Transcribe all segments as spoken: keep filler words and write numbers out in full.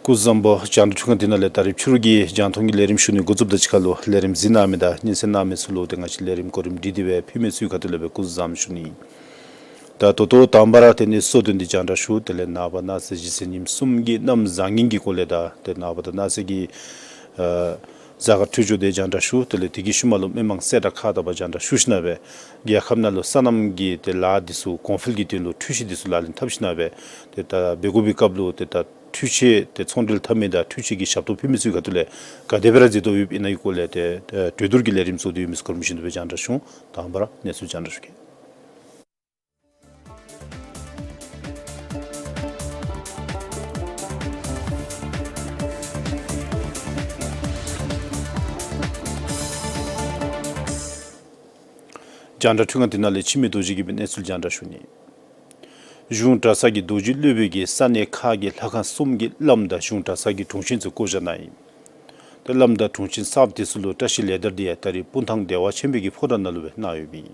སྐུ་གཟུགས་བཟང་པོ། རྒྱང་བསྒྲགས་འཕྲུལ་ཁང་འདི་ནང་ལས་ད་རིས་ཕྱི་རུ་གི་རྒྱང་མཐོང་གི་ལས་རིམ་ཞུ་ནི་འགོ་བཙུགསཔ་དང་གཅིག་ཁར་ལུ་ལས་རིམ་གཟིགས་གནང་མི་དང་སྙན་གསན་གནང་མི་ཚུ་ལུ་ཏེ་ང་བཅས་ལས་རིམ་གོ་རིམ་སྒྲིག་སྟེ་སྦེ་ཕུལ་མི་ཚུ་གི་ཁ་ཐུག་ལས་སྦེ་སྐུ་གཟུགས་བཟང་པོ་ཞུ་ནི། ད་ད་ལྟོ་དང་པ་ར་ཏེ་གནས་ཚུལ་གསར་བཏོན་འདི་རྒྱང་བསྒྲགས་ཞུ། དེ་ལས་ནངས་པ་གནངས་ཚེ་གཞེས་ཚེས་ཉིནམ་གསུམ་གྱི་གནམ་བཟང་ངན་གྱི་སྐོར་ལས་དང་ཏེ་ནངས་པ་དང་གནངས་ཚེ་གི་ཨ་གཟའ་སྐར་འཕྲོད་སྦྱོར་འདི་རྒྱང་བསྒྲགས་ཞུ། དེ་ལས་དེ་གི་ཤུལ་མ་ལུ་མི་མང་གསལ་བསྒྲགས་ཁག་དང་པ་རྒྱང་བསྒྲགས་ཞུ་ཞིནམ་ལས་རྒྱལ་ཁབ་ནང་ལུ་སོ་ནམ་གྱི་ཏེ་ལཱ་འདི་ཚུ་གོང་འཕེལ་གྱི་དོན་ལུ་འཕྲུལ་ཆས་འདི་ཚུ་ལག་ལེན་འཐབ་ཞིནམ་ལས་ཏེ་ད་འབད་དགོ་པའི་སྐབས་ལུ་ཏེ་ད་འཕྲུལ་ཆས་ཏེ་ཚོང་འབྲེལ་འཐབ་མི་དང་འཕྲུལ་ཆས་ཀྱི་ཞབས་ཏོག་ཕུལ་མི་ཚུ་གི་ཁ་ཐུག་ལས་ག་དེ་སྦེ་ར་མཛད་དོ་ཡོདཔ་ཨིན་ན་གི་སྐོར་ལས་ཏེ་ཨ་གྲོས་བསྡུར་གྱི་ལས་རིམ་ཚུ་འདི་ཡོད་མི་ཚུ་གོ་རིམ་བཞིན་དུ་སྦེ་རྒྱང་བསྒྲགས་ཞུ། དང་པ་ར་གནས་ཚུལ་རྒྱང་བསྒྲགས་ཞུ་གེ། རྒྱང་བསྒྲགས་འཕྲུལ་ཁང་འདི་ནང་ལས་འཆི་མེད་རྡོ་རྗེ་གིས་སྦེ་གནས་ཚུལ་རྒྱང་བསྒྲགས་ཞུ་ནི། གཞུང་གྲྭ་ཚང་གི་རྡོ་རྗེ་སློབ་དཔོན་གྱིས་ས་གནས་ཁག་གི་ལྷ་ཁང་གསུམ་གྱི་བླམ་དང་གཞུང་གྲྭ་ཚང་གི་དྲུང་ཆེན་ཚུ་བསྐོ་བཞག་གནང་ཡི། ཏེ་བླམ་དང་དྲུང་ཆེན་གསརཔ་དེ་ཚུ་ལུ་བཀྲ་ཤིས་ལེགས་དར་འདི་ཡང་ད་རིས་སྤུངས་ཐང་བདེ་བ་ཆེན་པོའི་གི་ཕོ་བྲང་ནང་ལུ་སྦེ་གནང་ཡོདཔ་ཨིན།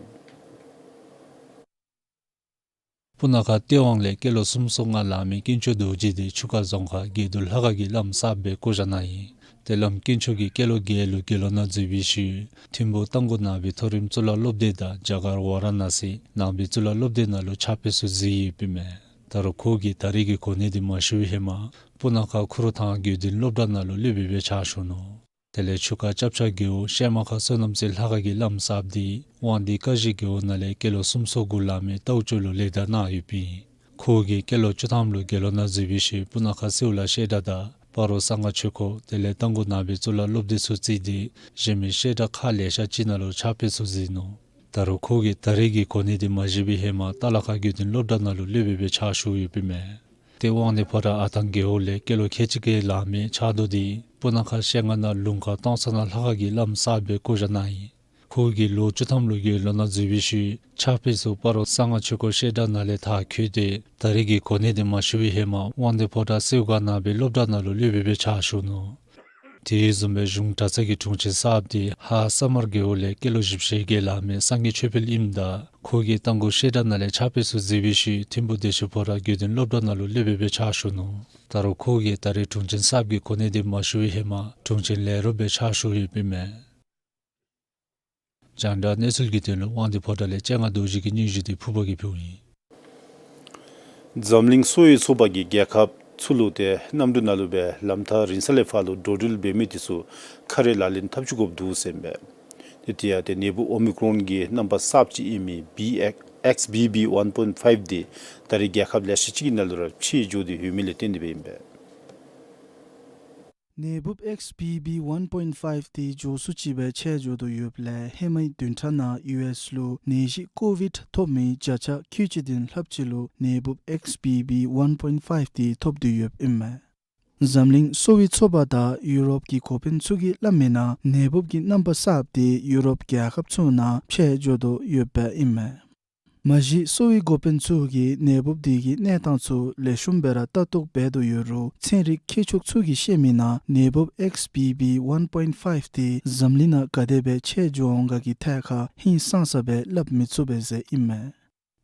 སྤུ་ན་ཁ་སྟོད་དབང་ལས་སྐྱེས་ལོ་སུམ་ཅུ་སོ་ལྔ་ལང་མི་དཀོན་མཆོག་རྡོ་རྗེ་འདི་ཆུ་ཁ་རྫོང་ཁག་དགེ་འདུན་ལྷ་ཁང་གི་བླམ་གསརཔ་སྦེ་བསྐོ་བཞག་གནང་ཡི། ཏེ་བླམ་དཀོན་མཆོག་གིས་སྐྱེས་ལོ་བརྒྱད་ལུ་དགེ་སློང་ནང་འཛུལ་བའི་ཤུལ་ཐིམ་ཕུག་རྟ་མགོ་ནང་པའི་མཐོ་རིམ་གཙུག་ལག་སློབ་སྡེ་དང་རྒྱ་གར་ཝ་ར་ཎ་སི་ནང་པའི་གཙུག་ལག་སློབ་སྡེ་ནང་ལུ་ཕྱག་དཔེ་ཚུ་གཟིགས་ཡོདཔ་ཨིན་མས། ད་རུང་ཁོ་གིས་ད་རེས་ཀྱི་གོ་གནས་འདི་མ་ཞུ་བའི་ཧེ་མ་སྤུ་ན་ཁ་ཁུ་རུ་ཐང་དགེ་འདུན་སློབ་གྲྭ་ནང་ལུ་སློབ་དཔོན་སྦེ་ཕྱག་ཞུ་ནུག། དེ་ལས་ཆུ་ཁ་སྐྱབས་ཆ་རྒེད་འོག་ཤེ་མ་ཁ་བསོད་ནམས་རྩེ་ལྷ་ཁང་གི་བླམ་གསརཔ་འདི་དབང་འདུས་ཀ་གཞི་རྒེད་འོག་ནང་ལས་སྐྱེས་ལོ་སུམ་ཅུ་སོ་དགུ་ལང་མི་རྟའུ་ཅུ་ལུ་ལེགས་དར་གནང་ཡོདཔ་ཨིན། ཁོ་གིས་སྐྱེས་ལོ་བཅུ་ཐམ་ལུ་དགེ་སློང་ནང་འཛུལ་བའི་ཤུལ་སྤུ་ན་ཁ་སེའུ་ལ་བཤད་གྲྭ་དང་སྤ་རོ་གསང་སྔགས་ཆོས་འཁོར་དེ་ལས་རྟ་མགོ་ནང་པའི་གཙུག་ལག་སློབ་སྡེ་ཚུ་བརྩིས་ཏེ་གཞན་མི་བཤད་གྲྭ་ཁག་ལེ་ཤ་ཅིག་ནང་ལུ་ཕྱག་དཔེ་ཚུ་གཟིགས་ནུག། ད་རུང་ཁོ་གིས་ད་རེས་ཀྱི་གོ་གནས་འདི་མ་བཞེས་པའི་ཧེ་མ་རྟ་ལ་ཁ་དགེ་འདུན་སློབ་གྲྭ་ནང་ལུ་སློབ་དཔོན་སྦེ་ཕྱག་ཞུ་ཡོདཔ་ཨིན་མས། ཏེ་དབང་འདུས་ཕོ་བྲང་ཨ་ཐང་རྒེད་འོག་ལས་སྐྱེས་ལོ་ཁལ་གཅིག་ལང་མི་ཕྱག་རྡོར་འདི་སྤུ་ན་ཁ་ཤེལ་རྔ་ནང་ལུང་དཀར་སྟོང་ཚང་ནང་ལྷ་ཁང་གི་བླམ་གསརཔ་སྦེ་བསྐོ་བཞག་གནང་ཡི། ཁོ་གིས་ལོ་བཅུ་ཐམ་ལུ་དགེ་སློང་ནང་འཛུལ་བའི་ཤུལ་ཕྱག་དཔེ་ཚུ་སྤ་རོ་གསང་སྔགས་ཆོས་འཁོར་བཤད་གྲྭ་ནང་ལས་མཐར་འཁྱོལ་ཏེ་ད་རེས་ཀྱི་གོ་གནས་འདི་མ་ཞུ་བའི་ཧེ་མ་དབང་འདུས་ཕོ་བྲང་སེའུ་སྒང་ནང་པའི་སློབ་གྲྭ་ནང་ལུ་སློབ་དཔོན་སྦེ་ཕྱག་ཞུ་ནུག། དེ་བཟུམ་སྦེ་གཞུང་གྲྭ་ཚང་གི་དྲུང་ཆེན་གསརཔ་འདི་ཧཱ་ས་དམར་རྒེད་འོག་ལས་སྐྱེས་ལོ་བཞི་བཅུ་ཞེ་བརྒྱད་ལང་མི་སངས་རྒྱས་ཆོས་འཕེལ་ཨིནམ་ད་ཁོ་གིས་རྟ་མགོ་བཤད་གྲྭ་ནང་ལས་ཕྱག་དཔེ་ཚུ་གཟིགས་པའི་ཤུལ་ཐིམ་ཕུག་བདེ་ཆེན་ཕོ་བྲང་དགེ་འདུན་སློབ་གྲྭ་ནང་ལུ་སློབ་དཔོན་སྦེ་ཕྱག་ཞུ་ནུག། ད་རུང་ཁོ་གིས་ད་རེས་དྲུང་ཆེན་གསརཔ་གི་གོ་གནས་འདི་མ་ཞུ་བའི་ཧེ་མ་དྲུང་ཆེན་ལས་རོགསཔ་སྦེ་ཕྱག་ཞུ་ཡོདཔ་ཨིན་མས། རྒྱང་བསྒྲགས་གནས་ཚུལ་གྱི་དོན་ལུ་དབང་འདུས་ཕོ་བྲང་ལས་སྤྱན་སྔ་རྡོ་རྗེ་གི་སྙན་ཞུ་འདི་ཕུརཔ་གིས་ཕུལཝ་ཨིན། འཛམ་གླིང་གསོ་བའི་ཚོགས་པ་གིས་རྒྱལ་ཁབ་ཚུ་ལུ་ཏེ་གནམ་གྲུ་ནང་ལུ་སྦེ་ལམ་ཐག་རིང་ས་ལས་ཕར་ལུ་འགྲོ་འགྲུལ་འབད་མི་དེ་ཚུ་ཁ་རས་ལག་ལེན་འཐབ་བཅུག་དགོཔ་འདུག་ཟེར་ཨིན་པས། ཏེ་དེ་ཡང་ཏེ་ནད་འབུཔ་ཨོ་མི་ཀྲོན་གྱི་རྣམ་པ་གསརཔ་ཅིག་ཨིན་མི་བི་ཨེགསི་བི་ཝན་པོའིནཊི་ཕའིབ་འདི་ད་རེས་རྒྱལ་ཁབ་ལེ་ཤ་ཅིག་གི་ནང་ལུ་ར་མཆེད་འགྱོ་སྟེ་ཡོད་མི་ལས་བརྟེན་ཏེ་སྦེ་ཨིན་པས། ནད་འབུཔ་ཨེགསི་བི་བི་ཝན་པོའིནཊི་ཕའིབ་འདི་མགྱོགས་སུ་ཅིག་སྦེ་མཆེད་འགྱོ་དོ་ཡོདཔ་ལས་ཧེ་མའི་བདུན་ཕྲག་ནང་ཡུ་ཨེསི་ལུ་ནད་གཞི་ཀོ་ཝིཌ་ཐོབ་མི་བརྒྱ་ཆ་ཁལ་གཅིག་དོན་ལྷགཔ་ཅིག་ལུ་ནད་འབུཔ་ཨེགསི་བི་བི་ཝན་པོའིནཊི་ཕའིབ་འདི་ཐོབ་སྟེ་ཡོདཔ་ཨིན་མས། འཛམ་གླིང་གསོ་བའི་ཚོགས་པ་དང་ཡུ་རོབ་ཀྱི་འགོ་དཔོན་ཚུ་གིས་སླབ་མིའི་ནང་ནད་འབུཔ་གི་རྣམ་པ་གསརཔ་འདི་ཡུ་རོབ་རྒྱལ་ཁབ་ཚུ་ནང་མཆེད་འགྱོ་དོ་ཡོདཔ་ཨིན་མས། མ་གཞི་གསོ་བའི་འགོ་དཔོན་ཚུ་གིས་ནད་འབུཔ་འདི་གི་གནས་སྟངས་ཚུ་ལེགས་ཤོམ་སྦེ་ར་ལྟ་རྟོག་འབད་དོ་ཡོད་རུང་ཚན་རིག་མཁས་མཆོག་ཚུ་གིས་བཤད་མིའི་ནང་ནད་འབུཔ་ཨེགསི་བི་བི་ཝན་པོའིནཊི་ཕའིབ་འདི་འཛམ་གླིང་ནང་ག་དེ་སྦེ་མཆེད་འགྱོ་འོང་ག་གི་ཐད་ཁར་ཧིང་སངས་ས་སྦེ་སླབ་མི་ཚུགས་པས་ཟེར་ཨིན་མས།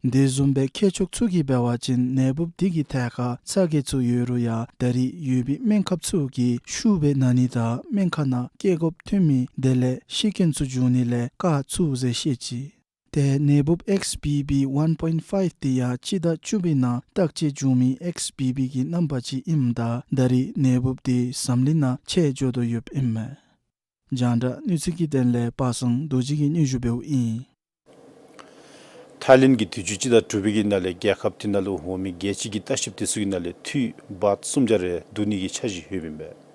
དེ་བཟུམ་སྦེ་མཁས་མཆོག་ཚུ་གིས་འབད་བ་ཅིན་ནད་འབུཔ་འདི་གི་ཐད་ཁར་ཚ་གྱང་ཚུ་ཡོད་རུང་ཡང་ད་རེས་ཡོད་པའི་སྨན་ཁབ་ཚུ་གིས་ཤུགས་སྦེ་ན་ནི་དང་སྨན་ཁང་ནང་སྐྱེལ་དགོཔ་ཐོན་མི་དེ་ལས་ཤི་རྐྱེན་ཚུ་འབྱུང་ནི་ལས་བཀག་ཚུགས་ཟེར་བཤད་ཅི། ཏེ་ནད་འབུཔ་ཨེགསི་བི་བི་ཝན་པོའིནཊི་ཕའིབ་འདི་ཡང་སྤྱི་ཟླ་བཅུ་པའི་ནང་བརྟག་དཔྱད་བྱུང་མི་ཨེགསི་བི་བི་གི་རྣམ་པ་ཅིག་ཨིནམ་ད་ད་རེས་ནད་འབུཔ་འདི་འཛམ་གླིང་ནང་མཆེད་འགྱོ་དོ་ཡོདཔ་ཨིན་མས། རྒྱང་བསྒྲགས་གནས་ཚུལ་གྱི་དོན་ལས་པ་སངས་རྡོ་རྗེ་གིས་སྙན་ཞུ་འབདཝ་ཨིན། ཐའི་ལེནཌ་གིས་དུས་ཅི་སྤྱི་ཟླ་དྲུག་པའི་གི་ནང་ལས་རྒྱལ་ཁབ་དེ་ནང་ལུ་འོང་མི་རྒྱལ་སྤྱི་གི་ལྟ་བཤལཔ་དེ་ཚུ་གི་ནང་ལས་འཐུས་བཱཊ་སུམ་བརྒྱ་རེ་བསྡུ་ནི་གི་འཆར་གཞི་ཡོདཔ་ཨིན་པས།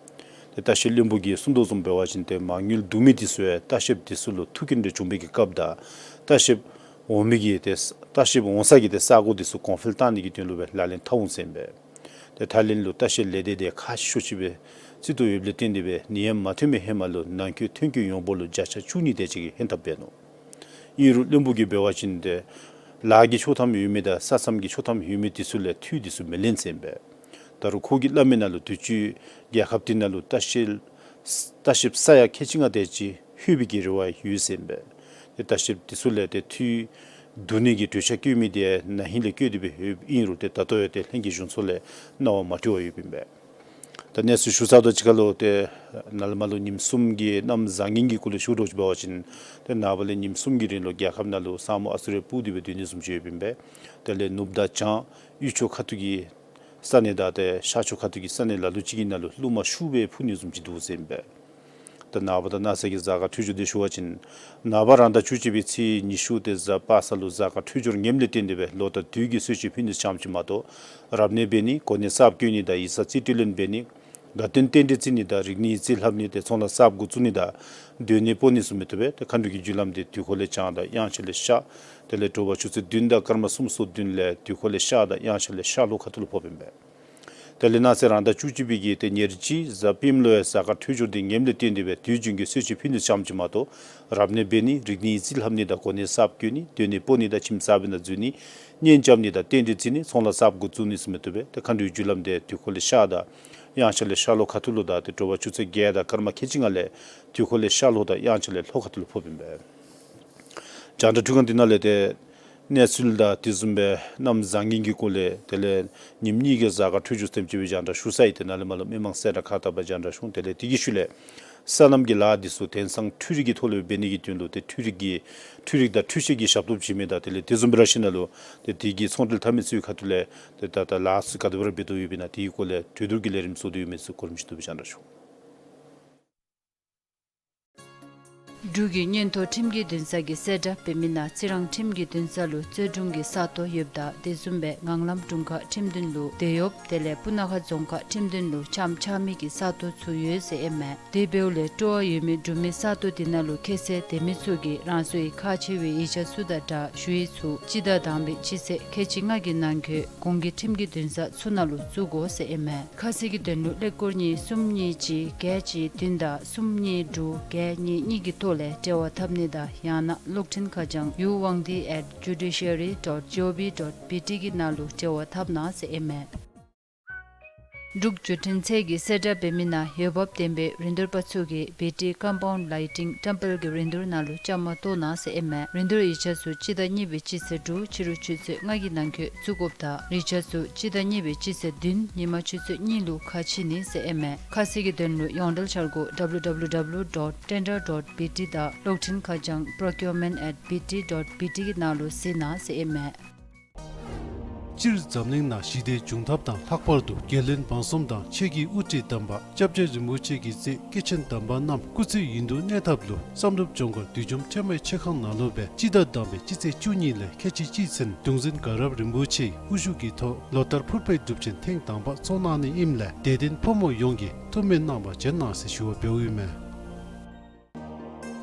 ཏེ་ལྟ་བཤལ་བློན་པོ་གིས་གསུང་དོ་བཟུམ་འབད་བ་ཅིན་ཏེ་མ་དངུལ་བསྡུ་མི་འདི་ཚུ་ཡང་ལྟ་བཤལཔ་འདི་ཚུ་ལུ་ཐུག་རྐྱེན་འདི་བྱུང་བའི་གི་སྐབས་དང་ལྟ་བཤལཔ་འོང་མི་གི་ཏེ་ལྟ་བཤལཔ་འོང་ས་གི་ཏེ་ས་གོ་འདི་ཚུ་གོང་འཕེལ་བཏང་ནི་གི་དོན་ལུ་སྦེ་ལག་ལེན་འཐབ་འོང་ཟེར་ཨིན་པས། ཏེ་ཐའི་ལེནཌ་ལུ་ལྟ་བཤལ་ལས་སྡེ་འདི་ཁག་ཤོས་ཅིག་སྦེ་བརྩི་དོ་ཡོདཔ་ལས་བརྟེན་ཏེ་སྦེ་ནད་ཡམས་མ་ཐོན་པའི་ཧེ་མ་ལུ་ནང་འཁོད་ཐོན་སྐྱེད་ཡོངས་འབོར་ལུ་བརྒྱ་ཆ་བཅུ་གཉིས་དེ་ཅིག་གིས་ཧན་ཐབས་འབད་ནུག། ཨིན་རུང་བློན་པོ་གིས་འབད་བ་ཅིན་ཏེ་ལཱ་གི་ཆོག་ཐམ་ཡོད་མི་དང་ས་མཚམས་ཀྱི་ཆོག་ཐམ་ཡོད་མི་འདི་ཚུ་ལས་འཐུས་འདི་ཚུ་མི་ལེན་ཟེར་ཨིན་པས། ད་རུང་ཁོ་གིས་སླབ་མི་ནང་ལུ་དུས་ཅི་རྒྱལ་ཁབ་འདི་ནང་ལུ་ལྟ་བཤལ་ལྟ་བཤལཔ་ས་ཡ་ཁལ་གཅིག་ལྔ་དེ་ཅིག་ལྷོད་པའི་གི་རེ་བ་ཡོད་ཟེར་ཨིན་པས། ཏེ་ལྟ་བཤལཔ་འདི་ཚུ་ལས་ཏེ་འཐུས་བསྡུ་ནི་གི་གྲོས་འཆར་བཀོད་མི་འདི་ན་ཧིང་ལས་བཀོད་དེ་སྦེ་ཡོདཔ་ཨིན་རུང་ཏེ་ད་ལྟོ་ཡང་ཏེ་ལྷན་རྒྱས་གཞུང་ཚོགས་ལས་གནང་བ་མ་གྲོལ་བར་ཡོདཔ་ཨིན་པས། ད་གནས་ཚུལ་ཞུ་ཚར་དོ་ཅིག་ཁར་ལུ་ཏེ་ནཱ་ལས་མར་ལུ་ཉིནམ་གསུམ་གྱི་གནམ་བཟང་ངན་གྱི་སྐོར་ལས་ཞུ་དོ་ཅིག་འབད་བ་ཅིན་ཏེ་ནངས་པ་ལས་ཉིནམ་གསུམ་གྱི་རིང་ལུ་རྒྱལ་ཁབ་ནང་ལུ་ས་སྨུག་ཨ་ཙི་རེ་སྤུབས་ཏེ་སྦེ་སྡོད་ནི་བཟུམ་ཅིག་ཡོདཔ་ཨིན་པས། དེ་ལས་ནུབ་དང་བྱང་དབུས་ཕྱོགས་ཁ་ཐུག་གི་ས་གནས་དང་ཏེ་ཤར་ཕྱོགས་ཁ་ཐུག་གི་ས་གནས་ལ་ལུ་ཅིག་གི་ནང་ལུ་རླུང་མ་ཤུགས་སྦེ་འཕུ་ནི་བཟུམ་ཅིག་འདུག་ཟེར་ཨིན་པས། ད་ནངས་པ་དང་གནངས་ཚེ་གི་གཟའ་སྐར་འཕྲོད་སྦྱོར་འདི་ཞུ་བ་ཅིན་ནངས་པ་རང་ཟླ་བཅུ་གཅིག་པའི་ཚེས་ཉི་ཤུ་ཏེ་གཟའ་པ་སངས་ལུ་གཟའ་སྐར་འཕྲོད་སྦྱོར་ངནམ་ལས་བརྟེན་ཏེ་སྦེ་ལོ་དང་དུས་ཀྱི་གསོལ་མཆོད་ཕུལ་ནི་ཙམ་ཅིག་མ་གཏོགས་རབ་གནས་འབད་ནི་གོ་གནས་གསརཔ་བསྐོ་ནི་དང་ཡིག་ཚང་རྩིས་སྤྲོད་ལེན་འབད་ནི་དགའ་སྟོན་རྟེན་འབྲེལ་བརྩི་ནི་དང་རིག་གནས་ཡིག་རྩིས་ལྷབ་ནི་ཏེ་ཚོང་ལཱ་གསརཔ་འགོ་བཙུགས་ནི་དང་སྡོད་གནས་སྤོ་ནི་ཚུ་མི་བཏུབ་པས། ཏེ་མཁའ་འགྲོ་གི་རྒྱུ་ལམ་འདི་དུས་འཁོར་ལས་བྱང་དང་དབྱངས་འཆར་ལས་ཤར། དེ་ལས་དྲོ་པ་ཆུ་ཚོད་བདུན་དང་སྐར་མ་སུམ་ཅུ་སོ་བདུན་ལས་དུས་འཁོར་ལས་ཤར་དང་དབྱངས་འཆར་ལས་ཤར་ལྷོ་ཁ་ཐུག་ལུ་ཕོགཔ་ཨིན་པས། དེ་ལས་གནངས་ཚེ་རང་ཟླ་བཅུ་གཅིག་པའི་གི་ཏེ་ཉེར་གཅིག་གཟའ་སྤེནམ་ལུ་ཡང་གཟའ་སྐར་འཕྲོད་སྦྱོར་འདི་ངནམ་ལས་བརྟེན་ཏེ་སྦེ་དུས་རྒྱུན་གྱི་གསོལ་མཆོད་ཕུལ་ནི་ཙམ་ཅིག་མ་གཏོགས་རབ་གནས་འབད་ནི་རིག་གནས་ཡིག་རྩིས་ལྷབ་ནི་དང་གོ་གནས་གསརཔ་བསྐོ་ནི་སྡོད་གནས་སྤོ་ནི་དང་ཁྱིམ་གསར་པའི་ནང་འཛུལ་ནི་གཉེན་རྐྱབ་ནི་དང་རྟེན་འབྲེལ་བརྩི་ནི་ཚོང་ལཱ་གསརཔ་འགོ་བཙུགས་ནི་ཚུ་མི་བཏུབ་པས། ཏེ་མཁའ་འགྲོའི་རྒྱུ་ལམ་འདི་དུས་འཁོར་ལས་ཤར་དང་དབྱངས་འཆར་ལས་ཤར་ལྷོ་ཁ་ཐུག་ལུ་དང་ཏེ་དྲོ་པ་ཆུ་ཚོད་བརྒྱད་དང་སྐར་མ་ཁལ་གཅིག་ལྔ་ལས་དུས་འཁོར་ལས་ཤར་ལྷོ་དང་དབྱངས་འཆར་ལས་ལྷོ་ཁ་ཐུག་ལུ་ཕོགཔ་ཨིན་པས། རྒྱང་བསྒྲགས་འཕྲུལ་ཁང་འདི་ནང་ལས་ཏེ་གནས་ཚུལ་དང་དེ་བཟུམ་སྦེ་གནམ་བཟང་ངན་གྱི་སྐོར་ལས་དེ་ལས་ཉིནམ་གཉིས་ཀྱི་གཟའ་སྐར་འཕྲོད་སྦྱོར་ཐམས་ཅད་སྦེ་རྒྱང་བསྒྲགས་ཞུ་ཚར་ཡི། ཏེ་ནཱ་ལས་མར་ལུ་མི་མང་གསལ་བསྒྲགས་ཁག་བཏབ་པར་རྒྱང་བསྒྲགས་ཞུ་འོང་། དེ་ལས་དེ་གི་ཤུལ་ལས་སོ་ནམ་གྱི་ལཱ་འདི་ཚུ་དེང་སང་འཕྲུལ་རིག་གི་ཐོག་ལས་འབད་ནི་གི་དོན་ལུ་ཏེ་འཕྲུལ་རིག་གི་འཕྲུལ་རིག་དང་འཕྲུལ་ཆས་ཀྱི་ཞབས་ཏོག་བྱིན་མི་དང་དེ་ལས་དེ་བཟུམ་སྦེ་ར་ཤུལ་ནང་ལུ་ཏེ་དེ་གི་ཚོང་འབྲེལ་འཐབ་མི་ཚུའི་ཁ་ཐུག་ལས་ཏེ་ད་ལྟོ་ལཱ་ཚུ་ག་དེ་སྦེ་ར་འབད་དོ་ཡོདཔ་ཨིན་ན་དེ་གི་སྐོར་ལས་གྲོས་བསྡུར་གྱི་ལས་རིམ་བཟོ་དོ་ཡོད་མི་ཚུ་གོ་རིམ་བཞིན་དུ་སྦེ་རྒྱང་བསྒྲགས་ཞུ་འོང་། འབྲུག་གི་མངོན་མཐོ་ཁྲིམས་ཀྱི་འདུན་ས་གིས་གསལ་བསྒྲགས་འབད་མི་ནང་རྩི་རང་ཁྲིམས་ཀྱི་འདུན་ས་ལུ་རྩོད་དྲུང་གི་ས་སྟོང་ཡོདཔ་དང་དེ་བཟུམ་སྦེ་ངང་ལམ་དྲུང་ཁག་ཁྲིམས་འདུན་ལུ་དེད་གཡོགཔ་དེ་ལས་སྤུ་ན་ཁ་རྫོང་ཁག་ཁྲིམས་འདུན་ལུ་ལྕངམ་འཕྱག་མི་གི་ས་སྟོང་ཚུ་ཡོད་ཟེར་ཨིན་མས། དེ་འབདཝ་ལས་སྤྲོ་བ་ཡོད་མི་འབྲུག་མི་ས་སྟོང་དེ་ནང་ལུ་ཁྱད་ཚད་ལྡན་མི་ཚུ་གིས་རང་སོའི་ཁག་ཆེ་བའི་ཡིག་ཆ་ཚུ་དང་སྦྲགས་ཞུ་ཡིག་ཚུ་སྤྱི་ཟླ་དང་པའི་སྤྱི་ཚེས་ཁལ་གཅིག་ལྔ་གི་ནང་འཁོད་གོང་གི་ཁྲིམས་ཀྱི་འདུན་ས་ཚུ་ནང་ལུ་བཙུགས་དགོ་ཟེར་ཨིན་མས། ཁ་གསལ་གྱི་དོན་ལུ་ཀླད་ཀོར་གཉིས་གསུམ་གཉིས་གཅིག་བརྒྱད་གཅིག་བདུན་དང་གསུམ་གཉིས་དྲུག་བརྒྱད་གཉིས་གཉིས་ཀྱི་ཐོག་ལས་འབྲེལ་བ་འཐབ་ནི་དང་ཡང་ན་གློག་འཕྲིན་ཁ་བྱང་ཡུ་ཝང་ཏི་ཨེཊ་ཇུ་ཌི་ཤ་རི་ཌོཊ་ཇི་ཨོ་ཝི་ཌོཊ་བི་ཊི་གི་ནང་ལུ་འབྲེལ་བ་འཐབ་གནང་ཟེར་ཨིན་མས། འབྲུག་བརྒྱུད་འཕྲིན་ཚད་ཀྱིས་གསལ་བསྒྲགས་འབད་མི་ནང་འོས་འབབ་ལྡན་པའི་རིན་བསྡུར་པ་ཚུ་གིས་བི་ཊི་ཀམ་པའུནཌ་ལའི་ཊིང་ཊེམ་པལ་གྱི་རིན་བསྡུར་ནང་ལུ་བཅའ་མར་གཏོགས་གནང་ཟེར་ཨིན་མས། རིན་བསྡུར་ཡིག་ཆ་ཚུ་སྤྱི་ཟླ་གཉིས་པའི་སྤྱི་ཚེས་དྲུག་ཕྱི་རུ་ཆུ་ཚོད་ལྔ་གི་ནང་འཁོད་བཙུགས་དགོཔ་དང་རིགས་ཆ་ཚུ་སྤྱི་ཟླ་གཉིས་པའི་སྤྱི་ཚེས་བདུན་ཉིན་མ་ཆུ་ཚོད་གཉིས་ལུ་ཁ་ཕྱེ་ནི་ཟེར་ཨིན་མས། ཁ་གསལ་གྱི་དོན་ལུ་ཡོངས་འབྲེལ་འཆར་སྒོ་ཌབ་ལུ་ཌབ་ལུ་ཌབ་ལུ་ཌོཊ་ཊེན་ཌར་ཌོཊ་བི་ཊི་དང་གློག་འཕྲིན་ཁ་བྱང་པྲོ་ཀིའུར་མེནཊ་ཨེཊ་བི་ཊི་ཌོཊ་བི་ཊི་གི་ནང་ལུ་གཟིགས་གནང་ཟེར་ཨིན་མས། སྤྱིར་འཛམ་གླིང་ནང་ཞི་བདེའི་འབྱུང་ཐབས་དང་ལྷག་པར་དུ་རྒྱལ་བློན་འབངས་གསུམ་དང་ཆོས་ཀྱི་དབུ་ཁྲིད་དམ་པ་སྐྱབས་རྗེ་རིན་པོ་ཆེ་གི་སྲས་སྐྱེས་ཆེན་དམ་པ་རྣམས་སྐུ་ཚེ་ཡུན་དུ་གནས་ཐབས་ལུ་བསམ་གྲུབ་ལྗོངས་མཁར་བདུད་འཇོམས་ཁྲོས་མའི་མཆོད་ཁང་ནང་ལུ་སྦེ་སྤྱི་ཟླ་དང་པའི་སྤྱི་ཚེས་བཅུ་གཉིས་ལས་ཁལ་གཅིག་གཅིག་ཚུན་གདུང་འཛིན་དགའ་རབ་རིན་པོ་ཆེའི་དབུ་བཞུགས་ཀྱི་ཐོག་ལོ་ལྟར་ཕུར་པའི་སྒྲུབ་ཆེན་ཐེངས་དང་པ་ཚོགས་གནང་ནི་ཨིནམ་ལས་དད་ལྡན་ཕོ་མོ་ཡོངས་ཀྱིས་ཐུགས་སྨོན་གནང་བར་བྱོན་གནང་ཟེར་ཞུ་བ་འབདཝ་ཨིན་མས།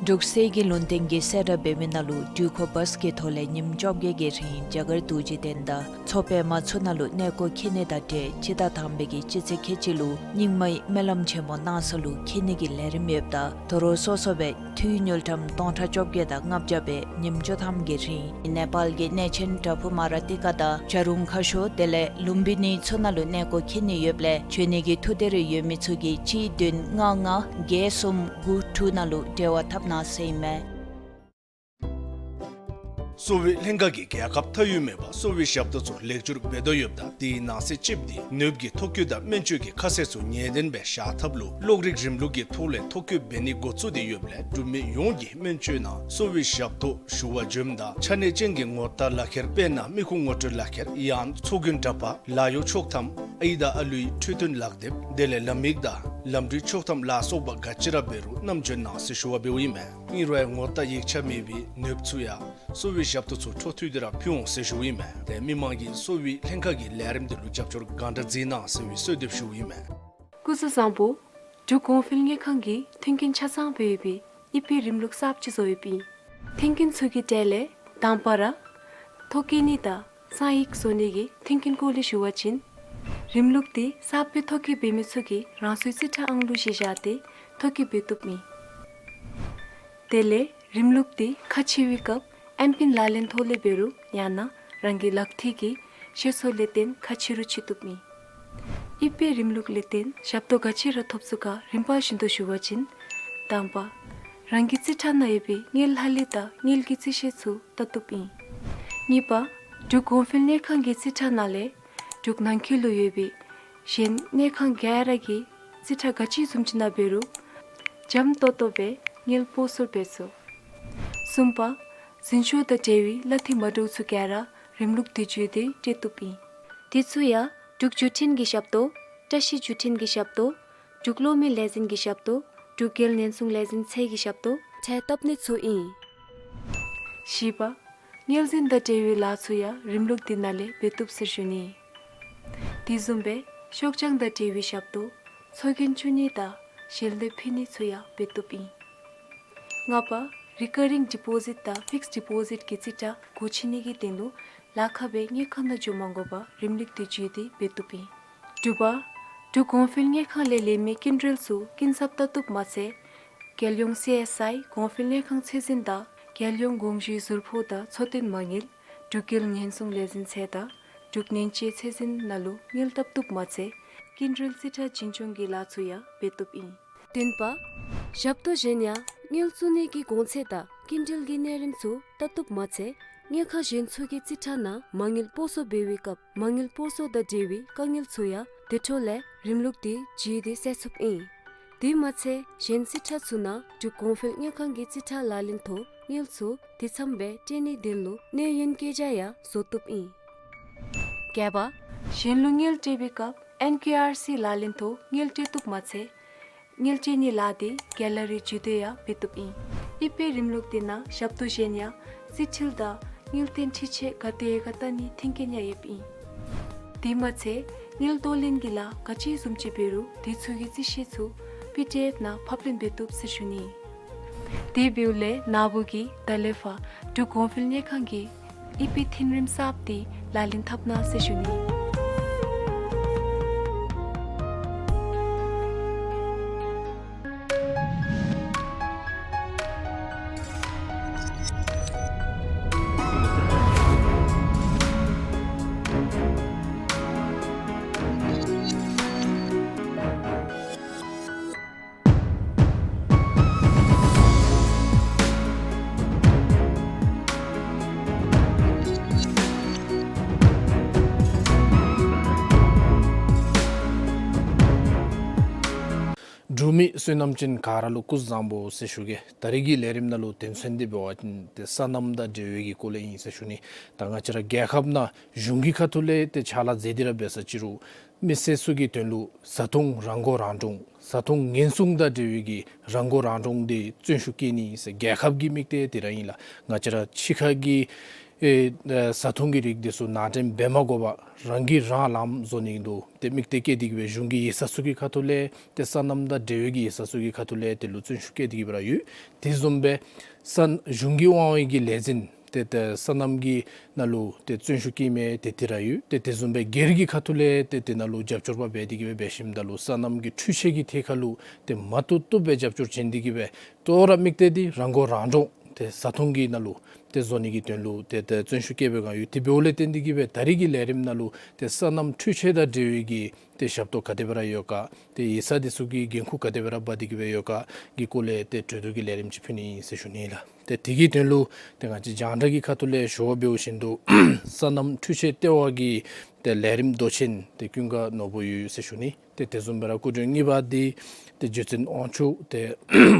འབྲུག་གསེར་གྱི་ལུང་བསྟན་གྱིས་གསལ་བསྒྲགས་འབད་མི་ནང་ལུ་འགྲུལ་འཁོར་བཱས་ཀྱི་ཐོག་ལས་ཉིནམ་བཅོ་བརྒྱད་ཀྱི་རིང་རྒྱ་གར་རྡོ་རྗེ་གདན་དང་མཚོ་པདྨ་ཚུ་ནང་ལུ་གནས་སྐོར་འཁྱིད་ནི་དང་འབྲེལ་སྤྱི་ཟླ་དང་པའི་གི་སྤྱི་ཚེས་ཁལ་གཅིག་ལུ་རྙིང་མའི་སྨོན་ལམ་ཆེན་མོ་གནང་ས་ལུ་འཁྱིད་ནི་གི་ལས་རིམ་ཡོདཔ་ད་དོ་རུང་སོ་སོ་སྦེ་འཐུས་དངུལ་ཀྲམ་སྟོང་ཕྲག་བཅོ་བརྒྱད་དང་ལྔ་བརྒྱ་སྦེ་ཉིནམ་བཅུ་ཐམ་གྱི་རིང་ནེ་པཱལ་གྱི་གནས་ཆེན་བྲག་ཕུག་མ་ར་ཏི་ཀ་དང་བྱ་རུང་ཁ་ཤོར་དེ་ལས་ལུམ་བི་ནི་ཚུ་ནང་ལུ་གནས་སྐོར་འཁྱིད་ནི་ཡོདཔ་ལས་བྱོན་ནི་གི་ཐུགས་འདོད་རེ་ཡོད་མི་ཚུ་གིས་གཅིག་བདུན་ལྔ་ལྔ་བརྒྱད་གསུམ་དགུ་དྲུག་ནང་ལུ་འབྲེལ་བ་འཐབ་གནང་ཟེར་ཨིན་མས། གསོ་བའི་ལྷན་ཁག་གིས་རྒྱལ་ཁབ་མཐའ་དབུས་མེད་པར་གསོ་བའི་ཞབས་ཏོག་ཚུ་ལེགས་བཅོས་འབད་དོ་ཡོདཔ་ད་དེའི་ནང་གསེས་གཅིགཔོ་འདི་ནདཔ་གི་ཐོ་བཀོད་དང་སྨན་བཅོས་ཀྱི་ཁ་གསལ་ཚུ་ངེས་བདེན་སྦེ་བཞག་ཐབས་ལུ་གློག་རིག་རིམ་ལུགས་ཀྱི་ཐོག་ལས་ཐོ་བཀོད་འབད་ནི་འགོ་བཙུགས་ཏེ་ཡོདཔ་ལས་འབྲུག་མི་ཡོངས་ཀྱིས་སྨན་བཅོས་ནང་གསོ་བའི་ཞབས་ཏོག་ཞུ་བར་འབྱོནམ་ད་ཆ་གནས་ཅན་གྱི་ངོ་རྟགས་ལག་ཁྱེར་དཔེར་ན་མི་ཁུངས་ངོ་སྤྲོད་ལག་ཁྱེར་ཡང་ཚོགས་རྒྱན་འདྲ་པར་ལཱ་གཡོག་ཆོག་ཐམ་ཨའི་དང་ཨ་ལུའི་འཕྲོད་བསྟེན་ལག་དེབ་དེ་ལས་ལམ་ཡིག་དང་ལམ་འགྲུལ་ཆོག་ཐམ་ལ་སོགས་པ་ག་ཅི་ར་འབད་རུང་བསྣམས་འབྱོན་གནང་ཟེར་ཞུ་བ་འབདཝ་ཨིན་མས། ཨིན་རུང་ཡང་ངོ་རྟགས་ཡིག་ཆ་མེད་པའི་ནདཔ་ཚུ་ཡང་གསོ་བའི་ཞབས་ཏོག་ཚུ་འཕྲོ་མཐུད་དེ་ར་ཕུལ་འོང་ཟེར་ཞུཝ་ཨིན་མས། ཏེ་མི་མང་གིས་གསོ་བའི་ལྷན་ཁག་གི་ལས་རིམ་དེ་ལུ་རྒྱབ་སྐྱོར་གང་དྲག་མཛད་གནང་ཟེར་བའི་གསོལ་འདེབས་ཞུཝ་ཨིན་མས། སྐུ་གཟུགས་བཟང་པོ། འབྲུག་གོང་འཕེལ་དངུལ་ཁང་གིས་མཐུན་རྐྱེན་ཆ་ཚང་སྦེ་ཡོད་པའི་དབྱིབས་པའི་རིམ་ལུགས་གསརཔ་ཅིག་བཟོ་ཡོདཔ་ཨིན། མཐུན་རྐྱེན་ཚུ་གི་གྲས་ལས་དང་པ་ར་ཐོ་བཀོད་ནི་དང་གསང་ཡིག་བཟོ་ནི་གི་མཐུན་རྐྱེན་སྐོར་ལས་ཞུ་བ་ཅིན། རིམ་ལུགས་འདི་གསརཔ་སྦེ་ཐོ་བཀོད་འབད་མི་ཚུ་གིས་རང་སོའི་རྩིས་ཁྲ་ཨང་ལུ་གཞི་བཞག་སྟེ་ཐོ་བཀོད་འབད་བཏུབ་ཨིན། དེ་ལས་རིམ་ལུགས་འདི་ཁ་ཕྱེ་བའི་སྐབས་ཨེམ་པིན་ལག་ལེན་ཐོག་ལས་འབད་རུང་ཡང་ན་རང་གི་ལག་མཐིལ་གྱི་ཤེད་སོར་ལས་བརྟེན་ཁ་ཕྱེ་རུང་ཕྱེ་བཏུབ་ཨིན། དབྱིབས་པའི་རིམ་ལུགས་ལས་བརྟེན་ཞབས་ཏོག་ག་ཅི་ར་ཐོབ་ཚུགས་ག་རིམ་པ་བཞིན་དུ་ཞུ་བ་ཅིན། དང་པ། རང་གི་རྩིས་ཁྲ་ནང་ཡོད་པའི་དངུལ་ལྷག་ལུས་དང་དངུལ་གྱི་རྩིས་བཤེར་ཚུ་བལྟ་བཏུབ་ཨིན། གཉིས་པ། འབྲུག་གོང་འཕེལ་དངུལ་ཁང་གི་རྩིས་ཁྲ་ནང་ལས་འབྲུག་ནང་འཁོད་ལུ་ཡོད་པའི་གཞན་དངུལ་ཁང་ག་ར་གི་རྩིས་ཁྲ་ག་ཅི་བཟུམ་ཅིག་ནང་འབད་རུང་འཇམ་ཏོག་ཏོ་སྦེ་དངུལ་སྤོ་སོར་འབད་ཚུགས། གསུམ་པ། འཛིན་སྐྱོང་དང་འབྲེལ་བའི་གླ་འཐུས་མ་འདྲཝ་ཚུ་ག་ར་རིམ་ལུགས་འདི་བརྒྱུད་དེ་སྤྲོད་བཏུབ་ཨིན། དེ་ཚུ་ཡང་འབྲུག་བརྒྱུད་འཕྲིན་གྱི་ཞབས་ཏོག། བཀྲ་ཤིས་བརྒྱུད་འཕྲིན་གྱི་ཞབས་ཏོག། འབྲུག་གློག་མེ་ལས་འཛིན་གྱི་ཞབས་ཏོག། འབྲུག་རྒྱལ་ཉེན་སྲུང་ལས་འཛིན་ཚད་ཀྱི་ཞབས་ཏོག་འཕྲལ་བཏབ་ནི་ཚུ་ཨིན། བཞི་པ། དངུལ་འཛིན་དང་འབྲེལ་བའི་ལཱ་ཚུ་ཡང་རིམ་ལུགས་འདི་ནང་ལས་འབད་བཏུབ་ཟེར་ཞུ་ནི། དེ་བཟུམ་སྦེ་ཤོག་བྱང་དང་འབྲེལ་བའི་ཞབས་ཏོག། ཚོགས་རྒྱན་བཙུགས་ནི་དང་ཞལ་འདེབས་ཕུལ་ནི་ཚུ་ཡང་འབད་བཏུབ་ཨིན། ལྔ་པ། རི་ཀར་རིང་ཌི་པོ་ཟིཊ་དང་ཕིགསཌ་ཌི་པོ་ཟིཊ་གི་རྩིས་ཁྲ་སྒོ་ཕྱེ་ནི་གི་དོན་ལུ་ལཱ་ཁག་སྦེ་དངུལ་ཁང་ནང་འགྱོ་མ་དགོ་པར་རིམ་ལུགས་འདི་བརྒྱུད་དེ་འབད་བཏུབ་ཨིན། དྲུག་པ། འབྲུག་གོང་འཕེལ་དངུལ་ཁང་ལས་ལེན་མི་སྐྱིན་འགྲུལ་ཚུ་སྐྱིན་ཚབ་བལྟ་བཏུབ་མ་ཚད། རྒྱལ་ཡོངས་སི་ཨེསི་ཨའི་གོང་འཕེལ་དངུལ་ཁང་ཚད་འཛིན་དང་རྒྱལ་ཡོངས་དགོངས་ཞུའི་ཟུར་ཕོགས་དང་འཚོ་རྟེན་མ་དངུལ། འབྲུག་རྒྱལ་ཉེན་སྲུང་ལས་འཛིན་ཚད་དང་འབྲུག་ཉེན་བཅོལ་ཚད་འཛིན་ནང་ལུ་དངུལ་བཏབ་བཏུབ་མ་ཚད། སྐྱིན་འགྲུལ་རྩིས་ཁྲ་འཛིན་སྐྱོང་གི་ལཱ་ཚུ་ཡང་འབད་བཏུབ་ཨིན། བདུན་པ། ཞབས་ཏོག་གཞན་ཡང་དངུལ་བཙུགས་ནི་གི་གོང་ཚད་དང་སྐྱིན་འགྲུལ་གྱི་གནས་རིམ་ཚུ་བལྟ་བཏུབ་མ་ཚད། དངུལ་ཁང་གཞན་ཚུ་གི་རྩིས་ཁྲ་ནང་མ་དངུལ་སྤོ་སོར་འབད་བའི་སྐབས་མ་དངུལ་སྤོ་སོར་དང་འབྲེལ་བའི་དཀའ་ངལ་ཚུ་ཡང་དེ་འཕྲོ་ལས་རིམ་ལུགས་འདི་བརྒྱུད་དེ་སེལ་ཚུགསཔ་ཨིན། དེ་མ་ཚད་གཞན་རྩིས་ཁྲ་ཚུ་ནང་འབྲུག་གོང་འཕེལ་དངུལ་ཁང་གི་རྩིས་ཁྲ་ལག་ལེན་ཐོག་དངུལ་ཚུ་དེ་ཙམ་སྦེ་སྤྲོད་ནིའི་དོན་ལུ་གནས་ཡུན་བཀོད་རྒྱ་ཡང་བཟོ་བཏུབ་ཨིན། བརྒྱད་པ། གཞན་ལུ་དངུལ་སྤྲོད་པའི་སྐབས་ཨེན་ཀེ་ཨར་སི་ལག་ལེན་ཐོག་དངུལ་སྤྲོད་བཏུབ་མ་ཚད། དངུལ་སྤྲོད་ནིའི་ལཱ་འདི་ག་ལ་རི་བརྒྱུད་དེ་ཡང་འབད་བཏུབ་ཨིན། དབྱིབས་པའི་རིམ་ལུགས་འདི་ནང་ཞབས་ཏོག་གཞན་ཡང་རྩིས་འཁྲུལ་དང་དངུལ་བརྟེན་འཕྲུལ་ཆས་ག་དེ་ཡོད་ག་བལྟ་ནིའི་མཐུན་རྐྱེན་ཡང་ཡོདཔ་ཨིན། དེ་མ་ཚད་དངུལ་གཏོར་ལེན་གྱི་ལཱ་ག་ཅི་བཟུམ་ཅིག་འབད་རུང་དེ་ཚུ་གི་རྩིས་བཤེར་ཚུ་པི་ཌི་ཨེཕ་ནང་ཕབ་ལེན་འབད་བཏུབ་ཟེར་ཞུ་ནི། དེ་འབདཝ་ལས་ན་བུ་གིས་ད་ལས་ཕར་འབྲུག་གོང་འཕེལ་དངུལ་ཁང་གི་དབྱིབས་པའི་མཐུན་རིམ་གསརཔ་འདི་ལག་ལེན་འཐབ་གནང་ཟེར་ཞུ་ནི། འབྲུག་མི་བསོད་ནམས་ཅན་ག་ར་ལུ་སྐུ་གཟུགས་བཟང་པོ་ཟེར་ཞུ་གེ། ད་རིས་ཀྱི་ལས་རིམ་ནང་ལུ་དོན་ཚན་འདི་འབད་བ་ཅིན་ཏེ་སོ་ནམ་དང་འབྲེལ་བའི་གི་སྐོར་ལས་ཨིན་ཟེར་ཞུ་ནི། ད་ང་བཅས་ར་རྒྱལ་ཁབ་ནང་གཞུང་གི་ཁ་ཐུག་ལས་ཏེ་ཕྱག་ལཱ་མཛད་དེ་ར་འབད་ས་ཅིག་རུང་མི་སེར་ཚུ་གི་དོན་ལུ་བཟའ་འཐུང་རང་མགོ་རང་འདྲོངས་བཟའ་འཐུང་ཉེན་སྲུང་དང་འབྲེལ་བའི་གི་རང་མགོ་རང་འདྲོངས་འདི་བརྩོན་ཤུགས་བསྐྱེད་ནི་ཟེར་རྒྱལ་ཁབ་ཀྱི་དམིགས་གཏད་དེ་ར་ཨིན་ལགས། ང་བཅས་ར་ཕྱི་ཁ་གི་ཨེ་ཨེ་བཟའ་འཐུང་གི་རིགས་འདི་ཚུ་ནང་འདྲེན་འབད་མ་དགོ་པར་རང་གིས་རང་ལངམ་བཟོ་ནི་འདུག། ཏེ་དམིགས་གཏད་བསྐྱེད་དེ་གི་སྦེ་གཞུང་གི་ཡིག་ཚང་ཚུ་གི་ཁ་ཐུག་ལས་ཏེ་སོ་ནམ་དང་འབྲེལ་བའི་གི་ཡིག་ཚང་ཚུ་གི་ཁ་ཐུག་ལས་དེ་ལུ་བརྩོན་ཤུགས་བསྐྱེད་དེ་གི་སྦེ་ར་ཡོད། དེ་བཟུམ་སྦེ་ས་གཞུང་གི་དབང་བའི་གི་ལས་འཛིན་ཏེ་ཏེ་སོ་ནམ་གྱི་ནང་ལུ་ཏེ་བརྩོན་ཤུགས་བསྐྱེད་མི་དེ་དེ་ར་ཡོད། ཏེ་དེ་བཟུམ་སྦེ་སྒེར་གྱི་ཁ་ཐུག་ལས་ཏེ་དེ་ནང་ལུ་རྒྱབ་སྐྱོར་པ་འབད་དེ་གི་སྦེ་འབད་ཞིནམ་ད་ལུ་སོ་ནམ་གྱི་འཕྲུལ་ཆས་ཀྱི་ཐད་ཁར་ལུ་ཏེ་མ་བཏུབ་བཏུབ་སྦེ་རྒྱབ་སྐྱོར་བྱིན་ཏེ་གི་སྦེ་ཏེ་ར་དམིགས་གཏད་འདི་རང་མགོ་རང་འདྲོངས་ཏེ་བཟའ་འཐུང་གི་ནང་ལུ་ཏེ་བཟོ་ནི་གི་དོན་ལུ་ཏེ་ཏེ་བརྩོན་ཤུགས་བསྐྱེད་པའི་སྒང་ཡོད། དེ་འབདཝ་ལས་བརྟེན་ཏེ་གི་སྦེ་ད་རིས་ཀྱི་ལས་རིམ་ནང་ལུ་ཏེ་སོ་ནམ་འཕྲུལ་ཆས་དང་འབྲེལ་བའི་གི་ཏེ་ཞབས་ཏོག་ག་དེ་སྦེ་ར་ཡོད་ག། ཏེ་ཡིག་ཚང་འདི་ཚུ་གི་འགན་ཁུར་ག་དེ་སྦེ་ར་འབག་སྟེ་གི་སྦེ་ཡོད་ག་གི་སྐོར་ལས་ཏེ་གྲོས་བསྡུར་གྱི་ལས་རིམ་ཅིག་ཕུལ་ནི་ཨིན་ཟེར་ཞུ་ནི་ལགས། ཏེ་དེ་གི་དོན་ལུ་ཏེ་ང་བཅས་རྒྱང་བསྒྲགས་ཀྱི་ཁ་ཐུག་ལས་ཞུ་བ་འབདཝ་བཞིན་དུ་སོ་ནམ་འཕྲུལ་ཆས་ལྟེ་བ་གི་ཏེ་ལས་རིམ་མདོ་ཆེན་ཏེ་ཀུན་དགའ་ནོར་བུ་ཡོད་ཟེར་ཞུ་ནི། ཏེ་དེ་བཟུམ་སྦེ་ར་སྐུ་མགྲོན་གཉིས་པ་འདི་ཏེ་རྗེ་བཙུན་དབང་ཕྱུག་ཏེ་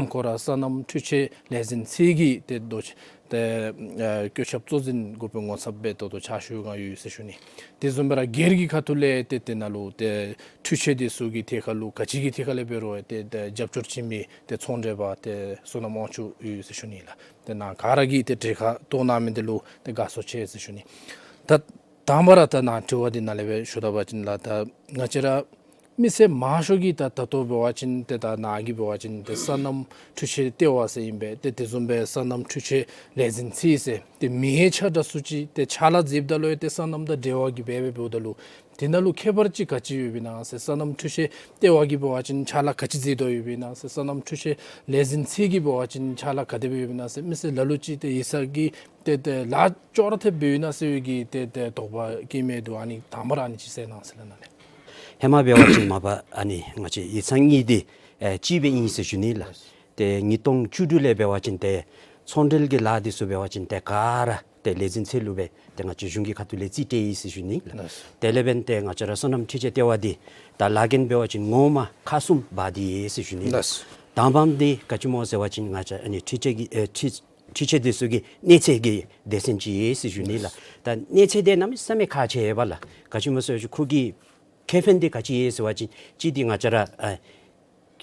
ཁོ་ར་སོ་ནམ་འཕྲུལ་ཆས་ལས་འཛིན་ཚད་ཀྱི་ཏེ་མདོ་ཆེན་ཏེ་ཨེ་བཀོད་ཁྱབ་གཙོ་འཛིན་འགོ་དཔོན་ངོ་ཚབ་སྦེ་ད་ལྟོ་ཕྱག་ཞུ་གནང་ཡོད་ཟེར་ཞུ་ནི། དེ་བཟུམ་སྦེ་ར་སྒེར་གྱི་ཁ་ཐུག་ལས་ཏེ་དེ་ནང་ལུ་ཏེ་འཕྲུལ་ཆས་འདི་ཚུ་གི་ཐད་ཁར་ལུ་ག་ཅི་གི་ཐད་ཁར་ལས་འབད་རུང་ཏེ་ཏེ་རྒྱབ་སྐྱོར་བྱིན་མི་ཏེ་ཚོང་འབྲེལ་པ་ཏེ་བསོད་ནམས་དབང་ཕྱུག་ཡོད་ཟེར་ཞུ་ནི་ལགས། ཏེ་ནཱ་ག་ར་གིས་ཏེ་གྲལ་ཁར་གཏོགས་གནང་མི་འདི་ལུ་ཏེ་དགའ་ཚོར་ཆེ་ཟེར་ཞུ་ནི། ད་དང་པ་ར་ད་ནཱ་དྲི་བ་འདི་ནཱ་ལས་སྦེ་ཞུ་ད་པ་ཅིན་ལགས། ད་ང་བཅས་ར་ མི་སེར་མང་ཤོས་ཀྱིས་ད་ད་ལྟོ་འབད་བ་ཅིན་ཏེ་ད་ནཱ་གིས་འབད་བ་ཅིན་ཏེ་སོ་ནམ་འཕྲུལ་ཆས་ལྟེ་བ་ཟེར་ཨིན་པས། ཏེ་དེ་བཟུམ་སྦེ་སོ་ནམ་འཕྲུལ་ཆས་ལས་འཛིན་ཚད་ཟེར་ཏེ་མི་ཧེ་ཆ་འདྲ་སུ་ཅིག་ཏེ་ཕྱག་ལཱ་མཛདཔ་ད་ལུ་ཏེ་སོ་ནམ་དང་འབྲེལ་བ་གི་འབད་འབདཝ་ད་ལུ་དེ་ནང་ལུ་ཁྱད་པར་ཅིག་ག་ཅི་ཡོདཔ་ཨིན་ན་ཟེར། སོ་ནམ་འཕྲུལ་ཆས་ལྟེ་བ་གིས་འབད་བ་ཅིན་ཕྱག་ལཱ་ག་ཅི་མཛད་དོ་ཡོདཔ་ཨིན་ན་ཟེར། སོ་ནམ་འཕྲུལ་ཆས་ལས་འཛིན་ཚད་ཀྱིས་འབད་བ་ཅིན་ཕྱག་ལཱ་ག་དེ་སྦེ་ཡོདཔ་ཨིན་ན་ཟེར། མི་སེར་ལ་ལུ་ཅིག་ཏེ་ཡིག་ཚང་གིས་ཏེ་ཏེ་ལཱ་ཅོག་ར་འཐདཔ་སྦེ་ཡོད་ན་ཟེར་བའི་གི་ཏེ་ཏེ་དོགས་པ་སྐྱེ་མི་འདུག། ཨ་ནི་དང་པ་ར་ཨ་ནི་ཅིག་གསལ་གནང་ཟེར་ལགས་ནཱ་ལས། ཧེ་མ་འབད་བ་ཅིན་མ་པ་ཨ་ནི་ང་བཅས་ཡིག་ཚང་གཉིས་འདི་ཨེ་གཅིག་སྦེ་ཨིན་ཟེར་ཞུ་ནི་ལགས། ཏེ་ཉིས་སྟོང་བཅུ་དྲུག་ལས་འབད་བ་ཅིན་ཏེ་ཚོང་འབྲེལ་གྱི་ལཱ་འདི་ཚུ་འབད་བ་ཅིན་ཏེ་ག་ར་ཏེ་ལས་འཛིན་ཚད་ལུ་སྦེ་ཏེ་ང་བཅས་གཞུང་གི་ཁ་ཐུག་ལས་རྩིས་སྤྲོད་ཡི་ཟེར་ཞུ་ནི་ལགས། ལགས། དེ་ལས་འབདན་ཏེ་ང་བཅས་ར་སོ་ནམ་འཕྲུལ་ཆས་ལྟེ་བ་འདི་ད་ལཱ་འགན་འབད་བ་ཅིན་ངོ་མ་ཁག་གསུམ་འབག་སྟེ་ཡོད་ཟེར་ཞུ་ནི་ལགས། ལགས། དང་པམ་འདི་ག་ཅི་སྨོ་ཟེར་བ་ཅིན་ང་བཅས་ཨ་ནི་འཕྲུལ་ཆས་ཀྱི་ཨེ་འཕྲུལ་འཕྲུལ་ཆས་འདི་ཚུ་གི་གནས་ཚད་ཀྱི་སྡེ་ཚན་ཅིག་ཡོད་ཟེར་ཞུ་ནི་ལགས། ལགས། ད་གནས་ཚད་འདི་གནམ་མེད་ས་མེད་ཁག་ཆེ་བས་ལགས། ག་ཅི་སྨོ་ཟེར་བ་ཅིན་ཁོ་གི་ཁེ་ཕན་འདི་ག་ཅི་ཡོད་ཟེར་བ་ཅིན་གཅིག་འདི་ང་བཅས་ར་ཨ་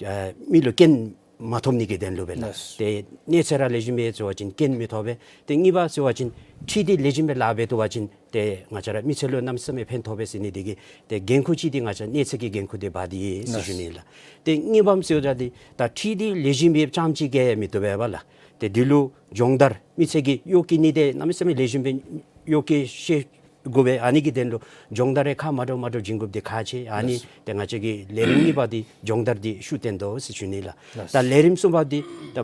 ཨ་མི་ལུ་རྐྱེན་མ་ཐོབ་ནི་གི་དོན་ལུ་སྦེ་ལགས། ལགས། ཏེ་གནས་ཚད་ར་ལེགས་ཤོམ་སྦེ་ཟེར་བ་ཅིན་རྐྱེན་མི་ཐོབ་པས། ཏེ་གཉིས་པ་ཟེར་བ་ཅིན་འཕྲུལ་འདི་ལེགས་ཤོམ་སྦེ་ལཱ་འབད་བཏུབ་པ་ཅིན་ཏེ་ང་བཅས་ར་མི་སེར་ལུ་གནམ་མེད་ས་མེད་ཕན་ཐོགས་པས་ཟེར་ནི་འདི་གིས་ཏེ་འགན་ཁུར་ཅིག་འདི་ང་བཅས་གནས་ཚད་ཀྱི་འགན་ཁུར་འདི་འབག་སྟེ་ཡོད་ཟེར་ཞུ་ནི་ལགས། ཏེ་གཉིས་པམ་ཟེར་བ་ཅིན་ད་འཕྲུལ་འདི་ལེགས་ཤོམ་སྦེ་རྐྱངམ་ཅིག་གིས་མི་བཏུབ་པས་ལགས། ཏེ་འདི་ལུ་སྦྱོང་བརྡར་མི་སེར་གྱིས་གཡོག་བཀོལ་ནི་འདི་གནམ་མེད་ས་མེད་ལེགས་ཤོམ་སྦེ་གཡོག་བཀོལ་ཤེས་དགོ་པས། ཨ་ནི་གི་དོན་ལུ་སྦྱོང་བརྡར་རེ་ཁག་མ་འདྲཝ་མ་འདྲཝ་བྱིན་དགོཔ་འདི་ཁག་ཆེ། ཨ་ནི་ལགས། ཏེ་ང་བཅས་ཀྱི་ལས་རིམ་གཉིས་པ་འདི་སྦྱོང་བརྡར་འདི་ཤུགས་བཏོན་དོ་ཟེར་ཞུ་ནི་ལགས། ལགས། ད་ལས་རིམ་གསུམ་པ་འདི་ད་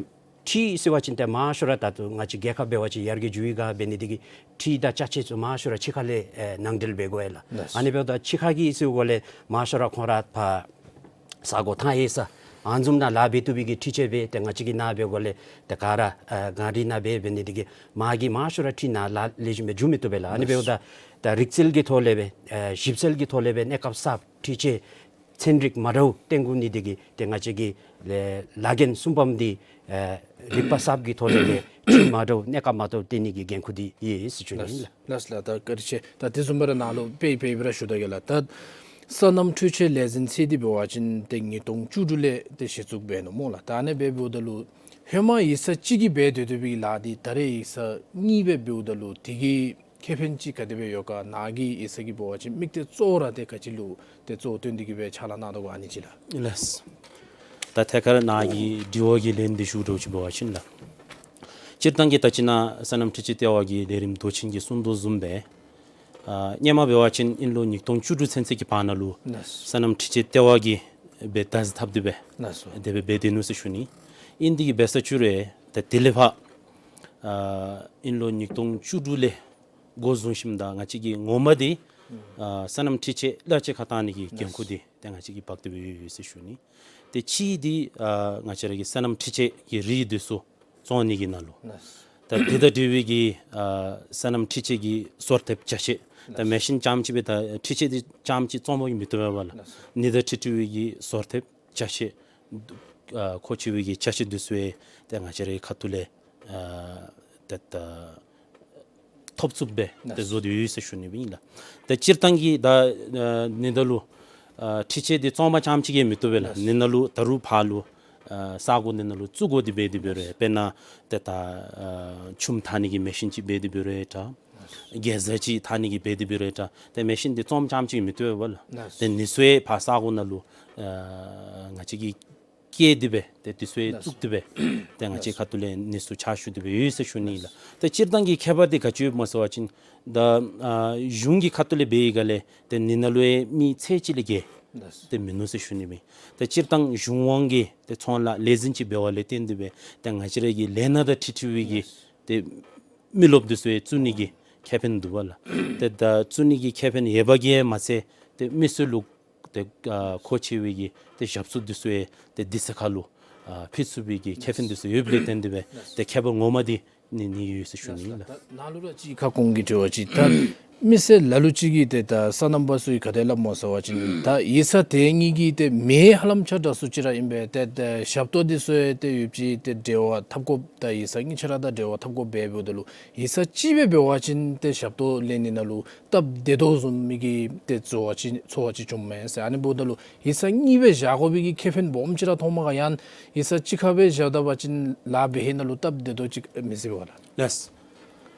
འཕྲུལ་ཟེར་བ་ཅིན་ཏེ་མང་ཤོས་ར་ད་ལྟོ་ང་བཅས་རྒྱལ་ཁབ་འབད་བ་ཅིན་ཡར་རྒྱས་འགྱོ་བའི་སྒང་འབད་ནི་འདི་གིས་འཕྲུལ་དང་ཅ་ཆས་ཚུ་མང་ཤོས་ར་ཕྱི་ཁ་ལས་ཨེ་ནང་འདྲེན་འབད་དགོ་ཡ་ལགས། ལགས། ཨ་ནི་འབདཝ་ད་ཕྱི་ཁ་གི་ཟེར་དགོ་ལས་མང་ཤོས་ར་ཁོང་ར་ཕར་ས་གོ་ཐང་ཡོད་ས་ཨ་ནི་བཟུམ་ནང་ལཱ་འབད་བཏུབ་པའི་གི་འཕྲུལ་ཆས་སྦེ་ཏེ་ང་བཅས་ཀྱི་ནཱ་འབད་དགོ་ལས་ཏེ་ག་ར་ཨེ་གངས་རི་ནང་འབད་འབད་ནི་འདི་གིས་མ་གི་མང་ཤོས་ར་འཕྲུལ་ནང་ལཱ་ལེགས་ཤོམ་སྦེ་འགྱོ་མི་བཏུབ་པས་ལགས། ཨ་ནི་འབདཝ་ད་ད་རིག་རྩལ་གྱི་ཐོག་ལས་སྦེ་ཨེ་ཞིབ་འཚོལ་གྱི་ཐོག་ལས་སྦེ་གནས་སྐབས་གསརཔ་འཕྲུལ་ཆས་ཚན་རིག་མ་འདྲཝ་བཏོན་དགོ་ནི་འདི་གིས་ཏེ་ང་བཅས་ཀྱི་ལས་ལཱ་འགན་གསུམ་པམ་འདི་ཨེ་རིག་པ་གསརཔ་གི་ཐོག་ལས་སྦེ་འཕྲུལ་མ་འདྲཝ་གནས་སྐབས་མ་འདྲཝ་བཏོན་ནི་གི་འགན་ཁུར་འདི་ཡོད་ཟེར་ཞུ་ནི་ལགས། ལགས་ལགས། ད་བཀའ་དྲིན་ཆེ། ད་དེ་བཟུམ་སྦེ་ར་ནཱ་ལུ་དཔེ་དཔེ་སྦེ་ར་ཞུ་ད་གེ་ལགས། ད་སོ་ནམ་འཕྲུལ་ཆས་ལས་འཛིན་ཚད་འདི་འབད་བ་ཅིན་ཏེ་ཉིས་སྟོང་བཅུ་དྲུག་ལས་ཏེ་གཞི་བཙུགས་འབད་ནུག་སྨོ་ལགས། ད་ཨ་ནི་འབད་འབདཝ་ད་ལུ་ཧེ་མ་ཡིག་ཚང་གཅིག་གིས་འབད་སྡོད་སྡོད་པའི་གི་ལཱ་འདི་ད་རེས་ཡིག་ཚང་གཉིས་སྦེ་འབདཝ་ད་ལུ་དེ་གི་ཁེ་ཕན་ཅིག་ག་དེ་སྦེ་ཡོད་ག། ནཱ་གི་ཡིག་ཚང་གིས་འབད་བ་ཅིན་དམིགས་གཏད་གཙོ་བོ་ར་ཏེ་ག་ཅི་ལུ་ཏེ་གཙོ་བོ་བཏོན་ཏེ་གི་སྦེ་ཕྱག་ལཱ་གནང་དོ་ག་ཨ་ནི་ཅིག་ལགས། ལགས། ད་ཐད་ཀར་ནཱ་གི་དྲི་བ་གི་ལན་འདི་ཞུ་དགོཔ་ཅིག་འབད་བ་ཅིན་ལགས། སྤྱིར་བཏང་གི་ད་ཅི་ནཱ་སོ་ནམ་འཕྲུལ་ཆས་ལྟེ་བ་གི་ལས་རིམ་མདོ་ཆེན་གྱིས་གསུངས་དོ་བཟུམ་སྦེ་ཨ་སྔོན་མ་འབད་བ་ཅིན་ཨིན་ལོ་ཉིས་སྟོང་བཅུ་དྲུག་ཚུན་ཚོད་ཀྱི་བར་ན་ལུ་ལགས། སོ་ནམ་འཕྲུལ་ཆས་ལྟེ་བ་གིས་སྦེ་བདག་འཛིན་འཐབ་སྟེ་སྦེ་ལགས་སོ། དེ་སྦེ་འབད་སྡོད་ནུག་ཟེར་ཞུ་ནི། ཨིན་དེ་གིས་འབད་ས་ཅིག་རུང་ད་དེ་ལས་ཕར་ཨ་ཨིན་ལོ་ཉིས་སྟོང་བཅུ་དྲུག་ལས་འགོ་བཟུང་ཞིནམ་ད་ང་བཅས་ཀྱིས་ངོ་མ་འདི་ཨ་སོ་ནམ་འཕྲུལ་ཆས་གླ་ཆ་ཁར་བཏང་ནི་གི་འགན་ཁུར་འདི་ཏེ་ང་བཅས་ཀྱིས་འབག་སྟེ་སྦེ་ཡོད་ཡོད་ཟེར་ཞུ་ནི། ཏེ་གཅིག་འདི་ཨ་ང་བཅས་ར་གི་སོ་ནམ་འཕྲུལ་ཆས་ཀྱི་རིགས་འདི་ཚུ་བཙོང་ནི་གི་ནང་ལུ་ད་དེ་དང་འབྲེལ་བའི་གི་ཨ་སོ་ནམ་འཕྲུལ་ཆས་ཀྱི་སོར་ཐེབས་ཅ་ཆས་ད་མེ་ཤིན་རྐྱངམ་ཅིག་སྦེ་ད་འཕྲུལ་ཆས་འདི་རྐྱངམ་ཅིག་བཙོང་པ་གིས་མི་བཏུབ་པས་ལགས། ཨ་ནི་དང་འཁྲིལ་འཁྲིལ་བའི་གི་སོར་ཐེབས་ཅ་ཆས་ཨ་མཁོ་ཆེ་བའི་གི་ཅ་ཆས་འདི་ཚུ་ཡང་ཏེ་ང་བཅས་རའི་ཁ་ཐུག་ལས་ཨ་ཏེ་ད་ཐོབ་ཚུགསཔ་སྦེ་ཏེ་བཟོ་སྟེ་ཡོད་ཟེར་ཞུ་ནི་ཨིན་ལགས། ཏེ་སྤྱིར་བཏང་གི་ད་ཨ་ཨིན་ད་ལུ་ཨ་འཕྲུལ་ཆས་འདི་བཙོང་པ་རྐྱངམ་ཅིག་གིས་མི་བཏུབ་པས་ལགས། ཨིན་ན་ལུ་ད་རུང་ཕར་ལུ་ཨ་ས་གོ་འདི་ནང་ལུ་བཙུགས་དགོ་སྟེ་འབད་དེ་འབད་རུང་དཔེར་ན་ཏེ་ད་ཨ་ཆུམ་འཐག་ནི་གི་མེ་ཤིན་ཅིག་འབད་དེ་འབད་རུང་འདྲ། གེ་ཛ་ཅིག་འཐག་ནི་གི་འབད་དེ་འབད་རུང་འདྲ། ཏེ་མེ་ཤིན་འདི་བཙོང་པ་རྐྱངམ་ཅིག་གིས་མི་བཏུབ་པས་ལགས། ཏེ་འདི་ཚུ་ཡང་ཕར་ས་གོ་ནང་ལུ་ཨ་ང་བཅས་ཀྱིས་བསྐྱལ་ཏེ་སྦེ་ཏེ་འདི་ཚུ་ཡང་བཙུགས་ཏེ་སྦེ་ཏེ་ང་བཅས་ཁ་ཐུག་ལས་འདི་ཚུ་ཕྱག་ཞུ་སྟེ་སྦེ་ཡོད་ཟེར་ཞུ་ནི་ལགས། ཏེ་སྤྱིར་བཏང་གི་ཁྱད་པར་འདི་ག་ཅི་ཡོདཔ་སྨོ་ཟེར་བ་ཅིན་ད་ཨ་གཞུང་གི་ཁ་ཐུག་ལས་འབད་བའི་སྒང་ལས་ཏེ་འདི་ནང་ལུ་ཡང་མི་ཚད་ཅིག་ལས་བརྒལ་ཏེ་མིན་ནུག་ཟེར་ཞུ་ནི་ཨིན། ཏེ་སྤྱིར་བཏང་གཞུང་དབང་གི་ཏེ་ཚོང་ལཱ་ལས་འཛིན་ཅིག་འབད་བ་ལས་བརྟེན་ཏེ་སྦེ་ཏེ་ང་བཅས་ར་གི་ལས་སྣ་དང་འཁྲིལ་འཁྲིལ་བའི་གི་ཏེ་མི་རློབས་འདི་ཚུ་ཡང་བཙུགས་ནི་གི་ཁེ་ཕན་འདུག་པ་ལགས། ཏེ་ད་བཙུགས་ནི་གི་ཁེ་ཕན་ཡོད་པ་གིས་མ་ཚད་ཏེ་མི་སེར་ལུ་ཏེ་ཨ་མཁོ་ཆེ་བའི་གི་ཏེ་ཞབས་ཏོག་འདི་ཚུ་ཡང་ཏེ་དུས་ཚོད་ཁར་ལུ་ཨ་ཕུལ་ཚུགས་པའི་གི་ཁེ་ཕན་འདི་ཚུ་ཡོདཔ་ལས་བརྟེན་ཏེ་སྦེ་ཏེ་ཁྱད་པར་ངོ་མ་འདི་ནི་ནི་ཡོད་ཟེར་ཞུ་ནི་ལགས། ད་ནཱ་ལུ་ར་ཅིག་ཁ་སྐོང་གི་དྲི་བ་ཅིག་ད་མི་སེར་ལ་ལུ་ཅིག་གིས་ཏེ་ད་སོ་ནམ་པ་ཚུ་གིས་ག་དེ་སླབ་སྨོ་ཟེར་བ་ཅིན་ད་ཡིག་ཚང་དེ་གཉིས་ཀྱི་ཏེ་མི་ཧ་ལམ་ཆ་འདྲ་སུ་ཅིག་ར་ཨིན་པས། ཏེ་ད་ཞབས་ཏོག་འདི་ཚུ་ཡང་ཏེ་ཡོད་ཅི་ཏེ་འབྲེལ་བ་འཐབ་དགོཔ་ད་ཡིག་ཚང་གཉིས་ཆ་ར་དང་འབྲེལ་བ་འཐབ་དགོཔ་འབད་འབདཝ་ད་ལུ་ཡིག་ཚང་གཅིག་སྦེ་འབད་བ་ཅིན་ཏེ་ཞབས་ཏོག་ལེན་ནི་ནང་ལུ་སྟབས་བདེ་དོ་བཟུམ་མའི་གི་ཏེ་ཚོར་བ་ཅིག་ཚོར་བ་ཅིག་བྱུངམ་མས་ཟེར། ཨ་ནི་འབདཝ་ད་ལུ་ཡིག་ཚང་གཉིས་སྦེ་བཞག་དགོ་པའི་གི་ཁེ་ཕན་སྦོམ་ཅིག་ར་མཐོངམ་ག། ཡང་ཡིག་ཚང་གཅིག་ཁར་སྦེ་བཞག་ད་པ་ཅིན་ལཱ་འབད་ནི་ནང་ལུ་སྟབས་བདེ་དོ་ཅིག་མི་སྲིད་པས་ག་ལགས། ལགས།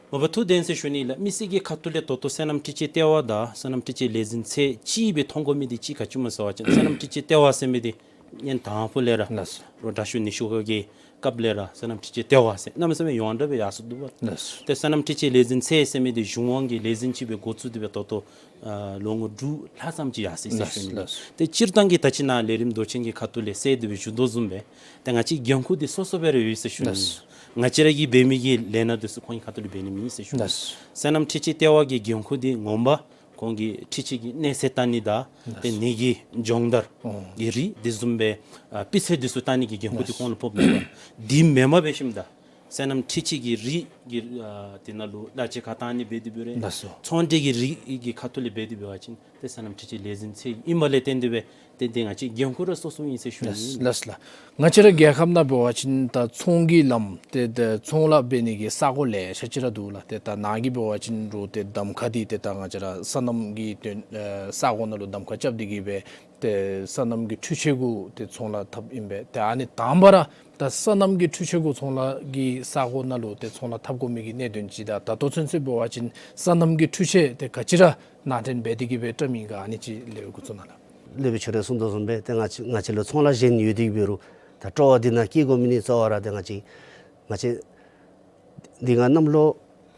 མ་པ་ཐུགས་བདེན་ཟེར་ཞུ་ནི་ལགས། མི་སེར་གྱི་ཁ་ཐུག་ལས་ད་ལྟོ་སོ་ནམ་འཕྲུལ་ཆས་ལྟེ་བ་དང་སོ་ནམ་འཕྲུལ་ཆས་ལས་འཛིན་ཚད་གཅིག་སྦེ་མཐོང་དགོ་མི་འདི་གཅིག་ག་ཅི་སྨོ་ཟེར་བ་ཅིན་སོ་ནམ་འཕྲུལ་ཆས་ལྟེ་བ་ཟེར་མི་འདི་ཉིནམ་དང་པོ་ལས་ར་ལགས་སོ། རོགས་དྲག་ཤོས་ནི་ཤོག་ཁ་གི་སྐབས་ལས་ར་སོ་ནམ་འཕྲུལ་ཆས་ལྟེ་བ་ཟེར་གནམ་མེད་ས་མེད་ཡོངས་གྲགས་སྦེ་ཡར་སོ་འདུག་པ། ལགས་སོ། ཏེ་སོ་ནམ་འཕྲུལ་ཆས་ལས་འཛིན་ཚད་ཟེར་མི་འདི་གཞུང་དབང་གི་ལས་འཛིན་ཅིག་སྦེ་འགོ་བཙུགས་ཏེ་སྦེ་ད་ལྟོ་ཨ་ལོ་ངོ་དྲུག་ལྷག་ཙམ་ཅིག་ཡར་སོ་ཡི་ཟེར་ཞུ་ནི། ལགས་སོ། ཏེ་སྤྱིར་བཏང་གི་ད་ཅི་ནཱ་ལས་རིམ་མདོ་ཆེན་གྱི་ཁ་ཐུག་ལས་གསལ་ཏེ་སྦེ་ཞུ་དོ་བཟུམ་སྦེ་ཏེ་ང་བཅས་འགན་ཁུར་འདི་སོ་སོ་སྦེ་ར་ཡོད་ཟེར་ཞུ་ནི། ལགས་སོ། ང་བཅས་ར་གིས་འབད་མི་གི་ལས་སྣ་འདི་ཚུ་ཁོང་གི་ཁ་ཐུག་ལས་འབད་ནི་མེད་ཟེར་ཞུ་ནི། ལགས་སོ། སོ་ནམ་འཕྲུལ་ཆས་ལྟེ་བ་གི་འགན་ཁུར་འདི་ངོ་མ་ཁོང་གིས་འཕྲུལ་ཆས་ཀྱི་གནས་ཚད་བལྟ་ནི་དང་ཏེ་ནི་གི་སྦྱོང་བརྡར་གྱི་རིགས་དེ་བཟུམ་སྦེ་ཨ་སྤུས་ཚད་དེ་ཚུ་བལྟ་ནི་གི་འགན་ཁུར་དེ་ཁོང་ལུ་ཕོགཔ་མས་པ། དེ་མེན་པར་འབད་ཞིནམ་ད་སོ་ནམ་འཕྲུལ་ཆས་ཀྱི་རིགས་ཀྱི་ཨ་དེ་ནང་ལུ་གླ་ཆ་ཁར་བཏང་ནི་འབད་དེ་འབད་རུང་ཚོང་འབྲེལ་གྱི་རིགས་ཀྱི་ཁ་ཐུག་ལས་འབད་དེ་འབད་བ་ཅིན་ཏེ་སོ་ནམ་འཕྲུལ་ཆས་ལས་འཛིན་ཚད་ཨིནམ་ལས་བརྟེན་ཏེ་སྦེ་ཏེ་འདི་ང་བཅས་འགན་ཁུར་ར་སོ་སོ་ཨིན་ཟེར་ཞུ་ནི། ལགས་ལགས། ང་བཅས་ར་རྒྱལ་ཁབ་ནང་འབད་བ་ཅིན་ད་ཚོང་གི་ལམ་ཏེ་ད་ཚོང་ལཱ་འབད་ནི་གི་ས་གོ་ལེ་ཤ་ཅིག་ར་འདུག་ལགས། ཏེ་ད་ནཱ་གིས་འབད་བ་ཅིན་རོགས་ཏེ་གདམ་ཁ་འདི་ཏེ་ད་ང་བཅས་ར་སོ་ནམ་གྱི་དོན་ཨེ་ས་གོ་ནང་ལུ་གདམ་ཁ་རྐྱབ་སྟེ་གིས་སྦེ་ཏེ་སོ་ནམ་གྱི་འཕྲུལ་ཆས་གུ་ཏེ་ཚོང་ལཱ་འཐབ་ཨིན་པས། ཏེ་ཨ་ནི་དང་པ་ར་ད་སོ་ནམ་གྱི་འཕྲུལ་ཆས་གུ་ཚོང་ལཱ་གི་ས་གོ་ནང་ལུ་ཏེ་ཚོང་ལཱ་འཐབ་དགོ་མི་གི་གནད་དོན་ཅིག་དང་ད་ལྟོ་ཚུན་ཚོད་འབད་བ་ཅིན་སོ་ནམ་གྱི་འཕྲུལ་ཆས་ཏེ་ག་ཅི་ར་ནང་འདྲེན་འབད་དེ་གིས་སྦེ་བཀྲམ་ཡི་ག་ཨ་ནི་ཅིག་ལེགས་པའི་སྐུ་གཟུགས་གནང་ལགས། ལེགས་པའི་ཆ་ར་གསུངས་དོ་བཟུམ་སྦེ་ཏེ་ང་བཅས་ང་བཅས་ལུ་ཚོང་ལཱ་གཞན་ཡོད་དེ་གིས་འབད་རུང་ད་སྤྲོ་བ་འདི་ནང་སྐྱེ་དགོ་མི་ནི་གཙོ་བོ་ར་ཏེ་ང་བཅས་ང་བཅས་འདི་ང་གནམ་ལོ་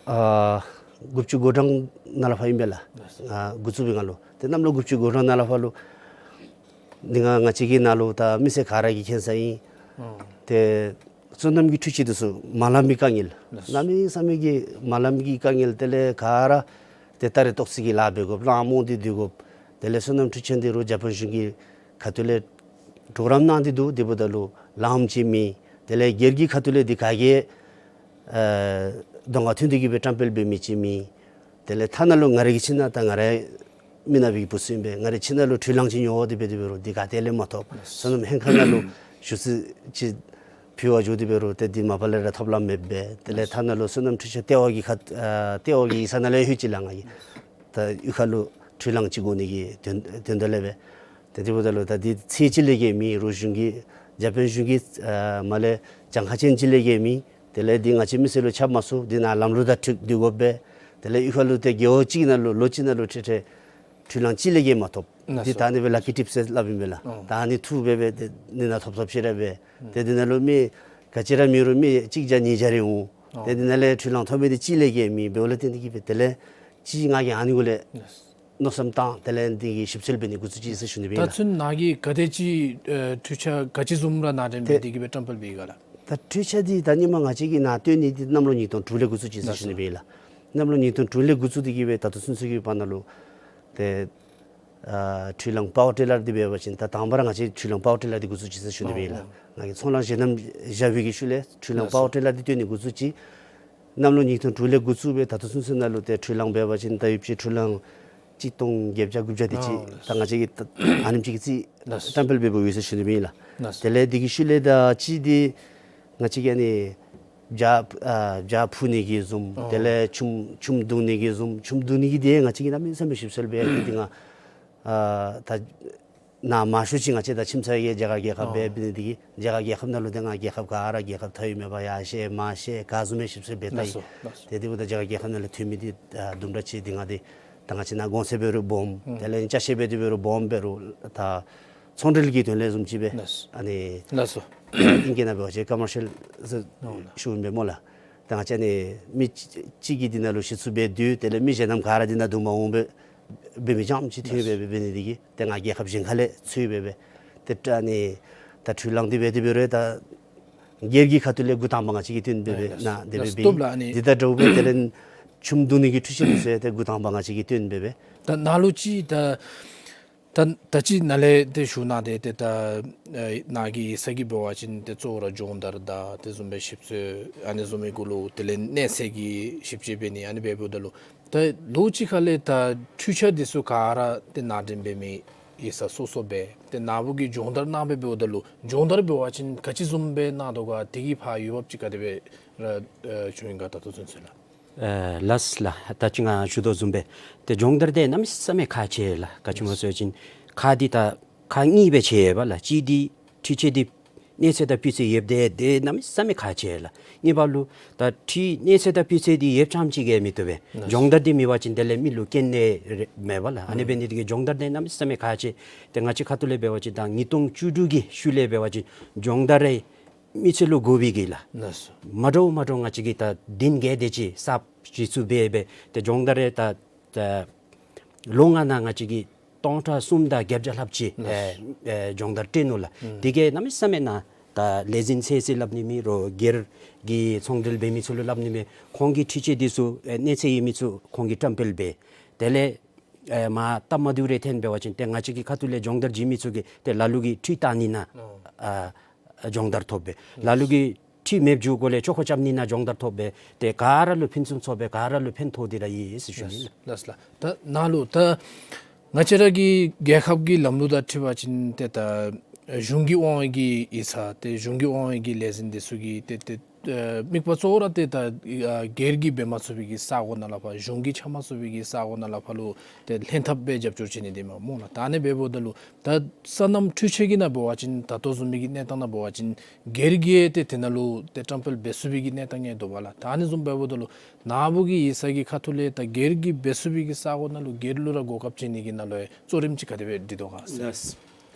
ཨ་དགུ་བཅུ་གོ་གྲངས་ནང་ལས་ཕར་ཨིན་པས་ལགས། ཨ་འགོ་བཙུགས་པའི་སྒང་ལུ་ཏེ་གནམ་ལོ་དགུ་བཅུ་གོ་གྲངས་ནང་ལས་ཕར་ལུ་འདི་ང་ང་བཅས་ཀྱི་ནང་ལུ་ད་མི་སེར་ག་ར་གིས་མཁྱེན་ས་ཨིན། ཨ་ཏེ་སོ་ནམ་གྱི་འཕྲུལ་ཆས་དེ་ཚུ་མ་ལང་པའི་དཀའ་ངལ་གནམ་མེད་ས་མེད་ཀྱི་མ་ལང་པའི་དཀའ་ངལ། དེ་ལས་ག་ར་ཏེ་སྟ་རེ་ཏོག་ཙི་གི་ལཱ་འབད་དགོཔ་གླང་རྨོ་སྟེ་སྡོད་དགོཔ། དེ་ལས་སོ་ནམ་འཕྲུལ་ཆས་འདི་རོགས་འཇར་པན་གཞུང་གི་ཁ་ཐུག་ལས་གྲོགས་རམ་གནང་སྟེ་འདུག། དེ་འབདཝ་ད་ལུ་ལངམ་ཅིག་མེད། དེ་ལས་སྒེར་གྱི་ཁ་ཐུག་ལས་འདི་ག་གིས་ཨེ་གདོང་ཁར་ཐོན་ཏེ་གིས་སྦེ་བཀྲམ་སྤེལ་འབད་མི་ཅིག་མེད། དེ་ལས་ཐ་ན་ལུ་ང་རའི་ཁྱིམ་ནང་ད་ང་རའི་མི་ནག་པའི་བུ་ཚུ་ཨིན་པས། ང་རའི་ཁྱིམ་ནང་ལུ་འཕྲུལ་གླང་ཅིག་ཉོ་དགོ་དེ་སྦེ་དེ་འབད་རུང་འདི་ག་ཏེ་ལས་མ་ཐོབ། ལགས་སོ། སོ་ནམ་ཧེང་ཁ་ནང་ལུ་ཞུ་ཚིག་ཅིག་ཕུལ་བར་འགྱོ་དེ་འབད་རུང་ཏེ་འདི་མ་པ་ལས་ར་ཐོབ་ལམ་མེད་པས། དེ་ལས་ཐ་ན་ལུ་སོ་ནམ་འཕྲུལ་ཆས་ལྟེ་བ་གི་ཁ་ཨ་ལྟེ་བ་གི་ཡིག་ཚང་ནང་ལས་ལྷོད་ཅི་ལགས། ང་གིས་ད་གཡུས་ཁ་ལུ་འཕྲུལ་གླང་ཅིག་དགོ་ནི་གི་དོན་དོན་དག་ལས་སྦེ། ཏེ་དེ་འབདཝ་ད་ལུ་ད་འདི་ཚད་ཅིག་ལས་བརྒལ་མེད། རོགས་གཞུང་གི་འཇར་པན་གཞུང་གི་ཨ་མ་ལས་གྱངས་ཁ་ཅན་ཅིག་ལས་བརྒལ་མེད། དེ་ལས་འདི་ང་བཅས་མི་སེར་ལུ་ཁྱབ་མ་ཚུགས། འདི་ནང་ལམ་ལུགས་དང་འཁྲིལ་སྡོད་དགོ་པས། དེ་ལས་གཡུས་ཁ་ལུ་ཏེ་རྒེད་འོག་ཅིག་ནང་ལུ་ལོ་གཅིག་ནང་ལུ་ཁྲིག་ཁྲི་འཕྲུལ་གླང་གཅིག་ལས་བརྒལ་མ་ཐོབ། ལགས་འདི་སོ། ད་ཨ་ནི་སྦེ་ལ་ཀི་ཊིཔ་ཟེར་སླབ་ཨིན་པས་ལགས། ཨོ། ད་ཨ་ནི་ཐུག་སྦེ་སྦེ་ཏེ་འདི་ནང་ཐོབ་ཐོབ་ཅིག་ར་སྦེ། ཨོ། ཏེ་འདི་ནང་ལུ་མི་ག་ཅི་ར་མེད་རུང་མི་གཅིག་བརྒྱ་ཉིས་བརྒྱ་རེ་འོང་། ཨོ། ཏེ་འདི་ནང་ལས་འཕྲུལ་གླང་ཐོབ་མི་འདི་གཅིག་ལས་བརྒལ་མེད། འབདཝ་ལས་ཏེ་འདི་གིས་སྦེ་དེ་ལས་ཅིག་ང་གིས་ཨ་ནི་གུ་ལས་ལགས་སོ། མནོ་བསམ་བཏང་། དེ་ལས་འདི་གི་ཞིབ་འཚོལ་འབད་ནི་འགོ་བཙུགས་ཅི་ཟེར་ཞུ་ནི་སྦེ་ད་ལགས། ཚུན་ནཱ་གིས་ག་དེ་ཅིག་ཨེ་འཕྲུལ་ཆས་ག་ཅི་བཟུམ་ར་ནང་འདྲེན་འབད་དེ་གིས་སྦེ་བཀྲམ་སྤེལ་འབད་ཡི་ག་ལགས། ད་འཕྲུལ་ཆས་འདི་ད་ཧེ་མ་ང་བཅས་ཀྱིས་ནཱ་བཏོན་ནི་འདི་གནམ་ལོ་ཉིས་སྟོང་དྲུག་ལས་འགོ་བཙུགས་ཅི་ཟེར་ལགས་སོ། ཞུ་ནི་སྦེ་ཨིན་ལགས། གནམ་ལོ་ཉིས་སྟོང་དྲུག་ལས་འགོ་བཙུགས་ཏེ་གིས་སྦེ་ད་ལྟོ་ཚུན་ཚོད་ཀྱི་བར་ན་ལུ་ཏེ་ཨ་འཕྲུལ་གླང་པ་ཝར་ཊི་ལར་འདི་འབད་བ་ཅིན་ད་དང་པ་ར་ང་བཅས་འཕྲུལ་གླང་པ་ཝར་ཊི་ལར་འདི་འགོ་བཙུགས་ཅི་ཟེར་ཞུ་ནི་སྦེ་ཨིན་ལགས། ཨོ་ཨོ། ང་གིས་ཚོང་ལམ་བཞེས་གནང་བཞག་པའི་གི་ཤུལ་ལས་འཕྲུལ་གླང་ལགས་པ་ཝར་ཊི་ལར་འདི་བཏོན་ནི་འགོ་བཙུགས་ཅི། གནམ་ལོ་ཉིས་སྟོང་དྲུག་ལས་འགོ་བཙུགས་སྦེ་ད་ལྟོ་ཚུན་ཚོད་ནང་ལུ་ཏེ་འཕྲུལ་གླང་འབད་བ་ཅིན་ད་ཡོད་ཅི་འཕྲུལ་གླང་གཅིག་སྟོང་བརྒྱད་བརྒྱ་དགུ་བརྒྱ་དེ་ཅིག་ཨོ་ད་ང་བཅས་ཀྱིས་ད་ཨ་ནེམ་ཅིག་གི་རྩིས་ལགས་སོ། བཀྲམ་སྤེལ་འབད་འབདཝ་ཡོད་ཟེར་ཞུ་ནི་སྦེ་ཨིན་ལགས། ལགས་སོ། དེ་ལས་འདི་གི་ཤུལ་ལས་ད་ཅིག་འདི་ང་བཅས་ཀྱིས་ཨ་ནི་བྱ་ཨ་བྱ་འཕུར་ནི་གི་བཟུམ། ཨོ། དེ་ལས་ཆུམ་ཆུམ་བརྡུང་ནི་གི་བཟུམ། ཆུམ་བརྡུང་ནི་གི་འདི་ང་བཅས་ཀྱིས་གནམ་མེད་ས་མེད་ཞིབ་འཚོལ་འབད་ཡི། འདི་ང་ཨ་ད་ནཱ་མང་ཤོས་ཅིག་ང་བཅས་ད་ཁྱིམ་ཚང་གི་རྒྱ་གར་རྒྱལ་ཁབ་ཨོ་འབད་འབད་ནི་འདི་གིས་རྒྱ་གར་རྒྱལ་ཁབ་ནང་ལུ་ཏེ་ང་རྒྱལ་ཁབ་ག་ར་རྒྱལ་ཁབ་མཐའ་དབུས་མེད་པར་ཡར་བཤལ་མར་བཤལ་ག་བཟུམ་སྦེ་ཞིབ་འཚོལ་འབད་ལྟ་ཡི། ལགས་སོ་ལགས་སོ། ཏེ་དེ་འབདཝ་ད་རྒྱ་གར་རྒྱལ་ཁབ་ནང་ལུ་ཐོན་མི་འདི་ཨ་དུམ་གྲ་ཅིག་འདི་ང་འདི་ད་ང་བཅས་ནཱ་གོང་ཚད་འབད་རུང་སྦོམ། ཨུམ། དེ་ལས་ཅ་ཆས་འབད་དེ་འབད་རུང་སྦོམ་འབད་རུང་ད་ཚོང་འབྲེལ་གྱི་དོན་ལས་བཟུམ་ཅིག་སྦེ། ལགས་སོ། ཨ་ནི་ལགས་སོ། ཨིང་སྐད་ནང་འབད་བ་ཅིན་ཀོ་མར་ཤལ་ཟེར་ཨོ་ལགས། ཞུཝ་ཨིན་པས་སྨོ་ལགས། ད་ང་བཅས་ཨ་ནི་མི་གཅིག་གཅིག་གིས་འདི་ནང་ལུ་ཞིབ་འཚོལ་འབད་དེ་དེ་ལས་མི་གཞན་རྣམས་ག་ར་འདི་ནང་འདུ་མ་འོང་པས། འབད་མི་རྐྱངམ་ཅིག་ཐོན་སྦེ་འབད་འབད་ནི་འདི་གིས་ཏེ་ང་རྒྱལ་ཁབ་གཞན་ཁ་ལས་འཚོལ་སྦེ་འབད། ཏེ་ད་ཨ་ནི་ད་འཕྲུལ་གླང་འདི་འབད་དེ་འབད་རུང་ད་སྒེར་གྱི་ཁ་ཐུག་ལས་འགོ་དང་པ་ང་བཅས་ཀྱིས་བཏོན་སྦེ་འབད། ལགས་ནཱ་དེ་སྦེ་ལགས་འབད་སྟོབས་ལགས། ཨ་ནི་འདི་དང་འདྲཝ་སྦེ་དེ་ལས་ཆུམ་བརྡུང་ནི་གི་འཕྲུལ་ཆས་འདི་ཚུ་ཏེ་འགོ་དང་པ་ང་བཅས་ཀྱིས་བཏོན་སྦེ་འབད། ད་ནཱ་ལུ་ཅིག་ད་ད་ད་ཅི་ནཱ་ལས་ཏེ་ཞུ་གནང་སྟེ་ཏེ་ད་ཨེ་ནཱ་གི་ཡིག་ཚང་གི་འབད་བ་ཅིན་ཏེ་གཙོ་བོ་ར་སྦྱོང་བརྡར་དང་དེ་བཟུམ་སྦེ་ཞིབ་འཚོལ་ཨ་ནི་བཟུམ་མའི་གུ་ལུ་དེ་ལས་གནས་ཚད་ཀྱི་ཞིབ་དཔྱད་འབད་ནི་ཨ་ནི་འབདཝ་ད་ལུ་ད་ལོ་གཅིག་ཁ་ལས་ད་འཕྲུལ་ཆས་འདི་ཚུ་ག་ར་ཏེ་ནང་འདྲེན་འབད་མི་ཡིག་ཚང་སོ་སོ་སྦེ་ཏེ་ནཱ་བུ་གིས་སྦྱོང་བརྡར་གནང་སྦེ་འབདཝ་ད་ལུ་སྦྱོང་བརྡར་འབད་བ་ཅིན་ག་ཅི་བཟུམ་སྦེ་གནང་དོ་ག། དེ་གི་ཕར་འོས་འབབ་ཅིག་ག་དེ་སྦེ་ར་ཨེ་བྱུང་ཡི་ག་ད་ལྟོ་ཚུན་ཚོད་ལགས། ཨེ་ལགས་ལགས། ད་ཅི་ང་ཞུ་དོ་བཟུམ་སྦེ་ཏེ་སྦྱོང་བརྡར་འདི་གནམ་མེད་ས་མེད་ཁག་ཆེ་ལགས། ག་ཅི་སྨོ་ཟེར་བ་ཅིན་ཁག་འདི་ད་ཁག་གཉིས་སྦེ་ཕྱེ་བས་ལགས། གཅིག་འདི་འཕྲུལ་ཆས་འདི་ གནས་ཚད་དང་སྤུས་ཚད་ཡོདཔ་དེ་དེ་གནམ་མེད་ས་མེད་ཁག་ཆེ་ལགས། གཉིས་པ་ལུ་ད་ཁྲལ་གནས་ཚད་དང་སྤུས་ཚད་འདི་ཡོདཔ་ཙམ་ཅིག་གིས་མི་བཏུབ་པས། ལགས། སྦྱོང་བརྡར་འདི་མེད་པ་ཅིན་དེ་ལས་མི་ལུ་སྐྱོན་ནི་རེ་མེད་པས་ལགས། ཨ་ནི་ལགས། འབད་ནི་དེ་གིས་སྦྱོང་བརྡར་འདི་གནམ་མེད་ས་མེད་ཁག་ཆེ། ཏེ་ང་བཅས་ཁ་ཐུག་ལས་འབད་བ་ཅིན་ད་ཉིས་སྟོང་བཅུ་དྲུག་གི་ཤུལ་ལས་འབད་བ་ཅིན་སྦྱོང་བརྡར་རེ་མི་སེར་ལུ་དགོ་པའི་གི་ལགས། ལགས་སོ། མ་འདྲཝ་མ་འདྲཝ་ང་བཅས་ཀྱིས་ད་གདན་འགེལ་ཏེ་ཅིག་གསརཔ་བཞེས་ཚུགས་སྦེ་སྦེ་ཏེ་སྦྱོང་བརྡར་རེ་ད་ད་ལོ་ལྔ་ནང་ང་བཅས་ཀྱིས་སྟོང་ཕྲག་གསུམ་དང་བརྒྱད་བརྒྱ་ལྷགཔ་ཅིག་ལགས། ཨེ་ཨེ་སྦྱོང་བརྡར་སྤྲོད་ནུག་ལགས། ཨུམ། དེ་གིས་གནམ་མེད་ས་མེད་ནཱ་ད་ལས་འཛིན་ཚུ་ཟེར་སླབ་ནི་མེད། རོགས་སྒེར་གྱི་ཚོང་འབྲེལ་འབད་མི་ཚུ་ལུ་སླབ་ནི་མེད། ཁོང་གིས་འཕྲུལ་ཆས་འདི་ཚུ་ཨེ་གནས་ཚད་ཡོད་མི་ཚུ་ཁོང་གིས་བཀྲམ་སྤེལ་འབད། དེ་ལས་ཨེ་མར་སྟབས་མ་བདེཝ་རེ་ཐོན་འབད་བ་ཅིན་ཏེ་ང་བཅས་ཀྱི་ཁ་ཐུག་ལས་སྦྱོང་བརྡར་བྱིན་མི་ཚུ་གིས་ཏེ་ལ་ལུ་གིས་འཕྲུལ་བཏང་ནི་ནང་ཨོ་ཨ་སྦྱོང་བརྡར་ཐོབ་པས། ལགས། ལ་ལུ་གིས་འཕྲུལ་མེདཔ་འགྱོ་དགོཔ་ལས་ཆོག་ཁོ་རྐྱབ་ནི་ནང་སྦྱོང་བརྡར་ཐོབ་པས། ཏེ་ག་ར་ལུ་ཕུན་སུམ་ཚོགས་པས། ག་ར་ལུ་ཕན་ཐོགས་ཏེ་ར་ཡོད་ཟེར་ཞུ་ནི། ལགས་ལགས་ལགས། ད་ནཱ་ལུ་ད་ང་བཅས་ར་གི་རྒྱལ་ཁབ་ཀྱི་ལམ་ལུགས་དང་འཁྲིལ་བ་ཅིན་ཏེ་ད་གཞུང་གིས་དབང་བའི་གི་ཡིག་ཚང་ཏེ་གཞུང་གིས་དབང་བའི་གི་ལས་འཛིན་འདི་ཚུ་གིས་ཏེ་ཏེ་ཨ་དམིགས་པ་གཙོ་བོ་ར་ཏེ་ད་ཨ་སྒེར་གྱིས་འབད་མ་ཚུགས་པའི་གི་ས་གོ་ནང་ལས་ཕར་གཞུང་གིས་འཕྱག་མ་ཚུགས་པའི་གི་ས་གོ་ནང་ལས་ཕར་ལུ་ཏེ་ལྷན་ཐབས་སྦེ་རྒྱབ་སྐྱོར་བྱིན་ནི་འདི་མས་སྨོ་ལགས། ད་ཨ་ནི་འབདཝ་ད་ལུ་ད་སོ་ནམ་འཕྲུལ་ཆས་ཀྱི་ནང་འབད་བ་ཅིན་ད་ལྟོ་བཟུམ་མའི་གི་གནས་སྟངས་ནང་འབད་བ་ཅིན་སྒེར་གྱིས་ཏེ་དེ་ནང་ལུ་ཏེ་བཀྲམ་སྤེལ་འབད་ཚུགས་པའི་གི་གནས་སྟངས་ཡང་འདུག་པ་ལགས། ད་ཨ་ནི་བཟུམ་འབདཝ་ད་ལུ་ནཱ་བུ་གི་ཡིག་ཚང་གི་ཁ་ཐུག་ལས་ད་སྒེར་གྱིས་འབད་ཚུགས་པའི་གི་ས་གོ་ནང་ལུ་སྒེར་ལུ་ར་གོ་སྐབས་བྱིན་ནི་གི་ནང་ལུ་གཙོ་རིམ་ཅིག་ག་དེ་སྦེ་སྒྲིག་དོ་ག་ཟེར། ལགས།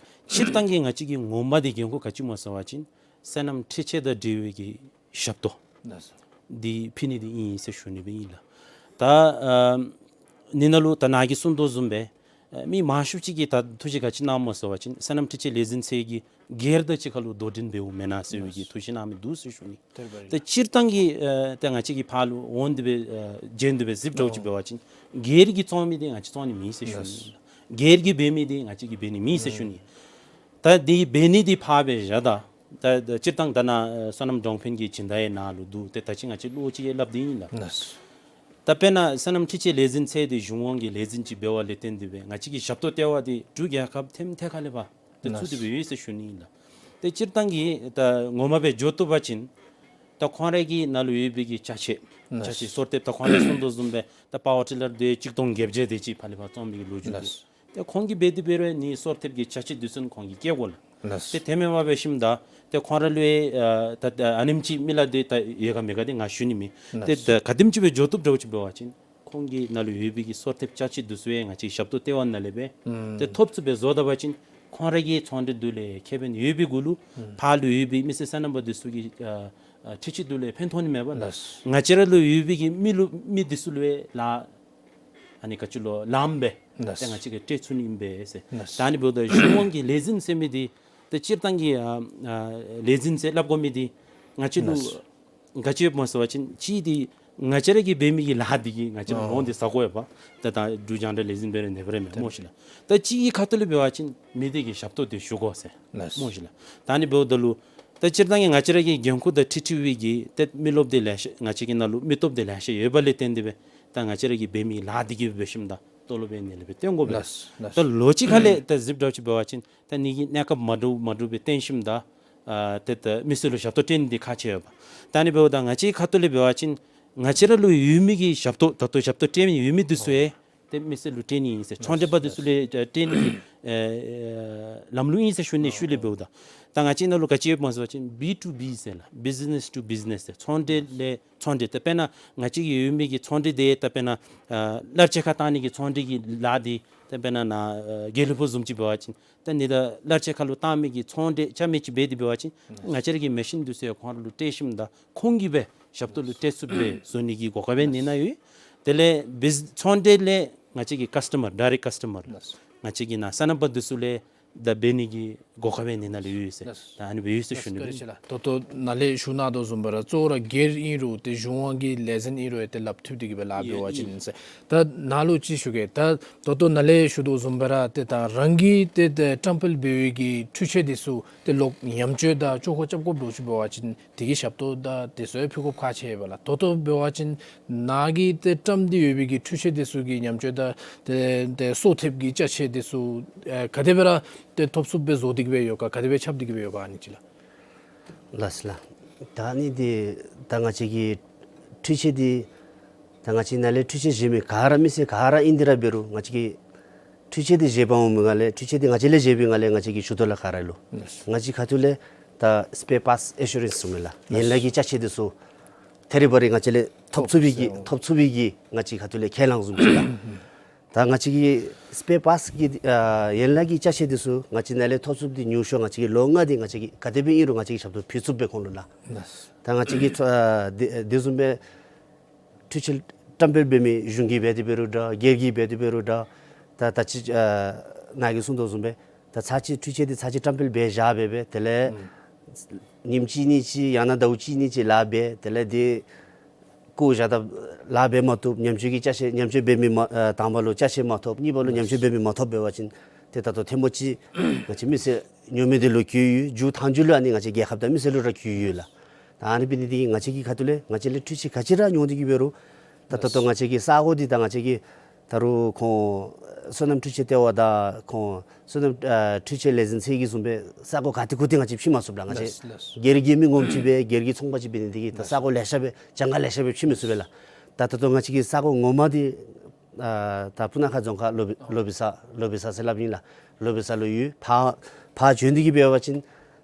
སྤྱིར་བཏང་གི་ང་བཅས་ཀྱི་ངོ་མ་འདི་འགན་ཁུར་ག་ཅི་སྨོ་ཟེར་བ་ཅིན་སོ་ནམ་འཕྲུལ་ཆས་དང་འབྲེལ་བའི་གི་ཞབས་ཏོག་ལགས་སོ། འདི་ཕུལ་ནི་འདི་ཨིན་ཟེར་ཞུ་ནི་སྦེ་ཨིན་ལགས། ད་ཨ་ནི་ནང་ལུ་ད་ནཱ་གིས་གསུངས་དོ་བཟུམ་སྦེ་ཨ་མི་མང་ཤོས་ཅིག་གིས་ད་ཐུགས་བཞེད་ག་ཅི་གནངམ་སྨོ་ཟེར་བ་ཅིན་སོ་ནམ་འཕྲུལ་ཆས་ལས་འཛིན་ཚུ་གིས་སྒེར་དང་གཅིག་ཁར་ལུ་དོ་འགྲན་འབདཝ་མེན་ན་ཟེར་བའི་གི་ཐུགས་བཞེད་གནང་མི་འདུག་ཟེར་ཞུ་ནི། ཏེ་སྤྱིར་བཏང་གི་ཨ་ཏེ་ང་བཅས་ཀྱི་ཕར་ལུ་འོང་སྟེ་སྦེ་ཨ་བྱོན་ཏེ་སྦེ་གཟིགསཔ་འདྲཝ་ཅིག་འབད་བ་ཅིན་སྒེར་གྱིས་བཙོང་མི་འདི་ང་བཅས་བཙོང་ནི་མེད་ཟེར་ཞུ་ནི། ལགས། སྒེར་གྱིས་འབད་མི་འདི་ང་བཅས་ཀྱིས་འབད་ནི་མེད་ཟེར་ཞུ་ནི། ད་འདི་འབད་ནི་འདི་ཕར་སྦེ་བཞག་ད། ད་ད་སྤྱིར་བཏང་ད་ནཱ་ཨ་སོ་ནམ་གྲོང་དཔོན་གྱི་སྦྱིན་བདག་ཡང་ནཱ་ལུ་འདུག། ཏེ་ད་ཅི་ང་བཅས་བློ་ཅིག་ཡང་སླབ་སྟེ་ཨིན་ལགས། ལགས། ད་དཔེར་ན་སོ་ནམ་འཕྲུལ་ཆས་ལས་འཛིན་ཚུ་འདི་གཞུང་དབང་གི་ལས་འཛིན་ཅིག་འབདཝ་ལས་བརྟེན་ཏེ་སྦེ་ང་བཅས་ཀྱི་ཞབས་ཏོག་ལྟེ་བ་འདི་འབྲུག་རྒྱལ་ཁབ་ཐེམ་ཐད་ཁ་ལས་ཕར་ཏེ་ཚུད་དེ་སྦེ་ཡོད་ཟེར་ཞུ་ནི་ཨིན་ལགས། ཏེ་སྤྱིར་བཏང་གི་ད་ངོ་མ་སྦེ་འགྱོ་བཏུབ་པ་ཅིན་ད་ཁོང་ར་གི་ནང་ལུ་ཡོད་པའི་གི་ཅ་ཆས་ཅ་ཆས་སོར་ཐེབས་ད་ཁོང་ར་གསུངས་དོ་བཟུམ་སྦེ་ད་པ་ཝར་ཊི་ལར་འདི་གཅིག་སྟོང་བརྒྱད་བརྒྱ་དེ་ཅིག་ཕར་ལས་ཕར་བཙོང་མི་གི་ལོ་རྒྱུས་འདུག། ཏེ་ཁོང་གིས་འབད་དེ་འབད་རུང་ནི་སོར་ཐེབས་ཀྱི་ཅ་ཆས་འདི་ཚུ་ཁོང་གིས་བཀལ་དགོ་ལགས། ཏེ་དེ་མེན་པར་འབད་ཞིནམ་ད་ཏེ་ཁོང་ར་ལུ་ཨ་ད་ཨ་ནེམ་ཅིག་མི་ལག་འདི་ད་ཡོད་ག་མེད་ག་འདི་ང་ཞུ་ནི་མེད། ཏེ་ད་ག་དེམ་ཅིག་སྦེ་འགྱོ་བཏུབ་འདྲཝ་ཅིག་འབད་བ་ཅིན་ཁོང་གི་ནང་ལུ་ཡོད་པའི་གི་སོར་ཐེབས་ཅ་ཆས་འདི་ཚུ་ཡང་ང་བཅས་ཞབས་ཏོག་ལྟེ་བ་ནང་ལས་སྦེ་ཏེ་ཐོབ་ཚུགསཔ་སྦེ་བཟོ་ད་པ་ཅིན་ཁོང་ར་གི་ཚོང་འབྲེལ་འདི་ལུ་ཁེ་ཕན་ཡོད་པའི་གུ་ལུ་ཕར་ལུ་ཡོད་པའི་མི་སེར་སོ་ནམ་པ་འདི་ཚུ་གི་ཨ་ཨ་འཕྲུལ་ཆས་འདི་ལུ་ཕན་ཐོགས་ནི་མས་པ་ལགས། ལགས། ང་བཅས་ར་ལུ་ཡོད་པའི་གི་མི་ལུ་མི་འདི་ཚུ་ལུ་ལཱ་ཨ་ནི་ག་ཅི་ལོ་ལངམ་སྦེ་ལགས། ཏེ་ང་བཅས་ཀྱིས་སྤྲོད་ཚུགས་ནི་ཨིན་པས་ཟེར། ལགས། ད་ཨ་ནི་འབདཝ་ད་གཞུང་དབང་གི་ལས་འཛིན་ཟེར་མི་འདི་ཏེ་སྤྱིར་བཏང་གི་ཨ་ཨ་ལས་འཛིན་ཟེར་སླབ་དགོ་མི་འདི་ང་བཅས་ལུ་ལགས། ག་ཅི་ཡོདཔ་སྨོ་ཟེར་བ་ཅིན་གཅིག་འདི་ང་བཅས་ར་གིས་འབད་མི་གི་ལཱ་འདི་གིས་ང་བཅས་ལུ་ཨོ་ལོང་འདི་བཟའ་དགོ་ཡོདཔ། ད་ད་འབྲུག་རྒྱང་བསྒྲགས་ལས་འཛིན་འབད་རུང་ནེ་པ་རེ་མེན་ཏེ་སྨོ་ཤིག་ལགས། ད་གཅིག་གི་ཁ་ཐུག་ལས་འབད་བ་ཅིན་མི་སྡེ་གི་ཞབས་ཏོག་འདི་ཞུ་དགོ་ཟེར་ལགས། སྨོ་ཤིག་ལགས། ད་ཨ་ནི་འབདཝ་ད་ལུ་ད་སྤྱིར་བཏང་གི་ང་བཅས་ར་གི་འགན་ཁུར་དང་འཁྲིལ་འཁྲིལ་བའི་གི་ཏེ་མི་རློབས་འདི་ལེ་ཤ་ང་བཅས་ཀྱི་ནང་ལུ་མི་སྟོབས་འདི་ལེ་ཤ་ཡོདཔ་ལས་བརྟེན་ཏེ་སྦེ་ད་ང་བཅས་ར་གིས་འབད་མི་ལཱ་འདི་གིས་འབད་ཞིནམ་ད་ཏོ་ལོ་སྦེ་ནི་ལས་སྦེ་བཏོན་དགོ་པས། ལགས་ལགས། ད་ལོ་གཅིག་ཁ་ལས་ད་གཟིགསཔ་འདྲཝ་ཅིག་འབད་བ་ཅིན་ད་ནི་གི་གནས་སྐབས་མ་འདྲཝ་མ་འདྲཝ་སྦེ་བཏོན་ཞིནམ་ད་ཨ་ཏེ་ད་མི་སེར་ལུ་ཞབས་ཏོག་སྤྲོད་ནི་འདི་ཁག་ཆེ་ཡོདཔ། ད་ཨ་ནི་འབདཝ་ད་ང་བཅས་ཁ་ཐུག་ལས་འབད་བ་ཅིན་ང་བཅས་ར་ལུ་ཡོད་མི་གི་ཞབས་ཏོག་ད་ལྟོ་ཞབས་ཏོག་སྤྲོད་མི་ཡོད་མི་འདི་ཚུ་ཡང་ཏེ་མི་སེར་ལུ་སྤྲོད་ནི་ཨིན་ཟེར། ཚོང་འབྲེལ་པ་འདི་ཚུ་ལུ་ཨ་སྤྲོད་ནི་གི་ཨེ་ཨེ་ལམ་ལུགས་ཨིན་ཟེར་ཞུ་ནི་ཤུལ་ལས་འབདཝ་ད་ད་ང་བཅས་ནང་ལུ་ག་ཅི་ཡོདཔ་སྨོ་ཟེར་བ་ཅིན་བི་ཊུ་བི་ཟེར་ལགས། བི་ཛི་ནེས་ཊུ་བི་ཛི་ནེས་ཟེར། ཚོང་འབྲེལ་ལས་ཚོང་འབྲེལ། ཏེ་དཔེར་ན་ང་བཅས་ཀྱི་ཡོད་མི་གི་ཚོང་འབྲེལ་འདི་ད་དཔེར་ན་ཨ་གླར་ཆས་ཁར་བཏང་ནི་གི་ཚོང་འབྲེལ་གྱི་ལཱ་འདི་ད་དཔེར་ན་ནཱ་ཨ་དགེ་ལེགས་ཕུག་བཟུམ་ཅིག་འབད་བ་ཅིན་ད་ནི་ད་གླར་ཆས་ཁར་ལུ་བཏང་མི་གི་ཚོང་འབྲེལ་རྐྱབ་མི་ཅིག་འབད་དེ་འབད་བ་ཅིན་ང་བཅས་ར་གི་མེ་ཤིན་འདི་ཚུ་ཡང་ཁོང་ར་ལུ་སྤྲོད་ཞིནམ་ད་ཁོང་གིས་སྦེ་ཞབས་ཏོག་ལུ་སྤྲོད་ཚུགསཔ་སྦེ་བཟོ་ནི་གི་གོ་སྐབས་ཡང་ནི་ནཱ་ཡོད། དེ་ལས་བི་ཚོང་འབྲེལ་ལས་ང་བཅས་ཀྱི་ཀཱས་ཊ་མར་ཌའི་རེཀཊ་ཀཱས་ཊ་མར་ང་བཅས་ཀྱི་ནཱ་སོ་ནམ་པ་འདི་ཚུ་ལས་ད་འབད་ནི་གི་གོ་སྐབས་ཡང་ནི་ནཱ་ལུ་ཡོད་ཟེར། ད་ཨ་ནི་སྦེ་ཡོད་ཟེར་ཞུ་ནི་ཨིན། ད་ལྟོ་ནཱ་ལས་ཞུ་གནང་དོ་བཟུམ་སྦེ་ར་གཙོ་བོ་ར་སྒེར་ཨིན་རུང་ཏེ་གཞུང་དབང་གི་ལས་འཛིན་ཨིན་རུང་ཡང་ཏེ་ལག་མཐུད་དེ་གི་སྦེ་ལཱ་འབད་བ་ཅིན་ཟེར། ད་ནཱ་ལུ་ཅིག་ཞུ་གེ། ད་ད་ལྟོ་ནཱ་ལས་ཞུ་དོ་བཟུམ་སྦེ་ར་ཏེ་ད་རང་གིས་ཏེ་ཏེ་བཀྲམ་སྤེལ་འབད་བའི་གི་འཕྲུལ་ཆས་འདི་ཚུ་ཏེ་ལོག་ཉམས་བཅོས་དང་ཅོག་ཁ་རྐྱབ་དགོཔ་འདྲཝ་ཅིག་འབད་བ་ཅིན་དེ་གི་ཞབས་ཏོག་དང་དེ་ཚུ་ཡང་ཕུལ་དགོཔ་ཁག་ཆེ་བས་ལགས། ད་ལྟོ་འབད་བ་ཅིན་ནཱ་གིས་ཏེ་བཀྲམ་སྟེ་ཡོད་པའི་གི་འཕྲུལ་ཆས་འདི་ཚུ་གི་ཉམས་བཅོས་དང་ཏེ་ཏེ་སོར་ཐེབས་ཀྱི་ཅ་ཆས་འདི་ཚུ་ཨེ་ག་དེ་སྦེ་ར་ཏེ་ཐོབ་ཚུགསཔ་སྦེ་བཟོ་སྟེ་གི་སྦེ་ཡོད་ག། ག་དེ་སྦེ་ཁྱབ་སྟེ་གི་སྦེ་ཡོད་ག་ཨ་ནི་ཅིག་ལགས། ལགས་སོ་ལགས། ད་ཨ་ནི་འདི་ད་ང་བཅས་ཀྱི་འཕྲུལ་ཆས་འདི་ད་ང་བཅས་ནཱ་ལས་འཕྲུལ་ཆས་བཞེས་མི་ག་ར་མི་སེར་ག་ར་ཨིན་ཏེ་ར་འབད་རུང་ང་བཅས་ཀྱིས་འཕྲུལ་ཆས་འདི་བཞེས་པར་འོང་མི་ནང་ལས་འཕྲུལ་ཆས་འདི་ང་བཅས་ལས་བཞེས་པའི་ནང་ལས་ང་བཅས་ཀྱིས་ཞུ་དོ་ལགས་ག་ར་ལུ། ལགས་སོ། ང་བཅས་ཁ་ཐུག་ལས་ ད་སི་པེར་པཱརཊསི་ཨེ་ཤུ་རེནསི་ཟེར་མི་ལགས། ཡན་ལག་གི་ཅ་ཆས་འདི་ཚུ་ཐད་རི་བ་རི་ང་བཅས་ལས་ཐོབ་ཚུགས་པའི་གི་ཐོབ་ཚུགས་པའི་གི་ང་བཅས་ཁ་ཐུག་ལས་ཁས་བླངས་བཟུམ་ཅིག་ལགས། ད་ང་བཅས་ཀྱི་སི་པེར་པཱརཊསི་གི་ཨ་ཡན་ལག་གི་ཅ་ཆས་འདི་ཚུ་ང་བཅས་ནཱ་ལས་ཐོབ་ཚུགསཔ་འདི་ཉུང་ཤོས་ང་བཅས་ཀྱིས་ལོ་ལྔ་འདི་ང་བཅས་ཀྱིས་ག་དེ་སྦེ་ཨིན་རུང་ང་བཅས་ཀྱིས་ཞབས་ཏོག་ཕུལ་ཚུགསཔ་སྦེ་ཁོང་ལུ་ལགས། ད་ང་བཅས་ཀྱིས་ཚོ་ཨ་དེ་དེ་བཟུམ་སྦེ་འཕྲུལ་ཆས་བཀྲམ་སྤེལ་འབད་མི་གཞུང་གིས་འབད་དེ་འབད་རུང་འདྲ་སྒེར་གྱིས་འབད་དེ་འབད་རུང་འདྲ། ད་ད་ཅི་ཨ་ནཱ་གིས་གསུངས་དོ་བཟུམ་སྦེ་ད་ཚར་གཅིག་འཕྲུལ་ཆས་འདི་ཚར་གཅིག་བཀྲམ་སྤེལ་འབད་བཞག་སྦེ་སྦེ་དེ་ལས་ཨུམ་ཉིནམ་གཅིག་གཉིས་ཅིག་ཡང་ན་ཟླཝ་གཅིག་གཉིས་ཅིག་ལཱ་འབད། དེ་ལས་འདི་བཀོ་བཞག་ད་ལཱ་འབད་མ་བཏུབ། ཉམས་བཅོས་ཀྱི་ཅ་ཆས་ཉམས་བཅོས་འབད་མི་མ་ཨ་དང་པ་ལུ་ཅ་ཆས་མ་ཐོབ། གཉིས་པ་ལུ་ཉམས་བཅོས་འབད་མི་མ་ཐོབ་འབད་བ་ཅིན་ཏེ་ད་ལྟོ་ཐེངས་མ་གཅིག་ང་བཅས་མི་སེར་ཉོ་མི་འདི་ལུ་བརྒྱུད་ཡོད། མཇུག་མཐའ་མཇུག་ལུ་ཨ་ནི་ང་བཅས་རྒྱལ་ཁབ་དང་མི་སེར་ལུ་ར་བརྒྱུད་ཡོད་ལགས། ད་ཨ་ནི་འབད་ནི་འདི་གིས་ང་བཅས་ཀྱི་ཁ་ཐུག་ལས་ང་བཅས་ལས་འཕྲུལ་ཆས་ག་ཅི་ར་ཉོ་སྟེ་གི་འབད་རུང་ད་ད་ལྟོ་ང་བཅས་ཀྱི་ས་གོ་འདི་ད་ང་བཅས་ཀྱི་ད་རུང་ཁོང་སོ་ནམ་འཕྲུལ་ཆས་ལྟེ་བ་དང་ཁོང་སོ་ནམ་ཨ་འཕྲུལ་ཆས་ལས་འཛིན་ཚད་ཀྱི་བཟུམ་སྦེ་ས་གོ་ག་ཏེ་གུ་ཏེ་ང་བཅས་ཕྱེ་མ་ཚུགས་ལགས། ང་བཅས་ལགས་ལགས། སྒེར་གྱི་མི་ངོམ་ཅིག་སྦེ་སྒེར་གྱི་ཚོང་པ་ཅིག་འབད་ནི་འདི་གིས་ད་ལགས། ས་གོ་ལེ་ཤ་སྦེ་གྱངས་ཁ་ལེ་ཤ་སྦེ་ཕྱེ་མི་ཚུགས་པས་ལགས། ད་ད་ལྟོ་ང་བཅས་ཀྱི་ས་གོ་ངོ་མ་འདི་ཨ་ད་སྤུ་ན་ཁ་རྫོང་ཁག་ལོ་བི་ལོ་བི་ས་ལོ་བི་ས་ཟེར་སླབ་ཨིན་ལགས། ལོ་བི་ས་ལུ་ཡོད། ཕར་ཕར་བྱོན་ཏེ་གི་འབད་བ་ཅིན་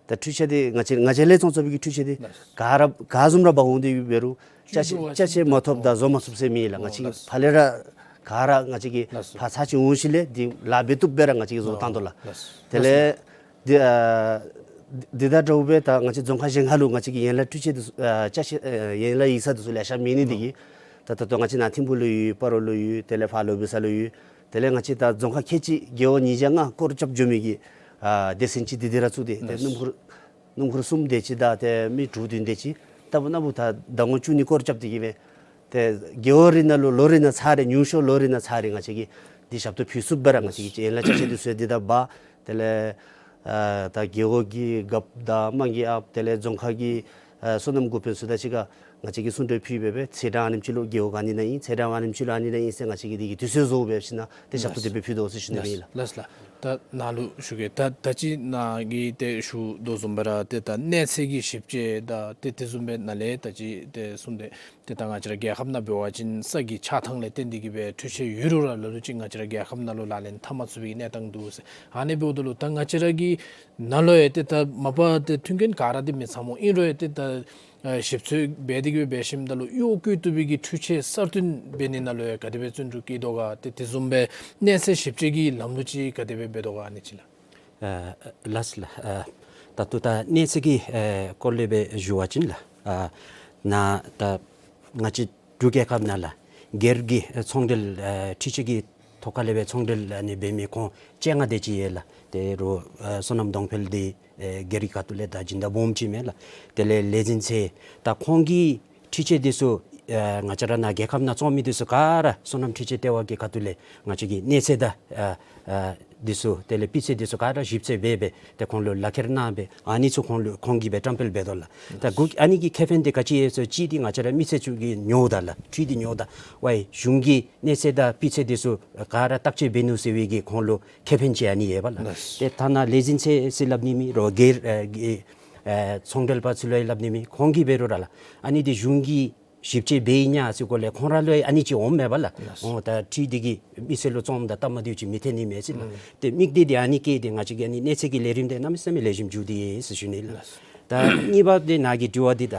ད་འཕྲུལ་ཆས་འདི་ང་བཅས་ང་བཅས་ལས་ཚོང་རྐྱབ་པའི་གི་འཕྲུལ་ཆས་འདི་ལགས། ག་ར་ག་བཟུམ་ར་འབག་འོང་སྟེ་གི་འབད་རུང་ཅ་ཆས་བཅུད་ཅ་ཆས་མ་ཐོབ་ད་བཟོ་མ་ཚུགས་ཟེར་མེད་ལགས། ང་བཅས་ལགས། ཕར་ལས་ར་ག་ར་ང་བཅས་ཀྱིས་ལགས་སོ། ཕར་ཚར་གཅིག་འོང་ཞིནམ་ལས་འདི་ལཱ་འབད་བཏུབ་སྦེ་ར་ང་བཅས་ཀྱིས་བཟོ་བཏང་དོ་ལགས། ལགས་སོ། དེ་ལས་འདི་ཨ་འདི་དང་འདྲཝ་སྦེ་ད་ང་བཅས་རྫོང་ཁག་གཞན་ཁ་ལུ་ང་བཅས་ཀྱི་ཡན་ལག་འཕྲུལ་ཆས་འདི་ཚུ་ཨ་ཅ་ཆས་ཨ་ཡན་ལག་ཡིག་ཚང་འདི་ཚུ་ལེ་ཤ་མེད་ནི་འདི་གིས་ད་ད་ལྟོ་ང་བཅས་ནཱ་ཐིམ་ཕུག་ལུ་ཡོད། སྤ་རོ་ལུ་ཡོད། དེ་ལས་ཕར་ལོ་བི་ས་ལུ་ཡོད། དེ་ལས་ང་བཅས་ད་རྫོང་ཁག་ཁལ་གཅིག་རྒེད་འོག་ཉིས་བརྒྱ་ལྔ་སྐོར་ར་རྐྱབ་འགྱོ་མི་གི་ཨ་སྡེ་ཚན་ཅིག་འདི་འདི་ར་བཙུགས་ཏེ་ཏེ་ལགས། སྣུམ་འཁོར་སྣུམ་འཁོར་གསུམ་དེ་ཅིག་དང་ཏེ་མི་དྲུག་བདུན་དེ་ཅིག་ལྟ་བུ་ན་བུ་ད་ཟླ་ངོ་བཅུ་གཉིས་སྐོར་ར་རྐྱབ་སྟེ་གི་སྦེ་ཏེ་རྒེད་འོག་རེ་ནང་ལུ་ལོ་རེ་ནང་ཚར་རེ་ཉུང་ཤོས་ལོ་རེ་ནང་ཚར་རེ་ང་བཅས་ཀྱིས་འདི་ཞབས་ཏོག་ཕུལ་ཚུགསཔ་སྦེ་ར་ང་བཅས་ཀྱིས་ཡན་ལག་ཅ་ཆས་འདི་ཚུ་འདི་དང་འབག། དེ་ལས་ཨ་ད་རྒེད་འོག་གི་རྒཔོ་དང་དམངས་ཀྱི་ཨཔ་དེ་ལས་རྫོང་ཁག་གི་ཨ་སོ་ནམ་འགོ་དཔོན་ཚུ་དང་གཅིག་ཁར་ང་བཅས་ཀྱིས་གསུང་གྲོས་ཕུལ་སྦེ་སྦེ་ཚེས་གྲངས་ཨ་ནེམ་ཅིག་ལུ་རྒེད་འོག་ཨ་ནི་ནང་ཨིན། ཚེས་གྲངས་ཨ་ནེམ་ཅིག་ལུ་ཨ་ནི་ནང་ཨིན་ཟེར་ང་བཅས་ཀྱིས་འདི་གི་དུས་ཚོད་བཟོ་སྦེ་ཞིནམ་ལས་ཏེ་ཞབས་ཏོག་དེ་སྦེ་ཕུལ་དོ་ཟེར་ཞུ་ནི་ཨིན་ལགས། ལགས་ལགས། ད་ནཱ་ལུ་ཞུ་གེ། ད་ད་ཅི་ནཱ་གིས་ཏེ་ཞུ་དོ་བཟུམ་སྦེ་ར་ཏེ་ད་གནས་ཚད་ཀྱི་ཞིབ་དཔྱད་དང་ཏེ་དེ་བཟུམ་སྦེ་ནཱ་ལས་ད་ཅི་ཏེ་གསུངས་ཏེ་ཏེ་ད་ང་བཅས་ར་རྒྱལ་ཁབ་ནང་འབད་བ་ཅིན་ས་གི་ཆགས་ཐངས་ལས་བརྟེན་ཏེ་གི་སྦེ་འཕྲུལ་ཆས་ཡོད་རུང་ར་ལ་ལུ་ཅིག་ང་བཅས་ར་རྒྱལ་ཁབ་ནང་ལུ་ལག་ལེན་འཐབ་མ་ཚུགས་པའི་གནས་སྟངས་འདུག་ཟེར། ཨ་ནི་འབདཝ་ད་ལུ་ད་ང་བཅས་ར་གི་ནང་ལུ་ཡང་ཏེ་ད་མ་པ་ཏེ་མཐུན་རྐྱེན་ག་ར་འདི་མི་ཚང་མོ་ཨིན་རུང་ཡང་ཏེ་ད་ཨ་ཞིབ་འཚོལ་འབད་དེ་གི་སྦེ་འབད་ཞིནམ་ད་ལུ་གཡོག་བཀོལ་བཏུབ་པའི་གི་འཕྲུལ་ཆས་གསར་བཏོན་འབད་ནི་ནང་ལུ་ཡང་ག་དེ་སྦེ་བརྩོན་འགྲུས་བསྐྱེད་དོ་ག། ཏེ་དེ་བཟུམ་སྦེ་གནས་ཚད་ཞིབ་དཔྱད་ཀྱི་ལམ་ལུགས་ཅིག་ག་དེ་སྦེ་འབད་དོ་ག་ཨ་ནི་ཅིག་ལགས། ཨ་ལགས་ལགས། ཨ་ད་ལྟོ་ད་གནས་ཚད་ཀྱི་ཨ་སྐོར་ལས་སྦེ་ཞུ་བ་ཅིན་ལགས། ཨ་ནཱ་ད་ང་བཅས་འབྲུག་རྒྱལ་ཁབ་ནང་ལགས་སྒེར་གྱི་ཨ་ཚོང་འབྲེལ་ཨ་འཕྲུལ་ཆས་ཀྱི་ཐོག་ཁ་ལས་སྦེ་ཚོང་འབྲེལ་ཨ་ནི་འབད་མི་ཁོང་བཅོ་ལྔ་དེ་ཅིག་ཡོད་ལགས། ཏེ་རུང་ཨ་སོ་ནམ་གདོང་འཕེལ་འདི་ཨེ་སྒེར་གྱི་ཁ་ཐུག་ལས་ད་སྦྱིན་བདག་སྦོམ་ཅིག་མས་ལགས། དེ་ལས་ལས་འཛིན་ཚད་ད་ཁོང་གིས་འཕྲུལ་ཆས་འདི་ཚུ་ཨ་ང་བཅས་ར་ནཱ་རྒྱལ་ཁབ་ནང་བཙོང་མི་འདི་ཚུ་ག་ར་སོ་ནམ་འཕྲུལ་ཆས་ལྟེ་བ་གི་ཁ་ཐུག་ལས་ང་བཅས་ཀྱིས་གནས་ཚད་དང་ཨ་ཨ་འདི་ཚུ་དེ་ལས་སྤུས་ཚད་འདི་ཚུ་ག་ར་ཞིབ་འཚོལ་འབད་སྦེ་ཏེ་ཁོང་ལུ་ལག་ཁྱེར་གནང་སྦེ་ཨ་ནི་ཚུ་ཁོང་ལུ་ཁོང་གིས་སྦེ་བཀྲམ་སྤེལ་འབད་དོ་ལགས། ད་གུ་ཨ་ནི་གི་ཁེ་ཕན་འདི་ག་ཅི་ཡོད་ཟེར་གཅིག་འདི་ང་བཅས་ར་མི་སེར་ཚུ་གིས་ཉོཝ་ད་ལགས། འཕྲུལ་འདི་ཉོཝ་ད་ཝའི་གཞུང་གིས་གནས་ཚད་དང་སྤུས་ཚད་འདི་ཚུ་ག་ར་བརྟག་དཔྱད་འབད་ནུག་ཟེར་བའི་གི་ཁོང་ལུ་ཁེ་ཕན་ཅིག་ཨ་ནི་ཡོདཔ་ལགས། ལགས། ཏེ་ཐ་ན་ལས་འཛིན་ཚད་ཟེར་སླབ་ནི་མེད་རུང་སྒེར་ཨ་གི་ཨ་ཚོང་འབྲེལ་པ་ཚུ་ལུ་ཡང་སླབ་ནི་མེད། ཁོང་གིས་འབད་རུང་ར་ལགས་ཨ་ནི་འདི་གཞུང་གིས་ཞིབ་དཔྱད་འབད་ཡི་ཉ་ཟེར་སྐོར་ལས་ཁོང་ར་ལུ་ཡང་ཨ་ནི་ཅིག་འོངམ་མས་པ་ལགས། ལགས། འོ་ད་འཕྲུལ་འདི་གིས་མི་སེར་ལུ་བཙོངམ་ད་སྟབས་མ་བདེཝ་ཅིག་མི་འཐོན་ནི་མས་ཟེར་ལགས། ཨུམ། ཏེ་དམིགས་གཏད་འདི་ཨ་ནི་བསྐྱེད་དེ་ང་བཅས་ཀྱི་ཨ་ནི་གནས་ཚད་ཀྱི་ལས་རིམ་འདི་གནམ་མེད་ས་མེད་ལེགས་ཤོམ་འགྱོ་སྟེ་ཡོད་ཟེར་ཞུ་ནི་ལགས། ལགས། ད་གཉིས་པ་འདི་ནཱ་གི་དྲི་བ་འདི་ད་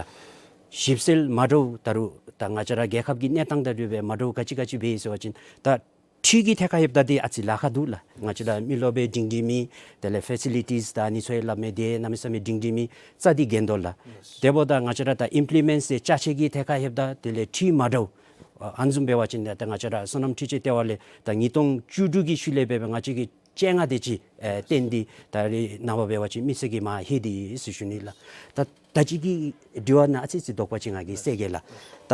ཞིབ་འཚོལ་མ་འདྲཝ་ད་རུང་ད་ང་བཅས་ར་རྒྱལ་ཁབ་ཀྱི་གནས་སྟངས་དང་འབྲེལ་བའི་མ་འདྲཝ་ག་ཅི་ག་ཅི་འབད་ཡི་ཟེར་བ་ཅིན་ད་འཕྲུལ་གྱི་ཐད་ཁར་ཡོདཔ་ད་འདི་ཨ་ཙི་ལཱ་ཁག་འདུག་ལགས། ང་བཅས་ར་མི་རློབས་སྦེ་སྒྲིང་སྒྲིང་མེད། དེ་ལས་ཕེ་སི་ལི་ཊིསི་ད་ཨ་ནི་ཚུ་ཡང་སླབ་མས། འདི་གནམ་མེད་ས་མེད་སྒྲིང་སྒྲིང་མེད། རྩ་འདི་འགེངས་དོ་ལགས། དེ་འབདཝ་ད་ང་བཅས་ར་ད་ཨིམ་པི་ལི་མེནཊ་ཟེར་ཅ་ཆས་ཀྱི་ཐད་ཁར་ཡོདཔ་ད་དེ་ལས་འཕྲུལ་མ་འདྲཝ་ཨ་ཨ་ནི་བཟུམ་འབད་བ་ཅིན་ད་ང་བཅས་ར་སོ་ནམ་འཕྲུལ་ཆས་ལྟེ་བ་ལས་ད་ཉིས་སྟོང་བཅུ་དྲུག་གི་ཤུལ་ལས་འབད་བ་ང་བཅས་ཀྱིས་བཅོ་ལྔ་དེ་ཅིག་ཨེ་བཏོན་ཏེ་ད་རེས་ནངས་པ་འབད་བ་ཅིན་མི་སེར་གྱིས་མར་ལྷོད་དེ་ཡོད་ཟེར་ཞུ་ནི་ལགས། ད་ད་ཅི་གི་དྲི་བ་ནང་ཨ་ཙི་ཅིག་དོགས་པ་ཅིག་ང་གིས་བསལ་གེ་ལགས། ད་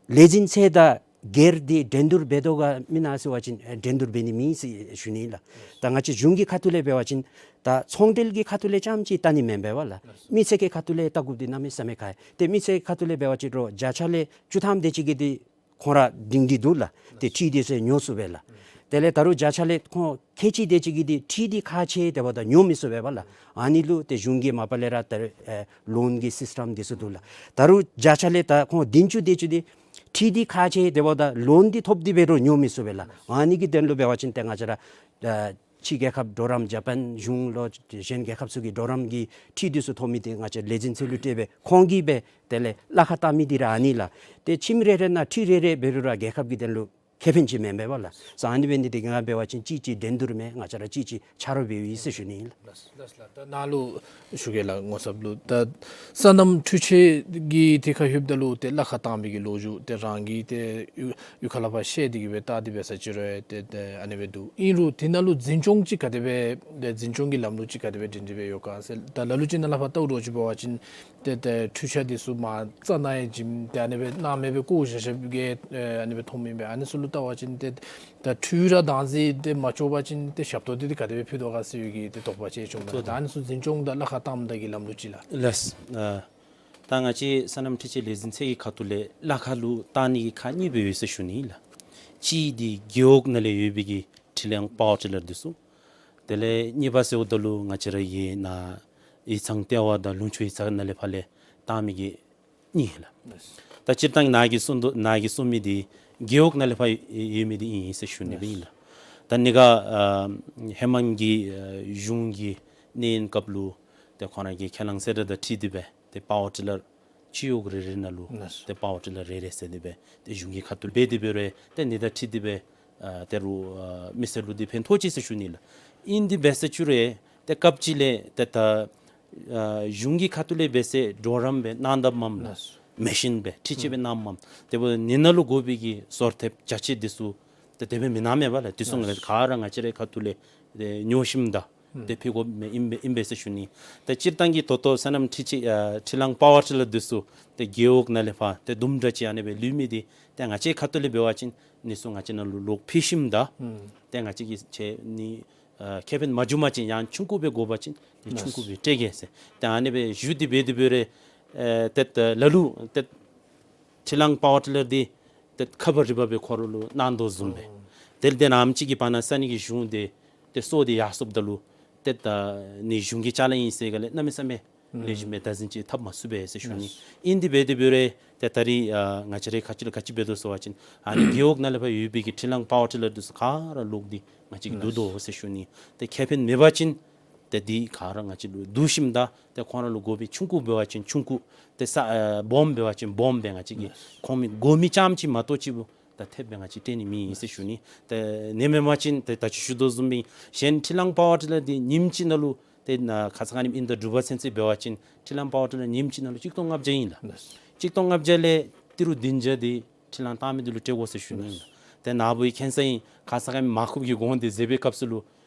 ལས་འཛིན་ཚད་དང་སྒེར་འདི་འགྲན་བསྡུར་འབད་དོ་ག་མེན་ན་ཟེར་བ་ཅིན་ཨེ་འགྲན་བསྡུར་འབད་ནི་མེད་ཟེར་ཞུ་ནི་ལགས། ད་ང་བཅས་གཞུང་གི་ཁ་ཐུག་ལས་འབད་བ་ཅིན་ད་ཚོང་འབྲེལ་གྱི་ཁ་ཐུག་ལས་རྐྱངམ་ཅིག་བལྟ་ནི་མེན་པས་པ་ལགས། མི་སེར་གྱི་ཁ་ཐུག་ལས་བལྟ་དགོཔ་འདི་གནམ་མེད་ས་མེད་ཁག་ཡོད། ཏེ་མི་སེར་གྱི་ཁ་ཐུག་ལས་འབད་བ་ཅིན་རོགས་བརྒྱ་ཆ་ལས་བཅུ་ཐམ་དེ་ཅིག་གིས་འདི་ཁོང་ར་སྒྲིང་སྒྲིང་འདུག་ལགས། ཏེ་འཕྲུལ་འདི་ཚུ་ཉོ་ཚུགས་པས་ལགས། དེ་ལས་ད་རུང་བརྒྱ་ཆ་ལས་ཁོང་ཁལ་གཅིག་དེ་ཅིག་གིས་འདི་འཕྲུལ་འདི་ཁག་ཆེ་དེ་འབདཝ་ད་ཉོ་མི་ཚུགས་པས་པ་ལགས། ཨ་ནི་ལུ་ཏེ་གཞུང་གིས་མ་པ་ལས་ར་ད་ཨེ་ལོན་གྱི་སིསི་ཊམ་འདི་ཚུ་འདུག་ལགས། ད་རུང་བརྒྱ་ཆ་ལས་ད་ཁོང་བདུན་ཅུ་དེ་ཅིག་འདི་འཕྲུལ་འདི་ཁག་ཆེ་དེ་འབདཝ་ད་ལོན་འདི་ཐོབ་སྟེ་འབད་རུང་ཉོ་མི་ཚུགས་པས་ལགས། ཨ་ནི་གི་དོན་ལུ་འབད་བ་ཅིན་ཏེ་ང་བཅས་ར་ཨེ་ ཕྱི་རྒྱལ་ཁབ་གྲོགས་རམ་ཇ་པཱན་གཞུང་ལུ་གཞན་རྒྱལ་ཁབ་ཚུ་གི་གྲོགས་རམ་གྱི་ཁྲི་འདི་ཚུ་ཐོབ་མི་འདི་ང་བཅས་ལས་འཛིན་ཚུ་ལུ་སྤྲོད་སྦེ་ཁོང་གིས་སྦེ་དེ་ལས་གླ་ཁར་བཏང་མི་འདི་ར་ཨ་ནི་ལགས། ཏེ་ཁྱིམ་རེ་རེ་ནང་ཁྲི་རེ་རེ་འབད་རུང་ར་རྒྱལ་ཁབ་ཀྱི་དོན་ལུ་ཁེ་ཕན་ཅིག་མེན་པས་ལགས། ས་ཨ་ནི་འབད་ནི་འདི་གིས་ང་འབད་བ་ཅིན་གཅིག་གཅིག་འགྲན་བསྡུར་མེད། ང་བཅས་ར་གཅིག་གཅིག་ཆ་རོགས་འབདཝ་ཨིན་ཟེར་ཞུ་ནི་ཨིན་ལགས། ལགས་ལགས་ལགས། ད་ནཱ་ལུ་ཞུ་གེ་ལགས་ངོ་ཚབ་ལུ། ད་སོ་ནམ་འཕྲུལ་ཆས་ཀྱི་ཐད་ཁར་ལྷོདཔ་ད་ལུ་ཏེ་གླ་ཁར་བཏང་མི་གི་ལོ་རྒྱུས་ཏེ་རང་གིས་ཏེ་གཡུས་གཡུས་ཁ་ལས་ཕར་བཤལ་ཏེ་གིས་སྦེ་བལྟ་སྟེ་འབད་ས་ཅིག་རུང་ཏེ་ཏེ་ཨ་ནི་སྦེ་འདུག། ཨིན་རུང་དེ་ནང་ལུ་འཛིན་སྐྱོང་ཅིག་ག་དེ་སྦེ་ཏེ་འཛིན་སྐྱོང་གི་ལམ་ལུགས་ཅིག་ག་དེ་སྦེ་སྒྲིང་སྒྲི་སྦེ་ཡོད་ག་ཟེར། ད་ལ་ལུ་ཅིག་ནང་ལས་ཕར་བལྟཝ་འདྲཝ་ཅིག་འབད་བ་ཅིན་ཏེ་ཏེ་འཕྲུལ་ཆས་འདི་ཚུ་མར་རྩ་ནང་ཡང་བྱིནམ་ཏེ་ཨ་ནི་སྦེ་ནང་མེད་པར་བཀོ་བཞག་བཞགཔ་གི་ཨ་ནི་སྦེ་མཐོངམ་ཨིན་པས། ཨ་ནི་ཚུ་ལུ་བལྟ་བ་ཅིན་ཏེ་ད་འཕྲུལ་ར་བཏང་ཟེར་ཏེ་མ་ལྕོགས་པ་ཅིན་ཏེ་ཞབས་ཏོག་འདི་ཏེ་ག་དེ་སྦེ་ཕུལ་དོ་ག་ཟེར་བའི་གི་ཏེ་དོགས་པ་ཅིག་བྱུངམ་ད། ད་ཨ་ནི་ཚུ་འཛིན་སྐྱོང་དང་གླ་ཁར་བཏངམ་ད་གི་ལམ་ལུགས་ཅིག་ལགས། ལགས། ཨ་ད་ང་བཅས་སོ་ནམ་འཕྲུལ་ཆས་ལས་འཛིན་ཚད་ཀྱི་ཁ་ཐུག་ལས་གླ་ཁར་ལུ་བཏང་ནི་གི་ཁག་གཉིས་སྦེ་ཡོད་ཟེར་ཞུ་ནི་ལགས། གཅིག་འདི་རྒེད་འོག་ནང་ལས་ཡོད་པའི་གི་ཁྲི་ལང་པ་ཝར་ཊི་ལར་འདི་ཚུ། དེ་ལས་གཉིས་པ་ཟེརཝ་ད་ལུ་ང་བཅས་ར་གི་ནཱ་ཡིག་ཚང་ལྟེ་བ་དང་ལུང་ཕྱོགས་ཡིག་ཚང་ནང་ལས་ཕར་ལས་བཏང་མི་གི་གཉིས་ལགས། ད་སྤྱིར་བཏང་ནཱ་གིས་གསུངས་དོ་ནཱ་གིས་གསུངས་མི་འདི་རྒེད་འོག་ནང་ལས་ཕར་ཡོད་མི་འདི་ཨིན་ཟེར་ཞུ་ནི་སྦེ་ཨིན་ལགས། ད་ནི་ག་ཨ་ཧེ་མ་གི་ཨ་གཞུང་གི་གནས་ཡུན་སྐབས་ལུ་ཏེ་ཁོང་ར་གི་ཁས་བླངས་གསལ་བསྒྲགས་དང་འཁྲིལ་ཏེ་སྦེ་ཏེ་པ་ཝར་ཊི་ལར་སྤྱི་འོག་རེ་རེ་ནང་ལུ་ཏེ་པ་ཝར་ཊི་ལར་རེ་རེ་ཟེར་ཏེ་སྦེ་ཏེ་གཞུང་གི་ཁ་ཐུག་འབད་དེ་འབད་རུང་ཏེ་ཨ་ནི་དང་འཁྲིལ་ཏེ་སྦེ་ཨ་ད་རུང་ཨ་མི་སེར་ལུ་འདི་ཕན་ཐོགས་ཅི་ཟེར་ཞུ་ནི་ལགས། ཨིན་དེ་འབད་ས་ཅིག་རུང་ཏེ་སྐབས་ཅིག་ལས་ཏེ་ད་ཨ་གཞུང་གི་ཁ་ཐུག་ལས་འབད་ཟེར་གྲོགས་རམ་སྦེ་གནང་དཔ་མས་ལགས། མེ་ཤིན་སྦེ་འཕྲུལ་ཆས་སྦེ་གནངམ་མས། དེ་འབདཝ་ད་ཨ་ནི་ནང་ལུ་དགོ་པའི་གི་སོར་ཐེབས་ཅ་ཆས་འདི་ཚུ་ཏེ་དེ་སྦེ་མི་གནང་མས་པ་ལགས། འདི་ཚུ་ང་ག་ར་ང་བཅས་རའི་ཁ་ཐུག་ལས་ཏེ་ཉོ་ཞིནམ་ད་ཏེ་ཕུལ་དགོཔ་ཨིན་པས་ཨིན་པས་ཟེར་ཞུ་ནི། ཏེ་སྤྱིར་བཏང་གི་ད་ལྟོ་སོ་ནམ་འཕྲུལ་ཆས་ཨ་ཁྲི་ལང་པ་ཝར་ཊི་ལར་འདི་ཚུ་ཏེ་རྒེད་འོག་ནང་ལས་ཕར་ཏེ་དུམ་གྲ་ཅིག་ཨ་ནི་སྦེ་ལུས་མི་འདི་ཏེ་ང་བཅས་ཁ་ཐུག་ལས་འབད་བ་ཅིན་ཨ་ནི་ཚུ་ང་བཅས་ནང་ལུ་ལོག་ཕུལ་ཞིནམ་ད་ཨུམ་ཏེ་ང་བཅས་ཀྱིས་ཁྱེད་ནི་ཨ་ཁེ་ཕན་མ་བྱུང་པ་ཅིན་ཡང་ཆུང་ཀུ་སྦེ་དགོ་པ་ཅིན་ཨ་ནི་ཆུང་ཀུ་སྦེ་སྤྲོད་གེ་ཟེར། ཏེ་ཨ་ནི་སྦེ་ཞུ་སྟེ་འབད་དེ་འབད་རུང་ཨེ་ཏེ་ལ་ལུ་ཏེ་ཁྲི་ལང་པ་ཝར་ཊི་ལར་འདི་ཏེ་ཁ་པར་རི་བ་སྦེ་ཁོ་ར་ལུ་གནང་དོ་བཟུམ་སྦེ། ཨོ། དེ་ལས་ཏེ་ནམ་ཅིག་གི་བར་ན་ས་གནས་ཀྱི་གཞུང་འདི་ཏེ་སོར་ཏེ་ཡར་སོངམ་ད་ལུ་ཏེ་ད་ཨ་ནི་གཞུང་གི་ཅ་ལ་ཨིན་ཟེར་ག་ལས་གནམ་མེད་ས་མེད་ཨུམ་ལེགས་ཤོམ་སྦེ་བདག་འཛིན་ཅིག་འཐབ་མ་ཚུགས་པས་ཟེར་ཞུ་ནི། ཨིན་དེ་འབད་དེ་འབད་རུང་ཏེ་ད་རིས་ཨ་ང་བཅས་རའི་ཁ་ཐུག་ལས་ག་ཅི་འབད་དོ་ཟེར་བ་ཅིན་ཨ་ནི་རྒེད་འོག་ནང་ལས་ཕར་ཡོད་པའི་གི་ཁྲི་ལང་པ་ཝར་ཊི་ལར་འདི་ཚུ་ག་ར་ལོག་སྟེ་ང་བཅས་ཀྱིས་བསྡུ་དོ་ཟེར་ཞུ་ནི། ཏེ་ཁེ་ཕན་མེད་པ་ཅིན་ཏེ་འདི་ག་ར་ང་བཅས་ལུ་བསྡུ་ཞིནམ་ད་ཏེ་ཁོང་ར་ལུ་དགོ་པའི་ཆུང་ཀུ་འབད་བ་ཅིན་ཆུང་ཀུ་ཏེ་ས་ཨ་སྦོམ་འབད་བ་ཅིན་སྦོམ་སྦེ་ང་བཅས་ཀྱིས་ཁོང་མི་དགོ་མི་རྐྱངམ་ཅིག་མ་གཏོགས་ཅིག་ད་ཐེབས་སྦེ་ང་བཅས་སྤྲོད་ནི་མེད་ཟེར་ཞུ་ནི། ཏེ་ཨ་ནི་མེན་པ་ཅིན་ཏེ་ད་ཅི་ཞུ་དོ་བཟུམ་སྦེ་གཞན་ཁྲི་ལང་པ་ཝར་ཊི་ལར་འདི་ཉིནམ་གཅིག་ནང་ལུ་ཏེ་ནཱ་ཁ་ཙ་ཁ་ཉིནམ་ཨིན་ད་དྲུག་པ་ཚུན་ཚོད་འབད་བ་ཅིན་ཁྲི་ལང་པ་ཝར་ཊི་ལར་ཉིནམ་གཅིག་ནང་ལུ་གཅིག་སྟོང་ལྔ་བརྒྱ་ཨིན་ལགས། གཅིག་སྟོང་ལྔ་བརྒྱ་ལས་ཏི་རུ་བདུན་བརྒྱ་འདི་ཁྲི་ལང་བཏང་མི་འདི་ལུ་སྤྲོད་དགོ་ཟེར་ཞུ་ནི་ཨིན་ལགས། ཏེ་ནཱ་བུ་གི་མཁྱེན་གསལ་ཨིན། ཁ་ཙ་ཁ་ཉིནམ་མར་ཁུ་གི་གོང་འདི་བཟོ་བའི་སྐབས་སུ་ལུ་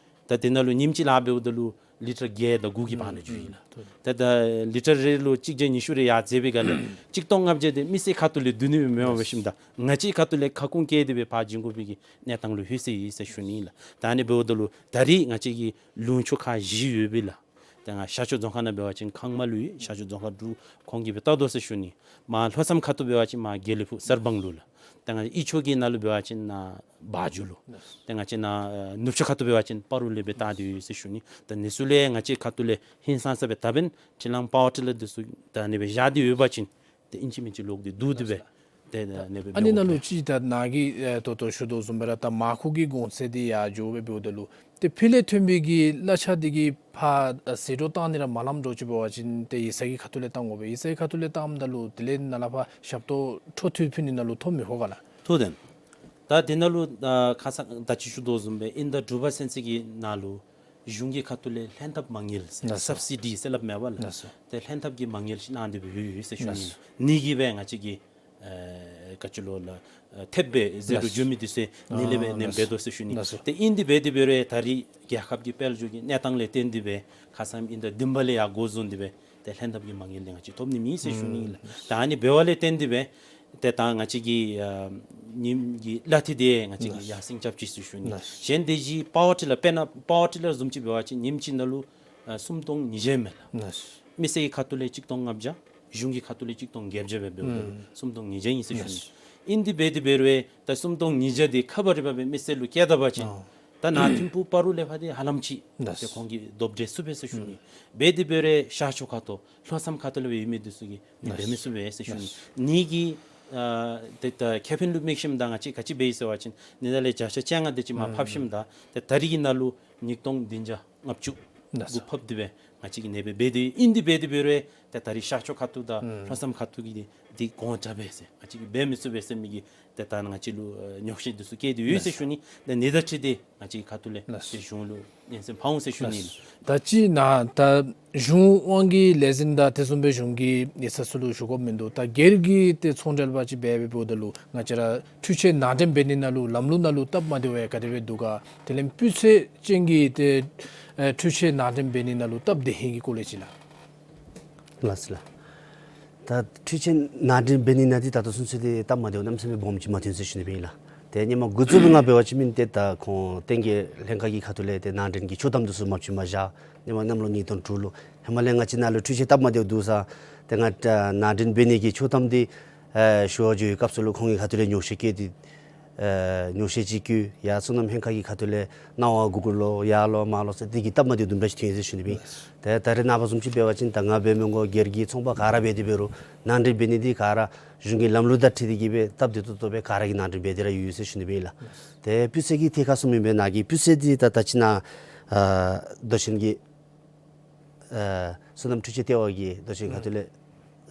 ད་དེ་ནང་ལུ་ཉིནམ་གཅིག་ལཱ་འབདཝ་ད་ལུ་ལི་ཊར་བརྒྱད་དང་དགུ་གི་བར་ན་འགྱོཝ་ཨིན་ལགས། ད་ད་ལི་ཊར་རེ་ལུ་གཅིག་བརྒྱ་ཉི་ཤུ་རེ་ཡར་བཟོ་བའི་སྒང་ལས་གཅིག་སྟོང་ལྔ་བརྒྱ་འདི་མི་སེར་ཁ་ཐུག་ལས་བསྡུ་ནི་མེད་པ་འབད་ཞིནམ་ད་ང་བཅས་ཁ་ཐུག་ལས་ཁ་སྐོང་བཀལ་ཏེ་སྦེ་ཕར་བྱིན་དགོ་པའི་གི་གནས་སྟངས་ལུ་ལྷོད་སོ་ཡི་ཟེར་ཞུ་ནི་ཨིན་ལགས། ད་ཨ་ནི་འབདཝ་ད་ལུ་ད་རིས་ང་བཅས་ཀྱི་ལུང་ཕྱོགས་ཁག་བཞི་ཡོད་པས་ལགས། ཏེ་ང་ཤར་ཕྱོགས་རྫོང་ཁག་ནང་འབད་བ་ཅིན་ཁང་མ་ལུ་ཡོད། ཤར་ཕྱོགས་རྫོང་ཁག་དྲུག་ཁོང་གིས་སྦེ་བལྟ་དོ་ཟེར་ཞུ་ནི། མར་ལྷོ་མཚམས་ཁ་ཐུག་འབད་བ་ཅིན་མར་དགེ་ལེགས་ཕུག་གསར་སྤང་ལུ་ལགས། ཏེ་ང་དབུས་ཕྱོགས་ཀྱི་ནང་ལུ་འབད་བ་ཅིན་ནཱ་བ་འཇོ་ལུ། ཏེ་ང་བཅས་ནཱ་ཨ་ནུབ་ཕྱོགས་ཁ་ཐུག་འབད་བ་ཅིན་སྤ་རོ་ལས་སྦེ་བལྟ་སྟེ་ཡོད་ཟེར་ཞུ་ནི། ད་ཨ་ནི་ཚུ་ལས་ང་བཅས་ཁ་ཐུག་ལས་ཧིང་སངས་ས་སྦེ་ད་འབདན་ཁྲི་ལང་པ་ཝར་ཊི་ལར་འདི་ཚུ་ད་ཨ་ནི་སྦེ་བཞག་སྟེ་ཡོད་པ་ཅིན་ཏེ་ཨིན་ཅི་མིན་ཅི་ལོག་སྟེ་བསྡུ་སྟེ་སྦེ་ཏེ་ཨ་ནི་སྦེ་ཨ་ནི་ནང་ལུ་ཅིག་ད་ནཱ་གིས་ཨེ་ད་ལྟོ་ཞུ་དོ་བཟུམ་སྦེ་ར་ད་མར་ཁུ་གི་གོང་ཚད་འདི་ཡར་འགྱོ་སྦེ་འབདཝ་ད་ལུ་ཏེ་ཕུལ་ལས་ཐོན་པའི་གི་གླ་ཆ་འདི་གིས་ཕར་ཨ་ཟད་འགྲོ་བཏང་ནི་ར་མ་ལངམ་འདྲཝ་ཅིག་འབད་བ་ཅིན་ཏེ་ཡིག་ཚང་གི་ཁ་ཐུག་ལས་བཏང་དགོ་པས། ཡིག་ཚང་གི་ཁ་ཐུག་ལས་བཏངམ་ད་ལུ་དེ་ལས་ནཱ་ལས་ཕར་ཞབས་ཏོག་འཕྲོ་མཐུད་ཕུལ་ནི་ནང་ལུ་ཐོ་མི་ཧོ་ག་ལགས། ཐོ་དེ་ད་དེ་ནང་ལུ་ཨ་ཁ་ཙ་ད་ཅི་ཞུ་དོ་བཟུམ་སྦེ་ཨིན་ད་དྲུག་པ་ཚུན་ཚོད་ཀྱི་ནང་ལུ་གཞུང་གི་ཁ་ཐུག་ལས་ལྷན་ཐབས་མ་དངུལ་ཟེར་ལགས་སོ། སབ་སི་ཌི་ཟེར་སླབ་མས་པ་ལགས། ལགས་སོ། ཏེ་ལྷན་ཐབས་ཀྱི་མ་དངུལ་ཅིག་གནང་སྟེ་སྦེ་ཡོད་ཡོད་ཟེར་ཞུ་ནི། ལགས་སོ། ཨ་ནི་གིས་སྦེ་ང་བཅས་ཀྱི་ཨེ་ག་ཅི་ལོ་ལགས་ཨ་ཐེབས་སྦེ་ཟད་འགྲོ་ལགས་སོ། འགྱོ་མི་འདི་ཚུ་ཨ་ནི་ལས་སྦེ་ཨ་ནེམ་ལགས་སོ། འབད་དོ་ཟེར་ཞུ་ནི། ལགས་སོ། ཏེ་ཨིན་དེ་འབད་དེ་འབད་རུང་ད་རིས་རྒྱལ་ཁབ་ཀྱི་དཔལ་འབྱོར་གྱི་གནས་སྟངས་ལས་བརྟེན་ཏེ་སྦེ་ཁ་ཙ་ཨིན་ད་བདུན་པ་ལས་ཡར་འགོ་བཟུང་སྟེ་སྦེ་ཏེ་ལྷན་ཐབས་ཀྱི་མ་དངུལ་འདི་ང་བཅས་ཐོབ་ནི་མེད་ཟེར་ཞུ་ནི་ཨིན་ལགས། ད་ཨ་ནི་འབདཝ་ལས་བརྟེན་ཏེ་སྦེ་ཏེ་ད་ང་བཅས་ཀྱི་ཨ་ཉིནམ་གྱི་གླ་འཐུས་འདི་ང་བཅས་ཀྱིས་ཡར་སེང་རྐྱབ་ཅི་ཟེར་ཞུ་ནི། གཞན་དེ་བཞིན་པ་ཝར་ཊི་ལར་དཔེར་ན་པ་ཝར་ཊི་ལར་བཟུམ་ཅིག་འབད་བ་ཅིན་ཉིནམ་གཅིག་ནང་ལུ་ཨ་སུམ་སྟོང་ཉིས་བརྒྱ་མས་ལགས། མི་སེར་གྱི་ཁ་ཐུག་ལས་གཅིག་སྟོང་ལྔ་བརྒྱ། གཞུང་གི་ཁ་ཐུག་ལས་གཅིག་སྟོང་བརྒྱད་བརྒྱ་སྦེ་འབདཝ་ད་ལུ་སུམ་སྟོང་ཉིས་བརྒྱ་ཨིན་ཟེར་ཞུ་ནི། ཨིན་དེ་འབད་དེ་འབད་རུང་ད་སུམ་སྟོང་ཉིས་བརྒྱ་འདི་ཁ་པར་རི་བ་སྦེ་མི་སེར་ལུ་བསྐྱལ་ད་པ་ཅིན་ད་ནཱ་ཐིམ་ཕུག་སྤ་རོ་ལས་ཕར་འདི་ཧ་ལམ་ཅིག་ཏེ་ཁོང་གིས་རྡོག་འདྲེས་ཚུགས་པས་ཟེར་ཞུ་ནི། འབད་དེ་འབད་རུང་ཤར་ཕྱོགས་ཁ་ཐུག་ལྷོ་མཚམས་ཁ་ཐུག་ལས་སྦེ་ཡོད་མི་འདི་ཚུ་གིས་འདི་འབད་མི་ཚུགས་པས་ཟེར་ཞུ་ནི། ཨ་ནི་གི་ཨ་ཏེ་ད་ཁེ་ཕན་ལུ་དམིགས་ཞིནམ་ད་ང་བཅས་ག་ཅི་འབད་ཡི་ཟེར་བ་ཅིན་ཨ་ནི་ད་ལས་བརྒྱ་ཆ་བཅོ་ལྔ་དེ་ཅིག་མར་ཕབ་ཞིནམ་ད་ཏེ་ད་རིས་ཀྱི་ནང་ལུ་ ཉིས་སྟོང་བདུན་བརྒྱ་ལྔ་བཅུ་ལགས་སོ། གུ་ཕབ་སྟེ་སྦེ་ང་བཅས་ཀྱིས་ཨ་ནེ་སྦེ་འབད་དེ་ཨིན། དེ་འབད་དེ་འབད་རུང་ཏེ་ད་རིས་ཤར་ཕྱོགས་ཁ་ཐུག་དང་ཨུམ་ལྷོ་མཚམས་ཁ་ཐུག་གི་འདི་འདི་གོང་དྲགས་སྦེ་ཟེར་ང་བཅས་ཀྱིས་འབད་མི་ཚུགས་པས་ཟེར་མི་གི་ཏེ་ད་ང་བཅས་ལུ་ཨ་ཉོགས་བཤད་འདི་ཚུ་བཀལ་ཏེ་ཡོད་ཟེར་ཞུ་ནི། ད་ཨ་ནི་དང་འཁྲིལ་ཏེ་ང་བཅས་ཁ་ཐུག་ལས་ལགས་སོ། ཏེ་གཞུང་ལུ་སྙན་སེང་ཕུལ་འོང་ཟེར་ཞུ་ནི་ལགས་སོ། ལགས། ད་ཅི་ནཱ་ད་གཞུང་དབང་གི་ལས་འཛིན་དང་དེ་བཟུམ་སྦེ་གཞུང་གི་ཡིག་ཚང་ཚུ་ལུ་ཞུ་དགོཔ་མིན་འདུག། ད་སྒེར་གྱི་ཏེ་ཚོང་འབྲེལ་པ་ཅིག་འབད་འབདཝ་ད་ལུ་ང་བཅས་ར་འཕྲུལ་ཆས་ནང་འདྲེན་འབད་ནི་ནང་ལུ་ལམ་ལུགས་ནང་ལུ་སྟབས་མ་བདེཝ་ག་དེ་སྦེ་འདུག་ག། དེ་ལས་སྤུས་ཚད་ཅན་གྱི་ཏེ་ཨེ་འཕྲུལ་ཆས་ནང་འདྲེན་འབད་ནི་ནང་ལུ་སྟབས་བདེ་ཧིང་གི་སྐོར་ལས་ཅིག་ལགས། ལགས་སོ་ལགས། ད་འཕྲུལ་ཆས་ནང་འདྲེན་འབད་ནི་ནང་འདི་ད་ལྟོ་ཚུན་ཚོད་འདི་སྟབས་མ་བདེཝ་གནམ་མེད་ས་མེད་སྦོམ་ཅིག་མ་ཐོན་ཟེར་ཞུ་ནི་སྦེ་ཨིན་ལགས། ཏེ་ཧེ་མ་འགོ་བཙུགས་པའི་སྒང་འབད་བ་ཅིན་མེན་ཏེ་ད་ཁོང་བསྟན་རྒྱས་ལྷན་ཁག་གི་ཁ་ཐུག་ལས་ཏེ་ནང་འདྲེན་གྱི་ཆོག་ཐམ་འདི་ཚུ་མ་བྱིན་པར་བཞག། ཧེ་མ་གནམ་ལོ་ཉིས་སྟོང་དྲུག་ལུ་ཧེ་མ་ལས་ང་བཅས་ནང་ལུ་འཕྲུལ་ཆས་སྟབས་མ་བདེཝ་འདུག་ས། ཏེ་ང་ནང་འདྲེན་འབད་ནི་གི་ཆོག་ཐམ་འདི་ཨེ་ཞུ་བར་འགྱོ་བའི་སྐབས་སུ་ལུ་ཁོང་གི་ཁ་ཐུག་ལས་ཉོགས་བཤད་བཀལ་ཏེ་ཨེ་ཉོགས་བཤད་ཅིག་བཀོད། ཡར་སོ་ནམ་ལྷན་ཁག་གི་ཁ་ཐུག་ལས་གནང་བ་གུ་གུ་ལོག་ཡར་ལོག་མར་ལོག་ཟེར་འདི་གིས་སྟབས་མ་བདེཝ་དུམ་གྲ་ཅིག་ཐོན་ཡི་ཟེར་ཞུ་ནི་སྦེ། ལགས། ཏེ་ད་རེས་ནངས་པ་བཟུམ་ཅིག་འབད་བ་ཅིན་ད་ང་འབད་མི་དགོ། སྒེར་གྱི་ཚོང་པ་ག་ར་འབད་དེ་འབད་རུང་ནང་འདྲེན་འབད་ནི་འདི་ག་ར་གཞུང་གི་ལམ་ལུགས་དང་འཁྲིལ་ཏེ་གིས་སྦེ་སྟབས་བདེ་ཏོག་ཏོ་སྦེ་ག་ར་གིས་ནང་འདྲེན་འབད་དེ་ར་ཡོད་ཟེར་ཞུ་ནི་སྦེ་ཨིན་ལགས། ལགས། ཏེ་སྤུས་ཚད་ཀྱི་ཐད་ཁར་གསུངམ་ཨིན་པས། ནཱ་གི་སྤུས་ཚད་འདི་ད་ད་ཅི་ནཱ་ཨ་མདོ་ཆེན་གྱི་ཨ་སོ་ནམ་འཕྲུལ་ཆས་ལྟེ་བ་གིས་མདོ་ཆེན་ཁ་ཐུག་ལས་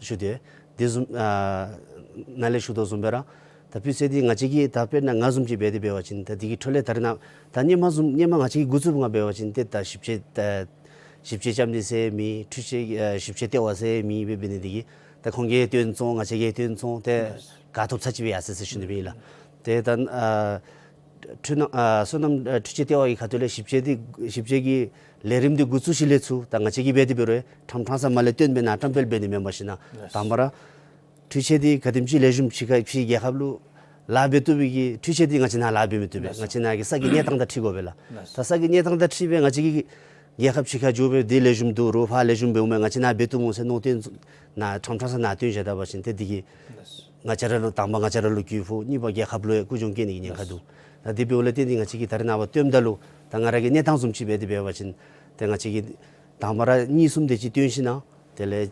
ཞུ་དེས། དེ་བཟུམ་ཨ་ནཱ་ལས་ཞུ་དོ་བཟུམ་སྦེ་ར་ད་སྤུས་ཚད་འདི་ང་བཅས་ཀྱིས་ད་དཔེར་ན་ང་བཟུམ་ཅིག་འབད་དེ་འབད་བ་ཅིན་ད་འདི་གི་འཕྲོ་ལས་ད་རེས་ནཱ་ད་ཧེ་མ་བཟུམ་ཧེ་མ་ང་བཅས་ཀྱིས་འགོ་བཙུགས་པའི་སྒང་འབད་བ་ཅིན་ཏེ་ད་ཞིབ་དཔྱད་ད་ཞིབ་དཔྱད་རྐྱབ་ནི་ཟེར་མེད། འཕྲུལ་ཆས་ཨ་ཞིབ་དཔྱད་ལྟེ་བ་ཟེར་མེད། འབད་འབད་ནི་འདི་གིས་ད་ཁོང་གིས་སྟོན་བཙོང་ང་བཅས་ཀྱིས་སྟོན་བཙོང་ཏེ་ག་ཐོབ་ཚད་ཅིག་སྦེ་ཡར་སོ་ཡི་ཟེར་ཞུ་ནི་སྦེ་ཨིན་ལགས། ཏེ་ད་ཨ་འཕྲུལ་སྣང་ཨ་སོ་ནམ་ཨ་འཕྲུལ་ཆས་ལྟེ་བ་གི་ཁ་ཐུག་ལས་ཞིབ་དཔྱད་འདི་ཞིབ་དཔྱད་ཀྱི་ལས་རིམ་འདི་འགོ་བཙུགས་ཞིནམ་ལས་ཚུར་ད་ང་བཅས་ཀྱིས་འབད་དེ་འབད་རུང་ཕྲང་ཕྲང་ས་མར་ལས་བཏོན་སྦེ་ནཱ་བཀྲམ་སྤེལ་འབད་ནི་མེན་པར་ཞིན་ན་ལགས། དང་པ་ར་འཕྲུལ་ཆས་འདི་ག་དེམ་ཅིག་ལེགས་ཤོམ་ཕྱི་ཁ་ཕྱི་རྒྱལ་ཁབ་ལུ་ལཱ་འབད་བཏུབ་པའི་གི་འཕྲུལ་ཆས་འདི་ང་བཅས་ནཱ་ལཱ་འབད་མི་བཏུབ་པས། ལགས། ང་བཅས་ནཱ་གི་ས་གི་གནས་སྟངས་དང་འཁྲིལ་དགོ་པས་ལགས། ལགས། ད་ས་གི་གནས་སྟངས་དང་འཁྲིལ་སྦེ་ང་བཅས་ཀྱིས་རྒྱལ་ཁབ་ཕྱི་ཁར་འགྱོ་སྦེ་འདི་ལེགས་ཤོམ་འདུག་རོགས་ཕར་ལེགས་ཤོམ་འབདཝ་མས་ང་བཅས་ནཱ་འབད་བཏུབ་འོང་ཟེར་མནོ་སྟེ་ནཱ་ཕྲང་ཕྲང་ས་ནཱ་བཏོན་བཞག་ད་པ་ཅིན་ཏེ་འདི་གིས་ལགས། ང་བཅས་ར་ལུ་དང་པ་ང་བཅས་ར་ལུ་རྒུད་ཕོག། གཉིས་པ་རྒྱལ་ཁབ་ལུ་ཡང་རྒུད་གྱོང་བཀལ་ནི་གི་ཉེན་ཁ་འདུག། ད་དེ་འབདཝ་ལས་བརྟེན་ཏེ་ང་བཅས་ཀྱིས་ད་རེས་ནངས་པ་བཏོནམ་ད་ལུ་ད་ང་ར་གི་གནས་སྟངས་བཟུམ་ཅིག་འབད་དེ་འབད་བ་ཅིན་ཏེ་ང་བཅས་ཀྱིས་དང་པ་ར་གཉིས་གསུམ་དེ་ཅིག་བཏོན་ཞིན་ན་དེ་ལས་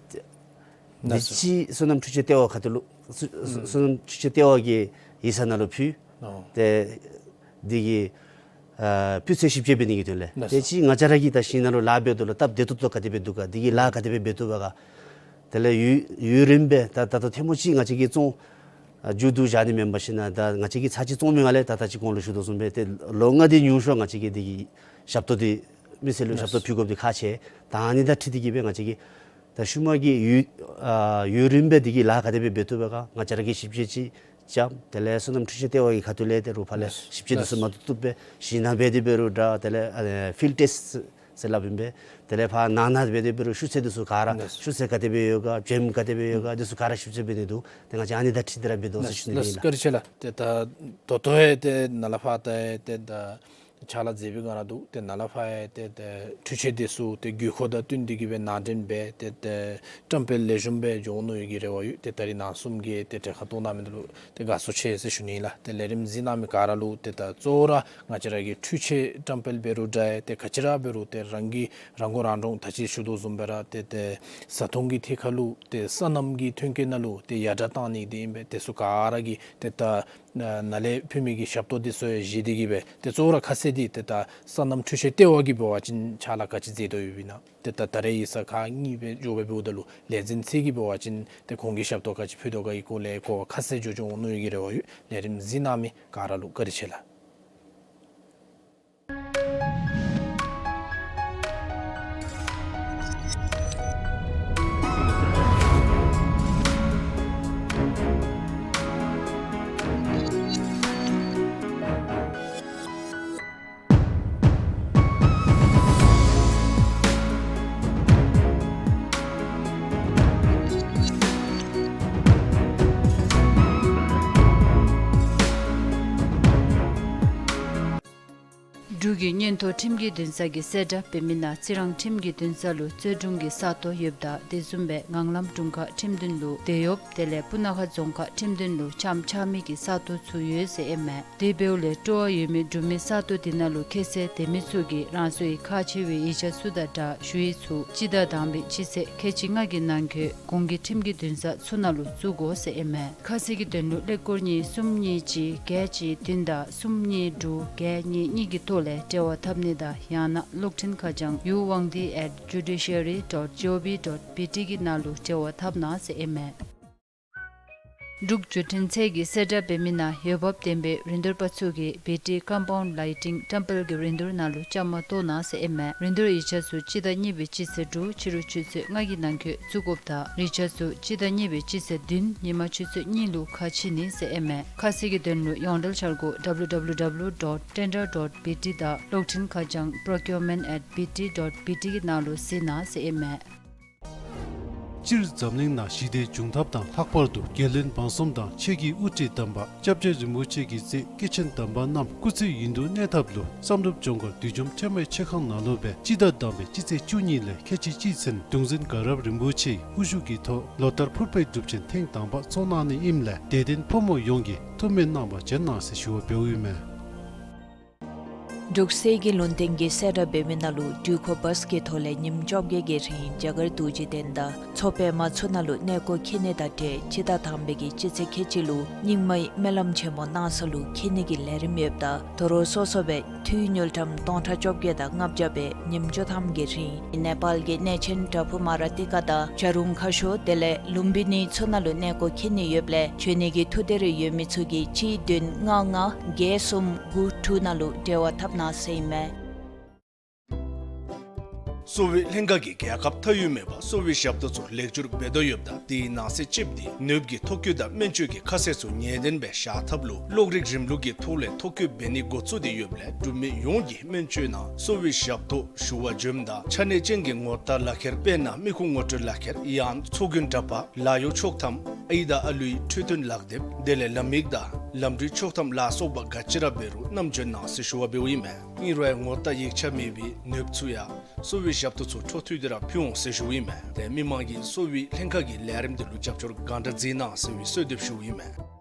དེ་ཅིག་སོ་ནམ་འཕྲུལ་ཆས་ལྟེ་བ་ཁ་ཐུག་ལུ་སོ་སོ་ནམ་འཕྲུལ་ཆས་ལྟེ་བ་གི་ཡིག་ཚང་ནང་ལུ་ཕུལ། ཨོ། ཏེ་འདི་གི་ཨ་སྤུས་ཚད་ཞིབ་དཔྱད་འབད་ནི་གི་དོན་ལས། ལགས་སོ། དེ་ཅིག་ང་བཅས་ར་གིས་ད་ཞིང་ནང་ལུ་ལཱ་འབད་དོ་ལོ་སྟབས་བདེ་ཏོག་ཏོ་ག་དེ་སྦེ་འདུག་ག། འདི་གི་ལཱ་ག་དེ་སྦེ་འབད་བཏུབ་པས་ག། དེ་ལས་ཡུན་ཡུན་རིངམོ་སྦེ་ད་ད་ལྟོ་ཐལ་མོ་ཅིག་ང་བཅས་ཀྱིས་བཙོང་ཨ་མཇུག་བསྡུ་བཞག་ནི་མེན་པར་ཞིན་ན་ད་ང་བཅས་ཀྱིས་ཚར་གཅིག་བཙོང་མི་ནང་ལས་ད་ད་ཅི་གོང་ལུ་ཞུ་དོ་བཟུམ་སྦེ་ཏེ་ལོ་ལྔ་དེ་ཉུང་ཤོས་ང་བཅས་ཀྱིས་འདི་གི་ཞབས་ཏོག་འདི་མི་སེར་ལུ་ཞབས་ཏོག་ཕུལ་དགོཔ་འདི་ཁག་ཆེ། ད་ཨ་ནི་དང་འཁྲིལ་ཏེ་གིས་སྦེ་ང་བཅས་ཀྱིས་ད་ཤུལ་མ་གི་ཡུན་ཨ་ཡུན་རིངམོ་སྦེ་འདི་གི་ལཱ་ག་དེ་སྦེ་འབད་བཏུབ་པས་ག། ང་བཅས་ར་གིས་ཞིབ་དཔྱད་ཅིག་རྐྱབ། དེ་ལས་སོ་ནམ་འཕྲུལ་ཆས་ལྟེ་བ་གི་ཁ་ཐུག་ལས་ཏེ་རོགས་ཕར་ལས་ཞིབ་དཔྱད་འདི་ཚུ་མ་བཏུབ་བཏུབ་སྦེ་ཞིང་ནང་འབད་དེ་འབད་རུང་འདྲ། དེ་ལས་ཨ་ཕིལཌ་ཊེསཊ་ཟེར་སླབ་ཨིན་པས། དེ་ལས་ཕར་ནང་ན་འབད་དེ་འབད་རུང་ཤུགས་ཚད་འདི་ཚུ་ག་ར་ལགས། ཤུགས་ཚད་ག་དེ་སྦེ་ཡོད་ག་བྱེམ་ག་དེ་སྦེ་ཡོད་ག་འདི་ཚུ་ག་ར་ཞིབ་དཔྱད་འབད་ནི་འདུག། ཏེ་ང་བཅས་ཨ་ནི་དང་འཁྲིལ་ཏེ་ར་འབད་དོ་ཟེར་ཞུ་ནི་ལགས། ཨིན་ལགས། བཀའ་དྲིན་ཆེ་ལགས། ཏེ་ད་ད་ལྟོ་ཡང་ཏེ་ནཱ་ལས་ཕར་ཏེ་ཏེ་ད་ཕྱག་ལཱ་མཛད་པའི་སྒང་ར་འདུག། ཏེ་ནཱ་ལས་ཕར་ཡང་ཏེ་ཏེ་འཕྲུལ་ཆས་འདི་ཚུ་ཏེ་དགོས་མཁོ་དང་བསྟུན་ཏེ་གིས་སྦེ་ནང་འདྲེན་འབད་དེ་ཏེ་བཀྲམ་སྤེལ་ལེགས་ཤོམ་སྦེ་འགྱོ་འོང་མནོ་བའི་གི་རེ་བ་ཡོད། ཏེ་ད་རིས་ནཱ་གསུམ་གྱིས་ཏེ་གྲལ་ཁར་གཏོགས་གནང་མི་འདི་ལུ་ཏེ་དགའ་ཚོར་ཆེ་ཟེར་ཞུ་ནི་ལགས། ཏེ་ལས་རིམ་གཟིགས་གནང་མི་ག་ར་ལུ་ཏེ་ད་གཙོ་བོ་ར་ང་བཅས་ར་གི་འཕྲུལ་ཆས་བཀྲམ་སྤེལ་འབད་རུང་འདྲ་ཏེ་ག་ཅི་ར་འབད་རུང་ཏེ་རང་གི་རང་མགོ་རང་འདྲོངས་ད་ཅི་ཞུ་དོ་བཟུམ་སྦེ་ར་ཏེ་ཏེ་བཟའ་འཐུང་གི་ཐད་ཁར་ལུ་ཏེ་སོ་ནམ་གྱི་ཐོན་སྐྱེད་ནང་ལུ་ཏེ་ཡར་དྲག་གཏང་ནི་འདི་ཨིན་པས། དེ་ཚུ་ག་ར་གིས་ཏེ་ད་ནཱ་ལས་ཕུལ་མི་གི་ཞབས་ཏོག་འདི་ཚུ་ཡང་བཞེས་ཏེ་གིས་སྦེ་ཏེ་གཙོ་བོ་ར་ཁ་གསལ་འདི་ཏེ་ད་སོ་ནམ་འཕྲུལ་ཆས་ལྟེ་བ་གིས་འབད་བ་ཅིན་ཕྱག་ལཱ་ག་ཅི་མཛད་དོ་ཡོདཔ་ཨིན་ན། ཏེ་ད་ད་རེས་ཡིག་ཚང་ཁག་གཉིས་སྦེ་འགྱོ་སྦེ་འབདཝ་ད་ལུ་ལས་འཛིན་ཚུ་གིས་འབད་བ་ཅིན་ཏེ་ཁོང་གིས་ཞབས་ཏོག་ག་ཅི་ཕུལ་དོ་ག་གི་སྐོར་ལས་གོ་བ་ཁ་གསལ་འགྱོ་འགྱོ་འོང་མནོ་བའི་གི་རེ་བ་ཡོད། ལས་རིམ་གཟིགས་གནང་མི་ག་ར་ལུ་བཀའ་དྲིན་ཆེ་ལགས། འབྲུག་གི་སྙན་ཐོ་ཁྲིམས་ཀྱི་འདུན་ས་གི་གསལ་བསྒྲགས་འབད་མི་ནང་རྩི་རང་ཁྲིམས་ཀྱི་འདུན་ས་ལུ་རྩོད་དྲུང་གི་ས་སྟོང་ཡོདཔ་ད་དེ་བཟུམ་སྦེ་ངང་ལམ་དྲུང་ཁག་ཁྲིམས་འདུན་ལུ་དེད་གཡོགཔ་དེ་ལས་སྤུ་ན་ཁ་རྫོང་ཁག་ཁྲིམས་འདུན་ལུ་འཆམ་འཆམ་མི་གི་ས་སྟོང་ཚུ་ཡོད་ཟེར་ཨིན་མས། དེ་འབདཝ་ལས་སྤྲོ་བ་ཡོད་མི་འབྲུག་མི་ས་སྟོང་དེ་ནང་ལུ་ཁྱད་ཚད་ལྡན་མི་ཚུ་གིས་རང་སོའི་ཁག་ཆེ་བའི་ཡིག་ཆ་ཚུ་དང་སྦྲགས་ཞུ་ཡིག་ཚུ་སྤྱི་ཟླ་དང་པའི་སྤྱི་ཚེས་ཁལ་གཅིག་ལྔ་གི་ནང་འཁོད་གོང་གི་ཁྲིམས་ཀྱི་འདུན་ས་ཚུ་ནང་ལུ་བཙུགས་དགོ་ཟེར་ཨིན་མས། ཁ་གསལ་གྱི་དོན་ལུ་ཀླད་ཀོར་གཉིས་གསུམ་གཉིས་གཅིག་བརྒྱད་གཅིག་བདུན་དང་གསུམ་གཉིས་དྲུག་བརྒྱད་གཉིས་གཉིས་ཀྱི་ཐོག་ལས་ འབྲེལ་བ་འཐབ་ནི་དང་ཡང་ན་གློག་འཕྲིན་ཁ་བྱང་ཡུ་ཝང་ཏི་at judiciary dot gov dot bt གི་ནང་ལུ་འབྲེལ་བ་འཐབ་གནང་ཟེར་ཨིན་མས། འབྲུག་བརྒྱུད་འཕྲིན་ཚད་ཀྱི་གསལ་བསྒྲགས་འབད་མི་ནང་འོས་འབབ་ལྡན་པའི་རིན་བསྡུར་པ་ཚུ་གིས་བི་ཊི་ཀམ་པའུནཌ་ལའི་ཊིང་ཊེམ་པལ་གྱི་རིན་བསྡུར་ནང་ལུ་བཅའ་མར་གཏོགས་གནང་ཟེར་ཨིན་མས། རིན་བསྡུར་ཡིག་ཆ་ཚུ་སྤྱི་ཟླ་གཉིས་པའི་སྤྱི་ཚེས་དྲུག་ཕྱི་རུ་ཆུ་ཚོད་ལྔ་གི་ནང་འཁོད་བཙུགས་དགོཔ་དང་ཡིག་ཆ་ཚུ་སྤྱི་ཟླ་གཉིས་པའི་སྤྱི་ཚེས་བདུན་ཉིན་མ་ཆུ་ཚོད་གཉིས་ལུ་ཁ་ཕྱེ་ནི་ཟེར་ཨིན་མས། ཁ་གསལ་གྱི་དོན་ལུ་ཡོངས་འབྲེལ་འཆར་སྒོ་W W W dot tender dot B T དང་གློག་འཕྲིན་ཁ་བྱང་procurement at B T dot B T གི་ནང་ལུ་གཟིགས་གནང་ཟེར་ཨིན་མས། སྤྱིར་འཛམ་གླིང་ནང་ཞི་བདེ་འབྱུང་ཐབས་དང་ལྷག་པར་དུ་རྒྱལ་བློན་འབངས་གསུམ་དང་ཆོས་ཀྱི་དབུ་ཁྲིད་དམ་པ་སྐྱབས་རྗེ་རིན་པོ་ཆེ་གི་སྲས་སྐྱེས་ཆེན་དམ་པ་རྣམས་སྐུ་ཚེ་ཡུན་དུ་གནས་ཐབས་ལུ་བསམ་གྲུབ་ལྗོངས་མཁར་བདུད་འཇོམས་ཁྲོས་མའི་མཆོད་ཁང་ནང་ལུ་སྦེ་སྤྱི་ཟླ་དང་པའི་སྤྱི་ཚེས་བཅུ་གཉིས་ལས་ཁལ་གཅིག་གཅིག་ཚུན་གདུང་འཛིན་དགའ་རབ་རིན་པོ་ཆེའི་དབུ་བཞུགས་ཀྱི་ཐོག་ལོ་ལྟར་ཕུར་པའི་སྒྲུབ་ཆེན་ཐེངས་དང་པ་ཚོགས་གནང་ནི་ཨིནམ་ལས་དད་ལྡན་ཕོ་མོ་ཡོངས་ཀྱིས་ཐུགས་སྨོན་གནང་བར་བྱོན་གནང་ཟེར་ཞུ་བ་འབདཝ་ཨིན་མས། འབྲུག་གསེར་གྱི་ལུང་བསྟན་གྱི་གསལ་བསྒྲགས་འབད་མི་ནང་ལུ་འགྲུལ་འཁོར་བཱས་ཀྱི་ཐོག་ལས་ཉིནམ་བཅོ་བརྒྱད་ཀྱི་རིང་རྒྱ་གར་རྡོ་རྗེ་གདན་དང་མཚོ་པདྨ་ཚུ་ནང་ལུ་གནས་སྐོར་འཁྱིད་ནི་དང་འབྲེལ་སྤྱི་ཟླ་དང་པའི་གི་སྤྱི་ཚེས་ཁལ་གཅིག་ལུ་རྙིང་མའི་སྨོན་ལམ་ཆེན་མོ་གནང་ས་ལུ་འཁྱིད་ནི་གི་ལས་རིམ་ཡོདཔ་ད་དོ་རུང་སོ་སོ་སྦེ་འཐུས་དངུལ་ཀྲམ་སྟོང་ཕྲག་བཅོ་བརྒྱད་དང་ལྔ་བརྒྱ་སྦེ་ཉིནམ་བཅུ་ཐམ་གྱི་རིང་ནེ་པཱལ་གྱི་གནས་ཆེན་བྲག་ཕུག་མ་ར་ཏི་ཀ་དང་བྱ་རུང་ཁ་ཤོར་དེ་ལས་ལུམ་བི་ནི་ཚུ་ནང་ལུ་གནས་སྐོར་འཁྱིད་ནི་ཡོདཔ་ལས་བྱོན་ནི་གི་ཐུགས་འདོད་རེ་ཡོད་མི་ཚུ་གིས་གཅིག་བདུན་ལྔ་ལྔ་བརྒྱད་གསུམ་དགུ་དྲུག་ནང་ལུ་འབྲེལ་བ་འཐབ་གནང་ཟེར་ཨིན་མས། གསོ་བའི་ལྷན་ཁག་གིས་རྒྱལ་ཁབ་མཐའ་དབུས་མེད་པར་གསོ་བའི་ཞབས་ཏོག་ཚུ་ལེགས་བསྒྱུར་འབད་དོ་ཡོདཔ་ད་དེའི་ནང་གསེས་གཅིགཔོ་དེ་ནདཔ་གི་ཐོ་བཀོད་དང་སྨན་བཅོས་ཀྱི་ཁ་གསལ་ཚུ་ངེས་གཏན་སྦེ་བཞག་ཐབས་ལུ་གློག་རིག་རིམ་ལུགས་ཀྱི་ཐོག་ལས་ཐོ་བཀོད་འབད་ནི་འགོ་བཙུགས་ཏེ་ཡོདཔ་ལས་འབྲུག་མི་ཡོངས་ཀྱིས་སྨན་བཅོས་ནང་གསོ་བའི་ཞབས་ཏོག་ཞུ་བར་འབྱོནམ་ད་ཆ་གནས་ཅན་གྱི་ངོ་རྟགས་ལག་ཁྱེར་དཔེར་ན་མི་ཁུངས་ངོ་སྤྲོད་ལག་ཁྱེར་ཡང་ཚོགས་རྒྱན་འདྲ་པར་ལཱ་གཡོག་ཆོག་ཐམ་ཨའི་དང་ཨ་ལུའི་འཕྲོད་བསྟེན་ལག་དེབ་དེ་ལས་ལམ་ཡིག་དང་ལམ་འགྲུལ་ཆོག་ཐམ་ལ་སོགས་པ་ག་ཅི་ར་འབད་རུང་བསྣམས་འབྱོན་གནང་ཟེར་ཞུ་བ་འབདཝ་ཨིན་མས། ཨིན་རུང་ངོ་རྟགས་ཡིག་ཆ་མེད་པའི་ནདཔ་ཚུ་ཡང་གསོ་བའི་ཞབས་ཏོག་ཚུ་འཕྲོ་མཐུད་དེ་ར་ཕུལ་འོང་ཟེར་ཞུཝ་ཨིན་མས། ཏེ་མི་མང་གིས་གསོ་བའི་ལྷན་ཁག་གི་ལས་རིམ་དེ་ལུ་རྒྱབ་སྐྱོར་གང་དྲག་མཛད་གནང་ཟེར་བའི་གསོལ་འདེབས་ཞུཝ་ཨིན་མས།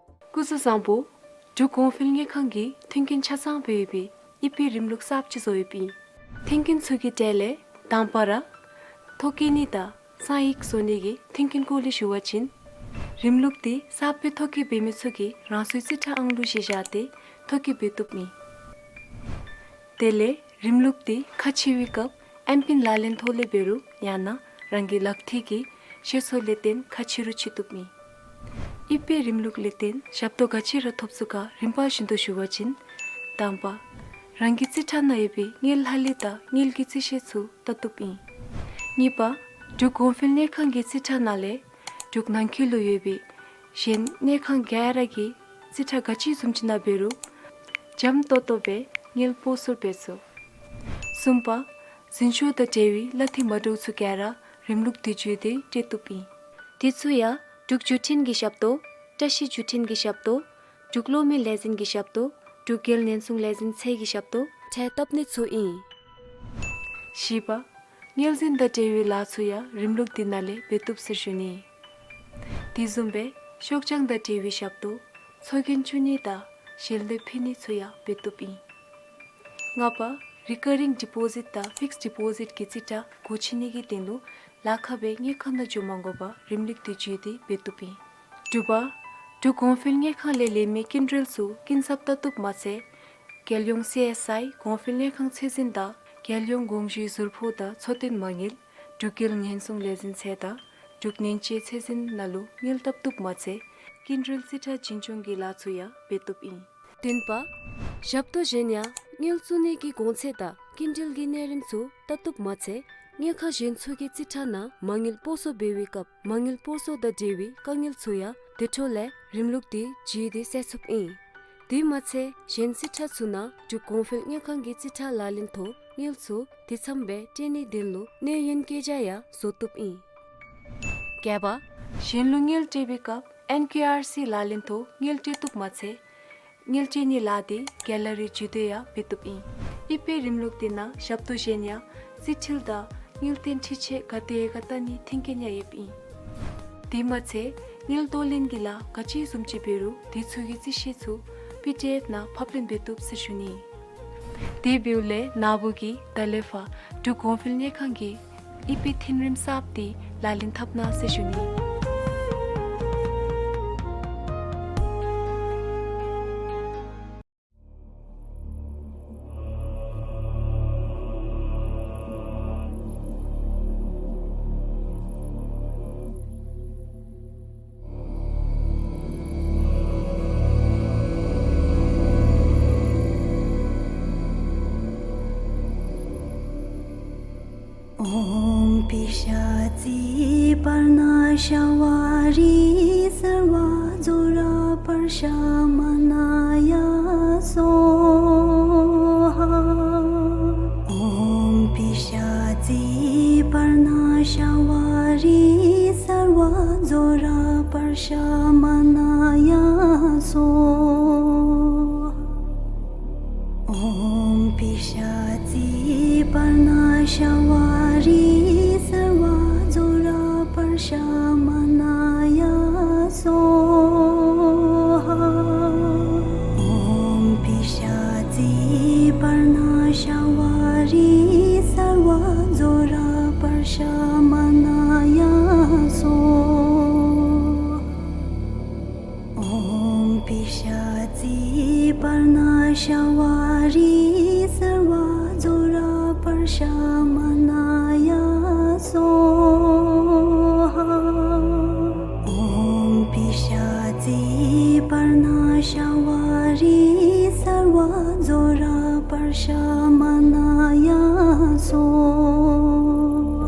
སྐུ་གཟུགས་བཟང་པོ། འབྲུག་གོང་འཕེལ་དངུལ་ཁང་གིས་མཐུན་རྐྱེན་ཆ་ཚང་སྦེ་ཡོད་པའི་ཨི་པེ་རིམ་ལུགས་གསརཔ་ཅིག་བཟོ་ཡོདཔ་ཨིན། མཐུན་རྐྱེན་ཚུ་གི་གྲས་ལས་དང་པ་ར་ཐོ་བཀོད་ནི་དང་གསང་ཡིག་བཟོ་ནི་གི་མཐུན་རྐྱེན་སྐོར་ལས་ཞུ་བ་ཅིན་རིམ་ལུགས་དེ་གསརཔ་སྦེ་ཐོ་བཀོད་འབད་མི་ཚུ་གིས་རང་སོའི་རྩིས་ཁྲ་ཨང་གླུ་གཞི་བཞག་སྟེ་ཐོ་བཀོད་འབད་བཏུབ་ཨིན། དེ་ལས་རིམ་ལུགས་དེ་ཁ་ཕྱེ་བའི་སྐབས་ཨེམ་པིན་ལག་ལེན་ཐོག་ལས་འབད་རུང་ཡང་ན་རང་གི་ལག་ཐིལ་གྱི་ཤེལ་སོ་ལས་བརྟེན་ཁ་ཕྱེ་རུང་ཕྱེ་བཏུབ་ཨིན། ཨི་པེ་རིམ་ལུགས་ལས་བརྟེན་ཞབས་ཏོག་ག་ཅི་ར་ཐོབ་ཚུགས་ག་རིམ་པ་བཞིན་དུ་ཞུ་བ་ཅིན་དང་པ་རང་གི་རྩིས་ཁྲ་ནང་ཡོད་པའི་དངུལ་ལྷག་ལུས་དང་དངུལ་གྱི་རྩིས་བཤེར་ཚུ་བལྟ་བཏུབ་ཨིན། གཉིས་པ་འབྲུག་གོང་འཕེལ་དངུལ་ཁང་གི་རྩིས་ཁྲ་ནང་ལས་འབྲུག་ནང་འཁོད་ལུ་ཡོད་པའི་གཞན་དངུལ་ཁང་ག་ར་གི་རྩིས་ཁྲ་ག་ཅི་བཟུམ་ཅིག་ནང་འབད་རུང་འཇམ་ཏོག་ཏོ་སྦེ་དངུལ་སྤོ་སོར་འབད་ཚུགས། གསུམ་པ་འཛིན་སྐྱོང་དང་འབྲེལ་བའི་གླ་འཐུས་མ་འདྲཝ་ཚུ་ག་ར་རིམ་ལུགས་དེ་བརྒྱུད་དེ་སྤྲོད་བཏུབ་ཨིན། དེ་ཚུ་ཡང་འབྲུག་བརྒྱུད་འཕྲིན་གྱི་ཞབས་ཏོག་བཀྲ་ཤིས་བརྒྱུད་འཕྲིན་གྱི་ཞབས་ཏོག་འབྲུག་གློག་མེ་ལས་འཛིན་གྱི་ཞབས་ཏོག་འབྲུག་རྒྱལ་ཉེན་སྲུང་ལས་འཛིན་ཚད་ཀྱི་ཞབས་ཏོག་ཁྲལ་བཏབ་ནི་ཚུ་ཨིན། བཞི་པ་དངུལ་འཛིན་དང་འབྲེལ་བའི་ལཱ་ཚུ་ཡང་རིམ་ལུགས་དེ་ནང་ལས་འབད་བཏུབ་ཟེར་ཞུ་ནི། དེ་བཟུམ་སྦེ་ཤོག་བྱང་དང་འབྲེལ་བའི་ཞབས་ཏོག་ཚོགས་རྒྱན་བཙུགས་ནི་དང་ཞལ་འདེབས་ཕུལ་ནི་ཚུ་ཡང་འབད་བཏུབ་ཨིན། ལྔ་པ་རི་ཀ་རིང་ཌི་པོ་ཟིཊ་དང་ཕིགསཌ་ཌི་པོ་ཟིཊ་གི་རྩིས་ཁྲ་སྒོ་ཕྱེ་ནི་གི་དོན་ལུ་ལཱ་ཁག་སྦེ་དངུལ་ཁང་ནང་འགྱོ་མ་དགོ་པར་རིམ་ལུགས་དེ་བརྒྱུད་དེ་འབད་བཏུབ་ཨིན། དྲུག་པ་འབྲུག་གོང་འཕེལ་དངུལ་ཁང་ལས་ལེན་མི་སྐྱིན་འགྲུལ་ཚུ་སྐྱིན་ཚབ་བལྟ་བཏུབ་མ་ཚད་རྒྱལ་ཡོངས་སི་ཨེསི་ཨའི་གོང་འཕེལ་དངུལ་ཁང་ཚད་འཛིན་དང་རྒྱལ་ཡོངས་དགོངས་ཞུའི་ཟུར་ཕོགས་དང་འཚོ་རྟེན་མ་དངུལ་འབྲུག་རྒྱལ་ཉེན་སྲུང་ལས་འཛིན་ཚད་དང་འབྲུག་ཉེན་བཅོལ་ཚད་འཛིན་ནང་ལུ་དངུལ་བལྟ་བཏུབ་མ་ཚད་སྐྱིན་འགྲུལ་རྩིས་ཁྲ་འཛིན་སྐྱོང་གི་ལཱ་ཚུ་ཡང་འབད་བཏུབ་ཨིན། བདུན་པ་ཞབས་ཏོག་གཞན་ཡང་དངུལ་བཙུགས་ནི་གི་གོང་ཚད་དང་སྐྱིན་འགྲུལ་གྱི་གནས་རིམ་ཚུ་བལྟ་བཏུབ་མ་ཚད་དངུལ་ཁང་གཞན་ཚུ་གི་རྩིས་ཁྲ་ནང་མ་དངུལ་སྤོ་སོར་འབད་བའི་སྐབས་མ་དངུལ་སྤོ་སོར་དང་འབྲེལ་བའི་དཀའ་ངལ་ཚུ་ཡང་དེ་འཕྲོ་ལས་རིམ་ལུགས་དེ་བརྒྱུད་དེ་སེལ་ཚུགསཔ་ཨིན། དེ་མ་ཚད་གཞན་རྩིས་ཁྲ་ཚུ་ནང་འབྲུག་གོང་འཕེལ་དངུལ་ཁང་གི་རྩིས་ཁྲ་ལག་ལེན་ཐོག་དངུལ་ཚུ་དེ་ཚམ་སྦེ་སྤྲོད་ནིའི་དོན་ལུ་གནས་ཡུན་བཀོད་རྒྱ་ཡང་བཟོ་བཏུབ་ཨིན། བརྒྱད་པ་གཞན་ལུ་དངུལ་སྤྲོད་པའི་སྐབས་ཨེན་ཀེ་ཨར་སི་ལག་ལེན་ཐོག་དངུལ་སྤྲོད་བཏུབ་མ་ཚད་དངུལ་སྤྲོད་ནིའི་ལཱ་དེ་རྒྱལ་ལ་རི་བརྒྱུད་དེ་ཡང་འབད་བཏུབ་ཨིན། ཨི་པེ་རིམ་ལུགས་དེ་ནང་ཞབས་ཏོག་གཞན་ཡང་རྩིས་འཕྲུལ་དང་དངུལ་རྟེན་འཕྲུལ་ཆས་ག་དེ་ག་བལྟ་ནིའི་མཐུན་རྐྱེན་ཡང་ཡོདཔ་ཨིན། དེ་མ་ཚད་དངུལ་གཏོར་ལེན་གྱི་ལཱ་ག་ཅི་བཟུམ་ཅིག་འབད་རུང་དེ་ཚུ་གི་རྩིས་བཤེར་ཚུ་པི་ཌི་ཨེཕ་ནང་ཕབ་ལེན་འབད་བཏུབ་ཟེར་ཞུ་ནི། དེ་འབདཝ་ལས་ན་བུ་གིས་ད་ལས་ཕར་འབྲུག་གོང་འཕེལ་དངུལ་ཁང་གི་ཨི་པེ་མཐུན་རིམ་གསརཔ་དེ་ལག་ལེན་འཐབ་གནང་ཟེར་ཞུ་ནི། པར་ཎ་ཤྭ་བ་རི་སརྦ་ཛྭ་ར་པྲ་ཤ་མ་ཎཱ་ཡ་སྭཱ་ཧཱ། ཨོཾ་པི་ཤཱ་ཙི་པར་ཎ་ཤྭ་བ་རི་སརྦ་ཛྭ་ར་པྲ་ཤ་མ་ཎཱ་ཡ་སྭཱ་ཧཱ། ཨོཾ་པི་ཤཱ་ཙི་པར་ཎ་ཤྭ་བ་རི་སརྦ་ཛྭ་ར་པྲ་ཤ་མ་ཎཱ་ཡ་སྭཱ་ཧཱ། ཨོཾ་པི་ཤཱ་ཙི་པར་ཎ་ཤྭ་བ་རི་སརྦ་ཛྭ་ར་པྲ་ཤ་མ་ཎཱ་ཡ་སྭཱ་ཧཱ། ཨོཾ་པི་ཤཱ་ཙི་པར་ཎ་ཤྭ་བ་རི་སརྦ་ཛྭ་ར་པྲ་ཤ་མ་ཎཱ་ཡ་སྭཱ་ཧཱ། ཨོཾ་པི་ཤཱ་ཙི་པར་ཎ་ཤྭ་བ་རི་སརྦ་ཛྭ་ར་པྲ་ཤ་མ་ཎཱ་ཡ་སྭཱ་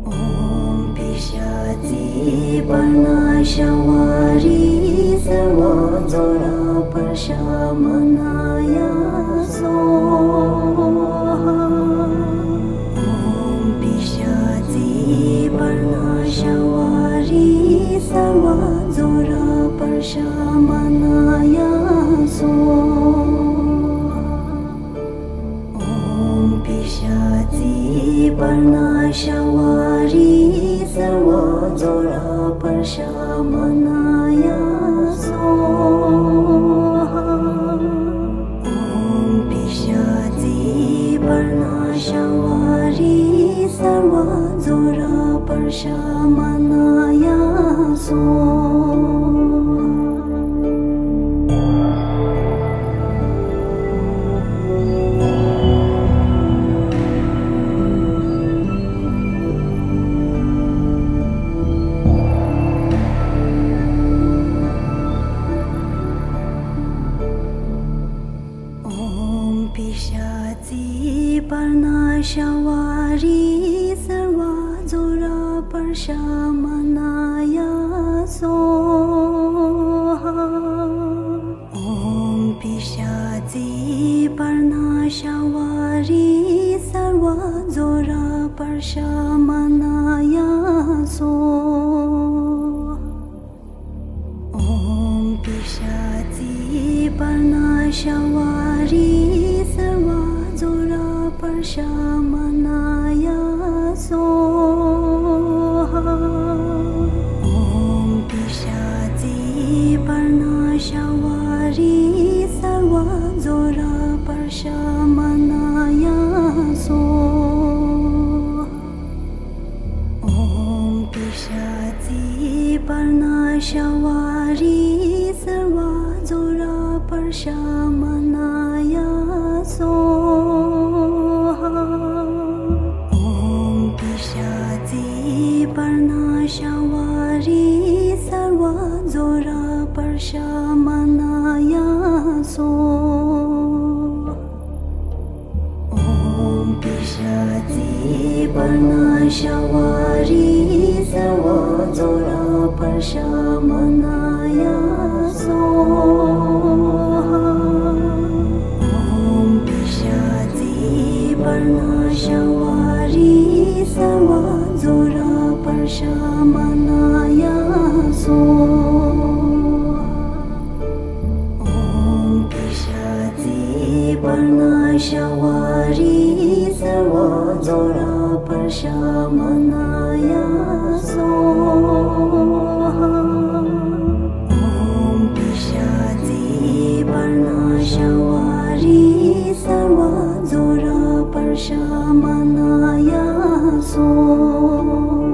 ཧཱ། ཨོཾ་པི་ཤཱ་ཙི་པར་ཎ་ཤྭ་བ་རི་སརྦ་ཛྭ་ར་པྲ་ཤ་མ་ཎཱ་ཡ་སྭཱ་ཧཱ། ཨོཾ་པི་ཤཱ་ཙི་པར་ཎ་ཤྭ་བ་རི་སརྦ་ཛྭ་ར་པྲ་ཤ་མ་ཎཱ་ཡ་སྭཱ་ཧཱ། ཨོཾ་པི་ཤཱ་ཙི་པར་ཎ་ཤྭ་བ་རི་སརྦ་ཛྭ་ར་པྲ་ཤ་མ་ཎཱ་ཡ་སྭཱ་ཧཱ། ཨོཾ་པི་ཤཱ་ཙི་པར་ཎ་ཤྭ་བ་རི་སརྦ་ཛྭ་ར་པྲ་ཤ་མ་ཎཱ་ཡ་སྭཱ་ཧཱ། ཨོཾ་པི་ཤཱ་ཙི་པར་ཎ་ཤྭ་བ་རི་སརྦ་ཛྭ་ར་པྲ་ཤ་མ་ཎཱ་ཡ་སྭཱ་ཧཱ། ཨོཾ་པི་ཤཱ་ཙི་པར་ཎ་ཤྭ་བ་རི་སརྦ་ཛྭ་ར་པྲ་ཤ་མ་ཎཱ་ཡ་སྭཱ་ཧཱ། ཨོཾ་པི་ཤཱ་ཙི་པར་ཎ་ཤྭ་བ་རི་སརྦ་ཛྭ་ར་པྲ་ཤ་མ་ཎཱ་ཡ་སྭཱ་ཧཱ། ཨོཾ་པི་ཤཱ་ཙི་པར་ཎ་ཤྭ་བ་རི་སརྦ་ཛྭ་ར་པྲ་ཤ་མ་ཎཱ་ཡ་སྭཱ་ཧཱ། ཨོཾ་པི་ཤཱ་ཙི་པར་ཎ་ཤྭ་བ་རི་སརྦ་ཛྭ་ར་པྲ་ཤ་མ་ཎཱ་ཡ་སྭཱ་ཧཱ། ཨོཾ་པི་ཤཱ་ཙི་པར་ཎ་ཤྭ་བ་རི་སརྦ་ཛྭ་ར་པྲ་ཤ་མ་ཎཱ་ཡ་སྭཱ་ཧཱ། ཨོཾ་པི་ཤཱ་ཙི་པར་ཎ་ཤྭ་བ་རི་སརྦ་ཛྭ་ར་པྲ་ཤ་མ་ཎཱ་ཡ་སྭཱ་ཧཱ། ཨོཾ་པི་ཤཱ་ཙི་པར་ཎ་ཤྭ་བ་རི་སརྦ་ཛྭ་ར་པྲ་ཤ་མ་ཎཱ་ཡ་སྭཱ་ཧཱ། ཨོཾ་པི་ཤཱ་ཙི་པར་ཎ་ཤྭ་བ་རི་སརྦ་ཛྭ་ར་པྲ་ཤ་མ་ཎཱ་ཡ་སྭཱ་ཧཱ། ཨོཾ་པི་ཤཱ་ཙི་པར་ཎ་ཤྭ་བ་རི་སརྦ་ཛྭ་ར་པྲ་ཤ་མ་ཎཱ་ཡ་སྭཱ་ཧཱ།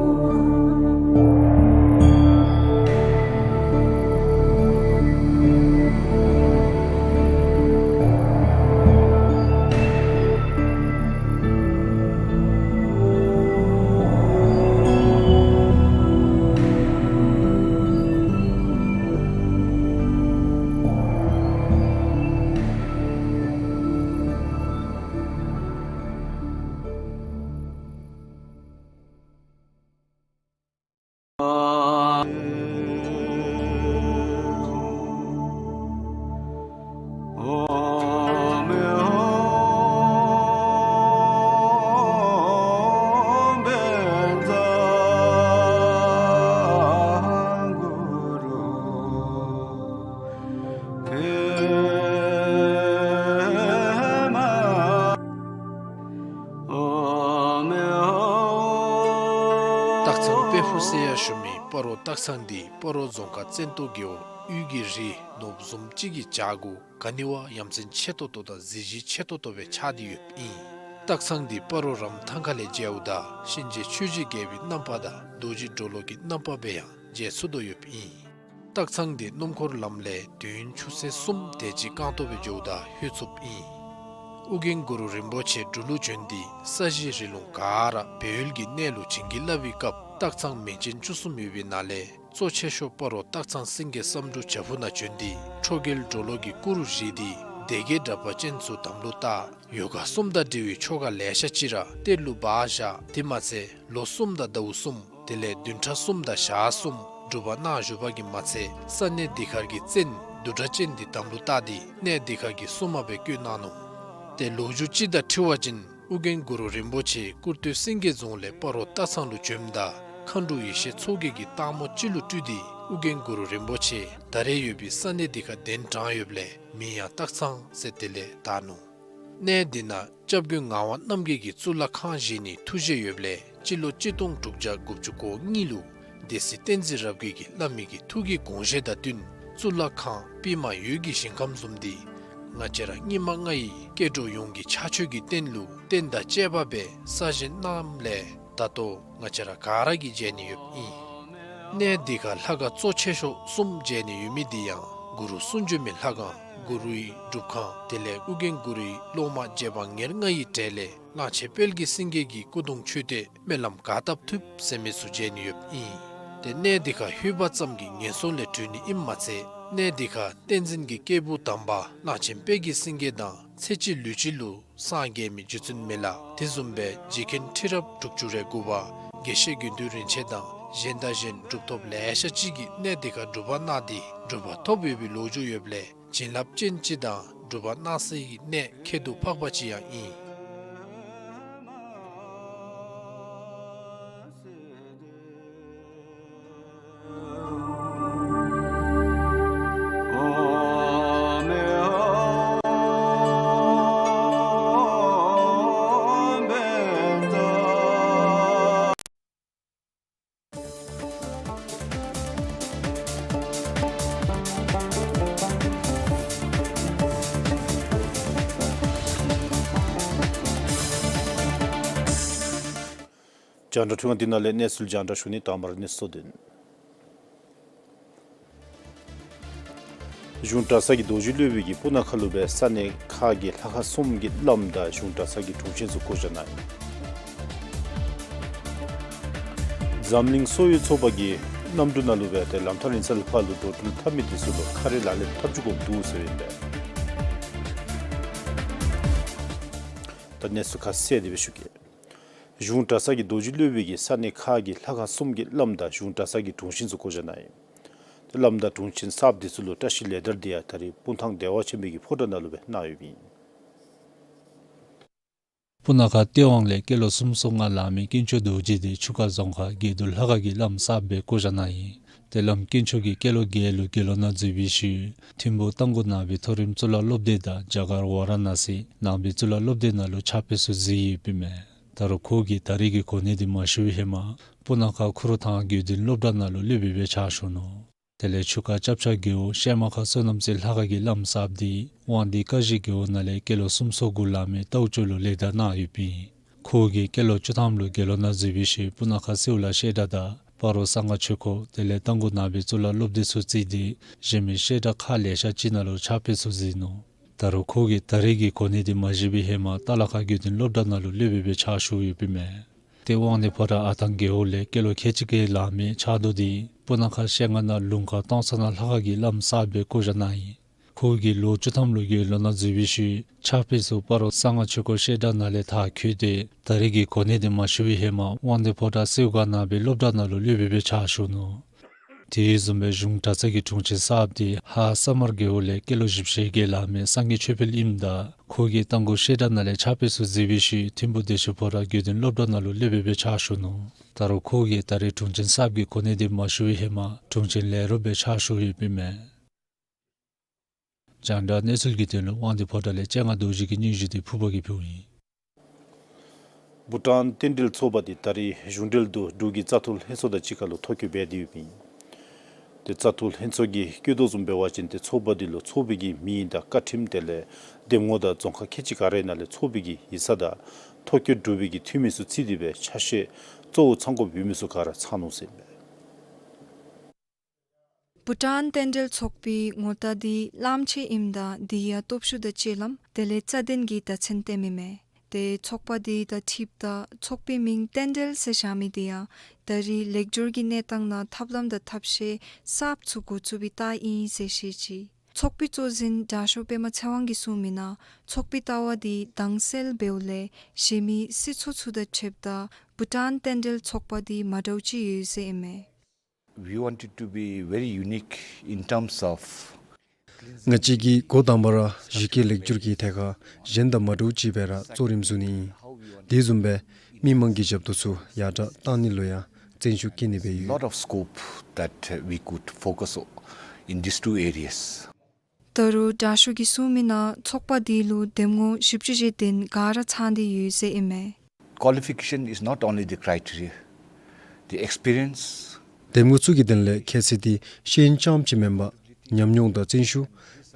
སྟག་ཚང་དཔལ་ཕུག་ཟེར་ཡང་ཞུ་མི་སྤ་རོ་སྟག་ཚང་འདི་སྤ་རོ་རྫོང་ཁག་བཙན་ཏོ་རྒེད་འོག་དབུས་ཀྱི་རི་ནོར་བུ་བཟུམ་ཅིག་གི་བྱག་གུ་ག་ནི་བ་ཡ་མཚན་ཆེ་ཏོག་ཏོ་དང་གཟི་བརྗིད་ཆེ་ཏོག་ཏོ་སྦེ་ཆགས་ཏེ་ཡོདཔ་ཨིན། སྟག་ཚང་འདི་སྤ་རོ་རམ་ཐང་ཁ་ལས་མཇལཝ་ད་གཤིན་རྗེ་ཆོས་ཀྱི་རྒྱལ་པོའི་རྣམ་པ་དང་རྡོ་རྗེ་གྲོ་ལོད་ཀྱི་རྣམ་པ་སྦེ་ཡང་མཇལ་ཚུགས་དོ་ཡོདཔ་ཨིན། སྟག་ཚང་འདི་སྣུམ་འཁོར་ལམ་ལས་དུས་ཡུན་ཆུ་ཚོད་གསུམ་དེ་ཅིག་རྐང་ཐང་སྦེ་འགྱོཝ་ད་ལྷོད་ཚུགསཔ་ཨིན། ཨོ་རྒྱན་གུ་རུ་རིན་པོ་ཆེ་འབྲུག་ལུ་བྱོན་ཏེ་ས་གཞི་རི་ལུང་ག་ར་སྦས་ཡུལ་གྱི་གནས་ལུ་བྱིན་གྱིས་བརླབས་པའི་སྐབས་སྟག་ཚང་མིང་ཅན་བཅུ་གསུམ་ཡོད་པའི་ནང་ལས་གཙོ་ཆེ་ཤོས་སྤ་རོ་སྟག་ཚང་སེང་གེ་བསམ་འགྲུབ་བྱག་ཕུག་ནང་བྱོན་ཏེ་ཁྲོ་རྒྱལ་གྲོ་ལོད་ཀྱི་སྐུ་རུ་བཞེངས་ཏེ་སྡེ་བརྒྱད་དྲེགས་པ་ཅན་ཚུ་དམ་ལུ་བཏགས། ཡོ་ག་གསུམ་དང་འབྲེལ་བའི་ཆོ་ག་ལེ་ཤ་ཅིག་ར་གཏེར་ལུ་སྦ་བཞག། དེ་མ་ཚད་ལོ་གསུམ་དང་ཟླཝ་གསུམ་དེ་ལས་བདུན་ཕྲག་གསུམ་དང་ཞག་གསུམ་སྒྲུབ་པ་གནང་བཞུགས་པ་གིས་མ་ཚད་ས་གནས་འདི་ཁར་གྱི་བཙན་བདུད་གྲགས་ཅན་འདི་དམ་ལུ་བཏགས་ཏེ་གནས་འདི་ཁར་གྱི་སྲུང་མ་སྦེ་བསྐོས་གནང་ནུག། ཏེ་ལོ་རྒྱུས་ཅིག་དང་འཁྲིལ་བ་ཅིན་ཨོ་རྒྱན་གུ་རུ་རིན་པོ་ཆེ་ཀུར་སྟོད་སེང་གེ་རྫོང་ལས་སྤ་རོ་སྟག་ཚང་ལུ་བྱོནམ་ད་མཁའ་འགྲོ་ཡེ་ཤེས་མཚོ་རྒྱལ་གྱི་སྟག་མོ་ཅིག་ལུ་སྤྲུལ་ཏེ་ཨོ་རྒྱན་གུ་རུ་རིན་པོ་ཆེ་ད་རེས་ཡོད་པའི་ས་གནས་འདི་ཁར་གདན་དྲངས་ཡོདཔ་ལས་མིང་ཡང་སྟག་ཚང་ཟེར་དེ་ལས་བཏགས་ནུག། གནས་འདི་ནང་སྐྱབས་མགོན་ངག་དབང་རྣམ་རྒྱལ་གྱིས་གཙུག་ལག་ཁང་བཞེངས་ནིའི་ཐུགས་བཞེད་ཡོདཔ་ལས་སྤྱི་ལོ་གཅིག་སྟོང་དྲུག་བརྒྱ་དགུ་བཅུ་གོ་གཉིས་ལུ་སྡེ་སྲིད་བསྟན་འཛིན་རབ་རྒྱས་ཀྱིས་བླ་མའི་གི་ཐུགས་ཀྱི་དགོངས་བཞེད་དང་བསྟུན་གཙུག་ལག་ཁང་པདྨ་འོད་ཀྱི་ཞིང་ཁམས་བཟུམ་འདི་ང་བཅས་ར་སྙིགས་མ་ལྔ་ཡི་སྐྱེ་འགྲོ་ཡོངས་ཀྱི་ཕྱག་མཆོད་ཀྱི་རྟེན་ལུ་རྟེན་དང་བཅས་པ་སྦེ་གསར་བཞེངས་གནངམ་ལས་ད་ལྟོ་ང་བཅས་ར་ག་ར་གིས་མཇལ་ནི་ཡོདཔ་ཨིན། གནས་འདི་ཁར་ལྷ་ཁང་གཙོ་ཆེ་ཤོས་གསུམ་མཇལ་ནི་ཡོད་མི་འདི་ཡང་གུ་རུ་གསུང་བྱོན་མའི་ལྷ་ཁང་གུ་རུའི་སྒྲུབ་ཁང་དེ་ལས་ཨོ་རྒྱན་གུ་རུའི་སློབ་མ་རྗེ་འབངས་ཉེར་ལྔ་ཡི་གྲས་ལས་གླང་ཆེན་དཔལ་གྱི་སེང་གེ་གི་སྐུ་གདུང་མཆོད་རྟེན་སྨོན་ལམ་ག་བཏབ་ཐུབ་ཟེར་མི་ཚུ་མཇལ་ནི་ཡོདཔ་ཨིན། ཏེ་གནས་འདི་ཁར་ལྷོད་པ་ཙམ་གྱིས་ངན་སོང་ལས་གྲོལ་ནི་ཨིནམ་མ་ཚད་གནས་འདི་ཁར་བསྟན་འཛིན་གྱི་སྐྱེས་བུ་དམ་པ་གླང་ཆེན་དཔལ་གྱི་སེང་གེ་དང་ཚེ་གཅིག་ལུས་གཅིག་ལུ་སངས་རྒྱས་མི་རྗེ་བཙུན་མི་ལ་དེ་བཟུམ་སྦེ་རྗེ་མཁན་ཁྲི་རབས་དྲུག་ཅུ་རེ་དགུ་པ་དགེ་བཤེས་དགེ་འདུན་རིན་ཆེན་དང་གཞན་དང་གཞན་གྲུབ་ཐོབ་ལེ་ཤ་ཅིག་གིས་གནས་འདི་ཁར་སྒྲུབ་པ་གནང་སྟེ་གྲུབ་པ་ཐོབ་ཡོད་པའི་ལོ་རྒྱུས་ཡོདཔ་ལས་བྱིན་རླབས་ཅན་ཅིག་དང་སྒྲུབ་པ་གནང་སའི་གནས་ཁྱད་དུ་འཕགས་པ་ཅིག་ཡང་ཨིན། རྒྱང་བསྒྲགས་འཕྲུལ་ཁང་འདི་ནང་ལས་གནས་ཚུལ་རྒྱང་བསྒྲགས་ཞུ་ནི། དང་པ་ར་གནས་ཚུལ་དོན། གཞུང་གྲྭ་ཚང་གི་རྡོ་རྗེ་སློབ་དཔོན་གྱིས་སྤུ་ན་ཁ་ལུ་སྦེ་ས་གནས་ཁག་གི་ལྷ་ཁང་གསུམ་གྱི་བླམ་དང་གཞུང་གྲྭ་ཚང་གི་དྲུང་ཆེན་ཚུ་བསྐོ་བཞག་གནང་ཡི། འཛམ་གླིང་སོག་ཡུལ་ཚོགས་པ་གིས་གནམ་གྲུ་ནང་ལུ་སྦེ་ཏེ་ལམ་ཐག་རིང་ས་ལུ་ཕར་ལུ་འགྲོ་འགྲུལ་འཐབ་མི་འདི་ཚུ་ལུ་ཁ་རས་ལག་ལེན་འཐབ་བཅུག་དགོཔ་འདུག་ཟེར་ཨིན་པས། ད་གནས་ཚུལ་ཁ་གསལ་དེ་སྦེ་ཞུ་གེ། གཞུང་གྲྭ་ཚང་གི་རྡོ་རྗེ་སློབ་དཔོན་གྱིས་ས་གནས་ཁག་གི་ལྷ་ཁང་གསུམ་གྱི་བླམ་དང་གཞུང་གྲྭ་ཚང་གི་དྲུང་ཆེན་ཚུ་བསྐོ་བཞག་གནང་ཡི། ཏེ་བླམ་དང་དྲུང་ཆེན་གསརཔ་འདི་ཚུ་ལུ་བཀྲིས་ལེགས་དར་འདི་ཡང་ད་རིས་སྤུངས་ཐང་བདེ་བ་ཆེན་པོའི་གི་ཕོ་བྲང་ནང་ལུ་སྦེ་གནང་ཡོདཔ་ཨིན། སྤུ་ན་ཁ་སྟོད་ཝང་ལས་སྐྱེས་ལོ་སུམ་ཅུ་སོ་ལྔ་ལང་མི་དཀོན་མཆོག་རྡོ་རྗེ་འདི་ཆུ་ཁ་རྫོང་ཁག་དགེ་འདུན་ལྷ་ཁང་གི་བླམ་གསརཔ་སྦེ་བསྐོ་བཞག་གནང་ཡི། ཏེ་བླམ་དཀོན་མཆོག་གིས་སྐྱེས་ལོ་བརྒྱད་ལུ་དགེ་སློང་ནང་འཛུལ་བའི་ཤུལ་ཐིམ་ཕུག་རྟ་མགོ་ནང་པའི་མཐོ་རིམ་གཙུག་ལག་སློབ་སྡེ་དང་རྒྱ་གར་ཝ་ར་ཎ་སི་ནང་པའི་གཙུག་ལག་སློབ་སྡེ་ནང་ལུ་ཕྱག་དཔེ་ཚུ་གཟིགས་ཡོདཔ་ཨིན་མས། ད་རུང་ཁོ་གིས་ད་རིས་ཀྱི་གོ་གནས་འདི་མ་ཞུ་བའི་ཧེ་མ་སྤུ་ན་ཁ་ཁུ་རུ་ཐང་དགེ་འདུན་སློབ་གྲྭ་ནང་ལུ་སློབ་དཔོན་སྦེ་ཕྱག་ཞུ་ནུག། དེ་ལས་ཆུ་ཁ་སྐྱབས་ཆ་རྒེད་འོག་ཤེ་མ་ཁ་བསོད་ནམས་རྩེ་ལྷ་ཁང་གི་བླམ་གསརཔ་འདི་དབང་འདུས་ཀ་གཞི་རྒེད་འོག་ནང་ལས་སྐྱེས་ལོ་སུམ་ཅུ་སོ་དགུ་ལང་མི་རྟའུ་ཅོ་ལུ་ལེགས་དར་གནང་ཡོདཔ་ཨིན། ཁོ་གིས་སྐྱེས་ལོ་བཅུ་ཐམ་ལུ་དགེ་སློང་ནང་འཛུལ་བའི་ཤུལ་སྤུ་ན་ཁ་སེའུ་ལ་བཤད་གྲྭ་དང་སྤ་རོ་གསང་སྔགས་ཆོས་འཁོར་དེ་ལས་རྟ་མགོ་ནང་པའི་གཙུག་ལག་སློབ་སྡེ་ཚུ་བརྩིས་ཏེ་གཞན་མི་བཤད་གྲྭ་ཁག་ལེ་ཤ་ཅིག་ནང་ལུ་ཕྱག་དཔེ་ཚུ་གཟིགས་ནུག། ད་རུང་ཁོ་གིས་ད་རིས་ཀྱི་གོ་གནས་འདི་མ་བཞེས་པའི་ཧེ་མ་ཏ་ལ་ཁ་དགེ་འདུན་སློབ་གྲྭ་ནང་ལུ་སློབ་དཔོན་སྦེ་ཕྱག་ཞུ་ཡོདཔ་ཨིན་མས། ཏེ་དབང་འདུས་ཕོ་བྲང་ཨ་ཐང་རྒེད་འོག་ལས་སྐྱེས་ལོ་ཁལ་གཅིག་བརྒྱད་ལང་མི་ཕྱག་རྡོར་འདི་སྤུ་ན་ཁ་ཤེལ་རྔ་ནང་ལུང་དཀར་སྟོང་ཚང་ནང་ལྷ་ཁང་གི་བླམ་གསརཔ་སྦེ་བསྐོ་བཞག་གནང་ཡི། ཁོ་གིས་ལོ་བཅུ་ཐམ་ལུ་དགེ་སློང་ནང་འཛུལ་བའི་ཤུལ་ཕྱག་དཔེ་ཚུ་སྤ་རོ་གསང་སྔགས་ཆོས་འཁོར་བཤད་གྲྭ་ནང་ལས་མཐར་འཁྱོལ་ཏེ་ད་རིས་ཀྱི་གོ་གནས་འདི་མ་ཞུ་བའི་ཧེ་མ་དབང་འདུས་ཕོ་བྲང་སེའུ་སྒར་ནང་པའི་སློབ་གྲྭ་ནང་ལུ་སློབ་དཔོན་སྦེ་ཕྱག་ཞུ་ནུག། དེ་བཟུམ་སྦེ་གཞུང་གྲྭ་ཚང་གི་དྲུང་ཆེན་གསརཔ་འདི་ཧཱ་ས་དམར་རྒེད་འོག་ལས་སྐྱེས་ལོ་བཞི་བཅུ་ཞེ་བརྒྱད་ལང་མི་སངས་རྒྱས་ཆོས་འཕེལ་ཨིནམ་ད་ཁོ་གིས་རྟ་མགོ་བཤད་གྲྭ་ནང་ལས་ཕྱག་དཔེ་ཚུ་གཟིགས་པའི་ཤུལ་ཐིམ་ཕུག་བདེ་ཆེན་ཕོ་བྲང་དགེ་འདུན་སློབ་གྲྭ་ནང་ལུ་སློབ་དཔོན་སྦེ་ཕྱག་ཞུ་ནུག། ད་རུང་ཁོ་གིས་ད་རིས་དྲུང་ཆེན་གསརཔ་གི་གོ་གནས་འདི་མ་ཞུ་བའི་ཧེ་མ་དྲུང་ཆེན་ལས་རོགསཔ་སྦེ་ཕྱག་ཞུ་ཡོདཔ་ཨིན་མས། རྒྱང་བསྒྲགས་གནས་ཚུལ་གྱི་དོན་ལུ་དབང་འདུས་ཕོ་བྲང་ལས་སྤྱན་སྔ་རྡོ་རྗེ་གི་སྙན་ཞུ་འདི་ཕུར་པ་གིས་ཕུལཝ་ཨིན། བྷུ་ཊཱན་རྟེན་འབྲེལ་ཚོགས་པ་འདི་ད་རིས་གཞུང་འབྲེལ་དུ་འབྲུག་གི་བཙག་འཐུ་ལྷན་ཚོགས་དང་གཅིག་ཁར་ལུ་ཐོ་བཀོད་འབད་དེ་ཡོདཔ་ཨིན། ཏེ་བཙག་འཐུ་ལྷན་ཚོགས་ཀྱིས་བཀོད་དོ་བཟུམ་འབད་བ་ཅིན་ཏེ་ཚོགས་པ་འདི་ལུ་ཚོགས་པའི་གི་མིང་དང་བཀའ་ཁྲིམས་དེ་ལས་འདེམས་ངོ་དང་རྫོང་ཁག་ཁལ་གཅིག་ག་རའི་ནང་ལས་ཚོགས་པའི་གི་ཡིག་ཚང་དང་ཐོ་བཀོད་གྲུབ་པའི་གི་འཐུས་མི་ཚུ་ཚུད་དེ་སྦེ་ཆ་ཤས་གཙོ་བོ་ཚང་དགོཔ་ཡོད་མི་ཚུ་ག་ར་ཚང་ནུག་ཟེར་ཨིན་པས། བྷུ་ཊཱན་རྟེན་འབྲེལ་ཚོགས་པའི་ངོ་རྟགས་འདི་གླངམོ་ཆེ་ཨིནམ་ད་འདི་ཡང་སྟོབས་ཤུགས་དང་སྤྱོད་ལམ་དེ་ལས་རྩ་དོན་གྱི་བརྡ་མཚོན་སྟོནམ་ཨིན་མས། ཏེ་ཚོགས་པ་འདི་དང་འཁྲིལཝ་ད་ཚོགས་པའི་མིང་རྟེན་འབྲེལ་ཟེར་བཞག་མི་འདི་ཡང་ད་རིས་ལེགས་སྒྱུར་གྱི་གནས་སྟངས་ནང་ཐབས་ལམ་དང་ཐབས་ཤེས་གསརཔ་ཚུ་འགོ་བཙུགས་པའི་རྟགས་ཨིན་ཟེར་བཤད་ཅི། ཚོགས་པའི་གཙོ་འཛིན་དྲག་ཤོས་པདྨ་ཚེ་དབང་གིས་གསུངས་མི་ནང་ཚོགས་པའི་ལྟ་བ་འདི་དྭངས་གསལ་འབདཝ་ལས་གཞན་མི་སྲིད་ཚོགས་ཚུ་དང་ཕྱདཔ་ད་བྷུ་ཊཱན་རྟེན་འབྲེལ་ཚོགས་པ་འདི་མ་འདྲཝ་ཅིག་ཡོད་ཟེར་ཨིན་མས། We want it to be very unique in terms of ང་བཅས་ཀྱིས་འགོ་དང་པ་ར་གཞི་བཀོད་ལེགས་སྒྱུར་གྱི་ཐད་ཁར་གཞན་དང་མ་འདྲཝ་ཅིག་སྦེ་ར་གཙོ་རིམ་བཟུང་ནི་ཨིན། དེ་བཟུམ་སྦེ་མི་མང་གི་ཞབས་ཏོག་ཚུ་ཡར་དྲག་གཏང་ནི་ལུ་ཡང་བརྩོན་ཤུགས་བསྐྱེད་ནི་སྦེ་ཡོད། Lot of scope that we could focus in these two areas. ད་རུང་དྲག་ཤོས་ཀྱིས་གསུངས་མི་ནང་ཚོགས་པ་འདི་ལུ་འདེམས་ངོ་བཞི་བཅུ་ཞེ་བདུན་ག་ར་ཚང་སྟེ་ཡོད་ཟེར་ཨིན་མས། Qualification is not only the criteria, the experience. འདེམས་ངོ་ཚུ་གི་དོན་ལས་ཁྱད་ཚད་འདི་ཤེས་ཡོན་རྐྱངམ་ཅིག་མེན་པར་ཉམས་མྱོང་དང་བརྩོན་ཤུགས་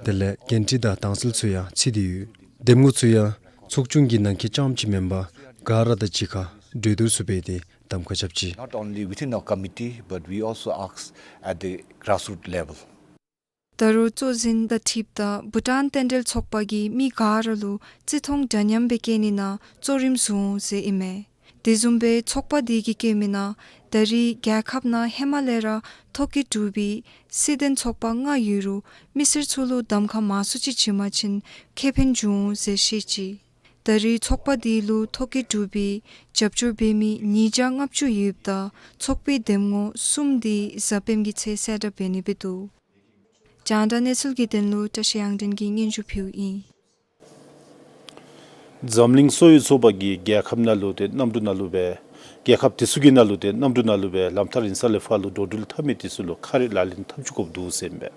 དེ་ལས་འགན་འཁྲི་དང་དྭངས་གསལ་ཚུ་ཡང་ཚུད་དེ་ཡོད། འདེམས་ངོ་ཚུ་ཡང་ཚོགས་ཆུང་གི་ནང་འཁོད་རྐྱངམ་ཅིག་མེན་པར་ག་ར་དང་གཅིག་ཁར་གྲོས་བསྡུར་ཚུ་འབད་དེ་གདམ་ཁ་རྐྱབ་ཅི། Not only within our committee, but we also ask at the grassroots level. ད་རུང་གཙོ་འཛིན་དང་འཁྲིལཝ་ད་བྷུ་ཊཱན་རྟེན་འབྲེལ་ཚོགས་པ་གིས་མི་ག་ར་ལུ་བརྩི་མཐོང་འདྲ་མཉམ་སྦེ་བསྐྱེད་ནི་ནང་གཙོ་རིམ་བཟུང་འོང་ཟེར་ཨིན་མས། དེ་བཟུམ་སྦེ་ཚོགས་པ་འདི་གིས་བཀོད་མི་ནང་ད་རིས་རྒྱལ་ཁབ་ནང་ཧེ་མ་ལས་ར་ཐོ་བཀོད་གྲུབ་པའི་སྲིད་དོན་ཚོགས་པ་ལྔ་ཡོད་རུང་མི་སེར་ཚུ་ལུ་གདམ་ཁ་མང་སུ་ཅིག་བྱིན་པ་ཅིན་ཁེ་ཕན་འབྱུང་འོང་ཟེར་བཤད་ཅི། ད་རིས་ཚོགས་པ་འདི་ལུ་ཐོ་བཀོད་གྲུབ་པའི་རྒྱབ་སྐྱོར་འབད་མི་ཉིས་བརྒྱ་ལྔ་བཅུ་ཡོདཔ་ད་ཚོགས་པའི་འདེམས་ངོ་གསུམ་འདི་གཟའ་སྤེནམ་གྱི་ཚེས་གསལ་བསྒྲགས་འབད་ནི་སྦེ་འདུག། རྒྱང་བསྒྲགས་གནས་ཚུལ་གྱི་དོན་ལུ་བཀྲ་ཤིས་དབྱངས་སྒྲོན་གྱིས་སྙན་ཞུ་ཕུལཝ་ཨིན། འཛམ་གླིང་གསོ་བའི་ཚོགས་པ་གིས་རྒྱལ་ཁབ་ནང་ལུ་ཏེ་གནམ་གྲུ་ནང་ལུ་སྦེ་རྒྱལ་ཁབ་དེ་ཚུ་གི་ནང་ལུ་ཏེ་གནམ་གྲུ་ནང་ལུ་སྦེ་ལམ་ཐག་རིང་ས་ལས་ཕར་ལུ་འགྲོ་འགྲུལ་འཐབ་མི་དེ་ཚུ་ལུ་ཁ་རས་ལག་ལེན་འཐབ་བཅུག་དགོཔ་འདུག་ཟེར་ཨིན་པས།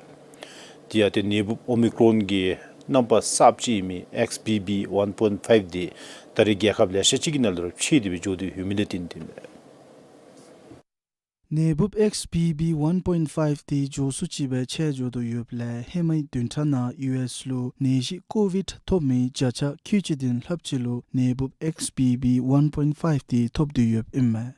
དེ་ཡང་ཏེ་ནད་འབུཔ་ཨོ་མི་ཀྲོན་གྱི་རྣམ་པ་གསརཔ་ཅིག་ཨིན་མི་ཨེགསི་བི་བི་ཝན་པོའིནཊ་ཕའིབ་འདི་ད་རིས་རྒྱལ་ཁབ་ལེ་ཤ་ཅིག་གི་ནང་ལུ་ར་མཆེད་དེ་སྦེ་འགྱོ་དོ་ཡོད་མི་ལས་བརྟེན་ཏེ་ཨིན་པས། ནད་འབུཔ་ཨེགསི་བི་བི་ཝན་པོའིནཊ་ཕའིབ་འདི་མགྱོགས་སུ་ཅིག་སྦེ་མཆེད་འགྱོ་དོ་ཡོདཔ་ལས་ཧེ་མའི་བདུན་ཕྲག་ནང་ཡུ་ཨེསི་ལུ་ནད་གཞི་ཀོ་བིཌ་ཐོབ་མི་བརྒྱ་ཆ་ཁལ་གཅིག་བདུན་ལྷགཔ་ཅིག་ལུ་ནད་འབུཔ་ཨེགསི་བི་བི་ཝན་པོའིནཊ་ཕའིབ་འདི་ཐོབ་སྟེ་ཡོདཔ་ཨིན་མས།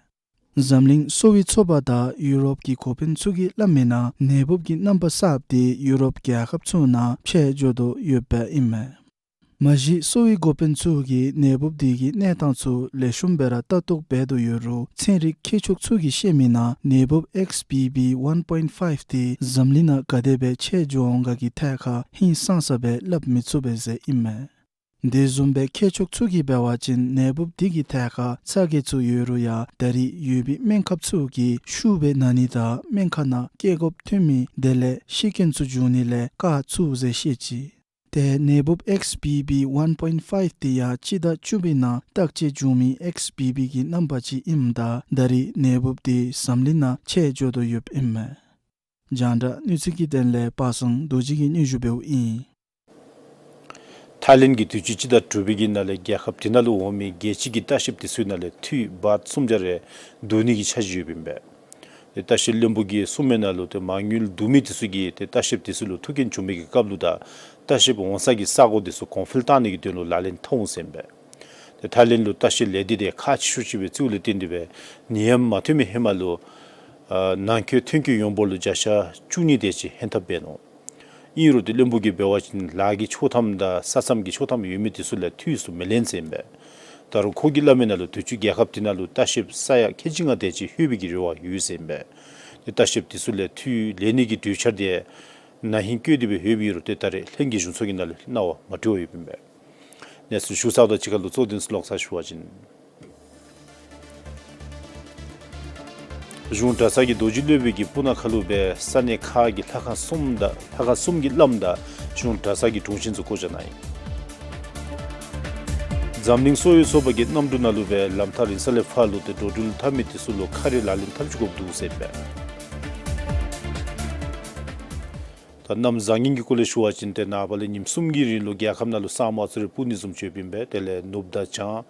འཛམ་གླིང་གསོ་བའི་ཚོགས་པ་དང་ཡུ་རོབ་ཀྱི་འགོ་དཔོན་ཚུ་གིས་སླབ་མི་ནང་ནད་འབུཔ་གི་རྣམ་པ་གསརཔ་འདི་ཡུ་རོབ་རྒྱལ་ཁབ་ཚུ་ནང་མཆེད་འགྱོ་དོ་ཡོདཔ་ཨིན་མས། མ་གཞི་གསོ་བའི་འགོ་དཔོན་ཚུ་གིས་ནད་འབུཔ་འདི་གི་གནས་སྟངས་ཚུ་ལེགས་ཤོམ་སྦེ་ར་ལྟ་རྟོག་འབད་དོ་ཡོད་རུང་ཚན་རིག་མཁས་མཆོག་ཚུ་གིས་བཤད་མི་ནང་ནད་འབུཔ་ཨེགསི་བི་བི་ཝན་པོའིནཊ་ཕའིབ་འདི་འཛམ་གླིང་ནང་ག་དེ་སྦེ་མཆེད་འགྱོ་འོང་ག་གི་ཐད་ཁར་ཧིང་སངས་ས་སྦེ་སླབ་མི་ཚུགས་པས་ཟེར་ཨིན་མས། དེ་བཟུམ་སྦེ་མཁས་མཆོག་ཚུ་གིས་འབད་བ་ཅིན་ནད་འབུཔ་འདི་གི་ཐད་ཁར་ཚ་གྱང་ཚུ་ཡོད་རུང་ཡང་ད་རིས་ཡོད་པའི་སྨན་ཁབ་ཚུ་གིས་ཤུགས་སྦེ་ན་ནི་དང་སྨན་ཁང་ནང་སྐྱེལ་དགོཔ་ཐོན་མི་དེ་ལས་ཤི་རྐྱེན་ཚུ་འབྱུང་ནི་ལས་བཀག་ཚུགས་ཟེར་བཤད་ཅི། ཏེ་ནད་འབུཔ་ཨེགསི་བི་བི་ཝན་པོའིནཊ་ཕའིབ་འདི་ཡང་སྤྱི་ཟླ་བཅུ་པའི་ནང་བརྟག་དཔྱད་འབྱུང་མི་ཨེགསི་བི་བི་གི་རྣམ་པ་ཅིག་ཨིནམ་ད་ད་རིས་ནད་འབུཔ་འདི་འཛམ་གླིང་ནང་མཆེད་འགྱོ་དོ་ཡོདཔ་ཨིན་མས། རྒྱང་བསྒྲགས་གནས་ཚུལ་གྱི་དོན་ལས་པ་སངས་རྡོ་རྗེ་གིས་སྙན་ཞུ་འབདཝ་ཨིན། ཐའི་ལེནཌ་གིས་དུས་ཅི་སྤྱི་ཟླ་དྲུག་པའི་གི་ནང་ལས་རྒྱལ་ཁབ་དེ་ནང་ལུ་འོང་མི་རྒྱལ་སྤྱི་གི་ལྟ་བཤལཔ་དེ་ཚུ་ནང་ལས་འཐུས་བཱཊ་སུམ་བརྒྱ་རེ་བསྡུ་ནི་གི་འཆར་གཞི་ཡོདཔ་ཨིན་པས། ཏེ་ལྟ་བཤལ་བློན་པོ་གིས་གསུངས་མི་ནང་ལུ་ཏེ་མ་དངུལ་བསྡུ་མི་དེ་ཚུ་གིས་ཏེ་ལྟ་བཤལཔ་དེ་ཚུ་ལུ་ཐུགས་འགན་བྱིན་མི་གི་སྐབས་ལུ་དང་ལྟ་བཤལཔ་འོང་ས་གི་ས་གོ་དེ་ཚུ་གོང་འཕེལ་བཏང་ནི་གི་དོན་ལུ་ལག་ལེན་འཐབ་འོང་ཟེར་ཨིན་པས། ཏེ་ཐའི་ལེནཌ་ལུ་ལྟ་བཤལ་ལས་སྡེ་དེ་ཁག་ཆེ་ཤོས་ཅིག་སྦེ་བརྩིཝ་ལས་བརྟེན་ཏེ་སྦེ་ནད་ཡམས་མ་ཐོན་མི་ཧེ་མ་ལུ་ཨ་ནང་འཁོད་ཐོན་སྐྱེད་ཡོངས་འབོར་ལུ་བརྒྱ་ཆ་བཅུ་གཉིས་དེ་ཅིག་ཧེན་ཐབས་འབད་ནུག། ཨིན་རུང་ཏེ་བློན་པོ་གིས་འབད་བ་ཅིན་ལཱ་གི་ཆོག་ཐམ་དང་ས་མཚམས་ཀྱི་ཆོག་ཐམ་ཡོད་མི་དེ་ཚུ་ལས་འཐུས་ཚུ་མི་ལེན་ཟེར་ཨིན་པས། ད་རུང་ཁོ་གིས་སླབ་མི་ནང་ལུ་དུས་ཅི་རྒྱལ་ཁབ་དེ་ནང་ལུ་ལྟ་བཤལཔ་ས་ཡ་ཁལ་གཅིག་ལྔ་དེ་ཅིག་ལྷོད་པའི་གི་རེ་བ་ཡོད་ཟེར་ཨིན་པས། ཏེ་ལྟ་བཤལཔ་དེ་ཚུ་ལས་འཐུས་ལེན་ནི་གི་གྲོས་འཆར་དེ་ན་ཧིང་བཀོད་དེ་སྦེ་ལྷོད་པའི་ཨིན་རུང་ཏེ་ད་རེས་ལྷན་རྒྱས་གཞུང་ཚོགས་ཀྱི་ནང་ལས་གནང་བ་མ་གྲོལ་བར་ཡོདཔ་ཨིན་པས། གནས་ཚུལ་ཞུ་ཚརཝ་དང་གཅིག་ཁར་ལུ་གཙོ་དོན་ཚུ་ལོག་ཚར་ཞུ་བ་ཅིན། གཞུང་གྲྭ་ཚང་གི་རྡོ་རྗེ་སློབ་དཔོན་གྱིས་སྤུ་ན་ཁ་ལུ་སྦེ་ས་གནས་ཁག་གི་ལྷ་ཁང་གསུམ་དང་ལྷ་ཁང་གསུམ་གྱི་བླམ་དང་གཞུང་གྲྭ་ཚང་གི་དྲུང་ཆེན་ཚུ་བསྐོ་བཞག་གནང་ཡི། འཛམ་གླིང་གསོ་བའི་ཚོགས་པ་གིས་གནམ་གྲུ་ནང་ལུ་སྦེ་ལམ་ཐག་རིང་ས་ལས་ཕར་ལུ་ཏེ་འགྲོ་འགྲུལ་འཐབ་མི་དེ་ཚུ་ལུ་ཁ་རས་ལག་ལེན་འཐབ་བཅུག་དགོཔ་འདུག་ཟེར་ཨིན་པས། ད་གནམ་བཟང་ངན་གྱི་སྐོར་ལས་ཞུ་བ་ཅིན་ཏེ་ནངས་པ་ལས་ཉིནམ་གསུམ་གྱི་རིང་ལུ་རྒྱལ་ཁབ་ནང་ལུ་ས་སྨུག་ཨ་ཙི་རེ་སྤུབ་ནི་བཟུམ་ཅིག་ཡོདཔ་ཨིན་པས། དེ་ལས་ནུབ་དང་བྱང་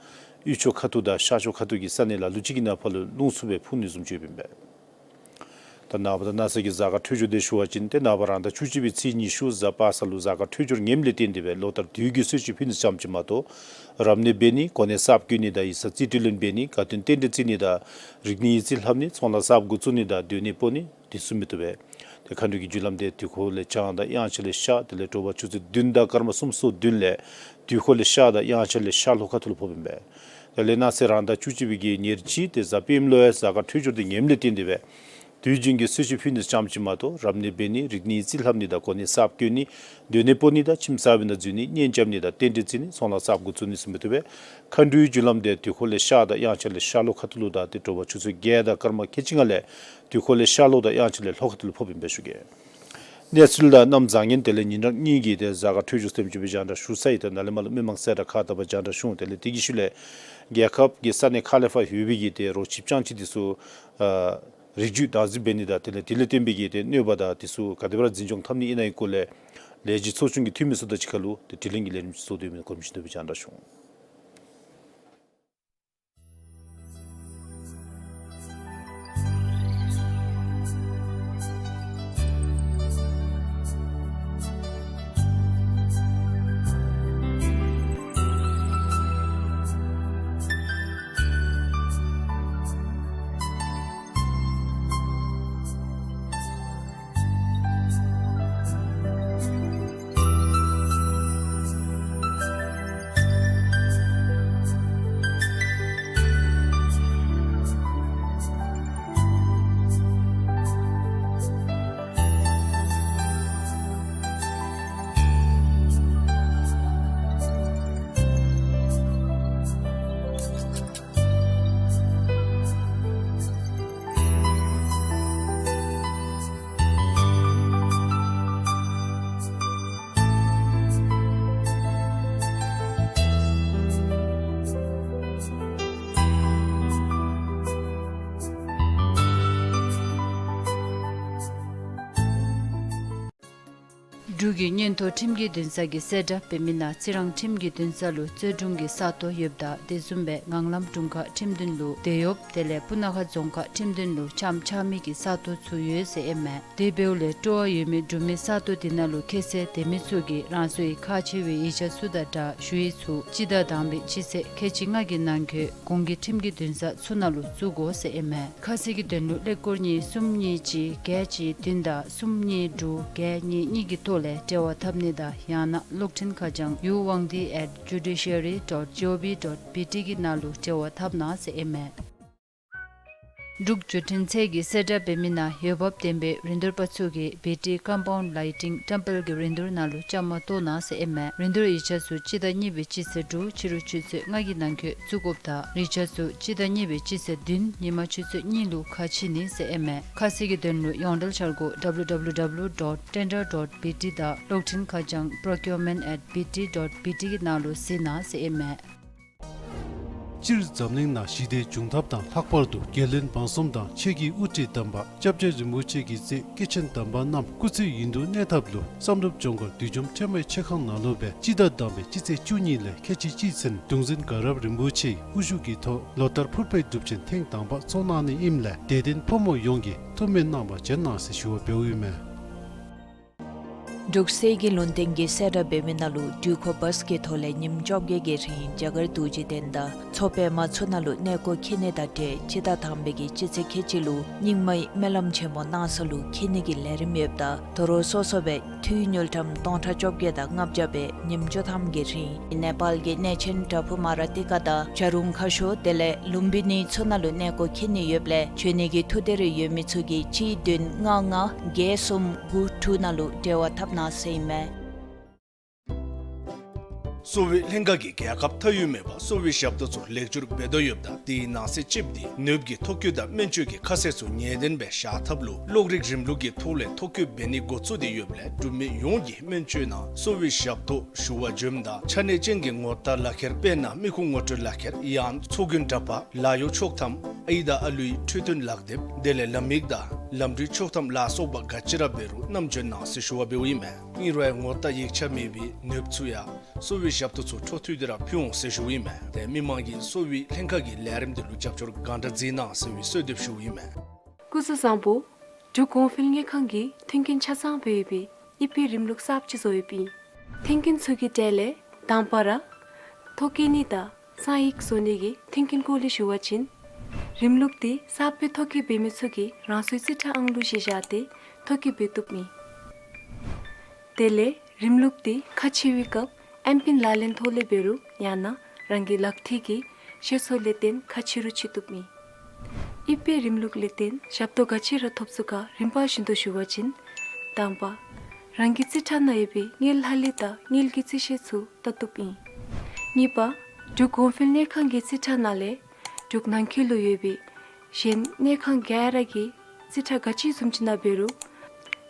དབུས་ཕྱོགས་ཁ་ཐུག་དང་ཤར་ཕྱོགས་ཁ་ཐུག་གི་ས་གནས་ལ་ལུ་ཅིག་གི་ནང་ཕར་ལུ་རླུང་འཚུབ་སྦེ་འཕུ་ནི་བཟུམ་ཅིག་ཡོདཔ་ཨིན་པས། ད་ནངས་པ་དང་གནངས་ཚེ་གི་གཟའ་སྐར་འཕྲོད་སྦྱོར་དེ་ཞུ་བ་ཅིན་ཏེ་ནངས་པ་རང་ཟླ་བཅུ་གཅིག་པའི་ཚེས་ཉི་ཤུ་གཟའ་པ་སངས་ལུ་གཟའ་སྐར་འཕྲོད་སྦྱོར་ངནམ་ལས་བརྟེན་ཏེ་སྦེ་ལོ་ལྟར་དུས་ཀྱི་གསོལ་མཆོད་ཕུལ་ནི་ཙམ་ཅིག་མ་གཏོགས་རབ་གནས་འབད་ནི་གོ་གནས་གསརཔ་བསྐོ་ནི་དང་ཡིག་ཚང་རྩིས་སྤྲོད་ལེན་འབད་ནི་དགའ་སྟོན་རྟེན་འབྲེལ་བརྩི་ནི་དང་རིག་གནས་ཡིག་རྩིས་ལྷབ་ནི་ཚོང་ལཱ་གསརཔ་འགོ་བཙུགས་ནི་དང་སྡོད་གནས་སྤོ་ནི་དེ་ཚུ་མི་བཏུབ་པས། ཏེ་མཁའ་འགྲོའི་རྒྱུ་ལམ་དེ་དུས་འཁོར་ལས་བྱང་དང་དབྱངས་འཆར་ལས་ཤར་དེ་ལས་དྲོ་པ་ཆུ་ཚོད་བདུན་དང་སྐར་མ་སུམ་ཅུ་སོ་བདུན་ལས་དུས་འཁོར་ལས་ཤར་དང་དབྱངས་འཆར་ལས་ཤར་ལྷོ་ཁ་ཐུག་ལུ་ཕོགཔ་ཨིན་པས། དེ་ལས་གནངས་ཚེ་རང་ཟླ་བཅུ་གཅིག་པའི་གི་ཉེར་གཅིག་ཏེ་གཟའ་སྤེནམ་ལོའི་གཟའ་སྐར་འཕྲོད་སྦྱོར་དེ་ངནམ་ལས་བརྟེན་ཏེ་སྦེ་དུས་རྒྱུན་གྱི་གསོལ་མཆོད་ཕུལ་ནི་ཙམ་ཅིག་མ་གཏོགས་རབ་གནས་འབད་ནི་རིག་གནས་ཡིག་རྩིས་ལྷབ་ནི་དང་གོ་གནས་གསརཔ་བསྐོ་ནི་སྡོད་གནས་སྤོ་ནི་དང་ཁྱིམ་གསར་པའི་ནང་འཛུལ་ནི་གཉེན་རྐྱབ་ནི་དང་རྟེན་འབྲེལ་བརྩི་ནི་ཚོང་ལཱ་གསརཔ་འགོ་བཙུགས་ནི་ཚུ་མི་བཏུབ་པས། མཁའ་འགྲོའི་རྒྱུ་ལམ་དེ་དུས་འཁོར་ལས་ཤར་དང་དབྱངས་འཆར་ལས་ཤར་ལྷོ་ཁ་ཐུག་ལུ་དང་ཏེ་དྲོ་པ་ཆུ་ཚོད་བརྒྱད་དང་སྐར་མ་ཁལ་གཅིག་ལྔ་ལས་དུས་འཁོར་ལས་ཤར་ལྷོ་དང་དབྱངས་འཆར་ལས་ལྷོ་ཁ་ཐུག་ལུ་ཕོགཔ་ཨིན་པས་ཞུ་གེ། གནས་ཚུལ་དང་གནམ་བཟང་ངན་དེ་ལས་ཉིན་གྲངས་གཉིས་ཀྱི་ཏེ་གཟའ་སྐར་འཕྲོད་སྦྱོར་དེམ་ཅིག་སྦེ་རྒྱང་བསྒྲགས་ཞུ་ཚར་ཡི། ད་ནཱ་ལས་མར་ལུ་མི་མང་གསལ་བསྒྲགས་ཁག་དག་པ་རྒྱང་བསྒྲགས་ཞུ་འོང་། དེ་ལས་དེ་གི་ཤུལ་ལས་རྒྱལ་ཁབ་ཀྱི་ས་གནས་ཁག་ལས་ཕར་ཡོད་པའི་གི་ཏེ་རོ་ཁྱིམ་རྐྱང་ཅིག་དེ་ཚུ་ཨ་རིགས་རྒྱུད་དམ་འཛིན་འབད་ནི་དང་དེ་ལས་དེ་ལས་བརྟེན་པའི་གི་ཏེ་གནོད་པ་དང་དེ་ཚུ་ག་དེ་སྦེ་ར་འཛིན་སྐྱོང་འཐབ་ནི་ཨིན་ན་གི་སྐོར་ལས་ལས་བྱེད་ཚོགས་ཆུང་གི་འཐུས་མི་ཚུ་དང་གཅིག་ཁར་ལུ་ཏེ་དྲི་ལན་གྱི་ལས་རིམ་ཅིག་བཟོ་སྟེ་ཡོད་མི་གོམས་ཤིང་དོད་པའི་རྒྱང་བསྒྲགས་ཞུ་འོང་། འབྲུག་གི་མངོན་མཐོ་ཁྲིམས་ཀྱི་འདུན་ས་གི་གསལ་བསྒྲགས་འབད་མི་ནང་རྩི་རང་ཁྲིམས་ཀྱི་འདུན་ས་ལུ་རྩོད་དྲུང་གི་ས་སྟོང་ཡོདཔ་ད་དེ་བཟུམ་སྦེ་ངང་ལམ་དྲུང་ཁག་ཁྲིམས་འདུན་ལུ་དེད་གཡོགཔ་དེ་ལས་སྤུ་ན་ཁ་རྫོང་ཁག་ཁྲིམས་འདུན་ལུ་ལྕམ་ཆགས་མི་གི་ས་སྟོང་ཚུ་ཡོད་ཟེར་ཨིན་མས། དེ་འབདཝ་ལས་སྤྲོ་བ་ཡོད་མི་འབྲུག་མི་ས་སྟོང་དེ་ནང་ལུ་ཁྱད་ཚད་ལྡན་མི་ཚུ་གིས་རང་སོའི་ཁག་ཆེ་བའི་ཡིག་ཆ་ཚུ་དང་སྦྲགས་ཞུ་ཡིག་ཚུ་སྤྱི་ཟླ་དང་པའི་སྤྱི་ཚེས་ཁལ་གཅིག་ལྔ་གི་ནང་འཁོད་གོང་གི་ཁྲིམས་ཀྱི་འདུན་ས་ཚུ་ནང་ལུ་བཙུགས་དགོ་ཟེར་ཨིན་མས། ཁ་གསལ་གྱི་དོན་ལུ་ཀླད་ཀོར་གཉིས་གསུམ་གཉིས་གཅིག་བརྒྱད་གཅིག་བདུན་དང་གསུམ་གཉིས་དྲུག་བརྒྱད་གཉིས་གཉིས་ཀྱི་ཐོག་ལས་འབྲེལ་བ་འཐབ་ནི་དང་ཡང་ན་གློག་འཕྲིན་ཁ་བྱང་ཡུ་ཝང་ཏི་ཨེཊ་ཇུ་ཌི་ཤ་རི་ཌོཊ་ཇི་ཨོ་ཝི་ཌོཊ་བི་ཊི་གི་ནང་ལུ་འབྲེལ་བ་འཐབ་གནང་ཟེར་ཨིན་མས། འབྲུག་བརྒྱུད་འཕྲིན་ཚད་ཀྱི་གསལ་བསྒྲགས་འབད་མི་ནང་འོས་འབབ་ལྡན་པའི་རིན་བསྡུར་པ་ཚུ་གིས་བི་ཊི་ཀམ་པའུནཌ་ལའི་ཊིང་ཊེམ་པལ་གྱི་རིན་བསྡུར་ནང་ལུ་བཅའ་མར་གཏོགས་གནང་ཟེར་ཨིན་མས། རིན་བསྡུར་ཡིག་ཆ་ཚུ་སྤྱི་ཟླ་གཉིས་པའི་སྤྱི་ཚེས་དྲུག་ཕྱི་རུ་ཆུ་ཚོད་ལྔ་གི་ནང་འཁོད་བཙུགས་དགོཔ་དང་ཡིག་ཆ་ཚུ་སྤྱི་ཟླ་གཉིས་པའི་སྤྱི་ཚེས་བདུན་ཉིན་མ་ཆུ་ཚོད་གཉིས་ལུ་ཁ་ཕྱེ་ནི་ཟེར་ཨིན་མས། ཁ་གསལ་གྱི་དོན་ལུ་ཡོངས་འབྲེལ་འཆར་སྒོ་ཌབ་ལུ་ཌབ་ལུ་ཌབ་ལུ་ཌོཊ་ཊེན་ཌར་ཌོཊ་བི་ཊི་དང་གློག་འཕྲིན་ཁ་བྱང་པྲོ་ཀིའུར་མེནཊ་ཨེཊ་བི་ཊི་ཌོཊ་བི་ཊི་གི་ནང་ལུ་གཟིགས་གནང་ཟེར་ཨིན་མས། སྤྱིར་འཛམ་གླིང་ནང་ཞི་བདེ་འབྱུང་ཐབས་དང་ལྷག་པར་དུ་རྒྱལ་བློན་འབངས་གསུམ་དང་ཆོས་ཀྱི་དབུ་ཁྲིད་དམ་པ་སྐྱབས་རྗེ་རིན་པོ་ཆེ་གི་སྲས་སྐྱེས་ཆེན་དམ་པ་རྣམས་སྐུ་ཚེ་ཡུན་དུ་གནས་ཐབས་ལུ་བསམ་གྲུབ་ལྗོངས་མཁར་བདུད་འཇོམས་ཁྲོས་མའི་ཆོས་ཁང་ནང་ལུ་སྦེ་སྤྱི་ཟླ་དང་པའི་སྤྱི་ཚེས་བཅུ་གཉིས་ལས་ཁལ་གཅིག་གཅིག་ཚུན་གདུང་འཛིན་དགའ་རབ་རིན་པོ་ཆེའི་དབུ་བཞུགས་ཀྱི་ཐོག་ལོ་ལྟར་ཕུར་པའི་སྒྲུབ་ཆེན་ཐེངས་དང་པ་ཚོགས་གནང་ནི་ཨིནམ་ལས་དད་ལྡན་ཕོ་མོ་ཡོངས་ཀྱིས་ཐུགས་སྨོན་གནང་བར་བྱོན་གནང་ཟེར་ཞུ་བ་འབདཝ་ཨིན་མས། འབྲུག་གསེར་གྱི་ལུང་བསྟན་གྱི་གསལ་བསྒྲགས་འབད་མི་ནང་ལུ་འགྲུལ་འཁོར་བཱས་ཀྱི་ཐོག་ལས་ཉིནམ་བཅོ་བརྒྱད་ཀྱི་རིང་རྒྱ་གར་རྡོ་རྗེ་གདན་དང་མཚོ་པདྨ་ཚུ་ནང་ལུ་གནས་སྐོར་འཁྱིད་ནི་དང་འབྲེལ་སྤྱི་ཟླ་དང་པའི་གི་སྤྱི་ཚེས་ཁལ་གཅིག་ལུ་རྙིང་མའི་སྨོན་ལམ་ཆེན་མོ་གནང་ས་ལུ་འཁྱིད་ནི་གི་ལས་རིམ་ཡོདཔ་ད་དོ་རུང་སོ་སོ་སྦེ་འཐུས་དངུལ་ཀྲམ་སྟོང་ཕྲག་བཅོ་བརྒྱད་དང་ལྔ་བརྒྱ་སྦེ་ཉིནམ་བཅུ་ཐམ་གྱི་རིང་ནེ་པཱལ་གྱི་གནས་ཆེན་བྲག་ཕུག་མ་ར་ཏི་ཀ་དང་བྱ་རུང་ཁ་ཤོར་དེ་ལས་ལུམ་བི་ནི་ཚུ་ནང་ལུ་གནས་སྐོར་འཁྱིད་ནི་ཡོདཔ་ལས་འབྱོན་ནི་གི་ཐུགས་འདོད་རེ་ཡོད་མི་ཚུ་གིས་གཅིག་བདུན་ལྔ་ལྔ་བརྒྱད་གསུམ་དགུ་དྲུག་ནང་ལུ་འབྲེལ་བ་འཐབ་གནང་ཟེར་ཨིན་མས། གསོ་བའི་ལྷན་ཁག་གིས་རྒྱལ་ཁབ་མཐའ་དབུས་མེད་པར་གསོ་བའི་ཞབས་ཏོག་ཚུ་ལེགས་བསྒྱུར་འབད་དོ་ཡོདཔ་ད་དེའི་ནང་གསེས་གཅིགཔོ་དེ་ནུབ་ཀྱི་ཐོ་བཀོད་དང་སྨན་བཅོས་ཀྱི་ཁ་གསལ་ཚུ་ངེས་གཏན་སྦེ་བཞག་ཐབས་ལུ་གློག་རིག་རིམ་ལུགས་ཀྱི་ཐོག་ལས་ཐོ་བཀོད་འབད་ནི་འགོ་བཙུགས་ཏེ་ཡོདཔ་ལས་འབྲུག་མི་ཡོངས་ཀྱིས་སྨན་བཅོས་ནང་གསོ་བའི་ཞབས་ཏོག་ཞུ་བར་འབྱོནམ་ད་ཆ་གནས་ཅན་གྱི་ངོ་རྟགས་ལག་ཁྱེར་དཔེར་ན་མི་ཁུངས་ངོ་སྤྲོད་ལག་ཁྱེར་ཡང་ཚོགས་རྒྱུན་འདྲ་པར་ལཱ་གཡོག་ཆོག་ཐམ་ཨའི་དང་ཨ་ལུའི་འཕྲོད་བསྟེན་ལག་དེབ་དེ་ལས་ལམ་ཡིག་དང་ ལམ་འགྲུལ་ཆོག་ཐམ་ལ་སོགས་པ་ག་ཅི་ར་འབད་རུང་ནམ་འབྱོན་གནང་ཟེར་ཞུ་བ་འབདཝ་ཨིན་མས། ཨིན་རུང་ཡང་ངོ་རྟགས་ཡིག་ཆ་མེད་པའི་ནདཔ་ཚུ་ཡང་གསོ་བའི་ཞབས་ཏོག་ཚུ་འཕྲོ་མཐུད་དེ་ར་ཕུལ་འོང་ཟེར་ཞུཝ་ཨིན་མས། ཏེ་མི་མང་གིས་གསོ་བའི་ལྷན་ཁག་གི་ལས་རིམ་འདི་ལུ་རྒྱབ་སྐྱོར་གང་དྲག་མཛད་གནང་ཟེར་བའི་གསོལ་འདེབས་ཞུཝ་ཨིན་མས། སྐུ་གཟུགས་བཟང་པོ། འབྲུག་གོང་འཕེལ་དངུལ་ཁང་གིས་མཐུན་རྐྱེན་ཆ་ཚང་སྦེ་ཡོད་པའི་ཨི་པེ་རིམ་ལུགས་གསརཔ་ཅིག་བཟོ་ཡོདཔ་ཨིན། མཐུན་རྐྱེན་ཚུ་གི་གྲས་ལས་དང་པ་ར་ཐོ་བཀོད་ནི་དང་གསང་ཡིག་བཟོ་ནི་གི་མཐུན་རྐྱེན་སྐོར་ལས་ཞུ་བ་ཅིན། རིམ་ལུགས་འདི་གསརཔ་སྦེ་ཐོ་བཀོད་འབད་མི་ཚུ་གིས་རང་སོའི་རྩིས་ཁྲ་ཨང་ལུ་གཞི་བཞག་སྟེ་ཐོ་བཀོད་འབད་བཏུབ་ཨིན། དེ་ལས་རིམ་ལུགས་འདི་ཁ་ཕྱེ་བའི་སྐབས་ཨེམ་པིན་ལག་ལེན་ཐོག་ལས་འབད་རུང་ཡང་ན་རང་གི་ལག་མཐིལ་གྱི་ཤེལ་སོ་ལས་བརྟེན་ཁ་ཕྱེ་རུང་ཕྱེ་བཏུབ་ཨིན། ཨི་པེ་རིམ་ལུགས་ལས་བརྟེན་ཞབས་ཏོག་ག་ཅི་ར་ཐོབ་ཚུགས་ག་རིམ་པ་བཞིན་དུ་ཞུ་བ་ཅིན། དང་པ། རང་གི་རྩིས་ཁྲ་ནང་ཡོད་པའི་དངུལ་ལྷག་ལུས་དང་དངུལ་གྱི་རྩིས་བཤེར་ཚུ་བལྟ་བཏུབ་ཨིན། གཉིས་པ། འབྲུག་གོང་འཕེལ་དངུལ་ཁང་གི་རྩིས་ཁྲ་ནང་ལས་འབྲུག་ནང་འཁོད་ལུ་ཡོད་པའི་གཞན་དངུལ་ཁང་ག་ར་གི་རྩིས་ཁྲ་ག་ཅི་བཟུམ་ཅིག་ནང་འབད་རུང་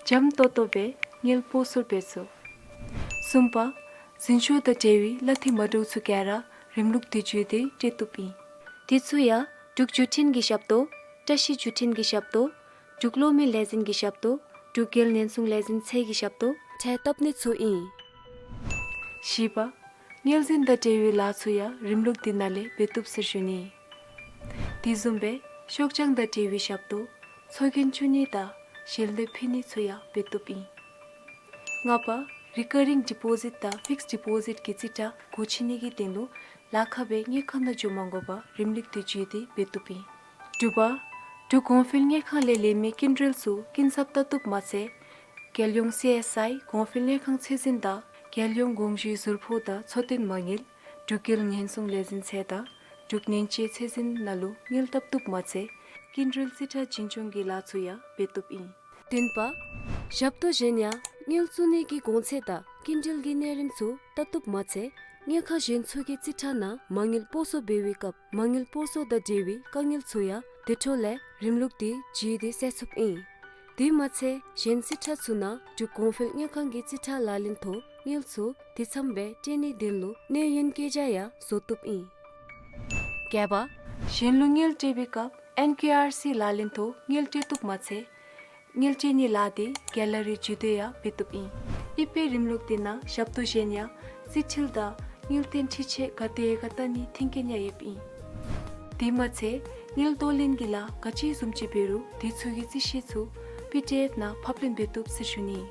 འཇམ་ཏོང་ཏོ་སྦེ་དངུལ་སྤོ་སོར་འབད་ཚུགས། གསུམ་པ། འཛིན་སྐྱོང་དང་འབྲེལ་བའི་གླ་འཐུས་མ་འདྲཝ་ཚུ་ག་ར་རིམ་ལུགས་འདི་བརྒྱུད་དེ་སྤྲོད་བཏུབ་ཨིན། དེ་ཚུ་ཡང་འབྲུག་བརྒྱུད་འཕྲིན་གྱི་ཞབས་ཏོག། བཀྲ་ཤིས་བརྒྱུད་འཕྲིན་གྱི་ཞབས་ཏོག། འབྲུག་གློག་མེ་ལས་འཛིན་གྱི་ཞབས་ཏོག། འབྲུག་རྒྱལ་ཉེན་སྲུང་ལས་འཛིན་ཚད་ཀྱི་ཞབས་ཏོག་ཁྲལ་བཏབ་ནི་ཚུ་ཨིན། བཞི་པ། དངུལ་འཛིན་དང་འབྲེལ་བའི་ལཱ་ཚུ་ཡང་རིམ་ལུགས་འདི་ནང་ལས་འབད་བཏུབ་ཟེར་ཞུ་ནི། དེ་བཟུམ་སྦེ་ཤོག་བྱང་དང་འབྲེལ་བའི་ཞབས་ཏོག། ཚོགས་རྒྱན་བཙུགས་ནི་དང་ཞལ་འདེབས་ཕུལ་ནི་ཚུ་ཡང་འབད་བཏུབ་ཨིན། ལྔ་པ། རི་ཀ་རིང་ཌི་པོ་ཟིཊ་དང་ཕིགསཌ་ཌི་པོ་ཟིཊ་གི་རྩིས་ཁྲ་སྒོ་ཕྱེ་ནི་གི་དོན་ལུ་ལཱ་ཁག་སྦེ་དངུལ་ཁང་ནང་འགྱོ་མ་དགོ་པར་རིམ་ལུགས་འདི་བརྒྱུད་དེ་འབད་བཏུབ་ཨིན། དྲུག་པ། འབྲུག་གོང་འཕེལ་དངུལ་ཁང་ལས་ལེན་མི་སྐྱིན་འགྲུལ་ཚུ་སྐྱིན་ཚབ་བལྟ་བཏུབ་མ་ཚད། རྒྱལ་ཡོངས་སི་ཨེསི་ཨའི་གོང་འཕེལ་དངུལ་ཁང་ཚད་འཛིན་དང་རྒྱལ་ཡོངས་དགོངས་ཞུའི་ཟུར་ཕོགས་དང་འཚོ་རྟེན་མ་དངུལ། འབྲུག་རྒྱལ་ཉེན་སྲུང་ལས་འཛིན་ཚད་དང་འབྲུག་ཉེན་བཅོལ་ཚད་འཛིན་ནང་ལུ་དངུལ་བལྟ་བཏུབ་མ་ཚད། སྐྱིན་འགྲུལ་རྩིས་ཁྲ་འཛིན་སྐྱོང་གི་ལཱ་ཚུ་ཡང་འབད་བཏུབ་ཨིན། བདུན་པ། ཞབས་ཏོག་གཞན་ཡང་དངུལ་བཙུགས་ནི་གི་གོང་ཚད་དང་སྐྱིན་འགྲུལ་གྱི་གནས་རིམ་ཚུ་བལྟ་བཏུབ་མ་ཚད། དངུལ་ཁང་གཞན་ཚུ་གི་རྩིས་ཁྲ་ནང་མ་དངུལ་སྤོ་སོར་འབད་བའི་སྐབས་མ་དངུལ་སྤོ་སོར་དང་འབྲེལ་བའི་དཀའ་ངལ་ཚུ་ཡང་དེ་འཕྲོ་ལས་རིམ་ལུགས་འདི་བརྒྱུད་དེ་སེལ་ཚུགསཔ་ཨིན། དེ་མ་ཚད་གཞན་རྩིས་ཁྲ་ཚུ་ནང་འབྲུག་གོང་འཕེལ་དངུལ་ཁང་གི་རྩིས་ཁྲ་ལག་ལེན་ཐོག་དངུལ་ཚུ་དེ་ཚམ་སྦེ་སྤྲོད་ནིའི་དོན་ལུ་གནས་ཡུན་བཀོད་རྒྱ་ཡང་བཟོ་བཏུབ་ཨིན། བརྒྱད་པ། གཞན་ལུ་དངུལ་སྤྲོད་པའི་སྐབས་ཨེན་ཀེ་ཨར་སི་ལག་ལེན་ཐོག་དངུལ་སྤྲོད་བཏུབ་མ་ཚད། དངུལ་སྤྲོད་ནིའི་ལཱ་འདི་གེ་ལ་རི་བརྒྱུད་དེ་ཡང་འབད་བཏུབ་ཨིན། ཨི་པེ་རིམ་ལུགས་འདི་ནང་ཞབས་ཏོག་གཞན་ཡང་རྩིས་འཁྲུལ་དང་དངུལ་བཏོན་འཕྲི་ཆད་ག་དེ་ག་བལྟ་ནིའི་མཐུན་རྐྱེན་ཡང་ཡོདཔ་ཨིན། དེ་མ་ཚད་དངུལ་གཏོར་ལེན་གྱི་ལཱ་ག་ཅི་བཟུམ་ཅིག་འབད་རུང་དེ་ཚུ་གི་རྩིས་བཤེར་ཚུ་པི་ཌི་ཨེཕ་ནང་ཕབ་ལེན་འབད་བཏུབ་ཟེར་ཞུ་ནི།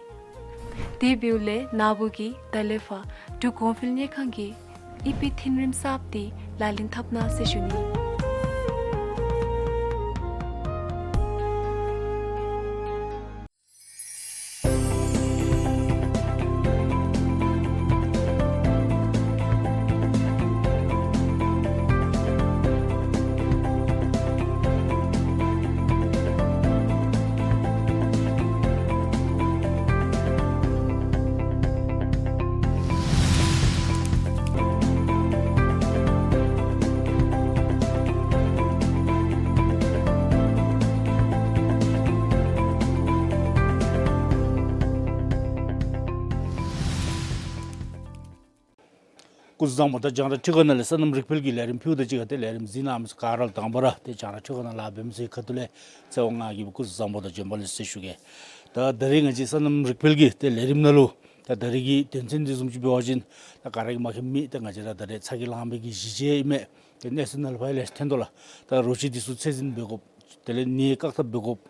དེ་འབདཝ་ལས་ན་བུ་གིས་ད་ལས་ཕར་འབྲུག་གོང་འཕེལ་དངུལ་ཁང་གི་ཨི་པེ་མཐུན་རིམ་གསརཔ་འདི་ལག་ལེན་འཐབ་གནང་ཟེར་ཞུ་ནི། སྐུ་གཟུགས་བཟང་པོ། ད་རྒྱང་བསྒྲགས་ཁྲི་ཀ་ནང་ལས་སོ་ནམ་རིག་འཕེལ་གྱི་ལས་རིམ་ཕུལཝ་ད་གཅིག་ཁར་ཏེ་ལས་རིམ་གཟིགས་གནང་མི་ཚུ་ག་ར་ལུ་དང་པ་ར་ཏེ་རྒྱང་བསྒྲགས་ཁྲི་ཀ་ནང་ལཱ་འབད་མི་ཚུ་གི་ཁ་ཐུག་ལས་ཚེ་དབང་ང་གིས་སྐུ་གཟུགས་བཟང་པོ་དང་བྱོན་པ་ལེགས་ཟེར་ཞུ་གེ། ད་ད་རིས་ང་བཅས་སོ་ནམ་རིག་འཕེལ་གྱི་ཏེ་ལས་རིམ་ནང་ལུ་ད་ད་རིས་ཀྱི་དོན་ཚན་འདི་བཟུམ་ཅིག་འབད་བ་ཅིན་ད་ག་ར་གིས་མ་མཁྱེན་མི་ད་ང་བཅས་ར་ད་རེས་ཚ་གྱང་ལངས་པའི་གི་གཞི་བྱེས་ཨིན་མས། ཏེ་གནས་ཚུལ་ནང་ལུ་ཕར་ལས་ཐོན་དོ་ལགས། ད་རོ་ཁྱི་འདི་ཚུ་ཚད་འཛིན་འབད་དགོཔ། དེ་ལས་ནད་བཀག་ཐབས་འབད་དགོཔ།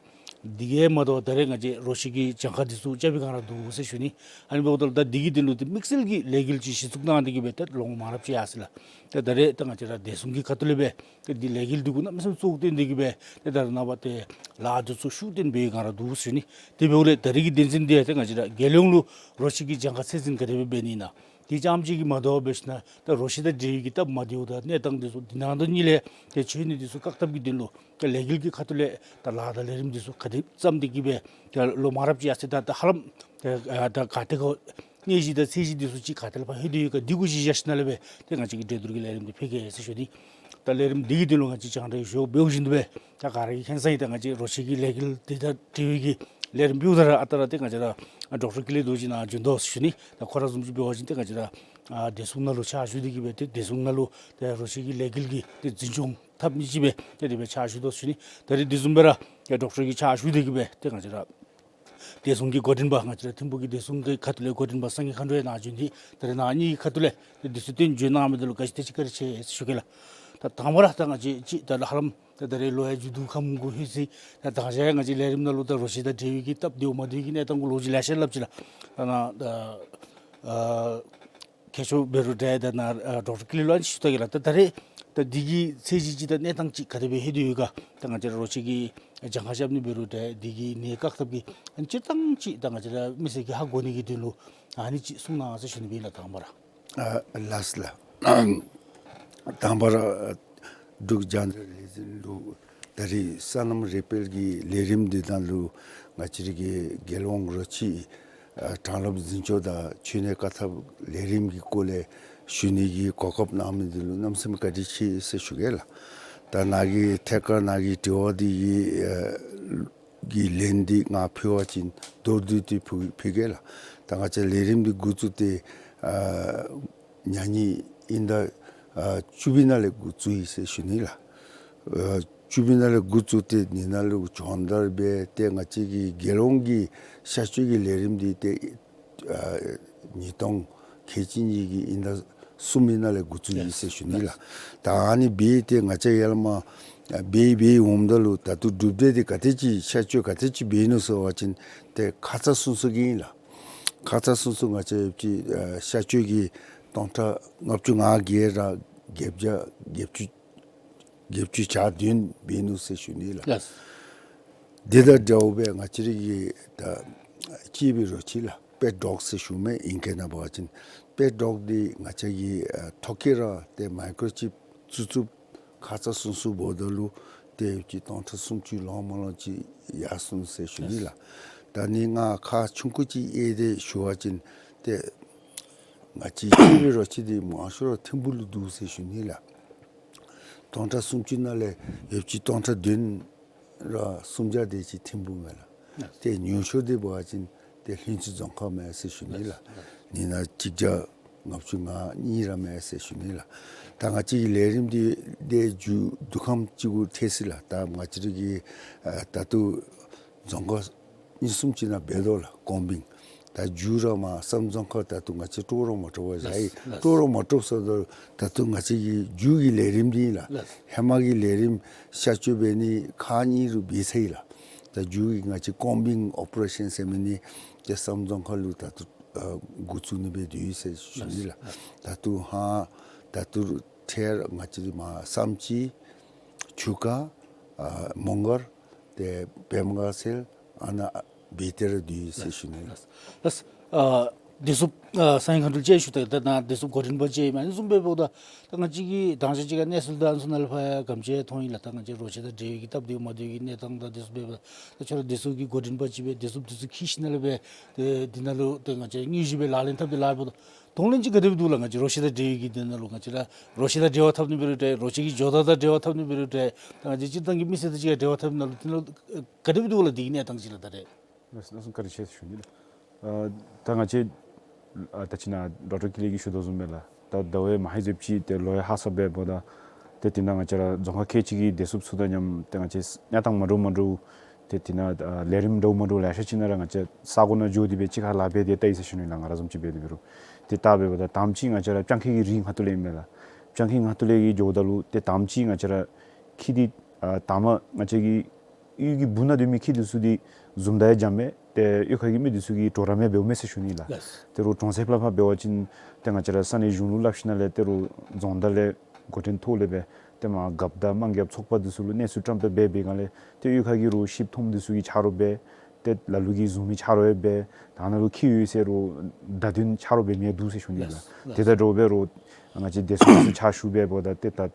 དེ་གིས་མ་དོ་བར་ད་རེས་ང་བཅས་རོ་ཁྱི་གི་གྱངས་ཁ་འདི་ཚུ་རྐྱབ་པའི་སྒང་ར་འདུག་ཟེར་ཞུ་ནི། ཨ་ནི་འབདཝ་ད་ལུ་ད་འདི་གི་དོན་ལུ་ཏེ་དམིགས་བསལ་གྱི་ལས་འགུལ་ཅིག་གཞི་བཙུགས་གནང་སྟེ་གི་སྦེ་ཏེ་ལོ་ངོ་མང་རབས་ཅིག་ཡར་སོ་ཡི་ལགས། ཏེ་ད་རེས་ད་ང་བཅས་ར་བདེ་སྲུང་གི་ཁ་ཐུག་ལས་སྦེ་ཏེ་འདི་ལས་འགུལ་འདི་གུ་གནམ་མེད་ས་མེད་གཙོ་བོ་བཏོན་ཏེ་གི་སྦེ་ཏེ་ད་རེས་ནངས་པ་ཏེ་ལཱ་འདི་ཚུ་ཤུགས་བཏོན་འབད་བའི་སྒང་ར་འདུག་ཟེར་ཞུ་ནི། དེ་འབདཝ་ལས་ད་རིས་ཀྱི་དོན་ཚན་འདི་ཡང་ཏེ་ང་བཅས་ར་རྒྱལ་ཡོངས་ལུ་རོ་ཁྱི་གི་གྱངས་ཁ་ཚད་འཛིན་ག་དེ་སྦེ་འབད་ནི་ཨིན་ན། དེ་ཙམ་ཅིག་གིས་མ་དོ་བར་འབད་ཞིན་ན་ད་རོ་ཁྱི་དང་འབྲེལ་བའི་གི་སྟབས་མ་བདེཝ་དང་གནས་སྟངས་འདི་ཚུ་དེ་ནང་དོན་གཉིས་ལས་ཏེ་འཕྱད་ནི་འདི་ཚུ་བཀག་ཐབས་ཀྱི་དོན་ལུ་ཏེ་ལས་འགུལ་གྱི་ཁ་ཐུག་ལས་ད་ལཱ་དང་ལས་རིམ་འདི་ཚུ་ག་དེ་བརྩམས་ཏེ་གི་སྦེ་ད་ལོ་མང་རབས་ཅིག་ཡར་སོ་ཡི། ད་ད་ཧ་ལམ་ད་ད་ག་ཏེ་གོ་གནས་གཞི་དང་ཚད་གཞི་འདི་ཚུ་ཅིག་ག་ཏེ་ལས་ཕར་ལྷོད་དེ་ཡོད་ག་འདི་གུ་གཞི་བཞག་ཞིནམ་ལས་སྦེ་ཏེ་ང་བཅས་ཀྱིས་གྲོས་བསྡུར་གྱི་ལས་རིམ་འདི་ཕུལ་གེ་ཟེར་ཞུ་ནི། ད་ལས་རིམ་འདི་གི་དོན་ལུ་ང་བཅས་རྒྱང་བསྒྲགས་ཞུ་འབདཝ་བཞིན་དུ་སྦེ་ད་ག་ར་གིས་མཁྱེན་གསལ་ཨིན། ད་ང་བཅས་རོ་ཁྱི་གི་ལས་འགུལ་འདི་དང་འབྲེལ་བའི་གི་ལས་རིམ་འབདཝ་ད་ར་ཨ་རྟག་ར་ཏེ་ང་བཅས་ར་ཌོག་ཊར་ཀུན་ལེགས་རྡོ་རྗེ་ནཱ་བྱོན་དོ་ཟེར་ཞུ་ནི། ད་ཁོ་ར་བཟུམ་ཅིག་འབད་བ་ཅིན་ཏེ་ང་བཅས་ར་ཨ་བདེ་སྲུང་ནང་ལུ་ཕྱག་ཞུ་སྟེ་གི་སྦེ་ཏེ་བདེ་སྲུང་ནང་ལུ་ཏེ་རོ་ཁྱི་གི་ལས་འགུལ་གྱི་ཏེ་འཛིན་སྐྱོང་འཐབ་མི་ཅིག་སྦེ་ཏེ་དེ་སྦེ་ཕྱག་ཞུ་དོ་ཟེར་ཞུ་ནི། ད་རིས་དེ་བཟུམ་སྦེ་ར་ ཏེ་ཌོག་ཊར་གྱི་ཕྱག་ཞུ་སྟེ་གི་སྦེ་ཏེ་ང་བཅས་ར་བདེ་སྲུང་གི་འགོ་འདྲེན་པ་ང་བཅས་ར་ཐིམ་ཕུག་གི་བདེ་སྲུང་གི་ཁ་ཐུག་ལས་འགོ་འདྲེན་པ་སངས་རྒྱས་མཁའ་འགྲོ་ཡང་ནཱ་བྱོན་ཏེ་ད་རེས་ནཱ་གཉིས་ཀྱི་ཁ་ཐུག་ལས་ཏེ་དུས་ཚོད་བཏོན་བྱོན་གནང་མི་འདི་ལུ་ག་ཅི་ཏེ་ཅིག་བཀའ་དྲིན་ཆེ་ཟེར་ཞུ་གེ་ལགས། ད་དང་པ་ར་ད་ང་བཅས་ཅིག་ད་ཧ་ལམ་ད་ད་རེས་ལོ་ཡང་མཇུག་བསྡུ་ཁམས་གུ་ལྷོད་ཅི། ད་ད་ཅི་ཡང་ང་བཅས་ལས་རིམ་ནང་ལུ་ད་རོ་ཁྱི་དང་འབྲེལ་བའི་གི་སྟབས་བདེཝ་མ་བདེཝ་གི་གནས་སྟངས་གུ་ལོ་རྒྱུས་ལེ་ཤ་སླབ་ཅི་ལགས། ད་ནཱ་ད་ཨ་མཁས་མཆོག་འབད་རུང་འདྲ་ད་ནཱ་ཨ་ཌོག་ཊར་ཀི་ལི་ལུ་ཨ་ནི་ཞུ་ད་གེ་ལགས། ད་ད་རེས་ད་འདི་གི་ཚད་གཞི་ཅིག་དང་གནས་སྟངས་ཅིག་ག་དེ་སྦེ་ལྷོད་དེ་ཡོད་ག། ད་ང་བཅས་ར་རོ་ཁྱི་གི་གྱངས་ཁ་རྐྱབ་ནི་འབད་རུང་འདྲ་འདི་གི་ནད་བཀག་ཐབས་ཀྱི་ཨ་ནི་སྤྱིར་བཏང་ཅིག་ད་ང་བཅས་ར་མི་སེར་གྱིས་ཧ་གོ་ནི་གི་དོན་ལུ་ཨ་ནི་ཅིག་གསུང་གནང་ཟེར་ཞུ་ནི་སྦེ་ཨིན་ལགས། དང་པ་ར། ཨ་ལགས་ལགས། དང་པ་ར་འབྲུག་རྒྱང་བསྒྲགས་ལས་འཛིན་ལུ་ད་རེས་སོ་ནམ་རེ་འཕེལ་གྱི་ལས་རིམ་འདི་ནང་ལུ་ང་བཅས་ར་གི་རྒྱལ་ཡོངས་རོ་ཁྱི་ཨ་དྲང་སློབ་འཛིན་སྐྱོང་དང་འཆི་ནད་བཀག་ཐབས་ལས་རིམ་གྱི་སྐོར་ལས་ཞུ་ནི་གི་གོ་སྐབས་གནང་མི་འདི་ལུ་གནམ་མེད་ས་མེད་བཀའ་དྲིན་ཆེ་ཟེར་ཞུ་གེ་ལགས། ད་ནཱ་གི་ཐད་ཀར་ནཱ་གི་དྲི་བ་འདི་གི་ཨ་གི་ལན་འདི་ང་ཕུལ་བ་ཅིན་མདོར་བསྡུས་ཏེ་ཕུལ་ཕུལ་གེ་ལགས། ད་ང་བཅས་ལས་རིམ་འདི་འགོ་བཙུགས་ཏེ་ཨ་ཉ་ཉི་དབྱིན་ཟླ་ཨ་བཅུ་པའི་ནང་ལས་འགོ་བཙུགས་ཡི་ཟེར་ཞུ་ནི་ལགས། ཨ་བཅུ་པའི་ནང་ལས་འགོ་བཙུགས་ཏེ་འདི་ནང་ལུ་སྦྱོང་བརྡར་འབད་ཏེ་ང་བཅས་ཀྱི་རྒྱལ་ཡོངས་ཀྱི་གཤག་བཅོས་ཀྱི་ལས་རིམ་འདི་ཏེ་ཨ་ཉིས་སྟོང་ཁལ་གཅིག་གཉིས་ཀྱི་དབྱིན་ཟླ་གསུམ་པའི་ནང་ལས་འགོ་བཙུགས་ཡི་ཟེར་ཞུ་ནི་ལགས། ད་ཨ་ནི་འབད་དེ་ང་བཅས་ཡར་ལས་མར་ཨ་འབད་འབད་འོངམ་ད་ལུ་ད་ལྟོ་གྲུབ་འབྲས་འདི་ག་དེ་ཅིག་གཤག་བཅོས་ག་དེ་ཅིག་འབད་ནུག་ཟེར་བ་ཅིན་ཏེ་ཁ་ཙ་སོ་སོ་གི་ཨིན་ལགས། ཁ་ཙ་སོ་སོ་ང་བཅས་ཀྱི་ཨ་གཤག་བཅོས་ཀྱི་སྟོང་ཕྲག་ལྔ་བཅུ་ང་བརྒྱད་ར་བརྒྱད་བརྒྱ་བརྒྱད་ཅུ་བརྒྱད་ཅུ་གྱ་བདུན་འབད་ནུག་ཟེར་ཞུ་ནི་ལགས། ལགས། དེ་དང་འདྲཝ་སྦེ་ང་བཅས་ར་གི་ད་གཅེས་པའི་རོ་ཁྱི་ལགས། པེཊ་ཌོག་ཟེར་ཞུ་མི་ཨིང་སྐད་ནང་འབད་བ་ཅིན་པེཊ་ཌོག་འདི་ང་བཅས་ཀྱིས་ཨ་ཐོ་བཀོད་ར་ཏེ་མའི་ཀོརོ་ཅིབ་བཙུགས་བཙུགསཔ་ཁ་ཙ་སོ་སོ་འབདཝ་ད་ལུ་ཏེ་ཅིག་སྟོང་ཕྲག་སུམ་ཅུ་ལོངམ་ལོངམ་ཅིག་ཡར་སོང་ཟེར་ཞུ་ནི་ལགས། ད་ནི་ང་ཁག་ཆུང་ཀུ་ཅིག་དབྱེ་སྟེ་ཞུ་བ་ཅིན་ཏེ་ང་བཅས་གཅེས་པའི་རོ་ཁྱི་འདི་མང་ཤོས་ར་ཐིམ་ཕུག་ལུ་འདུག་ཟེར་ཞུ་ནི་ལགས། སྟོང་ཕྲག་སུམ་ཅུ་ནང་ལས་ཡོད་ཅིག་སྟོང་ཕྲག་བདུན་ར་སུམ་བརྒྱ་དེ་ཅིག་ཐིམ་ཕུག་མས་ལགས། ཏེ་ཉུང་ཤོས་འདི་འབད་བ་ཅིན་ཏེ་ལྷུན་རྩེ་རྫོང་ཁག་མས་ཟེར་ཞུ་ནི་ལགས། ནི་ནང་གཅིག་བརྒྱ་ལྔ་བཅུ་ང་གཉིས་ར་མས་ཟེར་ཞུ་ནི་ལགས། ད་ང་བཅས་ཀྱི་ལས་རིམ་འདི་ཏེ་མཇུག་བསྡུ་ཁམས་ཅིག་གུ་ཐལ་ཅི་ལགས། ད་ང་བཅས་ར་གི་ཨ་ད་ལྟོ་རྫོང་ཁག་གཉིས་གསུམ་ཅིག་ནང་འབད་དོ་ལགས་ཀོམ་བིང་། ད་མཇུག་ར་མར་བསམ་རྫོང་ཁག་ད་ལྟོ་ང་བཅས་ཀྲོ་ར་མ་ཀྲོ་བར་བཞག་ཡི། ལགས་ལགས། ཀྲོ་ར་མ་ཀྲོ་ཟེརཝ་ད་ད་ལྟོ་ང་བཅས་ཀྱི་མཇུག་གི་ལས་རིམ་འདི་ཨིན་ལགས། ལགས། ཧེ་མ་གི་ལས་རིམ་གཤག་བཅོས་འབད་ནི་ཁག་གཉིས་རུ་འབད་ཚར་ཡི་ལགས། ད་མཇུག་གི་ང་བཅས་ཀོམ་བིང་ཨོ་པ་རེ་ཤཱན་ཟེར་མི་འདི་ཏེ་བསམ་རྫོང་ཁག་ལུ་ད་ལྟོ་ཨ་འགོ་བཙུགས་ནི་སྦེ་སྡོད་ཡི་ཟེར་ཞུ་ནི་ལགས། ལགས། ད་ལྟོ་ཧ་ད་ལྟོ་ཐད་ང་བཅས་མར་བསམ་སྤྱིལ་ཆུ་ཁ་ཨ་མོང་སྒར་ཏེ་བེམ་དགའ་ཚལ་ཨ་ནཱ་འབད་དེ་ར་སྡོད་ཡི་ཟེར་ཞུ་ནི་ལགས། ལགས། ཨ་བདེ་སྲུངཔ་ཨ་སངས་རྒྱས་མཁའ་འགྲོ་ཅིག་ཞུ་ད་ད་ནཱ་བདེ་སྲུངཔ་འགོ་འདྲེན་པ་ཅིག་ཨིན་མས། ཨ་ནི་བཟུམ་སྦེ་འབདཝ་ད་ད་ང་བཅས་ཀྱིས་དང་ཤ་ཅིག་ཁར་གནས་ཚུལ་དང་ཚུ་ནང་ལས་ཕར་ཡང་ག་དེམ་ཅིག་མཐོང་ཡི་ལགས། ད་ང་བཅས་རོ་ཁྱི་དང་འབྲེལ་བའི་གི་སྟབས་བདེཝ་མ་བདེཝ་གི་གནས་སྟངས་དང་དེ་ཚུ་འབདཝ་ད་ད་ཁྱོད་ར་བདེ་སྲུངཔ་གི་འགོ་འདྲེན་པ་ཅིག་སྦེ་བདེ་སྲུངཔ་དེ་ཚུ་འཁྱིད་ཞིནམ་ལས་སྦེ་ཏེ་འདི་ནང་ལུ་ཏེ་ང་བཅས་དངོས་གཞི་སྦེ་ལག་ལེན་འཐབ་སྟེ་ལཱ་འབདཝ་ད་གདོང་ལེན་ཅིག་ག་དེ་སྦེ་འདུག་ལགས། ང་བཅས་རོ་ཁྱི་དང་འབྲེལ་བའི་གི་འདི་ནང་ལུ་ང་བཅས་ར་རོ་ཁྱི་དང་འབྲེལ་བ་འཐབ་ནི་འབད་རུང་འདྲ་རོ་ཁྱི་གི་ཇོ་བདག་དང་འབྲེལ་བ་འཐབ་ནི་འབད་རུང་འདྲ་ད་ང་བཅས་སྤྱིར་བཏང་གི་མི་སེར་དང་གཅིག་ཁར་འབྲེལ་བ་འཐབ་ནི་ནང་ལུ་འདི་ནང་ལུ་ག་དེ་སྦེ་འདུག་ལགས། འདི་གི་གནས་སྟངས་ཅིག་ལགས་ད་རེས། ལགས་ལགས་སོ་བཀའ་དྲིན་ཆེ་ཟེར་ཞུ་ནི་ལགས། ཨ་ད་ང་བཅས་ཨ་ད་ཅི་ནཱ་ཌོག་ཊར་ཀི་ལི་གིས་ཞུ་དོ་བཟུམ་སྦེ་ལགས། ད་ཟླ་བ་མ་ཧེ་ཟེབ་ཅིག་ཏེ་ལོ་ཡང་ཧ་སག་སྦེ་འབདཝ་ད་ཏེ་དེ་ནང་ང་བཅས་ར་རྫོང་ཁག་ཁལ་གཅིག་གི་བདེ་སྲུངཔ་ཚུ་དང་མཉམ་ཏེ་ང་བཅས་གནས་སྟངས་མ་འདྲཝ་མ་འདྲཝ་ཏེ་དེ་ནང་ཨ་ལས་རིམ་འདྲཝ་མ་འདྲཝ་ལེ་ཤ་ཅིག་ནང་ར་ང་བཅས་ས་གོ་ནང་འགྱོ་སྟེ་སྦེ་གཅིག་ཁར་ལཱ་འབད་དེ་བལྟ་ཡི་ཟེར་ཞུ་ནི་ལགས། ང་ར་བཟུམ་ཅིག་འབད་དེ་འབད་རུང་ཏེ་ད་འབདཝ་ད་དང་པ་ཅིག་ང་བཅས་ར་སྤྱང་ཀི་གི་རིགས་ངན་ཐོག་ལས་ཨིན་མས་ལགས། སྤྱང་ཀི་ངན་ཐོག་ལས་ཀྱི་འགྱོཝ་ད་ལུ་ཏེ་དང་པ་ཅིག་ང་བཅས་ར་ཁྱི་འདི་ཨ་དང་པ་ང་བཅས་ཀྱི་གཡུས་ཀྱི་སྦུག་ནང་སྡོད་མི་ཁྱི་འདི་ཚུ་འདི་བཟུམ་ད་ཡང་འཇམ་མས། ཏེ་གཡུས་ཁ་གི་མི་འདི་ཚུ་གིས་གྲོགས་རམ་ཡང་འབདཝ་མས་ཟེར་ཞུ་ནི་ལགས། ལགས། ཏེ་རོགས་གྲོང་གསེབ་ལས་ཕར་འབད་བ་ཅིན་ཏེ་ང་བཅས་ར་ས་གནས་གཞུང་ལུ་སླབ་ཞིནམ་ལས་ཏེ་རོགས་རྫོང་བདག་ལས་འགོ་འདྲེན་ཐོག་ལས་སྦེ་ཏེ་མར་རྒཔོ་དང་དམངས་རྒཔོ་ཚོགས་པ་འདི་ཚུ་ལུ་གནས་ཚུལ་བཀྲམ་སྦེ་འབད་བའི་སྒང་ལས་ཏེ་གཡུས་ཁ་གི་རོགས་ཤིབ་མཐོངམ་འདི་ཚུ་གིས་ཆ་རོགས་འབད། ཏེ་ལ་ལུ་གིས་བཟུང་མི་ཆ་རོགས་ཡང་འབད། ད་ནཱ་ལུ་ཁྱི་ཡོད་ཟེར་རོགས་བརྡ་དོན་ཆ་རོགས་འབད་མི་ཡང་འདུག་ཟེར་ཞུ་ནི་ལགས། ལགས། དེ་དང་འདྲཝ་སྦེ་རོགས་ང་བཅས་བདེ་སྲུངཔ་ཚུ་ཕྱག་ཞུ་འབདཝ་ད་ཏེ་ད་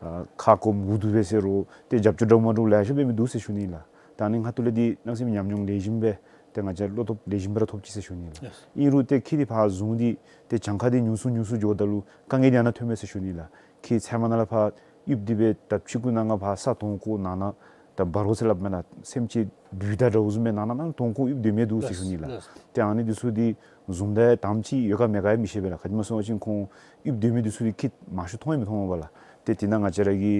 ཨ་ཁ་སྐོམ་འུ་སྡུག་འབད་ཟེར་རོགས་ཏེ་རྒྱབ་སྐྱོར་འདྲཝ་མ་འདྲཝ་ལེ་ཤ་འབད་མི་འདུག་ཟེར་ཞུ་ནི་ལགས། ད་ཨ་ནི་ངན་ཐོག་ལས་འདི་གནམ་མེད་ས་མེད་ཉམས་མྱོང་ལེགས་ཤོམ་སྦེ་ཏེ་ང་བཅས་བློ་སྟོབས་ལེགས་ཤོམ་སྦེ་ར་ཐོབ་ཅི་ཟེར་ཞུ་ནི་ལགས། ལགས། ཨིན་རུང་ཏེ་ཁྱི་འདི་ཕར་བཟུང་སྟེ་ཏེ་གྱངས་ཁ་འདི་ཉུང་སུ་ཉུང་སུ་འགྱོཝ་ད་ལུ་དཀའ་ངལ་འདི་ཨ་ནཱ་ཐོནམ་མས་ཟེར་ཞུ་ནི་ལགས། ཁྱི་ཚལ་མ་ནང་ལས་ཕར་གཡུགས་ཏེ་སྦེ་ད་ཕྱི་གུ་ནང་ང་ཕར་ས་དོང་བརྐོ་ནང་ན་ད་འབར་བ་ཟེར་སླབ་མེན་ན་སེམས་ཅན་སྦུལ་དང་འདྲཝ་བཟུམ་སྦེ་ནང་ན་ནང་དོང་བརྐོ་གཡུགས་སྡོད་མི་འདུག་ཟེར་ཞུ་ནི་ལགས། ལགས། ཏེ་ཨ་ནི་འདི་ཚུ་འདི་བཟུམ་ད་ཡང་དང་པ་ཅིག་ཡོད་ག་མེད་ག་ཡང་མི་ཤེས་པས་ལགས། ག་ཅི་སྨོ་ཟེར་བ་ཅིན་ཁོང་གཡུགས་སྡོད་མི་འདི་ཚུ་འདི་ཁྱི་མང་ཤོས་མཐོང་ཡང་མི་མཐོང་བས་ལགས། ཏེ་དེ་ནང་ང་བཅས་ར་གི་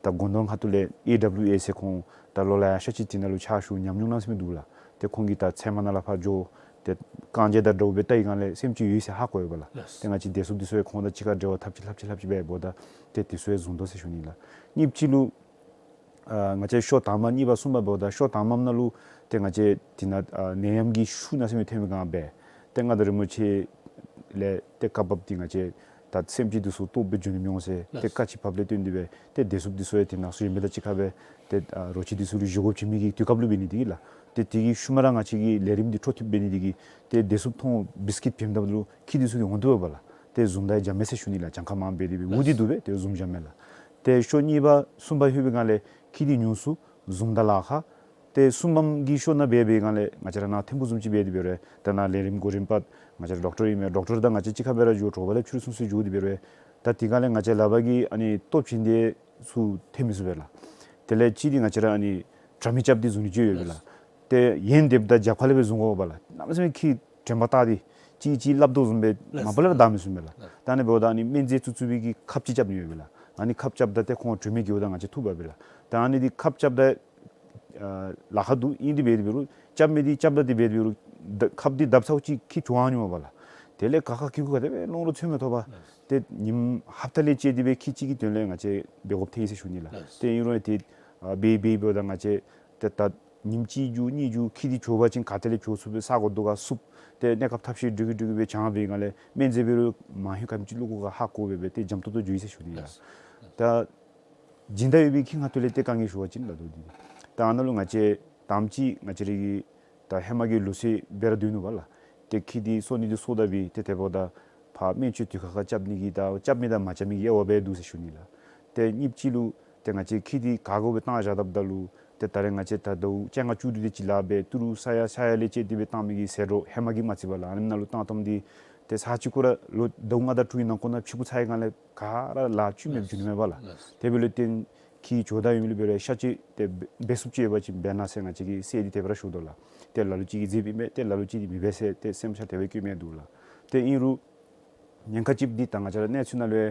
ད་ ད་དགོངས་དོན་ཁ་ཐུག་ལས་ཨེ་ཌབ་ལིའུ་ཨེ་ཟེར་ཁོང་ད་ལོ་ལེ་ཤ་ཅིག་དེ་ནང་ལུ་ཕྱག་ཞུ་ཉམས་མྱོང་གནང་ཟེར་མི་འདུག་ལགས། ཏེ་ཁོང་གིས་ད་ཚལ་མ་ནང་ལས་ཕར་འགྱོ་ཏེ་རྐང་རྗེས་དང་འདྲཝ་སྦེ་བལྟ་བའི་སྒང་ལས་སེམས་ཅན་ཡོད་ཟེར་ཧ་གོ་ཡོད་པ་ལགས། ལགས། ཏེ་ང་བཅས་བདེ་སྲུངཔ་འདི་ཚུ་ཡང་ཁོང་དང་གཅིག་ཁར་འབྲེལ་བ་འཐབ་ཅི་འཐབ་ཅི་འཐབ་ཅི་སྦེ་འབདཝ་ད་ཏེ་འདི་ཚུ་ཡང་བཟུང་དོ་ཟེར་ཞུ་ནི་ལགས། གཉིས་པ་ཅིག་ལུ་ཨ་ང་བཅས་ཤོ་དང་པ་གཉིས་པ་གསུམ་པ་འབདཝ་ད་ཤོ་དང་པམ་ནང་ལུ་ཏེ་ང་བཅས་དེ་ནང་ཨ་ནད་ཡམས་ཀྱི་ཤུགས་གནམ་མེད་ས་མེད་ཐོན་པའི་སྒང་སྦེ་ཏེ་མངའ་བདག་རིན་པོ་ཆེ་ལས་ཏེ་བཀའ་བབས་ཏེ་ང་བཅས་ད་སེམས་ཅན་འདི་ཚུ་ལྟོཝ་སྦེ་འགྱོ་ནི་མི་འོང་ཟེར་ཏེ་ལགས། བཀའ་ཅིག་ཕབ་ལས་བརྟེན་ཏེ་སྦེ་ཏེ་བདེ་སྲུངཔ་འདི་ཚུ་ཡང་དེ་ནང་ཚུ་ཡོད་མི་དང་གཅིག་ཁར་སྦེ་ཏེ་ཨ་རོ་ཁྱི་འདི་ཚུ་ལུ་བཞེས་སྒོ་བྱིན་མི་གི་དུས་སྐབས་ལུ་འབད་ནི་འདི་གིས་ལགས། ཏེ་དེ་གི་ཤུལ་མ་ར་ང་བཅས་ཀྱི་ལས་རིམ་འདི་འཕྲོ་མཐུད་འབད་ནི་འདི་གིས་ཏེ་བདེ་སྲུངཔ་མཐོང་བིསི་ཀིཊ་བྱིནམ་ད་ལུ་ཁྱི་འདི་ཚུ་གིས་འོང་དོ་བ་ལགས། ཏེ་བཟུམ་དང་འཇམ་མས་ཟེར་ཞུ་ནི་ལགས། གྱངས་ཁ་མངམ་འབད་དེ་སྦེ་འུ་སྡུག་སྡུག་སྦེ་ཏེ་བཟུམ་འཇམ་མས་ལགས། ཏེ་ཤོ་གཉིས་པ་གསུམ་པ་ལྷོད་པའི་སྒང་ལས་ཁྱི་འདི་ཉུང་སུ་བཟུམ་དང་ལཱ་ཁག། ཏེ་གསུམ་པམ་གྱི་ཤོ་ནང་འབད་བའི་སྒང་ལས་ང་བཅས་ར་ནཱ་ཐིམ་ཕུག་བཟུམ་ཅིག་འབད་དེ་འབད་རུང་ད་ནཱ་ལས་རིམ་འགོ་འདྲེན་པ་ང་བཅས་ར་ཌོག་ཊར་ཨིན་མས། ཌོག་ཊར་དང་ང་བཅས་གཅིག་ཁར་སྦེ་ར་འགྱོ་དྲོ་པ་ལས་ཕྱི་རུ་ཚུན་ཚོད་འགྱོ་སྟེ་འབད་རུང་ད་དེ་སྒང་ལས་ང་བཅས་ལག་པ་གི་ཨ་ནི་ལྟོ་བྱིན་དེ་ཚུ་ཐོན་མི་ཚུགས་པས་ལགས། དེ་ལས་གཅིག་འདི་ང་བཅས་ར་ཨ་ནི་དྲ་མིག་རྐྱབ་སྟེ་བཟུང་ནི་ཅིག་ཡོད་པས་ལགས། ཏེ་ཡོན་འདེབས་དང་རྒྱབ་ཁ་ལས་སྦེ་བཟུང་དགོ་པས་ལགས། གནམ་མེད་ས་མེད་ཁྱི་དྲན་པ་བལྟ་སྟེ་གཅིག་གིས་གཅིག་སླབ་དོ་བཟུམ་སྦེ་ལགས། མ་པ་ལས་ར་བདའ་མི་ཚུགས་པས་ལགས། ལགས། ད་ཨ་ནི་འབདཝ་ད་ཨ་ནི་སྨན་རྫས་བཙུགས་བཙུགས་པའི་གི་ཁབ་ཅིག་རྐྱབ་ནི་ཡོད་པས་ལགས། ཨ་ནི་ཁབ་རྐྱབ་ད་ཏེ་ཁོང་དྲན་མེད་འགྱོཝ་ད་ང་བཅས་འཐུ་འབག་པས་ལགས། ད་ཨ་ནི་འདི་ཁབ་རྐྱབ་ད་ཨ་ལཱ་ཁག་འདུག། ཨིན་དེ་འབད་དེ་འབད་རུང་རྐྱབ་མི་འདི་རྐྱབ་ད་དེ་འབད་དེ་འབད་རུང་ད་ཁབ་འདི་བརྡབ་ཚརཝ་ཅིག་ཁྱི་འགྱོ་འོང་ནི་མས་པ་ལགས། དེ་ལས་ག་ཁ་ཁྱི་གུ་ག་དེ་སྦེ་ལོང་རུང་འཚོལ་མི་ཐོབ་པས། ལགས། ཏེ་ཉིནམ་ཧབ་ཏ་ལས་བཅད་དེ་སྦེ་ཁྱི་གཅིག་གི་དོན་ལས་ང་བཅས་འབད་དགོཔ་ཐོན་ཡི་ཟེར་ཞུ་ནི་ལགས། ལགས། ཏེ་ཨིན་རུང་ཡང་ཏེ་ཨ་འབད་འབད་འབདཝ་ད་ང་བཅས་ཏེ་ད་ཉིནམ་གཅིག་མཇུག་གཉིས་མཇུག་ཁྱི་འདི་འགྱོ་བ་ཅིན་ག་ཏེ་ལས་འགྱོ་ཚུགས་པའི་ས་གོ་དོ་ག་བསུབ། ཏེ་གནས་སྐབས་ཐབས་ཤེས་སྒྲིག་གི་སྒྲིག་གི་སྦེ་བྱང་བའི་སྒང་ལས་སྨན་རྫས་འབད་རུང་མ་ཧེ་ག་ཅི་བླུག་དགོ་ག་ཧ་གོ་སྦེ་སྦེ་ཏེ་འཇམ་ཏོང་ཏོ་འགྱོ་ཡི་ཟེར་ཞུ་ནི་ལགས། ལགས། ད་སྦྱིན་བདག་ཡོད་པའི་ཁྱི་ཁ་ཐུག་ལས་ཏེ་དཀའ་ངལ་ཞུ་བ་ཅིན་ལགས་འདུག་འདི། ད་ཨ་ནཱ་ལུ་ང་བཅས་དང་པ་ཅིག་ང་བཅས་ར་གི་ད་ཧེ་མ་གི་ལུགས་སྲོལ་སྦེ་ར་སྡོད་ནུག་པ་ལགས། ཏེ་ཁྱི་འདི་གསོ་ནི་འདི་གསོ་ད་སྦེ་ཏེ་དེ་འབདཝ་ད་ཕར་སྨན་བཅོས་དུས་ཁར་ཁར་རྐྱབ་ནི་གི་ད་རྐྱབ་མི་དང་མ་རྐྱབ་མི་གི་དབྱེ་བ་སྦེ་འདུག་ཟེར་ཞུ་ནི་ལགས། ཏེ་གཉིས་པ་ཅིག་ལུ་ཏེ་ང་བཅས་ཁྱི་འདི་ག་དགོ་སྦེ་བཏང་བཞག་ད་ལུ་ཏེ་ད་རེས་ང་བཅས་ད་ཟླཝ་བཅོ་ལྔ་བཅུ་དྲུག་དེ་ཅིག་ལཱ་འབད་ཏི་རུ་ས་ཡ་ས་ཡ་ལས་བཅད་དེ་སྦེ་བཏང་མི་གི་ཟད་འགྲོ་ཧེ་མ་གི་མ་བརྩི་བར་ལགས། ཨ་ནི་ནང་ལུ་བཏང་བཏངམ་འདི་ཏེ་ས་ཅིག་ཁོ་ར་ལོ་ཟླཝ་ལྔ་དང་དྲུག་གི་ནང་འཁོད་ནང་ཕྱི་གུ་ཚར་བའི་སྒང་ལས་ག་ར་ལཱ་བཅུད་མེདཔ་འགྱོ་ནི་མས་པ་ལགས། ལགས། དེ་འབདཝ་ལས་བརྟེན་ཁྱི་འགྱོ་ད་ཡོད་མི་ལུ་འབད་རུང་ཤ་བཅད་དེ་འབད་ཚུགསཔ་ཅིག་ཡོད་པ་ཅིན་འབད་གནང་ཟེར་ང་བཅས་ཀྱིས་ཟེར་ཏེ་དེ་སྦེ་ར་ཞུ་དོ་ལགས། ཏེ་ལ་ལུ་ཅིག་གིས་མཛདཔ་ཨིན་པས། ཏེ་ལ་ལུ་ཅིག་གིས་མི་འབད་ཟེར་ཏེ་སེམས་ཤར་དེ་སྦེ་བཀོད་མི་འདུག་ལགས། ཏེ་ཨིན་རུང་ཉེན་ཁ་ཅིག་འདི་ད་ང་བཅས་ར་གནས་ཚུལ་ནང་ལུ་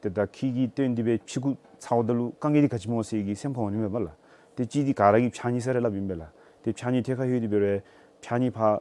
ཏེ་ད་ཁྱི་གི་དོན་འདི་སྦེ་ཕྱི་གུ་ཚརཝ་ད་ལུ་དཀའ་ངལ་འདི་ག་ཅི་སྨོ་ཟེར་གྱི་སེམས་ཁར་འོང་ནི་མས་པ་ལགས། ཏེ་གཅིག་འདི་ག་ར་གིས་ཕྱགས་སྙིགས་ཟེར་ར་སླབ་ཨིན་པས་ལགས། ཏེ་ཕྱགས་སྙིགས་ཐད་ཁར་ལྷོད་དེ་འབད་རུང་ཕྱགས་སྙིགས་ཕར་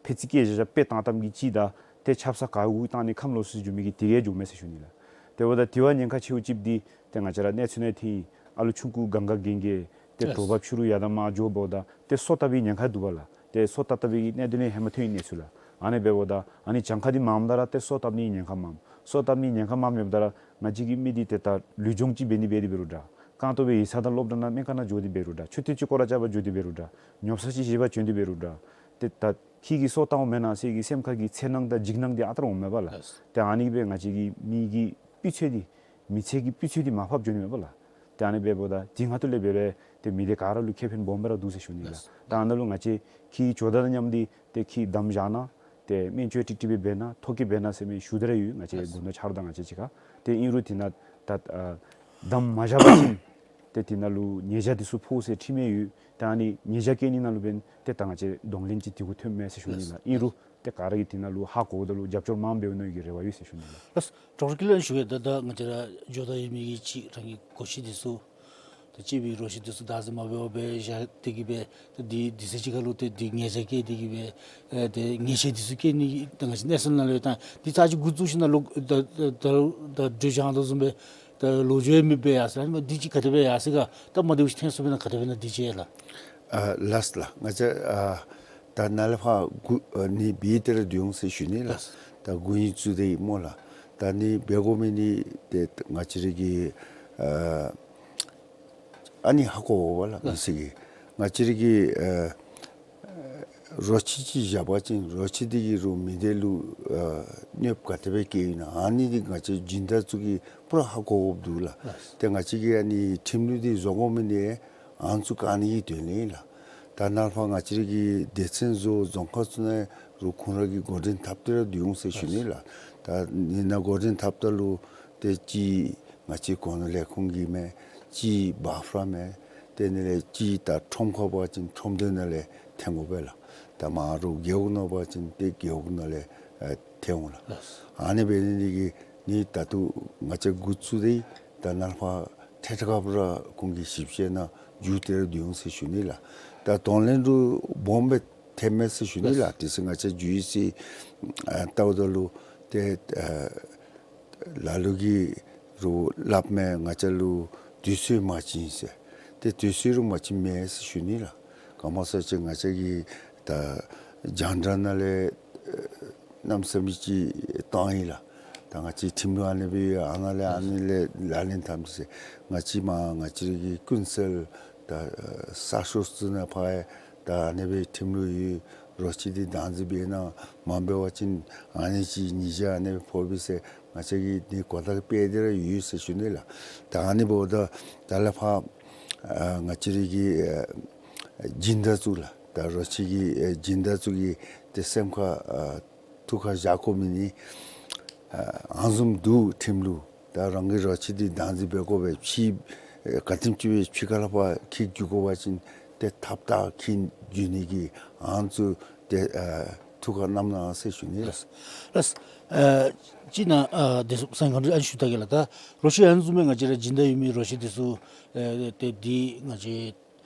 ཕད་ཙི་བཀལ་བཞག་བཞག་དཔེ་བཏང་བཏངམ་གི་གཅིག་དང་ཏེ་ཆབ་གསང་ག་གུ་བཏང་ནི་ཁམས་ལོག་སུ་འགྱོ་མི་གི་དེ་གིས་འགྱོཝ་མས་ཟེར་ཞུ་ནི་ལགས། དེ་འབདཝ་ད་དེ་བ་ཉེན་ཁ་ཆེཝ་ཅིག་འདི་ཏེ་ང་བཅས་ར་གནས་ཚུལ་ནང་ཐོན་ཡི། ཨ་ལུ་ཆུང་ཀུ་གང་ག་གན་གེ་ཏེ་ལགས། དྲོ་པ་ཕྱི་རུ་ཡར་དང་མར་འགྱོཝ་ད་ཏེ་སོ་བཏབ་པའི་ཉེན་ཁ་འདུག་པ་ལགས། ཏེ་སོ་བཏབ་བཏབ་པའི་གནད་དོན་ནི་ཧེ་མ་ཐོན་ཡི་གནས་ཚུལ་ལགས། ཨ་ནི་འབདཝ་ད་ཨ་ནི་གྱངས་ཁ་འདི་མངམ་ད་ར་ཏེ་སོ་བཏབ་ནི་ཉེན་ཁ་མངམ། སོ་བཏབ་ནི་ཉེན་ཁ་མངམ་ཡོདཔ་ད་ར་ང་བཅས་ཀྱི་མི་འདི་ཏེ་ད་ལུས་སྦྱོང་ཅིག་འབད་ནི་འབད་དེ་འབད་རུང་འདྲ། རྐང་སྟོང་སྦེ་ཡིག་ཚང་དང་སློབ་གྲྭ་ནང་སྨན་ཁང་ནང་འགྱོ་སྟེ་འབད་རུང་འདྲ། མཆོད་རྟེན་ཅིག་སྐོར་ར་རྐྱབ་པར་འགྱོ་སྟེ་འབད་རུང་འདྲ། ཉོ་ས་ཅིག་བཞེས་པར་བྱོན་ཏེ་འབད་རུང་འདྲ། ཏེ་ད་ཁྱི་གིས་སོ་བཏངམ་མེན་ན་ཟེར་གྱི་སེམས་ཁར་གྱི་འཚེར་སྣང་དང་འཇིགས་སྣང་འདི་ཨ་རྟག་ར་འོངམ་མས་པ་ལགས། ལགས། ཏེ་ཨ་ནི་སྦེ་ང་བཅས་ཀྱི་མི་གི་སྤུས་ཚད་འདི་མི་ཚེ་གི་སྤུས་ཚད་འདི་མར་ཕབ་འགྱོ་ནི་མས་པ་ལགས། ཏེ་ཨ་ནི་འབདཝ་ད་དེ་ཁ་ཐུག་ལས་འབད་རུང་ཏེ་མི་སྡེ་ག་ར་ལུ་ཁེ་ཕན་སྦོམ་སྦེ་ར་འདུག་ཟེར་ཞུ་ནི་ལགས། ལགས། ད་ཨ་ནཱ་ལུ་ང་བཅས་ཁྱི་འགྱོཝ་ད་མཉམ་འདི་ཏེ་ཁྱི་བསྡམས་བཞག་གནང་། ཏེ་སྨན་བཅོས་ཀྲིག་ཀྲི་སྦེ་འབད་གནང་། ཐོ་བཀོད་འབད་གནང་ཟེར་མི་ཞུ་དེ་ར་ཡོད། ང་བཅས་ལགས། དགོངས་དོན་ཆ་རོགས་དང་ང་བཅས་གཅིག་ཁར། ཏེ་ཨིན་རུང་དེ་ནང་ད་ཨ་བསྡམས་མ་བཞག་པ་ཅིན་ཏེ་དེ་ནང་ལུ་ཉེས་བྱ་འདི་ཚུ་ཕོག་ཟེར་ཁྲིམས་ཡང་ཡོད། ད་ཨ་ནི་ཉེས་བྱ་བཀལ་ནི་ནང་ལུ་འབདན་ཏེ་ད་ང་བཅས་གདོང་ལེན་ཅིག་དེ་གུ་ཐོནམ་མས་ཟེར་ཞུ་ནི་ལགས། ལགས། ཨིན་རུང་ཏེ་ག་ར་གིས་དེ་ནང་ལུ་ཧ་གོཝ་ད་ལུ་རྒྱབ་སྐྱོར་མངམ་འབདཝ་ནི་གི་རེ་བ་ཡོད་ཟེར་ཞུ་ནི་ལགས། ལགས། ཌོག་ཊར་ཀུན་ལེགས་ཞུ་གེ། ད་ད་ང་བཅས་ར་འགྱོ་ད་ཡོད་མི་གི་ཅིག་རང་གི་གོ་ཤེས་འདི་ཚུ་ད་གཅེས་པའི་རོ་ཁྱི་འདི་ཚུ་བདག་འཛིན་མ་འབད་བར་སྦེ་བཞག་སྟེ་གི་སྦེ་ད་འདི་འདི་ཚེ་གཅིག་ཁར་ལུ་ཏེ་འདི་ཉེས་བྱ་བཀལ་ཏེ་གི་སྦེ་ཨེ་ཏེ་ཉེས་ཆད་འདི་ཚུ་བཀལ་ནི་ད་ང་བཅས་གནས་ཚུལ་ནང་ལུ་ཡང་ད་འདི་ཚར་ཅིག་འགོ་བཙུགས་ཞིནམ་ལས་ད་ད་ད་ད་འགྲོས་སྦྱང་དོ་བཟུམ་སྦེ་ད་ལོག་འགྱོ་ཡང་མི་འབད་ཡར་སོང་། ཨ་ནི་འདི་ཅིག་ག་དེ་སྦེ་ཡར་སོང་ག། ད་མ་བདེཝ་ཅིག་ཐོན་སོང་པས་ན་ག་དེ་སྦེ་ཨིན་ན་འདི་ཅིག་ལགས། ཨ་ལགས་ལགས། ང་བཅས་ཨ་ད་ནཱ་ལས་ཕར་འགོ་ཨ་ནི་འབད་དེ་ར་སྡོད་འོང་ཟེར་ཞུ་ནི་ལགས། ལགས། ད་འགོ་དབྱེ་བཙུགས་ཏེ་སྨོ་ལགས། ད་ནི་འབད་དགོ་མི་འདི་ཏེ་ང་བཅས་ར་གི་ཨ་ཨ་ནི་ཧ་གོ་བ་ལགས། ལགས། མི་སེར་གྱིས་ང་བཅས་ར་གི་ཨ་རོ་ཁྱི་ཅིག་བཞག་པ་ཅིན་རོ་ཁྱི་འདི་གིས་རོགས་མི་སྡེ་ལུ་ཨ་གནོདཔ་ག་དེ་སྦེ་བཀལཝ་ཨིན་ན། ཨ་ནི་འདི་ང་བཅས་སྦྱིན་བདག་ཚུ་གིས་པུ་ར་ཧ་གོ་དགོཔ་འདུག་ལགས། ལགས། ཏེ་ང་བཅས་ཀྱི་ཨ་ནི་ཁྲིམས་ལུགས་འདི་བཟོ་དགོ་མི་འདི་ཨ་ནི་ཚུ་བཀག་ནི་གི་དོན་ལས་ལགས། ད་ནཱ་ལས་ཕར་ང་བཅས་ར་གི་སྡེ་ཚན་བཟོ་རྫོང་ཁག་ཚུ་ནང་རོགས་ཁོང་ར་གིས་འགོ་འདྲེན་འཐབ་སྟེ་ར་སྡོད་འོང་ཟེར་ཞུ་ནི་ལགས། ད་ཨ་ནི་ནང་འགོ་འདྲེན་འཐབ་ད་ལུ་ཏེ་གཅིག་ང་བཅས་གོ་ནོར་ལས་ཁུངས་ཀྱིས་མས། གཅིག་བཱཕ་ར་མས། དེ་ནང་ལས་གཅིག་ད་ཁྲོམ་ཁར་འབད་བ་ཅིན་ཁྲོམ་སྡེ་ནང་ལས་འཐོན་དགོ་པས་ལགས། ད་མ་རུང་རྒེད་འོག་ནང་འབད་བ་ཅིན་ཏེ་རྒེད་འོག་ནང་ལས་ཨ་འཐོན་འོང་ལགས། ལགས། ཨ་ནི་འབད་ནི་འདི་གིས་ནི་ད་ལྟོ་ང་བཅས་འགོ་བཙུགས་ཏེ་ད་ནཱ་ལས་ཕར་ ཐད་ཀར་སྦེ་ར་ཁོང་གིས་ཞིབ་དཔྱད་ནང་འགྱོ་སྟེ་ར་སྡོད་འོང་ཟེར་ཞུ་ནི་ལགས། ད་གདོང་ལེན་འདི་སྦོམ་སྦེ་ཐེབས་མས་ཟེར་ཞུ་ནི་ལགས། དེ་ཚེ་ང་བཅས་བརྒྱུད་ཡིག་ཚུ་ཨ་བལྟཝ་ད་ལུ་ཏེ་ཨ་ལ་ལུ་གིས་རུང་སླབ་མས། ང་བཅས་ལུ་དུས་ཚོད་མ་བྱིན་ཟེར། ཏེ་དུས་ཚོད་རུང་མ་བྱིན་མས་ཟེར་ཞུ་ནི་ལགས། ག་མོ་ཟེར་བ་ཅིན་ང་བཅས་ཀྱིས་ད་རྒྱང་བསྒྲགས་ནང་ལས་ཨེ་གནམ་མེད་ས་མེད་ཅིག་བཏང་ཡི་ལགས། ད་ང་བཅས་ཁྲིམས་ལུགས་ཨ་ནི་སྦེ་ཨ་ནཱ་ལས་ཨ་ནི་ལས་ལག་ལེན་འཐབ་ཟེར། ང་བཅས་མར་ང་བཅས་རའི་གི་ཀུན་གསལ་ད་ཨེ་གསར་ཤོག་ཚུ་ནང་ཕར་ཡང་ད་ཨ་ནི་སྦེ་ཁྲིམས་ལུགས་ཡོད། རོ་ཁྱི་འདི་བདག་འཛིན་འབད་གནང་། མ་འབད་བ་ཅིན་ཨ་ནི་ཅིག་ཉེས་བྱ་ཨ་ནི་སྦེ་ཕོག་པས་ཟེར་ང་བཅས་ཀྱིས་འདི་གོ་བརྡ་སྤེལ་ཏེ་ར་ཡོད་ཟེར་ཞུ་ནི་ལགས། ད་ཨ་ནི་འབདཝ་ད་ད་ལས་ཕར་ཨ་ང་བཅས་རའི་གི་ཨ་སྦྱིན་བདག་ཚུ་ལགས། ད་རོ་ཁྱི་གི་ཨ་སྦྱིན་བདག་ཚུ་གིས་ཏེ་སེམས་ཁར་ཨ་ཐུགས་ཁར་བཞག་དགོ་མི་ནི་ཨ་ཨ་ནི་བཟུམ་འདུག། ཁྲིམས་ལུགས་ད་རང་གིས་རོ་ཁྱི་འདི་བདག་འཛིན་འབད་དགོ་པས། ཕྱི་ཨེ་ག་དེམ་ཅིག་སྦེ་ཕྱི་ཁ་ལས་ཕར་འཁྱིད་འགྱོ་དགོ་པ་ཅིན་ཏེ་ཐབས་ད་འཁྱིད་འགྱོ་ནི་གི་ཨ་ནི་ཚུ་ཏེ་ཨ་ཐུགས་ཁར་བསྣམ་གནང་ཟེར་ཞུ་ནི་ལགས། ལགས། ཨ་ཅིག་ནཱ་ཨ་དེ་ཚུ་གསན་ག་འདྲ་ཨ་ནི་ཞུ་ད་གེ་ལགས། ད་རོ་ཁྱི་ཨ་ནི་བཟུམ་སྦེ་ང་བཅས་ར་སྦྱིན་བདག་ཡོད་མི་རོ་ཁྱི་དེ་ཚུ་ཨེ་ཏེ་འདི་ང་བཅས་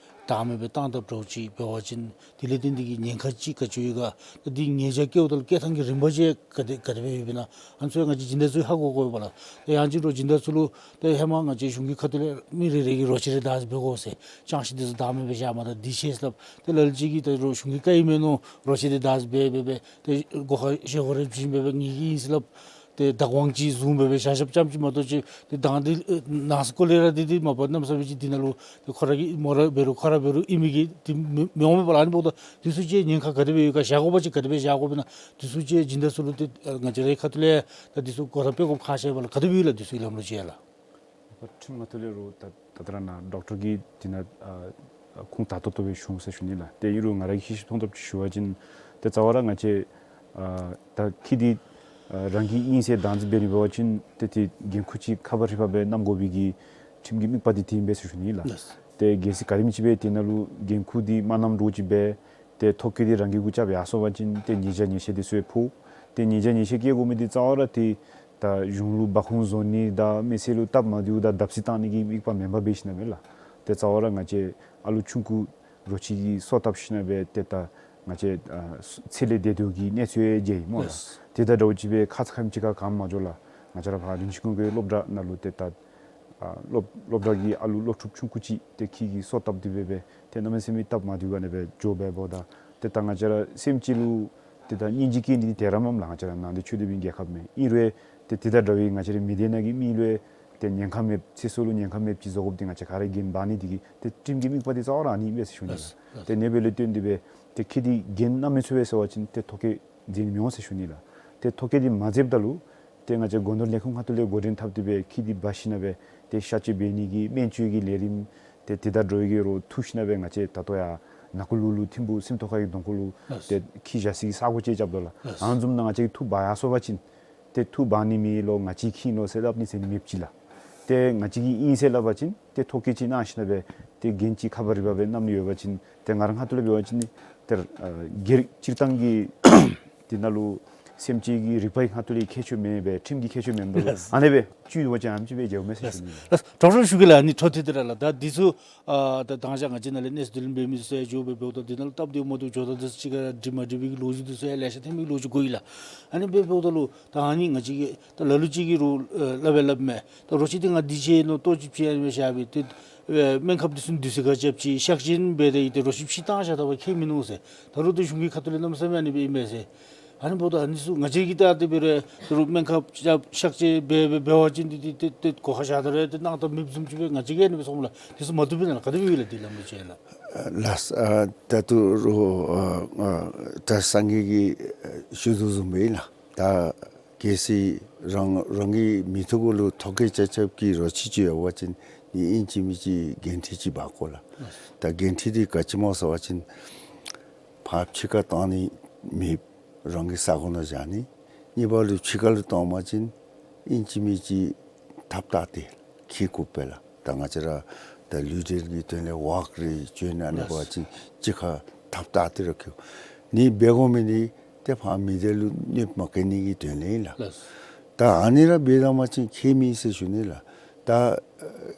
བདག་མེད་སྦེ་བཏང་དཔ་འདྲཝ་ཅིག་འབད་བ་ཅིན་དེ་ལས་བརྟེན་ཏེ་གི་ཉེན་ཁ་ཅིག་ག་ཅི་ཡོད་ག། ད་འདི་ཉེས་བྱ་བཀལཝ་ད་ལུ་བཀལ་ཐངས་ཀྱི་རིམ་པ་ཅིག་ག་དེ་ག་དེ་སྦེ་ཡོདཔ་ཨིན་ན། ཨ་ནི་ཚུ་ང་བཅས་སྦྱིན་བདག་ཚུ་ཧ་གོ་དགོ་པས་ལགས། ད་ཡང་ཅིན་རོ་སྦྱིན་བདག་ཚུ་ལུ་ཏེ་ཧེ་མ་ང་བཅས་གཞུང་གི་ཁ་ཐུག་ལས་མི་རེ་རེ་གིས་རོ་ཁྱི་རེ་བདག་འཛིན་འབད་དགོ་ཟེར། ཅང་ཤེས་འདི་ཚུ་བདག་མེད་སྦེ་བཞག་མ་ད་འདི་ཤེས་སླབ། ཏེ་ལ་ལུ་ཅིག་གིས་ད་རུང་གཞུང་གི་བཀའ་ཨིན་མས་མནོ་རོ་ཁྱི་འདི་བདག་འཛིན་འབད་འབད་སྦེ་ཏེ་སྒོ་ཁར་བཞེས་སྒོ་རེ་བྱིན་འབད་སྦེ་ངེ་གི་ཨིན་ཟེར་སླབ། ཏེ་བདག་དབང་ཅིག་བཟུང་འབད་སྦེ་བཞག་བཞགཔ་ཙམ་ཅིག་མ་གཏོགས་ཅིག་ཏེ་དང་འདི་ཨེ་ནང་སྐོར་ལས་ར་འདི་འདི་མ་པ་གནམ་མེད་ས་མེད་ཅིག་འདི་ནང་ལུ་ཏེ་ཁོ་ར་གི་མོ་ར་འབད་རུང་ཁོ་ར་འབད་རུང་ཨིན་མི་གི་འདི་མི་མི་འོང་མས་པ་ལགས། ཨ་ནི་འབདཝ་ད་འདི་ཚུ་ཅིག་ཉེན་ཁ་ག་དེ་སྦེ་ཡོད་ག། བཞག་དགོ་པ་ཅིན་ག་དེ་སྦེ་བཞག་དགོཔ་ཨིན་ན། འདི་ཚུ་ཅིག་སྦྱིན་བདག་ཚུ་ལུ་ཏེ་ཨ་ང་བཅས་རའི་ཁ་ཐུག་ལས་ད་འདི་ཚུ་གོ་བརྡ་སྤེལ་དགོཔ་ཁག་ཆེ་བས་ལགས། ག་དེ་སྦེ་ཡོད་ལགས་འདི་ཚུ་གི་ལམ་ལུགས་ཅིག་ལགས། ཁྲིམས་ཁ་ཐུག་ལས་རུང་ད་ད་ལྟོ་ར་ནཱ་ཌོག་ཊར་གྱིས་འདི་ནང་ཨ་ཁུངས་དག་ཏོག་ཏོ་སྦེ་ཞུ་འོང་ཟེར་ཞུ་ནི་ལགས། ཏེ་ཨིན་རུང་ང་ར་གིས་ཤེས་ཤེསཔ་མཐོང་ཐོབ་ཅིག་ཞུ་བ་ཅིན་ཏེ་རྩ་བ་ར་ང་བཅས་ཨ་ད་ཁྱི་འདི་ཨ་རང་གི་ཨིན་ཟེར་བདག་འཛིན་འབད་ནི་འབད་བ་ཅིན་ཏེ་ཏེ་འགན་ཁུར་ཅིག་ཁ་པར་ཧྲིལ་པ་སྦེ་བསྣམ་དགོ་པའི་གི་ཁྲིམས་ཀྱི་དམིགས་པ་འདི་དེ་ཨིན་པས་ཟེར་ཞུ་ནི་ལགས། ལགས། ཏེ་གལ་སྲིད་ག་དེམ་ཅིག་སྦེ་དེ་ནང་ལུ་འགན་ཁུར་འདི་མ་བསྣམ་འདྲཝ་ཅིག་སྦེ་ཏེ་ཐོ་བཀོད་འདི་རང་གི་གུ་རྐྱབ་ཡར་སོང་པ་ཅིན་ཏེ་ཉེས་བྱ་ཉེས་ཆད་འདི་ཚུ་ཡང་ཕོག། ཏེ་ཉེས་བྱ་ཉེས་ཆད་བཀལ་དགོ་མི་འདི་རྩ་བ་ར་ཏེ་ད་གཞུང་ལུ་སྦ་ཁུང་བཟོ་ནི་དང་མི་སེར་ལུ་སྟབས་མ་བདེཝ་དང་བརྡབ་གསིག་བཏང་ནི་གི་དམིགས་པ་མེན་པར་འབད་ཞིན་ན་སྦེ་ལགས། ཏེ་རྩ་བ་ར་ང་བཅས་ཨ་ལུ་ཆུང་ཀུ་རོ་ཁྱི་གི་སོ་བཏབ་ཞིན་ན་སྦེ་ཏེ་ད་ང་བཅས་ཨ་ཚེ་ལས་འདས་དོ་གི་གནས་ཚུལ་ཡང་མཇལ་ཡི་སྨོ་ལགས། ལགས། ཏེ་ད་འདྲཝ་ཅིག་སྦེ་ཁ་ཙ་ཁ་ཉིནམ་ཅིག་ཁར་ག་མ་འགྱོ་ལགས། ང་བཅས་ར་ཕར་རིན་ཆེན་ཀུན་དགའི་སློབ་གྲྭ་ནང་ལུ་ཏེ་ད་ཨ་སློབ་སློབ་གྲྭ་གི་ཨ་ལུ་སློབ་ཕྲུག་ཆུང་ཀུ་ཅིག་ཏེ་ཁྱི་གི་སོ་བཏབ་སྟེ་སྦེ་སྦེ་ཏེ་གནམ་མེད་ས་མེད་སྟབས་མ་བདེཝ་ག་ནི་སྦེ་འགྱོ་སྦེ་འབདཝ་ད་ཏེ་ད་ང་བཅས་ར་སེམས་ཅན་ལུ་ཏེ་ད་སྙིང་རྗེ་སྐྱེ་ནི་འདི་དེ་ར་མས་ལགས། ང་བཅས་ར་ནང་འདི་ཆོས་ལྡན་པའི་རྒྱལ་ཁབ་མས། ཨིན་རུང་ཏེ་དེ་དང་འདྲ་བའི་ང་བཅས་ར་མི་སྡེ་ནང་གི་མི་ལུ་ཏེ་ཉེན་ཁ་མེདཔ་ཚེ་སྲོག་ལུ་ཉེན་ཁ་མེདཔ་ཅིག་བཟོ་དགོཔ་འདི་ང་བཅས་ག་ར་འགན་འབག་ནི་འདི་གིས་ཏེ་ཁྲིམས་ཀྱི་དམིགས་པ་འདི་རྩ་བ་ར་ཨ་ནི་ཨིན་པས་ཟེར་ཞུ་ནི་ལགས། ལགས། ཏེ་ཨ་ནི་སྦེ་ལས་བརྟེན་ཏེ་སྦེ་ཏེ་ཁྱི་འདི་འགན་བསྣམ་མི་ཚུགས་པས་ཟེར་བ་ཅིན་ཏེ་ཐོ་བཀོད་མཛད་ནི་མི་འོང་ཟེར་ཞུ་ནི་ལགས། ཏེ་ཐོ་བཀོད་འདི་མ་མཛདཔ་ད་ལུ་ཏེ་ང་བཅས་སྒོ་ནོར་ལས་ཁུངས་ཁ་ཐུག་ལས་འགོ་འདྲེན་འཐབ་སྟེ་སྦེ་ཁྱི་འདི་འབག་ཞིན་ན་སྦེ་ཏེ་གཤག་བཅོས་འབད་ནི་གི་སྨན་བཅོས་ཀྱི་ལས་རིམ་ཏེ་དེ་དང་འདྲ་བའི་གི་རོགས་འཐུ་ཞིན་ན་སྦེ་ང་བཅས་ད་ལྟོ་ཡང་ནང་འཁོད་ལུ་ལུ་ཐིམ་ཕུག་སེམས་རྟོགས་ཁ་གི་གདོང་ཁ་ལུ་ལགས། ཏེ་ཁྱི་བཞག་སའི་གི་ས་གོ་ཅིག་རྐྱབ་དོ་ལགས། ལགས། ཨ་ནི་བཟུམ་ནང་ང་བཅས་ཀྱིས་འཐུ་འབག་ཡར་སོང་པ་ཅིན་ཏེ་འཐུ་འབག་ནི་མི་ལོ་ང་བཅས་ཁྱི་ལོ་ཟེར་སླབ་ནི་ཟེར་མེདཔ་ཅིག་ལགས། ཏེ་ང་བཅས་ཀྱི་ཨིན་ཟེར་སླབ་པ་ཅིན་ཏེ་ཐོ་བཀོད་ཅིག་གནང་ཞིན་ན་སྦེ་ཏེ་འགན་ཅིག་ཁ་པར་རིག་པ་སྦེ་བསྣམ་ནི་ཡོད་པ་ཅིན་ཏེ་ང་ར་ཁ་ཐུག་ལས་འབད་བ་ཅིན་ཏེ་ཨ་སྒེར་སྤྱིར་བཏང་གི་འདི་ནང་ལུ་སེམས་ཅན་གྱི་རིག་པའི་ཁ་ཐུག་ལས་ཁྱད་ཆོས་མེད་པས། ཁྲིམས་ཀྱི་ཁྱད་ཆོས་མེན་པས། ལགས། ཨ་ནི་སྦེ་བཅུད་འདུག་པ་ཅིན་ཨ་ནེམ་ཅིག་སྦེ་མཇལཝ་མས་ཟེར་ཞུ་ནི། ལགས། ཌོག་ཊར་ཞུ་གེ་ལགས། ཨ་ནི་འཕྲོ་མཐུད་དེ་ར་ལགས། ད་འདི་ཚུ་ཨ་ད་དང་ཞག་ང་བཅས་ནཱ་ལས་གནས་ཚུལ་འདི་ལུ་འབད་མི་ཚུ་ཡང་འགྱོ་སྦེ་འབདཝ་ད་འདི་ནང་ལུ་སྟབས་བདེཝ་མ་བདེཝ་འགྱོ་ད་འདི་ཚུ་གཅིག་ཁར་འགྲིག་མ་འགྲིག་པའི་གི་ལོ་རྒྱུས་འདི་ཚུ་ཡང་ལེ་ཤ་ཐོན་མི་གི་ལོ་རྒྱུས་གོ་ཡི་ལགས། ཨ་ནི་སྦེ་འབདཝ་ད་ལུ་ད་ཨ་ནི་ང་བཅས་ཀྱིས་ད་ལ་ལུ་ཅིག་གིས་རུང་ཨ་སླབ་སྦེ་སླབ་མས། ད་རོ་ཁྱི་འདི་ང་འདི་བྱིན་ནོ་ལྟོ་ཅིག་བྱིན་ཡང་བཞག་སྦེ་ཏེ་ཨེ་སྨན་ཁབ་འདི་ཚུ་དུས་ཚོད་ཁར་རྐྱབ་ཅི། གཤག་བཅོས་འབད་དེ་ཡི་ཏེ་རོ་ཁྱི་ཕྱི་བཏང་བཞག་ད་པ་ཁྱད་མིན་ནུག་ཟེར། ད་རུང་ཏེ་གཞུང་གི་ཁ་ཐུག་ལས་གནམ་མེད་ས་མེད་ཨ་ནི་སྦེ་ཨིན་མས་ཟེར། ཨ་ནི་འབདཝ་ད་ཨ་ནི་ཚུ་ང་བཅས་ཀྱིས་ད་དེ་སྦེ་ར་ད་རུང་སྨན་ཁབ་རྐྱབ་གཤག་བཅོས་འབད་འབད་འབད་བ་ཅིན་འདི་འདི་ཏེ་ཏེ་སྒོ་ཁར་བཞག་ད་ར་ཏེ་གནང་ད་མེདཔ་བཟུམ་ཅིག་སྦེ་ང་བཅས་ཀྱིས་ཨ་ནི་སྦེ་སོངམ་ལགས། འདི་ཚུ་མ་བཏུབ་པས་ན་ལགས། ག་དེ་སྦེ་ཡོད་ལགས་འདི་ལམ་ལུགས་ཅིག་ལགས། ལགས། ཨ་ད་ལྟོ་རོགས་ཨ་ཨ་ད་སངས་རྒྱས་ཀྱིས་ཨ་ཞུ་དོ་བཟུམ་སྦེ་ཨིན་ལགས། ད་གལ་སྲིད་རང་རང་གི་མི་ཐོག་གུ་ལུ་ཐོ་བཀོད་རྐྱབ་རྐྱབ་ཀྱི་རོ་ཁྱི་ཅིག་ཡོད་པ་ཅིན་ཨིན་ཅི་མིན་ཅི་འགན་འཁྲི་ཅིག་འབག་དགོ་ལགས། ད་འགན་འཁྲི་འདི་ག་ཅི་སྨོ་ཟེར་བ་ཅིན་ཕར་ཕྱི་ཁར་བཏང་ནི་མེད། རང་གི་ས་གོ་ནང་བཞག་ནི། གཉིས་པ་ལུ་ཕྱི་ཁར་ལུ་བཏང་པ་ཅིན་ཨིན་ཅི་མིན་ཅི་ཐགཔ་བཏགས་ཏེ་འཁྱིད་དགོ་པས་ལགས། ད་ང་བཅས་ར་ད་ལུས་འབྲེལ་གྱི་དོན་ལས་ཝོག་རེ་བྱོན་ཨ་ནི་འབད་བ་ཅིན་གཅིག་ཁར་ཐགཔ་བཏགས་ཏེ་ར་འཁྱིད། ནི་འབད་དགོ་མི་འདི་ཏེ་ཕར་མི་སྡེ་ལུ་གནོདཔ་མ་བཀལ་ནི་གི་དོན་ལས་ཨིན་ལགས། ལགས། ད་ཨ་ནི་ར་འབད་ད་པ་ཅིན་ཁྱད་མེད་ཟེར་ཞུ་ནི་ལགས། ད་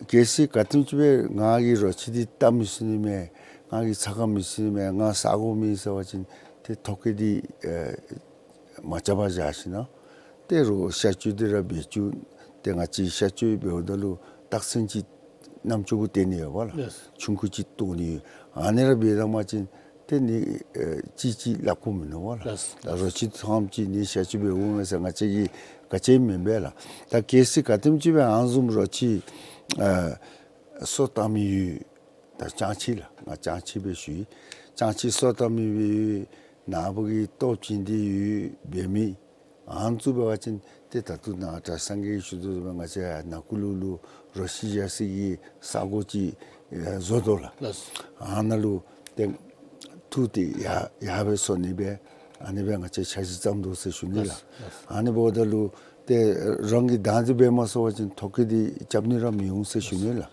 གལ་སྲིད་ག་དེམ་ཅིག་སྦེ་ང་གིས་རོ་ཁྱི་འདི་བལྟ་མི་ཚུགས་ནི་མས། ང་གིས་ཚ་ཁ་མི་ཚུགས་ནི་མས། ང་ས་གོ་མེད་ཟེར་བ་ཅིན་ཏེ་ཐོ་བཀོད་འདི་ཨེ་མ་རྐྱབ་པར་བཞག་ཞིན་ན་ཏེ་རོགས་གཤག་བཅོས་འདི་ར་འབད་བཅུག། ཏེ་ང་བཅས་གཤག་བཅོས་འབདཝ་ད་ལུ་རྟགས་མཚན་ཅིག་རྣམ་ཅོ་གུ་སྟོན་ནི་ཡོད་པ་ལགས། ལགས། ཆུང་ཀུ་ཅིག་བཏོག་ནི་ཡོད། ཨ་ནི་ར་འབད་བཏང་པ་ཅིན་ཏེ་ནི་ཨེ་ཅི་ཅི་སླབ་དགོཔ་མིན་ནུག་པ་ལགས། ལགས། ད་རོ་ཁྱི་ཐམས་ཅད་ནི་གཤག་བཅོས་འབད་འོང་མས་ཟེར་ང་བཅས་ཀྱིས་ག་ཅི་མེན་པས་ལགས། ད་གལ་སྲིད་ག་དེམ་ཅིག་སྦེ་ཨ་ནི་བཟུམ་རོ་ཁྱི་ཨེ་སོ་བཏབ་མི་ཡོད། ད་ལྕང་ཁྱི་ལགས། ང་ལྕང་ཁྱི་སྦེ་ཞུ་ཡི། ལྕང་ཁྱི་སོ་བཏབ་མི་སྦེ་ཡོད། ནཱ་བུ་གི་ལྟོ་བྱིན་ཏེ་ཡོད་འབད་མི། ཨ་ནི་ཚུ་འབད་བ་ཅིན་ཏེ་ད་ལྟོ་ནཱ་ད་སངས་རྒྱས་ཞུ་དོ་བཟུམ་ང་བཅས་ནང་འཁོད་ལུ་ལུ་རོ་ཁྱི་བཞག་སའི་གི་ས་གོ་ཅིག་ཨེ་བཟོ་དོ་ལགས། ལགས། ཨ་ནཱ་ལུ་ཏེ་འཐུ་སྟེ་ཡར་ཡར་སྦེ་སོ་ནི་སྦེ་ཨ་ནི་སྦེ་ང་བཅས་འཆར་གཞི་བརྩམ་དོ་ཟེར་ཞུ་ནི་ལགས། ལགས། ཨ་ནི་འབདཝ་ད་ལུ་ཏེ་རང་གིས་བདག་འཛིན་འབད་མ་ཚུགས་པ་ཅིན་ཐོ་བཀོད་འདི་རྐྱབ་ནི་ར་མི་འོང་ཟེར་ཞུ་ནི་ལགས།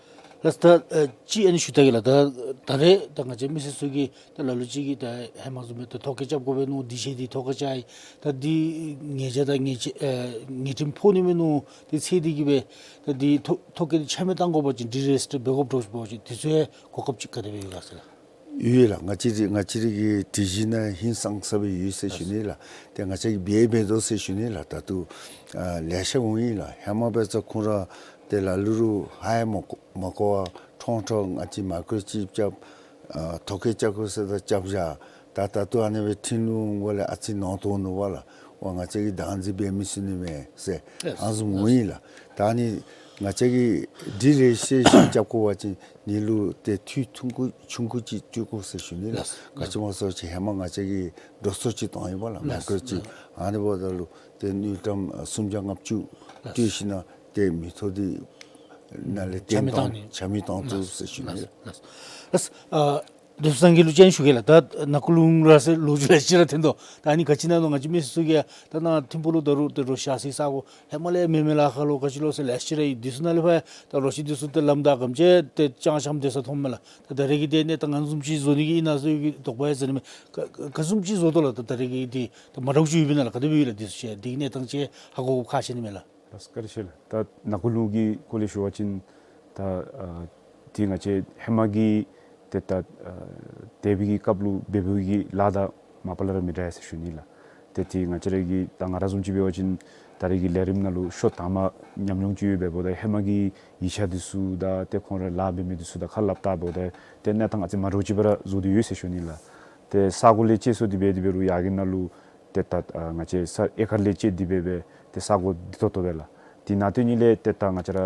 ལགས། ད་ཨེ་ཅིག་ཨ་ནི་ཞུ་ད་གེ་ལགས། ད་ད་རེས་ད་ང་བཅས་མི་སེར་ཚུ་གིས་ད་ལ་ལུ་ཅིག་གིས་ད་ཧེ་མ་བཟུམ་སྦེ་ད་ཐོ་བཀོད་རྐྱབ་དགོ་པས་མནོ། འདི་ཤེས་འདི་ཐོ་བཀོད་རྐྱབ་ཡི། ད་འདི་ཉེས་བྱ་དང་ཉེས་ཆད་ཨེ་ཉེས་ཁྲིམས་ཕོག་ནི་མས་མནོ། དེ་ཚེ་འདི་གིས་སྦེ་ད་འདི་ཐོ་ཐོ་བཀོད་འདི་ཆ་མེད་བཏང་དགོ་པ་ཅིན་ཌི་རེཇིསི་ཊར་འབད་དགོཔ་འདྲཝ་ཅིག་འབད་བ་ཅིན་དེ་ཚུ་ཡང་གོ་སྐབས་ཅིག་ག་དེ་སྦེ་ཡོད་ག་ཟེར་ལགས། ཡོད་ལགས། ང་བཅས་ར་ང་བཅས་ར་གི་སྒྲིག་གཞི་ནང་ཧིང་སངས་ས་སྦེ་ཡོད་ཟེར་ཞུ་ནི་ལགས། ཏེ་ང་བཅས་ཀྱིས་འབད་འབད་དོ་ཟེར་ཞུ་ནི་ལགས། ད་ལྟོ་ཨ་ལེ་ཤ་འོང་ཡི་ལགས། ཧེ་མ་འབད་ས་ཁོང་ར་ཏེ་ལ་ལུ་རུང་ཧ་ཡང་མ་གོ་མ་གོ་བར་ཁྲོང་ཁྲོང་ང་བཅས་མའི་ཀོརོ་ཅིབ་རྐྱབ་ཨ་ཐོ་བཀོད་རྐྱབ་དགོ་ཟེར་ད་རྐྱབ་བཞག། ད་ད་ལྟོ་ཨ་ནི་སྦེ་ཁྲིམས་ལུ་འོང་དགོཔ་ལས་ཨ་ཙི་ནོར་བཏོག་ནུག་པ་ལགས། འོ་ང་བཅས་ཀྱིས་བདག་འཛིན་འབད་མི་ཚུགས་ནི་མས་ཟེར་ཨ་ནི་བཟུམ་འོང་ཡི་ལགས། ད་ཨ་ནི་ང་བཅས་ཀྱིས་ཌི་རེཇིསི་ཊེ་ཤཱན་རྐྱབ་དགོ་པ་ཅིན་ཨ་ནི་ལུ་ཏེ་འཐུས་ཆུང་ཀུ་ཆུང་ཀུ་ཅིག་སྤྲོད་དགོ་ཟེར་ཞུ་ནི་ལགས། ལགས། ག་ཅི་སྨོ་ཟེར་བ་ཅིན་ཧེ་མ་ང་བཅས་ཀྱིས་འགྲོ་སོང་ཅིག་བཏང་ཡོདཔ་ལགས། ལགས། མའི་ཀོརོ་ཅིབ། ལགས། ཨ་ནི་འབདཝ་ད་ལུ་ཏེ་དངུལ་ཀྲམ་ཨ་སུམ་བརྒྱ་ལྔ་བཅུ་ལགས། སྤྲོད་ཞིན་ན་ཏེ་མི་ཐོབ་འདི་ནཱ་ལས་ཆ་མེད་བཏང་བཏང་ནི་ཆ་མེད་བཏང་ཚུགས་ཟེར་ཞུ་ནི། ལགས། ལགས། ལགས། ཨ་དེ་སངས་རྒྱས་ལུ་ཅིག་ཞུ་གེ་ལགས། ད་ནང་འཁོད་ལུ་ར་ཟེར་ལོ་རྒྱུས་ལེ་ཤ་ར་ཐོན་དོ། ད་ཨ་ནི་ག་ཅི་ཨིན་ན་ལོ་ང་བཅས་མི་སེར་ཚུ་གིས་ད་ནཱ་ཐིམ་ཕུག་ལུ་ད་རུང་ཏེ་རོ་བཞག་སའི་ས་གོ་ཧེ་མ་ལས་མེད་མེད་ལཱ་ཁག་ལོ་ག་ཅི་ལོ་ཟེར་ལེ་ཤ་ར་ཡོད། འདི་ཚུ་ནང་ལས་ཕར་ད་རོ་ཁྱི་འདི་ཚུ་ཏེ་ལམ་བདའ་གམ་ཅིག་ཏེ་ཅང་ཤམ་སྡོད་ས་མཐོངམ་མས་ལགས། ད་ད་རེས་ཀྱི་ཏེ་གནས་སྟངས་ཨ་ནི་བཟུམ་ཅིག་བཟོ་ནི་གི་ཨིན་ན་ཟེར་གྱི་དོགས་པ་ཡང་ཟ་ནི་མས། ག་ག་ག་བཟུམ་ཅིག་བཟོ་དོ་ལགས། ད་ད་རེས་ཀྱི་འདི་ད་མ་འདྲཝ་ཅིག་ཡོདཔ་ཨིན་ན་ལགས། ག་དེ་སྦེ་ཡོད་ལགས། འདི་ཚུ་ཅིག་འདི་གི་གནས་སྟངས་ཅིག་ཧ་གོ་ཁག་ཆེ་ནི་མས་ལགས། ལགས་བཀའ་དྲིན་ཆེ་ལགས། ད་ནང་འཁོད་ལུ་གི་སྐོར་ལས་ཞུ་བ་ཅིན་ད་ཨ་འདི་ང་བཅས་ཧེ་མ་གི་ཏེ་ད་ཨ་འདས་པའི་གི་སྐབས་ལུ་འབད་བའི་གི་ལཱ་དང་མ་པ་ལས་ར་མི་འདྲ་ཡི་ཟེར་ཞུ་ནི་ལགས། ཏེ་འདི་ང་བཅས་ར་གི་ད་ང་ར་བཟུམ་ཅིག་འབད་བ་ཅིན་ད་རེས་ཀྱི་ལས་རིམ་ནང་ལུ་ཤོ་དང་པ་ཉམས་མྱོང་ཅིག་ཡོདཔ་འབདཝ་ད་ཧེ་མ་གི་ཡིག་ཆ་འདི་ཚུ་དང་ཏེ་ཁོང་ར་ལཱ་འབད་མི་འདི་ཚུ་དང་ཁ་སླབ་བལྟཝ་ད་ཏེ་གནས་སྟངས་ཨ་ཙི་མ་འདྲཝ་ཅིག་སྦེ་ར་བཟོ་སྟེ་ཡོད་ཟེར་ཞུ་ནི་ལགས། ཏེ་ས་གོ་ལས་བཅད་སོང་སྟེ་འབད་དེ་འབད་རུང་ཡར་གྱི་ནང་ལུ་ཏེ་ད་ཨ་ང་བཅས་ས་ཨེ་ཀར་ལས་བཅད་དེ་འབད་སྦེ་ཏེ་ས་གོ་བདེ་ཏོག་ཏོ་སྦེ་ལགས། དེ་ནང་དོན་ཉིད་ལས་ཏེ་ད་ང་བཅས་ར་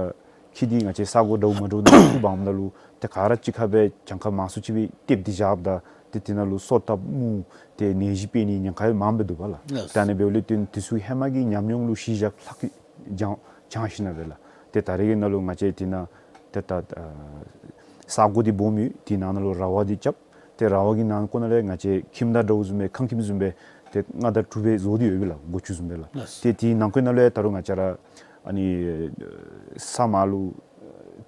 ཁྱི་འདི་ང་བཅས་ས་གོ་འདྲཝ་མ་འདྲཝ་ནང་འཐུ་འབག་འོངམ་ད་ལུ་ཏེ་ག་ར་གཅིག་ཁར་སྦེ་གྱངས་ཁ་མང་སུ་ཅིག་སྦེ་གཏདཔ་སྟེ་བཞགཔ་ད་ཏེ་དེ་ནང་ལུ་སོ་བཏབ་མུ་ཏེ་ནད་གཞི་འཕེལ་ནི་ཉེན་ཁ་ཡང་མངམ་སྦེ་འདུག་པ་ལགས། ལགས། ཏེ་ཨ་ནི་འབདཝ་ལས་བརྟེན་དེ་ཚུ་ཧེ་མ་གི་ཉམས་མྱོང་ལུ་གཞི་བཞག་ལྷག་གི་སྦྱང་སྦྱང་ཞིན་ན་སྦེ་ལགས། ཏེ་ད་རེས་ཀྱི་ནང་ལུ་ང་བཅས་དེ་ནང་ཏེ་ད་ཨ་ས་གོ་འདི་སྦོམ་ཡོད། དེ་ནང་ན་ལུ་ར་བ་འདི་རྐྱབ། ཏེ་ར་བ་གི་ནང་འཁོད་ནང་ལས་ང་བཅས་ཁྱིམ་བདག་འདྲཝ་བཟུམ་སྦེ་ཁང་ཁྱིམ་བཟུམ་སྦེ་ཏེ་ལྔ་དང་དྲུག་སྦེ་བཟོ་སྟེ་ཡོད་པས་ལགས། སྒོ་ཅུང་བཟུམ་སྦེ་ལགས། ལགས། ཏེ་དེ་ནང་འཁོད་ནང་ལས་ད་རུང་ང་བཅས་ར་ཨ་ནི་ས་མར་ལུ་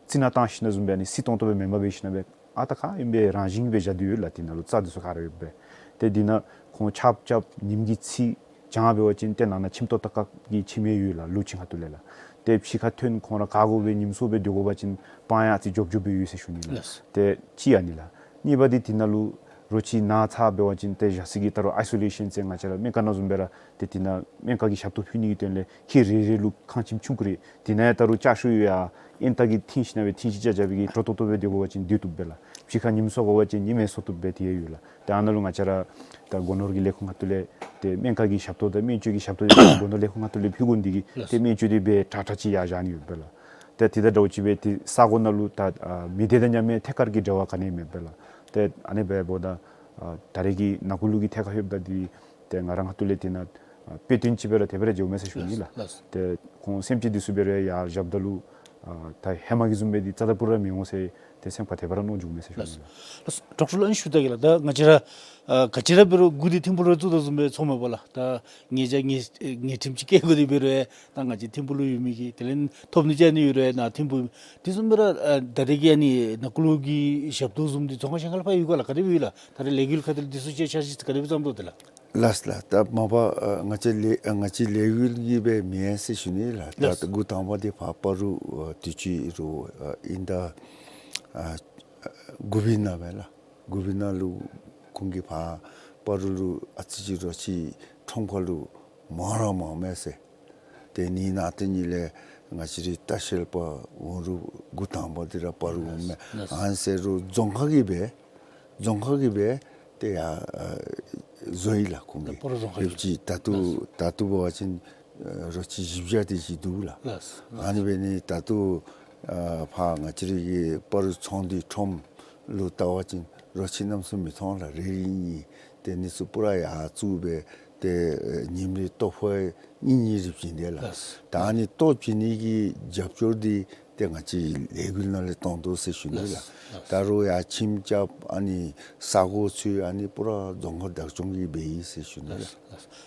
རྩི་ནག་བཏང་ཞིན་ན་བཟུམ་སྦེ་ཨ་ནི་བསིལ་ཏོང་ཏོ་སྦེ་མེན་པར་འབད་ཞིན་ན་སྦེ་ཨ་རྟག་ཨིནམ་སྦེ་རང་བཞིན་སྦེ་བཞག་སྟེ་ཡོད་ལགས། དེ་ནང་ལུ་རྩྭ་འདི་ཚུ་ག་ར་ཡོདཔ་སྦེ། ཏེ་དེ་ནང་ཁོང་ཆརཔ་རྐྱབ་ཉིམ་གིས་འཚིག་གྱང་འབད་བ་ཅིན་ཏེ་ནང་ན་ཁྱིམ་ཐོག་ལྟ་བཀག་གི་ཁྱིམ་ཡང་ཡོད་ལགས། ལོ་ཅིག་ཁ་ཐུག་ལས་ལགས། ཏེ་ཕྱི་ཁར་ཐོན་ཁོང་ར་ག་དགོ་སྦེ་ཉིམ་སྲོ་སྦེ་སྡོད་དགོ་པ་ཅིན་སྤང་ཡང་ཨ་ཙི་རྒྱོབ་རྒྱོབ་སྦེ་ཡོད་ཟེར་ཞུ་ནི་ལགས། ལགས། ཏེ་གཅིག་ཨ་ནི་ལགས། གཉིས་པ་འདི་དེ་ནང་ལུ་རོ་ཁྱི་ན་ཚ་འབད་བ་ཅིན་ཏེ་བཞག་ས་གི་ད་རུང་ཨའི་སོ་ལེ་ཤཱན་ཟེར་ང་བཅས་ར་སྨན་ཁང་ནང་བཟུམ་སྦེ་ར་ཏེ་དེ་ནང་སྨན་ཁང་གི་ཞབས་ཏོག་ཕུལ་ནི་གི་དོན་ལས་ཁྱི་རེ་རེ་ལུ་ཁང་ཁྱིམ་ཆུང་ཀུ་རེ། དེ་ནང་ཡང་ད་རུང་ལྕགས་ཤོག་ཡོད་ཡ། ཨེན་ཏ་གིས་འཐིང་ཞིན་ན་སྦེ་འཐིང་ཞིན་ཅ་ཅ་སྦེ་གི་དྲོ་ཏོག་ཏོ་སྦེ་སྡོད་དགོ་པ་ཅིན་སྡོད་བཏུབ་པས་ལགས། ཕྱི་ཁར་ཉིམ་སྲོ་དགོ་པ་ཅིན་ཉིམ་ཡང་སྲོ་བཏུབ་པས། དེ་ཡང་ཡོད་ལགས། ཏེ་ཨ་ནཱ་ལུ་ང་བཅས་ར་ད་སྒོ་ནོར་གྱི་ལས་ཁུངས་ཁ་ཐུག་ལས་ཏེ་སྨན་ཁང་གི་ཞབས་ཏོག་དང་སྨན་བཅོས་ཀྱི་ཞབས་ཏོག་ཡང་སྒོ་ནོར་ལས་ཁུངས་ཁ་ཐུག་ལས་ཕུལ་དགོ་ནི་དེ་གིས་ལགས། ཏེ་སྨན་བཅོས་འདི་སྦེ་དྲག་དྲག་ཅིག་ཡར་བཞག་ནི་ཡོད་པས་ལགས། ཏེ་དེ་དང་འདྲཝ་ཅིག་སྦེ་ཏེ་ས་གོ་ནང་ལུ་ད་ཨ་མི་སྡེ་དང་མཉམ་མེད་ཐད་ཀར་གྱི་འབྲེལ་བ་ག་ནི་ཡང་མེད་པས་ལགས། ཏེ་ཨ་ནི་འབདཝ་ད་ཨ་ད་རེས་ཀྱི་ནང་འཁོད་ལུ་གི་ཐད་ཁར་ལྷོདཔ་ད་འདི་ཏེ་ང་ར་ཁ་ཐུག་ལས་དེ་ནང་ཨ་དཔེ་སྟོན་ཅིག་སྦེ་ར་དེ་སྦེ་ར་འགྱོཝ་མས་ཟེར་ཞུ་ནི་ལགས། ལགས། ཏེ་ཁོང་སེམས་ཅན་འདི་ཚུ་སྦེ་ར་ཡར་བཞགཔ་ད་ལུ་ཨ་ད་ཧེ་མ་གི་བཟུམ་སྦེ་འདི་རྩ་དང་སྤུ་ར་མི་འོང་ཟེར་ཏེ་སེམས་ཁར་དེ་སྦེ་ར་མནོ་བྱུངམ་མས་ཟེར་ཞུ་ནི་ལགས། ལགས། ཌོག་ཊར་ལགས་ཨ་ནི་ཞུ་ད་གེ་ལགས། ད་ང་བཅས་ར་ཨ་ག་ཅི་ར་འབད་རུང་འགོ་འདི་ཐིམ་ཕུག་ལུ་བཙུགས་དོ་བཟུམ་སྦེ་ཚོརཝ་མས་པ་ལགས། ད་ཉེས་བྱ་ཉེས་ཉེས་ཁྲིམས་ཅིག་བཀལ་དགོ་སྟེ་འབད་རུང་ཡང་ད་ང་བཅས་ཐིམ་ཕུག་ལུ་ཡོད་མི་གིས་དེ་ལས་ཐོབ་ནི་ཅིག་ཨ་ནི་ཡོད་རུང་ཡང་ནཱ་ཐིམ་ཕུག་དེ་བཟུམ་སྦེ་ར་ཨ་ད་རེས་ཀྱི་ཨ་ནི་ནང་འཁོད་ལུ་གི་ཞབས་ཏོག་བཟུམ་འདི་རྫོང་ཁག་གཞན་ཁར་ལུ་ཕར་ཡོད་ག་ལགས། ག་དེ་སྦེ་ཡོད་ལགས། ད་རེས་ལས་འགུལ་ཁ་ཐུག་ལས་འདི་ཚུ་ཅིག་འཆར་གཞི་ག་དེ་སྦེ་བརྩམ་དོ་དེ་ལགས། ལགས་ལགས། ད་མ་པ་ཨ་ང་བཅས་ལས་ཨ་ང་བཅས་ལས་འགུལ་གྱི་སྦེ་མེན་ཟེར་ཞུ་ནི་ལགས། ད་ལགས། འགོ་དང་པ་འདི་ཕར་སྤ་རོ་ཨ་དུས་ཅི་རུ་ཨ་ཨིན་ད་ཨ་གུ་བི་ན་སྦེ་ལགས། གུ་བི་ན་ལུ་ཁོང་གིས་ཕར་སྤ་རོ་ལུ་ཨ་ཙི་ཅིག་རོ་ཁྱི་ཁྲོམ་ཁ་ལུ་མང་ར་མངམ་མས་ཟེར། ཏེ་ནི་ནང་ཏེ་ནི་ལས་ང་བཅས་རའི་ལྟ་བཤལ་པ་འོང་རུང་འགོ་དང་པ་འདི་ར་སྤ་རོ་འོངམ་མས། ལགས། ཨ་ནི་ཟེར་རུང་རྫོང་ཁག་གི་སྦེ་རྫོང་ཁག་གི་སྦེ་ཏེ་ཡར་ཨ་བཟོ་ཡི་ལགས་ཁོང་གིས། སྤ་རོ་རྫོང་ཁག་ཡོད་ཅི། ད་ལྟོ་ལགས། ད་ལྟོ་འབད་བ་ཅིན་ཨ་རོ་ཁྱི་བཞི་བརྒྱ་དེ་ཅིག་འདུག་ལགས། ལགས། ཨ་ནི་འབད་ནི་ད་ལྟོ་ཨ་ཕར་ང་བཅས་རའི་གི་སྤ་རོ་ཚོང་འདུས་ཁྲོམ་ལུ་བལྟ་བ་ཅིན་རོ་ཁྱི་གནམ་མེད་ས་མེད་མི་མཐོང་ལགས། རེ་རེ་གཉིས་ཏེ་ནི་ཚུ་པུ་ར་ཡར་བཙུགས་སྦེ་ཏེ་ཨ་ཉིནམ་རེ་ལྟོ་ཕོ་གཉིས་གཉིས་རེ་བྱིན་དེས་ལགས། ལགས། ད་ཨ་ནི་ལྟོ་བྱིན་ནི་གི་རྒྱབ་སྐྱོར་འདི་ཏེ་ང་བཅས་ལས་འགུལ་ནང་ལས་གཏང་དོ་ཟེར་ཞུ་ནི་ལགས། ལགས། ད་རུང་ཡར་ཁྱིམ་རྐྱབ་ཨ་ནི་ས་གོ་འཚོལ་ཨ་ནི་པུ་ར་རྫོང་ཁག་བདག་སྐྱོང་གིས་འབད་ཡི་ཟེར་ཞུ་ནི་ལགས།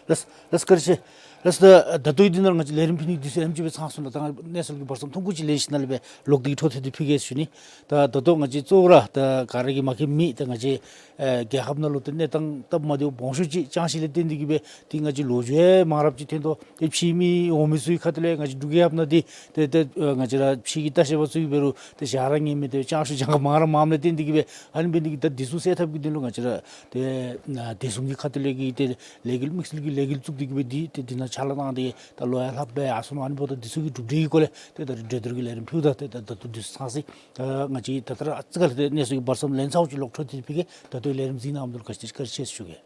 ལགས། ལགས། ལགས། བཀའ་དྲིན་ཆེ། ལགས། ད་ད་ལྟོ་འདི་ནང་ང་བཅས་ལས་རིམ་ཕུལ་ནི་འདི་ཚུ་ཨེམ་ཅིག་སྦེ་ཚང་སོང་ལགས། ད་ང་གནས་ཚུལ་གྱི་བར་མཚམས་ཐུང་ཀུ་ཅིག་ལེན་ཞིནམ་ལས་སྦེ་ལོག་སྟེ་གི་འཕྲོ་མཐུད་དེ་ཕུལ་གེ་ཟེར་ཞུ་ནི། ད་ད་ལྟོ་ང་བཅས་གཙོ་བོ་ར་ད་ག་ར་གིས་མ་མཁྱེན་མི་ད་ང་བཅས་ཨེ་རྒྱལ་ཁབ་ནང་ལུ་ཏེ་གནས་སྟངས་སྟབས་མ་བདེཝ་སྦོམ་ཤོས་ཅིག་བྱུང་ཞིནམ་ལས་བརྟེན་ཏེ་གི་སྦེ་ཏེ་ང་བཅས་ལོ་རྒྱུས་ཡང་མང་རབས་ཅིག་ཐོན་དོ། ཏེ་ཕྱིའི་མི་འོང་མི་ཚུ་གི་ཁ་ཐུག་ལས་ང་བཅས་འབྲུག་རྒྱལ་ཁབ་ནང་འདི་ཏེ་ཏེ་ཨེ་ང་བཅས་ར་ཕྱི་གི་ལྟ་བཤལ་པ་ཚུ་གིས་འབད་རུང་ཏེ་བཞག་ར་ཉན་མི་ཏེ་བྱང་ཤོས་བྱང་ཁ་མང་ར་མངམ་ལས་བརྟེན་ཏེ་གི་སྦེ་ཨ་ནི་འབད་ནི་དེ་གིས་ད་འདི་ཚུ་སེལ་ཐབས་ཀྱི་དོན་ལུ་ང་བཅས་ར་ཏེ་ཨ་བདེ་སྲུང་གི་ཁ་ཐུག་ལས་ཀྱི་ཏེ་ལས་འགུལ་དམིགས་བསལ་གྱི་ལས་འགུལ་བཙུགས་ཏེ་གི་སྦེ་འདི་ཏེ་འདི་ནང་ཕྱག་ལཱ་གནང་སྟེ་ད་ལོ་ཡང་ལྷགཔ་སྦེ་ཡར་སོང་ནུག། ཨ་ནི་འབདཝ་ད་འདི་ཚུ་གི་གྲུབ་འབྲས་ཀྱི་སྐོར་ལས་ཏེ་ད་རིས་གྲོས་བསྡུར་གྱི་ལས་རིམ་ཕུལཝ་ད་ཏེ་ད་ད་ལྟོ་འདི་ཚུ་ཚང་སོང་། ད་ང་བཅས་ད་ལྟོ་ར་ཨ་ཙི་ཁ་ལས་ཏེ་གནས་ཚུལ་གྱི་བར་མཚམས་ལེན་ཚརཝ་ཅིག་ལོག་འཕྲོ་མཐུད་དེ་ཕུལ་གེ། ད་ལྟོ་ལས་རིམ་གཟིགས་གནང་མི་འདི་ལུ་བཀའ་དྲིན་བཀའ་དྲིན་ཆེ་ཞུ་གེ།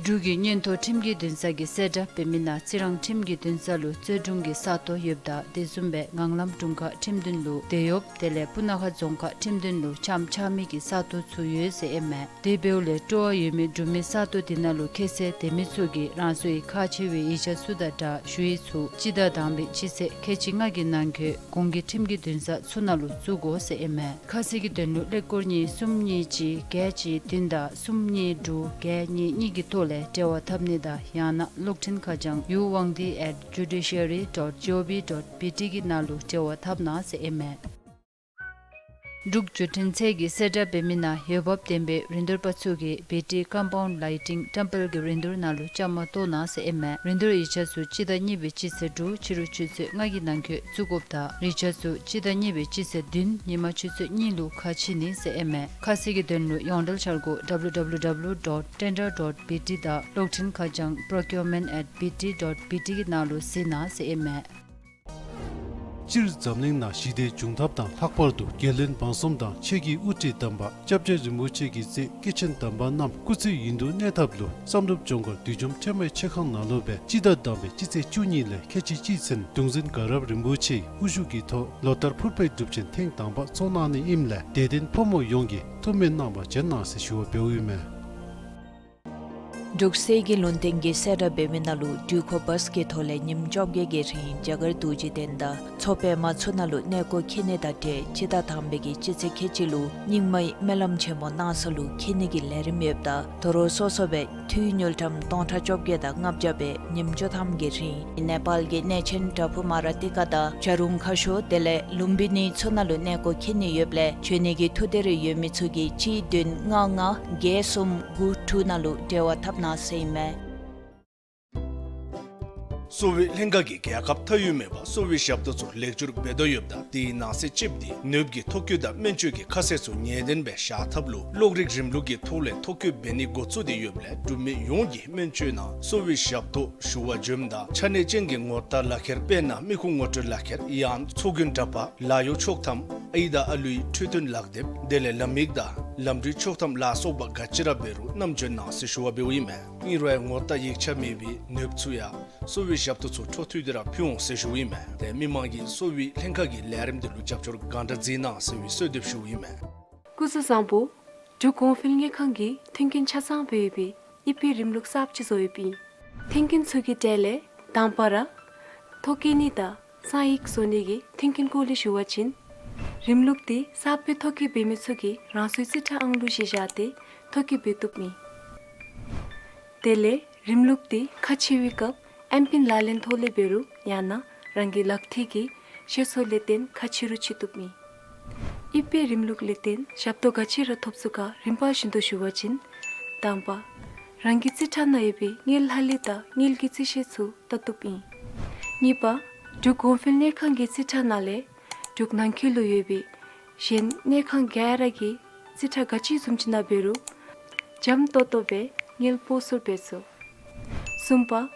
འབྲུག་གི་མངོན་མཐོ་ཁྲིམས་ཀྱི་འདུན་ས་གིས་གསལ་བསྒྲགས་འབད་མི་ནང་རྩི་རང་ཁྲིམས་ཀྱི་འདུན་ས་ལུ་རྩོད་དྲུང་གི་ས་སྟོང་ཡོདཔ་ད་དེ་བཟུམ་སྦེ་ངང་ལམ་དྲུང་ཁག་ཁྲིམས་འདུན་ལུ་དེ་ཡོདཔ་དེ་ལས་སྤུ་ན་ཁ་རྫོང་ཁག་ཁྲིམས་འདུན་ལུ་ཆམ་ཆགས་མི་གི་ས་སྟོང་ཚུ་ཡོད་ཟེར་ཨིན་མས། དེ་འབདཝ་ལས་སྤྲོ་བ་ཡོད་མི་འབྲུག་མི་ས་སྟོང་དེ་ནང་ལུ་ཁྱད་བསད་དེ་མི་ཚུ་གིས་རང་སོའི་ཁག་ཆེ་བའི་ཡིག་ཆ་ཚུ་དང་སྦྲགས་ཞུ་ཡིག་ཚུ་སྤྱི་ཟླ་དང་པའི་སྤྱི་ཚེས་ཁལ་གཅིག་ལྔ་གི་ནང་འཁོད་གོང་གི་ཁྲིམས་ཀྱི་འདུན་ས་ཚུ་ནང་ལུ་བཙུགས་དགོ་ཟེར་ཨིན་མས། ཁ་གསལ་གྱི་དོན་ལུ་ཀླད་ཀོར་གཉིས་གསུམ་གཉིས་གཅིག་བརྒྱད་གཅིག་བདུན་དང་གསུམ་གཉིས་དྲུག་བརྒྱད་གཉིས་གཉིས་ཀྱི་ཐོག་ལས་འབྲེལ་བ་འཐབ་ནི་དང་ཡང་ན་གློག་འཕྲིན་ཁ་བྱང་ཡུ་ཝང་ཏི་at judiciary dot gov dot bt གི་ནང་ལུ་འབྲེལ་བ་འཐབ་གནང་ཟེར་ཨིན་མས། འབྲུག་བརྒྱུད་འཕྲིན་ཚད་ཀྱིས་གསལ་བསྒྲགས་འབད་མི་ནང་འོས་འབབ་ལྡན་པའི་རིན་བསྡུར་པ་ཚུ་གིས་བི་ཊི་ཀམ་པའུནཌ་ལའི་ཊིང་ཊེམ་པལ་གྱི་རིན་བསྡུར་ནང་ལུ་བཅའ་མར་གཏོགས་གནང་ཟེར་ཨིན་མས། རིན་བསྡུར་ཡིག་ཆ་ཚུ་སྤྱི་ཟླ་གཉིས་པའི་སྤྱི་ཚེས་དྲུག་ཕྱི་རུ་ཆུ་ཚོད་ལྔ་གི་ནང་འཁོད་བཙུགས་དགོཔ་ད་རིག་ཆ་ཚུ་སྤྱི་ཟླ་གཉིས་པའི་སྤྱི་ཚེས་བདུན་ཉིན་མ་ཆུ་ཚོད་གཉིས་ལུ་ཁ་ཕྱེ་ནི་ཟེར་ཨིན་མས། ཁ་གསལ་གྱི་དོན་ལུ་ཡོངས་འབྲེལ་འཆར་སྒོ་www dot tender dot bt དང་གློག་འཕྲིན་ཁ་བྱང་procurement at bt dot bt གི་ནང་ལུ་གཟིགས་གནང་ཟེར་ཨིན་མས། སྤྱིར་འཛམ་གླིང་ནང་ཞི་བདེའི་འབྱུང་ཐབས་དང་ལྷག་པར་དུ་རྒྱལ་བློན་འབངས་གསུམ་དང་ཆོས་ཀྱི་དབུ་ཁྲིད་དམ་པ་སྐྱབས་རྗེ་རིན་པོ་ཆེ་གི་སྲས་སྐྱེས་ཆེན་དམ་པ་རྣམས་སྐུ་ཚེ་ཡུན་དུ་གནས་ཐབས་ལུ་བསམ་གྲུབ་ལྗོངས་མཁར་བདུད་འཇོམས་ཁྲོས་མའི་ཆོས་ཁང་ནང་ལུ་སྦེ་སྤྱི་ཟླ་དང་པའི་སྤྱི་ཚེས་བཅུ་གཉིས་ལས་ཁལ་གཅིག་གཅིག་ཚུན་གདུང་འཛིན་དགའ་རབ་རིན་པོ་ཆེའི་དབུ་བཞུགས་ཀྱི་ཐོག་ལོ་ལྟར་ཕུར་པའི་སྒྲུབ་ཆེན་ཐེངས་དང་པ་ཚོགས་གནང་ནི་ཨིནམ་ལས་དད་ལྡན་ཕོ་མོ་ཡོངས་ཀྱིས་ཐུགས་སྨོན་གནང་བར་བྱོན་གནང་ཟེར་ཞུ་བ་འབདཝ་ཨིན་མས། འབྲུག་གསེར་གྱི་ལུང་བསྟན་གྱིས་གསལ་བསྒྲགས་འབད་མི་ནང་ལུ་འགྲུལ་འཁོར་བཱས་ཀྱི་ཐོག་ལས་ཉིནམ་བཅོ་བརྒྱད་ཀྱི་རིང་རྒྱ་གར་རྡོ་རྗེ་གདན་དང་མཚོ་པདྨ་ཚུ་ནང་ལུ་གནས་སྐོར་འཁྱིད་ནི་དང་འབྲེལ་སྤྱི་ཟླ་དང་པའི་གི་སྤྱི་ཚེས་ཁལ་གཅིག་ལུ་རྙིང་མའི་སྨོན་ལམ་ཆེན་མོ་གནང་ས་ལུ་འཁྱིད་ནི་གི་ལས་རིམ་ཡོདཔ་ད་དོ་རུང་སོ་སོ་སྦེ་འཐུས་དངུལ་ཀྲམ་སྟོང་ཕྲག་བཅོ་བརྒྱད་དང་ལྔ་བརྒྱ་སྦེ་ཉིནམ་བཅུ་ཐམ་གྱི་རིང་ནེ་པཱལ་གྱི་གནས་ཆེན་བྲག་ཕུག་མ་ར་ཏི་ཀ་དང་བྱ་རུང་ཁ་ཤོར་དེ་ལས་ལུམ་བི་ནི་ཚུ་ནང་ལུ་གནས་སྐོར་འཁྱིད་ནི་ཡོདཔ་ལས་འབྱོན་ནི་གི་ཐུགས་འདོད་རེ་ཡོད་མི་ཚུ་གིས་གཅིག་བདུན་ལྔ་ལྔ་བརྒྱད་གསུམ་དགུ་དྲུག་ནང་ལུ་འབྲེལ་བ་འཐབ་གནང་ཟེར་ཨིན་མས། གསོ་བའི་ལྷན་ཁག་གིས་རྒྱལ་ཁབ་མཐའ་དབུས་མེད་པར་གསོ་བའི་ཞབས་ཏོག་ཚུ་ལེགས་བསྒྱུར་འབད་དོ་ཡོདཔ་ད་དེའི་ནང་གསེས་གཅིགཔོ་འདི་ནདཔ་གི་ཐོ་བཀོད་དང་སྨན་བཅོས་ཀྱི་ཁ་གསལ་ཚུ་ངེས་གཏན་སྦེ་བཞག་ཐབས་ལུ་གློག་རིག་རིམ་ལུགས་ཀྱི་ཐོག་ལས་ཐོ་བཀོད་འབད་ནི་འགོ་བཙུགས་ཏེ་ཡོདཔ་ལས་འབྲུག་མི་ཡོངས་ཀྱིས་སྨན་བཅོས་ནང་གསོ་བའི་ཞབས་ཏོག་ཞུ་བར་འབྱོནམ་ད་ཆ་གནས་ཅན་གྱི་ངོ་རྟགས་ལག་ཁྱེར་དཔེར་ན་མི་ཁུངས་ངོ་སྤྲོད་ལག་ཁྱེར་ཡང་ཚོགས་རྒྱུན་འདྲ་པར་ལཱ་གཡོག་ཆོག་ཐམ་ཨའི་དང་ཨ་ལུའི་འཕྲོད་བསྟེན་ལག་དེབ་དེ་ལས་ལམ་ཡིག་དང་ལམ་འགྲུལ་ཆོག་ཐམ་ལ་སོགས་པ་ག་ཅི་ར་འབད་རུང་བསྣམས་འབྱོན་གནང་ཟེར་ཞུ་བ་འབདཝ་ཨིན་མས། ཨིན་རུང་ཡང་ངོ་རྟགས་ཡིག་ཆ་མེད་པའི་ནདཔ་ཚུ་ཡང་ གསོ་བའི་ཞབས་ཏོག་ཚུ་འཕྲོ་མཐུད་དེ་ར་ཕུལ་འོང་ཟེར་ཞུཝ་ཨིན་མས། ཏེ་མི་མང་གིས་གསོ་བའི་ལྷན་ཁག་གི་ལས་རིམ་འདི་ལུ་རྒྱབ་སྐྱོར་གང་དྲག་མཛད་གནང་ཟེར་བའི་གསོལ་འདེབས་ཞུཝ་ཨིན་མས། སྐུ་གཟུགས་བཟང་པོ། འབྲུག་གོང་འཕེལ་དངུལ་ཁང་གིས་མཐུན་རྐྱེན་ཆ་ཚང་སྦེ་ཡོད་པའི་ཨི་པེ་རིམ་ལུགས་གསརཔ་ཅིག་བཟོ་ཡོདཔ་ཨིན། མཐུན་རྐྱེན་ཚུ་གི་གྲས་ལས་དང་པ་ར་ཐོ་བཀོད་ནི་དང་གསང་ཡིག་བཟོ་ནི་གི་མཐུན་རྐྱེན་སྐོར་ལས་ཞུ་བ་ཅིན། རིམ་ལུགས་འདི་གསརཔ་སྦེ་ཐོ་བཀོད་འབད་མི་ཚུ་གིས་རང་སོའི་རྩིས་ཁྲ་ཨང་ལུ་གཞི་བཞག་སྟེ་ཐོ་བཀོད་འབད་བཏུབ་ཨིན། དེ་ལས་རིམ་ལུགས་འདི་ཁ་ཕྱེ་བའི་སྐབས་ཨེམ་པིན་ལག་ལེན་ཐོག་ལས་འབད་རུང་ཡང་ན་རང་གི་ལག་ཐིལ་གྱི་ཤེས་ཚད་ལས་བརྟེན་ཁ་ཕྱེ་རུང་ཕྱེ་བཏུབ་ཨིན། ཨི་པེ་རིམ་ལུགས་ལས་བརྟེན་ཞབས་ཏོག་ག་ཅི་ར་ཐོབ་ཚུགས་ག་རིམ་པ་བཞིན་དུ་ཞུ་བ་ཅིན། དང་པ། རང་གི་རྩིས་ཁྲ་ནང་ཡོད་པའི་དངུལ་ལྷག་ལུས་དང་དངུལ་གྱི་རྩིས་བཤེར་ཚུ་བལྟ་བཏུབ་ཨིན། གཉིས་པ། འབྲུག་གོང་འཕེལ་དངུལ་ཁང་གི་རྩིས་ཁྲ་ནང་ལས་འབྲུག་ནང་འཁོད་ལུ་ཡོད་པའི་གཞན་དངུལ་ཁང་ག་ར་གི་རྩིས་ཁྲ་ག་ཅི་བཟུམ་ཅིག་ནང་འབད་རུང་འཇམ་ཏོང་ཏོ་སྦེ་དངུལ་སྤོ་སོར་འབད་ཚུགས། གསུམ་པ།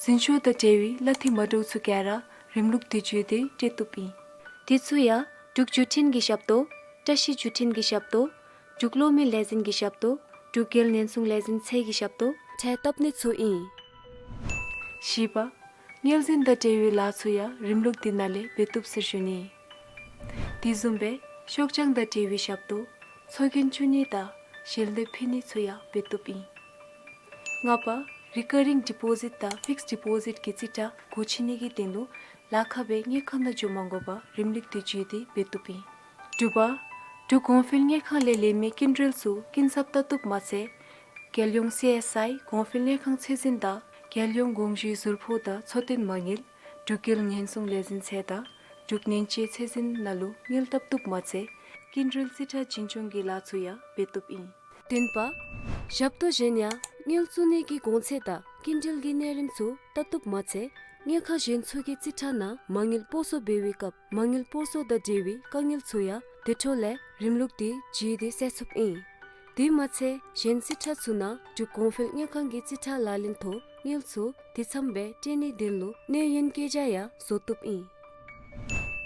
འཛིན་སྐྱོང་དང་འབྲེལ་བའི་གླ་འཐུས་མ་འདྲཝ་ཚུ་ག་ར་རིམ་ལུགས་འདི་བརྒྱུད་དེ་སྤྲོད་བཏུབ་ཨིན། དེ་ཚུ་ཡང་འབྲུག་བརྒྱུད་འཕྲིན་གྱི་ཞབས་ཏོག། བཀྲ་ཤིས་བརྒྱུད་འཕྲིན་གྱི་ཞབས་ཏོག། འབྲུག་གློག་མེ་ལས་འཛིན་གྱི་ཞབས་ཏོག། འབྲུག་རྒྱལ་ཉེན་སྲུང་ལས་འཛིན་ཚད་ཀྱི་ཞབས་ཏོག། ཁྲལ་བཏབ་ནི་ཚུ་ཨིན། བཞི་པ། དངུལ་འཛིན་དང་འབྲེལ་བའི་ལཱ་ཚུ་ཡང་རིམ་ལུགས་འདི་ནང་ལས་འབད་བཏུབ་ཟེར་ཞུ་ནི། དེ་བཟུམ་སྦེ་ཤོག་བྱང་དང་འབྲེལ་བའི་ཞབས་ཏོག། ཚོགས་རྒྱན་བཙུགས་ནི་དང་ཞལ་འདེབས་ཕུལ་ནི་ཚུ་ཡང་འབད་བཏུབ་ཨིན། ལྔ་པ། རི་ཀ་རིང་ཌི་པོ་ཟིཊ་དང་ཕིགསཌ་ཌི་པོ་ཟིཊ་གྱི་རྩིས་ཁྲ་སྒོ་ཕྱེ་ནི་གི་དོན་ལུ་ལཱ་ཁག་སྦེ་དངུལ་ཁང་ནང་འགྱོ་མ་དགོ་པར་རིམ་ལུགས་འདི་བརྒྱུད་དེ་འབད་བཏུབ་ཨིན། དྲུག་པ། འབྲུག་གོང་འཕེལ་དངུལ་ཁང་ལས་ལེན་མི་སྐྱིན་འགྲུལ་ཚུ་སྐྱིན་ཚབ་བལྟ་བཏུབ་མ་ཚད། རྒྱལ་ཡོངས་སི་ཨེསི་ཨའི་གོང་འཕེལ་དངུལ་ཁང་ཚད་འཛིན་དང་རྒྱལ་ཡོངས་དགོངས་ཞུའི་ཟུར་ཕོགས་དང་འཚོ་རྟེན་མ་དངུལ། འབྲུག་རྒྱལ་ཉེན་སྲུང་ལས་འཛིན་ཚད་དང་འབྲུག་ནན་ཅེ་ཚད་འཛིན་ནང་ལུ་དངུལ་བཏབ་བཏུབ་མ་ཚད། སྐྱིན་འགྲུལ་རྩིས་ཁྲ་འཛིན་སྐྱོང་གི་ལཱ་ཚུ་ཡང་འབད་བཏུབ་ཨིན། བདུན་པ། ཞབས་ཏོག་གཞན་ཡང་དངུལ་བཙུགས་ནི་གི་གོང་ཚད་དང་སྐྱིན་འགྲུལ་གྱི་གནས་རིམ་ཚུ་བལྟ་བཏུབ་མ་ཚད། དངུལ་ཁང་གཞན་ཚུ་གི་རྩིས་ཁྲ་ནང་མ་དངུལ་སྤོ་སོར་འབད་བའི་སྐབས་མ་དངུལ་སྤོ་སོར་དང་འབྲེལ་བའི་དཀའ་ངལ་ཚུ་ཡང་དེ་འཕྲོ་ལས་རིམ་ལུགས་འདི་བརྒྱུད་དེ་སེལ་ཚུགསཔ་ཨིན། དེ་མ་ཚད་གཞན་རྩིས་ཁྲ་ཚུ་ནང་འབྲུག་གོང་འཕེལ་དངུལ་ཁང་གི་རྩིས་ཁྲ་ལག་ལེན་ཐོག་དངུལ་ཚུ་དེ་ཙམ་སྦེ་སྤྲོད་ནིའི་དོན་ལུ་གནས་ཡུན་བཀོད་རྒྱ་ཡང་བཟོ་བཏུབ་ཨིན།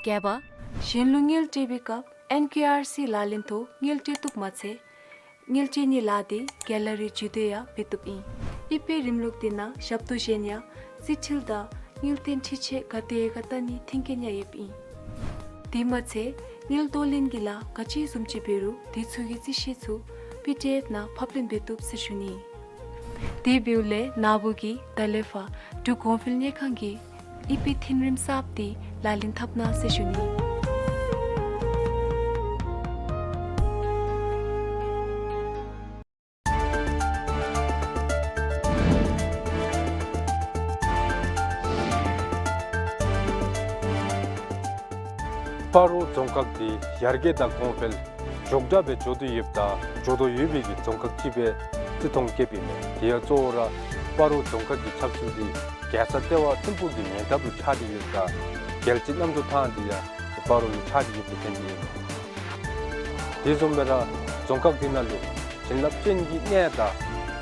བརྒྱད་པ། གཞན་ལུ་དངུལ་སྤྲོད་པའི་སྐབས་ཨེན་ཀེ་ཨར་སི་ལག་ལེན་ཐོག་དངུལ་སྤྲོད་བཏུབ་མ་ཚད། དངུལ་སྤྲོད་ནིའི་ལཱ་འདི་རྒྱལ་ལ་རེ་བརྒྱུད་དེ་ཡང་འབད་བཏུབ་ཨིན། ཨི་པེ་རིམ་ལུགས་འདི་ནང་ཞབས་ཏོག་གཞན་ཡང་རྩིས་འཐུས་དང་དངུལ་རྟེན་འཕྲི་ཕྱེད་ག་དེ་ག་བལྟ་ནིའི་མཐུན་རྐྱེན་ཡང་ཡོདཔ་ཨིན། དེ་མ་ཚད་དངུལ་གཏོར་ལེན་གྱི་ལཱ་ག་ཅི་བཟུམ་ཅིག་འབད་རུང་དེ་ཚུ་གི་རྩིས་བཤེར་ཚུ་པི་ཌི་ཨེཕ་ནང་ཕབ་ལེན་འབད་བཏུབ་ཟེར་ཞུ་ནི། དེ་འབདཝ་ལས་ན་བུ་གིས་ད་ལས་ཕར་འབྲུག་གོང་འཕེལ་དངུལ་ཁང་གི་ཨི་པེ་མཐུན་རིམ་གསརཔ་འདི་ལག་ལེན་འཐབ་གནང་ཟེར་ཞུ་ནི། སྤ་རོ་རྫོང་ཁག་འདི་ཡར་རྒྱས་དང་གོང་འཕེལ་མགྱོགས་དྲགས་སྦེ་འགྱོ་དོ་ཡོདཔ་དང་འགྱོ་དོ་ཡོད་པའི་གི་རྫོང་ཁག་ཅིག་སྦེ་བརྩི་མཐོང་བསྐྱེདཔ་ཨིན་མས། དེ་ཡང་གཙོ་བོ་ར་སྤ་རོ་རྫོང་ཁག་གི་ཆགས་ཚུལ་འདི་རྒྱལ་ས་ལྟེ་བ་ཐིམ་ཕུག་གི་ཉེ་འདབས་ལུ་ཆགས་ཏེ་ཡོདཔ་དང་རྒྱལ་སྤྱི་གནམ་གྲུ་ཐང་འདི་ཡང་སྤ་རོ་ལུ་ཆགས་ཏེ་ཡོདཔ་ལས་བརྟེན་ཏེ་ཨིན་མས། དེ་བཟུམ་སྦེ་ར་རྫོང་ཁག་འདི་ནང་ལུ་བྱིན་རླབས་ཅན་གྱི་གནས་དང་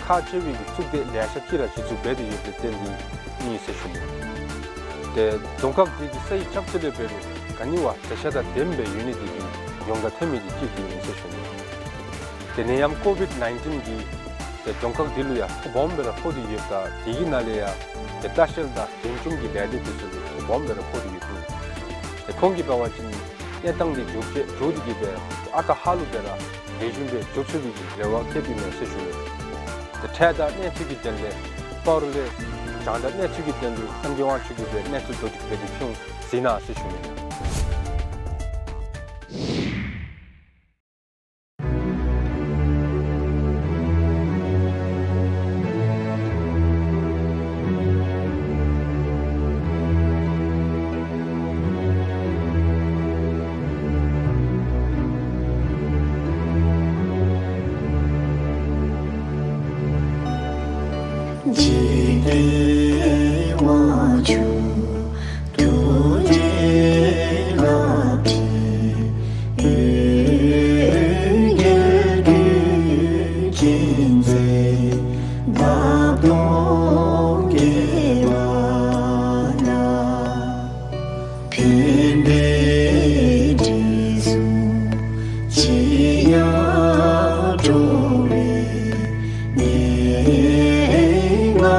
ཁག་ཆེ་བའི་གི་གཙུག་སྡེ་ལེ་ཤ་ཅིག་ར་གཞི་བཙུགས་འབད་དེ་ཡོདཔ་ལས་བརྟེན་ཏེ་ཨིན་ཟེར་ཞུ་ནི། ཏེ་རྫོང་ཁག་འདི་གི་ས་ཡི་ཆགས་ཚུལ་ལས་འབད་རུང་ག་ནི་བ་མཛེས་ཤ་དང་ལྡནམ་སྦེ་ཡོད་ནི་འདི་གིས་ཡོངས་གྲགས་ཐོན་མི་འདི་ཅིག་འདི་ཨིན་ཟེར་ཞུ་ནི། དེ་ནད་ཡམས་ཀོ་བིཌ་ནའིན་ཊིན་གྱིས་ཏེ་རྫོང་ཁག་འདི་ལུ་ཡང་ཐོ་སྦོམ་སྦེ་ར་ཕོག་སྟེ་ཡོདཔ་དང་དེ་གི་ནང་ལས་ཡང་ཏེ་ལྟ་བཤལ་དང་གདན་ཆུང་གི་ལས་སྡེ་འདི་ཚུ་ལུ་ཐོ་སྦོམ་སྦེ་ར་ཕོག་སྟེ་ཡོདཔ་ཨིན། ཏེ་ཁོང་གིས་འབད་བ་ཅིན་གནས་སྟངས་འདི་མགྱོགས་ཅིག་མགྱོགས་ཏེ་གི་སྦེ་ཨ་རྟག་ཧ་ལུགས་སྦེ་ར་ལེགས་ཤོམ་སྦེ་འགྱོ་ཚུགས་པའི་གི་རེ་བ་བསྐྱེདཔ་ཨིན་མས་ཟེར་ཞུ་ནི། ཏེ་ཁྲལ་དང་གནས་ཚུལ་གྱི་དོན་ལས་སྤ་རོ་ལས་རྒྱང་བསྒྲགས་གནས་ཚུལ་གྱི་དོན་ལུ་རྣམ་རྒྱལ་དབང་ཕྱུག་གིས་སྦེ་གནས་ཚུལ་མདོར་བསྡུས་སྦེ་ཕུལ་འོང་ཟེར་ན་ཟེར་ཞུ་ནི། འཇིག་རྟེན་དབང་ཕྱུག་ཐུགས་རྗེའི་རླབས་ཀྱིས། འོད་གསལ་ཀུན་གྱི་མཛེས་པ་སྟོང་བསྐྱེད་པ་ལ། ཕན་པའི་དྲི་བསུང་ཅི་ཡང་བྲོ་བའི་ནད་ངན་བ་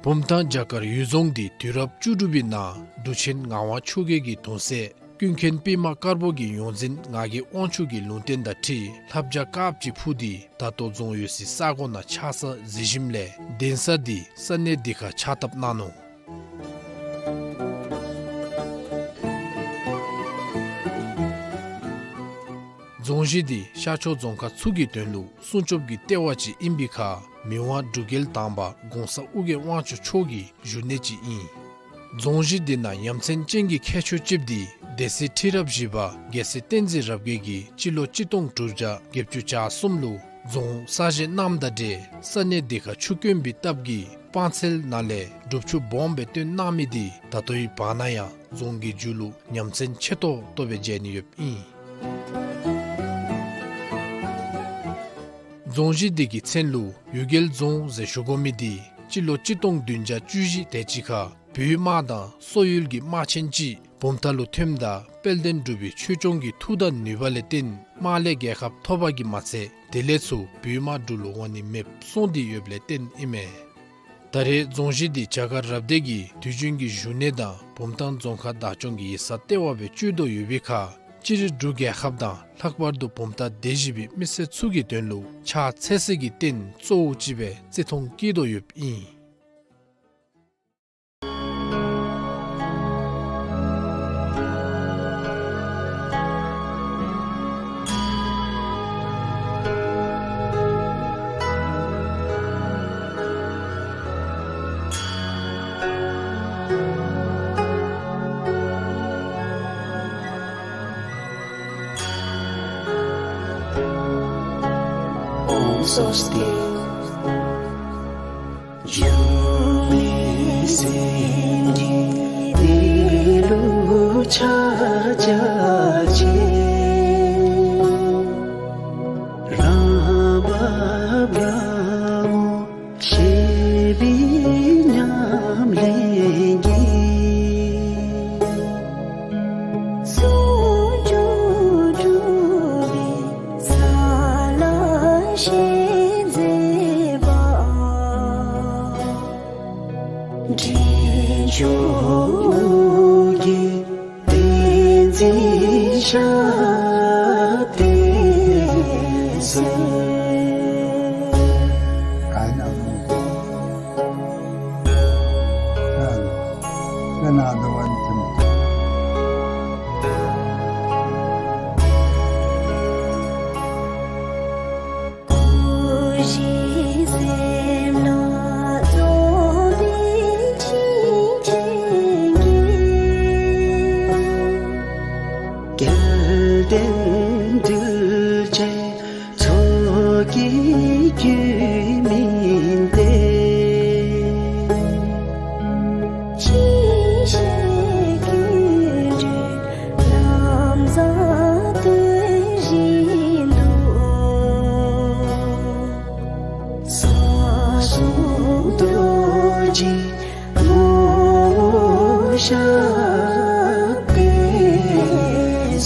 བུམ་ཐང་བྱ་དཀར་གཡུལ་རྫོང་འདི་དུས་རབས་བཅུ་དྲུག་པའི་ནང་འབྲུག་ཆེན་ངག་དབང་ཆོས་རྒྱལ་གྱི་གདུང་སྲས་ཀུན་མཁྱེན་པདྨ་དཀར་པོ་གི་ཡོངས་འཛིན་ངག་གི་དབང་ཕྱུག་གི་ལུང་བསྟན་དང་འཁྲིལ་ལྷ་བྱ་དཀརཔོ་ཅིག་འཕུར་ཏེ་ད་ལྟོ་རྫོང་ཡོད་སའི་ས་གོ་ནང་ཆགས་ས་གཟིགས་ཞིནམ་ལས་གདན་ས་འདི་ས་གནས་འདི་ཁར་ཕྱག་བཏབ་གནང་ནུག། རྫོང་གཞི་འདི་ཤར་ཕྱོགས་རྫོང་ཁག་ཚུ་གི་དོན་ལུ་སྲུང་སྐྱོབ་ཀྱི་ལྟེ་བ་ཅིག་ཨིན་པའི་ཁར་མི་དབང་འབྲུག་རྒྱལ་དང་པ་གོང་ས་ཨོ་རྒྱན་དབང་ཕྱུག་མཆོག་གི་བཞུགས་གནས་ཅིག་ཨིན། རྫོང་གཞི་འདི་ནང་ཡ་མཚན་ཅན་གྱི་ཁྱད་ཆོས་ཅིག་འདི་སྡེ་སྲིད་ཁྲི་རབས་བཞི་པ་རྒྱལ་སྲས་བསྟན་འཛིན་རབ་རྒྱས་ཀྱིས་སྤྱི་ལོ་གཅིག་སྟོང་དྲུག་བརྒྱ་བརྒྱད་ཅུ་གྱ་གསུམ་ལུ་རྫོང་གསར་བཞེངས་གནངམ་དང་འབྲེལ་ས་གནས་འདི་ཁར་ཆུ་དཀོན་པའི་སྟབས་ཀྱིས་སྤང་ཚལ་ནང་ལས་སྒྲུབ་ཆུ་སྦོམ་སྦེ་བཏོན་གནང་མི་འདི་ད་ལྟོའི་བར་ན་ཡང་རྫོང་གི་མཇུག་ལུ་ཡ་མཚན་ཆེ་ཏོག་ཏོ་སྦེ་མཇལ་ནི་ཡོདཔ་ཨིན། རྫོང་གཞི་འདི་གི་མཚན་ལུ་གཡུལ་རྒྱལ་རྫོང་ཟེར་ཞུ་དགོ་མི་འདི་སྤྱི་ལོ་གཅིག་སྟོང་བདུན་བརྒྱ་བཅུ་བཞི་དེ་ཅིག་ཁར་བོད་དམག་དང་སོག་ཡུལ་གྱི་དམག་ཆེན་ཅིག་བུམ་ཐང་ལུ་ཐོནམ་ད་དཔལ་ལྡན་འབྲུག་པའི་ཆོས་སྐྱོང་གི་མཐུ་དང་ནུས་པ་ལས་བརྟེན་དམག་ལས་རྒྱལ་ཁ་ཐོབ་པ་གིས་མ་ཚད་དེ་ལས་ཚུར་བོད་དམག་འབྲུག་ལུ་འོང་ནི་མེདཔ་སོང་སྟེ་ཡོདཔ་ལས་བརྟེན་ཨིན་མས། ད་རེས་རྫོང་གཞི་འདི་བྱ་དཀར་རབ་སྡེ་གི་དུས་རྒྱུན་གྱི་བཞུགས་གནས་དང་བུམ་ཐང་རྫོང་ཁག་བདག་སྐྱོང་གི་ཡིག་ཚང་ལྟེ་བ་སྦེ་སྤྱོད་དོ་ཡོད་པའི་ཁར་སྤྱིར་འབྲུག་རྒྱལ་ཁབ་དང་ལྷག་པར་དུ་བུམ་ཐང་སྡེ་བཞི་པའི་མི་སེར་ཚུ་གི་དོན་ལུ་ཕྱག་འཚལ་སའི་རྟེན་གཙོ་བོ་ཅིག་སྦེ་བརྩི་མཐོང་བསྐྱེད་དོ་ཡོདཔ་ཨིན། ཨོཾ་སྭ་སྟི། འབྱུང་གནས་སེམས་ཀྱི་གནས་ལུགས་ཕྱག་རྒྱ་ཆེ། རང་བབས་རང་ངོ་ཤེས་པའི་ཉམས་ལེན་གྱིས། ཟུང་འཇུག་གྲུབ་པའི་ས་ལ་ཞལ་མཛེས་པ། འདྲེན་མཆོག་གི་བསྟན་འཛིན་ཞབས་པད་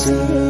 སྲས།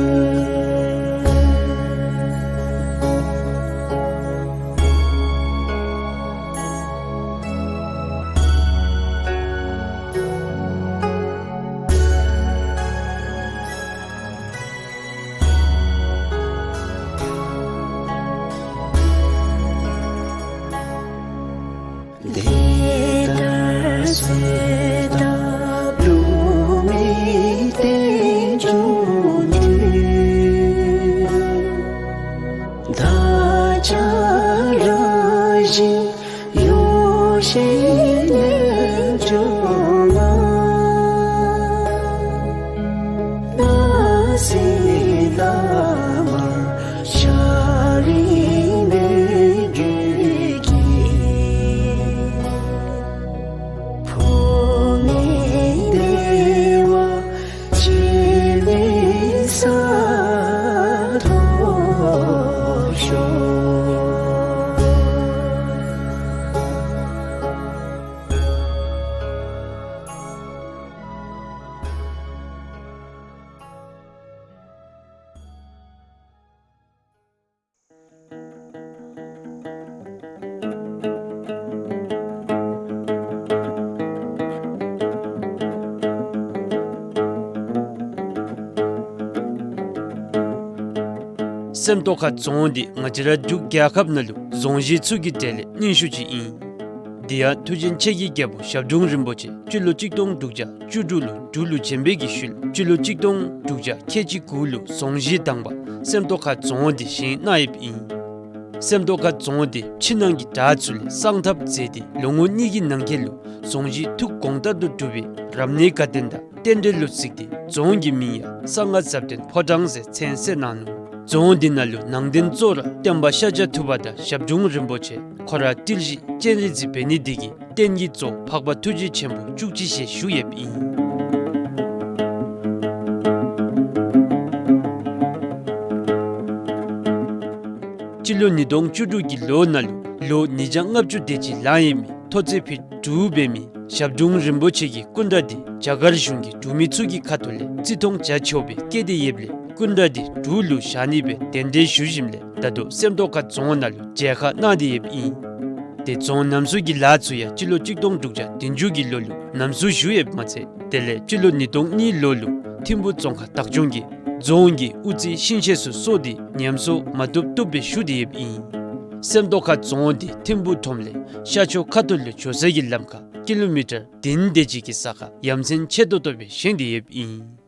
སེམས་རྟོགས་ཁ་རྫོང་འདི་ང་བཅས་ར་འབྲུག་རྒྱལ་ཁབ་ནང་ལུ་རྫོང་གཞི་ཚུ་གི་གྲས་ལས་རྙིང་ཤོས་ཅིག་ཨིན། དེ་ཡང་མཐུ་ཆེན་ཆེ་གི་རྒྱལ་པོ་ཞབས་དྲུང་རིན་པོ་ཆེ་སྤྱི་ལོ་གཅིག་སྟོང་དྲུག་བརྒྱ་བཅུ་དྲུག་ལུ་འབྲུག་ལུ་བྱོན་པའི་གི་ཤུལ་སྤྱི་ལོ་གཅིག་སྟོང་དྲུག་བརྒྱ་ཁལ་གཅིག་དགུ་ལུ་རྫོང་གཞི་དང་པ་སེམས་རྟོགས་ཁ་རྫོང་འདི་བཞེངས་གནང་ཡོདཔ་ཨིན། སེམས་རྟོགས་ཁ་རྫོང་འདི་ཕྱི་ནང་གི་བྲག་ཚུ་ལས་བསང་ཐབ་མཛད་དེ་ལོ་ངོ་གཉིས་ཀྱི་ནང་འཁོད་ལུ་རྫོང་གཞི་ཐུགས་དགོངས་ལྟར་དུ་གྲུབ་པའི་རབ་གནས་དགའ་སྟོན་དང་རྟེན་འབྲེལ་ལུ་གཟིགས་ཏེ་རྫོང་གི་མིང་ཡང་གསང་སྔགས་ཟབ་དོན་ཕོ་བྲང་ཟེར་མཚན་གསོལ་གནང་ནུག། རྫོང་འདི་ནང་ལུ་ནང་རྟེན་གཙོ་བོ་ར་སྟོན་པ་ཤཱཀྱ་ཐུབ་པ་དང་ཞབས་དྲུང་རིན་པོ་ཆེ་ཁོ་ར་ཏིལ་བཞི་སྤྱན་རས་གཟིགས་འབད་ནི་འདི་གིས་རྟེན་གྱི་གཙོ་བོ་འཕགས་པ་ཐུགས་རྗེ་ཆེན་པོ་བཅུ་གཅིག་ཞལ་བཞུགས་ཡོདཔ་ཨིན། སྤྱི་ལོ་ཉིས་སྟོང་བཅུ་དྲུག་གི་ལོ་ནང་ལུ་ལོ་ཉིས་བརྒྱ་ལྔ་བཅུ་དེ་ཅིག་ལང་ཡོད་མི་མཐོ་ཚད་ཕིཊ་དྲུག་འབད་མི་ཞབས་དྲུང་རིན་པོ་ཆེ་གི་སྐུ་འདྲ་འདི་རྒྱ་གར་གཞུང་གིས་འབྲུག་མི་ཚུ་གི་ཁ་ཐུག་ལས་བརྩི་མཐོང་བྱ་ཆོག་པའི་བཀོད་དེ་ཡོདཔ་ལས་སྐུ་འདྲ་འདི་འབྲུག་ལུ་བཞག་ནི་སྦེ་གདན་འདྲེན་ཞུ་ཞིནམ་ལས་ད་ལྟོ་སེམས་རྟོགས་ཁ་རྫོང་ནང་ལུ་མཇལ་ཁ་གནང་སྟེ་ཡོདཔ་ཨིན། དེ་རྫོང་རྣམ་གསུམ་གྱི་ལཱ་ཚུ་ཡང་སྤྱི་ལོ་གཅིག་སྟོང་དྲུག་བརྒྱ་བདུན་ཅུ་གི་ལོ་ལུ་རྣམ་གསུམ་ཞུ་ཡོདཔ་མ་ཚད་དེ་ལས་སྤྱི་ལོ་ཉིས་སྟོང་གཉིས་ལོ་ལུ་ཐིམ་ཕུག་རྫོང་ཁག་བདག་སྐྱོང་གིས་རྫོང་གི་དབུ་རྩེ་ཤིང་ཤེད་ཚུ་སོར་ཏེ་ཉམས་གསོ་མ་བཏུབ་བཏུབ་སྦེ་ཞུ་སྟེ་ཡོདཔ་ཨིན། སེམས་རྟོགས་ཁ་རྫོང་འདི་ཐིམ་ཕུག་ཁྲོམ་ལས་ཤར་ཕྱོགས་ཁ་ཐུག་ལུ་འགྱོ་ས་གི་ལམ་ཁར་ཀི་ལོ་མི་ཊར་བདུན་དེ་ཅིག་གི་ས་ཁར་ཡ་མཚན་ཆེ་ཏོག་ཏོ་སྦེ་བཞེངས་ཏེ་ཡོདཔ་ཨིན།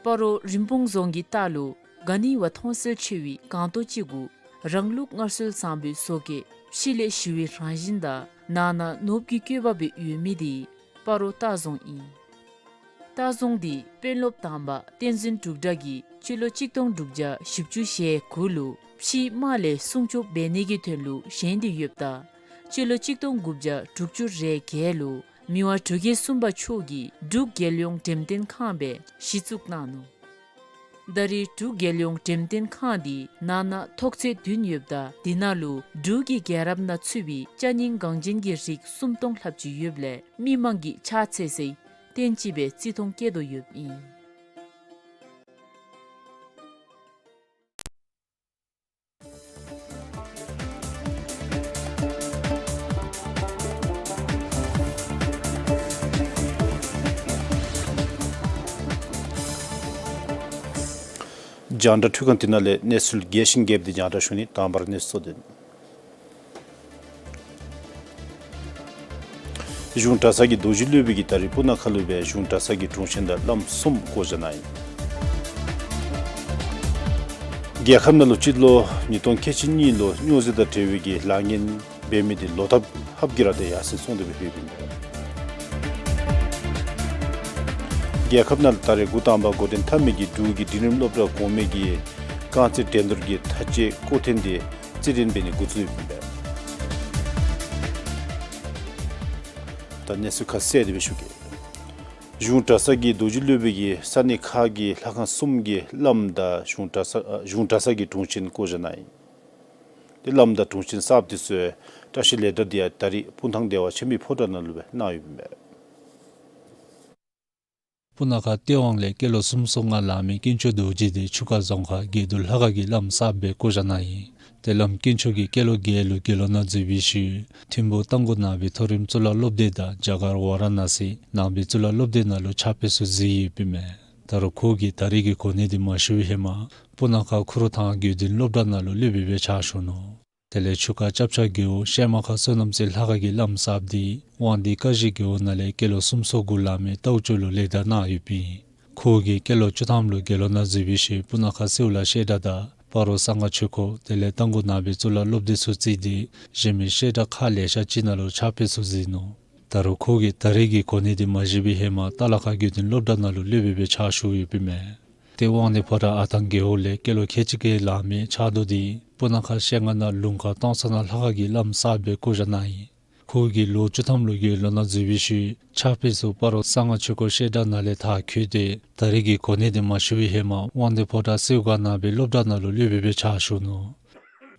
སྤ་རོ་རིན་སྤུངས་རྫོང་གི་ལྟག་ལུ་ག་ནི་བ་མཐོང་གསལ་ཆེ་བའི་སྒང་ཏོག་ཅིག་གུ་རང་ལུགས་སྔར་སྲོལ་བཟང་པོའི་བཟོ་བཀོད་ཕྱི་ལས་ཞི་བའི་རང་བཞིན་དང་ནང་ན་ནོར་བུ་གི་བཀོད་པ་སྦེ་ཡོད་མི་འདི་སྤ་རོ་ལྟ་རྫོང་ཨིན། ལྟ་རྫོང་འདི་དཔོན་སློབ་དང་པ་བསྟན་འཛིན་འབྲུག་སྒྲ་གིས་སྤྱི་ལོ་གཅིག་སྟོང་དྲུག་བརྒྱ་བཞི་བཅུ་ཞེ་དགུ་ལུ་ཕྱིའི་དམག་ལས་སྲུང་སྐྱོབ་འབད་ནི་གི་དོན་ལུ་བཞེངས་ཏེ་ཡོདཔ་ད་སྤྱི་ལོ་གཅིག་སྟོང་དགུ་བརྒྱ་དྲུག་ཅུ་རེ་བརྒྱད་ལུ་མི་དབང་འབྲུག་རྒྱལ་གསུམ་པ་མཆོག་གིས་འབྲུག་རྒྱལ་ཡོངས་འགྲེམས་སྟོན་ཁང་སྦེ་གཞི་བཙུགས་གནང་ནུག། ད་རེས་འབྲུག་རྒྱལ་ཡོངས་འགྲེམས་སྟོན་ཁང་འདི་ནང་ན་ཐོག་ཚད་བདུན་ཡོདཔ་ད་འདི་ནང་ལུ་འབྲུག་གི་རྒྱལ་རབས་ནང་ཚུད་པའི་ཅ་རྙིང་འགངས་ཅན་གྱི་རིགས་སུམ་སྟོང་ལྷགཔ་ཅིག་ཡོདཔ་ལས་མི་མང་གིས་ཕྱག་འཚལ་སའི་རྟེན་ཅིག་སྦེ་བརྩི་མཐོང་བསྐྱེད་དོ་ཡོདཔ་ཨིན། རྒྱང་བསྒྲགས་འཕྲུལ་ཁང་འདི་ནང་ལས་གནས་ཚུལ་རྒྱས་ཤིང་རྒྱསཔ་འདི་རྒྱང་བསྒྲགས་ཞུ་ནི། དང་པར་གནས་ཚུལ་དོན། གཞུང་གྲྭ་ཚང་གི་རྡོ་རྗེ་སློབ་དཔོན་གྱིས་ད་རིས་སྤུ་ན་ཁ་ལུ་སྦེ་གཞུང་གྲྭ་ཚང་གི་དྲུང་ཆེན་དང་བླམ་གསུམ་བསྐོ་བཞག་གནང་ཡི། རྒྱལ་ཁབ་ནང་ལུ་སྤྱི་ལོ་ཉིས་སྟོང་ཁལ་གཅིག་གཉིས་ལུ་སྨྱོ་རྫས་དང་འབྲེལ་བའི་གི་ལཱ་ངན་འབད་མི་འདི་ལོ་འཐབ་ལྷགཔ་གིས་ར་ཏེ་ཡར་སེང་སོང་སྟེ་སྦེ་ཡོདཔ་ཨིན། རྒྱལ་ཁབ་ནང་ལུ་ད་རེས་འགོ་དང་པ་འགོ་འདྲེན་འཐབ་མི་གི་འབྲུག་གི་འབྲིང་རིམ་སློབ་གྲྭ་གོང་མའི་གི་རྐང་རྩེད་འགྲན་བསྡུར་གྱི་མཐའ་དཔྱད་སྐོར་ཐེངས་འདི་རྩེད་འགྲན་འབད་ནི་འགོ་བཙུགས་ཡོདཔ་ཨིན། ད་གནས་ཚུལ་ཁ་གསལ་དེ་སྦེ་ཞུ་གེ། གཞུང་གྲྭ་ཚང་གི་རྡོ་རྗེ་སློབ་དཔོན་གྱིས་ས་གནས་ཁག་གི་ལྷ་ཁང་གསུམ་གྱི་བླམ་དང་གཞུང་གྲྭ་ཚང་ཨ་གཞུང་གྲྭ་ཚང་གི་དྲུང་ཆེན་བསྐོ་བཞག་གནང་ཡི། ཏེ་བླམ་དང་དྲུང་ཆེན་གསརཔ་འདི་ཚུ་བཀྲ་ཤིས་ལེགས་དར་འདི་ཡང་ད་རིས་སྤུངས་ཐང་བདེ་བ་ཆེན་པོའི་ཕོ་བྲང་ནང་ལུ་སྦེ་གནང་ཡོདཔ་ཨིན་པས། སྤུ་ན་ཁ་སྟོད་དབང་ལས་སྐྱེས་ལོ་སུམ་ཅུ་སོ་ལྔ་ལང་མི་དཀོན་མཆོག་རྡོ་རྗེ་འདི་ཆུ་ཁ་རྫོང་ཁག་དགེ་འདུན་ལྷ་ཁང་གི་བླམ་གསརཔ་སྦེ་བསྐོ་བཞག་གནང་ཡི། ཏེ་བླམ་དཀོན་མཆོག་གིས་སྐྱེས་ལོ་བརྒྱད་ལུ་དགེ་སློང་ནང་འཛུལ་བའི་ཤུལ་ཐིམ་ཕུག་རྟ་མགོ་ནང་པའི་མཐོ་རིམ་གཙུག་ལག་སློབ་སྡེ་དང་རྒྱ་གར་ཝ་ར་ཎ་སི་ནང་པའི་གཙུག་ལག་སློབ་སྡེ་ནང་ལུ་ཕྱག་དཔེ་ཚུ་གཟིགས་ཡོདཔ་ཨིན་མས། ད་རུང་ཁོ་གིས་ད་རེས་ཀྱི་གོ་གནས་འདི་མ་ཞུ་བའི་ཧེ་མ་སྤུ་ན་ཁ་ཁུ་རུ་ཐང་དགེ་འདུན་སློབ་གྲྭ་ནང་ལུ་སློབ་དཔོན་སྦེ་ཕྱག་ཞུ་ནུག། དེ་ལས་ཆུ་ཁ་སྐྱབས་ཆ་རྒེད་འོག་ཤེ་མ་ཁ་བསོད་ནམས་རྩེ་ལྷ་ཁང་གི་བླམ་གསརཔ་འདི་དབང་འདུས་ཀ་གཞི་རྒེད་འོག་ནང་ལས་སྐྱེས་ལོ་སུམ་ཅུ་སོ་དགུ་ལང་མི་རྟའུ་ཅོག་ལུ་ལེགས་དར་གནང་ཡོདཔ་ཨིན། ཁོ་གིས་སྐྱེས་ལོ་བཅུ་ཐམ་ལུ་དགེ་སློང་ནང་འཛུལ་བའི་ཤུལ་སྤུ་ན་ཁ་སེའུ་ལ་བཤད་གྲྭ་དང་སྤ་རོ་གསང་སྔགས་ཆོས་འཁོར་དེ་ལས་རྟ་མགོ་ནང་པའི་གཙུག་ལག་སློབ་སྡེ་ཚུ་བརྩིས་ཏེ་གཞན་མི་བཤད་གྲྭ་ཁག་ལེ་ཤ་ཅིག་ནང་ལུ་ཕྱག་དཔེ་ཚུ་གཟིགས་ནུག། ད་རུང་ཁོ་གིས་ད་རེས་ཀྱི་གོ་གནས་འདི་མ་བཞེས་པའི་ཧེ་མ་རྟ་ལ་ཁ་དགེ་འདུན་སློབ་གྲྭ་ནང་ལུ་སློབ་དཔོན་སྦེ་ཕྱག་ཞུ་ཡོདཔ་ཨིན་མས། ཏེ་དབང་འདུས་ཕོ་བྲང་ཨ་ཐང་རྒེད་འོག་ལས་སྐྱེས་ལོ་ཁལ་གཅིག་བརྒྱད་ལང་མི་ཕྱག་རྡོར་འདི་སྤུ་ན་ཁ་ཤེལ་རྔ་ནང་ལུང་དཀར་སྟོང་ཚང་ནང་ལྷ་ཁང་གི་བླམ་གསརཔ་སྦེ་བསྐོ་བཞག་གནང་ཡི། ཁོ་གིས་ལོ་བཅུ་ཐམ་ལུ་དགེ་སློང་ནང་འཛུལ་བའི་ཤུལ་ཕྱག་དཔེ་ཚུ་སྤ་རོ་གསང་སྔགས་ཆོས་འཁོར་བཤད་གྲྭ་ནང་ལས་མཐར་འཁྱོལ་ཏེ་ད་རེས་ཀྱི་གོ་གནས་འདི་མ་ཞུ་བའི་ཧེ་མ་དབང་འདུས་ཕོ་བྲང་སེའུ་སྒར་ནང་པའི་སློབ་གྲྭ་ནང་ལུ་སློབ་དཔོན་སྦེ་ཕྱག་ཞུ་ནུག།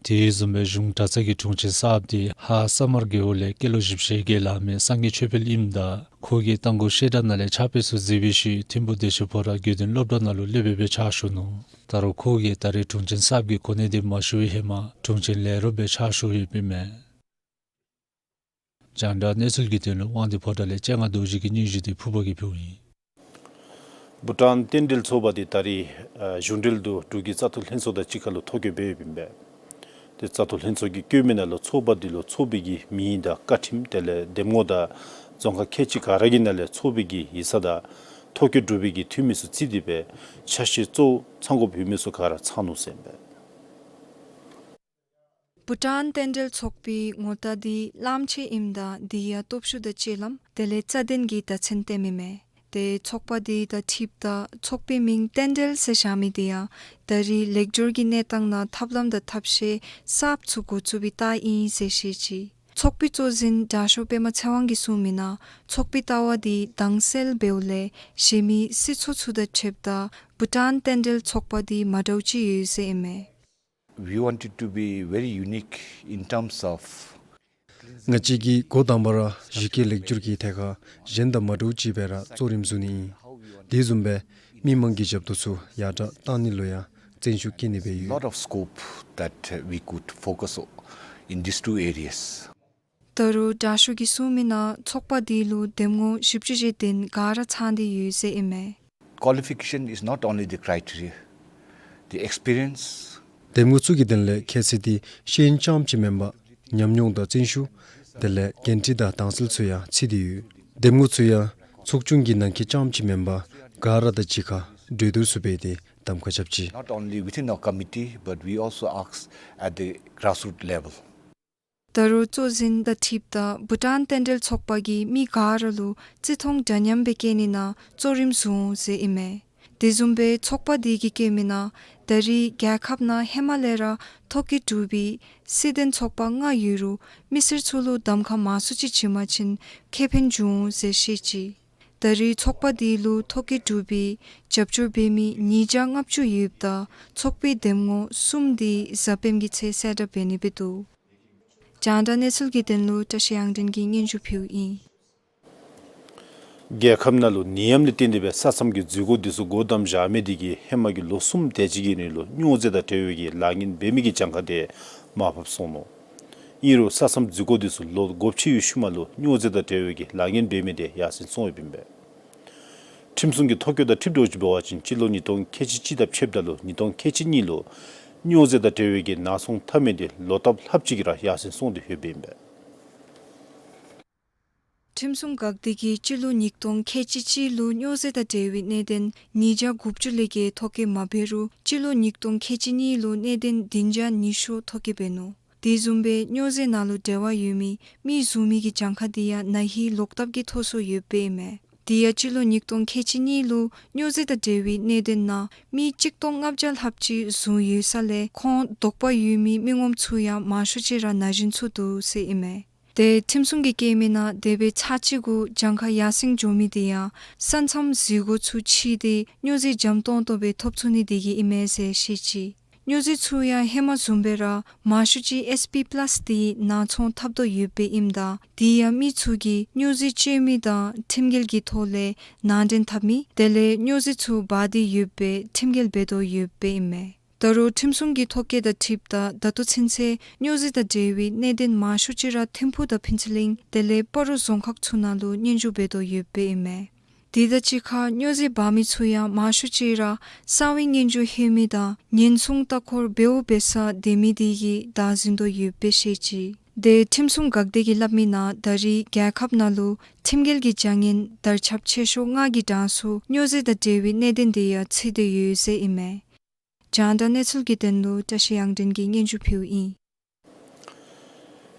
དེ་བཟུམ་སྦེ་གཞུང་གྲྭ་ཚང་གི་དྲུང་ཆེན་གསརཔ་འདི་ཧཱ་ས་དམར་རྒེད་འོག་ལས་སྐྱེས་ལོ་བཞི་བཅུ་ཞེ་བརྒྱད་ལང་མི་སངས་རྒྱས་ཆོས་འཕེལ་ཨིནམ་ད་ཁོ་གིས་རྟ་མགོ་བཤད་གྲྭ་ནང་ལས་ཕྱག་དཔེ་ཚུ་གཟིགས་པའི་ཤུལ་ཐིམ་ཕུག་བདེ་ཆེན་ཕོ་བྲང་དགེ་འདུན་སློབ་གྲྭ་ནང་ལུ་སློབ་དཔོན་སྦེ་ཕྱག་ཞུ་ནུག། ད་རུང་ཁོ་གིས་ད་རེས་དྲུང་ཆེན་གསརཔ་གི་གོ་གནས་འདི་མ་ཞུ་བའི་ཧེ་མ་དྲུང་ཆེན་ལས་རོགསཔ་སྦེ་ཕྱག་ཞུ་ཡོདཔ་ཨིན་མས། རྒྱང་བསྒྲགས་གནས་ཚུལ་གྱི་དོན་ལུ་དབང་འདུས་ཕོ་བྲང་ལས་སྤྱན་སྔ་རྡོ་རྗེ་གི་སྙན་ཞུ་འདི་ཕུརཔ་གིས་ཕུལཝ་ཨིན། བྷུ་ཊཱན་རྟེན་འབྲེལ་ཚོགས་པ་འདི་ད་རེས་ཨ་གཞུང་འབྲེལ་དུ་འབྲུག་གི་བཙག་འཐུ་ལྷན་ཚོགས་དང་གཅིག་ཁར་ལུ་ཐོ་བཀོད་འབད་ཡོདཔ་ཨིན་པས། ཏེ་བཙག་འཐུ་ལྷན་ཚོགས་ཀྱིས་བཀོད་མི་ནང་ལུ་ཚོགས་པ་འདི་ལུ་ཚོགས་པའི་གི་མིང་དང་བཀའ་ཁྲིམས་དེ་ལས་འདེམས་ངོ་དང་རྫོང་ཁག་ཁལ་གཅིག་ག་ར་གི་ནང་ལས་ཚོགས་པའི་གི་ཡིག་ཚང་དང་ཐོ་བཀོད་གྲུབ་པའི་གི་འཐུས་མི་ཚུ་བརྩིས་ཏེ་སྦེ་ཆ་ཤས་གཙོ་བོ་ཚང་དགོཔ་ཡོད་མི་ཚུ་ག་ར་ཚང་ནུག་ཟེར་ཨིན་པས། བྷུ་ཊཱན་རྟེན་འབྲེལ་ཚོགས་པའི་ངོ་རྟགས་འདི་གླངམོ་ཆེ་ཨིནམ་ད་དེ་ཡང་སྟོབས་ཤུགས་དང་སྤྱོད་ལམ་དེ་ལས་རྩ་དོན་གྱི་བརྡ་མཚོན་སྟོནམ་ཨིན་མས། ཏེ་ཚོགས་པ་འདི་དང་འཁྲིལཝ་ད་ཚོགས་པའི་མིང་རྟེན་འབྲེལ་ཟེར་བཞག་མི་འདི་ཡང་ད་རེས་ལེགས་སྒྱུར་གྱི་གནས་སྟངས་ནང་ཐབས་ལམ་དང་ཐབས་ཤེས་གསརཔ་ཚུ་འགོ་བཙུགས་པའི་རྟགས་ཨིན་ཟེར་བཤད་ཅི། ཚོགས་པའི་གཙོ་འཛིན་དྲག་ཤོས་པདྨ་ཚེ་དབང་གིས་གསུངས་མི་ནང་ཚོགས་པའི་ལྟ་བ་འདི་དྭངས་གསལ་འབདཝ་ལས་གཞན་མི་སྲིད་ཚོགས་ཚུ་དང་ཕྱདཔ་ད་བྷུ་ཊཱན་རྟེན་འབྲེལ་ཚོགས་པ་འདི་མ་འདྲཝ་ཅིག་ཡོད་ཟེར་ཨིན་མས། We wanted to be very unique in terms of ང་བཅས་ཀྱིས་འགོ་དང་པ་ར་གཞི་བཀོད་ལེགས་སྒྱུར་གྱི་ཐད་ཁར་གཞན་དང་མ་འདྲཝ་ཅིག་སྦེ་ར་གཙོ་རིམ་བཟུང་ནི་ཨིན། དེ་བཟུམ་སྦེ་མི་མང་གི་ཞབས་ཏོག་ཚུ་ཡར་དྲག་གཏང་ནི་ལུ་ཡང་བརྩོན་ཤུགས་བསྐྱེད་ནི་སྦེ་ཡོད། Lot of scope that we could focus in these two areas. ད་རུང་དྲག་ཤོས་ཀྱིས་གསུངས་མི་ནང་ཚོགས་པ་འདི་ལུ་འདེམས་ངོ་བཞི་བཅུ་ཞེ་བདུན་ག་ར་ཚང་སྟེ་ཡོད་ཟེར་ཨིན་མས། Qualification is not only the criteria, the experience. འདེམས་ངོ་ཚུ་གི་དོན་ལས་ཁྱད་ཚད་འདི་ཤེས་ཡོན་རྐྱངམ་ཅིག་མེན་པར་ཉམས་མྱོང་དང་བརྩོན་ཤུགས་དེ་ལས་འགན་འཁྲི་དང་དྭངས་གསལ་ཚུ་ཡང་ཚུད་དེ་ཡོད། འདེམས་ངོ་ཚུ་ཡང་ཚོགས་ཆུང་གི་ནང་འཁོད་རྐྱངམ་ཅིག་མེན་པར་ག་ར་དང་གཅིག་ཁར་གྲོས་བསྡུར་ཚུ་འབད་དེ་གདམ་ཁ་རྐྱབ་ཅི། Not only within our committee, but we also ask at the grassroots level. ད་རུང་གཙོ་འཛིན་དང་འཁྲིལཝ་ད་བྷུ་ཊཱན་རྟེན་འབྲེལ་ཚོགས་པ་གིས་མི་ག་ར་ལུ་བརྩི་མཐོང་འདྲ་མཉམ་སྦེ་བསྐྱེད་ནི་ནང་གཙོ་རིམ་བཟུང་ཟེར་ཨིན་མས། དེ་བཟུམ་སྦེ་ཚོགས་པ་འདི་གིས་བཀོད་མི་ནང་ད་རེས་རྒྱལ་ཁབ་ནང་ཧེ་མ་ལས་ར་ཐོ་བཀོད་གྲུབ་པའི་སྲིད་དོན་ཚོགས་པ་ལྔ་ཡོད་རུང་མི་སེར་ཚུ་ལུ་གདམ་ཁ་མང་སུ་ཅིག་བྱིན་པ་ཅིན་ཁེ་ཕན་འབྱུང་འོང་ཟེར་བཤད་ཅི། ད་རེས་ཚོགས་པ་འདི་ལུ་ཐོ་བཀོད་གྲུབ་པའི་རྒྱབ་སྐྱོར་འབད་མི་ཉིས་བརྒྱ་ལྔ་བཅུ་ཡོདཔ་ད་ཚོགས་པའི་འདེམས་ངོ་གསུམ་འདི་གཟའ་སྤེནམ་གྱི་ཚེས་གསལ་བསྒྲགས་འབད་ནི་སྦེ་འདུག། རྒྱང་བསྒྲགས་གནས་ཚུལ་གྱི་དོན་ལུ་བཀྲ་ཤིས་དབྱངས་སྒྲོན་གྱིས་སྙན་ཞུ་ཕུལཝ་ཨིན། རྒྱལ་ཁབ་ནང་ལུ་ནད་ཡམས་ལས་བརྟེན་ཏེ་སྦེ་ས་མཚམས་ཀྱི་འཛུལ་སྒོ་འདི་ཚུ་སྒོ་བསྡམ་བཞག་མི་འདི་གིས་ཧེ་མ་གི་ལོ་གསུམ་དེ་ཅིག་གི་རིང་ལུ་སྨྱོ་རྫས་དང་འབྲེལ་བའི་གི་ལཱ་ངན་འབད་མི་གི་གྱངས་ཁ་དེ་མར་ཕབ་སོང་ནུག། ཨིན་རུང་ས་མཚམས་འཛུལ་སྒོ་འདི་ཚུ་ལོག་དགོཔ་ཅིག་ཡོད་ཤུལ་མ་ལུ་སྨྱོ་རྫས་དང་འབྲེལ་བའི་གི་ལཱ་ངན་འབད་མི་དེ་ཡར་སེང་སོང་ཡོདཔ་ཨིན་པས། ཁྲིམས་སྲུང་གི་ཐོ་བཀོད་དང་འཁྲིལ་འགྱོཝ་ཅིག་འབད་བ་ཅིན་སྤྱི་ལོ་ཉིས་སྟོང་ཁལ་གཅིག་གཅིག་དང་ཕྱདཔ་ད་ལུ་ཉིས་སྟོང་ཁལ་གཅིག་གཉིས་ལུ་སྨྱོ་རྫས་དང་འབྲེལ་བའི་གི་ནག་ཚོང་འཐབ་མི་དེ་ལོ་ལྟབ་ལྷགཔ་ཅིག་གིས་ར་ཡར་སེང་སོང་སྟེ་ཡོདཔ་ཨིན་པས། ཁྲིམས་སྲུང་འགག་སྡེ་གིས་སྤྱི་ལོ་ཉིས་སྟོང་ཁལ་གཅིག་གཅིག་ལུ་སྨྱོ་རྫས་དང་འབྲེལ་བའི་གནད་དོན་ཉིས་བརྒྱ་དགུ་བཅུ་ལས་བརྒལ་ཐོ་བཀོད་མ་འབད་རུང་སྤྱི་ལོ་ཉིས་སྟོང་ཁལ་གཅིག་གཉིས་ལུ་གནད་དོན་བདུན་བརྒྱ་ཉི་ཤུ་ཐོ་བཀོད་འབད་ནུག། དེ་བཟུམ་སྦེ་སྨྱོ་རྫས་ནང་ལུ་འབྲེལ་བ་ཡོད་མི་མི་བཟུང་མི་གི་གྱངས་ཁ་དེ་ཡང་ན་ཧིང་ལོག་ལྟབ་ཀྱིས་མཐོ་སུ་ཡོདཔ་ཨིན་མས། དེ་ཡང་སྤྱི་ལོ་ཉིས་སྟོང་ཁལ་གཅིག་གཉིས་ལུ་སྨྱོ་རྫས་དང་འབྲེལ་བའི་གནད་དོན་ནང་མི་གཅིག་སྟོང་ལྔ་བརྒྱ་ལྷགཔ་ཅིག་བཟུང་ཡོད་ས་ལས་ཁོང་དོགས་པ་ཡོད་མི་མི་ངོམ་ཚུ་ཡང་མང་ཤོས་ཅིག་ར་ན་གཞོན་ཚུ་འདུག་ཟེར་ཨིན་མས། ཏེ་ཁྲིམས་སྲུང་གིས་བཀོད་མི་ནང་དེ་སྦེ་ཚར་གཅིག་གུ་གྱངས་ཁ་ཡར་སེང་འགྱོ་མི་དེ་ཡང་ས་མཚམས་འཛུལ་སྒོ་ཚུ་ཕྱེ་སྟེ་སྨྱོ་རྫས་འཇམ་ཏོང་ཏོ་སྦེ་ཐོབ་ཚུགས་ནི་དེ་གིས་ཨིན་མས་ཟེར་བཤད་ཅི། སྨྱོ་རྫས་ཚུ་ཡང་ཧེ་མ་བཟུམ་སྦེ་ར་མང་ཤོས་ཅིག་ཨེས་པི་པ་ལཱས་དེ་ནག་ཚོང་འཐབ་དོ་ཡོདཔ་ཨིནམ་ད་དེ་ཡང་མི་ཚུ་གིས་སྨྱོ་རྫས་སྤྱོད་མི་དང་ཁྲིམས་འགལ་གྱི་ཐོག་ལས་ནང་འདྲེན་འཐབ་མི་དེ་ལས་སྨྱོ་རྫས་ཚུ་འབག་སྟེ་ཡོདཔ་སྦེ་ཁྲིམས་འགལ་འབད་དོ་ཡོདཔ་ཨིན་མས། ད་རུང་ཁྲིམས་སྲུང་གི་ཐོ་བཀོད་དང་འཁྲིལཝ་ད་ད་ལྟོ་ཚུན་ཚོད་སྨྱོ་རྫས་དང་འབྲེལ་བའི་གནད་དོན་མང་ཤོས་ཅིག་ར་ཐིམ་ཕུག་དང་ཕུན་ཚོགས་གླིང་དེ་ལས་སྤ་རོ་རྫོང་ཁག་ཚུ་ནང་ལུ་སྙན་ཞུ་འབད་དོ་ཡོདཔ་ཨིན་མས། དེ་དང་གཅིག་ཁར་སྨྱོ་རྫས་འབག་མི་ཚུ་ཡང་མང་ཤོས་ཅིག་ར་གསང་བའི་སྙན་ཞུ་ལྷོད་མི་དང་ཉེན་སྲུང་ལྟ་སྐོར་འབདཝ་འབད་སར་སྡོད་མི་དེ་གིས་བདའ་ཟུན་དོ་ཡོདཔ་སྦེ་བཤད་ཅི། དེ་ཁྲིམས་སྲུང་འགག་སྡེ་གིས་སླབ་མི་ནང་ད་རེས་རྒྱལ་ཁབ་ནང་ལུ་ཁྲིམས་འགལ་གྱི་བྱ་ངན་དར་ཁྱབ་ཆེ་ཤོས་ལྔ་གི་གྲངས་སུ་སྨྱོ་རྫས་དང་འབྲེལ་བའི་གནད་དོན་དེ་ཡང་ཚུད་དེ་ཡོད་ཟེར་ཨིན་མས། རྒྱང་བསྒྲགས་གནས་ཚུལ་གྱི་དོན་ལུ་བཀྲ་ཤིས་དབྱངས་སྒྲོན་གྱིས་སྙན་ཞུ་ཕུལཝ་ཨིན།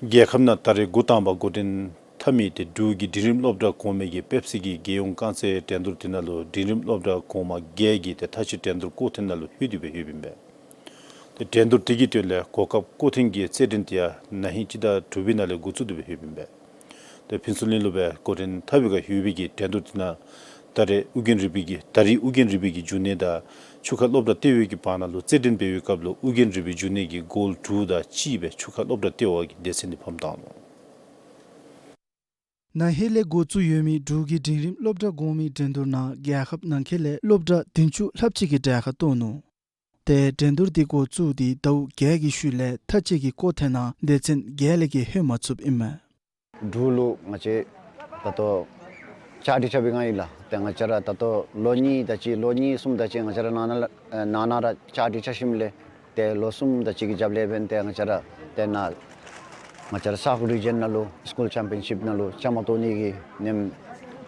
རྒྱལ་ཁབ་ནང་ད་རེས་འགོ་དང་པ་འགོ་འདྲེན་འཐབ་མི་དེ་འབྲུག་གི་འབྲིང་རིམ་སློབ་གྲྭ་གོང་མའི་གི་སྤེབས་སི་གི་རྒྱལ་ཡོངས་རྐང་རྩེད་འགྲན་བསྡུར་དེ་ནང་ལུ་འབྲིང་རིམ་སློབ་གྲྭ་གོང་མ་བརྒྱད་ཀྱིས་ཏེ་མཐའ་དཔྱད་འགྲན་བསྡུར་སྐོར་ཐེངས་ནང་ལུ་ལྷོད་དེ་སྦེ་ཡོདཔ་ཨིན་པས། ཏེ་འགྲན་བསྡུར་དེ་གི་དོན་ལས་གོ་སྐབས་སྐོར་ཐེངས་ཀྱི་རྩེད་འགྲན་དེ་ཡང་ན་ཧིང་སྤྱི་ཟླ་དྲུག་པའི་ནང་ལས་འགོ་བཙུགས་ཏེ་སྦེ་ཡོདཔ་ཨིན་པས། ཏེ་ཕུན་ཚོགས་གླིང་ལུ་སྦེ་འགོ་འདྲེན་འཐབ་པའི་ཁར་ཡོད་པའི་གི་འགྲན་བསྡུར་དེ་ནང་ད་རེས་ཨོ་རྒྱན་རིག་པའི་གི་ད་རེས་ཨོ་རྒྱན་རིག་པའི་གི་འབྱུང་གནས་དང་ཆུ་ཁ་སློབ་གྲྭ་ལྟེ་བའི་གི་བར་ན་ལུ་རྩེད་འགྲན་འབད་བའི་སྐབས་ལུ་ཨོ་རྒྱན་རིག་པའི་འབྱུང་གནས་ཀྱིས་གོལ་དྲུག་དང་གཅིག་སྦེ་ཆུ་ཁ་སློབ་གྲྭ་ལྟེ་བ་གི་སྡེ་ཚན་དེ་ཕམ་བཏང་ནུག། ན་ཧིང་ལས་འགོ་བཙུགས་ཡོད་མི་འབྲུག་གི་འབྲིང་རིམ་སློབ་གྲྭ་གོང་མའི་འགྲན་བསྡུར་ནང་རྒྱལ་ཁབ་ནང་འཁོད་ལས་སློབ་གྲྭ་བདུན་ཅུ་ལྷགཔ་ཅིག་གིས་གྲལ་ཁར་གཏོགས་ནུག། ཏེ་འགྲན་བསྡུར་དེ་འགོ་བཙུགས་ཏེ་ཟླཝ་བརྒྱད་ཀྱི་ཤུལ་ལས་མཐའ་དཔྱད་ཀྱི་སྐོར་ཐེངས་ནང་སྡེ་ཚན་བརྒྱད་ལས་བརྒལ་ལྷོད་མ་ཚུགསཔ་ཨིན་མས། འབྲུག་ལུ་ང་བཅས་ད་ལྟོ་བཅའ་སྒྲིག་རྐྱབ་པའི་ངང་ཨིན་ལགས། ཏེ་ང་བཅས་ར་ད་ལྟོ་ལོ་གཉིས་དེ་ཅིག་ལོ་གཉིས་གསུམ་དེ་ཅིག་ང་བཅས་ར་ནང་ན་ལགས་ནང་ན་ར་བཅའ་སྒྲིག་རྐྱབ་ཞིནམ་ལས་ཏེ་ལོ་གསུམ་དེ་ཅིག་གི་རྒྱབ་ལས་འབདན་ཏེ་ང་བཅས་ར་ཏེ་ནཱ་ང་བཅས་ར་སཱའུཐ་རི་ཇཱན་ནང་ལུ་སི་ཀུལ་ཅེམ་པི་ཡན་ཤིཔ་ནང་ལུ་བཅའ་མར་གཏོགས་ནི་གི་ནེམ་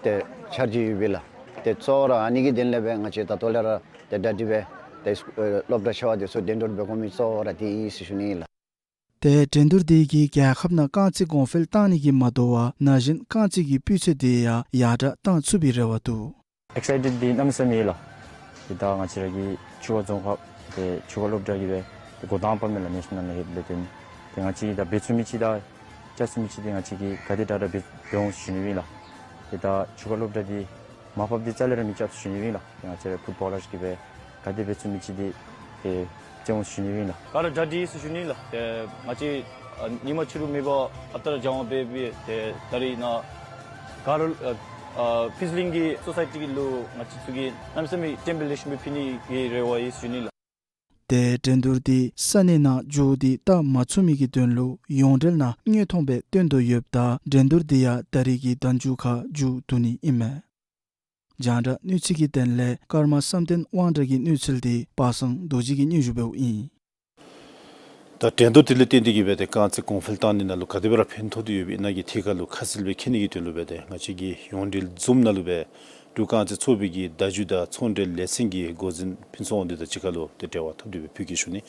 ཏེ་འཆར་གཞི་ཡོད་པས་ལགས། ཏེ་གཙོ་བོ་ར་ཨ་ནི་གི་དོན་ལས་སྦེ་ང་བཅས་ད་ལྟོ་ལས་ར་ཏེ་གྲ་སྒྲིག་འབད་ཏེ་སི་ཨེ་སློབ་གྲྭ་ཆེ་བ་དེ་ཚུ་གདན་འདྲེན་འབད་དགོ་མི་གཙོ་བོ་ར་དེ་ཨིན་ཟེར་ཞུ་ནི་ཨིན་ལགས། ཏེ་འགྲན་བསྡུར་དེ་གིས་རྒྱལ་ཁབ་ནང་རྐང་རྩེད་གོང་འཕེལ་གཏང་ནི་གིས་མ་དོ་བར་ན་གཞོན་རྐང་རྩེད་ཀྱི་སྤུས་ཚད་དེ་ཡང་ཡར་དྲག་གཏང་ཚུགས་པའི་རེ་བ་འདུག། ཨེག་སའི་ཊེཌ་འདི་གནམ་མེད་ས་མེད་ཨིན་ལགས། ཏེ་ད་ང་བཅས་ར་གི་ཆུ་ཁ་རྫོང་ཁག་ཏེ་ཆུ་ཁ་སློབ་གྲྭ་གིས་སྦེ་ཏེ་འགོ་དང་པ་མས་ལགས་ནེ་ཤ་ནཱལ་ལེ་ཝེལ་ལས་འབད་དེ། ཏེ་ང་བཅས་ད་འབད་ཚུགས་མི་ཅིག་དང་རྐྱབ་ཚུགས་མི་ཅིག་ཏེ་ང་བཅས་ཀྱིས་ག་དེ་དྲག་དྲག་འབད་འབད་འོང་ཞུ་ནི་ཨིན་ལགས། ཏེ་ད་ཆུ་ཁ་སློབ་གྲྭ་འདི་མར་ཕབ་སྟེ་རྩ་ལས་ར་མི་རྐྱབ་ཟེར་ཞུ་ནི་ཨིན་ལགས། ཏེ་ང་བཅས་ར་ཕུཊ་བཱ་ལར་གིས་སྦེ་ག་དེ་འབད་ཚུགས་མི་ཅིག་འདི་ཏེ་རྩེད་འོང་ཟེར་ཞུ་ནི་ཨིན་ལགས། ག་ར་གྲ་སྒྲིག་ཟེར་ཞུ་ནི་ཨིན་ལགས། ཏེ་ང་བཅས་ཨ་ཉིན་མ་ཕྱི་རུ་མེད་པར་ཨ་རྟག་ར་སྦྱང་བ་འབད་འབད་ཏེ་ད་རིས་ནཱ་ག་ར་ཨ་ཨ་ཕུན་ཚོགས་གླིང་གི་སོ་སའི་ཊི་གི་ལུ་ང་བཅས་ཚུ་གིས་གནམ་མེད་ས་མེད་ཏེམ་པེ་ལེགས་ཤོམ་སྦེ་ཕུལ་ནི་གི་རེ་བ་ཡོད་ཟེར་ཞུ་ནི་ཨིན་ལགས། ཏེ་འགྲན་བསྡུར་འདི་ས་གནས་ནང་འགྱོ་སྟེ་བལྟ་མ་ཚུགས་མི་གི་དོན་ལུ་ཡོངས་འབྲེལ་ནང་དངོས་མཐོང་སྦེ་སྟོན་དོ་ཡོདཔ་ད་འགྲན་བསྡུར་འདི་ཡང་ད་རིས་ཀྱི་ཟླཝ་མཇུག་ཁར་མཇུག་བསྡུ་ནི་ཨིན་མས། རྒྱང་བསྒྲགས་གནས་ཚུལ་གྱི་དོན་ལས་ཀརྨ་བསམ་གཏན་དབང་གྲགས་ཀྱི་གནས་ཚུལ་འདི་པ་སངས་རྡོ་རྗེ་གིས་སྙན་ཞུ་འབདཝ་ཨིན། ད་འགྲན་བསྡུར་དེ་ལུ་བརྟེན་ཏེ་གིས་སྦེ་ཏེ་རྐང་རྩེད་གོང་འཕེལ་གཏང་ནི་ནང་ལུ་ག་དེ་སྦེ་ར་ཕན་ཐོགས་ཏེ་ཡོདཔ་ཨིན་ན་གི་ཐད་ཁར་ལུ་ཁ་གསལ་སྦེ་མཁྱེན་ནི་གི་དོན་ལུ་སྦེ་ཏེ་ང་བཅས་ཀྱི་ཡོངས་འབྲེལ་ཛུམ་ནང་ལུ་སྦེ་འབྲུག་རྐང་རྩེད་ཚོགས་པའི་གི་བརྡ་བརྒྱུད་དང་ཚོང་འབྲེལ་ལས་ཚན་གྱི་འགོ་འཛིན་ཕུན་ཚོགས་དབང་འདུས་དང་གཅིག་ཁར་ལུ་ཏེ་འབྲེལ་བ་འཐབ་སྟེ་སྦེ་ཕུལ་གེ་ཞུ་ནི།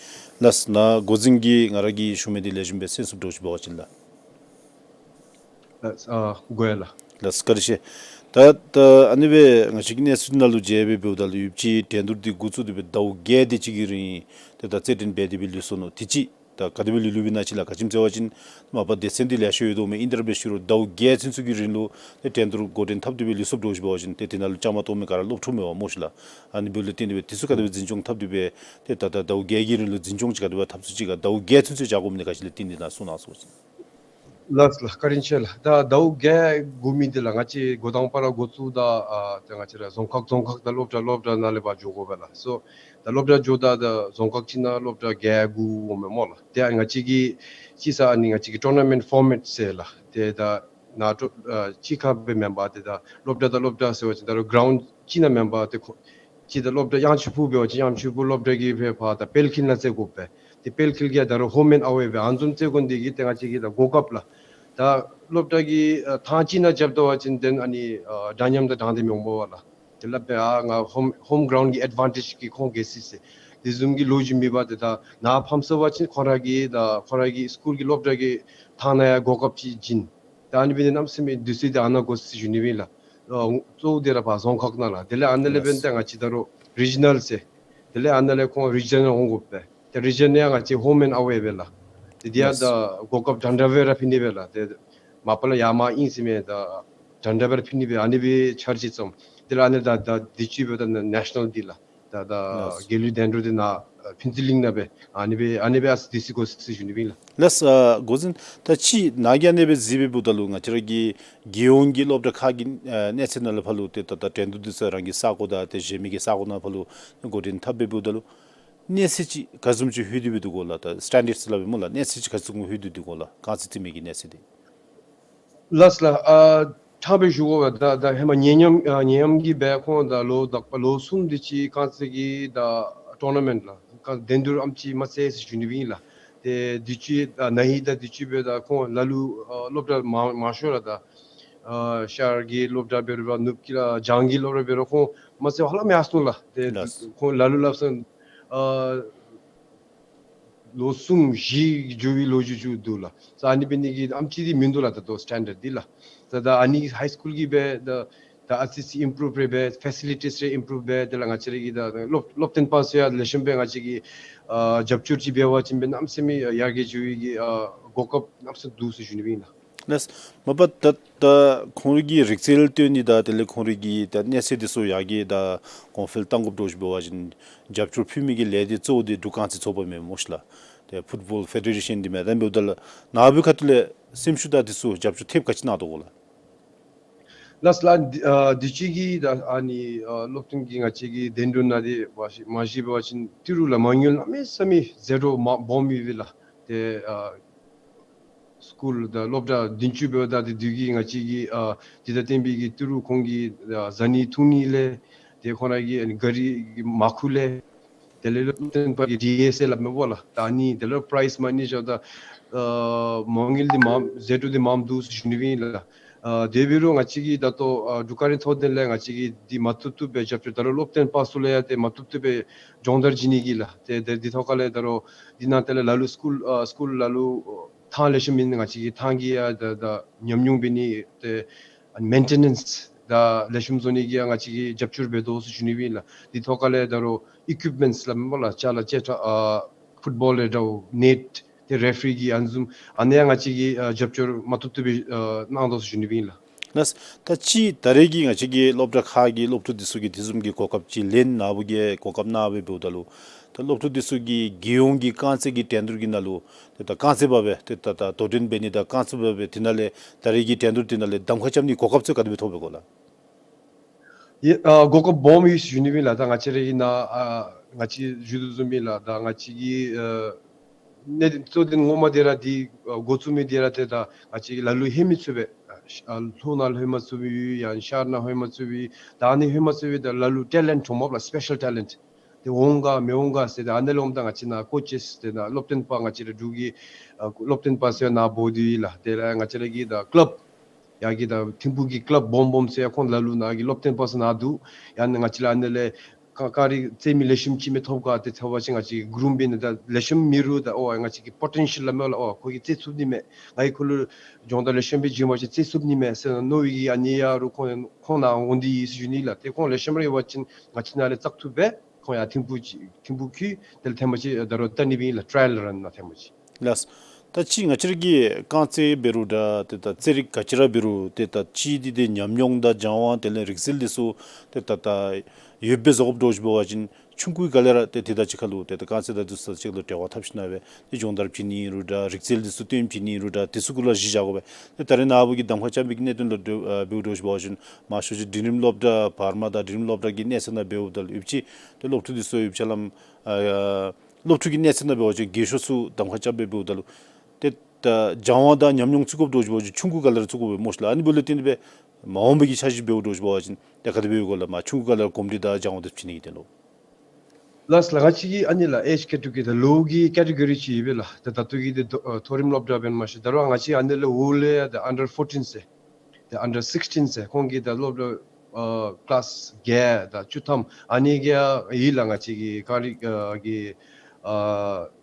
ལགས་ནཱ་འགོ་འཛིན་གྱིས་ང་ར་གིས་ཞུ་མི་འདི་ལེགས་ཤོམ་སྦེ་གསན་ཚུགསཔ་འདྲཝ་ཅིག་འབད་བ་ཅིན་ལགས། ལགས་ཨ་གོ་ཡི་ལགས། ལགས་བཀའ་དྲིན་ཆེ། ད་ད་ཨ་ནི་སྦེ་ང་བཅས་ཀྱི་གནས་ཚུལ་ནང་ལུ་མཇལ་སྦེ་འབདཝ་ད་ལུ་ཡུདཔ་ཅིག་འགྲན་བསྡུར་འདི་འགོ་བཙུགས་ཏེ་སྦེ་ཟླཝ་བརྒྱད་དེ་ཅིག་གི་རིང་ཏེ་ད་རྩེད་འགྲན་འབད་དེ་སྦེ་ལུས་སོ་ནུག། དེ་ཅིག་ད་ག་དེ་སྦེ་ལུས་ལུསཔ་ཨིན་ན་ཅིག་ལགས། ག་ཅི་སྨོ་ཟེར་བ་ཅིན་མ་པ་སྡེ་ཚན་འདི་ལེ་ཤ་ཡོད་དོ་མས། ཨིན་ཏེ་ར་འབད་ཞུ་རུང་ཟླཝ་བརྒྱད་ཚུན་ཚོད་ཀྱི་རིང་ལུ་ཏེ་འགྲན་བསྡུར་འགོ་འདྲེན་འཐབ་སྟེ་སྦེ་ལུས་སོཔ་འདྲཝ་ཅིག་འབད་བ་ཅིན་ཏེ་དེ་ནང་ལུ་བཅའ་མར་གཏོགས་མི་ག་ར་སློབ་ཕྲུག་མས་པ་སྨོ་ཤིག་ལགས། ཨ་ནི་འབདཝ་ལས་བརྟེན་ཏེ་སྦེ་དེ་ཚུ་ག་དེ་སྦེ་འཛིན་སྐྱོང་འཐབ་སྟེ་སྦེ་ཏེ་ད་ད་ཟླཝ་བརྒྱད་ཀྱི་རིང་ལུ་འཛིན་སྐྱོང་ཅིག་ག་དེ་སྦེ་འཐབ་ཚུགས་ཅི་ག་ཟླཝ་བརྒྱད་ཚུན་ཚོད་བྱ་དགོ་མི་འདི་ག་ཅི་ལས་བརྟེན་ཏེ་ཨིན་ན་གསུང་གནང་ཟེར་བ་ཅིན། ལགས་ལགས་བཀའ་དྲིན་ཆེ་ལགས། ད་ཟླཝ་བརྒྱད་འགོར་མི་འདི་ལགས་ང་བཅས་འགོ་དང་པ་ར་འགོ་བཙུགས་ད་ཨ་ཏེ་ང་བཅས་ར་རྫོང་ཁག་རྫོང་ཁག་དང་སློབ་གྲྭ་སློབ་གྲྭ་ནང་ལས་ཕར་འགྱོ་དགོ་པས་ལགས། སོ་ད་སློབ་གྲྭ་འགྱོཝ་ད་ད་རྫོང་ཁག་ཅིག་ནང་སློབ་གྲྭ་བརྒྱད་དགུ་འོང་མས་སྨོ་ལགས། ཏེ་ཨ་ནི་ང་བཅས་ཀྱི་ཅིག་ས་ཨ་ནི་ང་བཅས་ཀྱི་ཊོར་ན་མེནཊ་ཕོར་མེཊ་ཟེར་ལགས། ཏེ་ད་ནཱ་ཊོ་ཨ་གཅིག་ཁར་སྦེ་མེན་པར་ཏེ་ད་སློབ་གྲྭ་དང་སློབ་གྲྭ་ཟེར་བ་ཅིན་ད་རུང་གི་རའུནཌ་གཅིག་ནང་མེན་པར་ཏེ་ཁོ་གཅིག་ད་སློབ་གྲྭ་གཡང་ཆུ་ཕུག་འབད་བ་ཅིན་གཡང་ཆུ་ཕུག་སློབ་གྲྭ་གི་ཕར་ཕར་ད་དཔལ་ཁིལ་ནང་རྩེད་དགོ་པས། ཏེ་དཔལ་ཁིལ་གྱི་ད་རུང་ཧོམ་ཨེནཌ་ཨ་ཝེ་སྦེ་ཨ་ནི་བཟུམ་རྩེད་དགོ་ནི་འདི་གིས་ཏེ་ང་བཅས་ཀྱི་ད་གོ་སྐབས་ལགས། ད་སློབ་གྲྭ་གི་ཨ་ཐང་གཅིག་ནང་རྐྱབ་ད་བ་ཅིན་ཏེ་ཨ་ནི་ཨ་འདྲ་མཉམ་དང་དྲང་བདེན་མི་འོང་པས་ལགས། དེ་ལས་འབད་ཨ་ང་ཧོམ་ཧོམ་གྲའུནཌ་གི་ཨེཌ་ཝན་ཊེཇ་གི་ཁོང་གེ་སི་སི་དེ་བཟུམ་གྱི་ལོ་རྒྱུས་མེད་པར་ཏེ་ད་ནཱ་ཕམ་སོང་པ་ཅིན་ཁོང་ར་གི་ད་ཁོང་ར་གི་སི་ཀུལ་གྱི་སློབ་གྲྭ་གི་ཐང་ནང་ཡང་གོ་སྐབས་ཅིག་བྱིན། ད་ཨ་ནི་འབད་ནི་གནམ་མེད་ས་མེད་དུས་ཚོད་འདི་ཨ་ནཱ་དགོ་ཟེར་ཞུ་ནི་ཨིན་ལགས། ཨ་གཙོ་བོ་འདི་ར་ཕར་རྫོང་ཁག་ནང་ལགས། དེ་ལས་ཨ་ནཱ་ལས་འབདན་ཏེ་ང་བཅས་ད་རུང་རི་ཇི་ནཱལ་ཟེར། དེ་ལས་ཨ་ནཱ་ལས་ཁོང་རི་ཇི་ནཱལ་འོང་དགོ་པས། ཏེ་རི་ཇི་ནཱལ་ཡང་ང་བཅས་ཧོམ་ཨེནཌ་ཨ་ཝེ་སྦེ་ལགས། ཏེ་འདི་ཡང་ད་གོ་སྐབས་འདྲན་འདྲ་སྦེ་ར་ཕུལ་ནི་སྦེ་ལགས། ཏེ་མ་པ་ལས་ཡར་མར་ཨིན་ཟེར་མེད། ད་འདྲན་འདྲ་སྦེ་ར་ཕུལ་ནི་སྦེ་ཨ་ནི་སྦེ་འཆར་གཞི་བརྩམས། དེ་ལས་ཨ་ནི་ད་ད་དུས་ཅི་འབདཝ་ད་ནེ་ཤ་ནཱལ་འདི་ལགས། ད་ད་རྒྱལ་ཡོངས་འགྲན་བསྡུར་འདི་ནཱ་ཕུན་ཚོགས་གླིང་ནང་སྦེ་ཨ་ནི་སྦེ་ཨ་ནི་སྦེ་ཨ་ཙི་དུས་ཚོད་དགོ་ཟེར་ཞུ་ནི་ཨིན་ལགས། ལགས་ཨ་འགོ་འཛིན་ད་ཅིག་ནཱ་གིས་ཨ་ནི་སྦེ་གཟིགས་སྦེ་འབདཝ་ད་ལུ་ང་བཅས་ར་གི་རྒྱལ་ཡོངས་ཀྱི་སློབ་གྲྭ་ཁག་གི་ཨ་གནས་ཚད་ནང་ལུ་ཕར་ལུ་ཏེ་ད་ད་འགྲན་བསྡུར་འདི་ཚུ་རང་གི་ས་གོ་དང་ཏེ་གཞན་མི་གི་ས་གོ་ནང་ཕར་ལུ་འགོ་འདྲེན་འཐབ་སྦེ་འབདཝ་ད་ལུ་ གནས་ཚད་ཅིག་ག་བཟུམ་ཅིག་ལྷོད་དེ་སྦེ་འདུག་གོ་ལགས། ད་སི་ཊེན་ཌརཌ་སླབ་པས་སྨོ་ལགས། གནས་ཚད་ཅིག་ག་བཟུམ་ལྷོད་དེ་འདུག་གོ་ལགས། རྐང་རྩེད་རྩེད་མི་གི་གནས་ཚད་འདི། ལགས་ལགས། ཨ་ཕྲང་སྦེ་ཞུ་དགོ་པས། ད་ད་ཧེ་མ་ཉེ་ཉམས་ཨ་ཉེ་ཉམས་ཀྱི་སྦེ་ཁོང་ད་ལོ་དག་པ་ལོ་གསུམ་དེ་ཅིག་རྐང་རྩེད་ཀྱི་ད་ཊོར་ན་མེནཊ་ལགས། ག་འགྲན་བསྡུར་ཨམ་ཅིག་མ་རྩེ་ཟེར་ཞུ་ནི་སྦེ་ཨིན་ལགས། ཏེ་དུས་ཅི་ད་ན་ཧིང་ད་དུས་ཅི་སྦེ་ད་ཁོང་ལ་ལུ་ཨ་སློབ་གྲྭ་མང་མང་ཤོས་ར་ད་ཨ་ཤར་གྱི་སློབ་གྲྭ་འབད་རུང་ནུབ་ཀྱི་ལགས་བྱང་གི་སློབ་གྲྭ་འབད་རུང་ཁོང་མ་རྩེ་བར་ལམ་ཡར་སོང་ལགས། ཏེ་ལགས། ཁོང་ལ་ལུ་སླབ་སོང་ཨ་ལོ་གསུམ་བཞི་འགྱོ་བའི་ལོ་རྒྱུས་ཅིག་འདུག་ལགས། ས་ཨ་ནི་འབད་ནི་གི་ཨམ་ཅིག་འདི་མིན་འདུག་ལགས། ད་ལྟོ་སི་ཊེན་ཌརཌ་འདི་ལགས། ད་ད་ཨ་ནི་ཧའི་སི་ཀུལ་གྱི་སྦེ་ད་ད་ཨ་ཙི་ཙི་ཨིམ་པུ་རུབ་རེ་འབད་ཕེ་སི་ལི་ཊིས་རེ་ཨིམ་པུ་རུབ་འབད་དེ་ལགས། ང་བཅས་ར་གི་ད་སློབ་སློབ་སྟོན་པ་ཚུ་ཡང་ལེགས་ཤོམ་སྦེ་ང་བཅས་ཀྱིས་ཨ་རྒྱབ་སྐྱོར་ཅིག་འབད་བ་ཅིན་སྦེ་གནམ་མེད་ས་མེད་ཡར་རྒྱས་འགྱོ་བའི་གི་ཨ་གོ་སྐབས་གནམ་མེད་ས་མེད་འདུག་ཟེར་ཞུ་ནི་སྦེ་ཨིན་ལགས། ལགས། མ་པ་ད་ད་ཁོང་རའི་གི་རིག་རྩལ་བཏོན་ནི་དང་དེ་ལས་ཁོང་རའི་གི་ད་གནས་ཚད་འདི་ཚུ་ཡར་རྒྱས་དང་གོང་འཕེལ་གཏང་དགོཔ་འདྲཝ་ཅིག་འབད་བ་ཅིན་རྒྱབ་སྐྱོར་ཕུལ་མི་གི་ལས་སྡེ་གཙོ་བོ་འདི་འབྲུག་རྐང་རྩེད་ཚོགས་པ་མེན་མོ་ཤིག་ལགས། ཏེ་ཕུཊ་བཱོལ་ཕེ་ཌེ་རེ་ཤཱན་འདི་མས། ད་འབདཝ་ད་ལགས་ནཱ་བུའི་ཁ་ཐུག་ལས་སེམས་ཤུགས་དང་འདི་ཚུ་རྒྱབ་སྐྱོར་ཐེབས་ག་ཅི་གནང་དོ་གོ་ལགས། ལགས་ལགས། འདི་ཨ་འདི་ཅི་གི་ད་ཨ་ནི་ཨ་སློབ་སྟོན་གྱི་ང་བཅས་ཀྱི་འགྲན་བསྡུར་ནང་འདི་མ་གཞི་མ་གཞི་འབད་བ་ཅིན་ཏི་རུ་ལགས་མ་དངུལ་གནམ་མེད་ས་མེད་ཟད་འགྲོ་མ་སྦོམ་ཡོད་པས་ལགས། ཏེ་ཨ་སི་ཀུལ་དང་སློབ་གྲྭ་བདུན་ཅུ་འབདཝ་ད་དེ་དུས་ཀྱི་ང་བཅས་ཀྱི་ཨ་དེ་དང་བསྟུན་པའི་གི་ཏི་རུ་ཁོང་གི་ཨ་ཟ་ནི་འཐུང་ནི་ལས་ཏེ་ཁོང་ར་གི་ཨ་ནི་གཱ་རི་གི་མ་ཁུ་ལས་དེ་ལས་སློབ་སྟོན་པ་གི་ཌི་ཨེསི་ཨེལ་ལགས་མེན་པ་ལགས། ད་ཨ་ནི་དེ་ལས་པ་རའིཛ་མ་ནི་བཞག་ད་ཨ་མ་དངུལ་འདི་མངམ་ཟད་འགྲོ་འདི་མངམ་འདུག་ཟེར་ཞུ་ནི་སྦེ་ཨིན་ལགས། ཨ་དེ་འབད་རུང་ང་བཅས་ཀྱིས་ད་ལྟོ་ཨ་འབྲུག་རྐང་རྩེད་ཚོགས་སྡེ་ལས་ང་བཅས་ཀྱིས་འདི་མ་བཏུབ་བཏུབ་སྦེ་རྒྱབ་སྐྱོར་ད་རུང་སློབ་སྟོན་པ་ཚུ་ལུ་ཡང་ཏེ་མ་བཏུབ་བཏུབ་སྦེ་སྦྱོང་བརྡར་བྱིན་ནི་གི་ལགས། ཏེ་ཏེ་འདི་ཐོག་ཁ་ལས་ད་རུང་འདི་ནང་ཏེ་ལགས་ལ་ལུ་སི་ཀུལ་ཨ་སི་ཀུལ་ལ་ལུ་ཐང་ལེགས་ཤོམ་མེད་ནི་ང་བཅས་ཀྱིས་ཐང་གི་ཡང་ད་ད་ཉམས་མྱོང་འབད་ནི་ཏེ་མེན་ཊེ་ནེནསི་དང་ལེགས་ཤོམ་བཟོ་ནི་གི་ཡང་ང་བཅས་ཀྱིས་རྒྱབ་སྐྱོར་འབད་དོ་ཟེར་ཞུ་ནི་སྦེ་ཨིན་ལགས། འདི་ཐོག་ཁ་ལས་ད་རུང་ཨི་ཀུའིཔ་མེནཊསི་ལགས་མེན་པ་ལགས། ཅ་ལ་ཅེ་ཁྲ་ཨ་ཕུཊ་བཱལ་རེ་འདྲཝ་ནེཊ་ཏེ་རེ་ཕི་རི་གི་ཨ་ནི་བཟུམ་ཨ་ནི་ཡང་ང་བཅས་ཀྱིས་ཨ་རྒྱབ་སྐྱོར་མ་བཏུབ་བཏུབ་སྦེ་ཨ་གནང་དོ་ཟེར་ཞུ་ནི་སྦེ་ཨིན་ལགས། ལགས། ད་ཅི་ད་རེས་ཀྱི་ང་བཅས་ཀྱི་སློབ་གྲྭ་ཁག་གི་སློབ་ཕྲུག་འདི་ཚུ་གིས་དེ་བཟུམ་གྱི་གོ་སྐབས་ཅིག་ལེན། ནཱ་བུ་གིས་གོ་སྐབས་གནང་སྦེ་འབདཝ་ད་ལུ་ད་སློབ་ཕྲུག་འདི་ཚུ་གིས་རྒྱལ་ཡོངས་ཀྱི་རྐང་རྩེད་ཀྱི་འགྲན་བསྡུར་གྱི་ནང་ལུ་ཏེ་ད་རྐང་རྩེད་པ་སྦེ་ཏེ་ད་ད་དོ་འགྲན་འབད་ནི་དང་རྐང་རྩེད་པ་སྦེ་དེ་ནང་ལས་ད་རེས་ཀྱི་འགྲན་བསྡུར་དེ་ནང་ལས་གདམ་ཁ་རྐྱབ་ནི་གོ་སྐབས་ཚུ་ག་དེ་སྦེ་ཐོབ་པས་གོ་ལགས། ཡེ་ཨ་གོ་སྐབས་སྦོམ་ཡོད་ཟེར་ཞུ་ནི་སྦེ་ཨིན་ལགས། ད་ང་བཅས་ར་གི་ནཱ་ཨ་ང་བཅས་ཞུ་དོ་བཟུམ་སྦེ་ཨིན་ལགས། ད་ང་བཅས་ཀྱི་ཨ་གནད་དོན་གཙོ་དོན་ངོ་མ་འདི་ར་འདི་ཨ་འགོ་བཙུགས་མི་འདི་ར་ཏེ་ད་ང་བཅས་ཀྱི་ལ་ལུ་ལྷོད་མི་ཚུགས་པས། ཨ་ལྷོ་ནང་ལྷོད་མ་ཚུགས་པའི་ཡང་ཤར་ནང་ལྷོད་མ་ཚུགས་པའི་ད་ཨ་ནི་ལྷོད་མ་ཚུགས་པའི་ད་ལ་ལུ་ཊེ་ལེནཊ་འདྲཝ་མས་པ་ལགས། སི་པེ་ཤལ་ཊེ་ལེནཊ་ཏེ་འོང་ག་མི་འོང་ག་ཟེར་ད་ཨ་ནི་ལུ་ད་ང་བཅས་ནཱ་ཀོ་ཅེསི་ཏེ་ནཱ་སློབ་སྟོན་པ་ང་བཅས་ར་འབྲུག་གི་ཨ་སློབ་སྟོན་པ་ཚུ་ཡང་ནཱ་འབོ་སྟེ་ཡོད་ལགས། དེ་ལས་ང་བཅས་ར་གི་ད་ཀི་ལབ་ཡར་གྱི་ད་ཐིམ་ཕུག་གི་ཀི་ལབ་སྦོམ་སྦོམ་ཚུ་ཡང་ཁོང་ལ་ལུ་ནཱ་གི་སློབ་སྟོན་པ་ཚུ་ནཱ་འདུག། ཡང་ན་ང་བཅས་ལུ་ཨ་ནི་ལས་ག་ག་རི་རྩེད་མི་ལེགས་ཤོམ་ཅིག་མི་ཐོབ་ག་ཏེ་ཐོབ་པ་ཅིན་ང་བཅས་ཀྱིས་གུ་རུམ་འབད་ནི་དང་ལེགས་ཤོམ་མེད་རུང་ད་ཨོ་ང་བཅས་ཀྱི་པོ་ཊེན་ཤཱལ་ལགས་མེན་པ་ལགས། ཨོ་ཁོ་གིས་རྩེད་ཚུགས་ནི་མས། ང་གིས་ཁོ་ལུ་སྦྱོང་བརྡར་ལེགས་ཤོམ་སྦེ་བྱིན་པ་ཅིན་རྩེད་ཚུགས་ནི་མས་ཟེར་མནོ་བའི་གི་ཨ་ནི་ཡང་རུང་ཁོང་ཁོང་ནཱ་འོང་སྟེ་ཡོད་ཟེར་ཞུ་ནི་ལགས། ཏེ་ཁོང་ལེགས་ཤོམ་ར་ཡོད་པ་ཅིན་ང་བཅས་ནཱ་ལས་བཙག་འཐུ་འབད་ཁོང་ཡར་ཐིམ་ཕུག་ཅིག་ཐིམ་ཕུག་ཁུལ་དེ་ལས་ཐེངས་མ་ཅིག་ད་རུང་བལྟ་ནི་སྦེ་ཨིན་ལགས། ཊ་ཡལ་རཱན་ནང་ཐེངས་མ་ཅིག། ལགས། ད་ཅི་ང་བཅས་ར་གི་རྐང་རྩེད་འབད་རུང་འདྲ་ཏེ་ད་རྩེད་རིགས་ག་ཅི་ར་འབད་རུང་ཏེ་ད་ཅི་འདི་ཏེ་ཉམས་མྱོང་དང་སྦྱང་བ་དེ་ལས་རིག་རྩལ་འདི་ཚུ་ཏེ་ད་ད་ཡོདཔ་སྦེ་བཟོ་དགོཔ་འདྲཝ་ཅིག་འབད་བ་ཅིན་ཆུང་ཀུའི་སྒང་ལས་ར་ཏེ་དེ་དང་གཅིག་ཁར་ལུ་ཏེ་ད་རྐང་རྩེད་དང་འདི་ཚུ་དང་གཅིག་ཁར་ལུ་འབྲེལ་བ་འཐབ་ཞིན་ན་སྦེ་ཏེ་སྦྱོང་བརྡར་བྱིན་ནི་ཨིན་རུང་འདྲ་རིག་རྩལ་འདི་ཚུ་སྟོན་བྱིན་ནི་ཨིན་རུང་འདྲ་དེ་ཚུ་གུ་ལུ་གཞི་བཞག་དགོ་པས། ཏེ་ད་རེས་ནཱ་བུ་གིས་གདམ་ཁ་རྐྱབ་མི་གི་གནད་དོན་ལུ་འབདཝ་འབདཝ་འདྲཝ་ཅིག་འབད་བ་ཅིན་མང་ཤོས་ཅིག་འབྲིང་རིམ་སློབ་གྲྭ་བར་མ་དང་འབྲིང་རིམ་སློབ་གྲྭ་གི་གནས་ཚད་ནང་འབདཝ་ད་ལུ་ཡོད་ཅི། ཏེ་སློབ་ཕྲུག་འདི་ཚུ་ཡོད་ཅི་ལམ་ཨ་སློབ་ཕྲུག་གི་གནས་ཚད་ནང་འབད་བ་ཅིན་རྒས་ཤོས་ཚུ་གདམ་ཁ་རྐྱབ་སྦེ་འབདཝ་ད་ལུ་ཏེ་ད་སྦྱང་བ་དང་ཉམས་མྱོང་བཙུགས་དགོཔ་འདྲཝ་ཅིག་ཆུང་ཀུའི་སྒང་ལས་ར་བཙུགས་དགོ་པས་སྨོ་ཤིག་ལགས། ཨ་ནི་འབདཝ་ལས་བརྟེན་ཏེ་སྦེ་མ་འོངས་པའི་གི་འཆར་གཞི་འབདཝ་འདྲཝ་ཅིག་འབད་བ་ཅིན་ཏེ་ག་དེ་སྦེ་ཡོད་གོ་ལགས། མ་ཆུང་ཀུའི་སྒང་ལས་ར་གོམས་འདྲིས་དང་སྦྱང་བ་འདི་བྱིན་ནི་གི་དོན་ལུ། ལགས་ལགས། ང་བཅས་ཀྱི་ཨ་ནི་ལགས་ཨེཇ་ཀེ་ཊི་གི་ད་ལོ་གི་ཀེ་ཊི་གོ་རི་ཅིག་ཡོད་པས་ལགས། ད་ད་ལྟོ་གི་འདི་མཐོ་ཨ་མཐོ་རིམ་སློབ་གྲྭ་འབད་ནི་མ་གཞི་ད་རུང་ང་བཅས་ཨ་ནི་ལས་འོག་ལས་ཡང་ད་ཨན་ཌར་ཕོར་ཊིན་ཟེར་ཏེ་ཨན་ཌར་སིགས་ཊིན་ཟེར་ཁོང་གི་ད་སློབ་གྲྭ་ཨ་ཀི་ལཱསི་བརྒྱད་དང་བཅུ་ཐམ་ཨ་ནི་གི་ཡང་ཡོད་ལགས། ང་བཅས་ཀྱི་ག་རི་ཨ་གི་ཨ་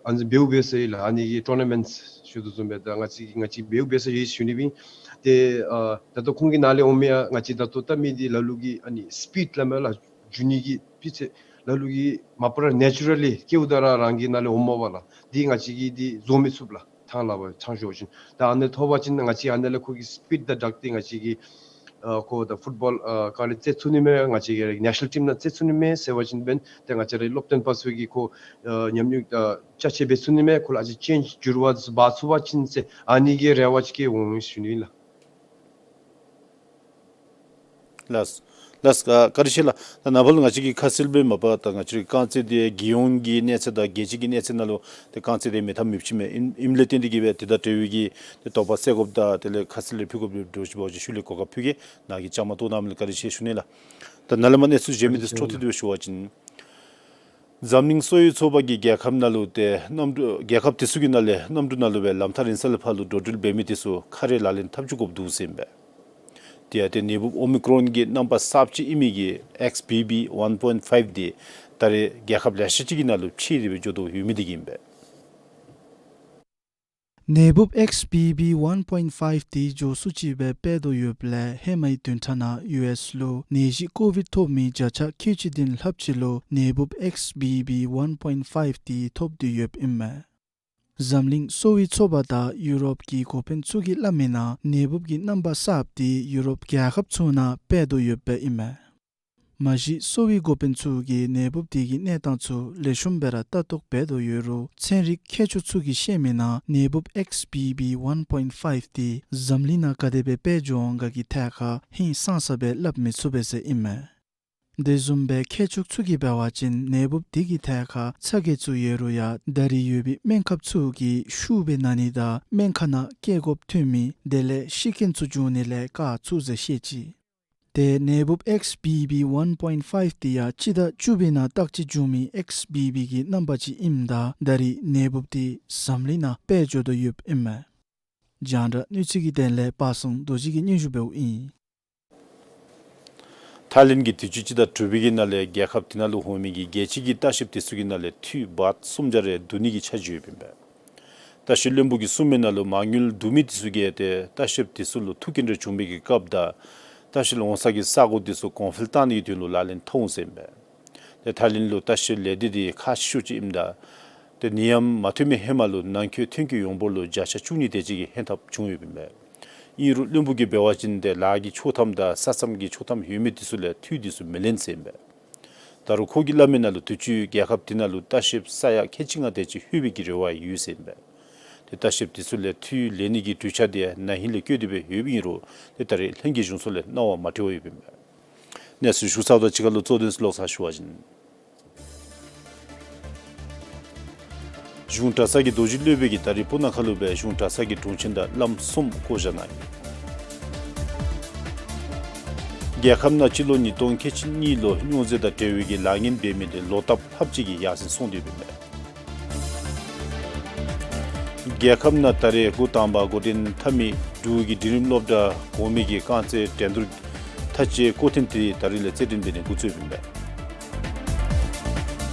ཨ་ནི་འབདཝ་འབད་ས་ཡོད་ལགས། ཨ་ནི་གི་ཊོར་ན་མེནཊསི་ཞུ་དོ་བཟུམ་སྦེ་ད་ང་བཅས་ཀྱི་ང་བཅས་འབདཝ་འབད་ས་ཡོད་ཞུ་ནི་སྦེ་ཨིན། ཏེ་ཨ་ད་ལྟོ་ཁོང་གི་ནང་ལས་འོང་མི་ཡང་ང་བཅས་ད་ལྟོ་བལྟ་མི་འདི་ལ་ལུ་གི་ཨ་ནི་སི་པིཌ་ལགས་མེན་པ་ལགས། འགྱོ་ནི་གི་སྤུས་ཚད་ལ་ལུ་གིས་མ་པ་ར་ནེ་ཅུ་ར་ལི་སྐྱེཝ་ད་ར་རང་གི་ནང་ལས་འོངམ་མས་པ་ལགས། འདི་ང་བཅས་ཀྱིས་འདི་བཟོ་མི་ཚུགས་ལགས། ཐང་ལགས་པ་ཆང་ཞོ་ཅིན་ད་ཨ་ནི་ཐོབ་པ་ཅིན་ང་བཅས་ཨ་ནི་ལས་ཁོ་གི་སི་པིཌ་དང་སྦྲགས་ཏེ་ང་བཅས་ཀྱིས་ཨ་ཁོ་ད་ཕུཊ་བཱལ་ཨ་ག་ལས་རྩེད་ཚུགས་ནི་མས། ང་བཅས་ཀྱི་ནེ་ཤ་ནཱལ་ཊིམ་ནང་རྩེད་ཚུགས་ནི་མས་ཟེར་བ་ཅིན་འབདན་ཏེ་ང་བཅས་རའི་སློབ་སྟོན་པ་ཚུ་གིས་ཁོ་ཨ་ཉམས་མྱོང་ཨ་ཅ་ཆས་འབད་ཚུགས་ནི་མས། ཁོ་ལུ་ཨ་ཙི་ཅེནཇ་འགྱུར་བ་འབག་ཚུགས་པ་ཅིན་ཟེར་ཨ་ནི་གི་རེ་བ་ཅིག་འོང་ཞུ་ནི་ལགས། ལགས། ལགས། བཀའ་དྲིན་ཆེ་ལགས། ད་ནཱ་བར་ལུ་ང་བཅས་ཀྱིས་ཁ་གསལ་སྦེ་མ་པ་ད་ང་བཅས་རའི་རྐང་རྩེད་འདི་རྒྱལ་ཡོངས་ཀྱི་གནས་ཚད་དང་རྒྱལ་སྤྱི་གི་གནས་ཚད་ནང་ལུ་ཏེ་རྐང་རྩེད་འདི་མེད་ཐབས་མེདཔ་ཅིག་མས། ཨིན་ཨིནམ་ལས་བརྟེན་ཏེ་གིས་སྦེ་དེ་དང་འབྲེལ་བའི་གི་ཏེ་དོགས་པ་སེལ་དགོཔ་དང་དེ་ལས་ཁ་གསལ་རེ་ཕུལ་དགོཔ་འདྲཝ་ཅིག་འབད་བ་ཅིན་ཤུལ་ལས་གོ་སྐབས་ཕུལ་གེ། ནཱ་གིས་བཅའ་མར་གཏོགས་གནང་མི་ལུ་བཀའ་དྲིན་ཆེ་ཞུ་ནི་ལགས། ད་ནཱ་ལས་མར་གནས་ཚུལ་གཞན་མི་དེ་ཚུ་འཕྲོ་མཐུད་དེ་སྦེ་ཞུ་བ་ཅིན། འཛམ་གླིང་གསོ་བའི་ཚོགས་པ་གིས་རྒྱལ་ཁབ་ནང་ལུ་ཏེ་གནམ་གྲུ་རྒྱལ་ཁབ་དེ་ཚུ་གི་ནང་ལས་གནམ་གྲུ་ནང་ལུ་སྦེ་ལམ་ཐག་རིང་ས་ལས་ཕར་ལུ་འགྲོ་འགྲུལ་འབད་མི་དེ་ཚུ་ཁ་རས་ལག་ལེན་འཐབ་བཅུག་དགོཔ་འདུག་ཟེར་ཨིན་པས། དེ་ཡང་ཏེ་ནད་འབུཔ་ཨོ་མི་ཀྲོན་གྱི་རྣམ་པ་གསརཔ་ཅིག་ཨིན་མི་གི་ཨེགསི་བི་བི་ཝན་པོའིནཊ་ཕའིབ་དེ་ད་རེས་རྒྱལ་ཁབ་ལེ་ཤ་ཅིག་གི་ནང་ལུ་ཕྱེ་སྟེ་སྦེ་འགྱོ་དོ་ཡོད་མི་དེ་གིས་ཨིན་པས། ནད་འབུཔ་ཨེགསི་བི་བི་ཝན་པོའིནཊ་ཕའིབ་དེ་མགྱོགས་སུ་ཅིག་སྦེ་སྤེལ་དོ་ཡོདཔ་ལས་ཧེ་མའི་བདུན་ཕྲག་ནང་ཡུ་ཨེསི་ལུ་ནད་གཞི་ཀོ་བིཌ་ཐོབ་མི་བརྒྱ་ཆ་ཁལ་གཅིག་བདུན་ལྷགཔ་ཅིག་ལུ་ནད་འབུཔ་ཨེགསི་བི་བི་ཝན་པོའིནཊ་ཕའིབ་དེ་ཐོབ་སྟེ་ཡོདཔ་ཨིན་མས། འཛམ་གླིང་གསོ་བའི་ཚོགས་པ་དང་ཡུ་རོབ་ཀྱི་འགོ་དཔོན་ཚུ་གིས་སླབ་མིའི་ནང་ནད་འབུཔ་གི་རྣམ་པ་གསརཔ་དེ་ཡུ་རོབ་རྒྱལ་ཁབ་ཚུ་ནང་སྤེལ་དོ་ཡོདཔ་སྦེ་ཨིན་མས། མ་གཞི་གསོ་བའི་འགོ་དཔོན་ཚུ་གིས་ནད་འབུཔ་དེ་གི་གནས་སྟངས་ཚུ་ལེགས་ཤོམ་སྦེ་ར་ལྟ་རྟོག་འབད་དོ་ཡོད་རུང་ཚན་རིག་མཁས་མཆོག་ཚུ་གིས་བཤད་མིའི་ནང་ནད་འབུཔ་ཨེགསི་བི་བི་ཝན་པོའིནཊ་ཕའིབ་དེ་འཛམ་གླིང་ནང་ག་དེ་སྦེ་སྤེལ་འགྱོ་འོང་ག་གི་ཐད་ཁར་ཧིང་སངས་ས་སྦེ་སླབ་མི་ཚུགས་པས་ཟེར་ཨིན་མས། དེ་བཟུམ་སྦེ་མཁས་མཆོག་ཚུ་གིས་འབད་བ་ཅིན་ནད་འབུཔ་དེ་གི་ཐད་ཁར་ཚ་གྱང་ཚུ་ཡོད་རུང་ཡང་ད་རེས་ཡོད་པའི་སྨན་ཁབ་ཚུ་གིས་ཤུགས་སྦེ་ན་ནི་དང་སྨན་ཁང་ནང་བསྐྱལ་དགོཔ་ཐོན་མི་དེ་ལས་ཤི་རྐྱེན་ཚུ་འབྱུང་ནི་ལས་བཀག་ཚུགས་ཟེར་བཤད་ཅི། ཏེ་ནད་འབུཔ་ཨེགསི་བི་བི་ཝན་པོའིནཊ་ཕའིབ་དེ་ཡང་སྤྱི་ཟླ་བཅུ་པའི་ནང་བརྟག་དཔྱད་འབྱུང་མི་ཨེགསི་བི་བི་གི་རྣམ་པ་ཅིག་ཨིནམ་ད་ད་རེས་ནད་འབུཔ་དེ་འཛམ་གླིང་ནང་སྤེལ་འགྱོ་དོ་ཡོདཔ་ཨིན་མས། རྒྱང་བསྒྲགས་གནས་ཚུལ་གྱི་དོན་ལས་པ་སངས་རྡོ་རྗེ་གིས་སྙན་ཞུ་འབདཝ་ཨིན། ཐའི་ལེནཌ་གིས་དུས་ཅི་སྤྱི་ཟླ་དྲུག་པའི་གི་ནང་ལས་རྒྱལ་ཁབ་དེ་ནང་ལུ་འོང་མི་གི་རྒྱལ་སྤྱི་གི་ལྟ་བཤལཔ་དེ་ཚུ་གི་ནང་ལས་འཐུས་བར་སུམ་བརྒྱ་རེ་བསྡུ་ནི་གི་འཆར་གཞི་ཡོདཔ་ཨིན་པས། ལྟ་བཤལ་བློན་པོ་གིས་གསུངས་མིའི་ནང་ལུ་མ་དངུལ་བསྡུ་མི་དེ་ཚུ་གིས་ཏེ་ལྟ་བཤལཔ་དེ་ཚུ་ལུ་ཐུགས་འགན་འདྲ་བྱུང་མི་གི་སྐབས་དང་ལྟ་བཤལ་འོང་ས་གི་ས་གོ་དེ་ཚུ་གོང་འཕེལ་བཏང་ནི་གི་དོན་ལུ་ལག་ལེན་འཐབ་འོང་ཟེར་ཨིན་པས། ཏེ་ཐའི་ལེནཌ་ལུ་ལྟ་བཤལ་ལས་སྡེ་དེ་ཁག་ཆེ་ཤོས་ཅིག་ཨིནམ་ད་ཏེ་ནད་ཡམས་མ་ཐོན་མི་ཧེ་མ་ལུ་ནང་འཁོད་ཐོན་སྐྱེད་ཡོངས་འབོར་ལུ་བརྒྱ་ཆ་བཅུ་གཉིས་དེ་ཅིག་གི་ཧེང་ཐག་བྱུང་ཡོདཔ་ཨིན་པས། ཨིན་རུང་བློན་པོ་གིས་འབད་བ་ཅིན་ཏེ་ལཱ་གི་ཆོག་ཐམ་དང་ས་མཚམས་ཀྱི་ཆོག་ཐམ་ཡོད་མི་དེ་ཚུ་ལས་འཐུས་དེ་ཚུ་མི་ལེན་ཟེར་ཨིན་པས། ད་རུང་ཁོ་གིས་སླབ་མིའི་ནང་ལུ་དུས་ཅི་རྒྱལ་ཁབ་དེ་ནང་ལུ་ལྟ་བཤལཔ་ས་ཡ་ཁལ་གཅིག་ལྔ་དེ་ཅིག་ལྷོད་པའི་གི་རེ་བ་ཡོད་ཟེར་ཨིན་པས། ཏེ་ལྟ་བཤལཔ་དེ་ཚུ་ལས་འཐུས་ལེན་ནི་གི་གྲོས་འཆར་དེ་ན་ཧིང་ལས་བཀོད་དེ་སྦེ་ཡོདཔ་ཨིན་རུང་ཏེ་ད་རེས་ལྷན་རྒྱས་གཞུང་ཚོགས་ལས་གནང་བ་མ་འཁྲིལ་བར་ཡོདཔ་ཨིན་པས། གནས་ཚུལ་ཞུ་ཚརཝ་དང་གཅིག་ཁར་ལུ་གཙོ་དོན་ཚུ་ལོག་ཚར་ཞུ་བ་ཅིན། གཞུང་གྲྭ་ཚང་གི་རྡོ་རྗེ་སློབ་དཔོན་གྱིས་ད་རེས་སྤུ་ན་ཁ་ལུ་སྦེ་གཞུང་གྲྭ་ཚང་གི་དྲུང་ཆེན་དང་བླམ་གསུམ་བསྐོ་བཞག་གནང་ཡི། རྒྱལ་ཁབ་ནང་སྤྱི་ལོ་ཉིས་སྟོང་ཁལ་གཅིག་གཉིས་ལོ་སྨྱོ་རྫས་དང་འབྲེལ་བའི་གི་ལཱ་ངན་འབད་མི་དེ་ལོ་བཏབ་ལྷགཔ་ཅིག་གིས་ཡར་སེང་སོང་སྟེ་ཡོདཔ་ཨིན་པས། རྒྱལ་ཁབ་ནང་ད་རེས་འགོ་དང་པ་འགོ་འདྲེན་འཐབ་མི་འབྲུག་གི་འབྲིང་རིམ་སློབ་གྲྭ་གོང་མའི་གི་རྐང་རྩེད་འགྲན་བསྡུར་མཐའ་དཔྱད་སྐོར་ཐེངས་དེ་ད་རེས་ལས་རྩེད་འགྲན་འབད་ནི་འགོ་བཙུགསཔ་ཨིན་པས།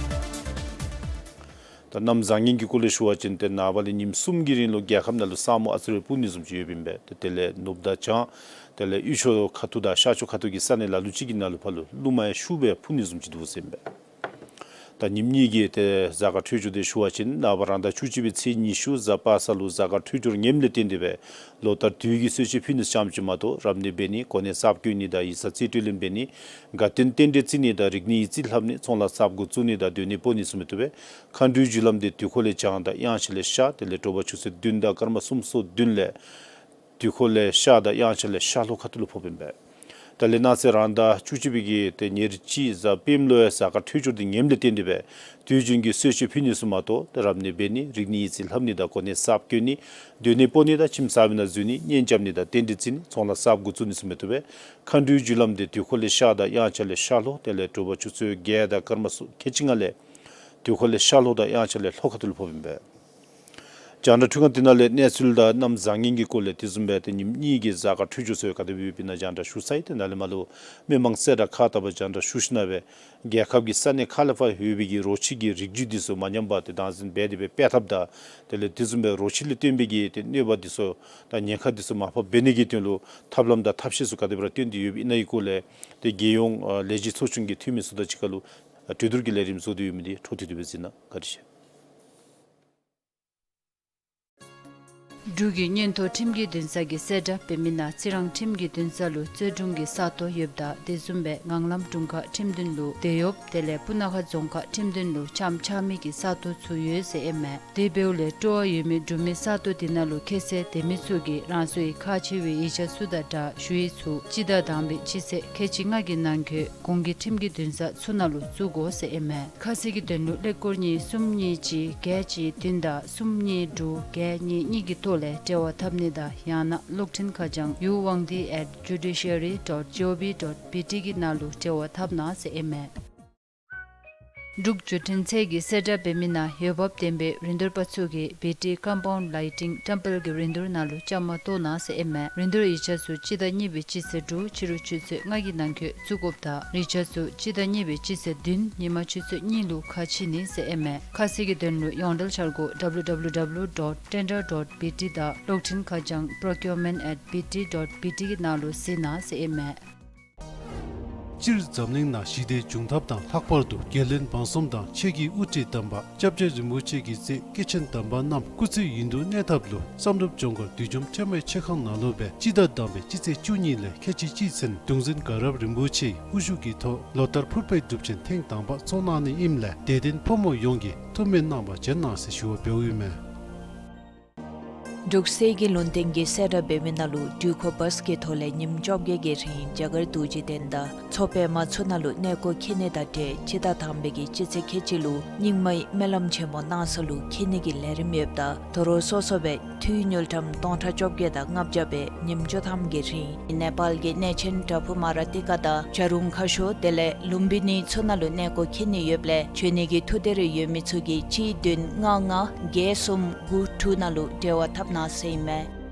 ད་གནམ་བཟང་ངན་གྱི་སྐོར་ལས་ཞུ་བ་ཅིན་ཏེ་ནངས་པ་ལས་ཉིནམ་གསུམ་གྱི་རིང་ལུ་རྒྱལ་ཁབ་ནང་ལུ་ས་སྨུག་ཨ་ཙི་རེ་སྤུབ་ནི་བཟུམ་ཅིག་ཡོདཔ་ཨིན་པས། ཏེ་དེ་ལས་ནུབ་དང་བྱང་དེ་ལས་དབུས་ཕྱོགས་ཁ་ཐུག་དང་ཤར་ཕྱོགས་ཁ་ཐུག་གི་ས་གནས་ལ་ལུ་ཅིག་གི་ནང་ལུ་ཕར་ལུ་རླུང་མ་ཡང་ཤུགས་སྦེ་འཕུ་ནི་བཟུམ་ཅིག་འདུག་ཟེར་ཨིན་པས། ད་ཉིནམ་གཉིས་ཀྱི་ཏེ་གཟའ་སྐར་འཕྲོད་སྦྱོར་དེ་ཞུ་བ་ཅིན་ནངས་པ་རང་ཟླ་བཅུ་གཅིག་པའི་ཚེས་ཉི་ཤུ་གཟའ་པ་སངས་ལུ་གཟའ་སྐར་འཕྲོད་སྦྱོར་ངནམ་ལས་བརྟེན་ཏེ་སྦེ་ལོ་ལྟར་དུས་ཀྱི་གསོལ་མཆོད་ཕུལ་ནི་ཙམ་ཅིག་མ་གཏོགས་རབ་གནས་འབད་ནི་གོ་གནས་གསརཔ་བསྐོ་ནི་དང་ཡིག་ཚང་རྩིས་སྤྲོད་ལེན་འབད་ནི་དགའ་སྟོན་རྟེན་འབྲེལ་བརྩི་ནི་དང་རིག་གནས་ཡིག་རྩིས་ལྷབ་ནི་ཚོང་ལཱ་གསརཔ་འགོ་བཙུགས་ནི་དང་སྡོད་གནས་སྤོ་ནི་ཚུ་མི་བཏུབ་པས། མཁའ་འགྲོའི་རྒྱུ་ལམ་དེ་དུས་འཁོར་ལས་བྱང་དང་དབྱངས་འཆར་ལས་ཤར་དེ་ལས་དྲོ་པ་ཆུ་ཚོད་བདུན་དང་སྐར་མ་སུམ་ཅུ་སོ་བདུན་ལས་དུས་འཁོར་ལས་ཤར་དང་དབྱངས་འཆར་ལས་ཤར་ལྷོ་ཁ་ཐུག་ལུ་ཕོགཔ་ཨིན་པས། ད་ལས་གནངས་ཚེ་རང་ཟླ་བཅུ་གཅིག་པའི་གི་ཏེ་ཉེར་གཅིག་གཟའ་སྤེནམ་ལུ་ཡང་གཟའ་སྐར་འཕྲོད་སྦྱོར་དེ་ངནམ་ལས་བརྟེན་ཏེ་སྦེ་དུས་རྒྱུན་གྱི་གསོལ་མཆོད་ཕུལ་ནི་ཚུ་མ་གཏོགས་ཏེ་རབ་གནས་འབད་ནི་རིག་གནས་ཡིག་རྩིས་ལྷབ་ནི་དང་གོ་གནས་གསརཔ་བསྐོ་ནི་སྡོད་གནས་སྤོ་ནི་དང་ཁྱིམ་གསར་པའི་ནང་འཛུལ་ནི་གཉེན་རྐྱབ་ནི་དང་རྟེན་འབྲེལ་བརྩི་ནི་ཚོང་ལཱ་གསརཔ་འགོ་བཙུགས་ནི་ཚུ་མི་བཏུབ་པས། མཁའ་འགྲོའི་རྒྱུ་ལམ་དེ་དུས་འཁོར་ལས་ཤར་དང་དབྱངས་འཆར་ལས་ཤར་ལྷོ་དེ་ལས་དྲོ་པ་ཆུ་ཚོད་བརྒྱད་དང་སྐར་མ་སུམ་ཁལ་གཅིག་ལྔ་ལས་དུས་འཁོར་ལས་ཤར་ལྷོ་དང་དབྱངས་འཆར་ལས་ལྷོ་ཁ་ཐུག་ལུ་ཕོགཔ་ཨིན་པས། རྒྱང་བསྒྲགས་འཕྲུལ་ཁང་འདི་ནང་ལས་གནས་ཚུལ་དང་གནམ་བཟང་ངན་གྱི་སྐོར་ལས་དེ་བཟུམ་སྦེ་ཏེ་ཉིནམ་གཉིས་ཀྱི་གཟའ་སྐར་འཕྲོད་སྦྱོར་ཚུ་ག་དེ་སྦེ་ཡོདཔ་ཨིན་ན་རྒྱང་བསྒྲགས་ཞུ་ཚར་ཡི། ཏེ་ནཱ་ལས་མར་ལུ་མི་མང་གསལ་བསྒྲགས་ཁག་ལྟ་བུ་རྒྱང་བསྒྲགས་ཞུ་ཞིནམ་སྦེ་རྒྱལ་ཁབ་ཀྱི་ས་གནས་ཁག་ལས་ཕར་ཡོད་པའི་གི་རོ་ཁྱི་གི་རིགས་རྒྱུད་འདི་ཚུ་མ་ཉམས་པར་ཏེ་སྟངས་འཛིན་འབད་དེ་སྦེ་སྤེལ་ཐབས་དང་དེ་ལས་དེ་བཟུམ་སྦེ་རོ་ཁྱི་ལས་བརྟེན་པའི་གི་ཏེ་གནོད་པ་འདི་ཚུ་དང་ཉེན་ཁ་འདི་ཚུ་མར་ཕབ་འབད་ནི་གི་དོན་ལུ་ཐབས་ལམ་དང་ཐབས་ཤེས་ཚུ་ག་དེ་སྦེ་ར་བཏོན་ཏེ་ཡོདཔ་ཨིན་ན་གི་སྐོར་ལས་ཏེ་རྒྱལ་ཡོངས་ཨ་ལས་བྱེད་ཚོགས་ཆུང་གི་འཐུས་མི་ཚུ་དང་གཅིག་ཁར་ལུ་ཨ་གྲོས་བསྡུར་གྱི་ལས་རིམ་བཟོ་སྟེ་ཡོད་མི་འདི་འཕྲོ་མཐུད་དེ་སྦེ་གཟིགས་གནང་། བཀའ་དྲིན་ཆེ། འབྲུག་གི་མངོན་མཐོ་ཁྲིམས་ཀྱི་འདུན་ས་གིས་གསལ་བསྒྲགས་འབད་མི་ནང་རྩི་རང་ཁྲིམས་ཀྱི་འདུན་ས་ལུ་རྩོད་དྲུང་གི་ས་སྟོང་ཡོདཔ་ད་དེ་བཟུམ་སྦེ་ངང་ལམ་དྲུང་ཁག་ཁྲིམས་འདུན་ལུ་དེད་ཡོདཔ། དེ་ལས་སྤུ་ན་ཁ་རྫོང་ཁག་ཁྲིམས་འདུན་ལུ་ཆམ་ཆགས་མི་གི་ས་སྟོང་ཚུ་ཡོད་ཟེར་ཨིན་མས། དེ་འབདཝ་ལས་སྤྲོ་བ་ཡོད་མི་འབྲུག་མི་ས་སྟོང་དེ་ནང་ལུ་ཁྱད་ཚད་དེ་མི་ཚུ་གིས་རང་སོའི་ཁག་ཆེ་བའི་ཡིག་ཆ་ཚུ་དང་སྦྲགས་ཞུ་ཡིག་ཚུ་སྤྱི་ཟླ་དང་པའི་སྤྱི་ཚེས་ཁལ་གཅིག་ལྔ་གི་ནང་འཁོད་གོང་གི་ཁྲིམས་ཀྱི་འདུན་ས་ཚུ་ནང་ལུ་བཙུགས་དགོ་ཟེར་ཨིན་མས། ཁ་གསལ་གྱི་དོན་ལུ་ཀླད་ཀོར་གཉིས་གསུམ་གཉིས་གཅིག་བརྒྱད་གཅིག་བདུན་དང་གསུམ་གཉིས་དྲུག་བརྒྱད་གཉིས་གཉིས་ཀྱི་ཐོག་ལས་འབྲེལ་བ་འཐབ་ནི་དང་ཡང་ན་གློག་འཕྲིན་ཁ་བྱང་ཡུ་ཝང་ཏི་at judiciary dot gov dot bt གི་ནང་ལུ་འབྲེལ་བ་འཐབ་གནང་ཟེར་ཨིན་མས། འབྲུག་བརྒྱུད་འཕྲིན་ཚད་ཀྱིས་གསལ་བསྒྲགས་འབད་མི་ནང་འོས་འབབ་ལྡན་པའི་རིན་བསྡུར་པ་ཚུ་གིས་བི་ཊི་ཀམ་པའུནཌ་ལའི་ཊིང་ཊེམ་པལ་གྱི་རིན་བསྡུར་ནང་ལུ་བཅའ་མར་གཏོགས་གནང་ཟེར་ཨིན་མས། རིན་བསྡུར་ཡིག་ཆ་ཚུ་སྤྱི་ཟླ་གཉིས་པའི་སྤྱི་ཚེས་དྲུག་ཕྱི་རུ་ཆུ་ཚོད་ལྔ་གི་ནང་འཁོད་བཙུགས་དགོཔ་དང་ཡིག་ཆ་ཚུ་སྤྱི་ཟླ་གཉིས་པའི་སྤྱི་ཚེས་བདུན་ཉིན་མ་ཆུ་ཚོད་གཉིས་ལུ་ཁ་ཕྱེ་ནི་ཟེར་ཨིན་མས། ཁ་གསལ་གྱི་དོན་ལུ་ཡོངས་འབྲེལ་འཆར་སྒོ་www dot tender dot bt དང་གློག་འཕྲིན་ཁ་བྱང་procurement at bt dot bt གི་ནང་ལུ་གཟིགས་གནང་ཟེར་ཨིན་མས། སྤྱིར་འཛམ་གླིང་ནང་ཞི་བདེ་འབྱུང་ཐབས་དང་ལྷག་པར་དུ་རྒྱལ་བློན་འབངས་གསུམ་དང་ཆོས་ཀྱི་དབུ་ཁྲིད་དམ་པ་སྐྱབས་རྗེ་རིན་པོ་ཆེ་གི་སྲས་སྐྱེས་ཆེན་དམ་པ་རྣམས་སྐུ་ཚེ་ཡུན་དུ་གནས་ཐབས་ལུ་བསམ་གྲུབ་ལྗོངས་མཁར་བདུད་འཇོམས་ཁྲོས་མའི་ཆོས་ཁང་ནང་ལུ་སྦེ་སྤྱི་ཟླ་དང་པའི་སྤྱི་ཚེས་བཅུ་གཉིས་ལས་ཁལ་གཅིག་གཅིག་ཚུན་གདུང་འཛིན་དགའ་རབ་རིན་པོ་ཆེའི་དབུ་བཞུགས་ཀྱི་ཐོག་ལོ་ལྟར་ཕུར་པའི་སྒྲུབ་ཆེན་ཐེངས་དང་པ་ཚོགས་གནང་ནི་ཨིནམ་ལས་དད་ལྡན་ཕོ་མོ་ཡོངས་ཀྱིས་ཐུགས་སྨོན་གནང་བར་བྱོན་གནང་ཟེར་ཞུ་བ་འབདཝ་ཨིན་མས། འབྲུག་གསེར་གྱི་ལུང་བསྟན་གྱིས་གསལ་བསྒྲགས་འབད་མི་ནང་ལུ་འགྲུལ་འཁོར་བཱས་ཀྱི་ཐོག་ལས་ཉིནམ་བཅོ་བརྒྱད་ཀྱི་རིང་རྒྱ་གར་རྡོ་རྗེ་གདན་དང་མཚོ་པདྨ་ཚུ་ནང་ལུ་གནས་སྐོར་འཁྱིད་ནི་དང་འབྲེལ་སྤྱི་ཟླ་དང་པའི་གི་སྤྱི་ཚེས་ཁལ་གཅིག་ལུ་རྙིང་མའི་སྨོན་ལམ་ཆེན་མོ་གནང་ས་ལུ་འཁྱིད་ནི་གི་ལས་རིམ་ཡོདཔ་ད་དོ་རུང་སོ་སོ་སྦེ་འཐུས་དངུལ་ཀྲམ་སྟོང་ཕྲག་བཅོ་བརྒྱད་དང་ལྔ་བརྒྱ་སྦེ་ཉིནམ་བཅུ་ཐམ་གྱི་རིང་ནེ་པཱལ་གྱི་གནས་ཆེན་བྲག་ཕུག་མ་ར་ཏི་ཀ་དང་བྱ་རུང་ཁ་ཤོར་དེ་ལས་ལུམ་བི་ནི་ཚུ་ནང་ལུ་གནས་སྐོར་འཁྱིད་ནི་ཡོདཔ་ལས་བྱོན་ནི་གི་ཐུགས་འདོད་རེ་ཡོད་མི་ཚུ་གིས་གཅིག་བདུན་ལྔ་ལྔ་བརྒྱད་གསུམ་དགུ་དྲུག་ནང་ལུ་འབྲེལ་བ་འཐབ་གནང་ཟེར་ཨིན་མས།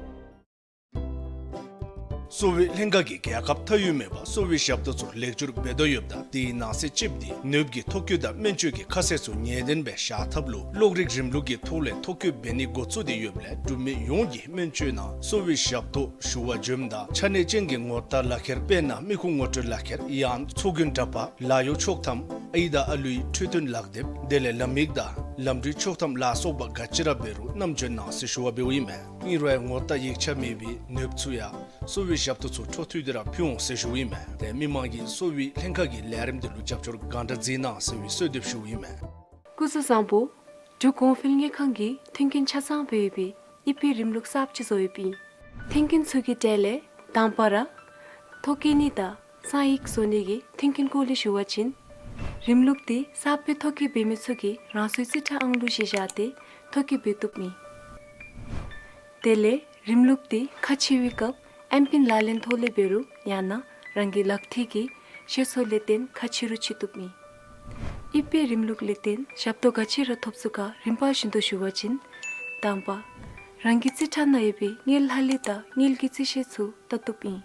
གསོ་བའི་ལྷན་ཁག་གིས་རྒྱལ་ཁབ་མཐའ་དབུས་མེད་པར་གསོ་བའི་ཞབས་ཏོག་ཚུ་ལེགས་བསྒྱུར་འབད་དོ་ཡོདཔ་ད་དེའི་ནང་གསེས་གཅིགཔོ་དེ་ནདཔ་གི་ཐོ་བཀོད་དང་སྨན་བཅོས་ཀྱི་ཁ་གསལ་ཚུ་ངེས་གཏན་སྦེ་བཞག་ཐབས་ལུ་གློག་རིག་རིམ་ལུགས་ཀྱི་ཐོག་ལས་ཐོ་བཀོད་འབད་ནི་འགོ་བཙུགས་ཏེ་ཡོདཔ་ལས་འབྲུག་མི་ཡོངས་ཀྱིས་སྨན་བཅོས་ནང་གསོ་བའི་ཞབས་ཏོག་ཞུ་བར་འབྱོནམ་ད་ཆ་གནས་ཅན་གྱི་ངོ་རྟགས་ལག་ཁྱེར་དཔེར་ན་མི་ཁུངས་ངོ་སྤྲོད་ལག་ཁྱེར་ཡང་ཚོགས་རྒྱན་འདྲ་པར་ལཱ་གཡོག་ཆོག་ཐམ་ཨའི་དང་ཨ་ལུའི་འཕྲོད་བསྟེན་ལག་དེབ་དེ་ལས་ལམ་ཡིག་དང་ལམ་འགྲུལ་ཆོག་ཐམ་ལ་སོགས་པ་ག་ཅི་ར་འབད་རུང་བསྣམས་འབྱོན་གནང་ཟེར་ཞུ་བ་འབདཝ་ཨིན་མས། ཨིན་རུང་ངོ་རྟགས་ཡིག་ཆ་མེད་པའི་ནདཔ་ཚུ་ཡང་གསོ་བའི་ཞབས་ཏོག་ཚུ་འཕྲོ་མཐུད་དེ་ར་ཕུལ་འོང་ཟེར་ཞུཝ་ཨིན་མས། ཏེ་མི་མང་གིས་གསོ་བའི་ལྷན་ཁག་གི་ལས་རིམ་དེ་ལུ་རྒྱབ་སྐྱོར་གང་དྲག་མཛད་གནང་ཟེར་བའི་གསོལ་འདེབས་ཞུཝ་ཨིན་མས། སྐུ་གཟུགས་བཟང་པོ། འབྲུག་གོང་འཕེལ་དངུལ་ཁང་གིས་མཐུན་རྐྱེན་ཆ་ཚང་སྦེ་ཡོད་པའི་ཨི་པི་རིམ་ལུགས་གསརཔ་ཅིག་བཟོ་ཡོདཔ་ཨིན། མཐུན་རྐྱེན་ཚུ་གི་གྲས་ལས་དང་པ་ར་ཐོ་བཀོད་ནི་དང་གསང་ཡིག་བཟོ་ནི་གི་མཐུན་རྐྱེན་སྐོར་ལས་ཞུ་བ་ཅིན་རིམ་ལུགས་དེ་གསརཔ་སྦེ་ཐོ་བཀོད་འབད་མི་ཚུ་གིས་རང་སོའི་རྩིས་ཁྲ་ཨང་གླུ་བཞེས་བཞག་སྟེ་ཐོ་བཀོད་འབད་བཏུབ་ཨིན། དེ་ལས་རིམ་ལུགས་དེ་ཁ་ཕྱེ་བའི་སྐབས་ཨེམ་པིན་ལག་ལེན་ཐོག་ལས་འབད་རུང་ཡང་ན་རང་གི་ལག་ཐིལ་གྱི་ཤེས་ཚད་ལས་བརྟེན་ཁ་ཕྱེ་རུང་ཕྱེ་བཏུབ་ཨིན། ཨི་པི་རིམ་ལུགས་ལས་བརྟེན་ཞབས་ཏོག་ག་ཅི་ར་ཐོབ་ཚུགས་ག་རིམ་པ་བཞིན་དུ་ཞུ་བ་ཅིན། དང་པ། རང་གི་རྩིས་ཁྲ་ནང་ཡོད་པའི་དངུལ་ལྷག་ལུས་དང་དངུལ་གྱི་རྩིས་ཤེས་ཚུ་བལྟ་བཏུབ་ཨིན།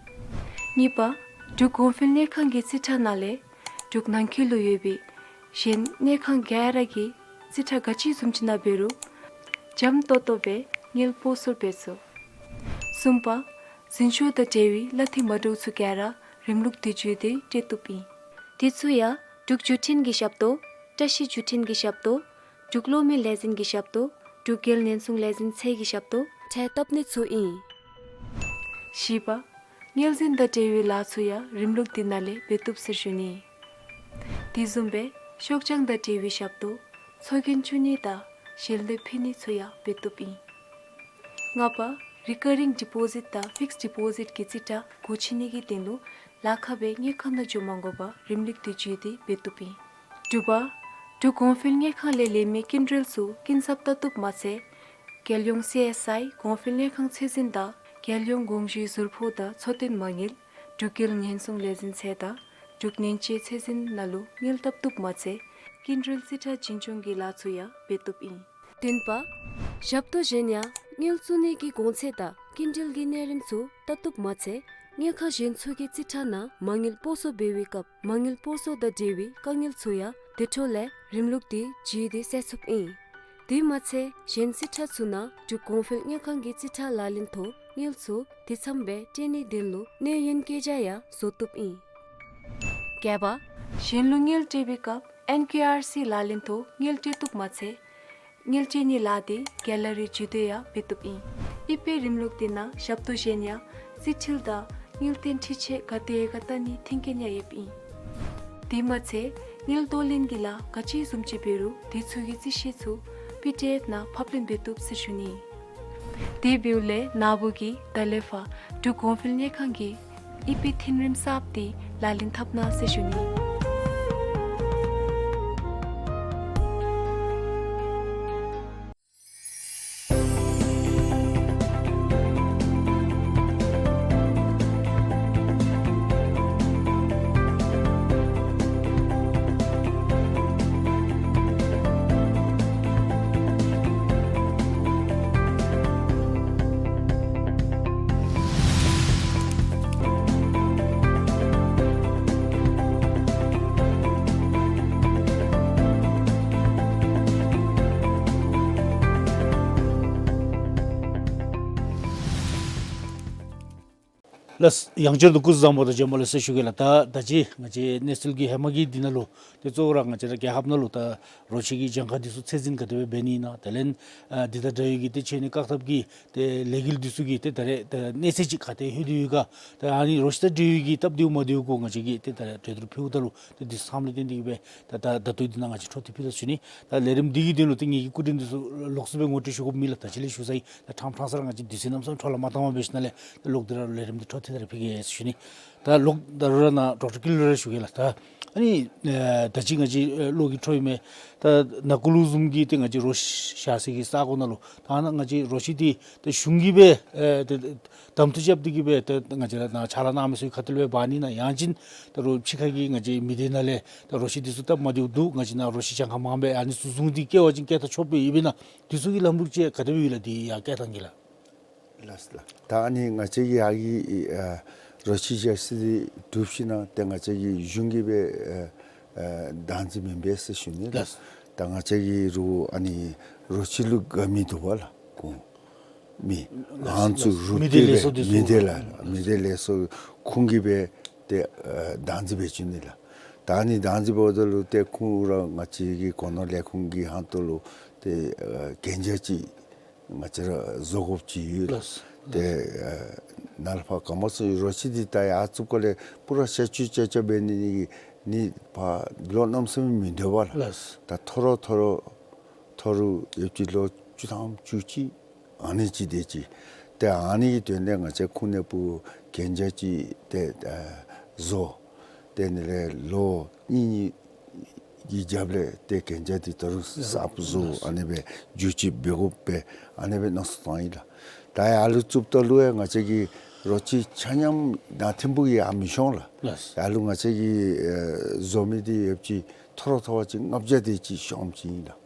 གཉིས་པ། འབྲུག་གོང་འཕེལ་དངུལ་ཁང་གི་རྩིས་ཁྲ་ནང་ལས་འབྲུག་ནང་འཁོད་ལུ་ཡོད་པའི་གཞན་དངུལ་ཁང་ག་ར་གི་རྩིས་ཁྲ་ག་ཅི་བཟུམ་ཅིག་ནང་འབད་རུང་འཇམ་ཏོག་ཏོ་སྦེ་དངུལ་སྤོ་སོར་འབད་ཚུགས། གསུམ་པ། འཛིན་སྐྱོང་དང་འབྲེལ་བའི་གླ་འཐུས་མ་འདྲཝ་ཚུ་ག་ར་རིམ་ལུགས་དེ་བརྒྱུད་དེ་སྤྲོད་བཏུབ་ཨིན། དེ་ཚུ་ཡང་འབྲུག་བརྒྱུད་འཕྲིན་གྱི་ཞབས་ཏོག་བཀྲ་ཤིས་བརྒྱུད་འཕྲིན་གྱི་ཞབས་ཏོག་འབྲུག་གློག་མེ་ལས་འཛིན་གྱི་ཞབས་ཏོག་འབྲུག་རྒྱལ་ཉེན་སྲུང་ལས་འཛིན་ཚད་ཀྱི་ཞབས་ཏོག་འཕྲལ་བཏབ་ནི་ཚུ་ཨིན། བཞི་པ། དངུལ་འཛིན་དང་འབྲེལ་བའི་ལཱ་ཚུ་ཡང་རིམ་ལུགས་དེ་ནང་ལས་འབད་བཏུབ་ཟེར་ཞུ་ནི། དེ་བཟུམ་སྦེ་ཤོག་བྱང་དང་འབྲེལ་བའི་ཞབས་ཏོག་ཚོགས་རྒྱན་བཙུགས་ནི་དང་ཞལ་འདེབས་ཕུལ་ནི་ཚུ་ཡང་འབད་བཏུབ་ཨིན། ལྔ་པ། རི་ཀ་རིང་ཌི་པོ་ཟིཊ་དང་ཕིགསཌ་ཌི་པོ་ཟིཊ་གི་རྩིས་ཁྲ་སྒོ་ཕྱེ་ནི་གི་དོན་ལུ་ལཱ་ཁག་སྦེ་དངུལ་ཁང་ནང་འགྱོ་མ་དགོ་པར་རིམ་ལུགས་དེ་བརྒྱུད་དེ་འབད་བཏུབ་ཨིན། དྲུག་པ། འབྲུག་གོང་འཕེལ་དངུལ་ཁང་ལས་ལེན་མི་སྐྱིན་འགྲུལ་ཚུ་སྐྱིན་ཚབ་བལྟ་བཏུབ་མ་ཚད་རྒྱལ་ཡོངས་སི་ཨེསི་ཨའི་གོང་འཕེལ་དངུལ་ཁང་ཚད་འཛིན་དང་རྒྱལ་ཡོངས་དགོངས་ཞུའི་ཟུར་ཕོགས་དང་འཚོ་རྟེན་མ་དངུལ་འབྲུག་རྒྱལ་ཉེན་སྲུང་ལས་འཛིན་ཚད་དང་འབྲུག་ཉེན་བཅོལ་ཚད་འཛིན་ནང་ལུ་དངུལ་བཏབ་བཏུབ་མ་ཚད་སྐྱིན་འགྲུལ་རྩིས་ཁྲ་འཛིན་སྐྱོང་གི་ལཱ་ཚུ་ཡང་འབད་བཏུབ་ཨིན། བདུན་པ། ཞབས་ཏོག་གཞན་ཡང་དངུལ་བཙུགས་ནི་གི་གོང་ཚད་དང་སྐྱིན་འགྲུལ་གྱི་གནས་རིམ་ཚུ་བལྟ་བཏུབ་མ་ཚད་དངུལ་ཁང་གཞན་ཚུ་གི་རྩིས་ཁྲ་ནང་མ་དངུལ་སྤོ་སོར་འབད་བའི་སྐབས་མ་དངུལ་སྤོ་སོར་དང་འབྲེལ་བའི་དཀའ་ངལ་ཚུ་ཡང་དེ་འཕྲོ་ལས་རིམ་ལུགས་དེ་བརྒྱུད་དེ་སེལ་ཚུགསཔ་ཨིན། དེ་མ་ཚད་གཞན་རྩིས་ཁྲ་ཚུ་ནང་འབྲུག་གོང་འཕེལ་དངུལ་ཁང་གི་རྩིས་ཁྲ་ལག་ལེན་ཐོག་དངུལ་ཚུ་དེ་ཙམ་སྦེ་སྤྲོད་ནིའི་དོན་ལུ་གནས་ཡུན་བཀོད་རྒྱ་ཡང་བཟོ་བཏུབ་ཨིན། བརྒྱད་པ། གཞན་ལུ་དངུལ་སྤྲོད་པའི་སྐབས་ཨེན་ཀེ་ཨར་སི་ལག་ལེན་ཐོག་དངུལ་སྤྲོད་བཏུབ་མ་ཚད་དངུལ་སྤྲོད་ནིའི་ལཱ་དེ་ག་ལ་རི་བརྒྱུད་དེ་ཡང་འབད་བཏུབ་ཨིན། ཨི་པེ་རིམ་ལུགས་འདི་ནང་ཞབས་ཏོག་གཞན་ཡང་རྩིས་འཕྲུལ་དང་དངུལ་རྟེན་འཕྲུལ་ཆས་ག་དེ་ག་ལྟ་ནི་མཐུན་རྐྱེན་ཡང་ཡོདཔ་ཨིན། དེ་མ་ཚད་དངུལ་གཏོར་ལེན་གྱི་ལཱ་ག་ཅི་བཟུམ་ཅིག་འབད་རུང་དེ་ཚུ་གི་རྩིས་གཞི་ཚུ་པི་ཌི་ཨེཕ་ནང་ཕབ་ལེན་འབད་བཏུབ་ཟེར་ཞུ་ནི། དེ་འབདཝ་ལས་ནཱ་བུ་གིས་ད་ལས་ཕར་འབྲུག་གོང་འཕེལ་དངུལ་ཁང་གི་ཨི་པེ་མཐུན་རིམ་གསརཔ་འདི་ལག་ལེན་འཐབ་གནང་ཟེར་ཞུ་ནི། ལགས། ཡང་བསྐྱར་དུ་སྐུ་གཟུགས་བཟང་པོ་དང་བྱོན་པ་ལེགས་སོ་ཞུ་གེ་ལགས། ད་ད་ཅི་ང་བཅས་གནས་ཚུལ་གྱི་ཧེ་མ་གི་འདི་ནང་ལུ་ཏེ་གཙོ་བོ་ར་ང་བཅས་ར་རྒྱལ་ཁབ་ནང་ལུ་ད་རོ་ཁྱི་གི་གྱངས་ཁ་འདི་ཚུ་ཚད་འཛིན་ག་དེ་སྦེ་འབད་ནི་ཨིན་ན། དེ་ལས་ཨ་འདི་དང་འདྲ་བའི་གི་ཏེ་ཆེ་ནི་བཀག་ཐབས་ཀྱི་ཏེ་ལས་འགུལ་འདི་ཚུ་གི་ཏེ་ད་རེས་ད་གནས་ཚད་ཅིག་ག་ཏེ་ལྷོད་དེ་ཡོད་ག། ད་ཨ་ནི་རོ་ཁྱི་དང་འབྲེལ་བའི་གི་སྟབས་བདེཝ་མ་བདེཝ་སྐོར་ང་བཅས་ཀྱིས་ཏེ་ད་རེས་གྲོས་བསྡུར་ཕུལཝ་ད་ལུ་ཏེ་འདི་ཚུ་ཚངམ་ལས་བརྟེན་ཏེ་གིས་སྦེ་ད་ད་ད་ལྟོ་འདི་ནང་ང་བཅས་འཕྲོ་མཐུད་ཕུལ་ད་ཞུ་ནི། ད་ལས་རིམ་འདི་གི་དོན་ལུ་ཏེ་ངེ་གི་སྐུ་མགྲོན་འདི་ཚུ་ལོགས་སུ་སྦེ་ངོ་སྤྲོད་ཞུ་དགོཔ་མེད་ལགས། ད་ཅི་ལས་ཞུ་ས་ཨིན། ད་ཕྲང་ཕྲང་ས་ར་ང་བཅས་དུས་ཚོད་གནམ་མེད་ས་མེད་འཕྲོ་བརླག་མ་བཏང་བར་འབད་ཞིནམ་ལས་ད་ལོག་སྟེ་ར་ལས་རིམ་འདི་འཕྲོ་མཐུད་དེ་ར་ཕུལ་གེ་ཟེར་ཞུ་ནི། ད་ལོག་ད་རུང་ར་ནཱ་ཌོག་ཊར་ཀུན་ལེགས་ར་ཞུ་གེ་ལགས། ད་ཨ་ནི་ཨེ་ད་ཅི་ང་བཅས་ཨེ་གློག་གི་འཕྲོ་ཡོད་མི་ད་ནང་འཁོད་ལུ་བཟུམ་གྱི་ཏེ་ང་བཅས་རོ་ཁྱི་བཞག་སའི་གི་ས་གོ་ནང་ལུ་ད་ནཱ་ང་བཅས་རོ་ཁྱི་འདི་ཏེ་གཞུང་གིས་སྦེ་ཨེ་ཏེ་གདམ་འཐུ་རྐྱབ་སྟེ་གིས་སྦེ་ཏེ་ང་བཅས་ར་ནཱ་ཕྱག་ལཱ་གནང་མི་ཚུ་གི་ཁ་ཐུག་ལས་སྦེ་འབག་ནི་ཨིན་ན། ཡང་ཅིན་ད་རུང་ཕྱི་ཁ་གི་ང་བཅས་མི་སྡེ་ནང་ལས་ད་རོ་ཁྱི་འདི་ཚུ་སྟབས་མ་བདེཝ་འདུག། ང་བཅས་ནཱ་རོ་ཁྱི་གྱངས་ཁ་མངམ་སྦེ་ཨ་ནི་ཚུ་བཟུང་སྟེ་བཀལ་བ་ཅིན་བཀལ་ཐངས་ཆོགཔ་ཡོདཔ་ཨིན་ན། འདི་ཚུ་གི་ལམ་ལུགས་ཅིག་ག་དེ་སྦེ་ཡོད་ལགས། འདི་ཡང་བཀལ་ཐངས་ཀྱི་ལགས། ལགས་ལགས། ད་ཨ་ནི་ང་བཅས་ཀྱི་ཡར་གྱི་ཨ་རོ་ཁྱི་བཞག་ས་འདི་གྲུབ་ཞིནམ་ལས་ཏེ་ང་བཅས་ཀྱི་གཞུང་གིས་སྦེ་ཨ་ཨ་བདག་འཛིན་མེན་པས་ཟེར་ཞུ་ནི་ལགས། ལགས། ད་ང་བཅས་ཀྱི་རོ་ཨ་ནི་རོ་ཁྱི་ལུ་དགའ་མི་འདུག་པ་ལགས་ཁོང་མི། ལགས་ང་ཚུ་ལགས། རུ་མི་སྡེ་ཏེ་ལས་སྦེ་ཚོགས་འདི་མི་ཚུ་སྡེ་ལགས། ལགས། མི་སྡེ་ལས་ཚོགས་ཁོང་གིས་སྦེ་ཏེ་ཨ་བདག་འཛིན་འབད་བཅུག་ནི་ལགས། ད་ཨ་ནི་བདག་འཛིན་འབདཝ་ད་ལུ་ཏེ་ཁོང་ར་ང་བཅས་ཀྱི་སྒོ་ནོར་ལས་ཁུངས་ཀྱི་ཧོངས་ལུ་ཏེ་ཨ་གན་རྒྱ་ཅིག་ང་བཅས་ར་བཟོ་དགོཔ་ཅིག་ཡོད་ལགས། ལགས། ཏེ་ཨ་ནཱ་ལས་ཕར་ག་མ་ཚུ་རོ་ཁྱི་འདི་ད་ཡར་བཙུགས་སྐབས་ལས་པུ་ར་ཤ་ཆུ་ཅ་ཅ་འབད་ནི་ནི་ནི་ཕར་ལོ་གནམ་མེད་ས་མེད་མི་སྡོད་པས་ལགས། ལགས། ད་ཐོ་རོ་ཐོ་རོ་ཐོ་རུ་ཡོདཔ་ཅིག་ལོ་བཅུ་ཐམ་བཅུ་གཅིག་ཨ་ནི་ཅིག་དེ་ཅིག། ཏེ་ཨ་ནི་གི་དོན་ལས་ང་བཅས་ཁོང་ནང་ཕར་གན་རྒྱ་ཅིག་ཏེ་ཨ་བཟོ། ཏེ་ཨ་ནི་ལས་ལོ་གཉིས་གཉིས་ཀྱི་རྒྱབ་ལས་ཏེ་གན་རྒྱ་འདི་ད་རུང་གསརཔ་བཟོ། ཨ་ནི་སྦེ་བསྒྱུར་བཅོས་འབད་དགོ་པས། ཨ་ནི་སྦེ་མནོ་བསམ་བཏང་ཡི་ལགས། ད་ཡར་ལུ་བཙུགསཔ་ད་ལུ་ཡང་ང་བཅས་ཀྱི་རོ་ཁྱི་ཆ་མཉམ་ནང་ཐིམ་ཕུག་གི་ཡར་མི་ཤོང་ལགས། ལགས། ཡར་ལུ་ང་བཅས་ཀྱི་ཨེ་བཟོ་མི་འདི་ཡོདཔ་ཅིག་ཐོ་རོ་ཐོ་བ་ཅིག་ལྔ་བརྒྱ་དེ་ཅིག་ཤོངམ་ཅིག་ཨིན་ལགས།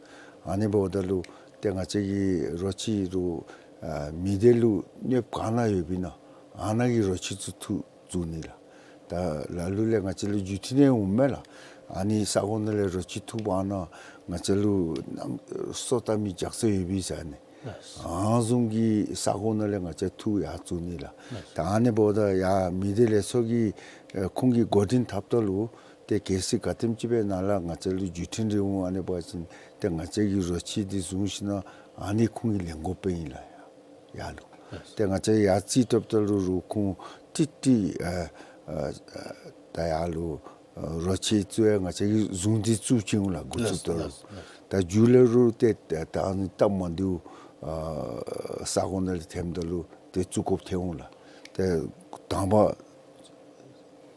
ཨ་ནི་འབདཝ་ད་ལུ་ཏེ་ང་བཅས་ཀྱི་རོ་ཁྱི་རུ་ཨ་མི་སྡེ་ལུ་གནོདཔ་ག་ནི་ཡོདཔ་ཨིན་ན་ཨ་ནཱ་གི་རོ་ཁྱི་ཚུ་འཐུ་བཙུགས་ནི་ལགས། ད་ལ་ལུ་ལས་ང་བཅས་ལུ་བརྒྱུད་འཕྲིན་ནང་འོང་མས་ལགས། ཨ་ནི་ས་གོ་ནང་ལས་རོ་ཁྱི་འཐུ་འབག་ན་ང་བཅས་ལུ་གནམ་སོ་བཏབ་མི་རྒྱགས་ཚད་ཡོདཔ་ཨིན་ཟེར་ནི། ལགས། ཨ་ནི་བཟུམ་གྱི་ས་གོ་ནང་ལས་ང་བཅས་འཐུ་ཡར་བཙུགས་ནི་ལགས། ལགས། ད་ཨ་ནི་འབདཝ་ད་ཡར་མི་སྡེ་ལས་ཚོགས་ཀྱིས་ཨེ་ཁོང་གིས་འགོ་འདྲེན་འཐབ་ད་ལུ་ཏེ་གལ་སྲིད་ག་དེམ་ཅིག་སྦེ་ནཱ་ལས་ང་བཅས་ལུ་བརྒྱུད་འཕྲིན་རེ་འོང་ཨ་ནི་འབད་བ་ཅིན་ཏེ་ང་བཅས་ཀྱིས་རོ་ཁྱི་འདི་བཟུང་ཞིནམ་ལས་ཨ་ནི་ཁོང་གིས་ལེན་དགོཔ་ཨིན་ལགས། ཡར་ལུ་ལགས། ཏེ་ང་བཅས་ཡར་རྩིས་ཐོབ་ད་ལུ་རུང་ཁོང་ཏིག་ཏིག་ཨ་ཨ་ད་ཡར་ལུ་ཨ་རོ་ཁྱི་ཚུ་ཡང་ང་བཅས་ཀྱིས་བཟུང་སྟེ་བཙུགས་ཅི་འོང་ལགས། འགོ་བཙུགས་ད་ལུ། ལགས། ལགས། ད་མཇུག་ལས་རུང་ཏེ་ད་ཨ་ནི་སྟབས་མ་བདེཝ་ཨ་ས་གོ་ནང་ལས་ཐོནམ་ད་ལུ་ཏེ་བཙུགས་དགོཔ་ཐོན་འོང་ལགས། ཏེ་དང་པ་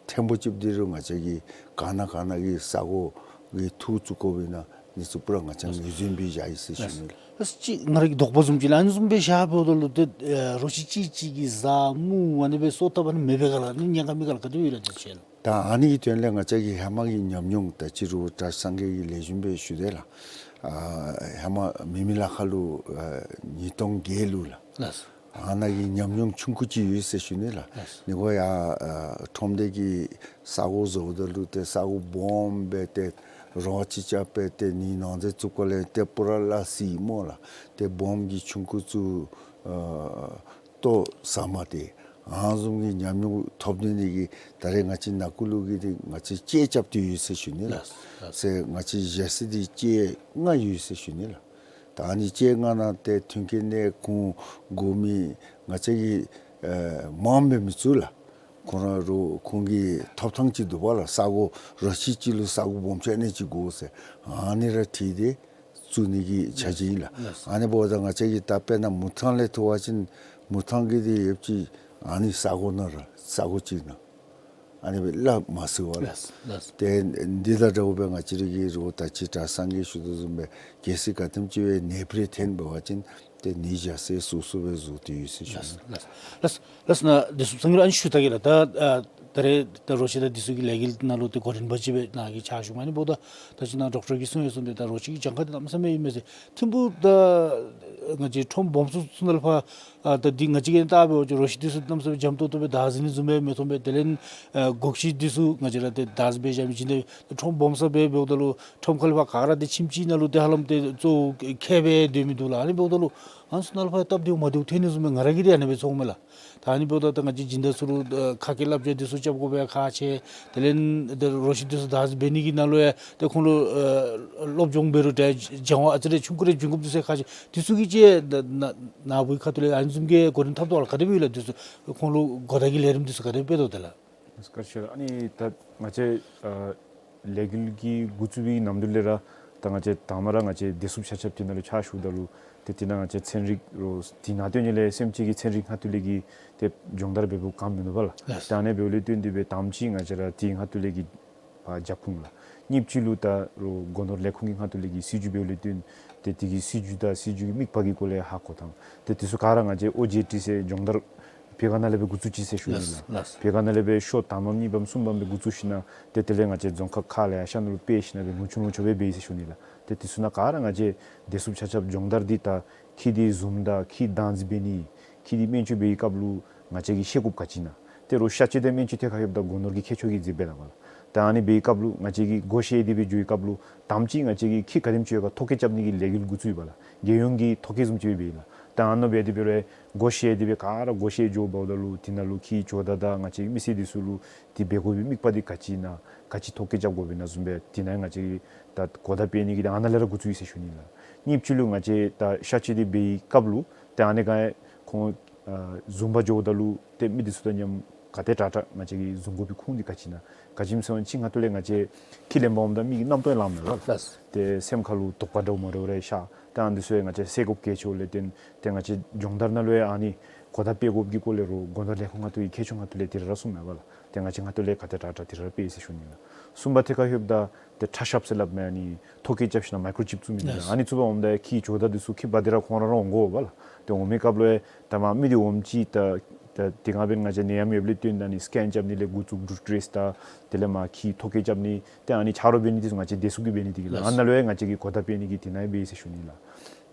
ཐོནམ་ཅིག་འདི་རུང་ང་བཅས་ཀྱིས་ག་ནི་ག་ནི་གི་ས་གོ་གི་འཐུ་བཙུགས་དགོཔ་ཨིན་ན་འདི་ཚུ་པུ་ར་ང་བཅས་ངོས་འཛིན་འབད་བཞག་ཡི་ཟེར་ཞུ་ནི་ལགས། ལགས། ཅིག་ང་ར་གི་དོགས་པ་བཟུམ་ཅིག་ལགས། ཨ་ནི་བཟུམ་སྦེ་བཞག་འབདཝ་ད་ལུ་ཏེ་ཨེ་རོ་ཁྱི་གཅིག་གཅིག་གིས་བཟའ་མི་ཨ་ནི་སྦེ་སོ་བཏབ་ཨ་ནི་མེད་པས་ག་ལགས། ཨ་ནི་ཉེན་ཁ་མེད་ག་ལགས། ག་དེ་སྦེ་ཡོད་ལགས་དེ་ཅིག་ལགས། ད་ཨ་ནི་གི་དོན་ལས་ང་བཅས་ཀྱི་ཧེ་མ་གི་ཉམས་མྱོང་ད་ཅི་རུང་བཀྲ་ཤིས་སངས་རྒྱས་ཀྱིས་ལེགས་ཤོམ་སྦེ་ཞུ་དེས་ལགས། ཨ་ཧེ་མ་མེ་མེ་ལ་ཁ་ལུ་ཨ་ཉིས་སྟོང་བརྒྱད་ལུ་ལགས། ལགས། ཨ་ནཱ་གི་ཉམས་མྱོང་ཆུང་ཀུ་ཅིག་ཡོད་ཟེར་ཞུ་ནི་ལགས། ལགས། ཨ་ནི་ཁོ་ཡར་ཨ་ཁྲོམ་སྡེ་གི་ས་གོ་བཟོཝ་ད་ལུ་ཏེ་ས་གོ་སྦོམ་སྦེ་ཏེ་རོ་ཁྱི་རྐྱབ་སྦེ་ཏེ་ནི་ནང་འཛུལ་བཙུགས་སྐབས་ལས་ཏེ་པུ་ར་ལ་སི་སྨོ་ལགས། ཏེ་སྦོམ་གྱི་ཆུང་ཀུ་ཚུ་ཨ་ལྟོ་ཟ་མ་སྟེར། ཨ་ནི་བཟུམ་གྱི་ཉམས་མྱོང་ཐོབ་ནི་ནི་གིས་ད་རེས་ང་བཅས་ནང་འཁོད་ལུ་གི་འདི་ང་བཅས་ལྕེ་རྐྱབ་སྟེ་ཡོད་ཟེར་ཞུ་ནི་ལགས། ལགས། ལགས། ཟེར་ང་བཅས་བཞག་ས་འདི་ལྕེ་ལྔ་ཡོད་ཟེར་ཞུ་ནི་ལགས། ད་ཨ་ནི་ཅིག་ང་ནང་ཏེ་མཐུན་རྐྱེན་གནས་ཁུངས་དགོ་མི་ང་བཅས་ཀྱིས་ཨེ་མངམ་སྦེ་མི་བཙུགས་ལགས། ཁོང་ར་རུང་ཁོང་གི་ཐོབ་ཐང་ཅིག་འདུག་པ་ལགས། ས་གོ་ར་ཤི་ཅིག་ལུ་ས་གོ་སྦོམ་ཆེ་ཨ་ནི་ཅིག་དགོ་ཟེར་ཨ་ནི་ར་འཁྲིལ་ཏེ་བཙུགས་ནི་གི་ཆ་རྐྱེན་ཨིན་ལགས། ལགས། ཨ་ནི་འབདཝ་ད་ང་བཅས་ཀྱིས་ད་དཔེར་ན་མུ་ཐང་ལས་ཐོན་པ་ཅིན་མུ་ཐང་གི་དེ་ཡོདཔ་ཅིག་ཨ་ནི་ས་གོ་ནང་ར་ས་གོ་ཅིག་ནང་ཨ་ནི་སྦེ་སླབ་མ་ཚུགས་པ་ལགས། ལགས། ལགས། ཏེ་འདི་དང་འདྲཝ་སྦེ་ང་བཅས་ར་གི་རུང་ད་ཅི་དྲག་སངས་རྒྱས་ཞུ་དོ་བཟུམ་སྦེ་གལ་སྲིད་ག་དེམ་ཅིག་སྦེ་ནད་འབུ་ཐོན་འབད་བ་ཅིན་ཏེ་ནད་བཞག་ས་སོ་སོ་སྦེ་བཟོ་སྟེ་ཡོད་ཟེར་ཞུ་ནི། ལགས། ལགས། ལགས་ལགས་ན་བདེ་སྲུངཔ་ཚང་གིས་ཨ་ནི་ཞུ་ད་གེ་ལགས། ད་ཨ་ད་རེས་ད་རོ་ཁྱི་དང་འདི་ཚུ་གི་ལས་འགུལ་ནང་ལུ་ཏེ་འགོ་འདྲེན་པ་ཅིག་སྦེ་ནཱ་གིས་ཕྱག་ཞུ་མི་ཨ་ནི་འབདཝ་ད་ད་ཅི་ནཱ་ཌོག་ཊར་གིས་གསུངས་ཡོད་བཟུམ་སྦེ་ད་རོ་ཁྱི་གི་གྱངས་ཁ་འདི་གནམ་མེད་ས་མེད་ཨིན་མས་ཟེར། ཐིམ་ཕུག་ད་ང་བཅས་ཁྲོམ་སྦོམ་ཤོས་ཚུ་ནང་ལུ་ཕར་ཨ་ད་འདི་ང་བཅས་ཀྱིས་བལྟ་འབདཝ་ཅིག་རོ་ཁྱི་འདི་ཚུ་གནམ་མེད་ས་མེད་འཇམ་ཏོང་ཏོ་སྦེ་བདག་འཛིན་ནི་བཟུམ་སྦེ་མི་མཐོང་པས། དེ་ལས་ཨ་སྒོ་ཁྱི་འདི་ཚུ་ང་བཅས་ར་ཏེ་བདག་འཛིན་འབད་བཞག་མི་ཅིག་འདི་ཁྲོམ་སྦོམ་ས་སྦེ་འབདཝ་ད་ལུ་ཁྲོམ་ཁ་ལས་ཕར་ག་ར་ཏེ་ཁྱིམ་ཅིག་ནང་ལུ་ཏེ་ཧ་ལམ་ཏེ་གཙོ་བོ་ཁྱི་སྦེ་སྡོད་མི་འདུག་ལགས། ཨ་ནི་འབདཝ་ད་ལུ་ཨ་ནི་ཚུ་ནང་ལུ་ཕར་སྟབས་བདེཝ་མ་བདེཝ་ཐོན་ནི་བཟུམ་སྦེ་ང་ར་གིས་ཏེ་ཨ་ནི་སྦེ་ཚོརཝ་མས་ལགས། ད་ཨ་ནི་འབདཝ་ད་ད་ང་བཅས་སྦྱིན་བདག་ཚུ་ལུ་ཨ་ཁ་སྐད་སླབ་བྱ་འདི་ཚུ་རྐྱབ་དགོ་པའི་ཁག་ཆེ། དེ་ལས་ད་རོ་ཁྱི་འདི་ཚུ་བདག་འཛིན་འབད་ནི་གི་ནང་ལུ་ཡང་ཏེ་ཁོང་ལུ་ཨ་སློབ་སྦྱོང་འབད་རུང་ཏེ་སྦྱང་བ་ཨ་ཙི་རེ་ཆུང་ཀུ་རེ་བྱིན་དགོཔ་འདི་ཚུ་ཁག་ཆེ། འདི་ཚུ་གི་ཅིག་ད་ནཱ་ནཱ་བུའི་ཁ་ཐུག་ལས་ཨ་ནི་བཟུམ་གྱི་འགོ་འདྲེན་འཐབ་དོ་ལགས། ག་དེ་སྦེ་ཡོད་ལགས། འདི་ཚུ་ཁོང་ལུ་གོ་བརྡ་གི་ལས་རིམ་འདི་ཚུ་ག་དེ་སྦེ་འབད་དོ་ཏེ་ལགས། བཀའ་དྲིན་ཆེ་ལགས། ཨ་ནི་ད་ང་བཅས་ཨ་ལས་འགུལ་གྱི་འགོ་བཙུགས་པའི་ནམ་དུས་ལས་ར་ད་ང་བཅས་དང་པ་ར་ང་བཅས་བདེ་སྲུངཔ་ཆ་ཁྱབ་དེ་ནང་ལུ་ཕྱག་ཞུཝ་ད་ལུ་ཏེ་དེ་ནང་ང་བཅས་ཚན་རིག་རོགས་དེ་ནང་དོན་ལས་སེམས་ཅན་གྱི་ཚན་རིག་ཁ་ཐུག་ལས་ཀྱི་ཏེ་སྦྱོང་བརྡར་འབདཝ་ག་ནི་མིན་འདུག་པ་ལགས། ལགས། ད་ཨ་ནི་འབདཝ་ལས་བརྟེན་ཏེ་སྦེ་དང་པ་ཅིག་ང་བཅས་ར་དེ་ཁ་ཐུག་ལས་ཀྱི་ཕར་རྒྱབ་ཁུངས་ལགས། གཉིས་པ་ཅིག་ལུ་ད་རོགས་སྒོ་ནོར་ལས་ཁུངས་ཀྱི་ཁ་ཐུག་ལས་ཀྱི་སྲིད་བྱུས་འབདཝ་ལས་བརྟེན་ཏེ་དེ་གི་སྲིད་བྱུས་དང་སྲིད་བྱུས་ཀྱི་དམིགས་པ་གི་སྐོར་ལས་ཧ་གོ་ཐངས་ཏེ་དེ་ཚུ་ག་ར་ང་བཅས་ཨོ་ཇེ་ཊི་ཟེར་སྦྱོང་བརྡར་བོད་ཁ་ནང་ལས་སྦེ་འགོ་བཙུགས་ཅི་ཟེར་ཞུ་ནི་ལགས། ལགས། བོད་ཁ་ནང་ལས་སྦེ་ཤོག་དང་པམ་གཉིས་པམ་གསུམ་པམ་སྦེ་འགོ་བཙུགས་ཞིནམ་ཏེ་དེ་ལས་ང་བཅས་རྫོང་ཁག་ཁག་ལེ་ཤ་ནང་ལུ་སྤེལ་ཞིནམ་སྦེ་ལོ་ཆུང་ལོ་ཆུང་སྦེ་འབད་ཡི་ཟེར་ཞུ་ནི་ལགས། ཏེ་དེ་ཚུ་ནང་ག་ར་ང་བཅས་བདེ་སྲུངཔ་ཆ་ཁྱབ་སྦྱོང་བརྡར་འདི་ད་ཁྱི་འདི་བཟུངམ་ད་ཁྱི་བདག་འཛིན་འབད་ནི་ཁྱི་འདི་སྨན་བཅོས་འབད་བའི་སྐབས་ལུ་ང་བཅས་ཀྱིས་ཤེས་དགོཔ་ག་ཅི་ཨིན་ན། ཏེ་རོགས་གཤག་བཅོས་དང་སྨན་བཅོས་ཐད་ཁར་ཡོདཔ་ད་སྒོ་ནོར་གྱི་ཁྱད་ཆོས་ཀྱིས་མཛད་པས་ལགས་པ་ལགས། ད་ཨ་ནི་འབད་བའི་སྐབས་ལུ་ང་བཅས་ཀྱིས་སྒོ་ཕྱེ་སྟེ་སྦེ་འགྱོ་བའི་སྐབས་ལུ་དང་པ་ཅིག་ང་བཅས་ཀྱིས་ཁྱི་ག་དེམ་ཅིག་ཡོད་ག་ཐོ་བཀོད་རྐྱབ་ནི་གི་ལས་འགུལ་འགོ་བཙུགས་ཡི་པ་ལགས། རྒྱལ་ཡོངས་ཀྱི་ཐོ་བཀོད་བཟུམ་ཅིག་སྦེ་འབད་ཡི་ལགས། ད་ཨ་ནི་སྦེ་དེ་འབད་རུང་སྒོ་ཕྱེ་སྟེ་སྦེ་ག་ར་སྒོ་ཕྱེ་འགྱོ་འབདཝ་ད་ལུ་དེ་ནང་ལུ་ཁྱིའི་ཇོ་བདག་དང་ང་བཅས་མི་སེར་འདི་ཚུ་ལུ་དེ་འབད་དགོ་པའི་དམིགས་པ་འདི་ག་ཅི་ཨིན་ན་ག་ཅི་ཐོ་བཀོད་རྐྱབ་དགོཔ་ཨིན་ན་བཟུམ་སྦེ་དེ་ནང་ང་བཅས་ཀྱིས་ད་གོ་བརྡ་སྤེལ་ནི་གི་ད་ཨ་ནཱ་ལས་ར་འགོ་བཙུགས་ཡི་ཟེར་ཞུ་ནི་ལགས། གཉིས་པ་ཅིག་ལུ་ང་བཅས་ད་གཤག་བཅོས་འདི་འབད་བའི་སྐབས་ལུ་ཏེ་ཨ་ནི་ག་ཁོང་ཨ་བཟུང་པར་འགྱོཝ་ད་ལུ་ཏེ་མི་འདི་ཚུ་དང་མཉམ་ག་དེ་དྲག་དྲག་ང་བཅས་ཀྱིས་བཟུང་དགོ་པའི་ཁུངས་འདི་ག་ཅི་ཨིན་ན། ག་ཅི་སྨོ་ཟེར་བ་ཅིན་ཁ་ཐུག་ལས་ང་བཅས་ཁྱི་ལེན་པར་འོངམ་ད་མི་གི་རྣམ་རྟོག་ལངམ་མས་པ་ལགས། ལགས། ཏེ་སེམས་ཁ་ལུ་དོགས་པ་འདྲཝ་མ་འདྲཝ་རེ་ཤར། ཏེ་ཨ་ནི་འདི་ཚུ་ཡང་ང་བཅས་སེལ་དགོཔ་གལ་ཆེཝ་ལས་བརྟེན་ཏེ་ང་བཅས་སྦྱོང་བརྡར་ནང་ལུ་ཡང་ཨ་ནི་གོ་བརྡ་སྤེལ་དགོཔ་གི་སྐོར་ལས་རོགས་སྒོ་ནོར་ལས་ཁུངས་ཁ་ཐུག་གི་མཁས་མཆོག་ཁ་ཐུག་ལས་དེ་ར་ར་གསུངམ་མས་པ་ལགས། ཏེ་ང་བཅས་ཁ་ཐུག་ལས་ག་དེ་དྲག་དྲག་དེ་ར་ར་སྤེལ་ཡི་ཟེར་ཞུ་ནི་ལགས། གསུམ་པ་ཐད་ཁར་ཡོདཔ་ད་ཏེ་ཁྲག་ཤབ་ཟེར་སླབ་མི་ཨ་ནི་ཐོ་བཀོད་རྐྱབ་ཞིནམ་མའི་ཀོརོ་ཅིབ་བཙུགས་མི་འདི་ལགས། ཨ་ནི་བཙུགས་པར་འོངམ་ད་ཁྱིའི་ཇོ་བདག་འདི་ཚུ་ཁྱིམ་པ་འདི་ར་ཁོང་ར་ར་འོང་དགོ་པ་ལགས། ཏེ་འོང་མི་སྐབས་ལུ་ཡང་ད་མ་མི་འདི་འོངམ་ཅིག་ད་ད་དེ་སྒང་འབདན་ང་བཅས་ནད་ཡམས་ཡོདཔ་ལས་བརྟེན་ད་ཨ་ནི་སི་ཀེན་རྐྱབ་ནི་ལས་འགོ་བཙུགས་ཌོག་ཊར་ད་དེ་ལས་མར་ཁྱིའི་ཐོ་བཀོད་རྐྱབ་ནི་ཏེ་ཨ་ནི་ཆ་རོགས་འབད་ནི་འདི་ཚུ་ང་བཅས་བདེ་སྲུངཔ་གིས་འབད་ནི་འདི་གིས་ལགས། ལགས། ཨ་ནཱ་ལུ་ཡང་ང་བཅས་ཀྱིས་གོ་བརྡ་སྤེལ་ནི་གི་དེ་ནང་འབད་ཡི་ཟེར་ཞུ་ནི་ལགས།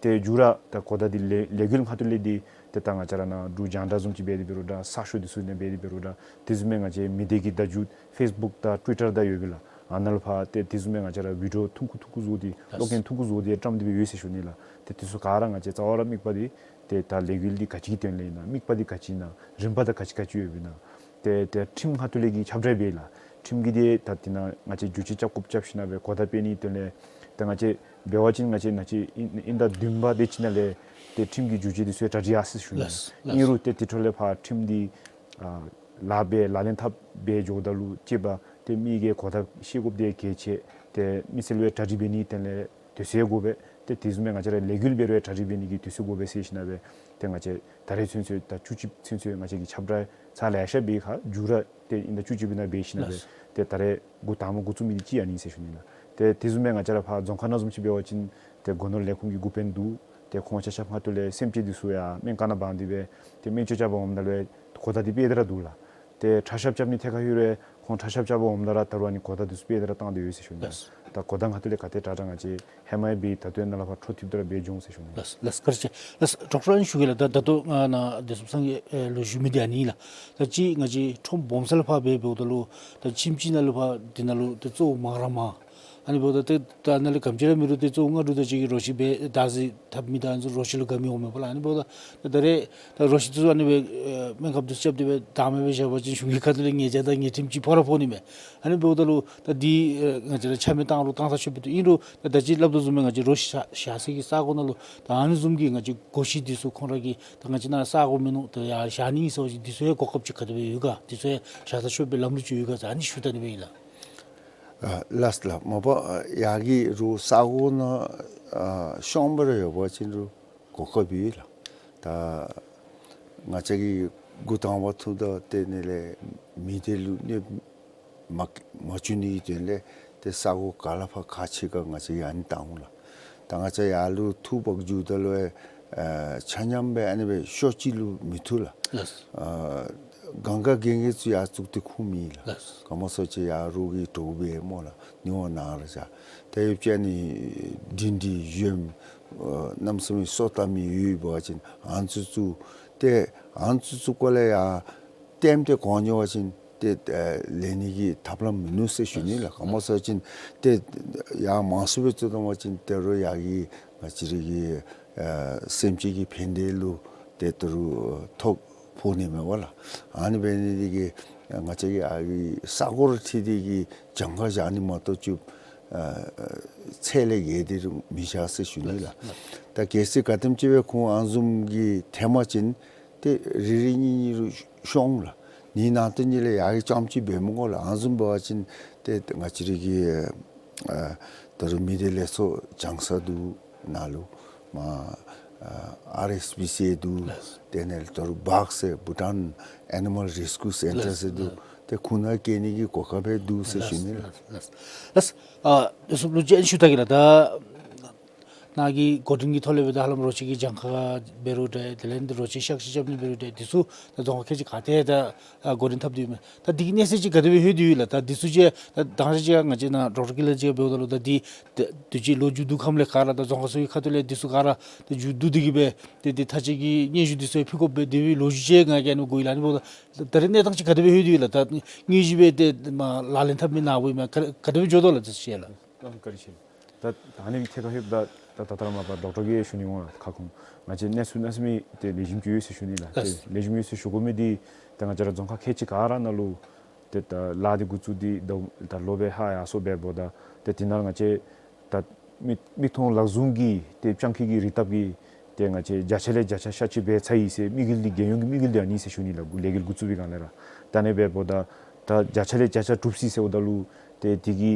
ཏེ་མཇུག་ར་ད་གོ་བརྡ་འདི་ལས་ལས་འགུལ་ཁ་ཐུག་ལས་འདི་ཏེ་ད་ང་བཅས་ར་ནཱ་འབྲུག་རྒྱང་བསྒྲགས་བཟུམ་ཅིག་འབད་དེ་འབད་རུང་འདྲ་གསར་ཤོག་འདི་ཚུ་ནང་འབད་དེ་འབད་རུང་འདྲ་དེ་བཟུམ་སྦེ་ང་བཅས་མི་སྡེ་གི་བརྡ་བརྒྱུད་ཕེསི་བུཀ་དང་ཊུ་ཝི་ཊར་དང་ཡོད་པས་ལགས། ཨ་ནཱ་ལུ་ཕར་ཏེ་དེ་བཟུམ་སྦེ་ང་བཅས་ར་བི་ཌི་ཡོ་ཐུང་ཀུ་ཐུང་ཀུ་བཟོ་སྟེ་ལགས། གློག་རྒྱན་ཐུང་ཀུ་བཟོ་སྟེ་བཀྲམ་སྟེ་སྦེ་ཡོད་ཟེར་ཞུ་ནི་ལགས། ཏེ་དེ་ཚུ་ག་ར་ང་བཅས་རྩ་བ་ར་དམིགས་པ་འདི་ཏེ་ད་ལས་འགུལ་འདི་ག་ཅི་གི་དོན་ལས་ཨིན་ན་དམིགས་པ་འདི་ག་ཅི་ཨིན་ན་རིམ་པ་དང་ག་ཅི་ག་ཅི་ཡོདཔ་ཨིན་ན། ཏེ་ཏེ་ཁྲིམས་ཁ་ཐུག་ལས་ཀྱི་ཁྱབ་བསྒྲགས་འབད་ཡི་ལགས། ཁྲིམས་ཀྱི་འདི་ད་དེ་ནང་ང་བཅས་བསྒྱུར་བཅོས་རྐྱབ་དགོཔ་རྐྱབ་ཞིནམ་སྦེ་གོ་བརྡ་སྤེལ་ནིའི་དོན་ལས་ཏེ་ང་བཅས་འབད་བ་ཅིན་ང་བཅས་ནཱ་ཅིག་ཨིན་ཨིན་ཟླ་བདུན་པ་དེ་ཅིག་ནང་ལས་ཏེ་ཁྲིམས་ཀྱི་བསྒྱུར་བཅོས་འདི་ཚུ་ཡང་གྲ་སྒྲིག་ཡར་སོང་ཡི་ཟེར་ཞུ་ནི་ལགས། ལགས། ཨིན་རུང་ཏེ་དེ་འཕྲོ་ལས་ཕར་ཁྲིམས་འདི་ཨ་ལཱ་འབད་ལག་ལེན་འཐབ་འབད་འགྱོཝ་ད་ལུ་གཅིག་པ་ཏེ་མི་གིས་གོ་བརྡ་ཤེས་དགོཔ་འདི་གལ་ཆེ། ཏེ་མི་སེར་ལུ་ཡང་གྲ་སྒྲིག་འབད་ནིའི་དོན་ལས་དུས་ཚོད་དགོ་པས། ཏེ་དེ་བཟུམ་སྦེ་ང་བཅས་ར་ལས་འགུལ་འབད་རུང་ཡང་གྲ་སྒྲིག་འབད་ནི་གི་དུས་ཚོད་དགོ་པས་ཟེར་ཞིནམ་སྦེ་ཏེ་ང་བཅས་ད་རེས་ཚུན་ཚོད་ད་བཅུ་གཅིག་ཚུན་ཚོད་ང་བཅས་ཀྱིས་ཁྱབ་བསྒྲགས་ཚར་ལེ་ཤ་འབད་ཁར་མཇུག་ར་ཏེ་ཨིན་ཟླ་བཅུ་གཅིག་པའི་ནང་འབད་ཞིནམ་སྦེ་ལགས། ཏེ་ད་རེས་འགོ་དང་པ་འགོ་བཙུགས་མི་འདི་གཅིག་ཨ་ནི་ཟེར་ཞུ་ནི་ལགས། ཏེ་དེ་བཟུམ་སྦེ་ང་བཅས་ར་ཕར་རྫོང་ཁག་ནང་བཟུམ་ཅིག་འབད་བ་ཅིན་ཏེ་སྒོ་ནོར་ལས་ཁུངས་ཀྱི་འགོ་དཔོན་འདུག། ཏེ་ཁོང་ཆ་ཁྱབ་ཁ་ཐུག་ལས་སེམས་ཅན་འདི་ཚུ་ཡང་སྨན་ཁང་ནང་འབག་སྟེ་སྦེ་ཏེ་སྨན་བཅོས་རྐྱབ་པར་འོངམ་ད་ལུ་གོ་བརྡ་འདི་སྤེལ་ཏེ་ར་འདུག་ལགས། ཏེ་ཁྲག་ཤབ་རྐྱབ་ནི་ཐད་ཁར་ཡོད་རུང་ཁོང་ཁྲག་ཤབ་རྐྱབ་པར་འོངམ་ད་ར་ད་རུང་ཨ་ནི་གོ་བརྡ་འདི་ཚུ་སྤེལ་ཏེ་ར་བཏང་སྟེ་ཡོད་ཟེར་ཞུ་ནི། ལགས། ད་གོ་བརྡ་ཁ་ཐུག་ལས་ག་དེ་དྲག་དྲག་ང་བཅས་ཧེ་མ་ཡང་འབད་ད་ལྟོ་ནཱ་ལས་ཕར་འཕྲོ་མཐུད་དེ་ར་འབད་འགྱོ་འོང་ཟེར་ཞུ་ནི། ལགས་ལགས། བཀའ་དྲིན་ཆེ། ལགས་ཌོག་ཊར་ཨ་ནི་ཞུ་གེ་ལགས། ད་ད་ལྟོ་ང་ནཱ་བདེ་སྲུངཔ་ཚང་གིས་ཨེ་ལོག་ཞུ་མི་འདི་ཨ་ནི་ལགས། ད་ཅི་ང་བཅས་ཁྲོམ་སྦོམ་ས་ལས་ཕར་འབད་འབདཝ་ད་ལུ་ད་ཁྱིམ་ཅིག་ནང་ལུ་ཕར་འདི་ནང་ལུ་ད་གཙོ་བོ་མང་ར་མང་། ཨ་ནི་འབདཝ་ད་ཏེ་ད་ནཱ་ལས་ག་དེམ་ཅིག་ར་མི་རུང་ཏེ་གཙོ་བོ་ང་འདྲཝ་ད་ཅིག་གིས་རོ་ཁྱི་སྦེ་བདག་འཛིན་འཐབ་མི་དང་ཨ་ནི་ཚུ་རོ་ཁྱི་ལུ་དགའ་མི་འོང་མས་པ་ལགས། ཨ་ནི་འབདཝ་ད་ད་རེས་ད་རོ་ཁྱི་འདི་ཚུ་ཨ་ནི་སྦེ་ཨེ་སྨན་ཁབ་འདི་ཚུ་རྐྱབ་སྟེ་སྦེ་བདག་མེད་སྦེ་བཞག་པ་ཅིན་གཞུང་གི་ཁ་ཐུག་ལས་ཉེས་བྱ་དང་ཉེས་ཁྲིམས་ཅིག་ཕོག་ར་ཕོག་ནི་མས། ཨ་ནི་འབདཝ་ད་ལུ་ད་འདི་ཨེ་ང་བཅས་ར་ཆ་མེད་བཏང་རུང་བཏང་ས་ཆོག་པས། ཏེ་ཨིན་རུང་ད་ད་ཅི་སླབ་དོ་བཟུམ་སྦེ་ང་བཅས་རོ་ཁྱི་བཞག་བཞག་ས་གི་ས་གོ་ནང་ལུ་ད་ཨ་ནི་བཟུམ་གྱི་ང་བཅས་སྒོ་ཁྱི་འདི་ཚུ་ཁོང་ར་གིས་ད་ང་བཅས་ནཱ་ས་གོ་མིན་ནུག། ད་ཡར་བཞག་ནི་ཨིན་ཟེར་བ་ཅིན་འདི་ཚུ་ཡང་གོ་སྐབས་ཅིག་ག་དེ་སྦེ་ཡོད་ག། འདི་ཚུ་ཡང་བཞག་ས་ཆོག་པའི་ལམ་ལུགས་ཅིག་ཡོད་ག་ཟེར་ཨ་ནི་ཞུ་ད་ནི་སྦེ་ཨིན་ལགས། ཨ་ལགས་ལགས། མ་པ་ཨ་ཡར་གྱི་རོགས་ས་གོ་ནང་ཨ་ཤོང་སྦེ་ར་ཡོད་པ་ཅིན་རོགས་གོ་སྐབས་ཡོད་ལགས། ད་ང་བཅས་ཀྱིས་འགོ་དང་པ་ཐུགཔ་ད་ཏེ་ཨ་ནི་ལས་མི་སྡེ་ལུ་གནོདཔ་མ་མ་བྱུང་ནི་གི་དོན་ལས་ཏེ་ས་གོ་ག་ལས་ཕར་ག་ཅི་ག་ང་བཅས་ཀྱིས་ཨ་ནི་བཏང་འོང་ལགས། ད་ང་བཅས་ཡར་ལུ་འཐུ་འབག་འགྱོཝ་ད་ལུ་ཨེ་ཆ་མཉམ་སྦེ་ཨ་ནི་སྦེ་ཤོ་གཅིག་ལུ་མི་འཐུ་ལགས། ལགས། ཨ་གང་ག་གན་གི་ཚུ་ཡར་བཙུགས་ཏེ་ཁུངས་མེད་ལགས། ལགས། ག་མོ་ཟེར་བ་ཅིན་ཡར་རོགས་ཀྱིས་དྲོ་པ་སྦེ་སྨོ་ལགས། ནི་འོང་ནཱ་ར་བཞག། ཏེ་ཡོདཔ་ཅིག་ཨ་ནི་འབྲིང་འབྲིང་གཞོནམ་ཨ་གནམ་མེད་ས་མེད་སོ་བཏབ་མི་ཡོད་པ་ཅིན་ཨ་ནི་ཚུ་བཙུགས། ཏེ་ཨ་ནི་ཚུ་བཙུགས་སྐོར་ལས་ཡར་ལྟདམོ་འདི་གོ་ནི་འབད་བ་ཅིན་ཏེ་ཨ་ལེན་ནི་གི་ཐབས་ལམ་མིན་ནུག་ཟེར་ཞུ་ནི་ལགས། ག་མོ་ཟེར་བ་ཅིན་ཏེ་ཡར་མང་སུ་སྦེ་བཙུགས་བཏང་པ་ཅིན་ཏེ་རོགས་ཡར་གྱི་ང་བཅས་རའི་གི་ཨ་སེམས་ཅན་གྱི་ཕན་བདེ་ལུ་ཏེ་ད་རུང་ཐོ་ཕོག་ནི་མས་པ་ལགས། ཨ་ནི་འབད་ནི་འདི་གིས་ང་བཅས་ཀྱིས་ཨ་གི་ས་གོ་ར་འཁྲིལ་ཏེ་གིས་གྱངས་ཁ་བཞག་ནི་མ་གཏོགས་ཅིག་ཨ་ཚད་ལས་བརྒལ་ཏེ་ར་མི་བཞག་ཟེར་ཞུ་ནི་ལགས། ད་གལ་སྲིད་ག་དེམ་ཅིག་སྦེ་ཁོང་ཨ་ནི་བཟུམ་གྱི་ཐོན་པ་ཅིན་ཏེ་རེ་རེ་གཉིས་གཉིས་རུང་ཤོང་ལགས། ནི་ནང་དོན་ཉིད་ལས་ཡར་གྱི་རྐྱངམ་ཅིག་འབད་མི་དགོ་ལགས། ཨ་ནི་བཟུམ་འབད་བ་ཅིན་ཏེ་ང་བཅས་རའི་གི་ཨ་ད་རུང་མི་སྡེ་ལས་ཚོགས་སྦྱང་ས་འདུག། ནཱ་ལུ་མར་ཨ་ཨར་ཨེསི་པི་སི་འདུག། ལགས། དེ་ནང་ལས་ད་རུང་བཱག་ཟེར་བྷུ་ཊཱན་ཨེ་ནི་མཱལ་རེས་ཀིའུ་སེན་ཊར་ཟེར་འདུག། ལགས། ཏེ་ཁོང་ནང་སྐྱེལ་ནི་གི་གོ་སྐབས་འདུག་ཟེར་ཞུ་ནི་ལགས། ལགས། ལགས། ལགས། ཨ་ལགས་སོ་ལུ་ཅིག་ཞུ་ད་གེ་ལགས། ད་ནཱ་གི་འགོ་འདྲེན་གྱི་ཐོག་ལས་སྦེ་ད་ཧ་ལམ་རོ་ཁྱི་གི་གྱངས་ཁ་འབད་རུང་འདྲ་དེ་ལས་འདི་རོ་ཁྱི་གཤག་བཅོས་རྐྱབ་ནི་འབད་རུང་འདྲ་འདི་ཚུ་ད་རྫོང་ཁག་ཁལ་གཅིག་ག་ཏེ་ད་ཨ་འགོ་འདྲེན་འཐབ་སྟེ་ཡོད་མས། ད་འདི་གི་གནས་ཚད་ཅིག་ག་དེ་སྦེ་ལྷོད་དེ་ཡོད་ལགས། ད་འདི་ཚུ་ཅིག་ད་དང་ཅིག་ང་བཅས་ནཱ་ཌོག་ཊར་ཀི་ལ་ཅིག་འབདཝ་ད་ལུ་ད་འདི་ད་དུས་ཅི་ལོ་མཇུག་བསྡུ་ཁམས་ལས་ག་ར་ད་རྫོང་ཁག་ཚུ་གི་ཁ་ཐུག་ལས་འདི་ཚུ་ག་ར་ད་མཇུག་བསྡུ་སྟེ་གིས་སྦེ་ཏེ་འདི་ད་ཅི་གི་སྙན་ཞུ་འདི་ཚུ་ཕུལ་དགོཔ་སྦེ་དེ་སྦེ་ལོ་རྒྱུས་ཅིག་ང་གིས་ཨ་ནི་གོ་ཡི་ལགས། ཨ་ནི་འབདཝ་ད་ད་རེས་གནས་སྟངས་ཅིག་ག་དེ་སྦེ་ལྷོད་དེ་ཡོད་ལགས། ད་དངོས་གཞི་སྦེ་ཏེ་མར་ལག་ལེན་འཐབ་མི་ནཱ་འབདཝ་མས། ག་ག་དེ་སྦེ་འགྱོ་དོ་ལགས། ཏེ་ཤེས་ལགས། ཨམ་བཀའ་དྲིན་ཆེ། ད་ད་ཨ་ནི་གི་ཐད་ཁར་ལྷོདཔ་ད་ད་ད་ལྟོ་ར་མ་པ་ཌོག་ཊར་གིས་ཞུ་ནི་འོང་ལགས། ཁ་སྐོང་ང་བཅས་གནས་ཚུལ་གནམ་མེད་ས་མེད་ཏེ་ལེགས་ཤོམ་ཅིག་ཡོད་ཟེར་ཞུ་ནི་ལགས། ཏེ་ལགས། ལེགས་ཤོམ་ཡོད་ཟེར་ཞུ་དགོ་མི་འདི་ཏེ་ང་བཅས་ར་རྫོང་ཁག་ཁལ་གཅིག་ག་ར་ནང་ལུ་ཏེ་ད་ལཱ་འདི་འགོ་བཙུགས་ཏེ་ད་ད་ལོ་སྦེ་ཧ་ཡར་སོངམ་འབདཝ་ད་ཏེ་དེ་ནང་ང་བཅས་ད་མིག་མིག་མཐོང་ལག་བཟུང་གི་ཏེ་སྤྱང་ཀི་གི་རིགས་སྟོབས་ཀྱིས་ཏེ་ང་བཅས་བརྒྱ་ཆ་ལས་བརྒྱ་ཆ་ཤ་ཅིག་འབད་ཚར་ཡི་ཟེར་དམིགས་ཡུལ་འདི་རྒྱལ་ཡོངས་ཀྱི་དམིགས་ཡུལ་འདི་ཨ་ནི་ཟེར་ཞུ་ནི་ལགས། འགོ་ལས་འགུལ་འགོ་བཙུགས་པའི་སྒང་ལས་ར། ད་ཨ་ནི་འབདཝ་ད་ད་བརྒྱ་ཆ་ལས་བརྒྱ་ཆ་གྲུབ་སོ་ཡི་ཟེརཝ་ད་ལུ་ཏེ་དེ་གི་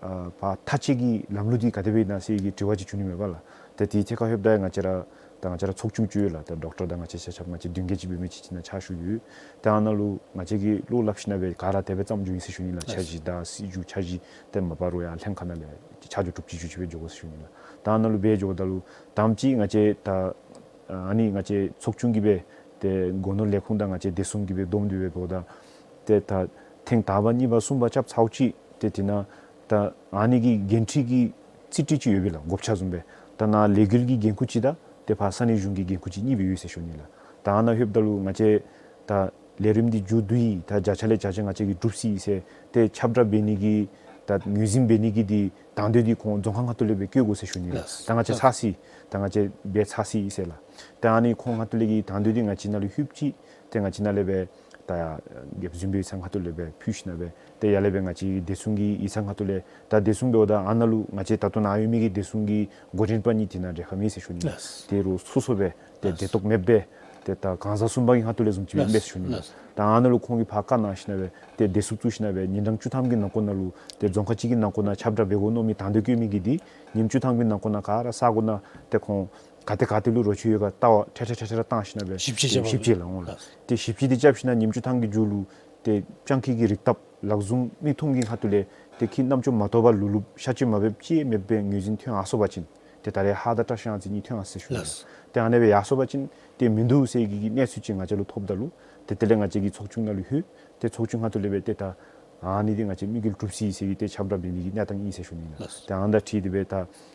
ཨ་ཕར་མཐའ་དཔྱད་ཀྱི་ལམ་ལུགས་འདི་ག་དེ་སྦེ་ཨིན་ན་ཟེར་གྱི་དྲི་བ་ཅིག་བྱུང་ནི་མས་པ་ལགས། ཏེ་དེའི་ཐད་ཁར་ལྷོདཔ་ད་ང་བཅས་ར་ད་ང་བཅས་ར་ཚོགས་ཆུང་ཅིག་ཡོད་ལགས། ད་ཌོག་ཊར་དང་ང་བཅས་ཆ་ཁྱབ་ང་བཅས་བདུན་བརྒྱད་ཅིག་འབད་མི་ཅིག་ཅིག་ནང་ཕྱག་ཞུ་ཡོད། ད་ཨ་ནཱ་ལུ་ང་བཅས་ཀྱིས་བློ་སླབ་ཞིནམ་སྦེ་ག་ར་དེ་སྦེ་བརྩམས་འགྱོ་ཡི་ཟེར་ཞུ་ནི་ལགས། འཆར་གཞི་དང་སྲིད་བྱུས་འཆར་གཞི་ཏེ་མ་པ་རོགས་ཡར་ལྷན་ཁག་ནང་ལས་ཆ་འཇོག་གྲུབ་ཅིག་ཞུ་ཅིག་སྦེ་འགྱོ་དགོ་ཟེར་ཞུ་ནི་ལགས། ད་ཨ་ནཱ་ལུ་འབད་འགྱོཝ་ད་ལུ་དང་པ་ཅིག་ང་བཅས་ད་ཨ་ནི་ང་བཅས་ཚོགས་ཆུང་གིས་སྦེ་ཏེ་སྒོ་ནོར་ལས་ཁུངས་དང་ང་བཅས་བདེ་སྲུང་གིས་སྦེ་བསྡོམས་ཏེ་སྦེ་འབདཝ་ད་ཏེ་ད་ཐེངས་དང་པ་གཉིས་པ་གསུམ་པ་རྐྱབ་ཚརཝ་ཅིག་ཏེ་དེ་ནང་ད་ཨ་ནི་གི་འགན་འཁྲི་གི་རྩིས་སྤྲོད་ཅིག་ཡོད་པས་ལགས། བགོ་བཤའ་བཟུམ་སྦེ་ད་ནཱ་ལས་འགུལ་གྱི་འགན་ཁུར་ཅིག་དང་ཏེ་ཕར་ས་གནས་གཞུང་གི་འགན་ཁུར་ཅིག་གཉིས་སྦེ་ཡོད་ཟེར་ཞུ་ནི་ལགས། ད་ཨ་ནཱ་ལྷོདཔ་ད་ལུ་ང་བཅས་ད་ལས་རིམ་འདི་མཇུག་བསྡུ་ཡི། ད་བརྒྱ་ཆ་ལས་བརྒྱ་ཆ་ང་བཅས་ཀྱིས་གྲུབ་སོ་ཡི་ཟེར་ཏེ་ཁྱབ་བསྒྲགས་འབད་ནི་གི་ད་ངོས་འཛིན་འབད་ནི་གི་འདི་དང་འདོད་འདི་ཁོང་རྫོང་ཁག་ཁ་ཐུག་ལས་སྦེ་བཀོད་དགོ་ཟེར་ཞུ་ནི་ལགས། ལགས། ད་ང་བཅས་ཚར་སོ་ཡི། ད་ང་བཅས་འབད་ཚར་སོ་ཡི་ཟེར་ལགས། ད་ཨ་ནི་ཁོང་ཁ་ཐུག་ལས་ཀྱི་དང་འདོད་འདི་ང་བཅས་ནང་ལུ་ལྷོདཔ་ཅིག་ཏེ་ང་བཅས་ནང་ལས་སྦེ་ད་རྒྱབ་འཛིན་པའི་ཡིག་ཚང་ཁ་ཐུག་ལས་སྦེ་ཕུལ་ཞིནམ་སྦེ་ཏེ་ཡར་ལས་སྦེ་ང་བཅས་ཀྱི་བདེ་སྲུང་གི་ཡིག་ཚང་ཁ་ཐུག་ལས་ད་བདེ་སྲུང་འབདཝ་ད་ཨ་ནཱ་ལུ་ང་བཅས་ད་ལྟོ་ནཱ་ཡོད་མི་གི་བདེ་སྲུང་གི་འགོ་འདྲེན་པ་གཉིས་དེ་ནང་གྲལ་ཁར་མེད་ཟེར་ཞུ་ནི་ལགས། ལགས། ཏེ་རོགས་སོ་སོ་སྦེ་ཏེ་ལགས། བདེ་ཏོག་མེདཔ་སྦེ་ཏེ་ད་གང་ཟག་གསུམ་པ་གི་ཁ་ཐུག་ལས་བཟུམ་ཅིག་སྦེ་ལགས། མེད་ཟེར་ཞུ་ནི་ལགས། ལགས། ད་ཨ་ནཱ་ལུ་ཁོང་གིས་ཕར་བཀའ་གནང་ཞིནམ་སྦེ་ཏེ་བདེ་སྲུང་བཙུགས་ཞིནམ་སྦེ་ཉིན་གྲངས་བཅུ་ཐམ་གྱི་ནང་འཁོད་ནང་ལུ་ཏེ་རྫོང་ཁག་གཅིག་གི་ནང་འཁོད་ནང་ཁྱབ་བསྒྲགས་འབད་དགོ་མནོ་མི་དང་འདོད་བསྐྱེད་མི་གི་འདི་ཉིནམ་བཅུ་ཐམ་གྱི་ནང་འཁོད་ནང་ག་ར་ས་གོ་ནང་ཏེ་ཁོང་ག་ཏེ་ག་ཏེ་ལུ་རོ་ཁྱི་ཡོད་ག་ལྟ་བར་ཁྲིད་ཁྲིད་ཁྲིད་ཁྲིད་བཏང་ཞིནམ་སྦེ་ཞིབ་དཔྱད་རྐྱབ་ཞིབ་དཔྱད་ལགས་འོང་ལགས། ལགས། ཏེ་ཞིབ་དཔྱད་འདི་རྐྱབ་ཞིནམ་ཉིནམ་བཅུ་ཐམ་གྱི་མཇུག་ལུ་ཏེ་སྤྱང་ཀི་གི་རིགས་སྟོབས་ལག་བཟུང་མིག་མཐོང་གི་ཁ་ཐུག་ལས་ཏེ་ཁྱི་རྣམ་ཅོ་མ་གཏོགས་པ་ལུ་ལུ་ཤ་བཅོས་མ་འབད་ཅིག་མེདཔ་སྦེ་ངོས་འཛིན་ཐོན་ཡར་སོང་པ་ཅིན་ཏེ་ད་རེས་ཧཱ་དང་བཀྲིས་ཨང་རྩིས་གཉིས་ཐོན་ཡར་སོང་ཟེར་ཞུ་ནི་ལགས། ལགས། ཏེ་ཨ་ནེ་སྦེ་ཡར་སོང་པ་ཅིན་ཏེ་མིན་འདུག་ཟེར་གྱི་གནས་ཚུལ་ཅིག་ང་བཅས་ལུ་ཐོབ་ད་ལུ་ཏེ་དེ་ལས་ང་བཅས་ཀྱི་ཚོགས་ཆུང་ནང་ལུ་ལྷོད། ཏེ་ཚོགས་ཆུང་ཁ་ཐུག་ལས་སྦེ་ཏེ་ད་ཨ་ནི་འདི་ང་བཅས་དམིགས་ཡུལ་གྲུབ་སོ་ཡི་ཟེར་གྱི་ཏེ་ཁྱབ་བསྒྲགས་འབད་ནི་གི་གནས་སྟངས་ཨིན་ཟེར་ཞུ་ནི་ལགས། ལགས། ཏེ་ཨ་ནི་དང་འཁྲིལ་ཏེ་སྦེ་ད་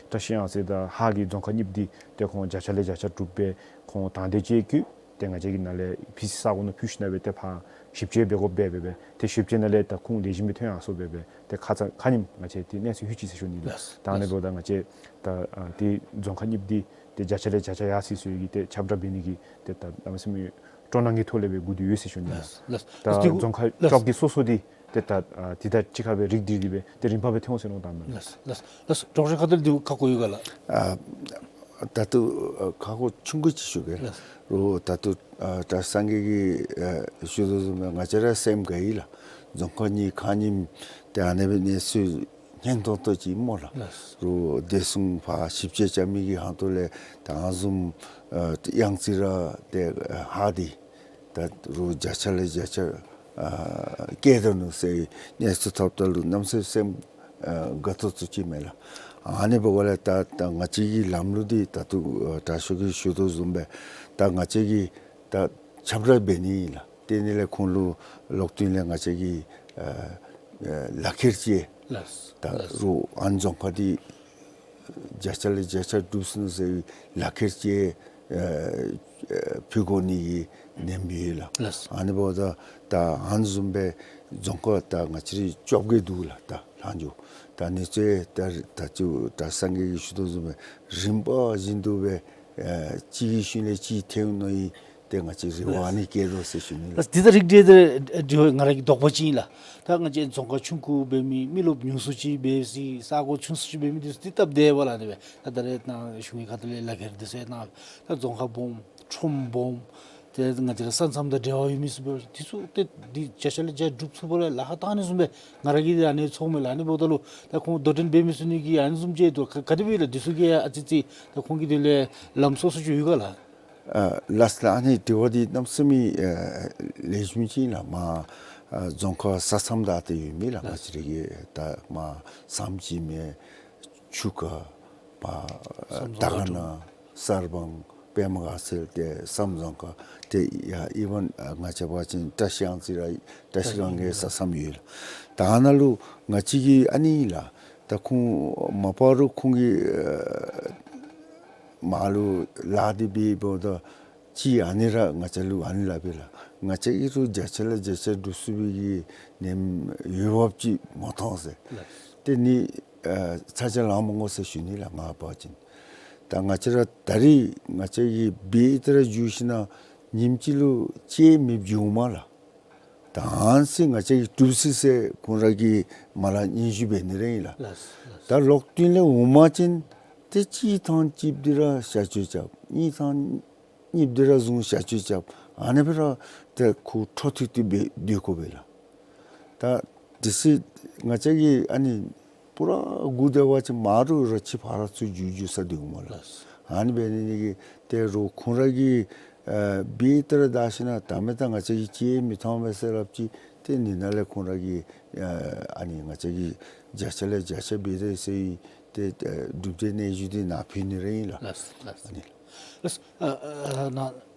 བཀྲིས་ཨང་རྩིས་དང་ཧཱ་གི་རྫོང་ཁག་གཉིས་འདི་ཏེ་ཁོང་བརྒྱ་ཆ་ལས་བརྒྱ་ཆ་གྲུབ་སྦེ་ཁོང་དང་འདོད་ཅིག་བསྐྱེད། ཏེ་ང་བཅས་ཀྱི་ནང་ལས་ཕྱི་ས་གོ་ནང་ཕུལ་ཞིནམ་སྦེ་ཏེ་ཕར་ ཞིབ་དཔྱད་འབད་དགོཔ་འབད་འབད་སྦེ་ཏེ་ཞིབ་དཔྱད་ནང་ལས་ད་ཁུངས་ལེགས་ཤོམ་སྦེ་ཐོན་ཡར་སོཔ་འབད་སྦེ་ཏེ་ཁ་ཙ་ཁ་ཉིནམ་ང་བཅས་ཏེ་གནས་ཚུལ་ལྷོད་ཅི་ཟེར་ཞུ་ནི་ལགས། ལགས། ད་ཨ་ནི་འབདཝ་ད་ང་བཅས་ད་ཨ་ཏེ་རྫོང་ཁག་གཉིས་པོ་འདི་ཏེ་བརྒྱ་ཆ་ལས་བརྒྱ་ཆ་ཡར་སོ་སོ་གི་ཏེ་ཁྱབ་བསྒྲགས་འབད་ནི་གི་ཏེ་ད་གནམ་མེད་ས་མེད་སྤྲོ་སྣང་གི་ཐོག་ལས་སྦེ་སྒུག་སྟེ་ཡོད་ཟེར་ཞུ་ནི་ལགས། ལགས། ད་ལགས། རྫོང་ཁག་ལགས། བཅོ་བརྒྱད་སོ་སོ་འདི་ཏེ་ད་ཨ་འདི་དང་གཅིག་ཁར་སྦེ་རིགས་སྒྲིལ་ཏེ་སྦེ་ཏེ་རིམ་པ་སྦེ་ཐོན་འོང་ཟེར་མནོཝ་ད་ལགས། ལགས། ལགས། ལགས། ཌོག་ཊར་ཁ་ཐུག་ལས་འདི་ཁག་ཁུར་ཡོད་ག་ལགས། ཨ་ད་ལྟོ་ཨ་ཁག་ཁུར་ཆུང་ཀུ་ཅིག་ཞུ་གེ། ལགས། རོགས་ད་ལྟོ་ཨ་བཀྲིས་སངས་རྒྱས་ཀྱིས་ཨ་ཞུ་དོ་བཟུམ་སྦེ་ང་བཅས་ར་སེམས་དགའ་ཡི་ལགས། རྫོང་ཁག་གཉིས་ཁ་ཉིནམ་ཏེ་ཨ་ནེ་སྦེ་གནས་ཚུལ་སྙན་ཏོང་ཏོ་ཅིག་སྨོ་ལགས། ལགས། རོགས་བདེ་སྲུང་ཕར་ཞིབ་དཔྱད་རྐྱབ་མི་གི་ཁ་ཐུག་ལས་ད་ཨ་བཟུམ་ཨ་གཡང་རྩེ་ར་ཏེ་ཨ་ཧ་དི་ད་རོགས་བརྒྱ་ཆ་ལས་བརྒྱ་ཆ་ཨ་བསྐྱལ་དོ་ནུག་ཟེར་གནས་ཚུལ་ཐོབ་ད་ལུ་གནམ་མེད་ས་མེད་སེམས་ཨ་དགའ་ཏོག་ཏོ་ཅིག་མས་ལགས། ཨ་ནི་འབདཝ་ལས་ད་ད་ང་བཅས་ཀྱི་ལམ་ལུགས་འདི་ད་ལྟོ་ཨ་དྲག་ཤོས་ཀྱིས་ཞུ་དོ་བཟུམ་སྦེ་ད་ང་བཅས་ཀྱིས་ད་ཁྱབ་བསྒྲགས་འབད་ནི་ལགས། དེ་ནི་ལས་ཁོང་ལུ་ལོག་སྟེ་ལས་ང་བཅས་ཀྱིས་ཨ་ཨ་ལག་ཁྱེར་ཅིག་ལགས། ད་ལགས། རོགས་ཨ་ནི་རྫོང་ཁག་འདི་བརྒྱ་ཆ་ལས་བརྒྱ་ཆ་འགྲུབ་སོ་ནུག་ཟེར་བའི་ལག་ཁྱེར་ཅིག་ཨ་ཨ་ཕུལ་དགོ་ནི་གི་ནེམ་ཡོད་ལགས། ལགས། ཨ་ནི་འབདཝ་ད་ད་ཨ་ནི་བཟུམ་སྦེ་རྫོང་ཁག་ད་ང་བཅས་ར་བཅོ་བརྒྱད་འདུག་ལགས། ད་ལྷག་འགྱོ་ད་ཨ་ནི་ཚུ་ད་ད་ཅི་བཀྲིས་སངས་རྒྱས་ཀྱིས་ཞུ་དོ་བཟུམ་སྦེ་རིམ་པ་བཞིན་དུ་སྦེ་ཨ་གཅིག་གི་ཤུལ་ལས་གཅིག་ཐོན་ནི་ཨིན། ཏེ་ང་བཅས་རེ་བ་ཨ་ནི་བསྐྱེད་དོ་ཟེར་ཞུ་ནི་ལགས། ལགས། འདི་ད་རིགས་འགྲེ་འདི་འདི་ང་ར་གི་དོགས་པ་ཅིག་ཨིན་ལགས། ད་ང་བཅས་རྫོང་ཁག་ཆུང་ཀུ་འབད་མི་མི་རློབས་ཉུང་སུ་ཅིག་འབད་སའི་ས་གོ་ཆུང་སུ་ཅིག་འབད་མི་འདི་ཚུ་འདི་སྟབས་བདེ་བ་ལགས། ཨ་ནི་སྦེ་ད་ད་རེས་ནཱ་གཞུང་གི་ཁ་ཐུག་ལས་ལག་ཁྱེར་འདི་ཚུ་གནང་། ད་རྫོང་ཁག་སྦོམ་ཁྲོམ་སྦོམ་ཏེ་ང་བཅས་ར་ས་མཚམས་དང་འབྲེལ་བ་ཡོད་མི་ཚུ་འབད་འདི་ཚུ་ཏེ་འདི་བརྒྱ་ཆ་ལས་བརྒྱ་འགྲུབ་ཚུགས་པར་ལཱ་ཁག་བཏང་ནི་བཟུམ་སྦེ་ང་ར་གིས་ཨ་ནི་ཚོརཝ་མས་ལགས། ཨ་ནི་འབདཝ་ད་ལུ་ད་ཁོང་དོ་འགྲན་འབད་མི་ཚུ་ནི་གིས་ཨ་ནི་བཟུམ་ཅིག་འདུག་ག་ག་དེ་སྦེ་ལགས། འདི་ཚུ་གིས་ཨ་ཙི་ཙི་ད་ཁོང་གི་དོན་ལས་ལམ་སོ་སོ་ཅིག་ཡོད་ག་ལགས། ཨ་ལགས་ལགས། ཨ་ནི་དྲི་བ་འདི་གནམ་མེད་ས་མེད་ཨ་ལེགས་ཤོམ་ཅིག་ཨིན་ལགས། མར་ཨ་རྫོང་ཁག་ས་མཚམས་དང་ཏེ་ཡོད་མི་ལགས། ང་བཅས་ར་གི་ད་མར་བསམ་རྩེ་མེད་ཆུ་ཁ་མར་ཨ་བསམ་རྫོང་དར་དཀར་ཁ་ན་གསར་སྤང་པདྨ་དགའ་ཚལ་ཏེ་བསམ་རྫོང་ཁག་ཏེ་ཡ་ཨི་བཱན་ཨ་ང་བཅས་འབད་བ་ཅིན་བཀྲིས་གཡང་རྩེ་ར་བཀྲིས་སྒང་གི་ས་མཚམས་ཡོད་ལགས། ད་ཨ་ནཱ་ལུ་ང་བཅས་ཀྱི་ཨ་ནི་ལགས། ད་ཁོང་མ་པ་རུ་ཁོང་གིས་ཨ་མར་ལུ་ལཱ་འདི་འབད་འབདཝ་ད་ཅིག་ཨ་ནི་ར་ང་བཅས་ལུ་ཨ་ནི་སླབ་པས་ལགས། ང་བཅས་ཀྱིས་རུང་བརྒྱ་ཆ་ལས་བརྒྱ་ཆ་འགྲུབ་ཚུགས་པའི་གི་ནེམ་འོས་འབབ་ཅིག་མ་མཐོང་ཟེར། ལགས། དེ་ནི་ཨ་ཚ་གྱང་ལང་མ་དགོ་ཟེར་ཞུ་ནི་ལགས། ང་འབད་བ་ཅིན་ད་ང་བཅས་ར་ད་རིས་ང་བཅས་ཀྱིས་འབད་དེ་ར་འགྱོ་ཞིན་ན་ཉིནམ་གཅིག་ལུ་ཅིག་མེདཔ་འགྱོཝ་མས་ལགས། ད་ཨ་ནི་ཚུ་ང་བཅས་ཀྱིས་འགྲུབ་ཅི་ཟེར་ཁོང་ར་གིས་མ་ལ་སྙན་ཞུ་འབད་ནི་ར་ཨིན་ལགས། ལགས། ལགས། ད་ལོག་སྟེ་ལས་འོང་པ་ཅིན་ཏེ་གཅིག་ཐང་གཅིག་འདི་ར་བཤལ་སྤྱོད་རྐྱབ། གཉིས་ཐང་གཉིས་འདི་ར་བཟུང་བཤལ་སྤྱོད་རྐྱབ། ཨ་ནི་སྦེ་ར་ཏེ་ཁོ་འཕྲོ་མཐུད་དེ་སྦེ་སྡོད་དགོ་པས་ལགས། ད་དེ་ཚེ་ང་བཅས་ཀྱིས་ཨ་ནི་པུ་ར་སྒུག་སྡོད་པ་ཅིན་མ་རུང་ར་ཅིག་ཕར་ཚུར་འགྱོ་འགྱོ་ས་འདུག་སྨོ་ལགས། ལགས། ཨ་ནི་འབད་ནི་གིས་ཏེ་རོགས་ཁོང་ར་གིས་ཨ་འབད་དེ་ར་བདའ་ཞིན་ན་ད་མེན་ད་ང་བཅས་ཀྱིས་ཅིག་མི་མཐོང་པས་ཟེར་སླབ་ཅི། ཏེ་ཨ་ནི་ནང་ལས་ཁོང་ར་གིས་ཨ་ཨ་ནི་ང་བཅས་ཀྱིས་བརྒྱ་ཆ་ལས་བརྒྱ་ཆ་འབད་དེ་ཟེར་ཏེ་ཨ་གྲུབ་འབྲས་སྙན་ཞུ་འདི་ནཱ་ཕུལ་ནི་ར་ཨིན་ལགས། ལགས། ལགས། ཨ་ནི་ལགས། ཨ་ཨ་ནཱ་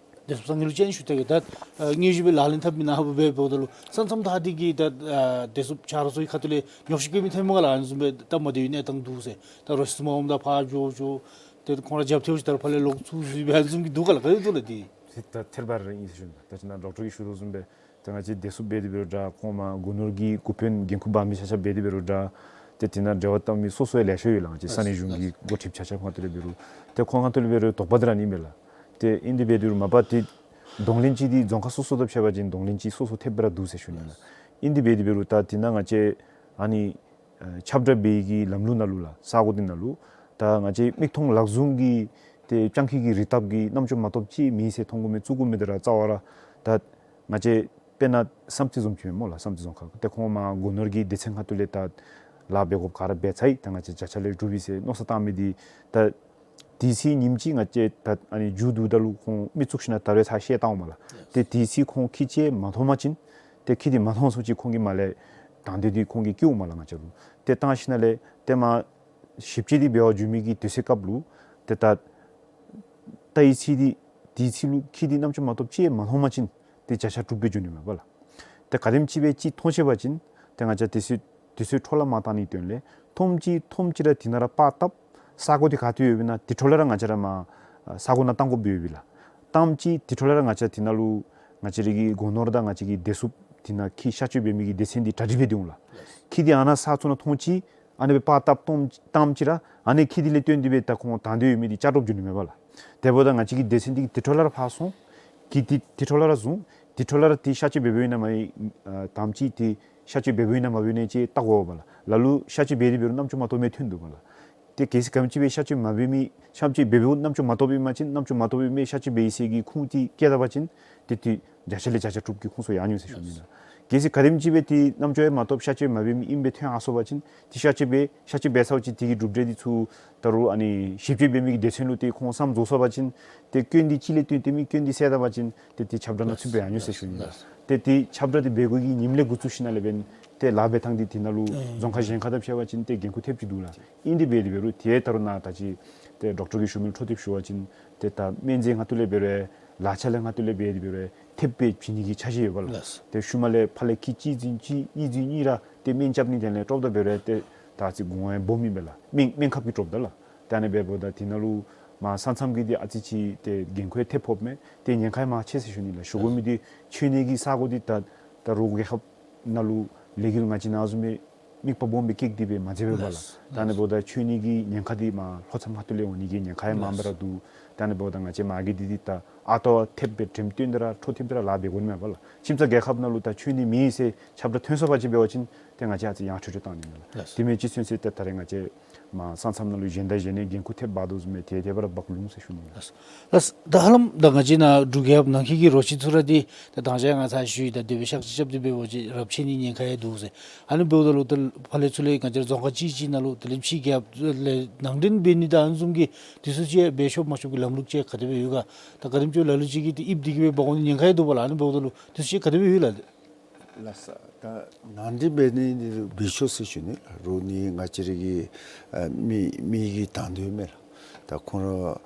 བདེ་སྲུངཔ་ཚང་གི་ལུ་ཅིག་ཞུ་སྟེ་གི་ད་ཨ་སྙན་ཞུ་སྦེ་ལག་ལེན་འཐབ་མི་ནང་འབད་འབདཝ་ད་ལུ་ས་མཚམས་ད་འདི་གི་ད་ཨ་བདེ་སྲུངཔ་ཆ་རོགས་ཚུ་གི་ཁ་ཐུག་ལས་ཉོགས་བཤད་བཀོད་མི་ཐོནམ་མས་ག་ལགས། ཨ་ནི་བཟུམ་སྦེ་སྟབས་མ་བདེ་བའི་གནས་སྟངས་འདུག་ཟེར། ད་རོ་ཁྱི་ཚུ་མར་འོངམ་ད་ཕར་འགྱོ་འགྱོ་ཏེ་ཁོང་ར་རྒྱབ་ཐལཝ་ཅིག་ད་རུང་ཕར་ལས་ལོག་ཚུགས་ཟེར་སྦེ་ཨ་ནི་བཟུམ་གྱི་འདུག་ག་ལགས། ག་དེ་འདུག་ལགས་འདི། ད་ཐད་རི་བ་རི་ཨིན་ཟེར་ཞུ་ནི། ད་ཅི་ནཱ་ཌོག་ཊར་གྱིས་ཞུ་དོ་བཟུམ་སྦེ་ད་ང་བཅས་བདེ་སྲུངཔ་འབད་དེ་འབད་རུང་འདྲ། ཁོང་མར་སྒོ་ནོར་གྱི་འགོ་དཔོན་འགན་ཁུར་འབག་མི་ཆ་ཁྱབ་འབད་དེ་འབད་རུང་འདྲ། ཏེ་དེ་ནང་འབྲེལ་བ་བཏང་མི་སོ་སོ་ཡང་ལེ་ཤ་ཡོད་ལགས། ང་བཅས་ས་གནས་གཞུང་གི་འགོ་ཁྲིདཔ་ཆ་ཁྱབ་ཁ་ཐུག་ལས་འབད་རུང་། ཏེ་ཁོང་ཁ་ཐུག་ལས་འབད་རུང་དོགས་པ་འདི་ར་ཨ་ནི་མས་ལགས། ཏེ་ཨིན་དེ་འབད་དེ་འབད་རུང་མ་པ་ཏེ་གདོང་ལེན་ཅིག་འདི་རྫོང་ཁག་སོ་སོ་དང་ཕྱད་པ་ཅིན་གདོང་ལེན་ཅིག་སོ་སོ་ཐེབས་སྦེ་ར་འདུག་ཟེར་ཞུ་ནི་ལགས། ཨིན་དེ་འབད་དེ་འབད་རུང་ད་དེ་ནང་ང་བཅས་ཨ་ནི་ཨ་ཁྱབ་བསྒྲགས་འབད་བའི་གི་ལམ་ལུགས་ནང་ལུ་ལགས། ས་གོ་འདི་ནང་ལུ་ད་ང་བཅས་མིག་མཐོང་ལག་བཟུང་གི་ཏེ་བྱང་ཁྱི་གི་རི་བཏབ་ཀྱི་རྣམ་ཅོ་མ་གཏོགས་ཅིག་མེད་ཟེར་མཐོང་དགོ་མི་བཙུགས་དགོ་མི་འདི་ར་རྩ་བ་ར་ད་ང་བཅས་དཔེར་ན་བསམ་རྩེ་བཟུམ་ཅིག་སྨོ་ལགས། བསམ་རྩེ་རྫོང་ཁག་ཏེ་ཁོང་མར་སྒོ་ནོར་གྱི་སྡེ་ཚན་ཁ་ཐུག་ལས་ད་ལཱ་འབད་དགོཔ་ག་ར་འབད་ཚར་ཡི། ད་ང་བཅས་བརྒྱ་ཆ་ལས་དྲུག་པས་ཟེར་མནོ་བསམ་བཏང་མི་འདི་ད་དེ་ཚེ་ཉིནམ་གཅིག་ང་བཅས་ད་ཨ་ནི་མཇུག་བསྡུཝ་ད་ལུ་ཁོང་མི་བཙུགས་ཞིན་ན་ད་རེས་ཚར་བཤལ་བཏང་འོང་མས་ལགས། ཏེ་དེ་ཚེ་ཁོང་ཁྱི་ཅིག་མ་མཐོང་པ་ཅིན་ཏེ་ཁྱི་འདི་མ་མཐོང་སོང་ཅི་ཁོང་གིས་མར་ལས་དང་འདོད་འདི་ཁོང་གིས་བསྐྱེདཔ་མས་ལགས། ང་བཅས་ལུ་ཏེ་བཏང་ཞིན་ན་ལས་ཏེ་མར་ཞིབ་དཔྱད་འདི་འབད་བར་འགྱོ་མི་གི་དུས་ཚོད་སྐབས་ལུ་ཏེ་ད་ད་ཨི་ཚེ་འདི་དེ་ཚེ་ལུ་ཁྱི་འདི་རྣམ་ཅོ་མ་གཏོགས་ཅིག་མ་མཐོང་པ་ཅིན་ཏེ་བརྒྱ་ཆ་དྲུག་པ་འགྱོ་ནི་མས་པ་ལགས། ཏེ་ག་དེམ་ཅིག་སྦེ་ཅིག་མཐོང་ཤེས་པ་ཅིན་ཏེ་ང་བཅས་དུས་ཚོད་དུས་ཚོད་འཕྲོ་བརླག་མ་བཏང་ནིའི་དོན་ལས་མཐོངམ་ཅིག་མཐོངམ་ཅིག་ར་དེ་ནང་ར་པར་བཏབ། ས་གོ་འདི་ག་ཏེ་ཡོདཔ་ཨིན་ན་དེ་འཕྲོ་ལས་ར་ང་བཅས་ར་མར་ས་གོ་ནང་བཏང་དགོཔ་ཡོདཔ་ཨིན་ལགས། བཏངམ་ཅིག་དེ་འཕྲོ་ལས་ར་ང་བཅས་དེ་ནང་ལུ་ང་བཅས་ར་གི་སྒོ་ནོར་དང་ང་བཅས་ཀྱི་བདེ་སྲུངཔ་ དེ་ནང་ཁྱི་གཤག་བཅོས་འབད་མི་གི་སྡེ་ཚན་འདི་གྲ་སྒྲིག་འབད་དེ་འོང་ལགས། ཁྱི་འདི་ཨ་ནཱ་ས་ཚུ་ནང་མཐོང་ཅི་ཨ་ནི་སྦེ་པར་བཏབ་བཏངམ་ཅིག་ར་ཨ་ནི་ཁྱི་འདི་ལས་བརྟེན་ཏེ་སྦེ་ད་ཁོང་དང་འདོད་ཡོད་མི་འདི་བཅའ་གྲོགས་འགྱོ་ནི་མས་པ་ལགས། དེ་འབདཝ་ད་ང་བཅས་ཀྱི་སྡེ་ཚན་འདི་གིས་དེ་འཕྲོ་ལས་ར་ཕར་སོང་། ཁྱི་འདི་དེ་འཕྲོ་ལས་ར་བཟུང་། དེ་འཕྲོ་ལས་ར་འདི་གཤག་བཅོས་འབད་འབདཝ་ཨིན་ན་མེན་ན་ཨ་དང་པ་ཅིག་འདི་གཤག་བཅོས་འབད་འབདཝ་ཨིན་ན་མ་འབད་ནི་ཅིག་བལྟ་དགོ་པ་ལགས། ལ་ལུ་གཤག་བཅོས་འབད་དེ་འབད་རུང་རྣམ་ཅོ་མ་བཏོག་མི་ཐོན་འདུག་པ་ལགས། ཏེ་གལ་སྲིད་ག་དེམ་ཅིག་སྦེ་གཤག་བཅོས་མ་འབད་མི་གཤག་བཅོས་འབད་འབདཝ་རྣམ་ཅོ་མ་བཏོག་པའི་མ་ཅིན་རྣམ་ཅོ་མ་བཏོག་པའི་མི་གཤག་བཅོས་འབད་ཡི་ཟེར་གྱི་ཁུངས་འདི་བཀལ་ད་པ་ཅིན་ཏེ་འདི་བརྒྱ་ཆ་ལས་བརྒྱ་ཆ་དྲུག་གི་ཁོངས་སུ་ཡར་འགྱོ་ཟེར་ཞུ་ནི་ལགས། གལ་སྲིད་ག་དེམ་ཅིག་སྦེ་ཏེ་རྣམ་ཅོ་ཡང་མ་བཏོག་གཤག་བཅོས་མ་འབད་མི་ཨིནམ་སྦེ་ཐོན་ཡར་སོང་པ་ཅིན་ཏེ་གཤག་བཅོས་འབད་གཤག་བཅོས་འབད་ཚརཝ་ཅིག་དེ་གི་གྲུབ་འབྲས་འདི་ཚུ་ད་རུང་ཨ་ནི་ཞིབ་དཔྱད་འབད་མི་གི་སྡེ་ཚན་ལུ་ཏེ་ཁོང་བསམ་རྫོགས་སོང་པ་ཅིན་ཏེ་སྐྱོན་འདི་ཅིག་ལས་བརྟེན་ཏེ་མི་སྐྱོན་འདི་བསལ་ད་པ་ཅིན་ཏེ་ཏེ་ཁྱབ་བསྒྲགས་ནང་ཚུད་པའི་ཡར་འགྱོ་ཟེར་ཞུ་ནི་ལགས། ཏེ་ཏེ་ཁྱབ་བསྒྲགས་འདི་འབད་དགོ་གི་ཉིནམ་ལས་འགོ་བཙུགས་ཞིནམ་ལས་འབདན་ཏེ་ལཱ་འབད་ཐངས་འདི་དེ་ནང་ལུ་རྫོང་ཁག་གཞན་ཁར་དང་ཕྱད་པ་ཅིན་ཏེ་འགན་ཁུར་ཐེབས་ཅིག་འདུག་ལགས། ཨིན་དེ་འབད་དེ་འབད་རུང་ཏེ་ད་རུང་ནཱ་ད་ཅི་ཏེ་ཌོག་ཊར་གྱིས་ཞུ་མི་འཕྲོ་མཐུད་ཞུ་བ་ཅིན་ཏེ་ད་སྨན་རྫས་ཁ་ཐུག་ལས་འབད་རུང་ལག་ཆ་ལས་ཁ་ཐུག་ལས་འབད་དེ་འབད་རུང་ཐེབས་སྦེ་བྱིན་ནི་གི་འཆར་གཞི་ཡོད་པ་ལགས། ལགས། ཏེ་ཤུལ་མ་ལས་ཕར་ལས་ཁྱི་གཅིག་འཛིན་གཅིག་གཉིས་འཛིན་གཉིས་ར་ཏེ་སྨན་རྐྱབ་ནི་དེ་ལས་ཀྲོབ་ད་འབད་རུང་ཏེ་ད་ཅི་གོང་ཡང་སྦོམ་ཨིན་པས་ལགས། སྨན་སྨན་ཁབ་ཀྱིས་ཀྲོབ་ད་ལགས། ཏེ་ཨ་ནི་འབདཝ་ད་དེ་ནང་ལུ་མར་ས་མཚམས་ཀྱི་འདི་ཨ་ཙི་ཅིག་ཏེ་འགན་ཁུར་ཐེབས་ཕོགཔ་མས། ཏེ་ཉེན་ཁ་ཡང་མར་ཆེ་ཟེར་ཞུ་ནི་ལགས། ཞུ་དགོ་མི་འདི་མཆོད་གནས་ཀྱི་ས་གོ་འདི་ད་ད་རུང་རྒྱལ་ཁབ་ནང་ལུ་ལས་འགུལ་ང་བཅས་ནང་བཟུམ་སྦེ་དམིགས་པ་སྦོམ་སྦེ་བསྐྱེད་དེ་སྦེ་མ་མཛད་པས་པ་ལགས། ལགས། ད་ཨ་ནི་འབདཝ་ད་མཆོད་གནས་ཀྱི་ཉེན་ཁ་འདི་མར་ལྷོ་མཚམས་ཁ་ཐུག་ལས་འོང་ནི་གི་ཉེན་ཁ་ཡང་མངམ་སྦེ་ར་འདུག། ད་ཨ་ནི་འབདཝ་ད་ང་བཅས་མ་གི་འདི་འདི་ད་ཨ་རྟག་ཐེབས་སྦེ་འགྲེམས་སྟོན་འདི་ར་འཕྲོ་མཐུད་དེ་ར་ལཱ་འབད་དགོ་ནི་མས་པ་ལགས། ཁྱིམ་ཚང་རྒྱལ་ཁབ་ནང་ལུ་ད་མཆོད་གནས་མེད་ཟེར་ཁྱབ་བསྒྲགས་ཐོན་སོང་པ་ཅིན་འབད་བ་ཅིན་ཏེ་ང་བཅས་ཨ་ཙི་ཡང་ཁྲོ་ཁྲོ་བཏང་ནི་མས་ལགས། ལགས། དེ་མེན་ཅིག་ཚུན་ཚོད་ཏེ་ད་རེས་ང་བཅས་མར་ས་མཚམས་ནང་ལུ་གཞན་དང་གཞན་ནི་འགན་ཁུར་ཐེབས་འབག་དོ་བཟུམ་སྦེ་དེ་དེ་སྦེ་ར་འབག་ལུགས་ཟེར་ཞུ་ནི་ལགས། ལགས། ད་ཧ་ལམ་ད་ང་བཅས་ནཱ་འབྲུག་རྒྱལ་ཁབ་ནང་འཁོད་ཀྱི་རོ་ཁྱི་ཚུ་ར་འདི་ད་དང་ཅ་ང་བཅས་ཞུ་ཡི། ད་དེ་སྦེ་གཤག་བཅོས་རྐྱབ་སྟེ་འབད་བ་ཅིན་རབས་ཆད་ནི་ཉེན་ཁ་ཡང་འདུག་ཟེར། ཨ་ནི་འབདཝ་ད་ལུ་ད་ཕར་ལས་ཚུར་ལས་ང་བཅས་རྫོང་ཁག་གཅིག་གཅིག་ནང་ལུ་དེ་ལས་ཕྱི་རྒྱལ་ཁབ་ལས་ནང་འདྲེན་འབད་ནི་དང་ཨ་ནི་བཟུམ་གྱི་དེ་ཚུ་ཅིག་འབད་ཆོག་མ་ཆོག་གི་ལམ་ལུགས་ཅིག་ག་དེ་སྦེ་ཡོད་ག། ད་ག་དེམ་ཅིག་ལ་ལུ་ཅིག་གིས་ཏེ་ཨིབ་དེ་གིས་སྦེ་འབག་འོང་ནི་ཉེན་ཁ་ཡང་འདུག་པ་ལགས། ཨ་ནི་འབདཝ་ད་ལུ་དེ་ཚུ་ཅིག་ག་དེ་སྦེ་ཡོད་ལགས། ལགས་སོ། ད་ནང་འདྲེན་འབད་ནི་འདི་འབད་ཆོག་ཟེར་ཞུ་ནི་ལགས། རོགས་ནི་ང་བཅས་ར་གི་ཨ་མི་མི་གི་དང་འདོད་མས་ལགས། ད་ཁོང་ར་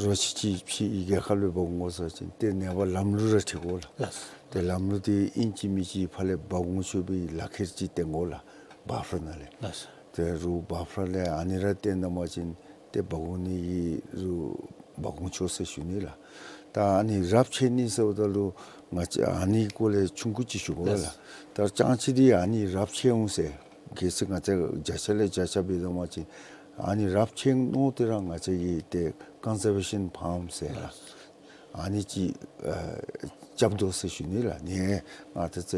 རོ་ཁྱི་ཅིག་ཕྱི་རྒྱལ་ཁབ་ལས་འབག་འོང་ཟེར་བ་ཅིན་ཏེ་ནངས་པ་ལམ་ལུགས་ར་འཁྲིལ་དགོ་ལགས། ལགས། ཏེ་ལམ་ལུགས་འདི་ཨིན་ཅི་མིན་ཅི་ཕར་ལས་འབག་འོང་ཆོག་པའི་ལག་ཁྱེར་ཅིག་བསྟན་དགོ་ལགས། བཱཕ་ལར་ནང་ལས། ལགས། ཏེ་རོགས་བཱཕ་ལར་ལས་ཨ་ནི་ར་བསྟན་ད་པ་ཅིན་ཏེ་འབག་འོང་ནི་གི་རོགས་འབག་འོང་ཆོག་ཟེར་ཞུ་ནི་ལགས། ད་ཨ་ནི་རབས་ཆད་ནི་ཟེརཝ་ད་ལུ་ང་བཅས་ཨ་ནི་སྐོར་ལས་ཆུང་ཀུ་ཅིག་ཞུ་དགོ་ལགས། ལགས། ད་ཅང་ཅིག་འདི་ཨ་ནི་རབས་ཆད་འོང་ཟེར་གལ་སྲིད་ང་བཅས་བརྒྱ་ཆ་ལས་བརྒྱ་ཆ་འབད་ད་པ་ཅིན་ཨ་ནི་རབས་ཆད་ནི་འདི་ར་ང་བཅས་ཀྱིས་ཏེ་ཀོན་ཟར་བེ་ཤཱན་ཕཱརམ་ཟེར་ལགས། ཨ་ནི་ཅིག་ཨ་རྐྱབ་དོ་ཟེར་ཞུ་ནི་ལགས། ནི་ང་བཅས་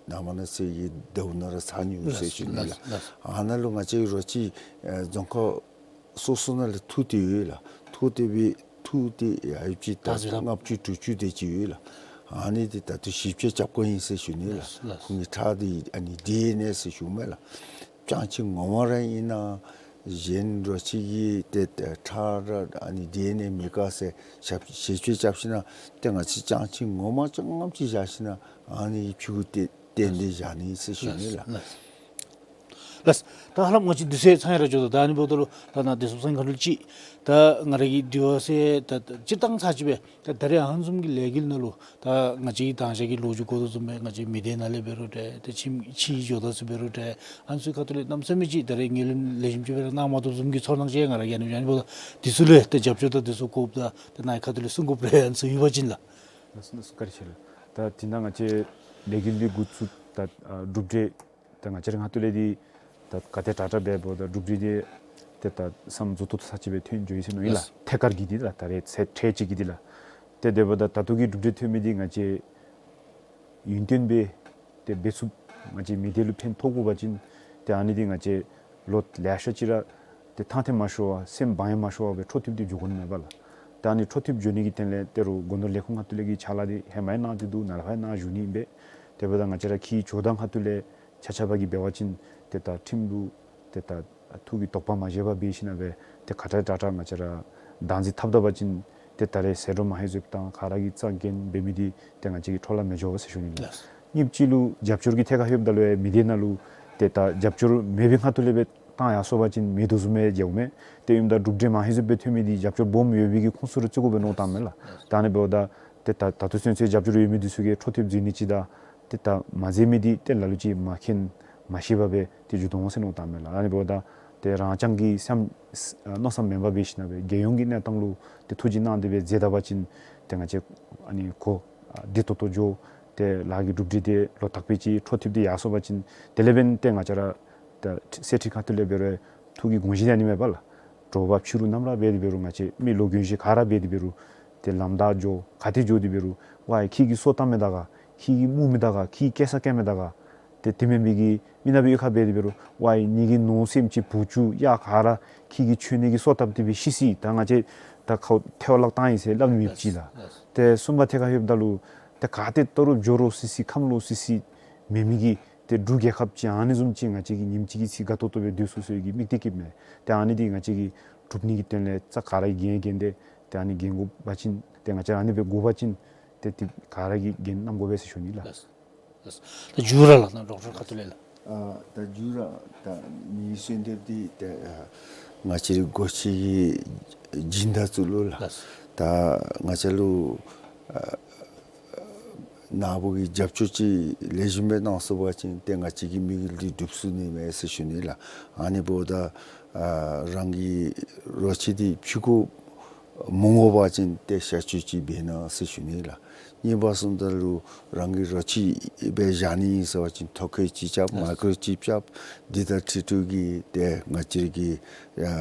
ནངས་པ་གནངས་ཚེ་གི་ཟླཝ་ནང་ར་ཚར་ནི་འོང་ཟེར་ཞུ་ནི་ལགས། ལགས། ཨ་ནཱ་ལུ་ང་བཅས་རོ་ཁྱི་ཨ་རྫོང་ཁག་སོ་སོ་ནང་ལས་འཐུ་སྟེ་ཡོད་ལགས། འཐུ་སྟེ་སྦེ་འཐུ་སྟེ་ཡོདཔ་ཅིག་ད་ལྔ་བཅུ་དྲུག་ཅུ་དེ་ཅིག་ཡོད་ལགས། ཨ་ནི་འདི་ད་ལྟོ་ཞིབ་དཔྱད་རྐྱབ་དགོཔ་ཨིན་ཟེར་ཞུ་ནི་ལགས། ལགས། ཁོང་གི་ཁྲག་འདི་ཨ་ནི་ཌི་ཨེན་ཨེ་ཟེར་ཞུཝ་མས་ལགས། ཅང་ཅིག་ངོ་མ་ར་ཨིན་ན་གཞན་རོ་ཁྱི་གི་ཏེ་ཁྲག་ར་ཨ་ནི་ཌི་ཨེན་ཨེ་མེད་ག་ཟེར་ཞིབ་དཔྱད་རྐྱབ་ཞིན་ན་ཏེ་ང་བཅས་ཅང་ཅིག་ངོ་མ་ཅང་ངམ་ཅིག་བཞག་ཞིན་ན་ཨ་ནི་ཕྱི་གུ་ཏེ་བཏོན་ཏེ་བཞག་ནི་ཟེར་ཞུ་ནི་ལགས། ལགས། ལགས། ད་ཧ་ལམ་ང་བཅས་དུས་ཚོད་ཚང་ཡར་འགྱོ་དོ། ད་ཨ་ནི་འབདཝ་ད་ལུ་ད་ནཱ་བདེ་སྲུངཔ་ཚང་ཁ་ལུ་ཅིག་ད་ང་ར་གིས་དེ་བ་ཟེར་ད་ད་སྤྱིར་བཏང་ཚར་གཅིག་སྦེ་ད་ད་རེས་ཨ་ནི་བཟུམ་གྱི་ལས་འགུལ་ནང་ལུ་ད་ང་བཅས་ཀྱིས་དང་ཞག་གི་ལོ་རྒྱུས་གོ་དོ་བཟུམ་སྦེ་ང་བཅས་མི་སྡེ་ནང་ལས་འབད་རུང་ཏེ་ཏེ་ཁྱིམ་ཕྱི་འགྱོ་དོ་ཟེར་འབད་རུང་ཏེ་ཨ་ནི་ཚུ་ཁ་ཐུག་ལས་གནམ་མེད་ས་མེད་ཅིག་ད་རེས་ངོས་ལེན་ལེགས་ཤོམ་ཅིག་སྦེ་ར་གནང་མ་བཏུབ་བཟུམ་གྱི་ཚོར་སྣང་ཅིག་ང་ར་གིས་ཨ་ནི་ཨ་ནི་འབདཝ་ད་དེ་ཚུ་ལུ་ཏེ་རྒྱབ་སྐྱོར་དང་དེ་ཚུ་དགོཔ་དང་ཏེ་ནཱ་ཁ་ཐུག་ལས་གསུང་དགོཔ་རེ་ཨ་ནི་ཚུ་ཡོད་པ་ཅིན་ལགས། ལགས་སོ་ལགས་སོ། བཀའ་དྲིན་ཆེ་ལགས། ད་དེ་ནང་ང་བཅས་ལས་འགུལ་འདི་འགོ་བཙུགས་ད་ཨ་གྲུབ་འབྲས་ད་ང་བཅས་ར་ཁ་ཐུག་ལས་འདི་ད་ག་དེ་དྲག་དྲག་འབད་འབདཝ་ད་གྲུབ་འབྲས་འདི་ཏེ་ད་བསམ་བཟོ་ཏོག་ཏོ་ཚར་གཅིག་སྦེ་ཐོན་འགྱོ་ཡི་ཟེར་མནོ་ཡི་ལགས། ལགས། ཐད་ཀར་གྱི་འདི་ལགས། ད་རེས་ཚེས་ཁྲི་གཅིག་གི་འདི་ལགས། ཏེ་དེ་འབདཝ་ད་ད་ལྟོ་གི་གྲུབ་འབྲས་ཐོན་མི་འདི་ང་བཅས་ཡུན་བརྟན་སྦེ་ཏེ་འབད་ཚུགས་ང་བཅས་མི་སྡེ་ལུ་ཕན་ཐོགས་དགོ་པ་ཅིན་ཏེ་ཨ་ནི་འདི་ང་བཅས་ལོ་ལེ་ཤ་ཅིག་ར་ཏེ་ཐང་ཐེངས་མ་ཤོར་བར་སེམས་བག་ཡངས་མ་ཤོར་བར་སྦེ་འཕྲོ་མཐུད་དེ་འགྱོ་དགོ་ནི་མས་པ་ལགས། ད་ཨ་ནི་འཕྲོ་མཐུད་འགྱོ་ནི་གི་དོན་ལས་ཏེ་རུང་སྒོ་ནོར་ལས་ཁུངས་ཁ་ཐུག་ལས་ཀྱི་ཕྱག་ལཱ་འདི་ཧེ་མ་ཡང་གནང་སྟེ་འདུག། ནཱ་ལས་ཕར་ཡང་གནང་བཞུགས་ནི་ཨིན་པས། དེ་འབདཝ་ད་ང་བཅས་ར་ཁྱི་འགྱོ་ཐངས་ཁ་ཐུག་ལས་ཆ་ཁྱབ་ཀྱིས་འབད་བ་ཅིན་ཏེ་ད་ཁྲིམས་ལུ་ཏེ་ད་ཐུགས་ཀྱི་དོགས་པ་མ་བཞེས་པར་འབད་ཞིན་ན་སྦེ་ཏེ་ག་དྲག་དྲག་དྲག་ང་བཅས་ར་བདག་འཛིན་འཐབ་ད་པ་ཅིན་ཏེ་ད་རེས་ཟད་འགྲོ་མ་ཧེ་བཟོཝ་དང་ག་ར་གིས་རྩ་འགེངས་འབད་མི་འདི་ཏེ་ང་བཅས་ཀྱི་འཕྲོ་བརླག་མི་འགྱོ་ཟེར་ཞུ་ནི་ལགས། ལགས། གཉིས་པ་ཅིག་ལུ་རྒྱབ་སྐྱོར་གྱི་ཐད་ཁར་ལྷོདཔ་ད་ལུ་ཡང་མི་སྡེ་ནང་ལུ་ཏེ་ད་རྒྱབ་སྐྱོར་མེད་པའི་ཁ་ཐུག་ལས་སྦེ་བཏང་ཡར་སོང་པ་ཅིན་མེད་དོ་བཟུམ་སྦེ་མཇལཝ་མས། ཏེ་ཨིནམ་ད་གྲུབ་འབྲས་མ་ཧེ་བཟོཝ་སྦེ་ཐོན་མི་འདི་རྒྱབ་སྐྱོར་སྦོམ་ཡོད་པའི་གི་ཁུངས་སུ་ར་བརྩི་དགོ་པས་མནོ་བཏངམ་མས་ལགས། ད་ཨ་ནི་འབདཝ་ད་ཏེ་ད་ད་ལྟོ་ཚུན་ཚོད་རྒྱབ་སྐྱོར་ཡོད་མི་འདི་ཚུ་གིས་འཕྲོ་མཐུད་མཛད་ནི་ཅིག་དང་ཏེ་ད་མ་མཛད་མི་འདི་ཏེ་ལ་ལུ་ཅིག་མ་མཁྱེན་མ་ཤེས་པར་སྦེ་ཏེ་འགྱོ་དོ་འོང་ཟེར་མནོ་བཏངམ་མས་ལགས། ཨ་ནི་འབདཝ་ད་ཏེ་རང་རྐྱང་གི་བསམ་མནོ་བསམ་མེན་པར་འབད་ཞིན་ན་སྦེ་རྒྱལ་ཡོངས་ཀྱི་གནས་སྟངས་ལུ་ཏེ་ཐུགས་རྗེ་གནང་སྟེ་སྦེ་མཛད་ད་པ་ཅིན་ཏེ་ང་བཅས་ཨ་ནི་གོ་བདེ་ཏོག་ཏོ་འགྱོ། ཏེ་ལཱ་གི་གྲུབ་འབྲས་དེ་ལོ་དག་པའི་ཅིག་འཕྲོ་མཐུད་དེ་ཡར་སོང་པ་ཅིན་དེ་ལས་འབདན་ཏེ་ང་བཅས་ར་ད་གསེར་ཁྲི་ཁ་ཐུག་ལས་འབད་རུང་ཐུགས་ཀྱི་དགོངས་གཞི་ཨ་ནི་མས་པ་ལགས། དྲོ་པ་ཕྱི་རུ་ནམ་ར་འབད་དེ་འབད་རུང་ང་བཅས་མི་ལོ་རྒན་ཤོས་ག་ར་འབད་དེ་འབད་རུང་ཏེ་ལམ་བདའ་འགྱོ་ག་ཏེ་འགྱོ་དེ་འབད་རུང་ཝའི་ཁྱོད་ཀྱིས་སོ་བཏབ་མས་ད་ག། ཁྱོད་ཀྱིས་མུར་མས་ད་ག། ཁྱོད་ཀྱིས་སྐྱེ་ས་སྐྱེ་མས་ད་ག། ཏེ་དེ་མེན་པའི་གི་མི་ནག་པའི་གཡུས་ཁར་འབད་དེ་འབད་རུང་ཝའི་ངེ་གི་ནོར་སེམས་ཅན་བུ་བཅུད་གཡག་ག་ར་ཁྱོད་ཀྱིས་མཆོད་གནས་ཀྱི་སོ་བཏབ་སྟེ་སྦེ་ཤི་སོ་ཡི། ད་ང་བཅས་ད་ཁོ་ཐལ་བ་བརླག་བཏང་ཡི་ཟེར་སླབ་ནི་མེདཔ་ཅིག་ལགས། ལགས། ཏེ་གསུམ་པ་ཐད་ཁར་ལྷོདཔ་ད་ལུ་ཏེ་ག་ཏེ་ལྟོ་རུ་འགྱོ་རུང་སི་སི་ཁམས་ལོག་སི་སི་མེད་མི་གི་ཏེ་འབྲུག་རྒྱལ་ཁབ་ཅིག་ཨ་ནི་བཟུམ་ཅིག་ང་བཅས་ཀྱིས་ཉིནམ་གཅིག་གི་ཚེ་དགའ་ཏོག་ཏོ་སྦེ་སྡོད་ཚུགས་ཚུགས་ཀྱི་དམིགས་གཏད་བསྐྱེདཔ་མས། ཏེ་ཨ་ནི་འདི་ང་བཅས་ཀྱིས་སྒྲུབ་ནི་གི་དོན་ལས་རྩ་ག་ར་གིས་འགན་འགན་ཏེ་ཏེ་ཨ་ནི་འགན་དགོ་པ་ཅིན་ཏེ་ང་བཅས་ཨ་ནི་སྦེ་དགོ་པ་ཅིན་ཏེ་ཏེ་ག་ར་གིས་འགན་བསྣམ་དགོ་པས་ཟེར་ཞུ་ནི་ལགས། ལགས། ད་མཇུག་ར་ལགས་ན་ཌོག་ཊར་ཁ་ཐུག་ལས་ལགས། ཨ་ད་མཇུག་ར་ད་ངེའི་གསོལ་འདེབས་འདི་ཏེ་ཨ་ང་བཅས་རའི་འགོ་ཁྲིད་ཀྱི་སྦྱིན་བདག་ཚུ་ལུ་ལགས། ལགས། ད་ང་བཅས་ལུ་ཨ་ནཱ་བུ་གིས་རྒྱབ་སྐྱོར་ཅིག་ལེགས་ཤོམ་སྦེ་གནང་ཚུགས་པ་ཅིན་ཏེ་ང་བཅས་ཀྱི་དམིགས་ཡུལ་འདི་འགྲུབ་ཚུགས་ནི་མས་ཟེར་ཞུ་ནི་ལགས། ཨ་ནི་འབདཝ་ད་ཨ་རང་གི་རོ་ཁྱི་འདི་ཕྱུ་གུ་མི་དགོ་པ་ཅིན་ཏེ་ཞབས་ཕྱི་ཅིག་འབད་གནང་ཟེར་ཞུ་ནི་ལགས། གཉིས་པ་གསུམ་ད་ལུ་རང་གི་རོ་ཁྱི་སྦེ་བཞག་ནི་ཨིན་ཟེར་བ་ཅིན་ཐོ་བཀོད་ཅིག་རྐྱབ། ལགས། མའི་ཀོརོ་ཅིབ་རྐྱབ། འདི་དང་འཁྲིལ་འཁྲིལ་གྱི་ཏེ་ང་བཅས་ཀྱིས་ཨ་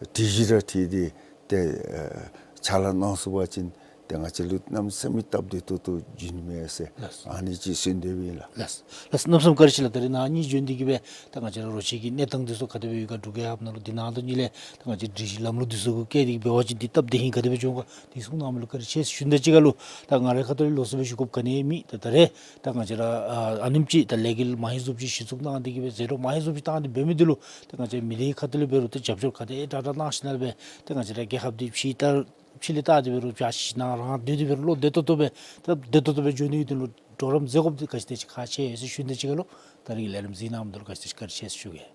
སྒྲིག་གཞི་ར་འཁྲིལ་ཏེ་ཏེ་ཨ་ཕྱག་ལཱ་གནང་ཚུགས་པ་ཅིན་ཏེ་ང་བཅས་ལུ་གནམ་མེད་ས་མེད་སྟབས་བདེ་ཏོག་ཏོ་འགྱོ་ནི་མས་ཟེར། ལགས། ཨ་ནི་ཅིག་གསོལ་འདེབས་ཨིན་ལགས། ལགས། ལགས། གནམ་མེད་ས་མེད་བཀའ་དྲིན་ཆེ་ལགས། ད་རེས་ནཱ་གཉིས་བྱོན་ཏེ་གིས་སྦེ་ད་ང་བཅས་ར་རོ་ཁྱི་གི་གནས་སྟངས་འདི་ཚུ་ག་དེ་སྦེ་ཡོད་ག་འབྲུག་རྒྱལ་ཁབ་ནང་ལུ་འདི་ནང་དོན་གཉིས་ལས་ད་ང་བཅས་སྒྲིག་གཞི་ལམ་ལུགས་འདི་ཚུ་གུ་བཀལ་ཏེ་འབད་བ་ཅིན་འདི་སྟབས་བདེ་ཧིང་ག་དེ་སྦེ་འགྱོ་ག་འདི་གསུང་གནངམ་ལུ་བཀའ་དྲིན་ཆེ་ཟེར་ཞུ་ནི་དང་གཅིག་ཁར་ལུ་ད་ང་རའི་ཁ་ཐུག་ལས་ལོགས་སུ་སྦེ་ཞུ་དགོཔ་ག་ནི་ཡང་མེད། ད་ད་རེས་ད་ང་བཅས་ར་ཨ་ཨ་ནེམ་ཅིག་ད་ལས་འགུལ་མང་རབས་ཅིག་གཞི་བཙུགས་གནང་སྟེ་གིས་སྦེ་ཟད་འགྲོ་མང་རབས་ཅིག་བཏང་སྟེ་འབད་མི་འདི་ལུ་ད་ང་བཅས་མི་སྡེ་ཁ་ཐུག་ལས་འབད་རུང་ད་རྒྱབ་སྐྱོར་ག་དེ་དྲག་དྲག་གནང་ཞིནམ་ལས་སྦེ་ད་ང་བཅས་ར་རྒྱལ་ཁབ་འདི་ཕྱི་ལྟ་ཕྱི་ལས་བལྟ་སྟེ་འབད་རུང་བྱ་ཞིནམ་རང་སྡོད་དེ་འབད་རུང་བློ་བདེ་ཏོག་ཏོ་སྦེ་ད་བདེ་ཏོག་ཏོ་སྦེ་འགྱོ་ནི་གི་དོན་ལུ་གྲོགས་རམ་མཛད་དགོཔ་འདི་ག་ཅི་དེ་ཅིག་ཁག་ཆེ་ཟེར་ཞུ་ནི་དང་གཅིག་ཁར་ལུ་ད་རེས་ཀྱི་ལས་རིམ་གཟིགས་གནང་མི་འདི་ལུ་ག་ཅི་དེ་ཅིག་བཀའ་དྲིན་ཆེ་ཟེར་ཞུ་གེ།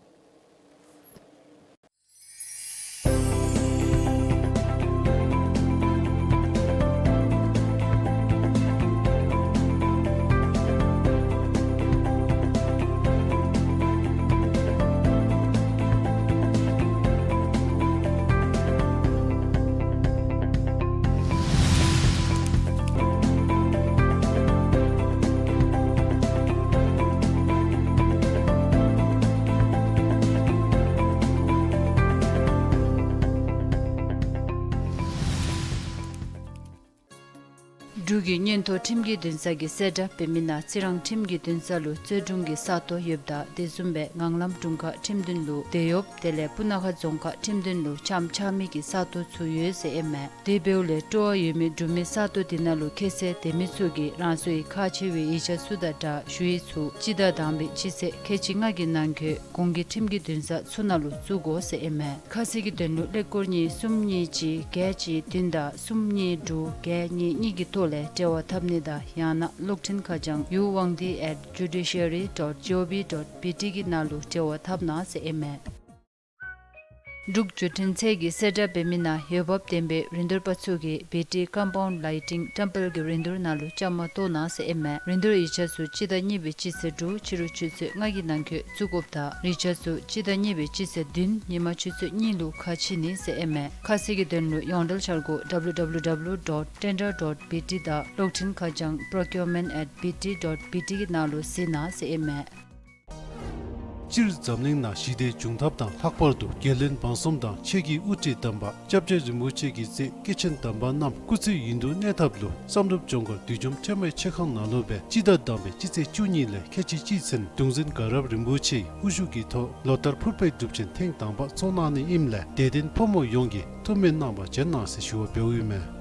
འབྲུག་གི་མངོན་མཐོ་ཁྲིམས་ཀྱི་འདུན་ས་གི་གསལ་བསྒྲགས་འབད་མི་ནང་རྩི་རང་ཁྲིམས་ཀྱི་འདུན་ས་ལུ་རྩོད་དྲུང་གི་ས་སྟོང་ཡོདཔ་ད་དེ་བཟུམ་སྦེ་ངང་ལམ་དྲུང་ཁག་ཁྲིམས་འདུན་ལུ་དེ་ཡོདཔ་དེ་ལས་སྤུ་ན་ཁ་རྫོང་ཁག་ཁྲིམས་འདུན་ལུ་ཆམ་ཆགས་མི་གི་ས་སྟོང་ཚུ་ཡོད་ཟེར་ཨིན་མས། དེ་འབདཝ་ལས་སྤྲོ་བ་ཡོད་མི་འབྲུག་མི་ས་སྟོང་དེ་ནང་ལུ་ཁྱད་ཚད་ལྡན་མི་ཚུ་གིས་རང་སོའི་ཁག་ཆེ་བའི་ཡིག་ཆ་ཚུ་དང་སྦྲགས་ཞུ་ཡིག་ཚུ་སྤྱི་ཟླ་དང་པའི་སྤྱི་ཚེས་ཁལ་གཅིག་ལྔ་གི་ནང་འཁོད་གོང་གི་ཁྲིམས་ཀྱི་འདུན་ས་ཚུ་ནང་ལུ་བཙུགས་དགོ་ཟེར་ཨིན་མས། ཁ་གསལ་གྱི་དོན་ལུ་ཀླད་ཀོར་གཉིས་གསུམ་གཉིས་གཅིག་བརྒྱད་གཅིག་བདུན་དང་གསུམ་གཉིས་དྲུག་བརྒྱད་གཉིས་གཉིས་ཀྱི་ཐོག་ལས་འབྲེལ་བ་འཐབ་ནི་དང་ཡང་ན་གློག་འཕྲིན་ཁ་བྱང་ཡུ་ཝང་ཏི་at judiciary dot gov dot bt གི་ནང་ལུ་འབྲེལ་བ་འཐབ་གནང་ཟེར་ཨིན་མས། འབྲུག་བརྒྱུད་འཕྲིན་ཚད་ཀྱི་གསལ་བསྒྲགས་འབད་མི་ནང་འོས་འབབ་ལྡན་པའི་རིན་བསྡུར་པ་ཚུ་གིས་བི་ཊི་ཀམ་པའུནཌ་ལའི་ཊིང་ཊེམ་པལ་གྱི་རིན་བསྡུར་ནང་ལུ་བཅའ་མར་གཏོགས་གནང་ཟེར་ཨིན་མས། རིན་བསྡུར་ཡིག་ཆ་ཚུ་སྤྱི་ཟླ་གཉིས་པའི་སྤྱི་ཚེས་དྲུག་ཕྱི་རུ་ཆུ་ཚོད་ལྔ་གི་ནང་འཁོད་བཙུགས་དགོཔ་དང་ཡིག་ཆ་ཚུ་སྤྱི་ཟླ་གཉིས་པའི་སྤྱི་ཚེས་བདུན་ཉིན་མ་ཆུ་ཚོད་གཉིས་ལུ་ཁ་ཕྱེ་ནི་ཟེར་ཨིན་མས། ཁ་གསལ་གྱི་དོན་ལུ་ཡོངས་འབྲེལ་འཆར་སྒོ་W W W dot tender dot B T དང་གློག་འཕྲིན་ཁ་བྱང་procurement at B T dot B T གི་ནང་ལུ་གཟིགས་གནང་ཟེར་ཨིན་མས། སྤྱིར་འཛམ་གླིང་ནང་ཞི་བདེ་འབྱུང་ཐབས་དང་ལྷག་པར་དུ་རྒྱལ་བློན་འབངས་གསུམ་དང་ཆོས་ཀྱི་དབུ་ཁྲིད་དམ་པ་སྐྱབས་རྗེ་རིན་པོ་ཆེ་གི་སྲས་སྐྱེས་ཆེན་དམ་པ་རྣམས་སྐུ་ཚེ་ཡུན་དུ་གནས་ཐབས་ལུ་བསམ་གྲུབ་ལྗོངས་མཁར་བདུད་འཇོམས་ཁྲོས་མའི་ཆོས་ཁང་ནང་ལུ་སྦེ་སྤྱི་ཟླ་དང་པའི་སྤྱི་ཚེས་བཅུ་གཉིས་ལས་ཁལ་གཅིག་གཅིག་ཚུན་གདུང་འཛིན་དགའ་རབ་རིན་པོ་ཆེའི་དབུ་བཞུགས་ཀྱི་ཐོག་ལོ་ལྟར་ཕུར་པའི་སྒྲུབ་ཆེན་ཐེངས་དང་པ་ཚོགས་གནང་ནི་ཨིནམ་ལས་དད་ལྡན་ཕོ་མོ་ཡོངས་ཀྱིས་ཐུགས་སྨོན་གནང་བར་བྱོན་གནང་ཟེར་ཞུ་བ་འབདཝ་ཨིན་མས།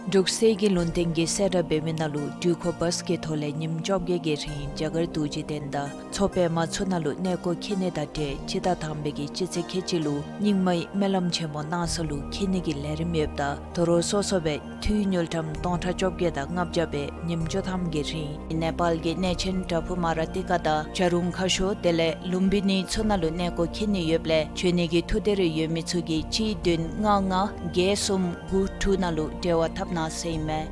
འབྲུག་གསེར་གྱི་ལུང་བསྟན་གྱི་གསལ་བསྒྲགས་འབད་མི་ནང་ལུ་འགྲུལ་འཁོར་བཱས་ཀྱི་ཐོག་ལས་ཉིནམ་བཅོ་བརྒྱད་ཀྱི་རིང་རྒྱ་གར་རྡོ་རྗེ་གདན་དང་མཚོ་པདྨ་ཚུ་ནང་ལུ་གནས་སྐོར་འཁྱིད་ནི་དང་འབྲེལ་སྤྱི་ཟླ་དང་པའི་གི་སྤྱི་ཚེས་ཁལ་གཅིག་ལུ་རྙིང་མའི་སྨོན་ལམ་ཆེན་མོ་གནང་ས་ལུ་འཁྱིད་ནི་གི་ལས་རིམ་ཡོདཔ་ད་དོ་རུང་སོ་སོ་སྦེ་འཐུས་དངུལ་ཀྲམ་སྟོང་ཕྲག་བཅོ་བརྒྱད་དང་ལྔ་བརྒྱ་སྦེ་ཉིནམ་བཅུ་ཐམ་གྱི་རིང་ནེ་པཱལ་གྱི་གནས་ཆེན་བྲག་ཕུག་མ་ར་ཏི་ཀ་དང་བྱ་རུང་ཁ་ཤོར་དེ་ལས་ལུམ་བི་ནི་ཚུ་ནང་ལུ་གནས་སྐོར་འཁྱིད་ནི་ཡོདཔ་ལས་བྱོན་ནི་གི་ཐུགས་འདོད་རེ་ཡོད་མི་ཚུ་གིས་གཅིག་བདུན་ལྔ་ལྔ་བརྒྱད་གསུམ་དགུ་དྲུག་ནང་ལུ་འབྲེལ་བ་འཐབ་གནང་ཟེར་ཨིན་མས།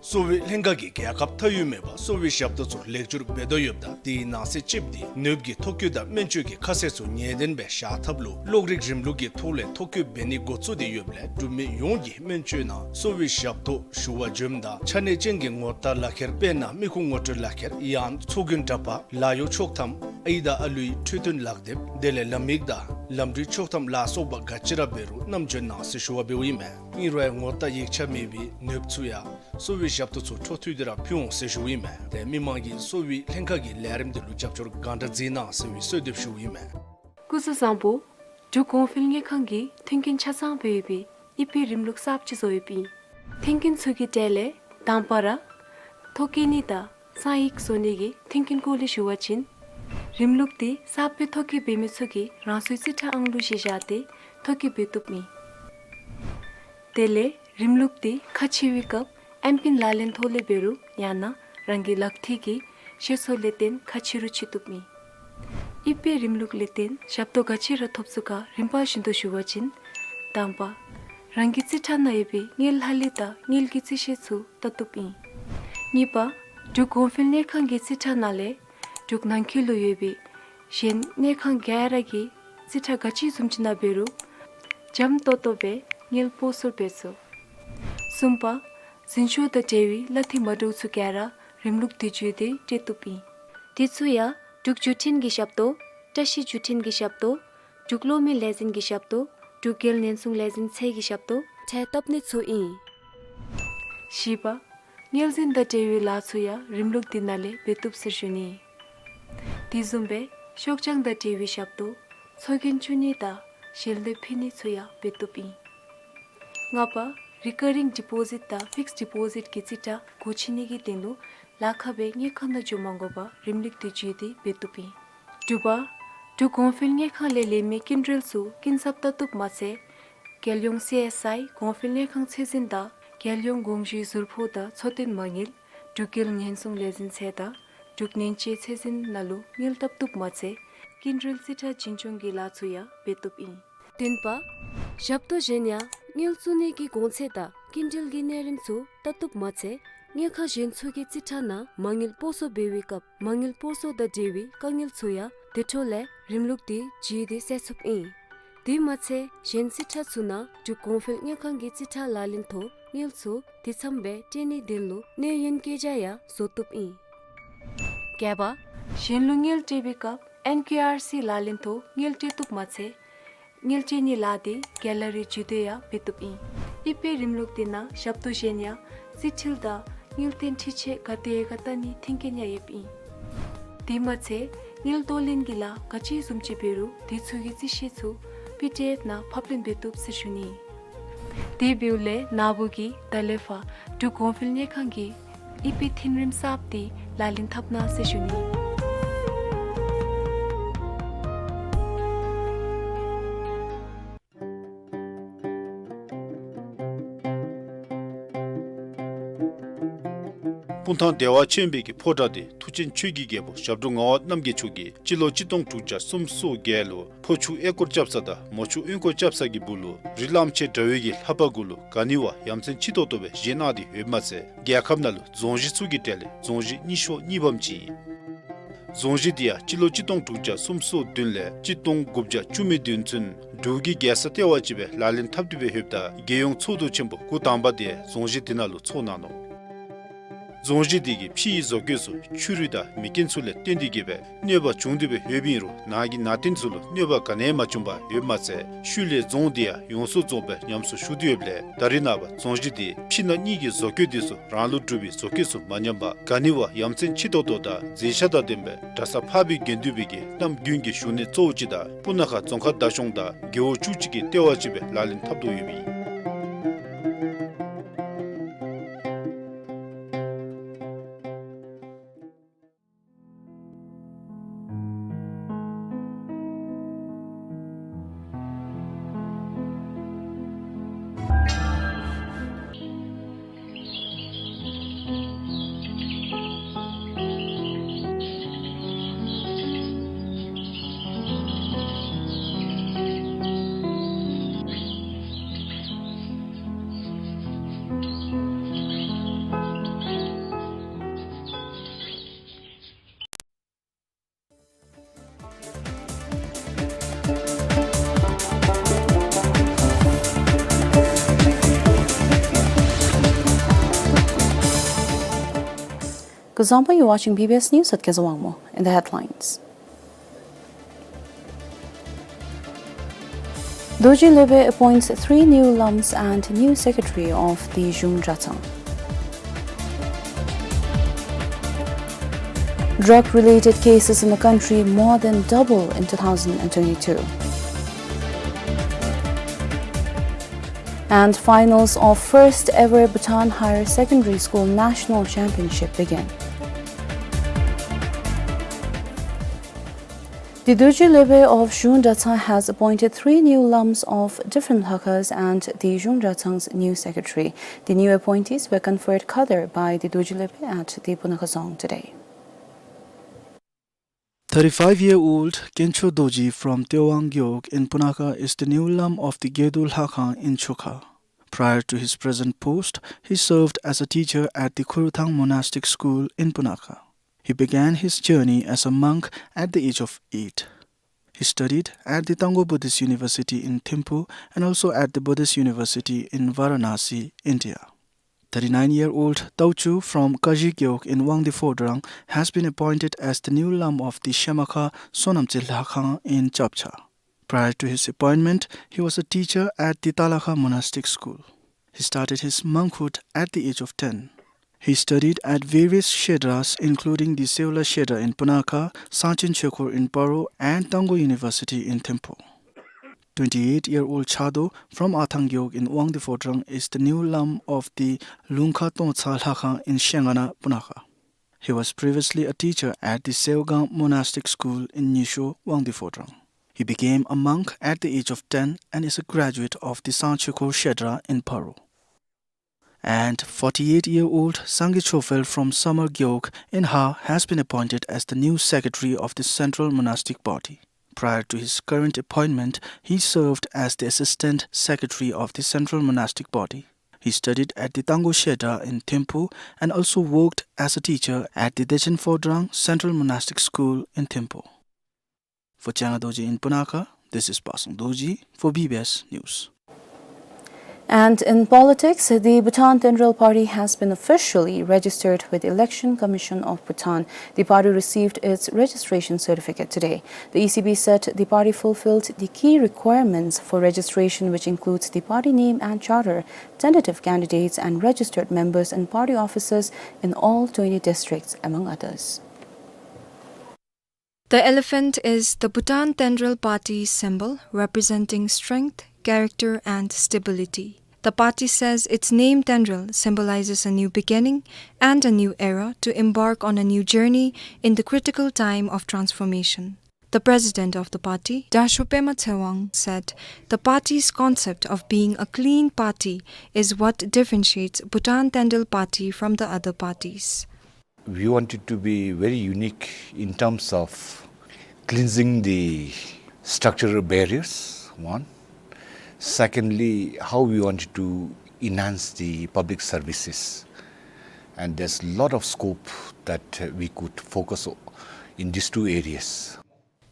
གསོ་བའི་ལྷན་ཁག་གིས་རྒྱལ་ཁབ་མཐའ་དབུས་མེད་པར་གསོ་བའི་ཞབས་ཏོག་ཚུ་ལེགས་བཅོས་འབད་དོ་ཡོདཔ་ད་དེའི་ནང་གསེས་ཅིག་འདི་ནདཔ་གི་ཐོ་བཀོད་དང་སྨན་བཅོས་ཀྱི་ཁ་གསལ་ཚུ་ངེས་བདེན་སྦེ་བཞག་ཐབས་ལུ་གློག་རིག་རིམ་ལུགས་ཀྱི་ཐོག་ལས་ཐོ་བཀོད་འབད་ནི་འགོ་བཙུགས་ཏེ་ཡོདཔ་ལས་འབྲུག་མི་ཡོངས་ཀྱིས་སྨན་བཅོས་ནང་གསོ་བའི་ཞབས་ཏོག་ཞུ་བར་འབྱོནམ་ད་ཆ་གནས་ཅན་གྱི་ངོ་རྟགས་ལག་ཁྱེར་དཔེར་ན་མི་ཁུངས་ངོ་སྤྲོད་ལག་ཁྱེར་ཡང་ཚོགས་རྒྱན་འདྲ་པར་ལཱ་གཡོག་ཆོག་ཐམ་ཨའི་དང་ཨ་ལུའི་འཕྲོད་བསྟེན་ལག་དེབ་དེ་ལས་ལམ་ཡིག་དང་ལམ་འགྲུལ་ཆོག་ཐམ་ལ་སོགས་པ་ག་ཅི་ར་འབད་རུང་རྣམ་འབྱོན་གནང་ཟེར་ཞུ་བ་འབདཝ་ཨིན་མས། ཨིན་རུང་ཡང་ངོ་རྟགས་ཡིག་ཆ་མེད་པའི་ནདཔ་ཚུ་ཡང་གསོ་བའི་ཞབས་ཏོག་ཚུ་འཕྲོ་མཐུད་དེ་ར་ཕུལ་འོང་ཟེར་ཞུཝ་ཨིན་མས། ཏེ་མི་མང་གིས་གསོ་བའི་ལྷན་ཁག་གི་ལས་རིམ་དེ་ལུ་རྒྱབ་སྐྱོར་གང་དྲག་མཛད་གནང་ཟེར་བའི་གསོལ་འདེབས་ཞུཝ་ཨིན་མས། སྐུ་གཟུགས་བཟང་པོ། འབྲུག་གོང་འཕེལ་དངུལ་ཁང་གིས་མཐུན་རྐྱེན་ཆ་ཚང་སྦེ་ཡོད་པའི་ཨི་པེ་རིམ་ལུགས་གསརཔ་ཅིག་བཟོ་ཡོདཔ་ཨིན། མཐུན་རྐྱེན་ཚུ་གི་གྲས་ལས་དང་པ་ར་ཐོ་བཀོད་ནི་དང་གསང་ཡིག་བཟོ་ནི་གི་མཐུན་རྐྱེན་སྐོར་ལས་ཞུ་བ་ཅིན། རིམ་ལུགས་དེ་གསརཔ་སྦེ་ཐོ་བཀོད་འབད་མི་ཚུ་གིས་རང་སོའི་རྩིས་ཁྲ་ཨང་གླུ་བཞེས་བཞག་སྟེ་ཐོ་བཀོད་འབད་བཏུབ་ཨིན། དེ་ལས་རིམ་ལུགས་དེ་ཁ་ཕྱེ་བའི་སྐབས་ཨེམ་པིན་ལག་ལེན་ཐོག་ལས་འབད་རུང་ཡང་ན་རང་གི་ལག་མཐིལ་གྱི་ཤེས་ཚད་ལས་བརྟེན་ཁ་ཕྱེ་རུང་ཕྱེ་བཏུབ་ཨིན། ཨི་པེ་རིམ་ལུགས་ལས་བརྟེན་ཞབས་ཏོག་ག་ཅི་ར་ཐོབ་ཚུགས་ག་རིམ་པ་བཞིན་དུ་ཞུ་བ་ཅིན། དང་པ། རང་གི་རྩིས་ཁྲ་ནང་ཡོད་པའི་དངུལ་ལྷག་ལུས་དང་དངུལ་གྱི་རྩིས་ཤེས་ཚུ་བལྟ་བཏུབ་ཨིན། གཉིས་པ། འབྲུག་གོང་འཕེལ་དངུལ་ཁང་གི་རྩིས་ཁྲ་ནང་ལས་འབྲུག་ནང་འཁོད་ལུ་ཡོད་པའི་གཞན་དངུལ་ཁང་ག་ར་གི་རྩིས་ཁྲ་ག་ཅི་བཟུམ་ཅིག་ནང་འབད་རུང་འཇམ་ཏོང་ཏོ་སྦེ་དངུལ་སྤོ་སོར་འབད་ཚུགས། གསུམ་པ། འཛིན་སྐྱོང་དང་འབྲེལ་བའི་གླ་འཐུས་མ་འདྲཝ་ཚུ་ག་ར་རིམ་ལུགས་དེ་བརྒྱུད་དེ་སྤྲོད་བཏུབ་ཨིན། དེ་ཚུ་ཡང་འབྲུག་བརྒྱུད་འཕྲིན་གྱི་ཞབས་ཏོག་བཀྲ་ཤིས་བརྒྱུད་འཕྲིན་གྱི་ཞབས་ཏོག་འབྲུག་གློག་མེ་ལས་འཛིན་གྱི་ཞབས་ཏོག་འབྲུག་རྒྱལ་ཉེན་སྲུང་ལས་འཛིན་ཚད་ཀྱི་ཞབས་ཏོག་ཁྲལ་བཏབ་ནི་ཚུ་ཨིན། བཞི་པ། དངུལ་འཛིན་དང་འབྲེལ་བའི་ལཱ་ཚུ་ཡང་རིམ་ལུགས་དེ་ནང་ལས་འབད་བཏུབ་ཟེར་ཞུ་ནི། དེ་བཟུམ་སྦེ་ཤོག་བྱང་དང་འབྲེལ་བའི་ཞབས་ཏོག་ཚོགས་རྒྱན་བཙུགས་ནི་དང་ཞལ་འདེབས་ཕུལ་ནི་ཚུ་ཡང་འབད་བཏུབ་ཨིན། ལྔ་པ། རི་ཀ་རིང་ཌི་པོ་ཟིཊ་དང་ཕིགསཌ་ཌི་པོ་ཟིཊ་གི་རྩིས་ཁྲ་སྒོ་ཕྱེ་ནི་གི་དོན་ལུ་ལཱ་ཁག་སྦེ་དངུལ་ཁང་ནང་འགྱོ་མ་དགོ་པར་རིམ་ལུགས་དེ་བརྒྱུད་དེ་འབད་བཏུབ་ཨིན། དྲུག་པ། འབྲུག་གོང་འཕེལ་དངུལ་ཁང་ལས་ལེན་མི་སྐྱིན་འགྲུལ་ཚུ་སྐྱིན་ཚབ་བལྟ་བཏུབ་མ་ཚད། རྒྱལ་ཡོངས་སི་ཨེསི་ཨའི་གོང་འཕེལ་དངུལ་ཁང་ཚད་འཛིན་དང་རྒྱལ་ཡོངས་དགོངས་ཞུའི་ཟུར་ཕོགས་དང་འཚོ་རྟེན་མ་དངུལ་འབྲུག་རྒྱལ་ཉེན་སྲུང་ལས་འཛིན་ཚད་དང་འབྲུག་ནན་ཅེ་ཚད་འཛིན་ནང་ལུ་དངུལ་བཏབ་བཏུབ་མ་ཚད་སྐྱིན་འགྲུལ་རྩིས་ཁྲ་འཛིན་སྐྱོང་གི་ལཱ་ཚུ་ཡང་འབད་བཏུབ་ཨིན། བདུན་པ། ཞབས་ཏོག་གཞན་ཡང་དངུལ་བཙུགས་ནི་གི་གོང་ཚད་དང་སྐྱིན་འགྲུལ་གྱི་གནས་རིམ་ཚུ་བལྟ་བཏུབ་མ་ཚད་དངུལ་ཁང་གཞན་ཚུ་གི་རྩིས་ཁྲ་ནང་མ་དངུལ་སྤོ་སོར་འབད་བའི་སྐབས་མ་དངུལ་སྤོ་སོར་དང་འབྲེལ་བའི་དཀའ་ངལ་ཚུ་ཡང་དེ་འཕྲོ་ལས་རིམ་ལུགས་དེ་བརྒྱུད་དེ་སེལ་ཚུགསཔ་ཨིན། དེ་མ་ཚད་གཞན་རྩིས་ཁྲ་ཚུ་ནང་འབྲུག་གོང་འཕེལ་དངུལ་ཁང་གི་རྩིས་ཁྲ་ལག་ལེན་ཐོག་དངུལ་ཚུ་དེ་ཚམ་སྦེ་སྤྲོད་ནིའི་དོན་ལུ་གནས་ཡུན་བཀོད་རྒྱ་ཡང་བཟོ་བཏུབ་ཨིན། བརྒྱད་པ། གཞན་ལུ་དངུལ་སྤྲོད་པའི་སྐབས་ཨེན་ཀེ་ཨར་སི་ལག་ལེན་ཐོག་དངུལ་སྤྲོད་བཏུབ་མ་ཚད་དངུལ་སྤྲོད་ནིའི་ལཱ་དེ་ག་ལ་རེ་བརྒྱུད་དེ་ཡང་འབད་བཏུབ་ཨིན། ཨི་པེ་རིམ་ལུགས་དེ་ནང་ཞབས་ཏོག་གཞན་ཡང་རྩིས་འཁྲུལ་དང་དངུལ་བཏོན་འཕྲི་ཆད་ག་དེ་ག་བལྟ་ནིའི་མཐུན་རྐྱེན་ཡང་ཡོདཔ་ཨིན། དེ་མ་ཚད་དངུལ་གཏོར་ལེན་གྱི་ལཱ་ག་ཅི་བཟུམ་ཅིག་འབད་རུང་དེ་ཚུ་གི་རྩིས་ཤེས་ཚུ་པི་ཌི་ཨེཕ་ནང་ཕབ་ལེན་འབད་བཏུབ་ཟེར་ཞུ་ནི། དེ་འབདཝ་ལས་ན་བུ་གིས་ད་ལས་ཕར་འབྲུག་གོང་འཕེལ་དངུལ་ཁང་གི་ཨི་པེ་མཐུན་རིམ་གསརཔ་དེ་ལག་ལེན་འཐབ་གནང་ཟེར་ཞུ་ནི། སྤུངས་ཐང་བདེ་བ་ཆེན་པོའི་གི་ཕོ་བྲང་དེ་མཐུ་ཆེན་ཆོས་ཀྱི་རྒྱལ་པོ་ཞབས་དྲུང་ངག་དབང་རྣམ་རྒྱལ་མཆོག་གིས་སྤྱི་ལོ་གཅིག་སྟོང་དྲུག་བརྒྱ་སུམ་ཅུ་སོ་བརྒྱད་ལུ་ཕོ་ཆུ་ཨེ་སྐོར་རྐྱབ་ས་དང་མོ་ཆུ་གཡོན་སྐོར་རྐྱབ་ས་གི་སྦུག་ལུ་རི་གླང་ཆེན་འདྲ་བའི་གི་ལྷ་པ་གུ་ལུ་ག་ནི་བ་ཡ་མཚན་ཆེ་ཏོག་ཏོ་སྦེ་བཞེངས་གནང་སྟེ་ཡོདཔ་མ་ཚད་རྒྱལ་ཁབ་ནང་ལུ་རྫོང་གཞི་ཚུ་གི་གྲས་ལས་རྫོང་གཞི་རྙིང་ཤོས་གཉིས་པམ་ཅིག་ཨིན། རྫོང་གཞི་དེ་ཡང་སྤྱི་ལོ་གཅིག་སྟོང་དྲུག་བརྒྱ་སུམ་ཅུ་སོ་བདུན་ལས་གཅིག་སྟོང་དགུ་བརྒྱ་བཅུ་མེད་བདུན་ཚུན་འབྲུག་གི་རྒྱལ་ས་ལྟེ་བ་ཅིག་སྦེ་ལག་ལེན་འཐབ་སྟེ་སྦེ་ཡོདཔ་ད་རྒྱལ་ཡོངས་ཚོགས་འདུ་ཆེན་པོ་འགོ་དང་པ་དེ་རྫོང་གཞི་དེ་ནང་ལུ་ཚོགས་གནང་ནུག། རྫོང་གཞི་དེ་གི་ཕྱི་ཡི་བཟོ་བཀོད་ཚུ་ཆུ་རུད་དང་མེ་རྐྱེན་ཚུ་ལས་བརྟེན་ཏེ་གི་སྦེ་གནོད་པ་བྱུང་སྟེ་སྦེ་ཡོདཔ་ཨིན་རུང་ནང་གི་ནང་རྟེན་ཚུ་ལུ་གནོད་པ་ག་ནི་ཡང་མ་བྱུང་པར་ཡོདཔ་མ་ཚད་ཤུལ་ལས་རྫོང་དེ་ཡང་ཡོངས་སུ་རྫོགས་སྦེ་ཉམས་སུ་ཞུགས་ཏེ་ཡོདཔ་ལས་ད་རེས་ནངས་པ་རྫོང་གཞི་དེ་ཕྱི་ནང་གཉིས་ཀྱི་བཟོ་བཀོད་དེ་ཚུ་རང་ལུ་གྲུབ་པའི་བཟོ་བཀོད་ཚུ་མ་ཉམས་པར་ག་ནི་བ་ཡ་མཚན་ཆེ་ཏོག་ཏོ་དང་མཛེས་ཆ་དང་ལྡན་པའི་གྲྭ་ས་འཕགས་པའི་དགེ་འདུན་པའི་གི་གནམ་དགུན་གྱི་བཞུགས་གནས་གཙོ་བོ་ཅིག་དང་སྤུ་ན་ཁ་རྫོང་ཁག་བདག་སྐྱོང་དང་རྒེད་འོག་བཅུ་གཅིག་གི་ལྟེ་བ་ཅིག་སྦེ་ལག་ལེན་འཐབ་དོ་ཡོདཔ་ཨིན། Kuzuzangpo, you're watching B B S News with Kezawangmo. In the headlines, Dorji Lepe appoints three new lams and new secretary of the Zhung Dratang. Drug-related cases in the country more than double in two thousand and twenty-two. And finals of first ever Bhutan Higher Secondary School National Championship begin. The Dorji Lepe of Zhung Dratang has appointed three new lams of different Lhakhas and the Zhung Dratang's new secretary. The new appointees were conferred Khadar by the Dorji Lepe at the Punakha Dzong today. Thirty-five-year-old Khencho Dorji from Tewang Gewog in Punakha is the new lam of the Gedo Lhakhang in Chokha. Prior to his present post, he served as a teacher at the Khuruthang Monastic School in Punakha. He began his journey as a monk at the age of eight. He studied at the Tango Buddhist University in Thimphu and also at the Buddhist University in Varanasi, India. Thirty-nine-year-old Taochu from Kaji Gewog in Wangdue Phodrang has been appointed as the new lam of the Shemakha Sonamche Lhakhang in Chapcha. Prior to his appointment, he was a teacher at the Talakha Monastic School. He started his monkhood at the age of ten. He studied at various Shedras, including the Seola Shedra in Punakha, Sangchen Choekhor in Paro, and Tango University in Thimphu. Twenty-eight-year-old Chado from Athang Gewog in Wangdue Phodrang is the new lam of the Lungkha Tongtsa Lhakhang in Shengana, Punakha. He was previously a teacher at the Seogang Monastic School in Nyisho, Wangdue Phodrang. He became a monk at the age of ten and is a graduate of the Sangchen Choekhor Shedra in Paro. And forty-eight-year-old Sangye Chophel from Samar Gewog in Ha has been appointed as the new secretary of the Central Monastic Body. Prior to his current appointment, he served as the assistant secretary of the Central Monastic Body. He studied at the Tango Shedra in Thimphu and also worked as a teacher at the Dechen Phodrang Central Monastic School in Thimphu. For Changa Dorji in Punakha, this is Pasang Dorji for B B S News. And in politics, the Bhutan Tenrel Party has been officially registered with Election Commission of Bhutan. The party received its registration certificate today. The E C B said the party fulfilled the key requirements for registration, which includes the party name and charter, tentative candidates and registered members and party officers in all twenty districts, among others. The elephant is the Bhutan Tenrel Party symbol, representing strength, character, and stability. The party says its name Tenrel symbolizes a new beginning and a new era to embark on a new journey in the critical time of transformation. The president of the party, Dasho Pema Tshewang, said the party's concept of being a clean party is what differentiates Bhutan Tenrel Party from the other parties. We wanted to be very unique in terms of cleansing the structural barriers, one. Secondly, how we wanted to enhance the public services. And there's a lot of scope that, uh, we could focus o-, in these two areas.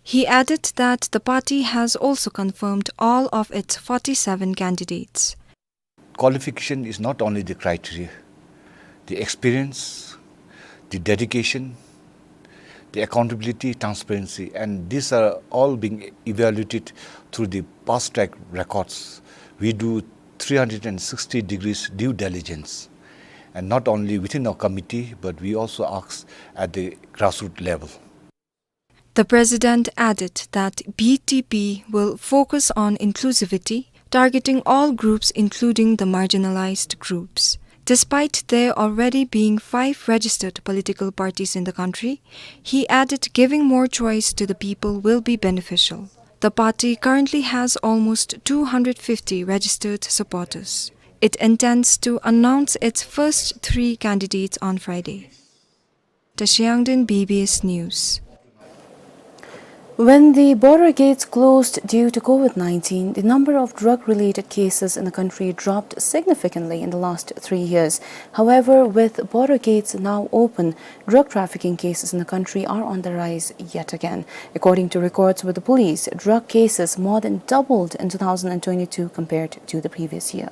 He added that the party has also confirmed all of its forty-seven candidates. Qualification is not only the criteria, the experience, the dedication, the accountability, transparency, and these are all being evaluated through the past track records. We do three hundred sixty degrees due diligence, and not only within our committee, but we also ask at the grassroots level. The president added that B T P will focus on inclusivity, targeting all groups, including the marginalized groups. Despite there already being five registered political parties in the country, he added giving more choice to the people will be beneficial. The party currently has almost two hundred fifty registered supporters. It intends to announce its first three candidates on Friday. Tashiang Din, B B S News. When the border gates closed due to COVID nineteen, the number of drug-related cases in the country dropped significantly in the last three years. However, with border gates now open, drug trafficking cases in the country are on the rise yet again. According to records with the police, drug cases more than doubled in two thousand and twenty-two compared to the previous year.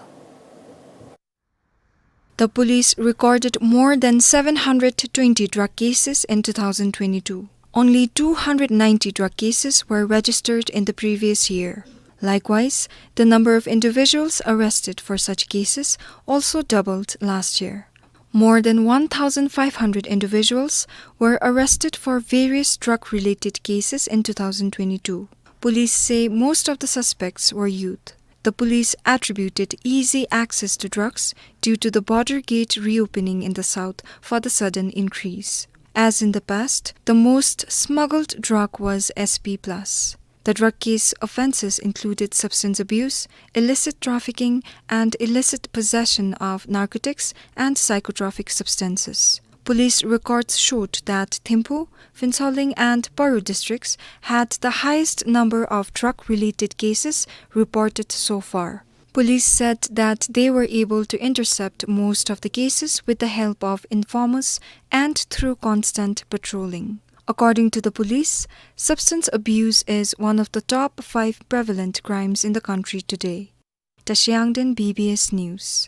The police recorded more than seven hundred twenty drug cases in two thousand twenty-two. Only two hundred ninety drug cases were registered in the previous year. Likewise, the number of individuals arrested for such cases also doubled last year. More than one thousand five hundred individuals were arrested for various drug-related cases in two thousand twenty-two. Police say most of the suspects were youth. The police attributed easy access to drugs due to the border gate reopening in the south for the sudden increase. As in the past, the most smuggled drug was S P plus. The drug case offenses included substance abuse, illicit trafficking, and illicit possession of narcotics and psychotropic substances. Police records showed that Thimphu, Phuentsholing, and Paro districts had the highest number of drug-related cases reported so far. Police said that they were able to intercept most of the cases with the help of informers and through constant patrolling. According to the police, substance abuse is one of the top five prevalent crimes in the country today. Tashi Yangden, B B S News.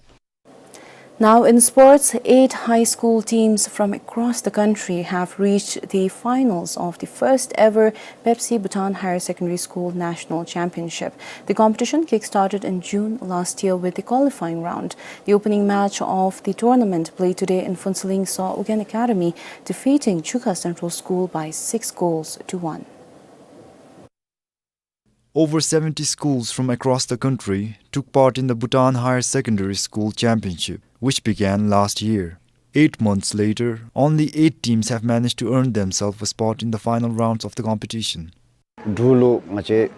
Now in sports, eight high school teams from across the country have reached the finals of the first ever Pepsi Bhutan Higher Secondary School National Championship. The competition kick-started in June last year with the qualifying round. The opening match of the tournament played today in Phuentsholing saw Ugyen Academy defeating Chukha Central School by six goals to one. Over seventy schools from across the country took part in the Bhutan Higher Secondary School Championship, which began last year. Eight months later, only eight teams have managed to earn themselves a spot in the final rounds of the competition. འབྲུག་ལུ་ང་བཅས་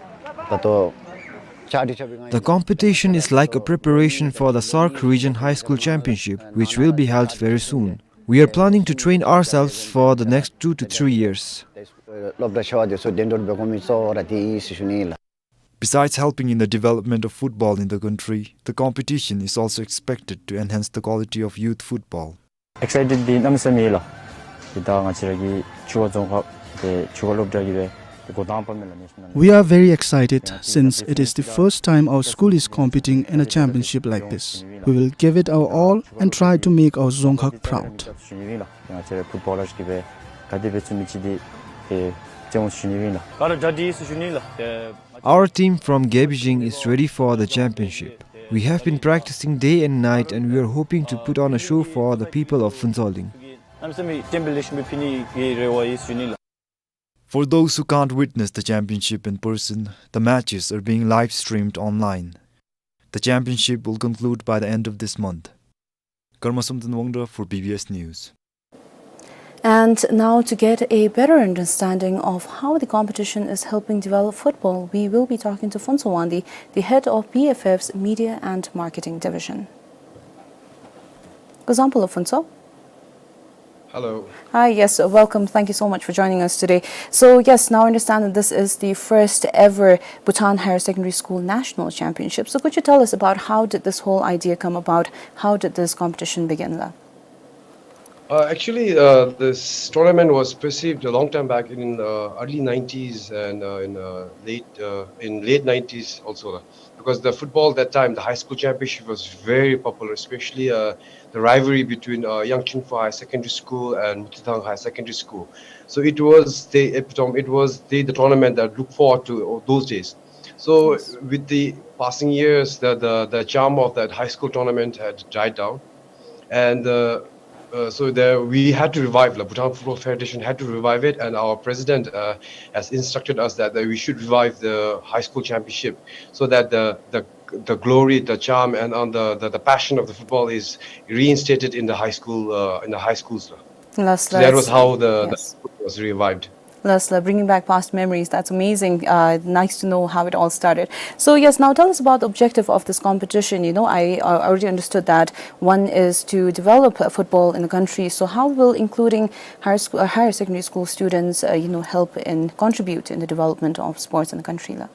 ད་ལྟོ་བཅའ་སྒྲིག་འཆར་འབུལ་ང་། The competition is like a preparation for the SAARC Region High School Championship, which will be held very soon. We are planning to train ourselves for the next two to three years. སློབ་གྲྭ་ཆེ་བ་དེ་ཚུ་གདན་འདྲེན་འབད་དགོ་མི་གཙོ་བོ་ར་དེ་ཨིན་ཟེར་ཞུ་ནི་ལགས། Besides helping in the development of football in the country, the competition is also expected to enhance the quality of youth football. Excited འདི་གནམ་མེད་ས་མེད་ལགས། འདི་ད་ང་བཅས་ར་གི་ཆུ་བོ་རྫོང་ཁག་དེ་ཆུ་བོ་སློབ་གྲྭ་གི་སྦེ་འགོ་དང་པ་མས་ལགས། National We are very excited since it is the first time our school is competing in a championship like this. We will give it our all and try to make our Dzongkhag proud. ང་བཅས་ར་ཕུཊ་བོ་ལར་གི་སྦེ་ག་དེ་སྦེ་བརྩོན་མི་ཅིག་འདི་ཨེ་བརྩོན་འགྲུས་ཞུ་ནི་ཨིན་ལགས། ག་ར་གྲ་སྒྲིག་ཟེར་ཞུ་ནི་ལགས། Our team from Gebjing is ready for the championship. We have been practicing day and night and we are hoping to put on a show for the people of Phuentsholing. གནམ་མེད་ས་མེད་བརྟན་པོ་ལེགས་ཤོམ་སྦེ་ཕུལ་ནི་གི་རེ་བ་ཡོད་ཟེར་ཞུ་ནི་ལགས། For those who can't witness the championship in person, the matches are being live streamed online. The championship will conclude by the end of this month. Karma Somten Wangda for B B S News. And now, to get a better understanding of how the competition is helping develop football, we will be talking to Phuntsho Wangdi, the head of P F F's Media and Marketing Division. Khuzhangpalo Phuntsho. Hello. Hi, yes, welcome. Thank you so much for joining us today. So, yes, now I understand that this is the first ever Bhutan Higher Secondary School National Championship. So, could you tell us about how did this whole idea come about? How did this competition begin, la? Uh, actually, uh, this tournament was perceived a long time back in, uh, early nineties and, uh, in, uh, late, uh, in late nineties also, uh, because the football that time, the high school championship was very popular, especially, uh, the rivalry between, uh, Yangchunpho High Secondary School and Mutithang High Secondary School. So it was the epitome, it was the, the tournament that looked forward to those days. So, yes, with the passing years, the, the, the charm of that high school tournament had died down. And, uh, uh, so there, we had to revive, like, Bhutan Football Federation had to revive it, and our president, uh, has instructed us that, that we should revive the high school championship so that the, the, the glory, the charm, and on the, the, the passion of the football is reinstated in the high school, uh, in the high schools. Yes, so that was how the, the, yes, football was revived. Yes, la, bringing back past memories. That's amazing. Uh, nice to know how it all started. So yes, now tell us about the objective of this competition. You know, I, uh, already understood that one is to develop, uh, football in the country. So how will including higher school, uh, higher secondary school students, uh, you know, help and contribute in the development of sports in the country, la?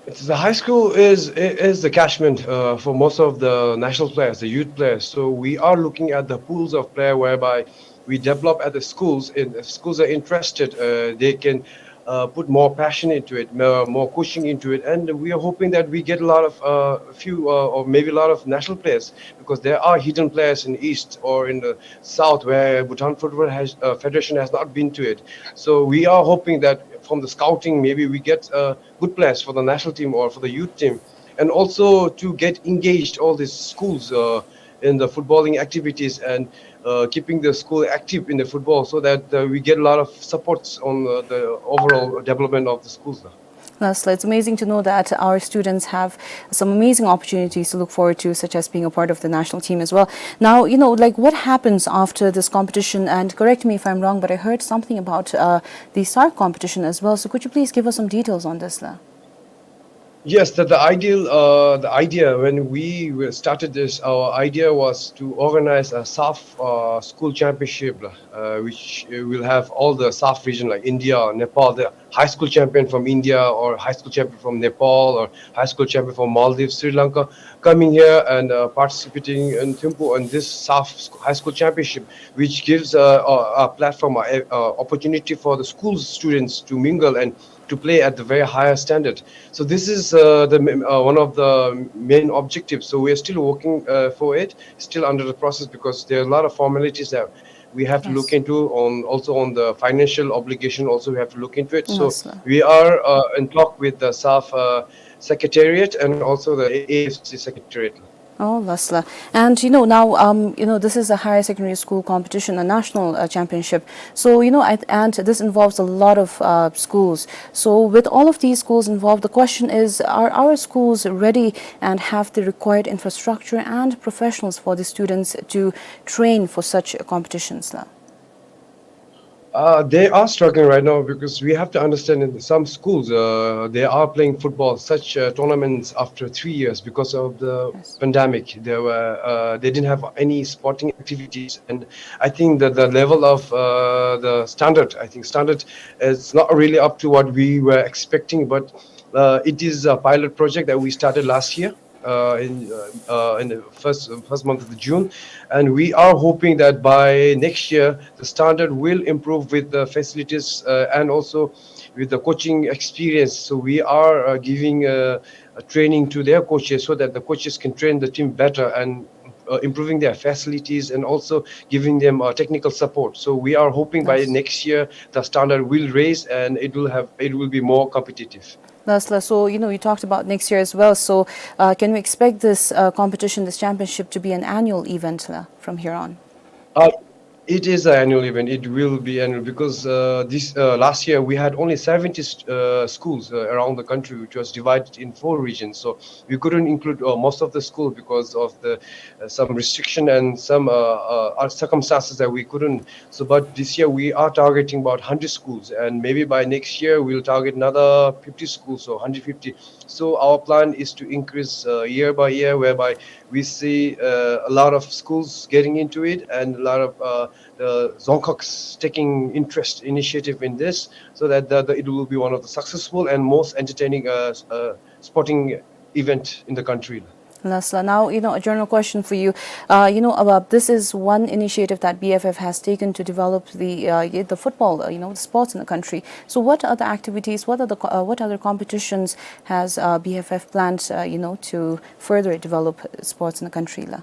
The high school is, is the catchment, uh, for most of the national players, the youth players. So we are looking at the pools of player whereby we develop at the schools. And if schools are interested, uh, they can, uh, put more passion into it, more, more coaching into it, and we are hoping that we get a lot of, uh, few, uh, or maybe a lot of national players, because there are hidden players in East or in the South where Bhutan Football has, uh, Federation has not been to it. So we are hoping that from the scouting, maybe we get, uh, good players for the national team or for the youth team, and also to get engaged all these schools, uh, in the footballing activities and, uh, keeping the school active in the football, so that, uh, we get a lot of supports on, uh, the overall development of the schools. Lastly, it's amazing to know that our students have some amazing opportunities to look forward to, such as being a part of the national team as well. Now, you know, like, what happens after this competition? And correct me if I'm wrong, but I heard something about, uh, the SAARC competition as well. So could you please give us some details on this, la? Yes, the, the ideal, uh, the idea when we were started this, our idea was to organize a SAFF, uh, school championship, uh, which, uh, will have all the SAFF region like India, Nepal, the high school champion from India or high school champion from Nepal or high school champion from Maldives, Sri Lanka, coming here and, uh, participating in Thimphu and this SAFF sc-, high school championship, which gives, uh, a, a platform, a, a opportunity for the school students to mingle and to play at the very higher standard. So this is, uh, the m-, uh, one of the main objectives. So we are still working, uh, for it, still under the process, because there are a lot of formalities that we have to look into on, also on the financial obligation also we have to look into it. So we are, uh, in talk with the SAFF, uh, secretariat and also the A F C secretariat. Oh, lastly. And, you know, now, um, you know, this is a higher secondary school competition, a national, uh, championship. So, you know, I, and this involves a lot of, uh, schools. So with all of these schools involved, the question is, are our schools ready and have the required infrastructure and professionals for the students to train for such competitions, la? Uh, they are struggling right now, because we have to understand in some schools, uh, they are playing football, such, uh, tournaments after three years because of the pandemic. They were, uh, they didn't have any sporting activities, and I think that the level of, uh, the standard, I think standard is not really up to what we were expecting, but, uh, it is a pilot project that we started last year, uh, in, uh, uh, in the first, first month of the June, and we are hoping that by next year the standard will improve with the facilities, uh, and also with the coaching experience. So we are, uh, giving, uh, a training to their coaches so that the coaches can train the team better and, uh, improving their facilities and also giving them, uh, technical support. So we are hoping by next year the standard will raise and it will have, it will be more competitive. Lastly, so, you know, you talked about next year as well. So, uh, can we expect this, uh, competition, this championship, to be an annual event, la, from here on? Uh, it is an annual event. It will be annual because, uh, this, uh, last year we had only seventy st-, uh, schools, uh, around the country, which was divided in four regions. So we couldn't include, uh, most of the school because of the, uh, some restriction and some, uh, uh, circumstances that we couldn't. So, but this year we are targeting about hundred schools, and maybe by next year we'll target another fifty schools, so hundred fifty. So our plan is to increase, uh, year by year, whereby we see, uh, a lot of schools getting into it and a lot of, uh, the Dzongkhags taking interest, initiative in this, so that the, the, it will be one of the successful and most entertaining, uh, s-, uh, sporting event in the country. Lastly, now, you know, a general question for you. Uh, you know, uh, this is one initiative that B F F has taken to develop the, uh, y-, the football, uh, you know, the sports in the country. So what other activities, what are the co-, uh, what other competitions has, uh, B F F planned, uh, you know, to further develop sports in the country, la?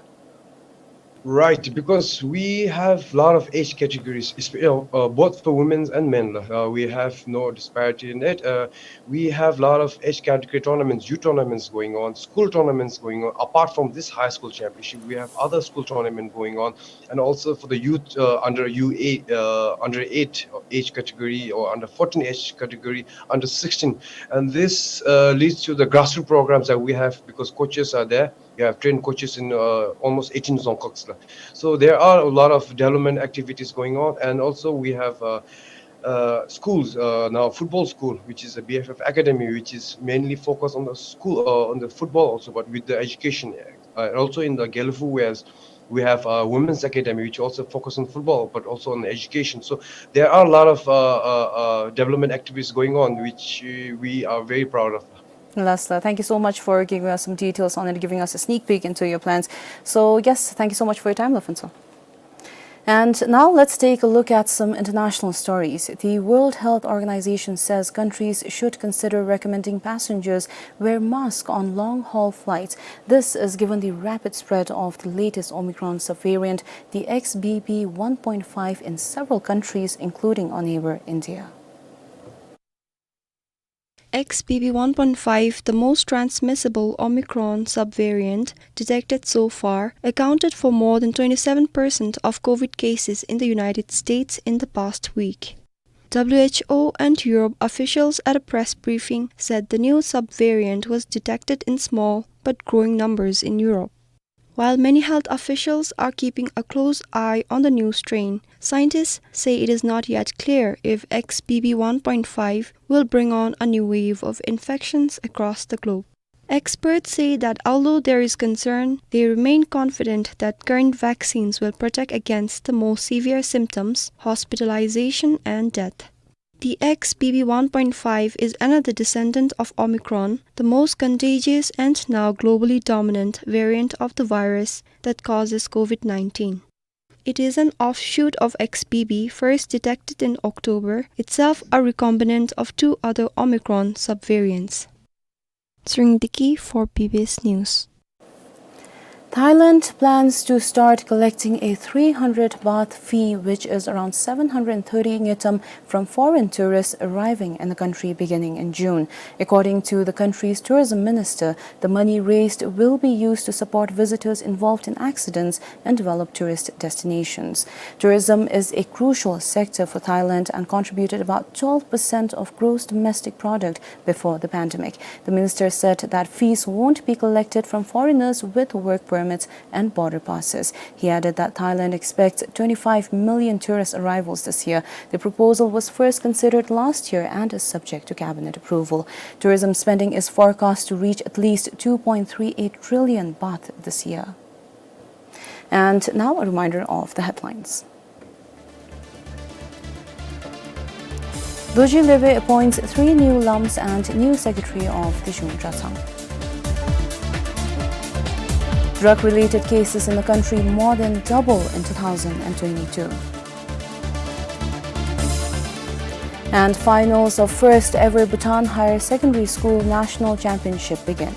Right, because we have a lot of age categories, espe-, uh, uh, both for women and men. Uh, we have no disparity in it. Uh, we have a lot of age category tournaments, youth tournaments going on, school tournaments going on. Apart from this high school championship, we have other school tournament going on, and also for the youth, uh, under U eight, uh, under eight age category or under fourteen age category, under sixteen. And this, uh, leads to the grassroots programs that we have because coaches are there. We have trained coaches in, uh, almost eighteen Dzongkhags la. So there are a lot of development activities going on, and also we have, uh, uh, schools, uh, now football school, which is a B F F academy, which is mainly focused on the school, uh, on the football also, but with the education. Uh, and also in the Gelephu, whereas we have a women's academy, which also focus on football, but also on education. So there are a lot of, uh, uh, uh, development activities going on, which, uh, we are very proud of. Lastly, thank you so much for giving us some details on it, giving us a sneak peek into your plans. So, yes, thank you so much for your time, la Phuntsho. And now let's take a look at some international stories. The World Health Organization says countries should consider recommending passengers wear masks on long-haul flights. This is given the rapid spread of the latest Omicron subvariant, the X B B one point five, in several countries, including our neighbor India. X B B one point five, the most transmissible Omicron subvariant detected so far, accounted for more than twenty-seven percent of COVID cases in the United States in the past week. W H O and Europe officials at a press briefing said the new subvariant was detected in small but growing numbers in Europe. While many health officials are keeping a close eye on the new strain, scientists say it is not yet clear if X B B one point five will bring on a new wave of infections across the globe. Experts say that although there is concern, they remain confident that current vaccines will protect against the more severe symptoms, hospitalization, and death. The X B B one point five is another descendant of Omicron, the most contagious and now globally dominant variant of the virus that causes COVID nineteen. It is an offshoot of X B B, first detected in October, itself a recombinant of two other Omicron subvariants. Tshering Deki for B B S News. Thailand plans to start collecting a three hundred baht fee, which is around seven hundred thirty ngultrum, from foreign tourists arriving in the country beginning in June. According to the country's tourism minister, the money raised will be used to support visitors involved in accidents and develop tourist destinations. Tourism is a crucial sector for Thailand and contributed about twelve percent of gross domestic product before the pandemic. The minister said that fees won't be collected from foreigners with work permits and border passes. He added that Thailand expects twenty-five million tourist arrivals this year. The proposal was first considered last year and is subject to cabinet approval. Tourism spending is forecast to reach at least two point three eight trillion baht this year. And now a reminder of the headlines. Dorji Lebe appoints three new lams and new secretary of the Teshung Dratshang. Drug-related cases in the country more than double in two thousand twenty-two. And finals of first ever Bhutan Higher Secondary School National Championship begin.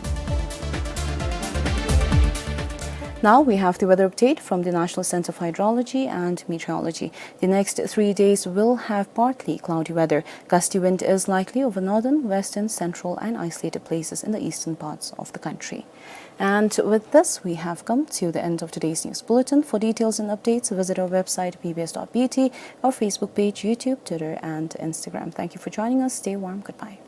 Now we have the weather update from the National Center for Hydrology and Meteorology. The next three days will have partly cloudy weather. Gusty wind is likely over northern, western, central, and isolated places in the eastern parts of the country. And with this, we have come to the end of today's news bulletin. For details and updates, visit our website, B B S dot B T, our Facebook page, YouTube, Twitter, and Instagram. Thank you for joining us. Stay warm. Goodbye.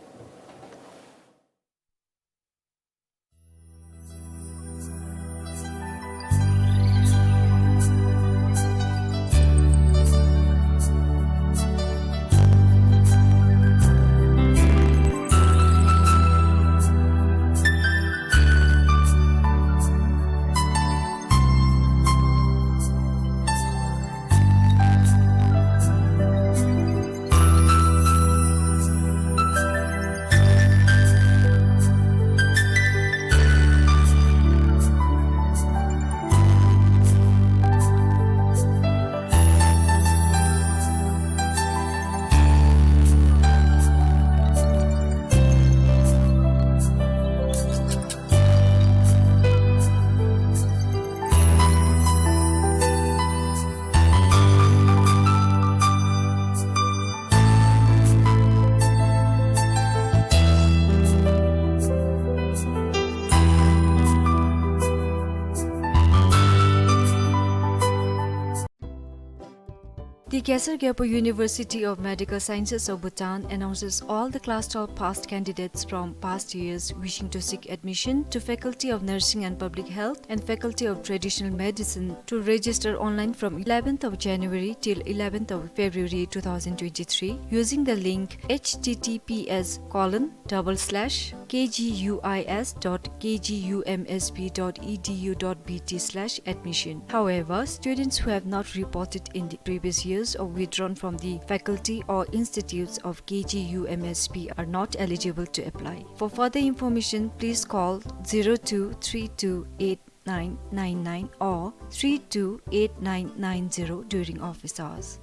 The Khesar Gyalpo University of Medical Sciences of Bhutan announces all the class twelve passed candidates from past years wishing to seek admission to Faculty of Nursing and Public Health and Faculty of Traditional Medicine to register online from eleventh of January till eleventh of February two thousand twenty-three using the link H T T P S colon double slash K G U I S dot K G U M S P dot E D U dot B T slash admission. However, students who have not reported in the previous years or withdrawn from the faculty or institutes of K G U M S P are not eligible to apply. For further information, please call zero two three two eight nine nine nine or three two eight nine nine zero during office hours.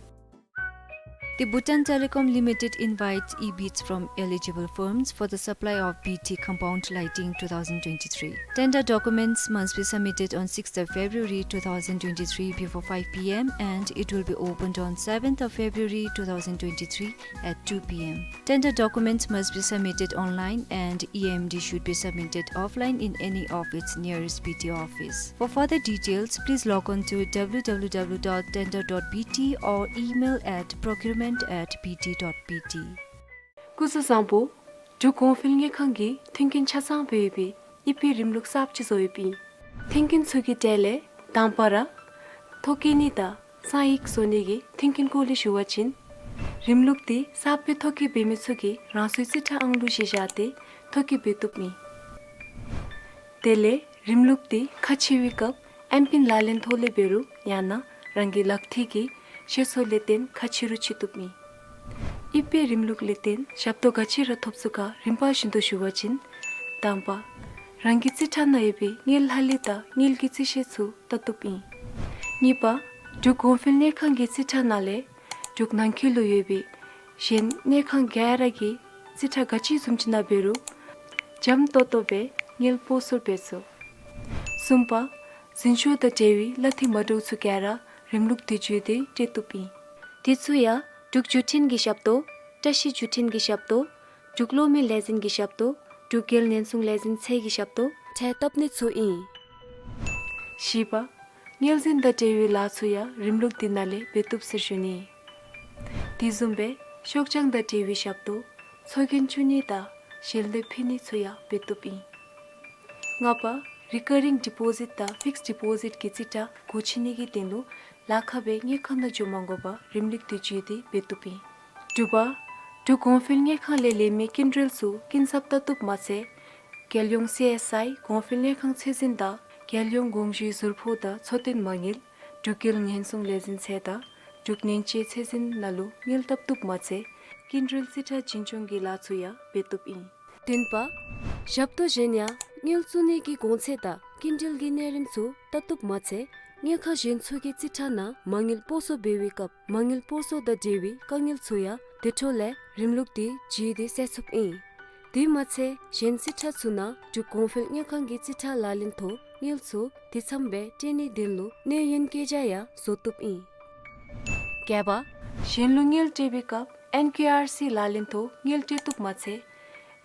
The Bhutan Telecom Limited invites e-bids from eligible firms for the supply of B T compound lighting two thousand twenty-three. Tender documents must be submitted on sixth of February two thousand twenty-three before five p m and it will be opened on seventh of February two thousand twenty-three at two p m. Tender documents must be submitted online and E M D should be submitted offline in any of its nearest B T office. For further details, please log on to w w w dot tender dot b t or email at procurement at b t dot b t. སྐུ་གཟུགས་བཟང་པོ། འབྲུག་གོང་འཕེལ་དངུལ་ཁང་གིས་མཐུན་རྐྱེན་ཆ་ཚང་སྦེ་ཡོད་པའི་ཨི་པི་རིམ་ལུགས་གསརཔ་ཅིག་བཟོ་ཡོདཔ་ཨིན། མཐུན་རྐྱེན་ཚུ་གི་གྲས་ལས་དང་པ་ར་ཐོ་བཀོད་ནི་དང་གསང་ཡིག་བཟོ་ནི་གི་མཐུན་རྐྱེན་སྐོར་ལས་ཞུ་བ་ཅིན། རིམ་ལུགས་འདི་གསརཔ་སྦེ་ཐོ་བཀོད་འབད་མི་ཚུ་གིས་རང་སོའི་རྩིས་ཁྲ་ཨང་ལུ་གཞི་བཞག་སྟེ་ཐོ་བཀོད་འབད་བཏུབ་ཨིན། དེ་ལས་རིམ་ལུགས་འདི་ཁ་ཕྱེ་བའི་སྐབས་ཨེམ་པིན་ལག་ལེན་ཐོག་ལས་འབད་རུང་ཡང་ན་རང་གི་ལག་མཐིལ་གྱི་ཤེད་སོར་ལས་བརྟེན་ཁ་ཕྱེ་རུང་ཕྱེ་བཏུབ་ཨིན། ཨི་པི་རིམ་ལུགས་ལས་བརྟེན་ཞབས་ཏོག་ག་ཅི་ར་ཐོབ་ཚུགས་ག་རིམ་པ་བཞིན་དུ་ཞུ་བ་ཅིན། དང་པ། རང་གི་རྩིས་ཁྲ་ནང་ཡོད་པའི་དངུལ་ལྷག་ལུས་དང་དངུལ་གྱི་རྩིས་བཤེར་ཚུ་བལྟ་བཏུབ་ཨིན། གཉིས་པ། འབྲུག་གོང་འཕེལ་དངུལ་ཁང་གི་རྩིས་ཁྲ་ནང་ལས་འབྲུག་ནང་འཁོད་ལུ་ཡོད་པའི་གཞན་དངུལ་ཁང་ག་ར་གི་རྩིས་ཁྲ་ག་ཅི་བཟུམ་ཅིག་ནང་འབད་རུང་འཇམ་ཏོང་ཏོ་སྦེ་དངུལ་སྤོ་སོར་འབད་ཚུགས། གསུམ་པ། འཛིན་སྐྱོང་དང་འབྲེལ་བའི་གླ་འཐུས་མ་འདྲཝ་ཚུ་ག་ར་རིམ་ལུགས་འདི་བརྒྱུད་དེ་སྤྲོད་བཏུབ་ཨིན། དེ་ཚུ་ཡང་འབྲུག་བརྒྱུད་འཕྲིན་གྱི་ཞབས་ཏོག་བཀྲ་ཤིས་བརྒྱུད་འཕྲིན་གྱི་ཞབས་ཏོག་འབྲུག་གློག་མེ་ལས་འཛིན་གྱི་ཞབས་ཏོག་འབྲུག་རྒྱལ་ཉེན་སྲུང་ལས་འཛིན་ཚད་ཀྱི་ཞབས་ཏོག་འཕྲལ་བཏབ་ནི་ཚུ་ཨིན། བཞི་པ། དངུལ་འཛིན་དང་འབྲེལ་བའི་ལཱ་ཚུ་ཡང་རིམ་ལུགས་འདི་ནང་ལས་འབད་བཏུབ་ཟེར་ཞུ་ནི། དེ་བཟུམ་སྦེ་ཤོག་བྱང་དང་འབྲེལ་བའི་ཞབས་ཏོག་ཚོགས་རྒྱན་བཙུགས་ནི་དང་ཞལ་འདེབས་ཕུལ་ནི་ཚུ་ཡང་འབད་བཏུབ་ཨིན། ལྔ་པ། རི་ཀ་རིང་ཌི་པོ་ཟིཊ་དང་ཕིགསཌ་ཌི་པོ་ཟིཊ་གི་རྩིས་ཁྲ་སྒོ་ཕྱེ་ནི་གི་དོན་ལུ་ལཱ་ཁག་སྦེ་དངུལ་ཁང་ནང་འགྱོ་མ་དགོ་པར་རིམ་ལུགས་འདི་བརྒྱུད་དེ་འབད་བཏུབ་ཨིན། དྲུག་པ། འབྲུག་གོང་འཕེལ་དངུལ་ཁང་ལས་ལེན་མི་སྐྱིན་འགྲུལ་ཚུ་སྐྱིན་ཚབ་བལྟ་བཏུབ་མ་ཚད་རྒྱལ་ཡོངས་སི་ཨེསི་ཨའི་གོང་འཕེལ་དངུལ་ཁང་ཚད་འཛིན་དང་རྒྱལ་ཡོངས་དགོངས་ཞུའི་ཟུར་ཕོགས་དང་འཚོ་རྟེན་མ་དངུལ་འབྲུག་རྒྱལ་ཉེན་སྲུང་ལས་འཛིན་ཚད་དང་འབྲུག་ཉེན་བཅོལ་ཚད་འཛིན་ནང་ལུ་དངུལ་བཏབ་བཏུབ་མ་ཚད་སྐྱིན་འགྲུལ་རྩིས་ཁྲ་བྱིན་ཆོག་གི་ལཱ་ཚུ་ཡང་འབད་བཏུབ་ཨིན། བདུན་པ། ཞབས་ཏོག་གཞན་ཡང་དངུལ་བཙུགས་ནི་གི་གོང་ཚད་དང་སྐྱིན་འགྲུལ་གྱི་གནས་རིམ་ཚུ་བལྟ་བཏུབ་མ་ཚད་དངུལ་ཁང་གཞན་ཚུ་གི་རྩིས་ཁྲ་ནང་མ་དངུལ་སྤོ་སོར་འབད་བའི་སྐབས་མ་དངུལ་སྤོ་སོར་དང་འབྲེལ་བའི་དཀའ་ངལ་ཚུ་ཡང་དེ་འཕྲོ་ལས་རིམ་ལུགས་འདི་བརྒྱུད་དེ་སེལ་ཚུགསཔ་ཨིན། དེ་མ་ཚད་གཞན་རྩིས་ཁྲ་ཚུ་ནང་འབྲུག་གོང་འཕེལ་དངུལ་ཁང་གི་རྩིས་ཁྲ་ལག་ལེན་ཐོག་དངུལ་ཚུ་དེ་ཚམ་སྦེ་སྤྲོད་ནིའི་དོན་ལུ་གནས་ཡུན་བཀོད་རྒྱ་ཡང་བཟོ་བཏུབ་ཨིན། བརྒྱད་པ། གཞན་ལུ་དངུལ་སྤྲོད་པའི་སྐབས་ཨེན་ཀེ་ཨར་སི་ལག་ལེན་ཐོག་དངུལ་སྤྲོད་བཏུབ་མ་ཚད་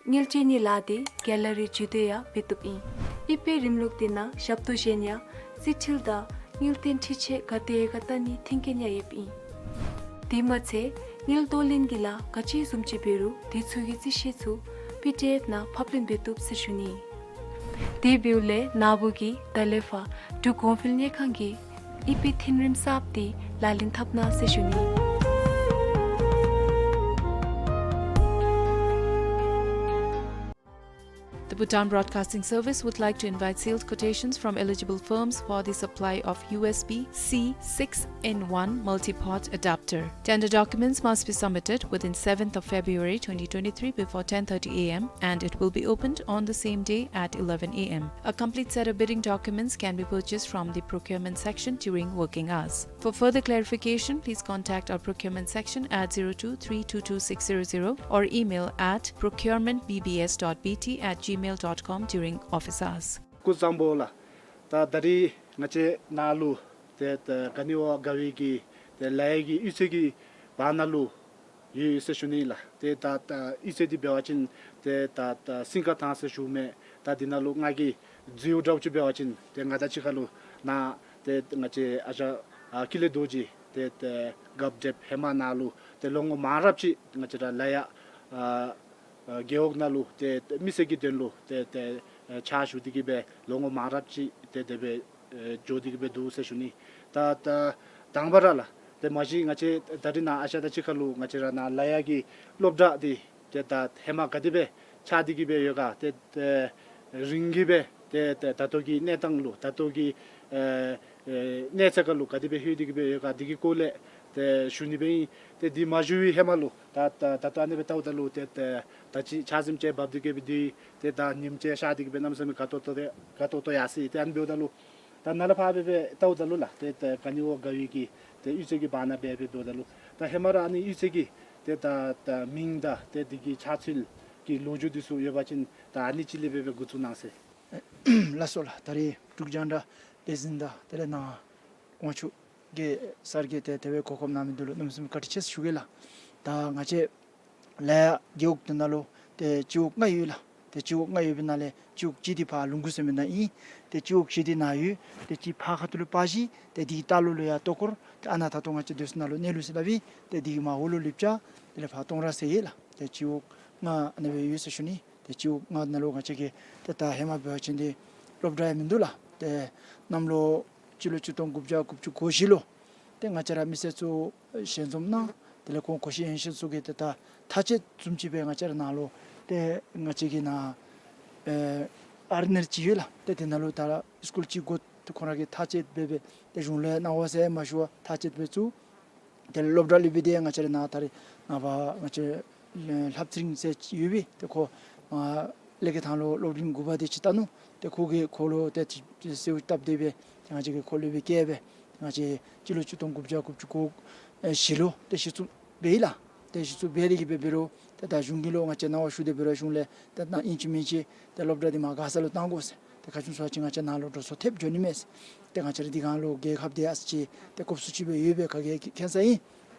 དངུལ་སྤྲོད་ནིའི་ལཱ་འདི་ག་ལ་རི་བརྒྱུད་དེ་ཡང་འབད་བཏུབ་ཨིན། ཨི་པེ་རིམ་ལུགས་འདི་ནང་ཞབས་ཏོག་གཞན་ཡང་རྩིས་འཕྲུལ་དང་དངུལ་རྟེན་འཕྲུལ་ཆས་ག་དེ་ཡོད་ག་བལྟ་ནིའི་མཐུན་རྐྱེན་ཡང་ཡོདཔ་ཨིན། དེ་མ་ཚད་དངུལ་གཏོར་ལེན་གྱི་ལཱ་ག་ཅི་བཟུམ་ཅིག་འབད་རུང་དེ་ཚུ་གི་རྩིས་བཤེར་ཚུ་པི་ཌི་ཨེཕ་ནང་ཕབ་ལེན་འབད་བཏུབ་ཟེར་ཞུ་ནི། དེ་འབདཝ་ལས་ན་བུ་གིས་ད་ལས་ཕར་འབྲུག་གོང་འཕེལ་དངུལ་ཁང་གི་ཨི་པེ་མཐུན་རིམ་གསརཔ་འདི་ལག་ལེན་འཐབ་གནང་ཟེར་ཞུ་ནི། The Bhutan Broadcasting Service would like to invite sales quotations from eligible firms for the supply of U S B C six in one multi-port adapter. Tender documents must be submitted within seventh of February twenty twenty-three before ten thirty a m and it will be opened on the same day at eleven a m. A complete set of bidding documents can be purchased from the procurement section during working hours. For further clarification, please contact our procurement section at zero two three two two six zero zero or email at procurement B B S dot B T at gmail dot com during office hours. སྐུ་གཟུགས་བཟང་པོ་ལགས། ད་ད་རིས་ང་བཅས་ནཱ་ལུ་ཏེ་ད་ག་ནི་བ་ག་བའི་གི་ཏེ་ལཱ་གཡོག་གི་གཡུས་ཚན་གྱི་བར་ན་ལུ་ཡོད་ཡོད་ཟེར་ཞུ་ནི་ལགས། ཏེ་ད་ད་གཡུས་ཚན་འདི་འབད་བ་ཅིན་ཏེ་ད་ད་སིང་ག་ཐང་ཟེར་ཞུཝ་མས། ད་འདི་ནང་ལུ་ང་གིས་འཛུལཝ་འདྲཝ་ཅིག་འབད་བ་ཅིན་ཏེ་ང་དང་གཅིག་ཁར་ལུ་ནཱ་ཏེ་ང་བཅས་ཨ་ཞང་ཨ་ཀུན་ལེགས་རྡོ་རྗེ་ཏེ་ཏེ་རྒཔོ་འདྲེསཔ་ཧེ་མ་ནཱ་ལུ་ཏེ་ལོ་ངོ་མང་རབས་ཅིག་ང་བཅས་ར་ལཱ་གཡོག་ཨ་ཨ་རྒེད་འོག་ནང་ལུ་ཏེ་ཏེ་མི་སེར་གྱི་དོན་ལུ་ཏེ་ཏེ་ཨ་ཕྱག་ཞུ་སྟེ་གི་སྦེ་ལོ་ངོ་མང་རབས་ཅིག་ཏེ་དེ་སྦེ་ཨེ་འགྱོ་སྟེ་གི་སྦེ་འདུག་ཟེར་ཞུ་ནི། ད་ད་དང་པ་ར་ལགས་ཏེ་མ་གཞི་ང་བཅས་ད་རིས་ནཱ་ཨ་ཞང་དང་གཅིག་ཁར་ལུ་ང་བཅས་ར་ནཱ་ལཱ་གཡོག་གི་སློབ་གྲྭ་འདི་ཏེ་ད་ཧེ་མ་ག་དེ་སྦེ་ཆགས་ཏེ་གི་སྦེ་ཡོད་ག། ཏེ་ཏེ་རིང་གི་སྦེ་ཏེ་ཏེ་ད་ལྟོ་གི་གནས་སྟངས་ལུ་ད་ལྟོ་གི་ཨེ་ཨེ་གནས་ཚད་ཁར་ལུ་ག་དེ་སྦེ་ལྷོད་དེ་གི་སྦེ་ཡོད་ག། འདི་གི་སྐོར་ལས་ ཏེ་ཞུ་ནི་སྦེ་ཨིན། ཏེ་འདི་མ་ཞུ་བའི་ཧེ་མ་ལུ་ད་ད་ད་ལྟོ་ཨ་ནི་སྦེ་བལྟཝ་ད་ལུ་ཏེ་ཏེ་ད་ཅི་ཆ་ཟིམ་ཅིག་འབབ་སྟེ་གི་སྦེ་འདི་ཏེ་ད་ཉིམ་ཅིག་ཤར་ཏེ་གི་སྦེ་གནམ་མེད་ས་མེད་དགའ་ཏོག་ཏོ་ཏེ་དགའ་ཏོག་ཏོ་ཡར་སོང་ཡི། ཏེ་ཨ་ནི་འབདཝ་ད་ལུ་ད་ནཱ་ལས་ཕར་སྦེ་སྦེ་བལྟཝ་ད་ལུ་ལགས་ཏེ་ད་ག་ནི་བ་དགའ་བའི་གི་ཏེ་གཡུས་ཚན་གྱི་བར་ན་སྦེ་སྦེ་འབདཝ་ད་ལུ་ད་ཧེ་མ་ར་ཨ་ནི་གཡུས་ཚན་གྱི་ཏེ་ད་ད་མིང་དང་ཏེ་འདི་གི་ཆགས་ཚུལ་གྱི་ལོ་རྒྱུས་འདི་ཚུ་ཡོད་པ་ཅིན་ད་ཨ་ནི་ཅིག་ལས་སྦེ་སྦེ་འགོ་བཙུགས་གནང་ཟེར། ལགས་སོ་ལགས། ད་རེས་འབྲུག་རྒྱང་བསྒྲགས་ལས་འཛིན་དང་དེ་ལས་ནཱ་དབང་ཕྱུག་གི་སར་གྱིས་ཏེ་དེ་སྦེ་གོ་སྐབས་གནང་མི་འདི་ལུ་གནམ་མེད་ས་མེད་བཀའ་དྲིན་ཆེ་ཟེར་ཞུ་གེ་ལགས། ད་ང་བཅས་ལ་རྒེད་འོག་འདི་ནང་ལུ་ཏེ་སྤྱི་འོག་ལྔ་ཡོད་ལགས། ཏེ་སྤྱི་འོག་ལྔ་ཡོད་པའི་ནང་ལས་སྤྱི་འོག་གཅིག་འདི་ཕར་ལུང་ཁུག་ཟེར་མི་ནང་ཨིན། ཏེ་སྤྱི་འོག་བཞི་འདི་ནཱ་ཡོད། ཏེ་གཅིག་ཕར་ཁ་ཐུག་ལུ་སྤ་གཞི། ཏེ་འདི་ལྟག་ལུ་ལུ་ཡར་ལྟོ་སྐོར། ཏེ་ཨ་ནཱ་ད་ལྟོ་ང་བཅས་སྡོད་ས་ནང་ལུ་གནས་ལུ་ཟེར་སླབ་ཨིན། ཏེ་འདི་གི་མར་འོག་ལུ་ལུས་བྱ། དེ་ལས་ཕར་སྟོང་ར་ཟེར་ཡོད་ལགས། ཏེ་སྤྱི་འོག་ལྔ་ཨ་ནི་སྦེ་ཡོད་ཟེར་ཞུ་ནི། ཏེ་སྤྱི་འོག་ལྔ་ནང་ལུ་ང་བཅས་ཀྱི་ཏེ་ད་ཧེ་མ་འབད་བ་ཅིན་ཏེ་སློབ་གྲྭ་ཡང་མིན་འདུག་ལགས། ཏེ་གནམ་ལོ་སྤྱི་ལོ་ཆིག་སྟོང་དགུ་བརྒྱ་དགུ་བཅུ་གོ་བཞི་ལུ་ཏེ་ང་བཅས་ར་མི་སེར་ཚུ་ཞལ་འཛོམས་གནང་། དེ་ལས་ཁོང་གོ་ཤྲི་ཡན་ཤྲི་ཚུ་གིས་ཏེ་ད་མཐའ་དཔྱད་བཟུམ་ཅིག་སྦེ་ང་བཅས་ར་ནཱ་ལུ་ཏེ་ང་བཅས་ཀྱི་ནཱ་ཨེ་ཨར་ནེལ་ཅིག་ཡོད་ལགས། ཏེ་དེ་ནང་ལུ་ད་སི་ཀུལ་ཅིག་དགོ། ཏེ་ཁོང་ར་གིས་མཐའ་དཔྱད་འབད་སྦེ་ཏེ་གཞུང་ལས་གནང་བ་ཟེར་མ་ཞུ་བར་མཐའ་དཔྱད་འབད་ཚུགས། དེ་ལས་སློབ་གྲྭ་ལུ་སྦེ་ཏེ་ང་བཅས་ར་ནཱ་ད་རེས་ནངས་པ་ང་བཅས་ལྷ་བཙུན་ཟེར་ཅིག་ཡོད་པས། ཏེ་ཁོ་ཨ་ཀླད་ཀོར་ཐང་ལུ་སློབ་རིམ་དགུ་པ་དེ་ཅིག་བལྟ་ནུག། ཏེ་ཁོ་གིས་ཁོ་ལུ་ཏེ་ཅིག་གསོལཝ་བཏབ་སྟེ་སྦེ་ཏེ་ང་བཅས་ཀྱིས་ཁོ་ལུ་སྦེ་བསྐྱལ་སྦེ་ཏེ་ང་བཅས་སྤྱི་ལོ་ཆིག་སྟོང་དགུ་བརྒྱ་དགུ་བཅུ་གོ་བཞི་ལུ་ཏེ་གཞི་བཙུགས་འབད་ཡི་ལགས། ཏེ་གཞི་བཙུགས་འབད་དེ་གི་སྦེ་འབད་རུང་ཏེ་ད་གཞུང་གི་ལུ་ང་བཅས་གནང་བ་ཞུ་སྟེ་འབད་རུང་གཞུང་ལས་ཏེ་ད་ཨིན་ཅི་མིན་ཅི་ཏེ་སློབ་གྲྭ་འདི་མར་མགར་ས་ལུ་བཏང་དགོ་ཟེར། ཏེ་ག་ཅི་སྨོ་ཟེར་བ་ཅིན་ང་བཅས་ནཱ་ལུ་འགྲོ་སོང་ཐེབས་འགྱོ་ནི་མས་ཟེར། ཏེ་ང་བཅས་ར་འདི་སྒང་ལུ་རྒྱལ་ཁབ་འདི་ཨ་ཙི་ཅིག་ཏེ་གོབ་སུ་ཅིག་སྦེ་ཡོད་པའི་ག་གིས་མཁྱེན་ས་ཨིན།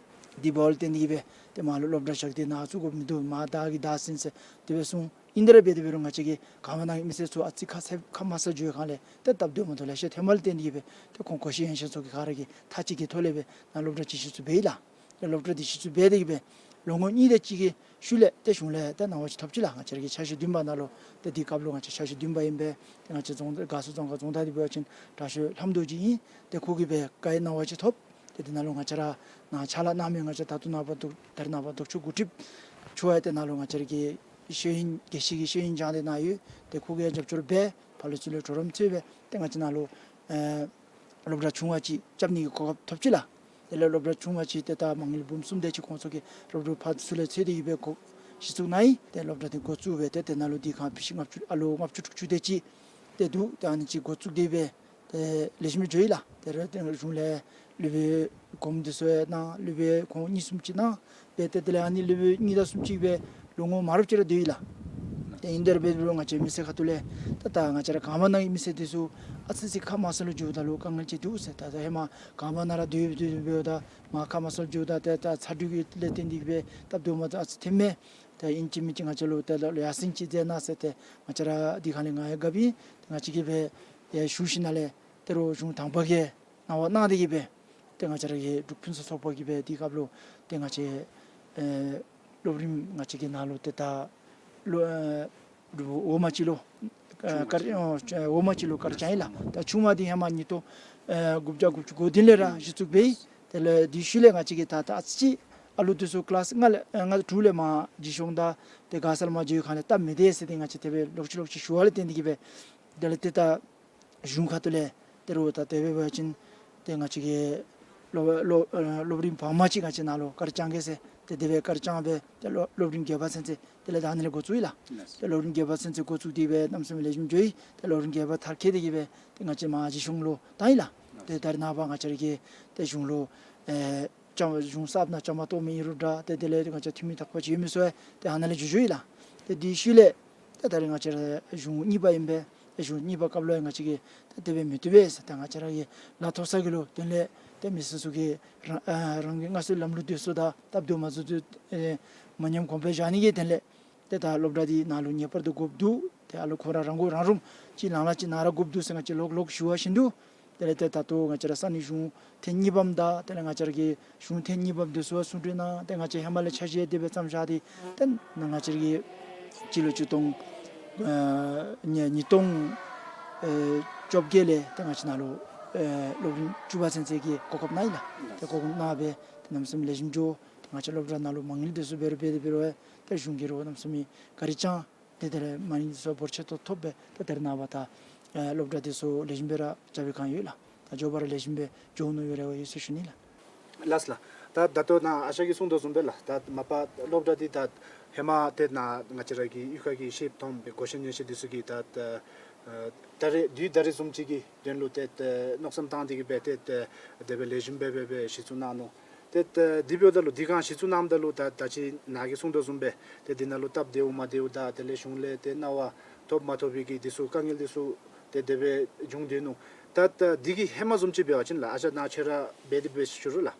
དེ་འབདཝ་ལས་བརྟེན་ཏེ་གི་སྦེ་ཏེ་མར་ལུ་སློབ་གྲྭ་བཞག་སྟེ་ནཱ་བཙུགས་དགོཔ་མིན་འདུག། མར་བདག་གིས་བདའ་ཟིན་ཟེར་དེ་སྦེ་གསུངས། ཨིན་ཏེ་ར་འབད་དེ་འབད་རུང་ང་བཅས་ཀྱི་གངས་བར་ནང་གི་མི་སེར་ཚུ་ཨ་ཙི་ཁ་ཚ་ཁ་མ་ཚ་འགྱོ་བའི་སྒང་ལས་ཏེ་སྟབས་བདེཝ་མ་བདེཝ་ལེ་ཤ་ཐོནམ་ལས་བརྟེན་ཏེ་གི་སྦེ་ཏེ་ཁོང་གོ་ཤྲི་ཡན་ཤྲི་ཚུ་གིས་ག་ར་གིས་མཐའ་དཔྱད་ཀྱི་ཐོག་ལས་སྦེ་ནཱ་སློབ་གྲྭ་ཅིག་གཞི་བཙུགས་འབད་ཡི་ལགས། ཏེ་སློབ་གྲྭ་འདི་གཞི་བཙུགས་འབད་དེ་གི་སྦེ་ལོ་ངོ་གཉིས་དེ་ཅིག་གི་ཤུལ་ལས་ཏེ་གཞུང་ལས་ཏེ་གནང་བ་ཅིག་ཐོབ་ཅི་ལགས། ང་བཅས་ར་གི་འཆར་གཞི་བདུན་པ་ནང་ལུ་ཏེ་འདི་སྐབས་ལུ་ང་བཅས་འཆར་གཞི་བདུན་པ་ཨིན་པས། ཏེ་ང་བཅས་རྫོང་དགའ་གསོ་རྫོང་ཁག་རྫོང་བདག་འདི་འབད་བ་ཅིན་དྲག་ཤོས་ལྷམ་རྡོ་རྗེ་ཨིན། ཏེ་ཁོ་གིས་སྦེ་བཀའ་ཡིག་གནང་བ་ཅིག་ཐོབ། ཏེ་དེ་ནང་ལུ་ང་བཅས་ར་ནཱ་ཕྱག་ལཱ་གནང་མི་ང་བཅས་ད་ལྟོ་ནངས་པ་རྡོ་ད་རེས་ནངས་པ་རྡོ་ཆོས་འགོ་ཁྲིདཔ་ཚུ་ཡང་ཏེ་ནཱ་ལུ་ང་བཅས་ར་གི་ཤེས་ཡོན་དགེ་བཤེས་ཀྱི་ཤེས་ཡོན་སྦྱངས་ཏེ་ནཱ་ཡོད། ཏེ་ཁོ་གིས་ཡང་རྒྱབ་སྐྱོར་འབད་ཕར་ལུ་ཚུར་ལུ་གྲོགས་རམ་འཚོལ་སྦེ་ཏེ་ང་བཅས་ནཱ་ལུ་ཨེ་སློབ་གྲྭ་ཆུང་བ་ཅིག་རྐྱབ་ནི་གི་གོ་སྐབས་ཐོབ་ཅི་ལགས། དེ་ལས་སློབ་གྲྭ་ཆུང་བ་ཅིག་ཏེ་ད་མ་དངུལ་འབུམ་གསུམ་དེ་ཅིག་ཁོང་ཚུ་གིས་རོགས་རོགས་ཕར་ཚུར་ལས་འཚོལ་ཏེ་གི་སྦེ་འགོ་གཞི་བཙུགས་གནང་ཡི། ཏེ་སློབ་གྲྭ་འདི་འགོ་བཙུགས་སྦེ་ཏེ་དེ་ནང་ལུ་འདི་སྒང་ཕི་ཤི་ལྔ་བཅུ་ཨ་ལོ་ལྔ་བཅུ་དྲུག་ཅུ་དེ་ཅིག་ཏེ་འདུག། ཏེ་ཨ་ནི་ཅིག་འགོ་བཙུགས་ཏེ་སྦེ་ཏེ་ལེགས་ཤོམ་སྦེ་འགྱོ་ཡི་ལགས། ཏེ་ར་ཏེ་གཞུང་ལས་སློབ་དཔོན་གོངམ་འདི་ཚུ་ཡང་གནང་། སློབ་དཔོན་ཁོང་གཉིས་གསུམ་ཅིག་གནང་སྦེ་ཏེ་དེ་ལས་ཨ་ནི་སློབ་དཔོན་གཉིས་དང་གསུམ་ཅིག་སྦེ་ལོ་ངོ་མང་རབས་ཅིག་ར་སྡོད་ཡི་ལགས། ཏེ་ཨིན་ཏེ་ར་འབད་རུང་ང་བཅས་མི་སེར་ཁ་ཐུག་ལས་ད་ད་ང་བཅས་ར་གངས་བར་ནང་གི་མི་སེར་འདི་ཚུ་ཨ་ཙི་ཅིག་ཁ་མ་སོ་ལུ་འགྱོཝ་ད་ལུ་དཀའ་ངལ་ཅིག་འདུག་ཟེར། ད་ད་ཧེ་མ་གངས་བར་ནང་ར་སྡོད་སྡོད་སྡོདཔ་ད་མར་ཁ་མ་སོ་ལུ་འགྱོཝ་ད་ཏེ་ད་ཚ་དྲོད་ཀྱི་ལས་བརྟེན་ཏེ་སྦེ་སྟབས་བདེཝ་མ་བདེཝ་ཨ་ཙི་ཐོནམ་མས། ཏེ་ཨིན་ཅི་མིན་ཅི་ང་བཅས་ལུ་ཏེ་ལ་ལུ་ཡར་སེང་ཅིག་མཛད་གནང་ཟེར་ཏེ་ང་བཅས་ར་འདི་ཁ་ལས་ང་ཡང་དགའ་བས། ཏེ་ང་བཅས་ཀྱིས་སྦེ་ཡར་ཞུ་ཞིནམ་ལས་ཏེ་རོགས་གཞུང་དང་པ་གིས་གནང་བ་གནང་སྟེ་གི་སྦེ་ཏེ་ང་བཅས་ར་གི་འབྲུག་ཕུན་སུམ་ཚོགས་པ་གིས་སྦེ་དེ་སྐབས་ལུ་ཏེ་ང་བཅས་ཨེ་སློབ་རིམ་ང་བཅས་ཀྱི་ནང་ལུ་ཏེ་ད་ལོ་ཨེ་འབྲུག་འོག་མ་ཅིག་ལུ་ཨེ་ཆུང་མ་དཀར་ཅིག་ཨོ་ཆ་འོག་མ་ཅིག་ལུ་དཀར་ཆ་ཡི་ལགས། ད་ཆུང་མ་འདི་ཧེ་མ་ཉིས་སྟོང་ཨེ་དགུ་བརྒྱ་དགུ་བཅུ་གོ་བདུན་ལས་ར་གཞི་བཙུགས་འབད་ཡི། དེ་ལས་དེའི་ཤུལ་ལས་ང་བཅས་ཀྱིས་ད་ད་ཨ་ཙི་ཅིག་ཨ་ལུ་འདི་ཚུ་ཀི་ལཱསི་ལྔ་ལས་ཨེ་ལྔ་དྲུག་ལས་མར་འཛུལ་སོང་ད་ཏེ་མགར་ས་ལུ་མར་འགྱོ་བའི་སྒང་ལས་སྟབས་མི་བདེ་ཟེར་ཏེ་ང་བཅས་དེ་སྦེ་ལོག་ཅི་ལོག་ཅི་ཞུ་བ་ལས་བརྟེན་ཏེ་གི་སྦེ་དེ་ལས་ཏེ་ད་གཞུང་ཁ་ཐུག་ལས་ཏེ་རོགས་ད་དེ་སྦེ་འབད་བ་ཅིན་ཏེ་ང་བཅས་ཀྱིས་སློབ་སློབ་ཨ་སློབ་རིམ་བར་མ་ཅིག་ང་བཅས་ནཱ་ལུ་དཀར་བཅང་གེ་ཟེར་ཏེ་དེ་སྦེ་དཀར་བཅངས་སྦེ་ཏེ་སློབ་སློབ་རིམ་བརྒྱད་པ་ཚུན་ཚོད་དེ་ལས་ད་ཨ་ནི་ལས་འགོ་བཙུགས་ཡི་ལགས། ལགས། ཏེ་སློབ་རིམ་བརྒྱད་པ་ཚུན་ཚོད་འགོ་བཙུགས་ཏེ་སྦེ་གནམ་མེད་ས་མེད་ལེགས་ཤོམ་འགྱོ་ཡི། ཏེ་སློབ་རིམ་བརྒྱད་པ་མཐར་འཁྱོལ་ཏེ་གི་སྦེ་ཏེ་ང་བཅས་མར་རྗེ་གཞུང་ལུ་བཏང་ཡི་ལགས། ཏེ་ད་རེས་ནངས་པ་ང་བཅས་ར་གིས་ཏེ་གཞུང་ལུ་ཨེ་བཅའ་མར་གཞུང་གསརཔ་ནང་བཅའ་མར་གཏོགས་མི་ཨིན་རུང་འདྲ་ཏེ་དེ་ལས་ང་བཅས་འཐུས་མི་དག་པ་ཅིག་ཡོད་མི་ཚུ་ཡང་ཏེ་ཨ་ནཱ་ལས་འགྱོ་འགྱོཝ་ཨིན་ལགས། ཏེ་དེའི་ཤུལ་ལས་ཏེ་ད་རེས་ང་བཅས་ར་གཞུང་གཉིས་པ་ཨིན་པས། ཏེ་གཞུང་གཉིས་པ་སྐབས་ལུ་ཡང་ང་བཅས་ཀྱིས་ཏེ་དེ་སྦེ་མི་བཏུབ་པས་ཟེར་ཏེ་ང་བཅས་ར་གིས་ལཱ་ཐོབ་ས་གི་ལུ་དོན་ལས་ཏེ་མི་སེར་ཚུ་གིས་རང་ཨ་རང་གི་སྔར་སྲོལ་ལམ་ལུགས་འདི་ཚུ་དང་སྟབས་བདེཝ་མ་བདེཝ་ཚུ་ཨེ་མ་ཉམས་གོང་འཕེལ་བཞག་ནི་གི་དོན་ལས་ཏེ་ད་སློབ་གྲྭ་འདི་ནཱ་ལུ་ངེས་པར་དུ་དགོཔ་འདུག། ཏེ་ཨ་ལུ་ཁོང་ར་རང་མགོ་རང་འདྲོངས་ཅིག་ལང་ལ་ཅིག་ནཱ་ར་དགོཔ་འདུག་ཟེར་ང་བཅས་ལོག་ལོག་ཞུ་བ་བཞིན་དུ་དེ་ལས་ཏེ་ད་ལྟོ་ང་བཅས་ར་ས་གནས་གཞུང་ཐེངས་གཉིས་པམ་དང་དེ་ལས་ང་བཅས་ར་གི་གཞུང་ཐེངས་གཉིས་པམ་འདི་ཚུ་ཡང་གསུང་གྲོས་གནང་། ཏེ་ང་བཅས་ཧེ་མ་ལས་འཆར་གཞི་དེ་སྦེ་བརྩམས་བཞག་སྟེ་ཏེ་ང་བཅས་ར་གི་སྤྱི་ལོ་ཆིག་སྟོང་ཨེ་ཉིས་ཉིས་སྟོང་ཨེ་བཅོ་བརྒྱད་ལས་ཏེ་ང་བཅས་ནཱ་ལུ་ཨེ་སློབ་རིམ་བཅུ་པ་ཚུན་ཚོད་ཀྱི་གོ་སྐབས་གནང་ཡི་ལགས། ཏེ་གོ་སྐབས་གནང་སྦེ་ཏེ་གནམ་མེད་ས་མེད་ལེགས་ཤོམ་འགྱོ། ཏེ་ང་བཅས་སློབ་གྲྭ་ནང་ལུ་མ་དངུལ་འདི་ཚུ་འབད་རུང་འབད་དེ་འབད་རུང་ཡང་ཏེ་གཞུང་གིས་རོགས་གནམ་མེད་ས་མེད་ག་ར་བྱང་། ཏེ་དེ་ལས་མ་དངུལ་འདི་ཚུ་འབོར་ཆེ་ཏོག་ཏོ་ཐོབ་སྦེ་ཏེ་ད་རེས་ནངས་པ་ད་ཨེ་སློབ་གྲྭ་འདི་ཚུ་ལེགས་ཤོམ་སྦེ་ར་རྐྱབ་པའི་བསྒང་ཡོད་ལགས། ད་མགྱོགས་པ་ར་ལེགས་ཤོམ་སྦེ་འགྱོ་ནི་ཡོད་རེ་བ་ཡོད་ཟེར་ཞུ་ནི་ལགས། ལགས་སོ་ལགས། ད་ད་ལྟོ་ནཱ་ཨ་ཞང་གིས་གསུངས་དོ་བཟུམ་སྦེ་ལགས། ད་མ་པ་སློབ་གྲྭ་འདི་ད་ཧེ་མ་ཏེ་ནཱ་ང་བཅས་ར་གི་གཡུས་ཁ་གི་ཤེསཔ་མཐོངམ་སྦེ་སྒོ་ཆེན་ཡོན་ཆེན་འདི་ཚུ་གིས་ད་ད་ཨ་ད་རེས་དུས་ད་རེས་བཟུམ་ཅིག་གི་དོན་ལུ་ཏེ་ད་མནོ་བསམ་བཏང་སྟེ་གིས་སྦེ་ཏེ་ད་དེ་སྦེ་ལེགས་ཤོམ་སྦེ་སྦེ་སྦེ་གཞི་བཙུགས་གནང་ནུག། ཏེ་ད་དེ་འབདཝ་ད་ལུ་དེ་སྒང་གཞི་བཙུགས་གནངམ་ད་ལུ་ད་ད་ཅི་ནཱ་གིས་གསུངས་དོ་བཟུམ་སྦེ་ཏེ་འདི་ནང་ལུ་སྟབས་བདེཝ་མ་བདེཝ་དང་དེ་ལས་གཞུང་ལས་ཏེ་གནང་བ་ཐོབ་མ་ཐོབ་པའི་གི་འདི་ཚུ་དཀའ་ངལ་འདི་ཚུ་ཏེ་དེ་སྦེ་འབྱུང་སྡོད་ནུག། ད་ད་འདི་གི་ཧེ་མ་བཟུམ་ཅིག་འབད་བ་ཅིན་ལགས། ཨ་ཞང་ནཱ་ཁྱོད་ར་འབད་དེ་འབད་ཞུ་རུང་ལགས།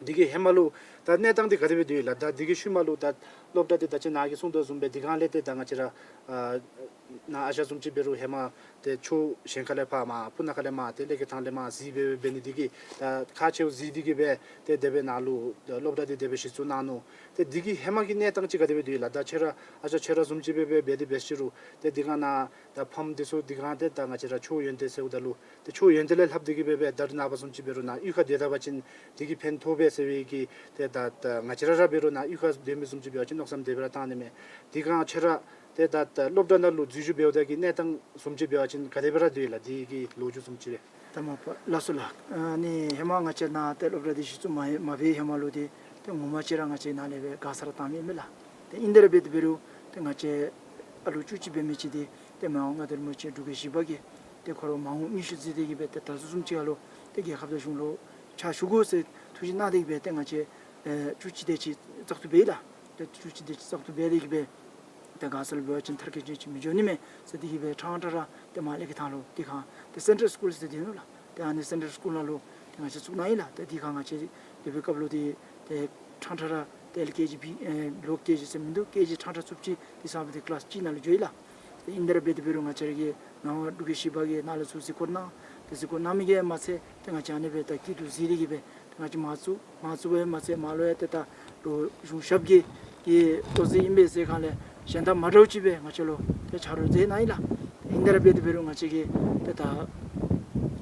འདི་གི་ཧེ་མ་ལུ་ད་གནས་སྟངས་འདི་ག་དེ་སྦེ་སྡོད་ཡི་ལགས། ད་འདི་གི་ཤུལ་མ་ལུ་ད་སློབ་གྲྭ་འདི་ད་ཅི་ནཱ་གིས་གསུངས་དོ་བཟུམ་སྦེ་དེ་སྒང་ལས་ཏེ་ད་ང་བཅས་ར་ཨ་ནཱ་ཨ་ཞང་བཟུམ་ཅིག་འབད་རུང་ཧེ་མ་ཏེ་ཕྱོགས་གཞན་ཁ་ལས་ཕར་མར་སྤུ་ན་ཁ་ལས་མར་ཏེ་ཀླད་ཀོར་ཐང་ལས་མར་གཟིགས་སྦེ་འབད་ནི་འདི་གིས་ད་ཁག་ཆེཝ་གཟིགས་ཏེ་གིས་སྦེ་ཏེ་དེ་སྦེ་ནཱ་ལུ་སློབ་གྲྭ་འདི་དེ་སྦེ་གཞི་བཙུགས་གནང་ནུག། ཏེ་འདི་གི་ཧེ་མ་གི་གནས་སྟངས་ཅིག་ག་དེ་སྦེ་སྡོད་ཡི་ལགས། ད་ཁྱོད་ར་ཨ་ཞང་ཁྱོད་ར་བཟུམ་ཅིག་སྦེ་སྦེ་འབད་དེ་འབད་ཞུ་རུང་ཏེ་དེ་སྒང་ནཱ་ད་ཕམ་འདི་ཚུ་དེ་སྒང་ཏེ་ད་ང་བཅས་ར་ཕྱོགས་ཡོན་ཏན་ཟེརཝ་ད་ལུ་ཏེ་ཕྱོགས་ཡོན་ཏན་ལས་ལྷག་སྟེ་གིས་སྦེ་སྦེ་ད་རེས་ནངས་པ་བཟུམ་ཅིག་འབད་རུང་ནཱ་གཡུས་ཁར་སྡོད་ད་པ་ཅིན་འདི་གིས་ཕན་ཐོགས་པས་ཟེར་བའི་གི་ཏེ་ད་ད་ང་བཅས་ར་ར་འབད་རུང་ནཱ་གཡུས་ཁར་སྡོད་མི་བཟུམ་ཅིག་འབད་བ་ཅིན་མནོ་བསམ་དེ་སྦེ་ར་བཏང་ནི་མས། དེ་སྒང་ཁྱོད་ར་ཏེ་ད་ད་སློབ་གྲྭ་ནང་ལུ་འཛུལ་ཞུགས་འབདཝ་ད་གི་གནས་སྟངས་བཟུམ་ཅིག་འབད་བ་ཅིན་ག་དེ་སྦེ་ར་སྡོད་ཡི་ལགས། འདི་གི་ལོ་རྒྱུས་བཟུམ་ཅིག་རེ། ད་མ་པ་ལགས་སོ་ལགས། ཨ་ནི་ཧེ་མ་ང་བཅས་ནཱ་ཏེ་སློབ་གྲྭ་འདི་གཞི་བཙུགས་མ་མ་འབད་བའི་ཧེ་མ་ལུ་འདི་ཏེ་ངོ་མ་ཅིག་ར་ང་བཅས་ནཱ་ལས་སྦེ་མགར་ས་ར་བཏང་མི་ཨིན་མས་ལགས། ཏེ་ཨིན་དེ་ར་འབད་དེ་འབད་རུང་ཏེ་ང་བཅས་ཨ་ལུ་བཅུ་གཅིག་འབད་མི་ཅིག་འདི་ཏེ་མ་འོངས་མངའ་བདག་རིན་པོ་ཆེ་འབྲུག་རྒྱལ་བཞི་པ་གིས་ཏེ་ཁོ་ར་མ་འོངས་མི་ཤུལ་འཛིན་ཏེ་གིས་སྦེ་ཏེ་ད་ལྟོ་བཟུམ་ཅིག་ཁ་ལུ་ཏེ་རྒྱལ་ཁབ་དང་གཞུང་ལུ་ཕྱག་ཞུ་དགོ་ཟེར་ཐུགས་བཞེད་གནང་སྟེ་གིས་སྦེ་ཏེ་ང་བཅས་ཨེ་བཅུ་གཅིག་དེ་ཅིག་བཙག་འཐུ་འབད་ཡི་ལགས། ཏེ་བཅུ་གཅིག་དེ་ཅིག་བཙག་འཐུ་འབད་དེ་གིས་སྦེ་ཏེ་མགར་ས་ལུ་འབད་བ་ཅིན་མཐར་འཁྱོལ་ཅན་ཅིག་མི་འགྱོ་ནི་མས་ཟེར་ཏེ་གིས་སྦེ་ཕྲང་ཕྲང་ར་ཏེ་མར་ཀླད་ཀོར་ཐང་ལུ་དེ་སྒང་ཏེ་སེན་ཊལ་སི་ཀུལ་ཟེར་སྡོད་ནུག་ལགས། ཏེ་ཨ་ནི་སེན་ཊལ་སི་ཀུལ་ནང་ལུ་ཏེ་ང་བཅས་བཙུགས་གནང་ཡི་ལགས། ཏེ་དེ་སྒང་ང་བཅས་སྡོད་པའི་སྐབས་ལུ་ཏེ་ཏེ་ཕྲང་ཕྲང་ར་ཏེ་ཨེལ་ཀེ་ཇི་བི་ཨེ་ལོ་ཀེ་ཇི་ཟེར་མིན་འདུག། ཀེ་ཇི་ཕྲང་ཕྲང་ཚུགས་ཅིག་དེ་ཚུ་སྦེ་ཏེ་ཀི་ལཱསི་གཅིག་ནང་ལུ་འགྱོ་ཡི་ལགས། ཏེ་ཨིན་དེ་ར་འབད་དེ་འབད་རུང་ང་བཅས་ར་གི་ནང་འབྲུག་རྒྱལ་བཞི་པ་གིས་ནཱ་ལུ་ཚུར་གཟིགས་སྐོར་གནང་། ཏེ་གཟིགས་སྐོར་གནང་མི་གིས་མ་ཚད་ཏེ་ང་བཅས་ཨ་ནི་སྦེ་ད་སྐྱིད་སྡུག་གཟིགས་ཏེ་གིས་སྦེ་ཏེ་ང་བཅས་མར་བཙུགས་མར་བཙུགས་པས་མ་ཚད་མར་ལུ་ཡང་ཏེ་ད་ལོག་གཞུང་ཞབས་ཀྱི་གི་ལྟོ་ཟད་ཨིན་པས་ཟེར་སྒང་ལས་གཞན་དང་མ་འདྲཝ་ཅིག་སྦེ་ང་བཅས་ལུ་ཏེ་ཆ་རོགས་མཛད་གནང་ཡི་ལགས། ཏེ་ཨིན་དེ་ར་འབད་དེ་འབད་རུང་ང་བཅས་ཀྱིས་ཏེ་ད་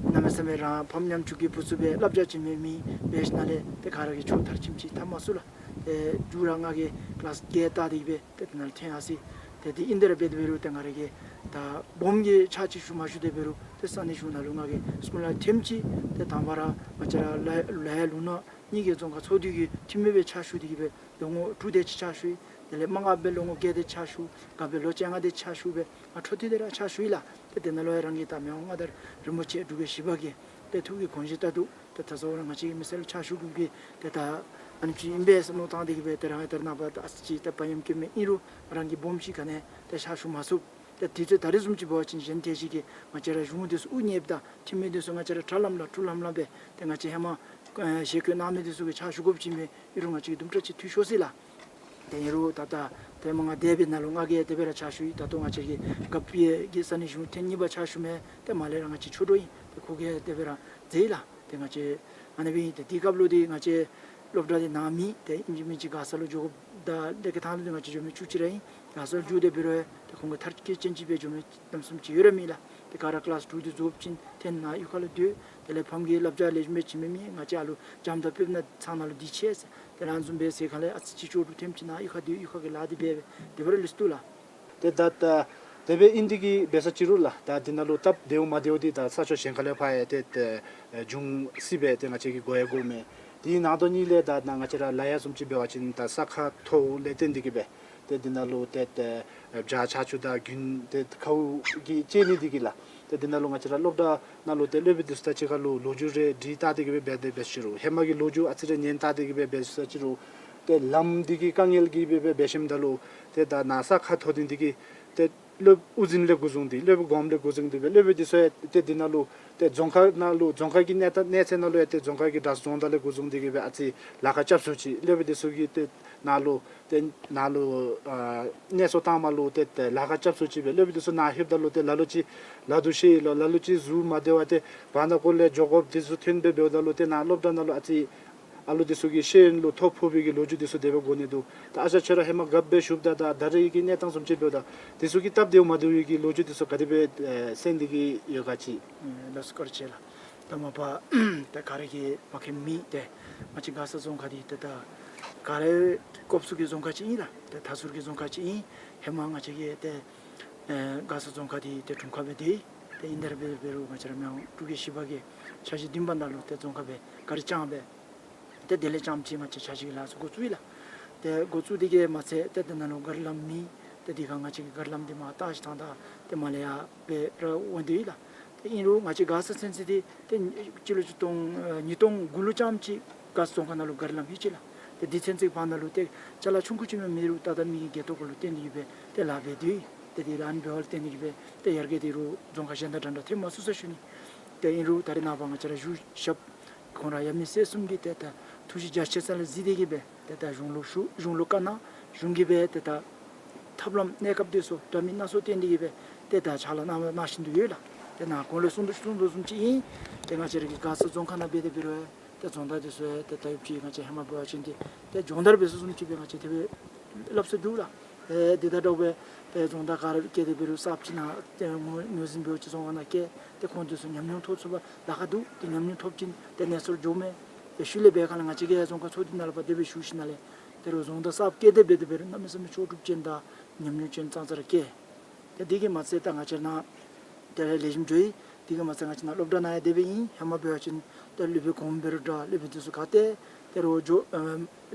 གནམ་མེད་ས་མེད་རང་ཕམ་ཉམ་ཆུང་གི་བུ་ཚུ་སྦེ་བསླབ་བྱ་ཅིག་མེད་མི་འབད་ཞིནམ་ལས་ཏེ་ག་ར་གིས་ཕྱོགས་མཐར་ཕྱིནམ་ཅིག་འཐབ་མ་ཚུགས་ལགས། ཏེ་མཇུག་ར་ང་གིས་ཀི་ལཱསི་བརྒྱད་བལྟ་སྟེ་གིས་སྦེ་ཏེ་དེ་ནང་ལུ་ཐོན་ཡར་སོ་ཡི། ཏེ་དེ་ཨིན་དེ་ར་འབད་དེ་འབད་རུང་ཏེ་ང་ར་གིས་ད་སྦོམ་གྱི་ཕྱག་ཅིག་ཞུ་མ་ཞུ་དེ་འབད་རུང་ཏེ་ས་གནས་གཞུང་ནང་ལུ་ང་གིས་སྐུ་ལས་ཐེངས་ཅིག་ཏེ་དང་པ་ར་ང་བཅས་ར་ལ་ལ་ཡ་ལུང་ནག་གཉིས་ཀྱི་རྫོང་ཁག་ཚོགས་འདུ་གི་འཐུས་མི་སྦེ་ཕྱག་ཞུ་སྟེ་གིས་སྦེ་ལོ་ངོ་དྲུག་དེ་ཅིག་ཕྱག་ཞུ་ཡི། དེ་ལས་མ་དངུལ་སྦེ་ལོ་ངོ་བརྒྱད་དེ་ཕྱག་ཞུ། ག་སྦེ་ལོ་བཅོ་ལྔ་དེ་ཕྱག་ཞུ་སྦེ་ང་འཕྲོ་མཐུད་དེ་ར་ཕྱག་ཞུ་ཡི་ལགས། ཏེ་དེ་ནང་ལུ་ཡང་རང་གི་ད་མི་དབང་མངའ་བདག་རིན་པོ་ཆེ་འབྲུག་རྒྱལ་བཞི་པ་གི་ཏེ་ཐུགས་ཀྱི་དགོངས་བཞེད་ལྟར་དུ་ཏེ་ད་གཟའ་ལྷག་པ་ར་ང་བཅས་ཀྱི་མི་སེར་ལུ་ཕྱག་ཞུ་དགོ་པའི་ཏེ་ད་ཨ་ནེམ་ཅིག་ཨིན་པས་ཟེར་མནོ་བཏང་སྟེ་གིས་སྦེ་ཏེ་རང་ཡང་ད་རེས་ནངས་པ་ད་ཨ་ཙི་ཅིག་ད་བག་ཡངས་ཀྱི་མི་ཨིན་རུང་རང་གི་སྦོམ་ཅིག་ག་ནི་ཏེ་ཕྱག་ཞུ་མ་ཚུགས། ཏེ་དུས་ཚོད་ད་རེས་བཟུམ་ཅིག་འབད་བ་ཅིན་གཞན་ཐེངས་ཅིག་གི་ང་བཅས་ར་གཞུང་འདི་ཚུ་དབུ་བརྙེས་པ་དང་འཐུས་མི་འདི་ཚུ་ང་བཅས་ར་དྲག་ལམ་ལམ་འཁྲུག་ལམ་ལམ་སྦེ་ཏེ་ང་བཅས་ཧེ་མ་ཨེ་ཞལ་བཀོད་གནང་མི་འདི་ཚུ་གིས་ཕྱག་ཞུ་དགོཔ་ཅིག་མས། ཨིན་རུང་ང་བཅས་ཀྱིས་དུམ་གྲ་ཅིག་འཐུས་ཤོར་སོ་ཡི་ལགས། ཏེ་ཨིན་རུང་ད་ལྟོ་ཏེ་མ་ང་འདས་པའི་ནང་ལུ་ང་གིས་དེ་སྦེ་ར་ཕྱག་ཞུ་ཡི། ད་ལྟོ་ང་བཅས་ཀྱི་རྒཔོ་གི་ས་གནས་གཞུང་ཐེངས་གཉིས་པ་ཕྱག་ཞུ་མི་ཏེ་མར་ལས་ར་ང་བཅས་ཆོས་གྲོགས་ཨིན། ཏེ་ཁོ་གིས་དེ་སྦེ་ར་མཛད་ཡི་ལགས། ཏེ་ང་བཅས་ཨ་ནི་སྦེ་ཨིན། ཏེ་དེ་སྐབས་ལུ་ཏེ་ང་བཅས་སློབ་གྲྭ་འདི་ནཱ་མེད། ཏེ་ཨིན་ཅི་མིན་ཅི་མགར་ས་ལུ་འགྱོ་དགོཔ་ད་ཀླད་ཀོར་ཐང་ལུ་ཏེ་ང་བཅས་འགྱོ་མི་བཅུ་གཅིག་ར་ཨིན། མགར་ས་ལུ་འགྱོ་སྟེ་འབད་རུང་ཏེ་ཁོང་གི་མཐར་འཁྱོལ་ཅན་ཅིག་སྦེ་འགྱོ་མི་གནམ་མེད་ས་མེད་ཅིག་ཡོད་ར་མེད་ལགས། ཏེ་ག་ར་ཀི་ལཱསི་དྲུག་འདི་རྫོགསཔ་ཅིག་ཏེ་ནཱ་གཡུས་ཁ་ལུ་སྡོད། དེ་ལས་ཕམ་གྱིས་བསླབ་བྱ་ལེགས་ཤོམ་སྦེ་བྱིན་མི་མེད། ང་བཅས་ཨ་ལུ་འཇམ་དང་སྤོབས་ནང་ཚང་ནང་ལུ་སྡོད་ཆི་ཟེར། ཏེ་ཨ་ནི་བཟུམ་སྦེ་ཟེར་སྒང་ལས་ཨ་ཙི་ཅིག་ཅོག་འཐུ་ཐེངས་ཅིག་ནཱ་གཡུས་ཁ་སྡོད་གཡུས་ཁ་གི་ལཱ་འདི་འབད་འབད་དེ་སྦེ་ར་ལུས་སོ་ལགས། ཏེ་ད་ད་དེ་སྦེ་ཨིན་ཏེ་གིས་འབད་ས་ཅིག་རུང་ལགས། ད་འདི་ནང་ལུ་སྟབས་བདེཝ་མ་བདེཝ་འདི་ད་ས་ཕྱོགས་གཞན་ཁ་ལས་ཕར་ཡང་ཏེ་ཏེ་འབྱུང་སྲིད་པས། ཏེ་ང་བཅས་ཀྱིས་གོ་ཡང་གོཝ་མས། དེ་ནང་དོན་གཉིས་ལས་ད་ནཱ་ང་བཅས་ར་ལ་ཡ་བཟུམ་ཅིག་འབད་བ་ཅིན་ད་ས་ཁ་མཐོཝ་ལས་བརྟེན་ཏེ་གིས་སྦེ་ཏེ་འདི་ནང་ལུ་ཏེ་ཏེ་བྱག་ཆར་ཆུ་དང་དགུན་ཏེ་ཁཝ་གིས་བཅད་ནི་འདི་གིས་ལགས། ཏེ་འདི་ནང་ལུ་ང་བཅས་ར་སློབ་གྲྭ་ནང་ལུ་ཏེ་སློབ་དཔོན་འདི་ཚུ་དང་གཅིག་ཁར་ལུ་ལོ་རྒྱུས་རེ་དྲི་བལྟ་སྟེ་གིས་སྦེ་འབད་དེ་འབད་ཞུ་རུང་ཧེ་མ་གི་ལོ་རྒྱུས་ཨ་ཙི་རེ་ཉན་བལྟ་སྟེ་གིས་སྦེ་འབད་ཞུ་རུང་ཏེ་ལམ་འདི་གི་དཀའ་ངལ་གྱིས་སྦེ་འབད་འབད་ཞིནམ་ད་ལུ་ཏེ་ད་ནཱ་ས་ཁ་མཐོ་ནི་འདི་གིས་ཏེ་སློབ་དབུ་འཛིན་ལས་འགོ་བཟུང་སྟེ་སློབ་དཔོན་གོངམ་ལས་འགོ་བཟུང་སྟེ་སྦེ་སློབ་དཔོན་འདི་ཚུ་ཡང་ཏེ་འདི་ནང་ལུ་ཏེ་རྫོང་ཁག་ནང་ལུ་རྫོང་ཁག་གི་གནས་སྟངས་གནས་ཚད་ནང་ལུ་ཡང་ཏེ་རྫོང་ཁག་གི་གྲྭ་ཚང་རྫོང་བདག་ལས་འགོ་བཟུང་སྟེ་གིས་སྦེ་ཨ་ཙི་ལཱ་ཁག་རྐྱབ་ཚུགས་ཅི། སློབ་དཔོན་འདི་ཚུ་གིས་ཏེ་ནཱ་ལུ་ཏེ་ནཱ་ལུ་ཨ་གནས་ཚུལ་བཏངམ་ལུ་ཏེ་ཏེ་ལཱ་ཁག་རྐྱབ་ཚུགས་ཅི་སྦེ། སློབ་དཔོན་འདི་ཚུ་ནཱ་ལྷོདཔ་ད་ལུ་ཏེ་ལ་ལུ་ཅིག་ལ་དུ་ཤེས་ཡི་ལོ། ལ་ལུ་ཅིག་གཟུགས་མ་བདེ་བ་ཏེ་བར་ན་ཀོ་ལས་འགྱོ་དགོཔ་འདི་ཚུ་ཐོན་སྦེ་འབདཝ་ད་ལུ་ཏེ་ནཱ་སློབ་གྲྭ་ནང་ལུ་ཨ་ཙི་ཨ་ལུ་འདི་ཚུ་གི་ཤེས་ཡོན་ལུ་ཐོ་ཕོག་པའི་གི་ལོ་རྒྱུས་འདི་ཚུ་དེ་སྦེ་གོ་ནི་འདུག། ད་ཨ་ཞང་ཁྱོད་ར་ཧེ་མ་རྒཔོ་སྦེ་བཞུགསཔ་ད་ད་ད་རེས་ཀྱི་གནས་སྟངས་བཟུམ་ཅིག་འབདཝ་ད་འདི་ཚུ་གི་སྟབས་བདེཝ་མ་བདེཝ་གི་ལོ་རྒྱུས་འདི་ཚུ་ག་དེ་སྦེ་ཨེ་གསན་ཏེ་གིས་ཡོད་ག་ཅིག། ཨེ་ལགས་སོ་བཀའ་དྲིན་ཆེ་ལགས། ད་མ་པ་ད་ག་ར་གིས་མ་མཁྱེན་མི་ཏེ་ང་བཅས་མགར་ས་རྫོང་ཁག་འདི་ཏེ་ད་ག་ར་ཀོབ་ཚུ་གི་རྫོང་ཁག་ཅིག་ཨིན་ལགས། ཏེ་མཐའ་ཟུར་གྱི་རྫོང་ཁག་ཅིག་ཨིན། ཧེ་མ་ང་བཅས་ཀྱི་ཏེ་ཨེ་མགར་ས་རྫོང་ཁག་འདི་ཏེ་དྲུང་ཁག་སྦེ་སྡོད་ཡི། ཏེ་ཨིན་དེ་ར་འབད་འབད་རུང་ང་བཅས་ར་མི་དབང་འབྲུག་རྒྱལ་བཞི་པ་གིས་འཆར་གཞི་བདུན་པ་ནང་ལུ་ཏེ་རྫོང་ཁག་སྦེ་བཀའ་དྲིན་བསྐྱངས་སྦེ་ ཏེ་དེ་ལས་རྐྱངམ་ཅིག་ང་བཅས་ཆ་ཤས་ཀྱི་ལཱ་ཚུ་འགོ་བཙུགས་ཡི་ལགས། ཏེ་འགོ་བཙུགས་དེ་གིས་མ་ཚད་ཏེ་དེ་ནང་ལུ་གཱ་རི་ལམ་མེད། ཏེ་དེ་ཁར་ང་བཅས་ཀྱིས་གཱ་རི་ལམ་འདི་མར་བཏགས་ཞིནམ་ད་ཏེ་མར་ལས་ཡར་འབད་ར་འོང་སྟེ་ཡོད་ལགས། ཏེ་ཨིན་རུང་ང་བཅས་མགར་ས་ཚུན་ཚོད་འདི་ཏེ་སྤྱི་ལོ་ཆིག་སྟོང་ཨ་ཉིས་སྟོང་དགུ་ལུ་རྐྱངམ་ཅིག་མགར་ས་རྫོང་ཁག་ནང་ལུ་གཱ་རི་ལམ་ཡོད་ཅི་ལགས། ཏེ་དེ་ཚུན་ཚོད་བར་ན་ལུ་ཏེ་ཅ་ལ་ཆུང་ཀུ་ཅིག་མ་གཏོགས་མེད་རུང་ད་ལྟོ་མི་གི་སྒལ་ཏོ་གུ་ལུ་བརྟེན་ཏེ་གིས་སྦེ་ཏེ་ལཱ་འབད་དེ་ཡོད། ཏེ་དེ་ལཱ་འབདཝ་ལུ་བརྟེན་ཏེ་གིས་སྦེ་ཏེ་ཡར་རྒྱས་འདི་རུང་རྫོང་ཁག་གཞན་དང་འདྲ་འདྲ་ཐོན་མ་ཚུགས་ས་ཞུ་ནི། ཏེ་ཨིན་རུང་ད་རེས་ནངས་པ་ང་བཅས་ར་བཞུགས་ཞབས་ཁོང་ར་ཡབ་མེས་སྲས་གསུམ་གྱིས་ཏེ་ད་ཐུགས་བཞེད་རྒྱ་ཆེ་ས་ལས་གཟིགས་ཏེ་གིས་སྦེ་ཏེ་ད་གཞུང་ལུ་ཞུ་གཞུང་ལུ་བཀའ་གནང་། གཞུང་གིས་སྦེ་ཏེ་ད་ཐབས་ལམ་གནས་སྐབས་འདི་ཚུ་འདྲ་མིན་སྣ་ཚོགས་བཏོན་ཏེ་གིས་སྦེ་ཏེ་ད་ཕྱག་ལཱ་གནང་གནང་བཞིན་དུ་ཡོད་ལགས། ཏེ་ནཱ་གོང་ལས་གསུངས་དོ་གསུངས་དོ་བཟུམ་ཅིག་ཨིན། ཏེ་ང་བཅས་ར་གི་མགར་ས་རྫོང་ཁག་ནང་འབད་དེ་འབད་རུང་ཏེ་རྫོང་བདག་འདི་ཚུ་ཡང་ཏེ་ད་ཡོདཔ་ཅིག་ང་བཅས་ཧེ་མ་འབད་བ་ཅིན་ཏེ་ཏེ་སྦྱོང་བརྡར་འབད་ས་བཟུམ་ཅིག་སྦེ་ང་བཅས་དེ་སྦེ་སླབ་ས་འདུག་ལགས། ཏེ་དེ་དང་འདྲཝ་སྦེ་ཏེ་རྫོང་བདག་ག་ར་བཀལ་ཏེ་འབད་རུང་གསརཔ་ཅིག་ནཱ་ཏེ་ངོས་ངོས་འཛིན་འབད་བ་ཅིན་རྫོང་ཁག་ནང་བཀལ། ཏེ་ཁོང་འདི་ཚུ་ཉམས་མྱོང་ཐོབ་ཚུགས་པར་ལཱ་ཁག་འདུག། ཏེ་ཉམས་མྱོང་ཐོབ་ཅིན་ཏེ་གནས་ཚུལ་འགྱོཝ་མས། ཏེ་ཤུལ་ལས་འབད་ཁ་ལས་ང་བཅས་ཀྱིས་རྫོང་ཁག་ཚོགས་སྡེ་ནང་ལུ་ཕར་དེ་སྦེ་ཞུ་ཞིནམ་ལས་ཏེ་རུང་རྫོང་བདག་གསརཔ་བཀལ་ཏེ་འབད་དེ་འབད་རུང་གནམ་མེད་ས་མེད་ལྕོགས་གྲུབ་ཅན་དང་ཉམས་མྱོང་ཅན་ཙང་ཙ་ར་བཀལ། ཏེ་དེ་གིས་མ་ཚད་ད་ང་བཅས་ནཱ་དེ་ལས་ལེགས་ཤོམ་འགྱོ་ཡི། དེ་གིས་མ་ཚད་ང་བཅས་ནཱ་སློབ་གྲྭ་ནང་ཡང་དེ་སྦེ་ཨིན། ཧེ་མ་འབད་བ་ཅིན་ཏེ་སློབ་དཔོན་གོངམ་འབད་རུང་འདྲ་སློབ་དཔོན་འདི་ཚུ་ག་ཏེ་ཏེ་རུང་འགྱོ་ཨ་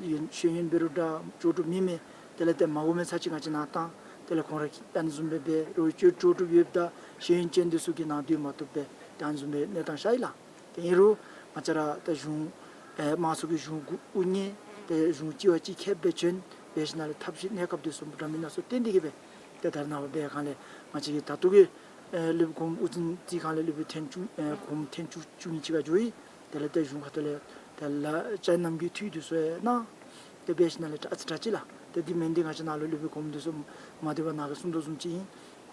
ཡོན་ཤེས་ཡོན་འབད་རུང་འདྲ་ལྕོགས་གྲུབ་མེད་མི་དེ་ལས་ཏེ་མ་གོ་མི་ཚར་ཅིག་ང་བཅས་ནཱ་བཏང་། དེ་ལས་ཁོང་ར་གིས་ཨ་ནི་བཟུམ་སྦེ་འབད་རུང་ལྕོགས་ལྕོགས་གྲུབ་ཡོདཔ་དང་ཤེས་ཡོན་ཅན་འདི་ཚུ་གིས་ནཱ་སྡོད་མ་བཏུབ་པས། ཏེ་ཨ་ནི་བཟུམ་སྦེ་གནས་སྟངས་ཤར་ཡི་ལགས། ཏེ་ཨིན་རུང་ང་བཅས་ར་ད་གཞུང་ཨེ་དམངས་གཙོ་གི་གཞུང་དབུ་བརྙེས། ཏེ་གཞུང་གཅིག་བ་གཅིག་ཁྱབ་སྦེ་བྱོན། འབད་ཞིནམ་ལས་ཐབས་ཤེས་གནས་སྐབས་འདི་ཚུ་འདྲ་མིན་སྣ་ཚོགས་བཏོན་ཏེ་གིས་སྦེ་ཏེ་ད་རེས་ནངས་པ་འབད་ཁ་ལས་ང་བཅས་ཀྱི་ད་ལྟོ་གི་ཨེ་སློབ་དཔོན་གོངམ་དབུ་འཛིན་བརྩིས་ཁ་ལས་སློབ་དཔོན་ཐེངས་བཅུ་ཨེ་གོངམ་ཐེངས་བཅུ་བཅུ་གཉིས་ཅིག་ཁར་འགྱོ་ཡི། དེ་ལས་ཏེ་གཞུང་ཁ་ཐུག་ལས་ཏེ་ལ་བཅའ་ནམ་གྱི་འཐུས་འདི་ཚུ་ཡང་གནང་། ཏེ་འབད་ཞིནམ་ལས་ད་ཨ་ཙི་དྲག་ཅི་ལགས། ཏེ་དེ་མེན་ཏེ་ང་བཅས་ནཱ་ལུ་སློབ་དཔོན་གོངམ་འདི་ཚུ་མ་སྡོད་པར་ནཱ་གིས་གསུངས་དོ་བཟུམ་ཅིག་ཨིན།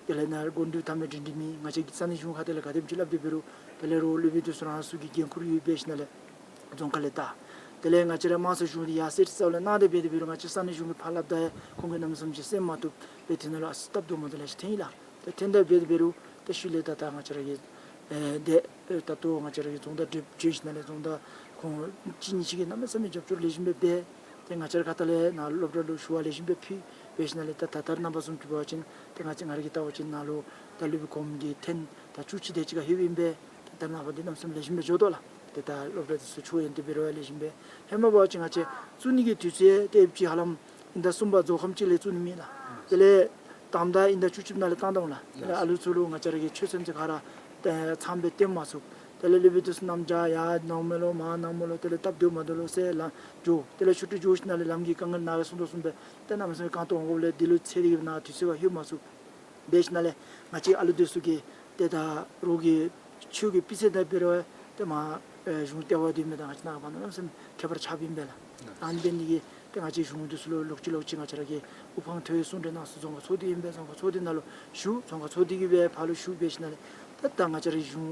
དེ་ལས་ནཱ་སྒོ་འདི་ཐ་མའི་སྒྲིང་སྒྲིང་མེད། ང་བཅས་ཀྱིས་ས་གནས་གཞུང་ཁ་ཐུག་ལས་ག་དེམ་ཅིག་སླབ་སྟེ་འབད་རུང་དེ་ལས་རོགས་སློབ་དཔོན་འདི་ཚུ་རང་སོ་གི་འགན་ཁུར་ཡོད། འབད་ཞིནམ་ལས་རྫོང་ཁ་ལས་ད་དེ་ལས་ང་བཅས་ར་དམངས་གཙོ་གཞུང་འདི་ཡར་སེང་རྩ་བ་ལས་གནང་སྟེ་འབད་དེ་འབད་རུང་ང་བཅས་ས་གནས་གཞུང་གིས་ཕར་སླབ་ད་ཡང་ཁོང་གིས་གནམ་མེད་ས་མེད་ཅིག་གསན་མ་བཏུབ་པས། དེ་ནང་ལུ་ཨ་ཙི་སྟབས་བདེཝ་མ་བདེཝ་ལེ་ཤ་ཐོན་ཡི་ལགས། ཏེ་ཐོནམ་ད་འབད་དེ་འབད་རུང་ཏེ་ཤུལ་ལས་ད་ད་ང་བཅས་ར་གི་ཨེ་དེ་ཨེ་ད་ལྟོ་ང་བཅས་ར་གི་རྫོང་བདག་འདི་བྱོན་ཞིནམ་ལས་རྫོང་བདག་ཁོང་གཅིག་གཉིས་ཅིག་གིས་གནམ་མེད་ས་མེད་རྒྱབ་སྐྱོར་ལེགས་ཤོམ་སྦེ་འབད། ཏེ་ང་བཅས་ར་ཁ་ཐུག་ལས་ནཱ་སློབ་གྲྭ་ལུ་ཞུ་བ་ལེགས་ཤོམ་སྦེ་ཕུལ། འབད་ཞིནམ་ལས་ད་ད་ད་རེས་ནངས་པ་བཟུམ་ཅིག་འབད་བ་ཅིན་ཏེ་ང་བཅས་ང་ར་གིས་བལྟ་བ་ཅིན་ནཱ་ལུ་ད་སློབ་དཔོན་གོངམ་གྱི་ཐེངས་ད་བཅུ་གཅིག་དེ་ཅིག་ཁར་ལྷོདཔ་ཨིན་པས། ཏེ་ད་རེས་ནངས་པ་འདི་གནམ་མེད་ས་མེད་ལེགས་ཤོམ་སྦེ་འགྱོ་དོ་ལགས། ཏེ་ད་སློབ་གྲྭ་འདི་ཚུ་ཕྱོགས་ཡོན་ཏན་འབད་རུང་ཡང་ལེགས་ཤོམ་སྦེ། ཧེ་མ་འབད་བ་ཅིན་ང་བཅས་བཙུགས་ནི་གི་དུས་ཚོད་ཏེ་ཨེབ་ཅིག་ཧ་ལམ་དབྱིན་ཟླ་གསུམ་པ་རྫོགས་ཁམས་ཅིག་ལས་བཙུགས་ནི་མས་ལགས། དེ་ལས་དང་པ་དབྱིན་ཟླ་བཅུ་གཅིག་ནང་ལས་བཏང་བཏངམ་ལགས། དེ་ལས་ཨ་ལུ་ཚུ་ལུ་ང་བཅས་ར་གི་ཆོས་ཚན་ཚུ་ག་ར་ཏེ་ཚངམ་སྦེ་སྟོན་མ་ཚུགས། དེ་ལས་སློབ་དཔོན་འདི་ཚུ་གནམ་བྱཱར་ཡར་ནཱ་འོངམ་མས་ལོ་མར་ནཱ་འོངམ་མས་ལོ། དེ་ལས་སྟབས་བདེཝ་མ་བདེཝ་ལུ་ཟེར་ལམ་འགྱོ། དེ་ལས་ཆུ་ཊི་འགྱོ་ཞིནམ་ལས་ལམ་གྱི་དཀའ་ངལ་ནཱ་གིས་གསུངས་དོ་བཟུམ་སྦེ་ཏེ་གནམ་མེད་ས་མེད་རྐང་སྟོང་འོང་དགོཔ་ལས་འདི་ལུ་འཚེར་ཏེ་གིས་ནཱ་དུས་ཚོད་ཁར་ལྷོད་མ་ཚུགས། འབད་ཞིནམ་ལས་ང་བཅས་ཨ་ལུ་འདི་ཚུ་གིས་ཏེ་ད་རོགས་ཀྱི་ཆོས་ཀྱི་སྤུས་ཚད་དང་འབད་རུང་ཏེ་མར་ཨེ་གཞུང་ལྟེ་བ་འདི་མས། ད་ང་བཅས་ནཱ་ག་ནི་བཟུམ་ཁྱད་པར་ཆགསཔ་ཨིན་པས་ལགས། ཨ་ནི་འབད་ནི་འདི་གིས་ཏེ་ང་བཅས་གཞུང་འདི་ཚུ་ལུ་ལོག་ཅི་ལོག་ཅི་ང་བཅས་ར་གིས་དབུ་འཕང་མཐོ་བའི་གསུང་གྲོས་གནང་ས་རྫོང་ཁག་ཚོགས་སྡེ་ཨིན་པས། རྫོང་ཁག་ཚོགས་སྡེ་ནང་ལུ་ཞུ། རྫོང་ཁག་ཚོགས་སྡེ་གིས་སྦེ་ཕར་ལུ་ཞུ། འབད་ཞིནམ་ལས་ད་ད་ང་བཅས་ར་གཞུང་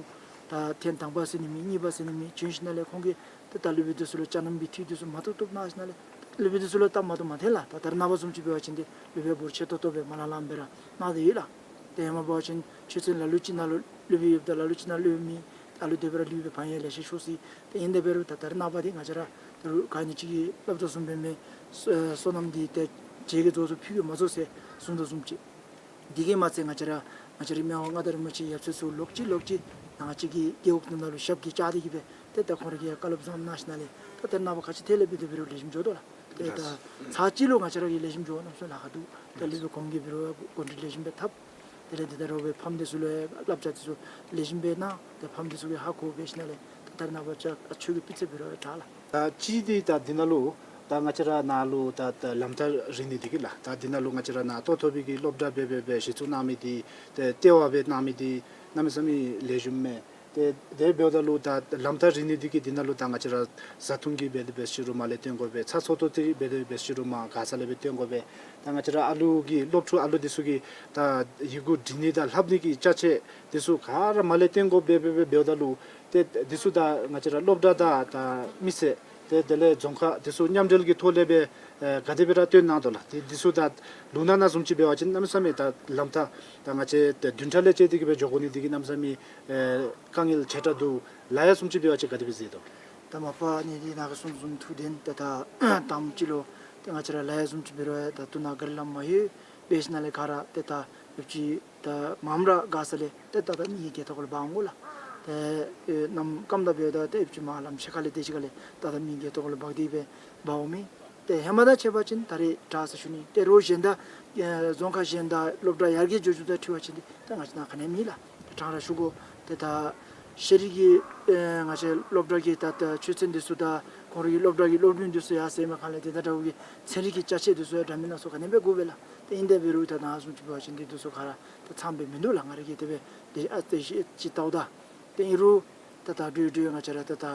ད་ཐེངས་དང་པ་ཟེར་ནི་མེད། གཉིས་པ་ཟེར་ནི་མེད། བྱོན་ཞིནམ་ལས་ཁོང་གིས་ཏེ་ད་སློབ་དཔོན་འདི་ཚུ་ལུ་བཅའ་གནམ་གྱི་འཐུས་འདི་ཚུ་མ་བཏུབ་བཏུབ་གནང་ཞིནམ་ལས་སློབ་དཔོན་འདི་ཚུ་ལུ་སྟབས་མ་བདེཝ་མ་ཐོན་ལགས། ད་ད་རེས་ནངས་པ་བཟུམ་ཅིག་འབད་བ་ཅིན་ཏེ་སློབ་དཔོན་འབོར་ཆེ་ཏོག་ཏོ་སྦེ་མ་ལང་ལངམ་སྦེ་ར་གནང་སྟེ་ཡོད་ལགས། ཏེ་ཧེ་མ་འབད་བ་ཅིན་ཆོས་ཚན་ལ་ལུ་ཅིག་ནང་ལུ་སློབ་དཔོན་ཡོདཔ་ད་ལ་ལུ་ཅིག་ནང་སློབ་དཔོན་མེད། ད་ལུ་དེ་སྦེ་ར་སློབ་དཔོན་བག་ཡངས་ལེ་ཤ་ཤོར་སོ་ཡི། ཏེ་ཨིན་དེ་འབད་རུང་ད་ད་རེས་ནངས་པ་འདི་ང་བཅས་ར་ད་རུང་ག་ནི་ཅིག་གིས་སླབ་དོ་བཟུམ་སྦེ་མེན། སོ་སོ་ནམ་འདི་ཏེ་བྱེ་གི་རྫོགས་སོ་ཕུད་ཀྱིས་མ་རྫོགས་ཟེར་གསུངས་དོ་བཟུམ་ཅིག། དེ་གིས་མ་ཚད་ང་བཅས་ར་ང་བཅས་ར་མི་དབང་མངའ་བདག་རིན་པོ་ཆེ་ཡབ་སྲས་ཚུ་ལོག་ཅི་ལོག་ཅི་ང་བཅས་ཀྱི་རྒེད་འོག་ནང་ལུ་ཞབས་ཀྱིས་བཅགས་ཏེ་གིས་སྦེ་ཏེ་ད་ཁོང་ར་གིས་ཡང་བཀའ་སློབ་བཟང་གནང་ཞིནམ་ལས་ད་ད་རེས་ནངས་པ་ག་ཅི་ཐད་ལས་འབད་དེ་འབད་རུང་ལེགས་ཤོམ་འགྱོ་དོ་ལགས། ཏེ་ད་ཚར་གཅིག་ལུ་ང་བཅས་ར་གིས་ལེགས་ཤོམ་འགྱོ་གནམ་མེད་ས་མེད་ལཱ་ཁག་འདུག། ད་སློབ་དཔོན་གོངམ་གིས་འབད་རུང་འགོ་འདྲེན་ལེགས་ཤོམ་སྦེ་འཐབ། དེ་ལས་དེ་ད་རོགས་པའི་ཕམ་འདི་ཚུ་ལུ་ཡང་བསླབ་བྱ་འདི་ཚུ་ལེགས་ཤོམ་སྦེ་གནང་། ཏེ་ཕམ་འདི་ཚུ་གིས་ཧ་གོ། འབད་ཞིནམ་ལས་ད་ད་རེས་ནངས་པ་ཆོས་ཀྱི་སྤུས་ཚད་འབད་རུང་ཡང་དྲག་ལགས། ད་གཅིག་འདི་ད་འདི་ནང་ལུ་ད་ང་བཅས་ར་ནཱ་ལུ་ད་ད་ལམ་ཐག་རིང་ནི་འདི་གིས་ལགས། ད་འདི་ནང་ལུ་ང་བཅས་ར་ནཱ་ལྟོ་ཐོབ་པའི་གི་སློབ་གྲྭ་སྦེ་སྦེ་སྦེ་གཞི་བཙུགས་གནང་མི་འདི་ཏེ་ལྟེ་བ་སྦེ་གནང་མི་འདི་གནམ་མེད་ས་མེད་ལེགས་ཤོམ་མས། ཏེ་དེ་འབདཝ་ད་ལུ་ད་ལམ་ཐག་རིང་ནི་འདི་གིས་འདི་ནང་ལུ་ད་ང་བཅས་ར་བཟའ་འཐུང་གི་འབད་དེ་འབད་ཞུ་རུང་མར་ལས་བཏོན་དགོ་པས། ཚ་ཚོད་ཏོག་ཏོ་འདི་འབད་དེ་འབད་ཞུ་རུང་མར་མགར་ས་ལས་སྦེ་བཏོན་དགོ་པས། ད་ང་བཅས་ར་ཨ་ལུ་གི་སློབ་ཕྲུག་ཨ་ལུ་འདི་ཚུ་གི་ད་ཡི་གུ་འབྲི་ནི་དང་ལྷབ་ནི་གི་ཅ་ཆས་འདི་ཚུ་ག་ར་མར་ལས་བཏོན་དགོ་པས་སྦེ་སྦེ་འབདཝ་ད་ལུ་ཏེ་འདི་ཚུ་ད་ང་བཅས་ར་སློབ་གྲྭ་དང་ད་མི་སེར་ཏེ་དེ་ལས་རྫོང་ཁག་འདི་ཚུ་མཉམ་འབྲེལ་གྱི་ཐོག་ལས་སྦེ་ཨེ་ག་དེ་སྦེ་ར་བཏོན་གནང་དོ་ལགས། ཏེ་འདི་ཚུ་ད་ལུང་ནག་ནང་བཟུམ་ཅིག་འབད་བ་ཅིན་གནམ་མེད་ས་མེད་ད་ལམ་ཐག་ད་ང་བཅས་ཏེ་བདུན་ཕྲག་ལས་བཅད་དེ་གིས་སྦེ་འགྱོ་དགོ་ནི་འདི་གིས་གནམ་མེད་ས་མེད་ཨེ་དཀའ་ངལ་ཆེ་དྲགས་འདུག། ལཱ་གཡོག་བཟུམ་ཅིག་འབད་བ་ཅིན་ག་དེ་སྦེ་མཛད་དོ། ད་མ་པ་ཨ་ནི་འདི་ནཱ་གིས་གསུངས་བཟུམ་ཐུགས་བདེན། ཏེ་ད་དང་པ་ཅིག་ལུ་ཏེ་ང་བཅས་ར་ལཱ་གཡོག་བཟུམ་ཅིག་འབད་རུང་ཡང་ད་ལྟོ་ནཱ་གཱ་རི་ལམ་མ་ཡོད། འབད་ཞིནམ་ལས་ག་ར་ཏེ་ད་ཡོདཔ་ཅིག་ད་མངམ་ར་མགར་ས་ལས་ཏེ་ད་ད་མི་གི་སྒལ་ཏོ་གུ་ལུ་འབག་འོང་དགོ་ལགས། ཏེ་ ཨེ་ཨེ་གནམ་སྐམ་དང་འབདཝ་ད་ཏེ་ཨེབ་ཅིག་མར་ལམ་ཕྱེད་ཀ་ལས་དེ་ཅིག་ཁ་ལས་ཏག་ཏག་མི་གི་ཏོག་ལུ་འབག་སྟེ་སྦེ་འབག་འོང་མི། ཏེ་ཧེ་མ་དང་ཕྱད་པ་ཅིན་ད་རེས་དྲག་ཟེར་ཞུ་ནི། ཏེ་རོགས་གཞན་དང་ཨེ་རྫོང་ཁག་གཞན་དང་སློབ་གྲྭ་ཡར་རྒྱས་འགྱོ་འགྱོཝ་དང་འཁྲིལ་བ་ཅིན་ཏེ་ད་ང་བཅས་ནཱ་ག་ནི་ཡང་མེད་ལགས། ཏེ་དྲང་ར་ཞུ་དགོ། ཏེ་ད་ཤེས་རིག་གི་ཨེ་ང་བཅས་སློབ་གྲྭ་གི་ད་ད་ཆོས་ཚན་འདི་ཚུ་དང་ཁོང་རའི་སློབ་གྲྭ་གི་སློབ་རིམ་འདི་ཚུ་ཡང་ཟེར་མི་ཁ་ལས་ཏེ་ད་འདྲཝ་གི་ཚན་རིག་གི་ཅ་ཆས་འདི་ཚུ་ཡང་འདྲ་མིན་སྣ་ཚོགས་ག་ནི་ཡང་འབད་དགོ་པས་ལགས། ཏེ་ཨིན་དེ་འབད་རུང་ད་ནཱ་བཟུམ་ཅིག་འབད་བ་ཅིན་འདི་ཚུ་ག་ར་ཏེ་ཚངམ་སྦེ་མིན་འདུག་ལགས། ང་ར་གིས་དེ་སྦེ་ཏེ་ཨ་ཏེ་ཤེས་ཅིག་བལྟཝ་ད། ཏེ་ཨིན་རུང་ད་ད་འགྲོ་འགྲོ་ང་བཅས་ར་ད་ད་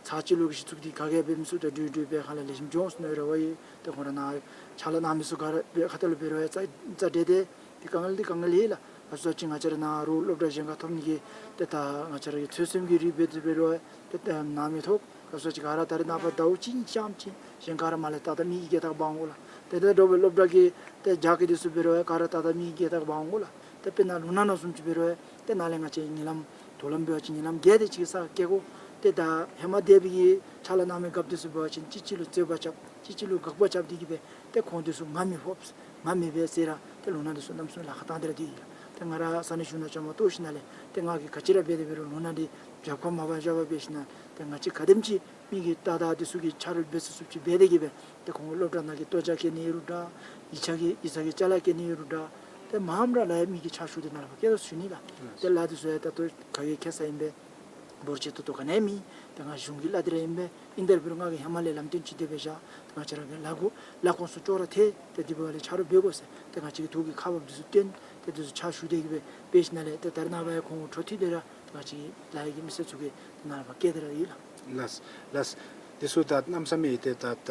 ཚར་གཅིག་ལུ་གཞི་བཙུགས་ཏེ་ག་གིས་འབད་མི་ཚུགས། ད་འགྲོ་འགྲོ་སྦེ་ཁ་ལས་ལེགས་ཤོམ་འགྱོ་འོང་ཟེར་མནོ་བའི་རེ་བ་ཡོད། ཏེ་ཁོང་ར་ནཱ་ཕྱག་ལཱ་གནང་མི་ཚུ་ག་ར་འབད་ཁ་ཐུག་ལུ་འབད་རུང་ཡང་རྩ་རྩ་འགྲན་ཏེ་ཏེ་དཀའ་ངལ་འདི་དཀའ་ངལ་ཨིན་ལགས། ག་ཅི་ཟེར་བ་ཅིན་ང་བཅས་ར་ནཱ་རོགས་སློབ་གྲྭ་གཞན་ཁར་ཐོབ་ནི་གི་ཏེ་ད་ང་བཅས་ར་གི་ཚོད་བསྲེ་གི་རིགས་འབད་དེ་འབད་རུང་ཡང་ཏེ་ད་ནཱ་མི་ཐོབ། ག་ཅི་ཟེར་བ་ཅིན་ག་ར་ད་རེས་ནངས་པ་ཟླཝ་གཅིག་གཤམ་ཅིག་གཞན་ག་ར་མར་ལས་ཏག་ཏག་མི་གི་རྒྱལ་ཐག་འབག་འོང་གོ་ལགས། ཏེ་ད་འདྲཝ་སྦེ་སློབ་གྲྭ་གི་ཏེ་རྒྱ་སྐྱེད་འདི་ཚུ་འབད་རུང་ཡང་ག་ར་ཏག་ཏག་མི་གི་རྒྱལ་ཐག་འབག་འོང་གོ་ལགས། ཏེ་དཔེར་ན་ལུང་ནག་ནང་བཟུམ་ཅིག་འབད་རུང་ཡང་ཏེ་ནཱ་ལས་ང་བཅས་ཉིན་ལམ་དོག་ལམ་འབད་བ་ཅིན་ཉིན་ལམ་བརྒྱད་དེ་ཅིག་ས་སྐྱེལ་དགོ། ཏེ་ད་ཧེ་མ་འདས་པའི་གི་ཕྱག་ལཱ་གནང་མི་རྒཔོ་འདི་ཚུ་འབད་བ་ཅིན་གཅིག་གཅིག་ལུ་རྩོད་པ་རྐྱབ་གཅིག་གཅིག་ལུ་དགག་པ་རྐྱབ་སྟེ་གི་སྦེ་ཏེ་ཁོང་འདི་ཚུ་ང་མི་ཕོགཔ་ང་མི་འབད་ཟེར་ར་ཏེ་ལུང་ནག་འདི་ཚུ་གནམ་མེད་ས་མེད་ལཱ་ཁག་བཏང་སྟེ་ར་སྡོད་ཡི་ལགས། ཏེ་ང་ར་ས་གནས་གཞུང་ནང་བཅའ་མར་གཏོགས་ཞིནམ་ལས་ཏེ་ང་གིས་ག་ཅི་ར་འབད་དེ་འབད་རུང་ལུང་ནག་འདི་རྒྱབ་ཁར་མ་བཞག་པར་འབད་ཞིནམ་ཏེ་ང་བཅས་ག་དེམ་ཅིག་མི་གི་ཏག་ཏག་འདི་ཚུ་གི་ཆ་རོགས་འབད་ཚུགས་ཚུགསཔ་ཅིག་འབད་དེ་གི་སྦེ་ཏེ་ཁོང་སློབ་གྲྭ་ནང་གི་ལྟོ་ཆས་བསྐྱལ་ནི་ཡོད་རུང་འདྲ། ཡིག་ཆ་གི་ཡིག་ཚང་གི་ཅ་ལ་བསྐྱལ་ནི་ཡོད་རུང་འདྲ། ཏེ་མངམ་ར་ལཱ་གཡོག་མི་གི་ཕྱག་ཞུ་སྟེ་ནཱ་ལས་ཕར་བསྐྱལ་དོ་ཞུ་ནི་ལགས། ཏེ་ལཱ་འདི་ཚུ་ཡང་ད་ལྟོ་ག་གིས་ཁྱད་ས་ཨིན་པས། འབོར་ཆེ་ཏོག་ཏོ་ག་ནི་ཡང་མེད། ཏེ་ང་གཞུང་གི་ལཱ་འདི་ར་ཨིན་པས། ཨིན་དེ་འབད་རུང་ང་གིས་ཧེ་མ་ལས་ལམ་སྟོན་ཅིག་དེ་སྦེ་བཞག། ཏེ་ང་བཅས་ར་གི་ལཱ་འགོ་ལཱ་ཁོངས་སུ་ཅོག་ར་འཐད། ཏེ་དེ་འབདཝ་ལས་ཆ་རོགས་འབད་དགོ་ཟེར་ཏེ་ང་བཅས་ཀྱི་ཐུགས་ཀྱི་ཁ་འབབ་འདི་ཚུ་བཏོན། ཏེ་འདི་ཚུ་ཕྱག་ཞུ་སྟེ་གི་སྦེ་འབད་ཞིནམ་ལས་ཏེ་ད་རེས་ནངས་པ་ཡང་ཁོང་འཕྲོ་མཐུད་དེ་ར་ཏེ་ང་བཅས་ཀྱི་ལཱ་གཡོག་གི་མི་སེར་ཚུ་གིས་ཏེ་ནཱ་ལས་ཕར་བསྐྱལ་ཏེ་ར་ཡོད་ལགས། ལགས་ལགས། འདི་ཚུ་ད་གནམ་མེད་ས་མེད་ཏེ་ད་ད་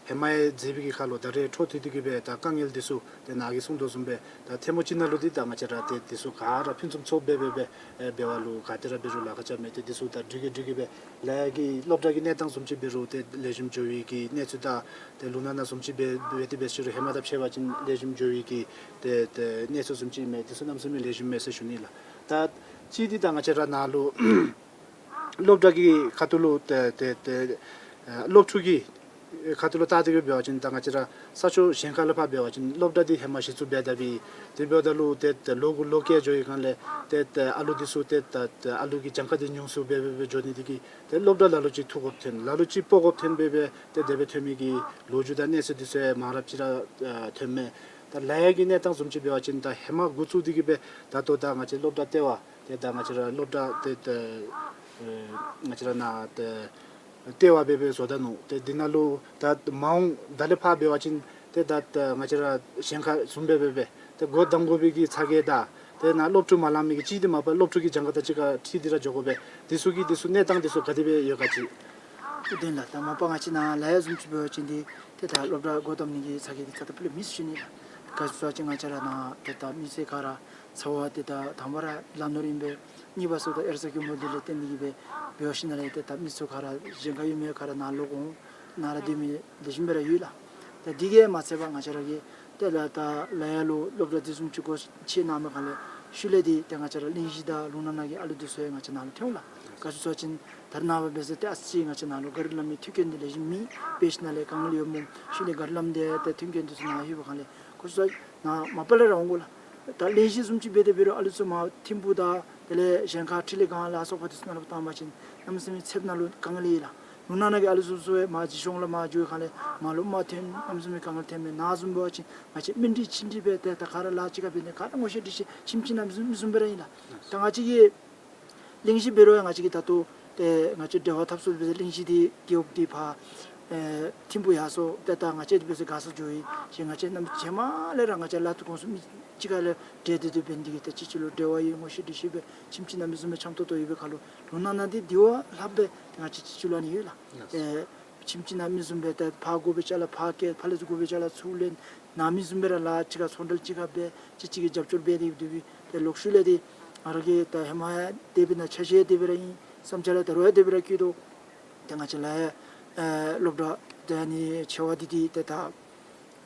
ཧེ་མ་ཡང་མཛད་པའི་གི་ཁར་ལུ་ད་རེས་འཕྲོ་མཐུད་དེ་གི་སྦེ་ད་དཀའ་ངལ་འདི་ཚུ་ཏེ་ནཱ་གིས་གསུངས་དོ་བཟུམ་སྦེ་ད་ཐལ་མོ་སྦྱར་ནི་ལུ་འདི་ད་ང་བཅས་ར་ཏེ་འདི་ཚུ་ག་ར་ཕུན་སུམ་ཚོགས་སྦེ་སྦེ་སྦེ་ཨེ་འབད་བ་ལུ་ག་ཏེ་ར་འབད་རུང་ལཱ་ཁག་ཅིག་ར་མེད། ཏེ་འདི་ཚུ་ད་འགྲིག་གི་འགྲིག་གི་སྦེ་ལཱ་གཡོག་གི་སློབ་གྲྭ་གི་གནས་སྟངས་བཟུམ་ཅིག་འབད་རུང་ཏེ་ལེགས་ཤོམ་འགྱོ་བའི་གི་གནས་ཚུལ་དང་ཏེ་ལུང་ནག་ནང་བཟུམ་ཅིག་འབད་འབད་དེ་འབད་ཞུ་རུང་ཧེ་མ་དང་ཕྱད་པ་ཅིན་ལེགས་ཤོམ་འགྱོ་བའི་གི་ཏེ་ཏེ་གནས་ཚུལ་བཟུམ་ཅིག་མས། འདི་ཚུ་གནམ་མེད་ས་མེད་ལེགས་ཤོམ་མས་ཟེར་ཞུ་ནི་ལགས། ད་གཅིག་འདི་ད་ང་བཅས་ར་ནཱ་ལུ་སློབ་གྲྭ་གི་ཁ་ཐུག་ལུ་ཏེ་ཏེ་ཏེ་ཨ་སློབ་ཕྲུག་གི་ཁ་ཐུག་ལུ་བལྟ་སྟེ་གི་འབད་བ་ཅིན་ད་ང་བཅས་ར་ས་ཕྱོགས་གཞན་ཁ་ལས་ཕར་འབད་བ་ཅིན་སློབ་གྲྭ་འདི་ཧེ་མ་གཞི་བཙུགས་འབད་ད་པའི་དེ་འབདཝ་ད་ལུ་ཏེ་ཏེ་ལོ་དགུ་ལོ་བརྒྱད་འགྱོ་བའི་སྒང་ལས་ཏེ་ཏེ་ཨ་ལུ་འདི་ཚུ་ཏེ་ད་ཏེ་ཨ་ལུ་གི་གྱངས་ཁ་འདི་ཉུང་སུ་འབད་འབད་འབད་འགྱོ་ནི་འདི་གིས་ཏེ་སློབ་གྲྭ་ལ་ལུ་ཅིག་ཐུག་དགོཔ་ཐོན་ལ་ལུ་ཅིག་སྤོ་དགོཔ་ཐོན་འབད་འབད་ཏེ་དེ་སྦེ་ཐོན་མི་གི་ལོ་རྒྱུས་དང་གནས་ཚུལ་འདི་ཚུ་ཡང་མང་རབས་ཅིག་ར་ཨ་ཐོནམ་མས། ད་ལཱ་གཡོག་གི་གནས་སྟངས་བཟུམ་ཅིག་འབད་བ་ཅིན་ད་ཧེ་མ་འགོ་བཙུགས་ཏེ་གི་སྦེ་ད་ལྟོ་ད་ང་བཅས་སློབ་གྲྭ་ལྟེ་བ་ཏེ་ད་ང་བཅས་ར་སློབ་གྲྭ་ཏེ་ཏེ་ཨེ་ང་བཅས་ར་ནཱ་ཏེ་ལྟེ་བ་སྦེ་སྦེ་བཟོ་ད་ནུག། ཏེ་འདི་ནང་ལུ་ད་མ་འོངས་ད་ལས་ཕར་འབད་བ་ཅིན་ཏེ་ད་ད་ང་བཅས་ར་གཞན་ཁ་བཟུམ་སྦེ་སྦེ་སྦེ་ཏེ་སྒོ་བསྡམ་དགོ་པའི་གི་ཚ་གྱང་དང་ཏེ་ནཱ་སློབ་ཕྲུག་མ་ལང་མི་གི་གཅིག་འདི་མ་པ་སློབ་ཕྲུག་གི་གྱངས་ཁ་དང་གཅིག་ཁར་འཁྲིལ་ཏེ་ར་འགྱོ་དགོ་པས། འདི་ཚུ་གི་འདི་ཚུ་གནས་སྟངས་འདི་ཚུ་ག་དེ་སྦེ་ཡོད་ག་ཅིག། ཨུ་བདེན་ལགས། ད་མ་པ་ང་བཅས་ནཱ་ལཱ་གཡོག་བཟུམ་ཅིག་འབད་བ་ཅིན་འདི་ཏེ་ད་སློབ་གྲྭ་སྒོ་བསྡམ་ནི་གི་ཚ་གྱང་འདི་རྩ་དང་སྤུ་ལས་མེད་ཟེར་ཞུ་ནི་ལགས། ག་ཅི་ཟེར་བ་ཅིན་ང་བཅས་ར་ནཱ་ཏེ་ད་མི་སེར་ག་ར་ཚ་བ་ཏེ་ད་དང་པ་ར་ལ་ནོར་ཨིན་པས། གཉིས་པ་ཚུ་ད་ཨེར་ས་གི་མུ་འདི་ལས་བརྟེན་ཏེ་གི་སྦེ་འབད་བ་ཞིནམ་ལས་ཏེ་ད་མི་ཚུ་ག་ར་གཞན་ཁར་ཡོད་མི་ག་ར་ནཱ་ལོག་འོང་ནཱ་ར་སྡོད་མི་ལེགས་ཤོམ་སྦེ་ར་ཡོད་ལགས། ད་འདི་གིས་མ་ཚད་པར་ང་བཅས་ར་གི་ཏེ་ལཱ་ད་ལཱ་གཡོག་ལུ་སློབ་གྲྭ་འདི་བཟུམ་ཅིག་སྒོ་ཕྱེ་གནང་མི་སྒང་ལས་ཤུལ་ལས་འདི་ཏེ་ང་བཅས་ར་གླིང་བཞི་དང་ལུང་ནག་ནང་གི་ཨ་ལུ་འདི་ཚུ་ཡང་ང་བཅས་ནཱ་ལུ་ཐོན་འོང་ལགས། ག་ཅི་ཟེར་བ་ཅིན་ད་རེས་ནངས་པ་འབད་ས་ཏེ་ཨ་ཙི་ཅིག་ང་བཅས་ནཱ་ལུ་གཱ་རི་ལམ་གྱི་མཐུན་རྐྱེན་འདི་ལེགས་ཤོམ་མེད། འབད་ཞིནམ་ལས་དཀའ་ངལ་ཡོདཔ་སྨོ། ཤུལ་ལས་གཱ་རི་ལམ་འདི་ཏེ་མཐུན་རྐྱེན་འདི་ཚུ་ནཱ་ཡོད་པའི་སྒང་ལས་ཁོང་ཚུ་ནཱ་མ་པ་ལས་ར་འོང་དགོ་ལགས། ད་གླིང་བཞི་བཟུམ་ཅིག་འབད་དེ་འབད་རུང་ཨ་ལུ་ཚུ་མར་ཐིམ་ཕུག་དང་དེ་ལས་གཞན་ཁ་འཕྲིན་ལས་སྒང་ལ་སོགས་པ་འདི་ཚུ་ནང་ལུ་བཏང་པ་ཅིན་གནམ་མེད་ས་མེད་ཚདཔ་ནང་ལུ་དཀའ་ངལ་ཡོད་ལགས། ལུང་ནག་ནང་གི་ཨ་ལུ་ཚུ་ཚུ་ཡང་མར་སྦྱིས་གཤོངས་ལུ་མར་འགྱོ་བའི་སྒང་ལས་མར་ལུ་མར་ཐོན་གནམ་མེད་ས་མེད་དཀའ་ངལ་ཐོན་མས། ནཱ་བཟུམ་འབད་བ་ཅིན་ང་བཅས་མི་འདྲི་ཅི་འདྲི་འབད་ཏེ་ད་ག་ར་ལཱ་གཅིག་ཁར་འབད་ནི་ག་ར་ངོ་ཤེས་འདྲིས་ཤེས་ཁྱིམ་གཅིག་ནང་བཟུམ་བཟུམ་སྦེ་ར་ཨིན་ལགས། ད་ང་བཅས་ཀྱི་གླིང་བཞི་འབད་རུང་ཡང་ང་བཅས་ཀྱིས་ད་ལྟོ་ཏེ་ང་བཅས་འབྲེལ་བ་འཐབ་ས་འབད་ས་གླིང་བཞི་འདི་རྒེད་འོག་འདི་ཕར་ཨེ་ཐིམ་ཕུག་ཡར་སོང་ཏེ་ད་ང་བཅས་འདི་འབད་ས་ག་ས་འགྱོ་ཡི་ཅིག་ང་བཅས་གནམ་ཕྱེད་མ་ལས་ར་ང་བཅས་ལཱ་ཐོག་ཁོངས་སུ་མི་གཅིག་ཁ་ལས་འབྲེལ་ཏེ་སྡོད་འབད་ནི་འདི་གིས་ཏེ་གཅིག་གཅིག་ལུ་འབྲེལ་བ་ཡོད་ངོ་ཤེས་འདྲིས་ཤེས་སྦེ་ཁྱིམ་གཅིག་ནང་བཟུམ་སྦེ་འཆམ་ཏོག་ཏོ་ཡོད་པའི་ཁར་ལུ་ལུང་ནག་ནང་འདི་འདི་བ་ལྷགཔ་སྦེ་ཏེ་ང་བཅས་གཅིག་གཅིག་ལུ་ཨ་ནི་ཡོད་ལགས། ཨེ་ཁྱིམ་གཅིག་ནང་མི་བཟུམ་སྦེ་ཏེ་ཕར་དགོ་པའི་ཅ་ལ་ཕར་བསྐྱལ་ཕར་ལས་ཚུར་དགོ་པའི་ཅ་ལ་ཚུར་ལེན། ནཱ་མི་བཟུམ་སྦེ་ར་ལཱ་གཅིག་ཁར་ཚོང་འབྲེལ་གཅིག་ཁར་འབད་གཅིག་གཅིག་གི་རྒྱབ་སྐྱོར་འབད་དེ་སྡོད་པའི་ཏེ་ལོག་ཤུལ་ལས་འདི་ང་ར་གིས་ད་ཧེ་མ་ཡང་དེ་འབད་ནི་ཆ་ཤས་དེ་སྦེ་ར་ཨིན། བསམ་འཆར་ད་རུང་ཡང་དེ་སྦེ་ར་བཀོད་དོ། ཏེ་ང་བཅས་ལཱ་ཨེ་སློབ་གྲྭ་ཏེ་ཨ་ནི་ཆེ་བ་འདི་འདི་ཏེ་ད་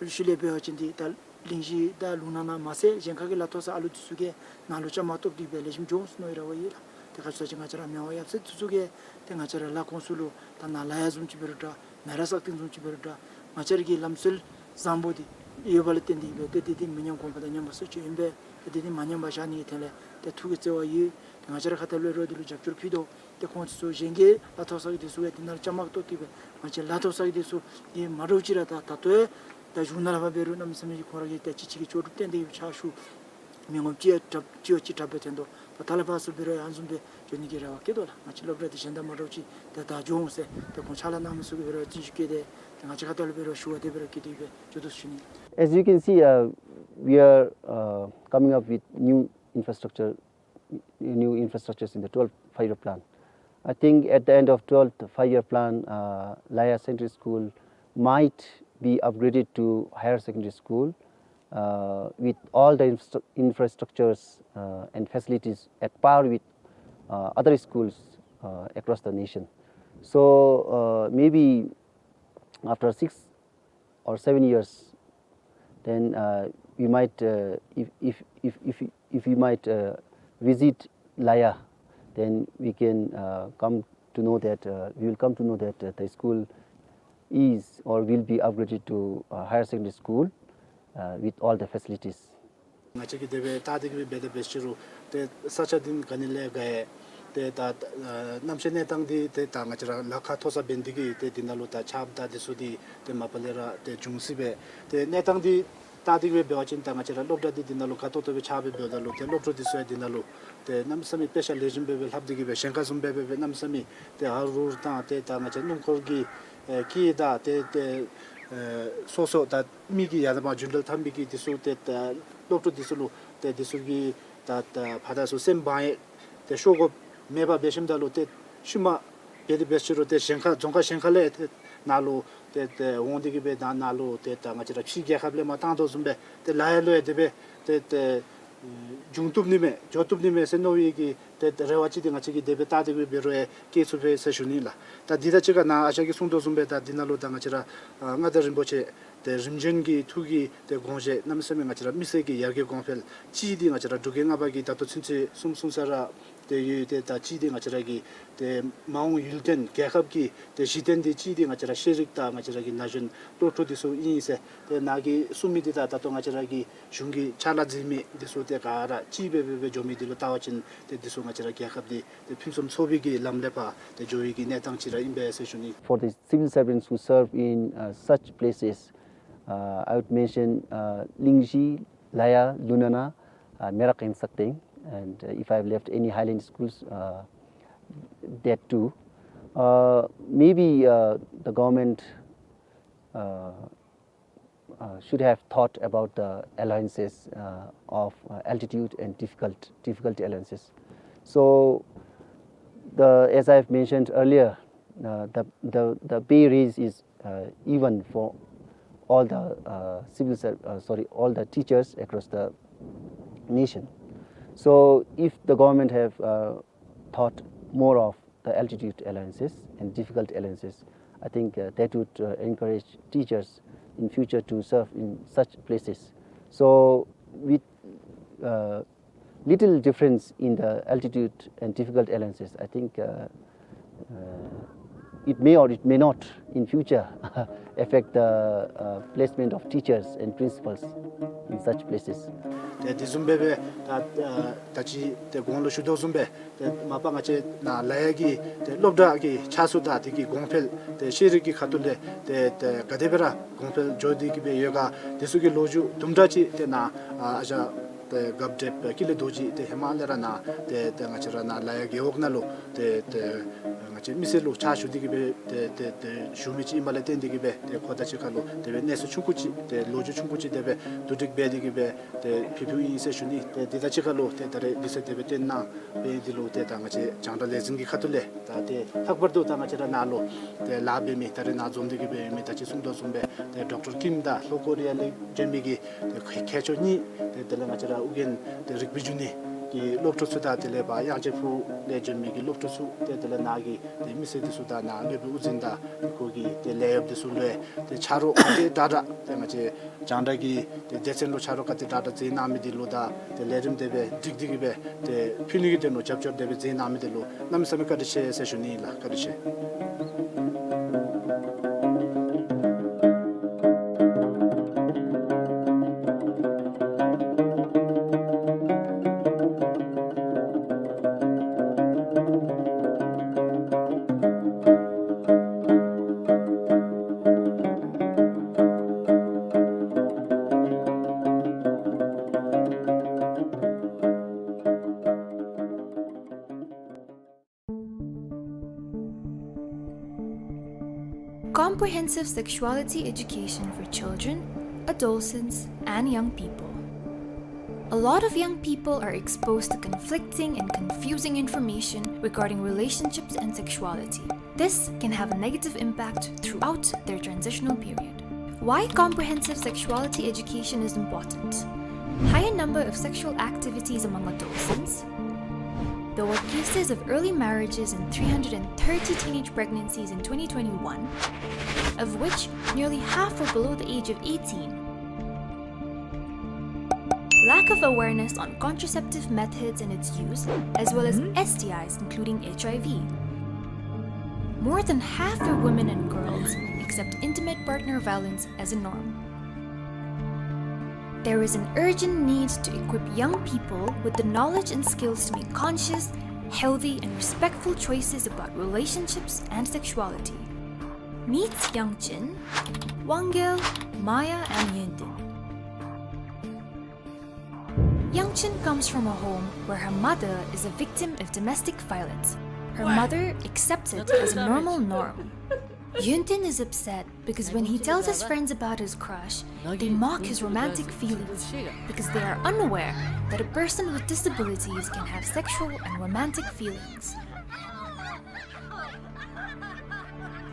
ཤུལ་ལས་འབད་བ་ཅིན་འདི་ད་གླིང་བཞི་དང་ལུང་ནག་ནང་མ་ཚད་གཞན་ཁ་གི་ལཱ་ཐོག་ས་ཨ་ལུ་འདི་ཚུ་གིས་ནཱ་ལུ་བཅའ་མར་གཏོགས་ཏེ་སྦེ་ལེགས་ཤོམ་འགྱོ་འོང་ཟེར་མནོ་བའི་རེ་བ་ཡོད་ལགས། ཏེ་ག་ཅི་ཟེར་བ་ཅིན་ང་བཅས་ར་མི་དབང་ཡབ་སྲས་འདི་ཚུ་གིས་ཏེ་ང་བཅས་ར་ལཱ་ཁོངས་སུ་ལུ་ད་ནཱ་ལཱ་གཡོག་བཟུམ་ཅིག་འབད་རུང་འདྲ་མེ་རག་སག་སྟེང་བཟུམ་ཅིག་འབད་རུང་འདྲ་ང་བཅས་ར་གི་ལམ་སྲོལ་བཟང་པོ་འདི་ཡོད་པ་ལུ་བརྟེན་ཏེ་སྦེ་ཏེ་འདི་འདི་མི་ཉམས་གོང་འཕེལ་དང་ཉམས་པ་སོར་ཆུད་ཨིན་པས། ཏེ་འདི་འདི་མ་ཉམས་པར་བཞག་ནི་གི་དོན་ལས་ཏེ་ཐུགས་ཀྱི་བརྩེ་བ་ཡོད། ང་བཅས་ར་ཁ་ཐུག་ལས་རོགས་འདི་ལུ་རྒྱབ་སྐྱོར་ཕུལ་དོ། ཏེ་ཁོང་ཚུ་གཞན་གྱི་ལཱ་ཐོག་ས་གི་འདི་ཚུ་ཡང་འདི་ནང་ལུ་བཅའ་མར་གཏོགས་ཏེ་སྦེ་ང་བཅས་ལཱ་ཐོག་ས་གི་འདི་ཚུ་ཡང་མ་འདྲཝ་ཅིག་ར་ད་ད་ལྟོ་ཡང་ད་གཞུང་ནང་ལས་ཕར་འབད་རུང་གནམ་མེད་ས་མེད་ཀྱི་ཁོང་ར་གིས་ཏེ་ཅིག་ཅིག་གི་ལྕོགས་གྲུབ་བསྟན་ཏེ་གི་ཕྱག་ཞུ། མི་ངོམ་ཅིག་ཡང་དྲག་ཅིག་ཡང་ཅིག་དྲག་སྦེ་ཐོན་དོ། ད་ད་ལས་ཕར་ཚུ་འབད་རུང་ཡང་ཨ་ནི་བཟུམ་སྦེ་འགྱོ་ནི་གི་རེ་བ་བསྐྱེད་དོ་ལགས། ང་བཅས་སློབ་གྲྭ་འདི་གཞན་དང་མ་འདྲཝ་ཅིག་ད་ད་འགྱོ་འོང་ཟེར་ཏེ་ཁོང་ཕྱག་ལཱ་གནང་མི་ཚུ་གིས་འབད་རུང་བརྩོན་ཤུགས་བསྐྱེད་དེ་ཏེ་ང་བཅས་ཁ་ཐུག་ལས་འབད་རུང་ཞུ་བ་དེ་འབད་རུང་བསྐྱེད་དེ་སྦེ་འགྱོ་དོ་ཟེར་ཞུ་ནི། As you can see, uh, we are, uh, coming up with new infrastructure, new infrastructures in the twelfth five-year plan. I think at the end of twelfth five-year plan, uh, Laya Secondary School might be upgraded to higher secondary school, uh, with all the infra-, infrastructures, uh, and facilities at par with, uh, other schools, uh, across the nation. So, uh, maybe after six or seven years, then, uh, we might, uh, if, if, if, if, if we might, uh, visit Laya, then we can, uh, come to know that, uh, we will come to know that, uh, the school is or will be upgraded to, uh, higher secondary school, uh, with all the facilities. ང་བཅས་ཀྱིས་དེ་སྦེ་བལྟ་སྟེ་གི་སྦེ་འབད་དེ་འབད་ཞུ་རུང་ཏེ་ས་ཆ་འདི་ག་ནི་ལས་ག་ཡ་ཏེ་ད་ཨ་གནམ་གཤིས་གནས་སྟངས་འདི་ཏེ་ད་ང་བཅས་ར་ལཱ་ཁག་མཐོ་ས་འབད་ནི་འདི་གིས་ཏེ་འདི་ནང་ལུ་ད་ཆརཔ་དང་འདི་ཚུ་འདི་ཏེ་མ་པ་ལས་ར་ཏེ་འབྱུང་སྲིད་པས། ཏེ་གནས་སྟངས་འདི་བལྟ་སྟེ་གི་སྦེ་འབད་བ་ཅིན་ད་ང་བཅས་ར་སློབ་གྲྭ་འདི་འདི་ནང་ལུ་ག་ཏོག་ཏོ་སྦེ་ཆགས་སྦེ་འབདཝ་ད་ལུ་ཏེ་སློབ་ཕྲུག་འདི་ཚུ་ཡང་འདི་ནང་ལུ་ཏེ་གནམ་མེད་ས་མེད་དཔེ་ཆ་ལེགས་ཤོམ་སྦེ་སྦེ་ལྷབ་སྟེ་གི་སྦེ་ཞིང་ཁ་བཟུམ་སྦེ་སྦེ་སྦེ་གནམ་མེད་ས་མེད་ཏེ་ཨ་རུ་རུ་དང་ཏེ་ད་ང་བཅས་སྣུམ་འཁོར་གྱི་ཨེ་སྐད་དང་ཏེ་ཏེ་ཨེ་སོ་སོ་ད་མི་གི་ཡར་དང་མར་རྒྱུན་འགྲུལ་འཐབ་མི་གི་འདི་ཚུ་ཏེ་ད་སློབ་ཕྲུག་འདི་ཚུ་ལུ་ཏེ་འདི་ཚུ་གི་ད་ད་ཕར་དང་ཚུར་སེམས་བག་ཡངས་ཏེ་ཤོར་དགོཔ་མེད་པར་འབད་ཞིནམ་ད་ལུ་ཏེ་ཤུལ་མ་འབད་དེ་འབད་ཞུ་རུང་ཏེ་ཞིང་ཁ་རྫོང་ཁག་ཞིང་ཁ་ལས་ཏེ་ནཱ་ལུ་ཏེ་ཏེ་འོང་སྟེ་གི་སྦེ་ད་ནཱ་ལུ་ཏེ་ད་ང་བཅས་ར་ཕྱི་རྒྱལ་ཁབ་ལས་མར་བཏང་དོ་བཟུམ་སྦེ་ཏེ་ལ་ཡ་ལུ་ཡང་དེ་སྦེ་ཏེ་ཏེ་འབྱུང་བཏུབ་ནི་མས་འགྱོ་བཏུབ་ནི་མས་ཟེར་མནོ་བའི་གི་ཏེ་ཏེ་རེ་བ་ཅིག་འདི་ང་བཅས་ཀྱིས་དེ་སྦེ་བལྟ་སྟེ་གི་སྦེ་འབད་རུང་ཡང་བསྐྱེད་ཚུགས་པས་ཟེར་ཞུ་ནི་ལགས། ད་འདི་དང་གཅིག་ཁར་ནཱ་ཨ་ཞང་གིས་གསུངས་དོ་བཟུམ་སྦེ་ད་འདི་ནང་ལུ་ད་ང་བཅས་ར་ཨ་མངའ་བདག་རིན་པོ་ཆེ་ཏེ་རིམ་བྱོན་གྱི་ཐུགས་ཀྱི་ཏེ་དགོངས་བཞེད་གནམ་མེད་ས་མེད་ང་བཅས་ར་མི་སེར་གྱི་ཡར་རྒྱས་གོང་འཕེལ་ཅིག་འདི་ང་བཅས་ར་འབྲུག་རྒྱལ་ལྔ་པ་གིས་ད་ལྟོ་ཚུན་ཚོད་གསུངས་གསུངས་ས་ར་ཏེ་ཡོད། ཏེ་ད་ཅིག་འདི་ང་བཅས་ར་གི་ཏེ་མ་འོངས་ཡུལ་བརྟན་རྒྱལ་ཁབ་ཀྱི་ཏེ་གཞི་རྟེན་འདི་ཅིག་འདི་ང་བཅས་ར་ཤེས་རིག་དང་ང་བཅས་ར་གི་ན་གཞོན་སློབ་ཕྲུག་འདི་ཚུ་ཨིན་ཟེར། ཏེ་ནཱ་གིས་གསུངས་མི་འདི་དང་ད་ལྟོ་ང་བཅས་ར་གི་གཞུང་གི་ཕྱག་ལཱ་མཛད་མི་འདི་ཚུ་ཏེ་ག་ར་གཅིག་སྦེ་སྦེ་སྦེ་འགྱོ་མི་འདི་ལུ་བལྟ་བ་ཅིན་ཏེ་འདི་ཚུ་ང་བཅས་ར་རྒྱལ་ཁབ་འདི་ཏེ་ཕུན་སུམ་ཚོགས་པའི་གི་ལམ་ལས་ཕར་ཏེ་འགྱོ་བའི་གི་གནས་སྟངས་ཅིག་ར་ཨིན་པས་ཟེར་ཞུ་ནི། For the civil servants who serve in, uh, such places, uh, I would mention, uh, Lingzhi, Laya, Lunana, uh, Merak and Sakteng, and, uh, if I have left any highland schools, uh, that too. Uh, maybe, uh, the government, uh, uh, should have thought about the allowances, uh, of, uh, altitude and difficult, difficulty allowances. So, the, as I have mentioned earlier, uh, the, the, the pay raise is, uh, even for all the, uh, civil serv-, uh, sorry, all the teachers across the nation. So, if the government have, uh, thought more of the altitude allowances and difficult allowances, I think, uh, that would, uh, encourage teachers in future to serve in such places. So, with, uh, little difference in the altitude and difficult allowances, I think, uh, uh, it may or it may not in future affect the, uh, placement of teachers and principals in such places. ཏེ་དེ་བཟུམ་སྦེ་སྦེ་ད་ཨ་ད་ཅི་ཏེ་གོང་ལུ་ཞུ་དོ་བཟུམ་སྦེ་ཏེ་མ་པ་ང་བཅས་ནཱ་ལ་ཡ་གི་ཏེ་སློབ་གྲྭ་གི་ཆགས་ཚུལ་དང་དེ་གི་གོང་འཕེལ་ཏེ་ཤེས་རིག་གི་ཁ་ཐུག་ལས་ཏེ་ཏེ་ག་དེ་སྦེ་ར་གོང་འཕེལ་འགྱོ་སྟེ་གི་སྦེ་ཡོད་ག་དེ་ཚུ་གི་ལོ་རྒྱུས་དུམ་གྲ་ཅིག་ཏེ་ནཱ་ཨ་ཨ་ཞང་ཏེ་རྒཔོ་བགྲེསཔ་ཀུན་ལེགས་རྡོ་རྗེ་ཏེ་ཧེ་མ་ལས་ར་ནཱ་ཏེ་ཏེ་ང་བཅས་ར་ནཱ་ལ་ཡ་རྒེད་འོག་ནང་ལུ་ཏེ་ཏེ་ང་བཅས་མི་སེར་ལུ་ཕྱག་ཞུ་སྟེ་གི་སྦེ་ཏེ་ཏེ་ཏེ་བཞུགས་མི་ཅིག་ཨིནམ་ལས་བརྟེན་ཏེ་གི་སྦེ་ཏེ་ཁོ་དང་གཅིག་ཁར་ལུ་དེ་སྦེ་གནས་ཚུལ་ཆུང་ཀུ་ཅིག་ཏེ་ལོ་རྒྱུས་ཆུང་ཀུ་ཅིག་དེ་སྦེ་བསྡུ་སྒྲིག་འབད་དེ་གི་སྦེ་ཏེ་ཕུལ་ཕུལཝ་ཨིན་ཟེར་ཞུ་ནི། ཏེ་དེ་དང་གཅིག་ཁར་ལུ་ཏེ་ད་རེས་དུས་ཚོད་དེ་སྦེ་བཏོན་གནང་བའི་འདི་ལུ་ཏེ་ད་ང་བཅས་རྒྱང་བསྒྲགས་ལས་འཛིན་གྱི་ཁ་ཐུག་ལས་ད་ཏེ་ལྷག་པར་དུ་ད་ང་བཅས་ར་ནཱ་ལུ་ཏེ་ལཱ་འབད་མི་ད་རེས་ནཱ་འཛོམས་ཏེ་གི་སྦེ་ཡོད་མི་ད་ཅི་གསུངས་དོ་བཟུམ་སྦེ་ཏེ་ཌོག་ཊར་ཀིམ་དང་ལྷོ་ཀོ་རི་ཡ་ལས་བྱོན་མི་གི་ཏེ་མཁས་མཁས་མཆོག་གཉིས་ཏེ་དེ་ལས་ང་བཅས་ར་ཨོ་རྒྱན་ཏེ་རིག་པའི་འབྱུང་གནས་ཀྱི་སློབ་ཕྲུག་ཚུ་དང་དེ་ལས་ཕར་དབྱངས་ཅན་ཕུག་ལས་བྱོན་མི་གི་སློབ་ཕྲུག་ཚུ་ཏེ་དེ་ལས་ནཱ་གི་ཏེ་མི་སེར་འདི་ཚུ་དང་ནཱ་སློབ་དཔོན་དབུ་འཛིན་དང་ཁོ་གི་ཏེ་ལས་གཡོགཔ་འདི་ཚུ་ལུ་ཏེ་ཆ་རོགས་ག་དེ་དྲག་དྲག་ཏེ་ང་བཅས་རྒྱང་བསྒྲགས་ཀྱི་ཏེ་སྡེ་ཚན་ལུ་ཆ་རོགས་ག་དེ་དྲག་དྲག་མཛད་གནང་མི་འདི་ལུ་དང་ཏེ་ལས་རིམ་དེ་སྦེ་སྒྲིག་སྟེ་གི་སྦེ་ཏེ་ཕུལ་ནི་གི་དོན་ལུ་རྒྱབ་སྐྱོར་དེ་སྦེ་མཛད་གནང་མི་འདི་ལུ་གནམ་མེད་ས་མེད་བཀའ་དྲིན་ཆེ་ཟེར་ཞུ་ནི་ཨིན་ལགས། བཀའ་དྲིན་ཆེ། Comprehensive sexuality education for children, adolescents, and young people. A lot of young people are exposed to conflicting and confusing information regarding relationships and sexuality. This can have a negative impact throughout their transitional period. Why comprehensive sexuality education is important? Higher number of sexual activities among adolescents. There were cases of early marriages and three hundred and thirty teenage pregnancies in twenty twenty-one, of which nearly half were below the age of eighteen. Lack of awareness on contraceptive methods and its use, as well as S T Is, including H I V. More than half of women and girls accept intimate partner violence as a norm. There is an urgent need to equip young people with the knowledge and skills to make conscious, healthy, and respectful choices about relationships and sexuality. Meet Young Chin, Wang Gil, Maya, and Yun Tin. Young Chin comes from a home where her mother is a victim of domestic violence. Her mother accepts it as a normal norm. Yun Tin is upset because when he tells his friends about his crush, they mock his romantic feelings because they are unaware that a person with disabilities can have sexual and romantic feelings.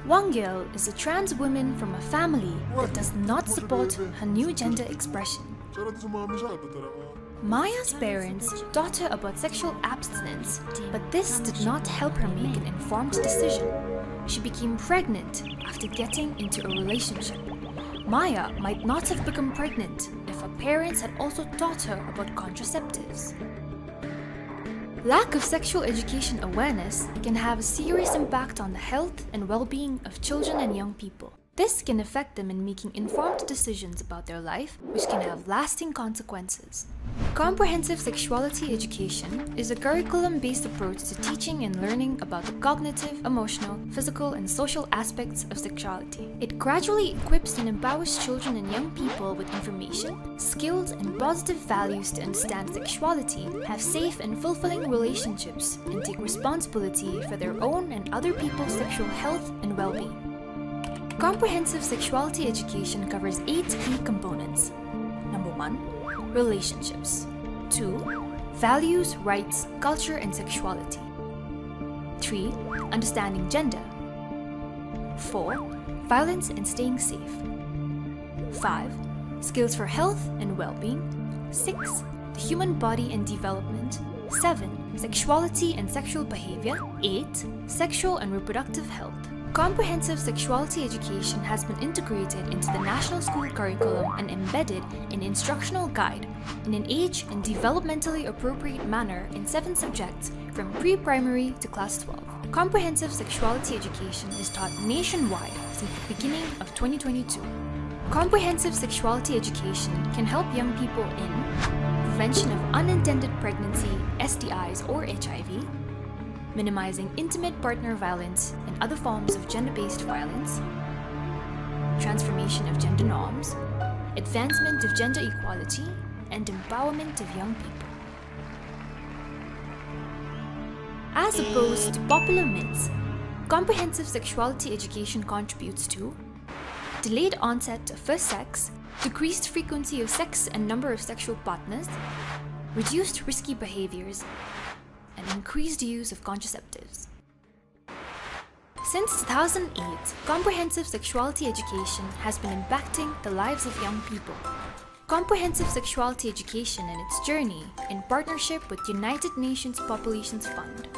Wang Gil is a trans woman from a family that does not support her new gender expression. Maya's parents taught her about sexual abstinence, but this did not help her make an informed decision. She became pregnant after getting into a relationship. Maya might not have become pregnant if her parents had also taught her about contraceptives. Lack of sexual education awareness can have a serious impact on the health and well-being of children and young people. This can affect them in making informed decisions about their life, which can have lasting consequences. Comprehensive sexuality education is a curriculum-based approach to teaching and learning about the cognitive, emotional, physical, and social aspects of sexuality. It gradually equips and empowers children and young people with information, skills, and positive values to understand sexuality, have safe and fulfilling relationships, and take responsibility for their own and other people's sexual health and well-being. Comprehensive sexuality education covers eight key components. Number one, relationships. Two, values, rights, culture, and sexuality. Three, understanding gender. Four, violence and staying safe. Five, skills for health and well-being. Six, the human body and development. Seven, sexuality and sexual behavior. Eight, sexual and reproductive health. Comprehensive sexuality education has been integrated into the national school curriculum and embedded in instructional guide in an age and developmentally appropriate manner in seven subjects from pre-primary to class twelve. Comprehensive sexuality education is taught nationwide since the beginning of twenty twenty-two. Comprehensive sexuality education can help young people in prevention of unintended pregnancy, S T Is, or H I V, minimizing intimate partner violence and other forms of gender-based violence, transformation of gender norms, advancement of gender equality, and empowerment of young people. As opposed to popular myths, comprehensive sexuality education contributes to delayed onset of first sex, decreased frequency of sex and number of sexual partners, reduced risky behaviors, and increased use of contraceptives. Since two thousand eight, comprehensive sexuality education has been impacting the lives of young people. Comprehensive sexuality education and its journey, in partnership with United Nations Populations Fund.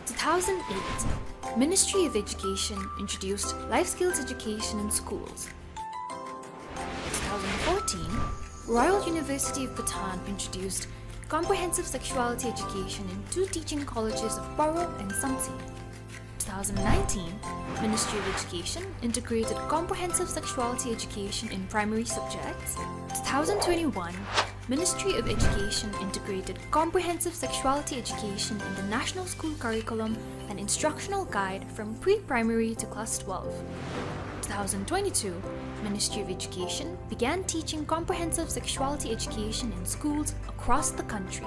Two thousand eight, Ministry of Education introduced life skills education in schools. Two thousand fourteen, Royal University of Bhutan introduced comprehensive sexuality education in two teaching colleges of Paro and Samtse. Two thousand nineteen, Ministry of Education integrated comprehensive sexuality education in primary subjects. Two thousand twenty-one, Ministry of Education integrated comprehensive sexuality education in the national school curriculum and instructional guide from pre-primary to class twelve. Two thousand twenty-two, Ministry of Education began teaching comprehensive sexuality education in schools across the country.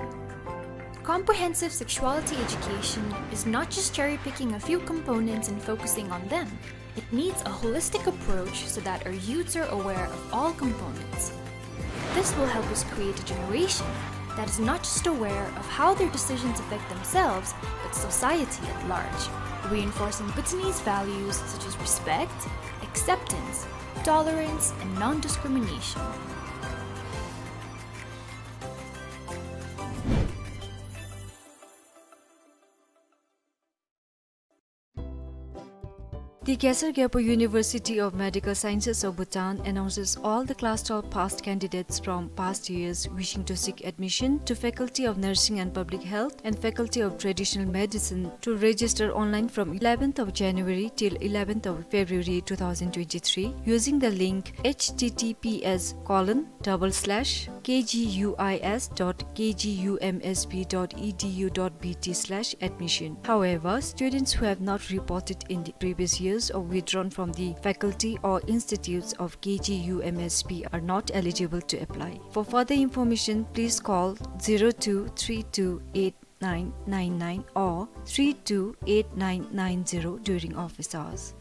Comprehensive sexuality education is not just cherry-picking a few components and focusing on them. It needs a holistic approach so that our youths are aware of all components. This will help us create a generation that is not just aware of how their decisions affect themselves, but society at large, reinforcing Bhutanese values such as respect, acceptance, tolerance, and non-discrimination. The Gesar Gyalpo University of Medical Sciences of Bhutan announces all the class twelve passed candidates from past years wishing to seek admission to Faculty of Nursing and Public Health and Faculty of Traditional Medicine to register online from eleventh of January till eleventh of February two thousand twenty-three using the link H T T P S colon double slash K G U I S dot K G U M S B dot E D U dot B T slash admission. However, students who have not reported in the previous years or withdrawn from the faculty or institutes of K G U M S B are not eligible to apply. For further information, please call zero two three two eight nine nine nine or three two eight nine nine zero during office hours.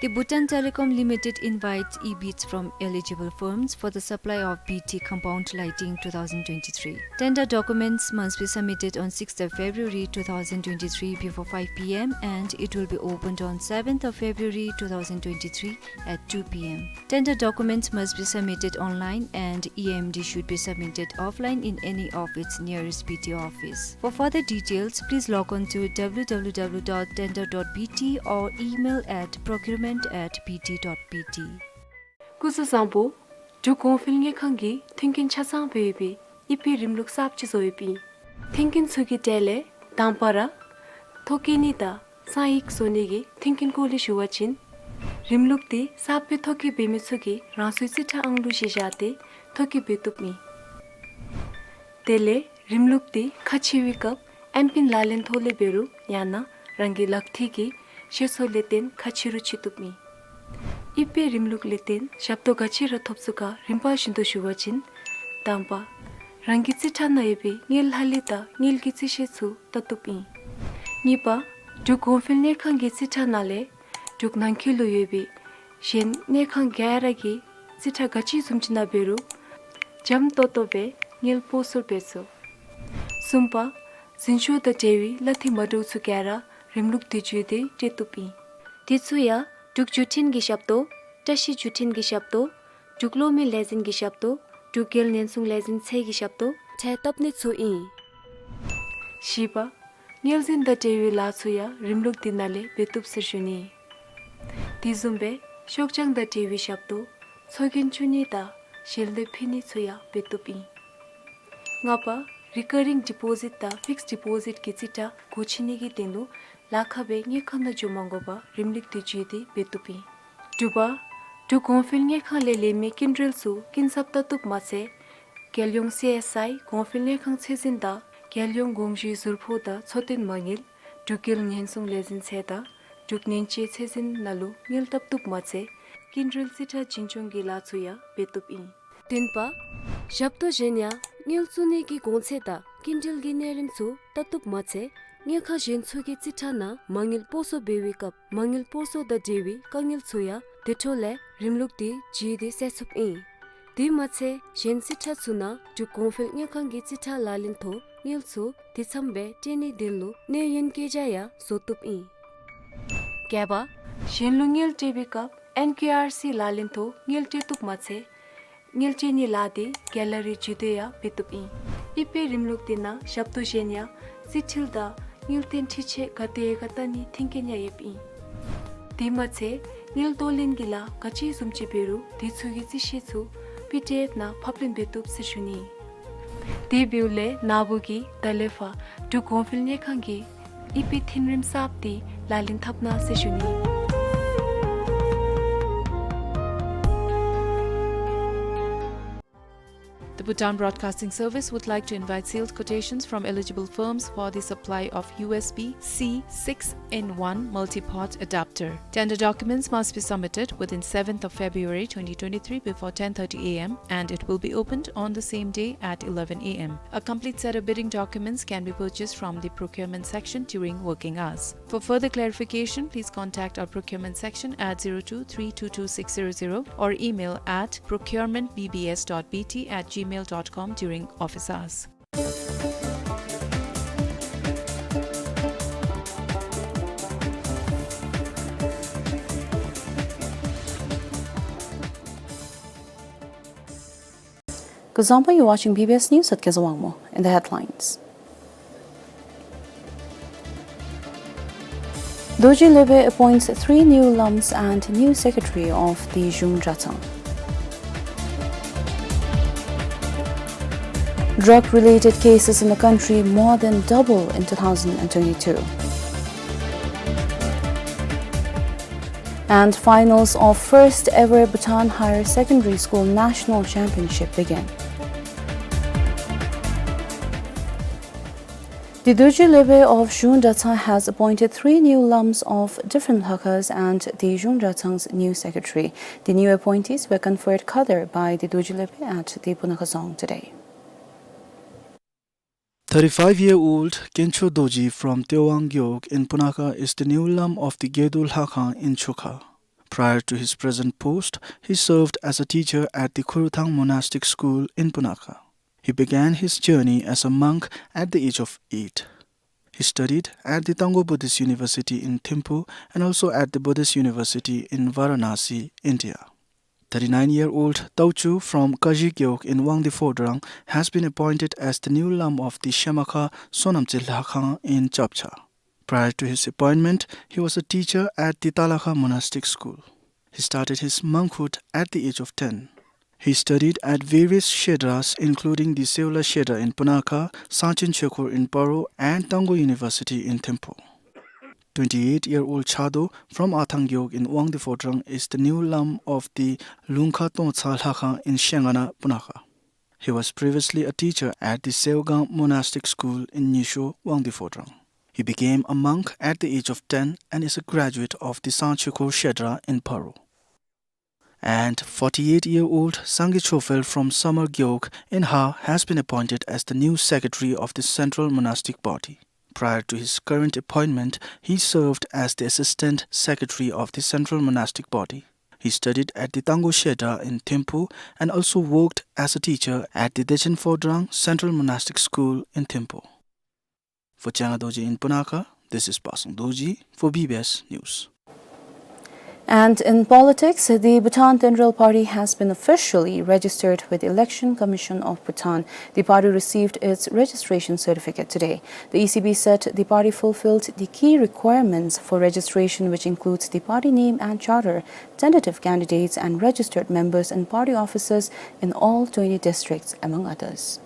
The Bhutan Telecom Limited invites e-bids from eligible firms for the supply of B T compound lighting two thousand twenty-three. Tender documents must be submitted on sixth of February two thousand twenty-three before five P M and it will be opened on seventh of February two thousand twenty-three at two P M. Tender documents must be submitted online and E M D should be submitted offline in any of its nearest B T office. For further details, please log on to W W W dot tender dot B T or email at procurement at B T dot B T. སྐུ་གཟུགས་བཟང་པོ། འབྲུག་གོང་འཕེལ་དངུལ་ཁང་གིས་མཐུན་རྐྱེན་ཆ་ཚང་སྦེ་ཡོད་པའི་ཨི་པི་རིམ་ལུགས་གསརཔ་ཅིག་བཟོ་ཡོདཔ་ཨིན། མཐུན་རྐྱེན་ཚུ་གི་གྲས་ལས་དང་པ་ར་ཐོ་བཀོད་ནི་དང་གསང་ཡིག་བཟོ་ནི་གི་མཐུན་རྐྱེན་སྐོར་ལས་ཞུ་བ་ཅིན་རིམ་ལུགས་འདི་གསརཔ་སྦེ་ཐོ་བཀོད་འབད་མི་ཚུ་གིས་རང་སོའི་རྩིས་ཁྲ་ཨང་གླུ་གཞི་བཞག་སྟེ་ཐོ་བཀོད་འབད་བཏུབ་ཨིན། དེ་ལས་རིམ་ལུགས་འདི་ཁ་ཕྱེ་བའི་སྐབས་ཨེམ་པིན་ལག་ལེན་ཐོག་ལས་འབད་རུང་ཡང་ན་རང་གི་ལག་མཐིལ་གྱི་ཤེས་ཚད་ལས་བརྟེན་ཁ་ཕྱེ་རུང་ཕྱེ་བཏུབ་ཨིན། ཨི་པི་རིམ་ལུགས་ལས་བརྟེན་ཞབས་ཏོག་ག་ཅི་ར་ཐོབ་ཚུགས་ག་རིམ་པ་བཞིན་དུ་ཞུ་བ་ཅིན། དང་པ། རང་གི་རྩིས་ཁྲ་ནང་ཡོད་པའི་དངུལ་ལྷག་ལུས་དང་དངུལ་གྱི་རྩིས་བཤེར་ཚུ་བལྟ་བཏུབ་ཨིན། གཉིས་པ། འབྲུག་གོང་འཕེལ་དངུལ་ཁང་གི་རྩིས་ཁྲ་ནང་ལས་འབྲུག་ནང་འཁོད་ལུ་ཡོད་པའི་གཞན་དངུལ་ཁང་ག་ར་གི་རྩིས་ཁྲ་ག་ཅི་བཟུམ་ཅིག་ནང་འབད་རུང་འཇམ་ཏོང་ཏོ་སྦེ་དངུལ་སྤོ་སོར་འབད་ཚུགས། གསུམ་པ། འཛིན་སྐྱོང་དང་འབྲེལ་བའི་གླ་འཐུས་མ་འདྲཝ་ཚུ་ག་ར་རིམ་ལུགས་འདི་བརྒྱུད་དེ་སྤྲོད་བཏུབ་ཨིན། དེ་ཚུ་ཡང་འབྲུག་བརྒྱུད་འཕྲིན་གྱི་ཞབས་ཏོག་བཀྲ་ཤིས་བརྒྱུད་འཕྲིན་གྱི་ཞབས་ཏོག་འབྲུག་གློག་མེ་ལས་འཛིན་གྱི་ཞབས་ཏོག་འབྲུག་རྒྱལ་ཉེན་སྲུང་ལས་འཛིན་ཚད་ཀྱི་ཞབས་ཏོག་འཕྲལ་བཏབ་ནི་ཚུ་ཨིན། བཞི་པ། དངུལ་འཛིན་དང་འབྲེལ་བའི་ལཱ་ཚུ་ཡང་རིམ་ལུགས་འདི་ནང་ལས་འབད་བཏུབ་ཟེར་ཞུ་ནི། དེ་བཟུམ་སྦེ་ཤོག་བྱང་དང་འབྲེལ་བའི་ཞབས་ཏོག་ཚོགས་རྒྱན་བཙུགས་ནི་དང་ཞལ་འདེབས་ཕུལ་ནི་ཚུ་ཡང་འབད་བཏུབ་ཨིན། ལྔ་པ། རི་ཀ་རིང་ཌི་པོ་ཟིཊ་དང་ཕིགསཌ་ཌི་པོ་ཟིཊ་གི་རྩིས་ཁྲ་སྒོ་ཕྱེ་ནི་གི་དོན་ལུ་ལཱ་ཁག་སྦེ་དངུལ་ཁང་ནང་འགྱོ་མ་དགོ་པར་རིམ་ལུགས་འདི་བརྒྱུད་དེ་འབད་བཏུབ་ཨིན། དྲུག་པ། འབྲུག་གོང་འཕེལ་དངུལ་ཁང་ལས་ལེན་མི་སྐྱིན་འགྲུལ་ཚུ་སྐྱིན་ཚབ་བལྟ་བཏུབ་མ་ཚད་རྒྱལ་ཡོངས་སི་ཨེསི་ཨའི་གོང་འཕེལ་དངུལ་ཁང་ཚད་འཛིན་དང་རྒྱལ་ཡོངས་དགོངས་ཞུའི་ཟུར་ཕོགས་དང་འཚོ་རྟེན་མ་དངུལ་འབྲུག་རྒྱལ་ཉེན་སྲུང་ལས་འཛིན་ཚད་དང་འབྲུག་ཉེན་བཅོལ་ཚད་འཛིན་ནང་ལུ་དངུལ་བལྟ་བཏུབ་མ་ཚད་སྐྱིན་འགྲུལ་རྩིས་ཁྲ་འཛིན་སྐྱོང་གི་ལཱ་ཚུ་ཡང་འབད་བཏུབ་ཨིན། བདུན་པ། ཞབས་ཏོག་གཞན་ཡང་དངུལ་བཙུགས་ནི་གི་གོང་ཚད་དང་སྐྱིན་འགྲུལ་གྱི་གནས་རིམ་ཚུ་བལྟ་བཏུབ་མ་ཚད་དངུལ་ཁང་གཞན་ཚུ་གི་རྩིས་ཁྲ་ནང་མ་དངུལ་སྤོ་སོར་འབད་བའི་སྐབས་མ་དངུལ་སྤོ་སོར་དང་འབྲེལ་བའི་དཀའ་ངལ་ཚུ་ཡང་དེ་འཕྲོ་ལས་རིམ་ལུགས་འདི་བརྒྱུད་དེ་སེལ་ཚུགསཔ་ཨིན། དེ་མ་ཚད་གཞན་རྩིས་ཁྲ་ཚུ་ནང་འབྲུག་གོང་འཕེལ་དངུལ་ཁང་གི་རྩིས་ཁྲ་ལག་ལེན་ཐོག་དངུལ་ཚུ་དེ་ཚམ་སྦེ་སྤྲོད་ནིའི་དོན་ལུ་གནས་ཡུན་བཀོད་རྒྱ་ཡང་བཟོ་བཏུབ་ཨིན། བརྒྱད་པ། གཞན་ལུ་དངུལ་སྤྲོད་པའི་སྐབས་ཨེན་ཀེ་ཨར་སི་ལག་ལེན་ཐོག་དངུལ་སྤྲོད་བཏུབ་མ་ཚད་དངུལ་སྤྲོད་ནིའི་ལཱ་འདི་ག་ལ་རི་བརྒྱུད་དེ་ཡང་འབད་བཏུབ་ཨིན། ཨི་པི་རིམ་ལུགས་འདི་ནང་ཞབས་ཏོག་གཞན་ཡང་རྩིས་འཕྲུལ་དང་དངུལ་རྟེན་འཕྲུལ་ཆས་ག་དེ་ག་བལྟ་ནིའི་མཐུན་རྐྱེན་ཡང་ཡོདཔ་ཨིན། དེ་མ་ཚད་དངུལ་གཏོང་ལེན་གྱི་ལཱ་ག་ཅི་བཟུམ་ཅིག་འབད་རུང་དེ་ཚུ་གི་རྩིས་བཤེར་ཚུ་པི་ཌི་ཨེཕ་ནང་ཕབ་ལེན་འབད་བཏུབ་ཟེར་ཞུ་ནི། དེ་འབདཝ་ལས་ན་བུ་གིས་ད་ལས་ཕར་འབྲུག་གོང་འཕེལ་དངུལ་ཁང་གི་ཨི་པི་མཐུན་རིམ་གསརཔ་འདི་ལག་ལེན་འཐབ་གནང་ཟེར་ཞུ་ནི། The Bhutan Broadcasting Service would like to invite sealed quotations from eligible firms for the supply of U S B C six-in-one multi-port adapter. Tender documents must be submitted within seventh of February twenty twenty-three before ten thirty A M, and it will be opened on the same day at eleven A M. A complete set of bidding documents can be purchased from the procurement section during working hours. For further clarification, please contact our procurement section at zero two three two two six zero zero or email at procurement B B S dot B T at gmail dot com during office hours. Kuzuzangpo, you're watching B B S News at Kezawangmo. In the headlines. Dorji Leepay appoints three new lams and new secretary of the Zhung Dratang. Drug-related cases in the country more than double in two thousand and twenty-two. And finals of first ever Bhutan Higher Secondary School National Championship begin. The Dorji Leepay of Zhung Dratang has appointed three new lams of different Lhakhas and the Zhung Dratang's new secretary. The new appointees were conferred Khadar by the Dorji Leepay at the Punakha Dzong today. Thirty-five-year-old Khencho Dorji from Tewang Gewog in Punakha is the new lam of the Gedo Lhakhang in Chukha. Prior to his present post, he served as a teacher at the Khuruthang Monastic School in Punakha. He began his journey as a monk at the age of eight. He studied at the Tangkhul Buddhist University in Thimphu and also at the Buddhist University in Varanasi, India. Thirty-nine-year-old Taochu from Kaji Gewog in Wangdue Phodrang has been appointed as the new lam of the Shemakha Sonamtse Lhakhang in Chapcha. Prior to his appointment, he was a teacher at the Talakha Monastic School. He started his monkhood at the age of ten. He studied at various kshetras, including the Seola Kshetra in Punakha, Sangchen Choekhor in Paro, and Tangkhul University in Thimphu. Twenty-eight-year-old Chado from Athang Gewog in Wangdue Phodrang is the new lam of the Lungkha Tongtsa Lhakhang in Shengana, Punakha. He was previously a teacher at the Seogang Monastic School in Nyisho, Wangdue Phodrang. He became a monk at the age of ten and is a graduate of the Sangchen Choekhor Kshetra in Paro. And forty-eight-year-old Sangay Chophel from Samar Gewog in Ha has been appointed as the new secretary of the Central Monastic Body. Prior to his current appointment, he served as the assistant secretary of the Central Monastic Body. He studied at the Tangkhul Kshetra in Thimphu and also worked as a teacher at the Dechen Phodrang Central Monastic School in Thimphu. For Changa Dorji in Punakha, this is Pasang Dorji for B B S News. And in politics, the Bhutan Tendrel Party has been officially registered with Election Commission of Bhutan. The party received its registration certificate today. The E C B said the party fulfilled the key requirements for registration, which includes the party name and charter, tentative candidates and registered members and party offices in all twenty districts, among others.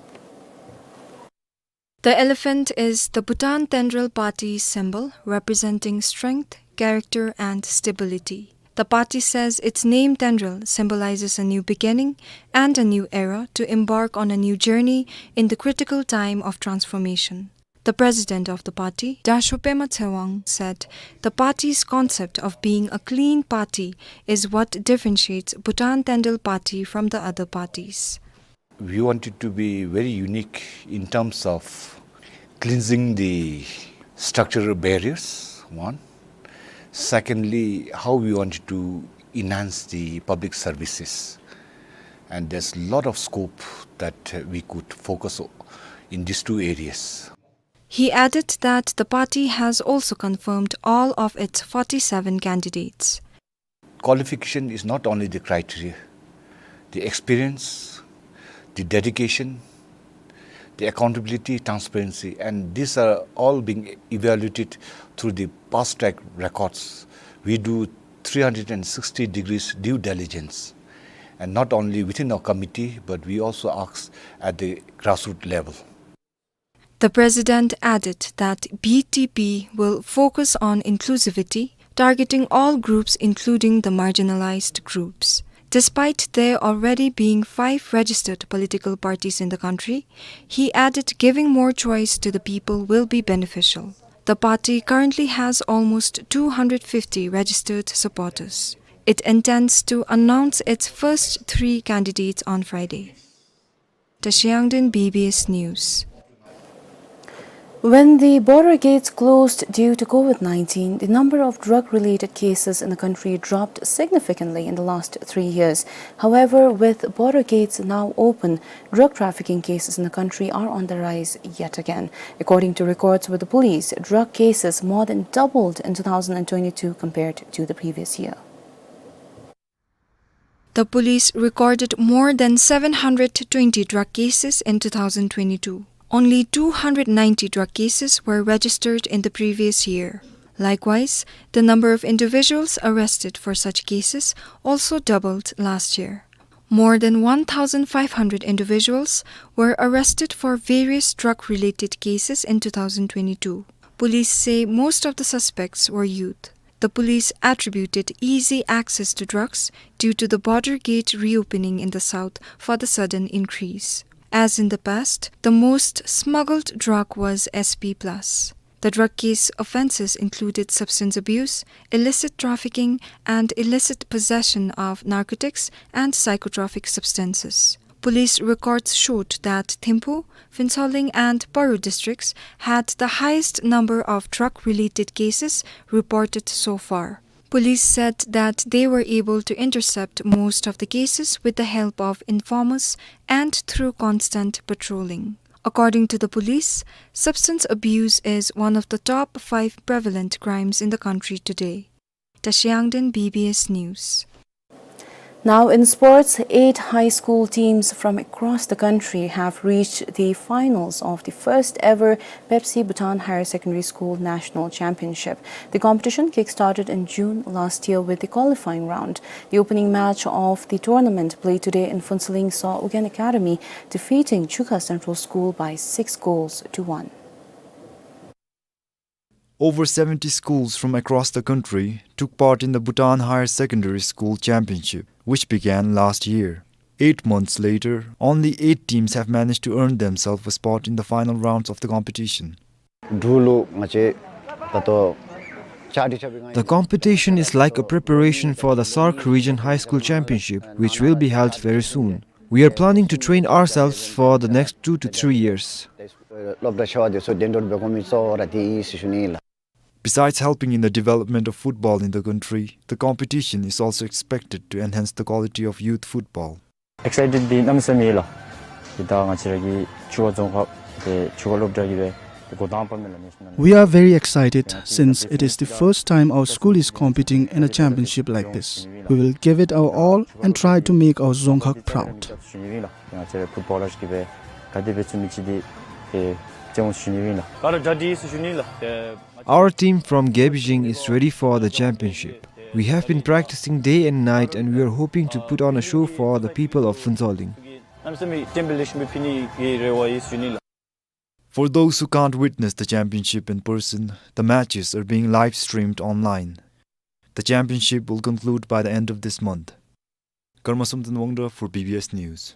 The elephant is the Bhutan Tendril Party symbol, representing strength, character, and stability. The party says its name Tendril symbolizes a new beginning and a new era to embark on a new journey in the critical time of transformation. The president of the party, Dasho Pema Tshewang, said the party's concept of being a clean party is what differentiates Bhutan Tendril Party from the other parties. We wanted to be very unique in terms of cleansing the structural barriers, one. Secondly, how we wanted to enhance the public services. And there's a lot of scope that, uh, we could focus o-, in these two areas. He added that the party has also confirmed all of its forty-seven candidates. Qualification is not only the criteria, the experience, the dedication, the accountability, transparency, and these are all being evaluated through the past track records. We do three hundred sixty degrees due diligence, and not only within our committee, but we also ask at the grassroots level. The president added that B T P will focus on inclusivity, targeting all groups, including the marginalized groups. Despite there already being five registered political parties in the country, he added giving more choice to the people will be beneficial. The party currently has almost two hundred fifty registered supporters. It intends to announce its first three candidates on Friday. Tashiangden, B B S News. When the border gates closed due to COVID nineteen, the number of drug-related cases in the country dropped significantly in the last three years. However, with border gates now open, drug trafficking cases in the country are on the rise yet again. According to records with the police, drug cases more than doubled in two thousand twenty-two compared to the previous year. The police recorded more than seven hundred twenty drug cases in two thousand twenty-two. Only two hundred ninety drug cases were registered in the previous year. Likewise, the number of individuals arrested for such cases also doubled last year. More than one thousand five hundred individuals were arrested for various drug-related cases in two thousand twenty-two. Police say most of the suspects were youth. The police attributed easy access to drugs due to the border gate reopening in the south for the sudden increase. As in the past, the most smuggled drug was S P plus. The drug case offenses included substance abuse, illicit trafficking, and illicit possession of narcotics and psychotropic substances. Police records showed that Thimphu, Phuentsholing, and Paro districts had the highest number of drug-related cases reported so far. Police said that they were able to intercept most of the cases with the help of informers and through constant patrolling. According to the police, substance abuse is one of the top five prevalent crimes in the country today. Tashiangden, B B S News. Now in sports, eight high school teams from across the country have reached the finals of the first ever Pepsi Bhutan Higher Secondary School National Championship. The competition kick-started in June last year with the qualifying round. The opening match of the tournament played today in Phuentsholing saw Ugyen Academy defeating Chukha Central School by six goals to one. Over seventy schools from across the country took part in the Bhutan Higher Secondary School Championship, which began last year. Eight months later, only eight teams have managed to earn themselves a spot in the final rounds of the competition. འབྲུག་ལུ་ང་བཅས་ད་ལྟོ་བཅའ་སྒྲིག་འཆར་འབུལ། The competition is like a preparation for the SAARC Region High School Championship, which will be held very soon. We are planning to train ourselves for the next two to three years. སློབ་གྲྭ་ཆེ་བ་དེ་ཚུ་གདན་འདྲེན་འབད་དགོ་མི་གཙོ་བོ་ར་དེ་ཨིན་ཟེར་ཞུ་ནི་ལགས། Besides helping in the development of football in the country, the competition is also expected to enhance the quality of youth football. Excited འདི་གནམ་མེད་ས་མེད་ཨིན་ལགས། འདི་ད་ང་བཅས་ར་གི་ཆུ་ཁ་རྫོང་ཁག་དེ་ཆུ་ཁ་སློབ་གྲྭ་གི་སྦེ་འགོ་དང་པ་མེན་ལགས། National We are very excited since it is the first time our school is competing in a championship like this. We will give it our all and try to make our Dzongkhag proud. ང་བཅས་ར་ཕུཊ་བོ་ལར་གི་སྦེ་ག་དེ་སྦེ་བརྩོན་མི་ཅིག་འདི་ཏེ་བརྩོན་འགྲུས་ཞུ་ནི་ཨིན་ལགས། ག་ར་གྲ་སྒྲིག་ཡོད་ཟེར་ཞུ་ནི་ལགས། Our team from Gebijing is ready for the championship. We have been practicing day and night and we are hoping to put on a show for the people of Phuentsholing. གནམ་མེད་ས་མེད་བསྟན་པ་ལེགས་ཤོམ་སྦེ་ཕུལ་ནི་གི་རེ་བ་ཡོད་ཟེར་ཞུ་ནི་ལགས། For those who can't witness the championship in person, the matches are being live streamed online. The championship will conclude by the end of this month. Karma Somten Wangda for B B S News.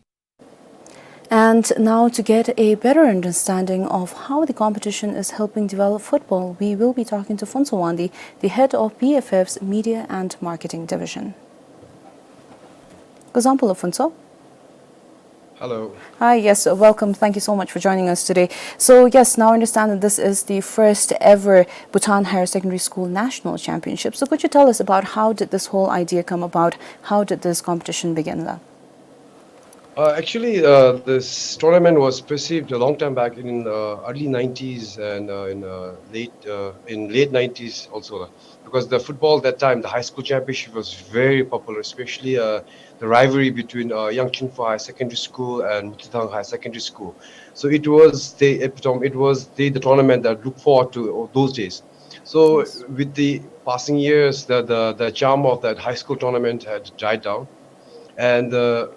And now, to get a better understanding of how the competition is helping develop football, we will be talking to Phuntsho Wangdi, the head of B F F's Media and Marketing Division. Kuzuzangpo Phuntsho. Hello. Hi, yes, uh, welcome. Thank you so much for joining us today. So, yes, now I understand that this is the first ever Bhutan Higher Secondary School National Championship. So, could you tell us about how did this whole idea come about? How did this competition begin, la? Uh, actually, uh, this tournament was perceived a long time back in, uh, early nineties and, uh, in, uh, late, uh, in late nineties also, uh, because the football that time, the high school championship was very popular, especially, uh, the rivalry between, uh, Yangchunpho High Secondary School and Mutithang High Secondary School. So it was the epitome, it was the, the tournament that looked forward to those days. So Yes. With the passing years, the, the, the charm of that high school tournament had died down. And, uh,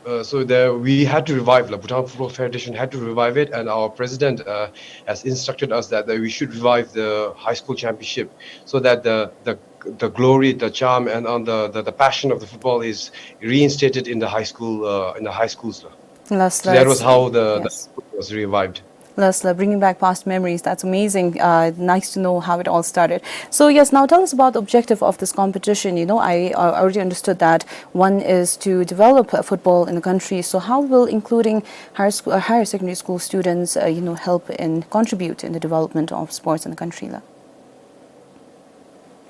uh, so there we had to revive, like, Bhutan Football Federation had to revive it, and our president, uh, has instructed us that, that we should revive the high school championship so that the, the, the glory, the charm, and on the, the, the passion of the football is reinstated in the high school, uh, in the high schools. Lasla, so that was how the, the sport was revived. Lasla, bringing back past memories. That's amazing. Uh, nice to know how it all started. So yes, now tell us about the objective of this competition. You know, I uh, already understood that one is to develop uh, football in the country. So how will including higher school, uh, higher secondary school students, uh, you know, help and contribute in the development of sports in the country, la?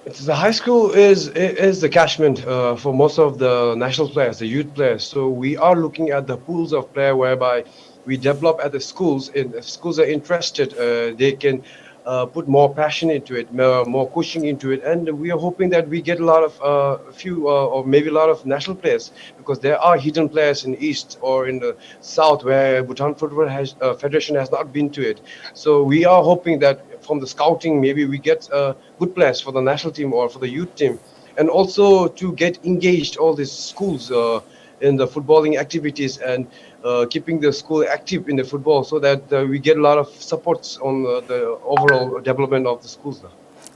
It's, the high school is, is the catchment, uh, for most of the national players, the youth players. So we are looking at the pools of player whereby we develop at the schools. And if schools are interested, uh, they can uh, put more passion into it, more, more coaching into it, and we are hoping that we get a lot of, uh, few, uh, or maybe a lot of national players, because there are hidden players in East or in the South where Bhutan Football has, uh, Federation has not been to it. So we are hoping that from the scouting, maybe we get, uh, good players for the national team or for the youth team, and also to get engaged all these schools, uh, in the footballing activities and, uh, keeping the school active in the football, so that, uh, we get a lot of supports on, uh, the overall development of the schools.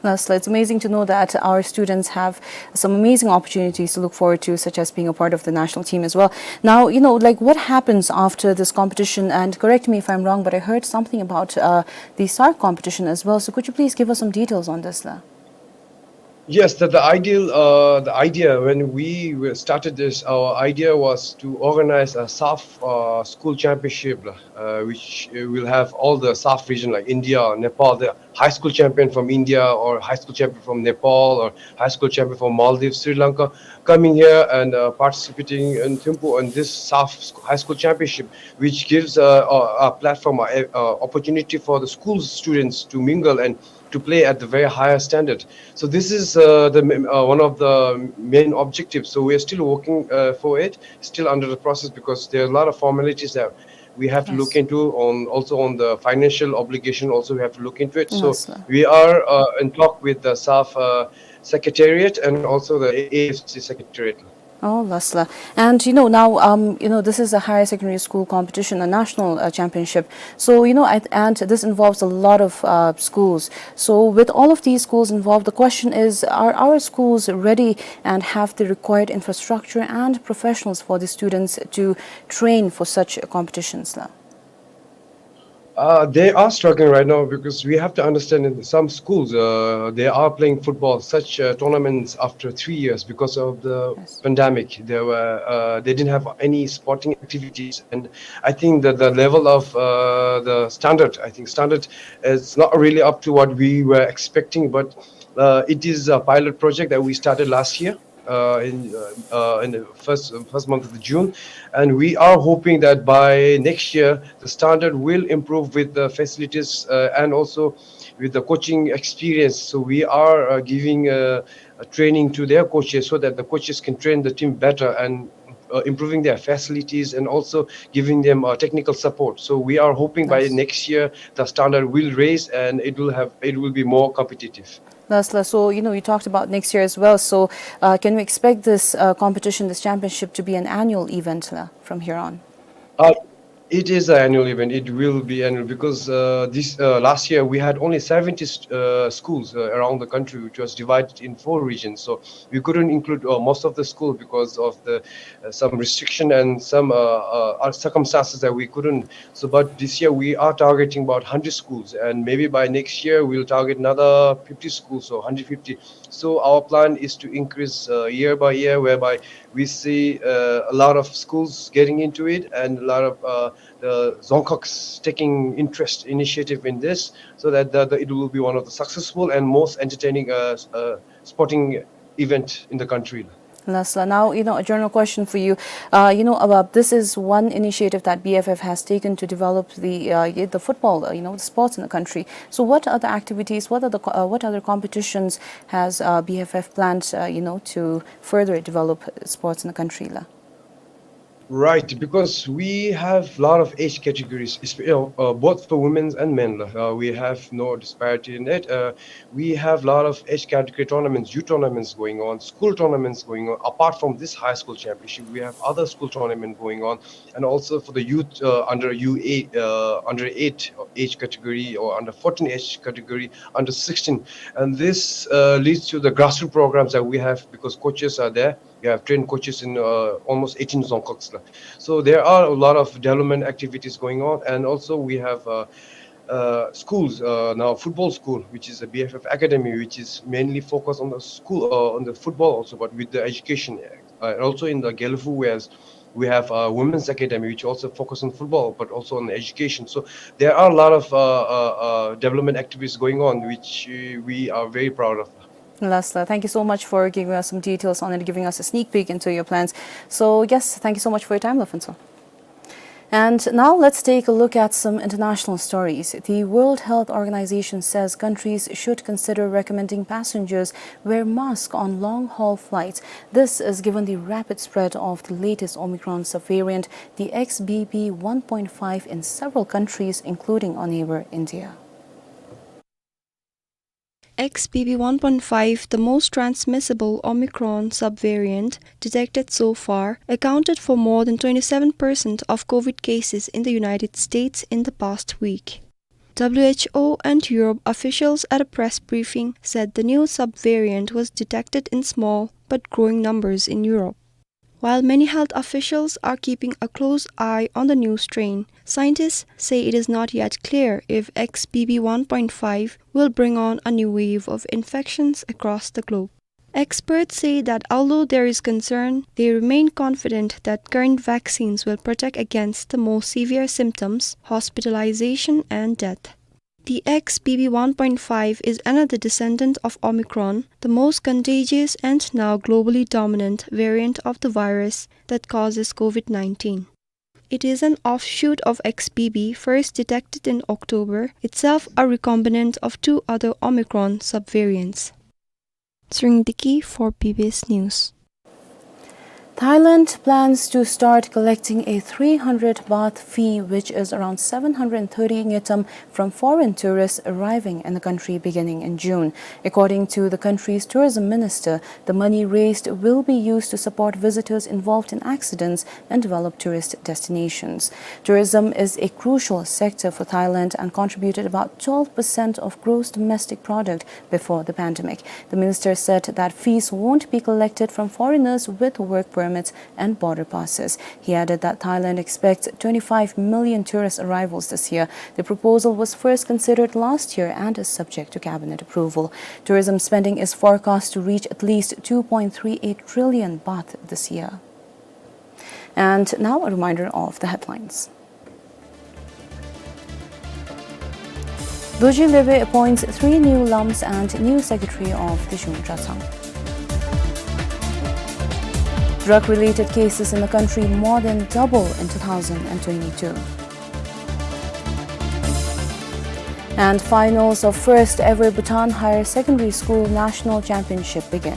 Lasla, it's amazing to know that our students have some amazing opportunities to look forward to, such as being a part of the national team as well. Now, you know, like, what happens after this competition? And correct me if I'm wrong, but I heard something about uh, the SAARC competition as well. So could you please give us some details on this, la? Yes, the, the ideal, uh, the idea when we were started this, our idea was to organize a SAFF, uh, school championship, uh, which, uh, will have all the SAFF region like India, Nepal, the high school champion from India or high school champion from Nepal or high school champion from Maldives, Sri Lanka, coming here and, uh, participating in Thimphu and this SAFF sc-, high school championship, which gives a, a, a platform, a, a opportunity for the school students to mingle and to play at the very higher standard. So this is, uh, the m-, uh, one of the main objectives. So we are still working, uh, for it, still under the process, because there are a lot of formalities that we have to look into, on, also on the financial obligation also we have to look into it. So we are, uh, in talk with the SAFF, uh, secretariat and also the A F C secretariat. Oh, lasla. And, you know, now, um, you know, this is a higher secondary school competition, a national, uh, championship. So, you know, I, and this involves a lot of, uh, schools. So with all of these schools involved, the question is, are our schools ready and have the required infrastructure and professionals for the students to train for such competitions, la? Uh, they are struggling right now because we have to understand in some schools, uh, they are playing football, such, uh, tournaments after three years because of the pandemic. They were, uh, they didn't have any sporting activities, and I think that the level of, uh, the standard, I think standard is not really up to what we were expecting, but, uh, it is a pilot project that we started last year, uh, in, uh, uh, in the first, first month of the June, and we are hoping that by next year the standard will improve with the facilities, uh, and also with the coaching experience. So we are, uh, giving, uh, a training to their coaches so that the coaches can train the team better and, uh, improving their facilities and also giving them, uh, technical support. So we are hoping by next year the standard will raise and it will have, it will be more competitive. Lasla, so, you know, you talked about next year as well. So, uh, can we expect this, uh, competition, this championship, to be an annual event, la, from here on? Uh, it is an annual event. It will be annual because, uh, this, uh, last year we had only seventy st-, uh, schools, uh, around the country, which was divided in four regions. So we couldn't include, uh, most of the school because of the, uh, some restriction and some, uh, uh, circumstances that we couldn't. So, but this year we are targeting about hundred schools, and maybe by next year we'll target another fifty schools or hundred fifty. So our plan is to increase, uh, year by year, whereby we see, uh, a lot of schools getting into it and a lot of, uh, the Dzongkhags taking interest, initiative in this, so that the, the, it will be one of the successful and most entertaining, uh, s-, uh, sporting event in the country. Lasla. Now, you know, a general question for you. Uh, you know, about, this is one initiative that B F F has taken to develop the, uh, y-, the football, uh, you know, the sports in the country. So, what other activities, what other co-, uh, what other competitions has, uh, B F F planned, uh, you know, to further develop sports in the country, la? Right, because we have lot of age categories, espe-, uh, uh, both for women and men. Uh, we have no disparity in it. Uh, we have lot of age category tournaments, youth tournaments going on, school tournaments going on. Apart from this high school championship, we have other school tournament going on, and also for the youth, uh, under U eight, uh, under eight age category or under fourteen age category, under sixteen. And this, uh, leads to the grassroots programs that we have because coaches are there. We have trained coaches in, uh, almost eighteen dzongkhags la. So there are a lot of development activities going on, and also we have, uh, uh, schools, uh, now football school, which is a B F F academy, which is mainly focused on the school, uh, on the football also, but with the education. Uh, and also in the Gelephu, whereas we have, uh, women's academy, which also focus on football, but also on education. So there are a lot of, uh, uh, uh, development activities going on, which, uh, we are very proud of. Lasla, thank you so much for giving us some details on it, giving us a sneak peek into your plans. So, yes, thank you so much for your time, Lafunso. And now let's take a look at some international stories. The World Health Organization says countries should consider recommending passengers wear masks on long-haul flights. This is given the rapid spread of the latest Omicron subvariant, the X B B one point five, in several countries, including our neighbor India. X B B one point five, the most transmissible Omicron subvariant detected so far, accounted for more than twenty-seven percent of COVID cases in the United States in the past week. W H O and Europe officials at a press briefing said the new subvariant was detected in small but growing numbers in Europe. While many health officials are keeping a close eye on the new strain, scientists say it is not yet clear if X B B one point five will bring on a new wave of infections across the globe. Experts say that although there is concern, they remain confident that current vaccines will protect against the more severe symptoms, hospitalization, and death. The X B B one point five is another descendant of Omicron, the most contagious and now globally dominant variant of the virus that causes COVID nineteen. It is an offshoot of X B B, first detected in October, itself a recombinant of two other Omicron subvariants. Tshering Deki for B B S News. Thailand plans to start collecting a three hundred baht fee, which is around seven hundred thirty ngultrum, from foreign tourists arriving in the country beginning in June. According to the country's tourism minister, the money raised will be used to support visitors involved in accidents and develop tourist destinations. Tourism is a crucial sector for Thailand and contributed about twelve percent of gross domestic product before the pandemic. The minister said that fees won't be collected from foreigners with work permits and border passes. He added that Thailand expects twenty-five million tourist arrivals this year. The proposal was first considered last year and is subject to cabinet approval. Tourism spending is forecast to reach at least two point three eight trillion baht this year. And now a reminder of the headlines. Dorji Lebe appoints three new lams and new secretary of the Zhung Jatang. Drug-related cases in the country more than double in two thousand twenty-two. And finals of first ever Bhutan Higher Secondary School National Championship begin.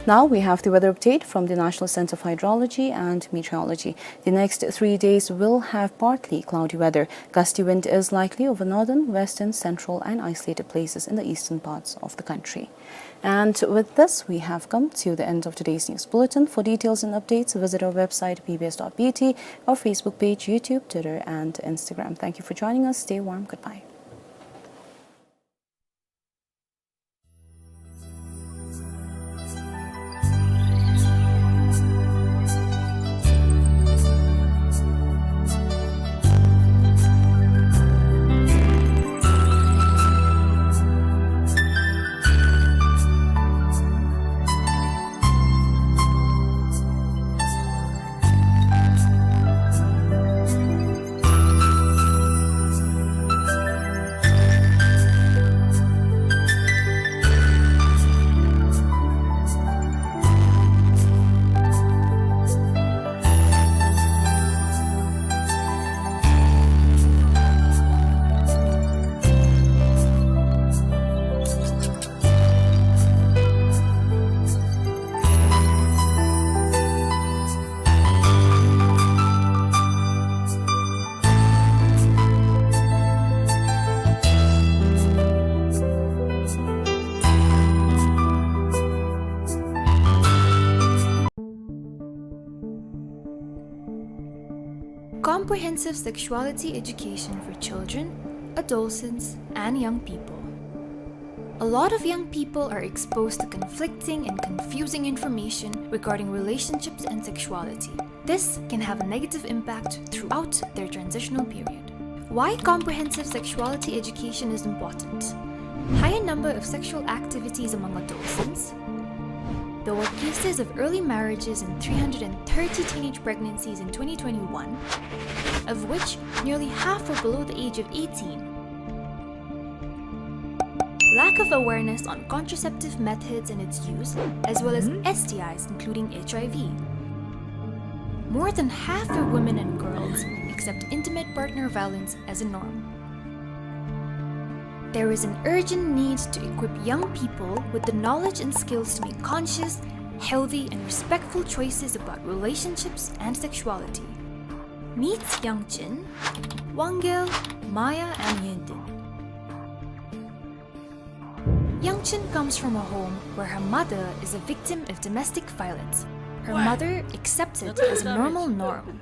Now we have the weather update from the National Center for Hydrology and Meteorology. The next three days will have partly cloudy weather. Gusty wind is likely over northern, western, central, and isolated places in the eastern parts of the country. And with this, we have come to the end of today's news bulletin. For details and updates, visit our website, B B S dot B T, our Facebook page, YouTube, Twitter, and Instagram. Thank you for joining us. Stay warm. Goodbye. Comprehensive sexuality education for children, adolescents, and young people. A lot of young people are exposed to conflicting and confusing information regarding relationships and sexuality. This can have a negative impact throughout their transitional period. Why comprehensive sexuality education is important? Higher number of sexual activities among adolescents. There were cases of early marriages and three hundred and thirty teenage pregnancies in twenty twenty-one, of which nearly half were below the age of eighteen. Lack of awareness on contraceptive methods and its use, as well as S T Is, including H I V. More than half of women and girls accept intimate partner violence as a norm. There is an urgent need to equip young people with the knowledge and skills to make conscious, healthy, and respectful choices about relationships and sexuality. Meet Young Chin, Wang Gel, Maya, and Yun Tin. Young Chin comes from a home where her mother is a victim of domestic violence. Her mother accepts it as a normal norm.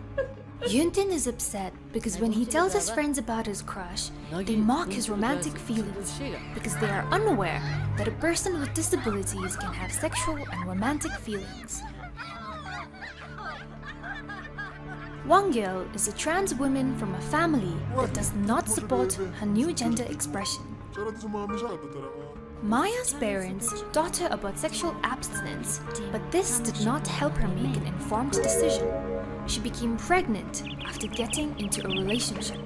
Yun Tin is upset because when he tells his friends about his crush, they mock his romantic feelings because they are unaware that a person with disabilities can have sexual and romantic feelings. Wang Gel is a trans woman from a family that does not support her new gender expression. Maya's parents taught her about sexual abstinence, but this did not help her make an informed decision. She became pregnant after getting into a relationship.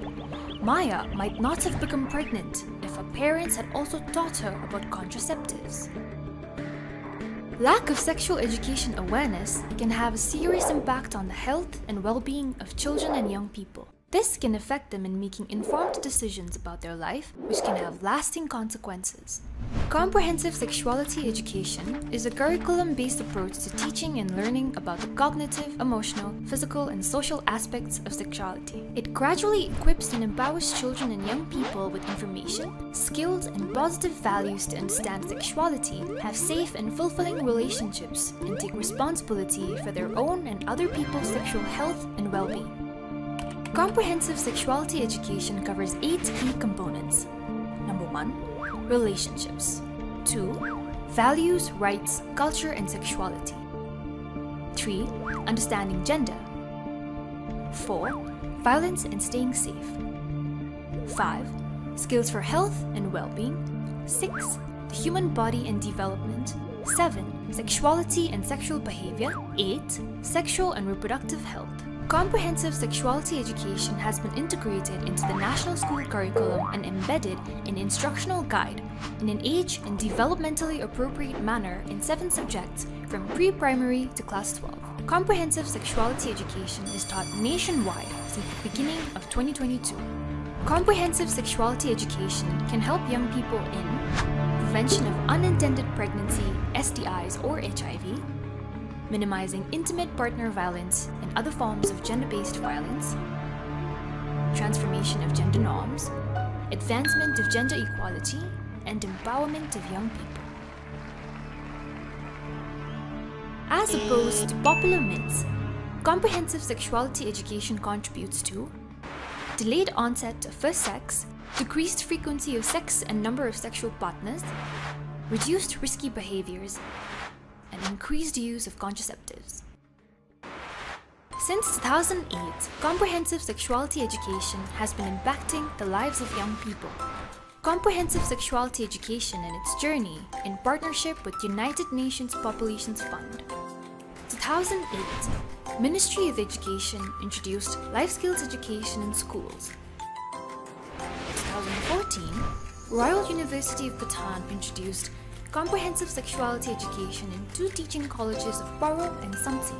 Maya might not have become pregnant if her parents had also taught her about contraceptives. Lack of sexual education awareness can have a serious impact on the health and well-being of children and young people. This can affect them in making informed decisions about their life, which can have lasting consequences. Comprehensive sexuality education is a curriculum-based approach to teaching and learning about the cognitive, emotional, physical, and social aspects of sexuality. It gradually equips and empowers children and young people with information, skills, and positive values to understand sexuality, have safe and fulfilling relationships, and take responsibility for their own and other people's sexual health and well-being. Comprehensive sexuality education covers eight key components. Number one, relationships. Two, values, rights, culture, and sexuality. Three, understanding gender. Four, violence and staying safe. Five, skills for health and well-being. Six, the human body and development. Seven, sexuality and sexual behavior. Eight, sexual and reproductive health. Comprehensive sexuality education has been integrated into the national school curriculum and embedded in instructional guide in an age and developmentally appropriate manner in seven subjects from pre-primary to class twelve. Comprehensive sexuality education is taught nationwide since the beginning of twenty twenty-two. Comprehensive sexuality education can help young people in prevention of unintended pregnancy, S T Is or H I V, minimizing intimate partner violence and other forms of gender-based violence, transformation of gender norms, advancement of gender equality, and empowerment of young people. As opposed to popular myths, comprehensive sexuality education contributes to delayed onset of first sex, decreased frequency of sex and number of sexual partners, reduced risky behaviors, and increased use of contraceptives. Since two thousand eight, comprehensive sexuality education has been impacting the lives of young people. Comprehensive sexuality education and its journey, in partnership with United Nations Populations Fund. Two thousand eight, Ministry of Education introduced life skills education in schools. Two thousand fourteen, Royal University of Bhutan introduced comprehensive sexuality education in two teaching colleges of Paro and Samtse.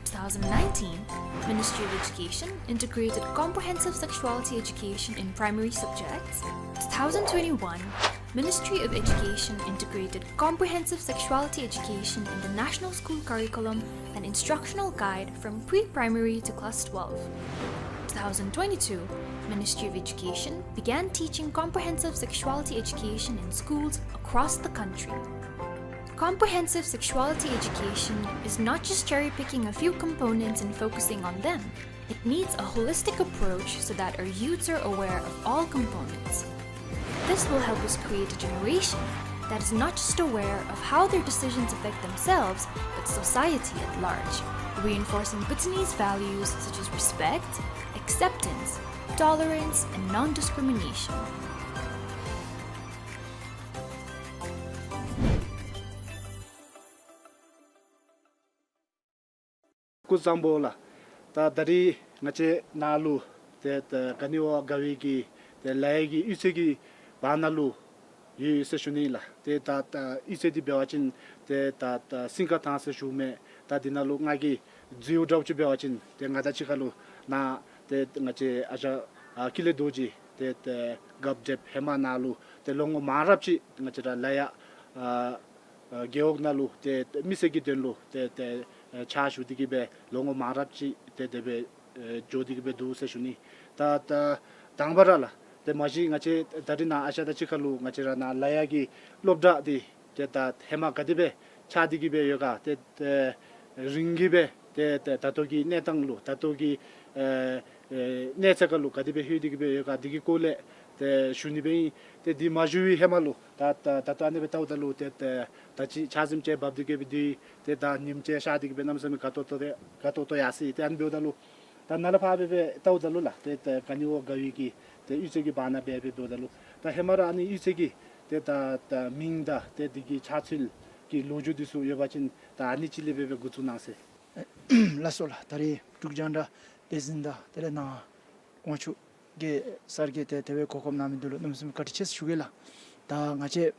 Two thousand nineteen, Ministry of Education integrated comprehensive sexuality education in primary subjects. Two thousand twenty-one, Ministry of Education integrated comprehensive sexuality education in the national school curriculum and instructional guide from pre-primary to class twelve. Two thousand twenty-two, Ministry of Education began teaching comprehensive sexuality education in schools across the country. Comprehensive sexuality education is not just cherry-picking a few components and focusing on them. It needs a holistic approach so that our youths are aware of all components. This will help us create a generation that is not just aware of how their decisions affect themselves, but society at large, reinforcing Bhutanese values such as respect, acceptance, tolerance, and non-discrimination. སྐུ་གཟུགས་བཟང་པོ་ལགས། ད་ད་རིས་ང་བཅས་ནཱ་ལུ་ཏེ་ད་ག་ནི་བ་དགའ་བའི་གི་ཏེ་ལ་ཡ་གི་གཡུས་ཚན་གྱི་བར་ན་ལུ་ཡོད་ཡོད་ཟེར་ཞུ་ནི་ལགས། ཏེ་ད་ད་གཡུས་ཚན་འདི་འབད་བ་ཅིན་ཏེ་ད་ད་སིང་ག་ཐང་ཟེར་ཞུཝ་མས། ད་འདི་ནང་ལུ་ང་གིས་འཛུལཝ་འདྲཝ་ཅིག་འབད་བ་ཅིན་ཏེ་ང་དང་གཅིག་ཁར་ལུ་ནཱ་ཏེ་ང་བཅས་ཨ་ཞང་ཨ་ཀུན་ལེགས་རྡོ་རྗེ་ཏེ་ཏེ་རྒཔོ་འདྲེན་ཧེ་མ་ནཱ་ལུ་ཏེ་ལོ་ངོ་མང་རབས་ཅིག་ང་བཅས་ར་ལ་ཡ་ཨ་ཨ་རྒེད་འོག་ནང་ལུ་ཏེ་མི་སེར་གྱི་དོན་ལུ་ཏེ་ཏེ་ཨ་ཕྱག་ཞུ་སྟེ་གི་སྦེ་ལོ་ངོ་མང་རབས་ཅིག་ཏེ་དེ་སྦེ་ཨེ་འགྱོ་སྟེ་གི་སྦེ་འདུག་ཟེར་ཞུ་ནི། ད་ད་དང་པ་ར་ལགས། ཏེ་མ་གཞི་ང་བཅས་ད་རིས་ནཱ་ཨ་ཞང་དང་གཅིག་ཁར་ལུ་ང་བཅས་ར་ནཱ་ལ་ཡ་གི་སློབ་གྲྭ་འདི་ཏེ་ད་ཧེ་མ་ག་དེ་སྦེ་ཆགས་ཏེ་གི་སྦེ་ཡོད་ག། ཏེ་ཏེ་རིང་གི་སྦེ་ཏེ་ཏེ་ད་ལྟོ་གི་གནས་སྟངས་ལུ་ད་ལྟོ་གི་ཨེ་ཨེ་གནས་ཚད་ཁར་ལུ་ག་དེ་སྦེ་ལྷོད་དེ་གི་སྦེ་ཡོད་ག། འདི་གི་སྐོར་ལས་ཏེ་ཞུ་ནི་སྦེ་ཨིན། ཏེ་འདི་མ་ཞུ་བའི་ཧེ་མ་ལུ་ད་ད་ད་ལྟོ་ཨ་ནི་སྦེ་བལྟཝ་ད་ལུ་ཏེ་ཏེ་ད་ཅི་ཆ་ཟིམ་ཅིག་འབབ་སྟེ་གི་སྦེ་འདུག། ཏེ་ད་ཉིམ་ཅིག་ཤར་ཏེ་གི་སྦེ་གནམ་མེད་ས་མེད་དགའ་ཏོག་ཏོ་ཏེ་དགའ་ཏོག་ཏོ་ཡར་སོ་ཡི། ཏེ་ཨ་ནི་འབདཝ་ད་ལུ་ད་ནཱ་ལས་ཕར་སྦེ་སྦེ་བལྟཝ་ད་ལུ་ལགས། ཏེ་ད་ག་ནི་བ་དགའ་བའི་གི་ཏེ་གཡུས་ཚན་གྱི་བར་ན་སྦེ་སྦེ་འབདཝ་ད་ལུ་ད་ཧེ་མ་ར་ཨ་ནི་གཡུས་ཚན་གྱི་ཏེ་ད་ད་མིང་དང་ཏེ་འདི་གི་ཆགས་ཚུལ་གྱི་ལོ་རྒྱུས་འདི་ཚུ་ཡོད་པ་ཅིན་ད་ཨ་ནི་ཅིག་ལས་སྦེ་སྦེ་འགོ་བཙུགས་གནང་ཟེར། ལགས་སོ་ལགས། ད་རིས་འབྲུག་རྒྱང་བསྒྲགས་ལས་འཛིན་དང་དེ་ལས་ནཱ་དབང་ཕྱུག་གི་སར་གྱིས་ཏེ་དེ་སྦེ་གོ་སྐབས་གནང་མི་འདི་ལུ་གནམ་མེད་ས་མེད་བཀའ་དྲིན་ཆེ་ཟེར་ཞུ་གེ་ལགས། ད་ང་བཅས་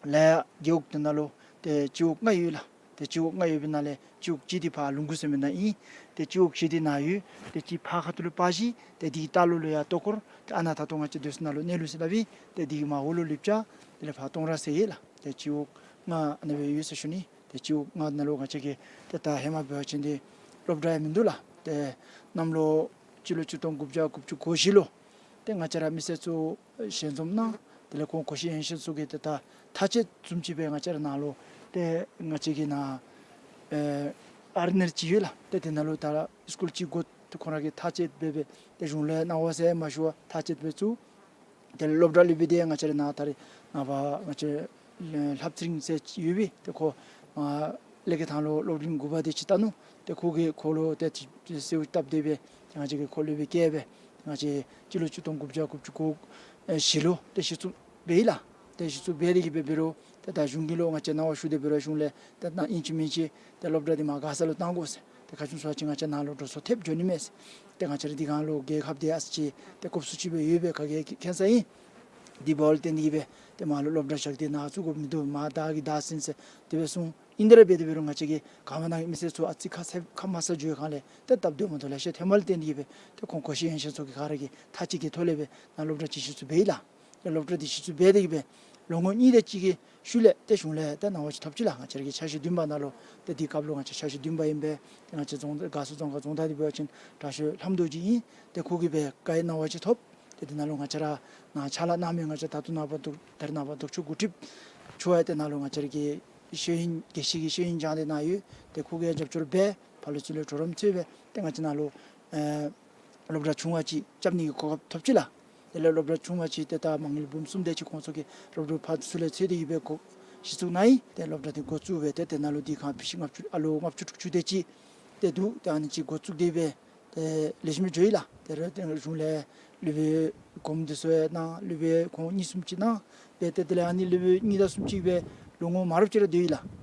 ལ་ཡ་རྒེད་འོག་འདི་ནང་ལུ་ཏེ་སྤྱི་འོག་ལྔ་ཡོད་ལགས། ཏེ་སྤྱི་འོག་ལྔ་ཡོད་པའི་ནང་ལས་སྤྱི་འོག་གཅིག་འདི་ཕར་ལུང་ཁུག་ཟེར་མི་ནང་ཨིན། ཏེ་སྤྱི་འོག་བཞི་འདི་ནཱ་ཡོད། ཏེ་གཅིག་ཕར་ཁ་ཐུག་ལུ་སྤ་གཞི། ཏེ་འདི་གི་ལྟག་ལུ་ལུ་ཡར་ལྟོ་སྐོར། ཏེ་ཨ་ནཱ་ད་ལྟོ་ང་བཅས་སྡོད་ས་ནང་ལུ་གནས་ལུ་ཟེར་སླབ་ཨིན། ཏེ་འདི་གི་མར་འོག་ལུ་ལེབ་ཅ། དེ་ལས་ཕར་སྟོང་ར་ཟེར་ཡོད་ལགས། ཏེ་སྤྱི་འོག་ལྔ་ཨ་ནི་སྦེ་ཡོད་ཟེར་ཞུ་ནི། ཏེ་སྤྱི་འོག་ལྔ་ནང་ལུ་ང་བཅས་ཀྱི་ཏེ་ད་ཧེ་མ་འབད་བ་ཅིན་ཏེ་སློབ་གྲྭ་ཡང་མིན་འདུག་ལགས། ཏེ་གནམ་ལོ་སྤྱི་ལོ་ཆིག་སྟོང་དགུ་བརྒྱ་དགུ་བཅུ་གོ་བཞི་ལུ་ཏེ་ང་བཅས་ར་མི་སེར་ཚུ་ཞལ་འཛོམས་གནང་། དེ་ལས་ཁོང་གོ་ཤྲི་ཡན་ཤིན་ཚུ་གིས་ཏེ་ད་མཐའ་དཔྱད་བཟུམ་ཅིག་སྦེ་ང་བཅས་ར་ནཱ་ལུ་ཏེ་ང་བཅས་ཀྱི་ནཱ་ཨེ་ཨར་ནེལ་ཅིག་ཡོད་ལགས། ཏེ་དེ་ནང་ལུ་ད་སི་ཀུལ་ཅིག་དགོ་ཏེ་ཁོང་ར་གིས་མཐའ་དཔྱད་འབད་སྦེ་ཏེ་གཞུང་ལས་གནང་འོང་ཟེར་མ་ཞུ་བར་མཐའ་དཔྱད་འབད་བཅུག། དེ་ལས་སློབ་གྲྭ་ལས་སྦེ་ཏེ་ང་བཅས་ར་ནཱ་ད་རེས་ནངས་པ་ང་བཅས་ལྷབ་ཚེ་རིང་ཟེར་ཡོད་པས། ཏེ་ཁོ་ཨ་ལས་ཀྱི་ཐང་ལུ་སློབ་རིམ་དགུ་པ་དེ་ཅིག་བལྟ་ནུག། ཏེ་ཁོ་གིས་ཁོ་ལུ་ཏེ་ཅིག་གསོལཝ་བཏབ་སྟེ་སྦེ་ཏེ་ང་བཅས་ཀྱིས་ཁོ་ལུ་སྦེ་བསྐྱལ་སྦེ་ང་བཅས་སྤྱི་ལོ་ཆིག་སྟོང་དགུ་བརྒྱ་དགུ་བཅུ་གོ་བཞི་ལུ་ཏེ་གཞི་བཙུགས་འབད་ཡི་ལགས། ཏེ་གཞི་བཙུགས་འབད་དེ་གིས་སྦེ་འབད་རུང་ཏེ་ད་གཞུང་གི་ལུ་ང་བཅས་གནང་བ་ཞུ་སྟེ་འབད་རུང་གཞུང་ལས་ཏེ་ད་ཨིན་ཅི་མིན་ཅི་ཏེ་སློབ་གྲྭ་འདི་མར་མགར་ས་ལུ་བཏང་དགོ་ཟེར། ཏེ་ག་ཅི་སྨོ་ཟེར་བ་ཅིན་ང་བཅས་ནཱ་ལུ་འགྲོ་སོང་ཐེབས་འགྱོ་ནི་མས་ཟེར། ཏེ་ང་བཅས་ར་འདི་སྒང་ལུ་རྒྱལ་ཁབ་འདི་ཨ་ཙི་ཅིག་ཏེ་གོབ་སུ་ཅིག་སྦེ་ཡོད་པའི་ག་གིས་མཁྱེན་ས་ཨིན། དེ་འབདཝ་ལས་བརྟེན་ཏེ་གིས་སྦེ་ཏེ་མར་ལུ་སློབ་གྲྭ་བཞག་སྟེ་ནཱ་བཙུགས་དགོཔ་མིན་འདུག། མར་བདག་གིས་བདའ་ཟིན་ཟེར་དེ་སྦེ་གསུངས། ཨིན་ཏེ་ར་འབད་དེ་འབད་རུང་ང་བཅས་ཀྱི་ག་བ་ནང་གི་མི་སེར་ཚུ་ཨ་ཙི་ཁ་ས་ཁ་མ་གསལ་འགྱོ་བའི་སྒང་ལས་ཏེ་སྟབས་བདེཝ་མ་བདེཝ་ལེ་ཤ་ཐོནམ་ལས་བརྟེན་ཏེ་གིས་སྦེ་ཏེ་ཁོང་གོ་ཤྲི་ཡན་ཤིན་ཚུ་གིས་ག་ར་གིས་མཐའ་དཔྱད་ཀྱི་ཐོག་ལས་སྦེ་ནཱ་སློབ་གྲྭ་ཅིག་གཞི་བཙུགས་འབད་ཡི་ལགས། ཏེ་སློབ་གྲྭ་འདི་གཞི་བཙུགས་འབད་དེ་གིས་སྦེ་ལོ་ངོ་གཉིས་དེ་ཅིག་གི་ཤུལ་ལས་ཏེ་གཞུང་ལས་ཏེ་གནང་བ་ཅིག་ཐོབ་ཅི་ལགས། ང་བཅས་ར་གི་འཆར་གཞི་བདུན་པ་ནང་ལུ་ཏེ་དེའི་སྐབས་ལུ་ང་བཅས་འཆར་གཞི་བདུན་པ་ཨིན་པས། ཏེ་ང་བཅས་རྫོང་དགའ་ཚོ་རྫོང་ཁག་རྫོང་བདག་འདི་འབད་བ་ཅིན་དྲག་ཤོས་ལྷམོ་རྡོ་རྗེ་ཨིན། ཏེ་ཁོ་གིས་སྦེ་བཀའ་ཡིག་གནང་བ་ཅིག་ཐོབ། ཏེ་དེ་ནང་ལུ་ང་བཅས་ར་ནཱ་ཕྱག་ལཱ་གནང་མི་ང་བཅས་ད་ལྟོ་ནངས་པ་ད་རེས་ནངས་པ་ལྡོག་ཕྱོགས་འགོ་ཁྲིདཔ་ཚུ་ཡང་ཏེ་ནཱ་ལུ་ང་བཅས་ར་གི་ཤེས་ཡོན་དགེ་བཤེས་ཀྱི་ཤེས་ཡོན་སྦྱངས་ཏེ་ནཱ་ཡོད། ཏེ་ཁོ་གིས་ཡང་རྒྱབ་སྐྱོར་འབད་ཕར་ལུ་ཚུར་ལུ་གྲོགས་རམ་འཚོལ་སྦེ་ཏེ་ང་བཅས་ནཱ་ལུ་ཨེ་སློབ་གྲྭ་ཆུང་བ་ཅིག་རྐྱབ་ནི་གི་གོ་སྐབས་ཐོབ་ཅི་ལགས། དེ་ལས་སློབ་གྲྭ་ཆུང་བ་ཅིག་ཏེ་ད་མ་དངུལ་འབུམ་གསུམ་དེ་ཅིག་ཁོང་ཚུ་གིས་རོགས་རོགས་ཕར་ཚུར་ལས་འཚོལ་ཏེ་གིས་སྦེ་འགོ་གཞི་བཙུགས་གནང་ཡི། ཏེ་སློབ་གྲྭ་འདི་འགོ་བཙུགས་སྦེ་ཏེ་དེ་ནང་ལུ་དེ་སྒང་ཕི་ཤི་ལྔ་བཅུ་ཨ་ལོ་ལྔ་བཅུ་དྲུག་ཅུ་དེ་ཅིག་ཏེ་འདུག། ཏེ་ཨ་ནི་ཅིག་འགོ་བཙུགས་ཏེ་སྦེ་ཏེ་ལེགས་ཤོམ་སྦེ་འགྱོ་ཡི་ལགས། ཏེ་ར་ཏེ་གཞུང་ལས་སློབ་དཔོན་གོངམ་འདི་ཚུ་ཡང་གནང་། སློབ་དཔོན་ཁོང་གཉིས་གསུམ་ཅིག་གནང་སྦེ་ཏེ་དེ་ལས་ཨ་ནི་སློབ་དཔོན་གཉིས་དང་གསུམ་ཅིག་སྦེ་ལོ་ངོ་མང་རབས་ཅིག་ར་སྡོད་ཡི་ལགས།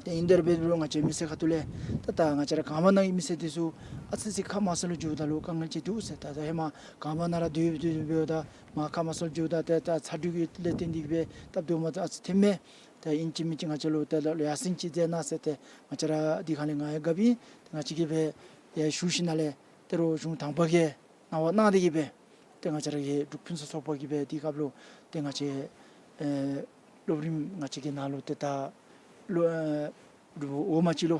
ཏེ་ཨིན་ཏེ་ར་འབད་རུང་ང་བཅས་མི་སེར་ཁ་ཐུག་ལས་ད་ད་ང་བཅས་ར་གངས་བར་ནང་གི་མི་སེར་འདི་ཚུ་ཨ་ཙི་ཅིག་ཁ་མ་གསལ་ལུ་འགྱོཝ་ད་ལུ་དཀའ་ངལ་ཅིག་འདུག་ཟེར། ད་ད་ཧེ་མ་གངས་བར་ནང་ར་སྡོད་སྡོད་སྡོདཔ་ད་མར་ཁ་མ་གསལ་འགྱོཝ་ད་ཏེ་ད་ཚ་དྲོད་ཀྱི་ལས་བརྟེན་ཏེ་སྦེ་སྟབས་བདེཝ་མ་བདེཝ་ཨ་ཙི་ཐོནམ་མས། ཏེ་ཨིན་ཅི་མིན་ཅི་ང་བཅས་ལུ་ཏེ་ལ་ལུ་ཡར་སེང་ཅིག་མཛད་གནང་ཟེར་ཏེ་ང་བཅས་ར་འདི་ཁ་ལས་ང་ཡང་དགའ་བས། ཏེ་ང་བཅས་ཀྱིས་སྦེ་ཡར་ཞུ་ཞིནམ་ལས་ཏེ་རོགས་གཞུང་དང་པ་གིས་གནང་བ་གནང་སྟེ་གིས་སྦེ་ཏེ་ང་བཅས་ར་གི་འབྲུག་ཕུན་སུམ་ཚོགས་པ་གིས་སྦེ་དེའི་སྐབས་ལུ་ཏེ་ང་བཅས་ཨེ་སློབ་རིམ་ང་བཅས་ཀྱི་ནང་ལུ་ཏེ་ད་ལོ་ཨེ་འབྲུག་འོག་མ་ཅིག་ལུ་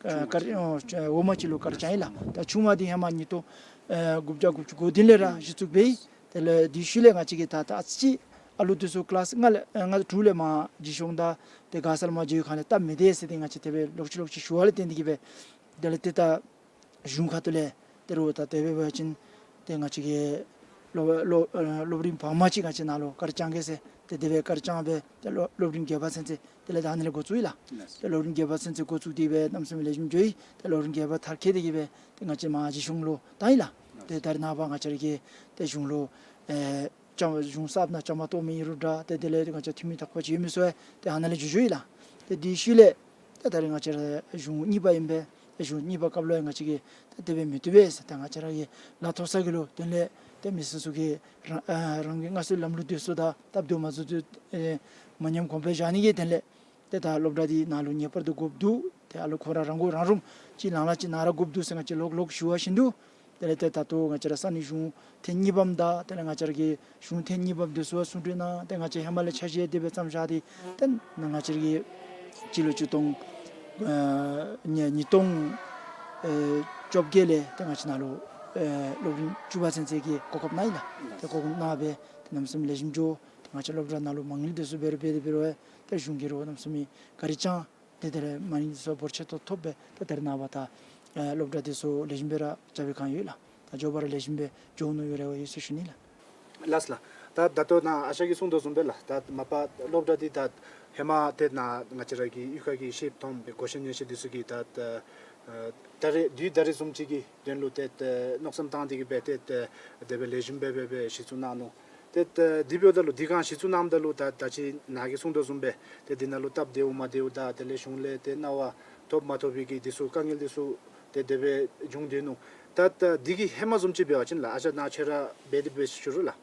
ཨེ་ཆུང་བ་དཀར་ཨོ་འོག་མ་ཅིག་ལུ་དཀར་བཅངས་ཡི་ལགས། ད་ཆུང་བ་འདི་ཧེ་མ་ཉིས་སྟོང་ཨེ་དགུ་བརྒྱ་དགུ་བཅུ་གོ་བདུན་ལས་ར་གཞི་བཙུགས་འབད་ཡི། དེ་ལས་དེའི་ཤུལ་ལས་ང་བཅས་ཀྱིས་ད་ད་ཨ་ཙི་ཅིག་ཨ་ལུ་འདི་ཚུ་ཀི་ལཱསི་ལྔ་ལས་ཨེ་ལྔ་དྲུག་ལས་མར་འགྱོ་ཞིནམ་ད་ཏེ་མགར་ས་ལས་མར་འགྱོ་བའི་སྒང་ལས་སྟབས་མི་བདེ་ཟེར་ཏེ་ང་བཅས་དེ་སྦེ་ལོག་ཅི་ལོག་ཅི་ཞུ་བ་ལས་བརྟེན་ཏེ་གིས་སྦེ་དེ་ལས་ཏེ་ད་གཞུང་ཁ་ཐུག་ལས་ དེ་རུ་ད་དེ་སྦེ་འབད་བ་ཅིན་ཏེ་ང་བཅས་ཀྱི་སློབ་སློབ་ཨ་སློབ་རིམ་བར་མ་ཅིག་ང་བཅས་ནཱ་ལུ་ག་ར་བསྐྱང་གེ་ཟེར། ཏེ་དེ་སྦེ་ག་ར་བསྐྱངས་སྦེ་ཏེ་སློབ་སློབ་རིམ་བརྒྱད་པ་ཚུན་ཚོད་དེ་ལས་ད་ཨ་ནི་ལས་འགོ་བཙུགས་ཡི་ལགས། ཏེ་སློབ་རིམ་བརྒྱད་པ་ཚུན་ཚོད་འགོ་བཙུགས་ཏེ་སྦེ་གནམ་མེད་ས་མེད་ལེགས་ཤོམ་འགྱོ་ཡི། ཏེ་སློབ་རིམ་བརྒྱད་པ་མཐར་འཁྱོལ་ཏེ་གི་སྦེ་ཏེ་ང་བཅས་མར་གཞིས་གཞུང་ལུ་བཏང་ཡི་ལགས། ཏེ་ད་རེས་ནངས་པ་ང་བཅས་ར་གི་ཏེ་གཞུང་ལུ་ཨེ་བཅའ་གཞུང་གསརཔ་ནང་བཅའ་མར་གཏོགས་མི་ཨིན་རུང་འདྲ། ཏེ་དེ་ལས་ང་བཅས་འཐུས་མི་དག་པ་ཅིག་ཡོད་མི་ཚུ་ཡང་ཏེ་ཨ་ནཱ་ལས་འགྱོ་འགྱོཝ་ཨིན་ལགས། ཏེ་དེའི་ཤུལ་ལས་ཏེ་ད་རེས་ང་བཅས་ར་གཞུང་གཉིས་པ་ཨིན་པས། ཏེ་གཞུང་གཉིས་པ་སྐབས་ལུ་ཡང་ང་བཅས་ཀྱིས་ཏེ་དེ་སྦེ་མི་བཏུབ་པས་ཟེར། ཏེ་ང་བཅས་ར་གི་ལཱ་ཐོབ་ས་གི་ལུ་དོན་ལས་ཏེ་མི་སེར་ཚུ་གིས་རང་ཨ་རང་གི་སྔར་སྲོལ་ལམ་ལུགས་འདི་ཚུ་དང་སྟབས་བདེཝ་མ་བཟོ་ཚུ་ཨེ་མ་ཉམས་གོང་འཕེལ་བཞག་ནི་གི་དོན་ལས་ཏེ་ད་སློབ་གྲྭ་འདི་ནཱ་ལུ་ངེས་པར་དུ་དགོཔ་འདུག། ཏེ་ཨ་ལུ་ཁོ་ར་རང་མགོ་རང་འདྲོངས་ཅིག་ལང་ལ་ཅིག་ན་ར་དགོཔ་འདུག་ཟེར་ང་བཅས་ལོག་ལོག་ཞུ་བ་བཞིན་དུ་དེ་ལས་ཏེ་ད་ལྟོ་ང་བཅས་ར་ས་གནས་གཞུང་ཐེངས་གཉིས་པམ་དང་དེ་ལས་ང་བཅས་ར་གི་གཞུང་ཐེངས་གཉིས་པམ་འདི་ཚུ་གསུང་གྲོས་གནང་། ཏེ་ང་བཅས་ཧེ་མ་ལས་འཆར་གཞི་དེ་སྦེ་བརྩམས་བཞག་སྟེ་ཏེ་ང་བཅས་ར་གི་སྤྱི་ལོ་ཆིག་སྟོང་ཨ་ཉིས་ཉིས་སྟོང་ཨེ་བཅོ་བརྒྱད་ལས་ཏེ་ང་བཅས་ནཱ་ལུ་ཨེ་སློབ་རིམ་བཅུ་པ་ཚུན་ཚོད་ཀྱི་གོ་སྐབས་གནང་ཡི་ལགས། ཏེ་གོ་སྐབས་གནང་སྦེ་ཏེ་གནམ་མེད་ས་མེད་ལེགས་ཤོམ་འགྱོ། ཏེ་ང་བཅས་སློབ་གྲྭ་ནང་ལུ་མ་དངུལ་འདི་ཚུ་འབད་རུང་འབད་དེ་འབད་རུང་ཏེ་གཞུང་གིས་ར་གནམ་མེད་ས་མེད་ག་ར་བསྐྱངས། ཏེ་དེ་ལས་མ་དངུལ་འདི་ཚུ་འབོར་ཆེ་ཏོག་ཏོ་ཐོབ་སྦེ་ཏེ་ད་རེས་ནངས་པ་ད་ཨེ་སློབ་གྲྭ་འདི་ཚུ་ལེགས་ཤོམ་སྦེ་ར་རྐྱབ་པའི་བསྒང་ཡོད་ལགས། ད་མགྱོགས་པ་ར་ལེགས་ཤོམ་སྦེ་འགྱོ་ནི་ཡོད་རེ་བ་ཡོད་ཟེར་ཞུ་ནི་ལགས། ལགས་སོ་ལགས། ད་ད་ལྟོ་ནཱ་ཨ་ཞང་གིས་གསུངས་དོ་བཟུམ་སྦེ་ལགས། ད་མ་པ་སློབ་གྲྭ་འདི་ད་ཧེ་མ་ཏེ་ནཱ་ང་བཅས་ར་གི་གཡུས་ཁ་གི་ཤེསཔ་མཐོངམ་སྦེ་གོ་ཤེས་ཉན་ཤེས་འདི་ཚུ་གིས་ད་ད་ཨ་ད་རེས་དུས་ད་རེས་བཟུམ་ཅིག་གི་དོན་ལུ་ཏེ་ད་མནོ་བསམ་བཏང་སྟེ་གི་སྦེ་ཏེ་ད་དེ་སྦེ་ལེགས་ཤོམ་སྦེ་སྦེ་སྦེ་གཞི་བཙུགས་གནང་ནུག། ཏེ་ད་དེ་འབདཝ་ད་ལུ་དེ་སྒང་གཞི་བཙུགས་གནངམ་ད་ལུ་ད་ད་ཅི་ནཱ་གིས་གསུངས་དོ་བཟུམ་སྦེ་ཏེ་འདི་ནང་ལུ་སྟབས་བདེཝ་མ་བདེཝ་དང་དེ་ལས་གཞུང་ལས་ཏེ་གནང་བ་ཐོབ་མ་ཐོབ་པའི་གི་འདི་ཚུ་དཀའ་ངལ་འདི་ཚུ་ཏེ་དེ་སྦེ་བྱུང་སྟེ་ནུག། ད་ད་འདི་གི་ཧེ་མ་བཟུམ་ཅིག་འབད་བ་ཅིན་ལགས། ཨ་ཞང་ནཱ་ཁྱོད་ར་འབད་དེ་འབད་ཞུ་རུང་ལགས།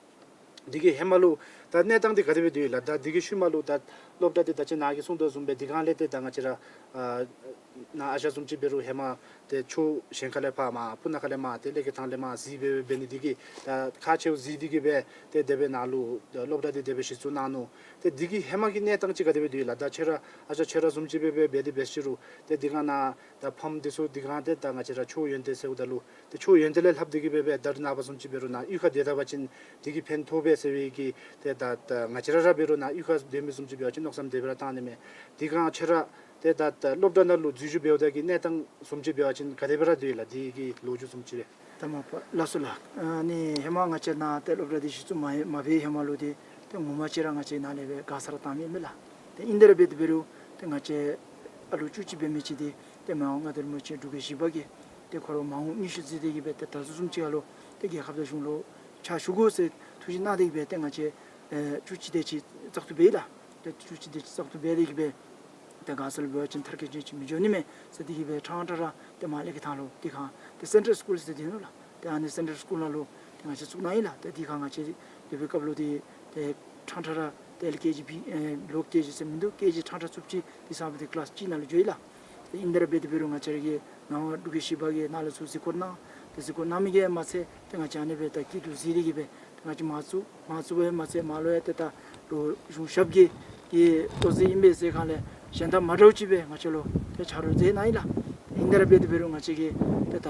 འདི་གི་ཧེ་མ་ལུ་ད་གནས་སྟངས་འདི་ག་དེ་སྦེ་སྡོད་ཡི་ལགས། ད་འདི་གི་ཤུལ་མ་ལུ་ད་སློབ་གྲྭ་འདི་ད་ཅི་ནཱ་གིས་གསུངས་དོ་བཟུམ་སྦེ་དེ་སྒང་ལས་ཏེ་ད་ང་བཅས་ར་ཨ་ནཱ་ཨ་ཞང་བཟུམ་ཅིག་འབད་རུང་ཧེ་མ་ཏེ་ཕྱོགས་གཞན་ཁ་ལས་ཕར་མར་སྤུ་ན་ཁ་ལས་མར་ཏེ་ཀླད་ཀོར་ཐང་ལས་མར་གཟིགས་སྦེ་འབད་ནི་འདི་གིས་ད་ཁག་ཆེཝ་གཟིགས་ཏེ་གི་སྦེ་ཏེ་དེ་སྦེ་ནཱ་ལུ་སློབ་གྲྭ་འདི་དེ་སྦེ་གཞི་བཙུགས་གནང་ནུག། ཏེ་འདི་གི་ཧེ་མ་གི་གནས་སྟངས་ཅིག་ག་དེ་སྦེ་སྡོད་ཡི་ལགས། ད་ཁྱོད་ར་ཨ་ཞང་ཁྱོད་ར་བཟུམ་ཅིག་སྦེ་སྦེ་འབད་དེ་འབད་ཞུ་རུང་ཏེ་དེ་སྒང་ནཱ་ད་ཕམ་འདི་ཚུ་དེ་སྒང་ཏེ་ད་ང་བཅས་ར་ཕྱོགས་ཡོན་ཏན་ཟེརཝ་ད་ལུ་ཏེ་ཕྱོགས་ཡོན་ཏན་ལས་ལྷག་སྟེ་གི་སྦེ་སྦེ་ད་རེས་ནངས་པ་བཟུམ་ཅིག་འབད་རུང་ནཱ་གཡུས་ཁར་སྡོད་ད་པ་ཅིན་འདི་གིས་ཕན་ཐོགས་པས་ཟེར་བའི་གི་ཏེ་ད་ད་ང་བཅས་ར་ར་འབད་རུང་ནཱ་གཡུས་ཁར་སྡོད་མི་བཟུམ་ཅིག་འབད་བ་ཅིན་མནོ་བསམ་དེ་སྦེ་ར་བཏང་ནི་མས། དེ་སྒང་ཁྱོད་ར་ཏེ་ད་ད་སློབ་གྲྭ་ནང་ལུ་འཛུལ་ཞུགས་འབདཝ་ད་གི་གནས་སྟངས་བཟུམ་ཅིག་འབད་བ་ཅིན་ག་དེ་སྦེ་ར་སྡོད་ཡི་ལགས། འདི་གི་ལོ་རྒྱུས་བཟུམ་ཅིག་རེ། ད་མ་པ་ལགས་སོ་ལགས། ཨ་ནི་ཧེ་མ་ང་བཅས་ནཱ་ཏེ་སློབ་གྲྭ་འདི་གཞི་བཙུགས་མ་མ་འབད་ཧེ་མ་ལུ་འདི་ཏེ་ངོ་མ་ཅིག་ར་ང་བཅས་ནཱ་ལས་སྦེ་ག་ས་ར་བཏང་མི་མས་ལགས། ཏེ་ཨིན་དེ་ར་འབད་དེ་འབད་རུང་ཏེ་ང་བཅས་ཨ་ལུ་བཅུ་གཅིག་འབད་མི་ཅིག་འདི་ཏེ་མ་འོངས་ང་བཅས་ར་རིན་པོ་ཆེ་འབྲུག་རྒྱལ་བཞི་པ་གིས་ཏེ་ཁོ་ར་མ་འོངས་མངོན་ཤེས་གཟིགས་ཏེ་གི་སྦེ་ཏེ་ད་ལྟོ་བཟུམ་ཅིག་ཨ་ལུ་ཏེ་རྒྱལ་ཁབ་དང་གཞུང་ལུ་ཕྱག་ཞུ་དགོ་ཟེར་ཐུགས་བཞེད་གནང་སྟེ་གི་སྦེ་ཏེ་ང་བཅས་ཨེ་བཅུ་གཅིག་དེ་ཅིག་བཙག་འཐུ་འབད་ཡི་ལགས། ཏེ་བཅུ་གཅིག་དེ་ཅིག་བཙག་འཐུ་འབད་དེ་གི་སྦེ་ཏེ་ག་ས་ལུ་འབད་བ་ཅིན་མཐར་འཁྱོལ་ཅན་ཅིག་མི་འགྱོ་ནི་མས་ཟེར་དེ་གི་སྦེ་ཕྲང་ཕྲང་ར་ཏེ་མར་ཀླད་ཀོར་ཐང་ལུ་དེ་སྒང་ཏེ་སེན་ཊལ་སི་ཀུལ་ཟེར་སྡོད་ནུག་ལགས། ཏེ་ཨ་ནི་སེན་ཊལ་སི་ཀུལ་ནང་ལུ་ཏེ་ང་བཅས་བཙུགས་གནང་ཡི་ལགས། ཏེ་དེ་སྒང་ང་བཅས་སྡོད་པའི་སྐབས་ལུ་ཏེ་ཏེ་ཕྲང་ཕྲང་ར་ཏེ་ཨེལ་ཀེ་ཇི་བི་ཨེ་ལོ་ཀེ་ཇི་ཟེར་མིན་འདུག། ཀེ་ཇི་ཕྲང་ཕྲང་ཚུགསཔ་ཅིག་དེ་ཚང་པ་ཏེ་ཀི་ལཱསི་གཅིག་ནང་ལུ་འགྱོ་ཡི་ལགས། ཏེ་ཨིན་དེ་ར་འབད་དེ་འབད་རུང་ང་བཅས་ར་གི་ནང་འབྲུག་རྒྱལ་བཞི་པ་གིས་ནཱ་ལུ་ཚུར་གཟིགས་སྐོར་གནང་། ཏེ་གཟིགས་སྐོར་གནང་མི་གིས་མ་ཚད་ཏེ་ང་བཅས་ཨ་ནི་སྦེ་ད་སྐྱིད་སྡུག་གཟིགས་ཏེ་གི་སྦེ་ཏེ་ང་བཅས་མར་བཙུགས། མར་བཙུགས་པའི་མ་ཚད་མར་ལུ་ཡང་ཏེ་ད་ལུ་གཞུང་ཞབས་ཀྱི་གི་ལྟོ་ཟད་ཨིན་པས་ཟེར་གང་ལས་གཞན་དང་མ་འདྲཝ་ཅིག་སྦེ་ང་བཅས་ལུ་ཏེ་ཆ་རོགས་མཛད་གནང་ཡི་ལགས། ཨིན་དེ་ར་འབད་དེ་འབད་རུང་ང་བཅས་ཀྱིས་ཏེ་ད་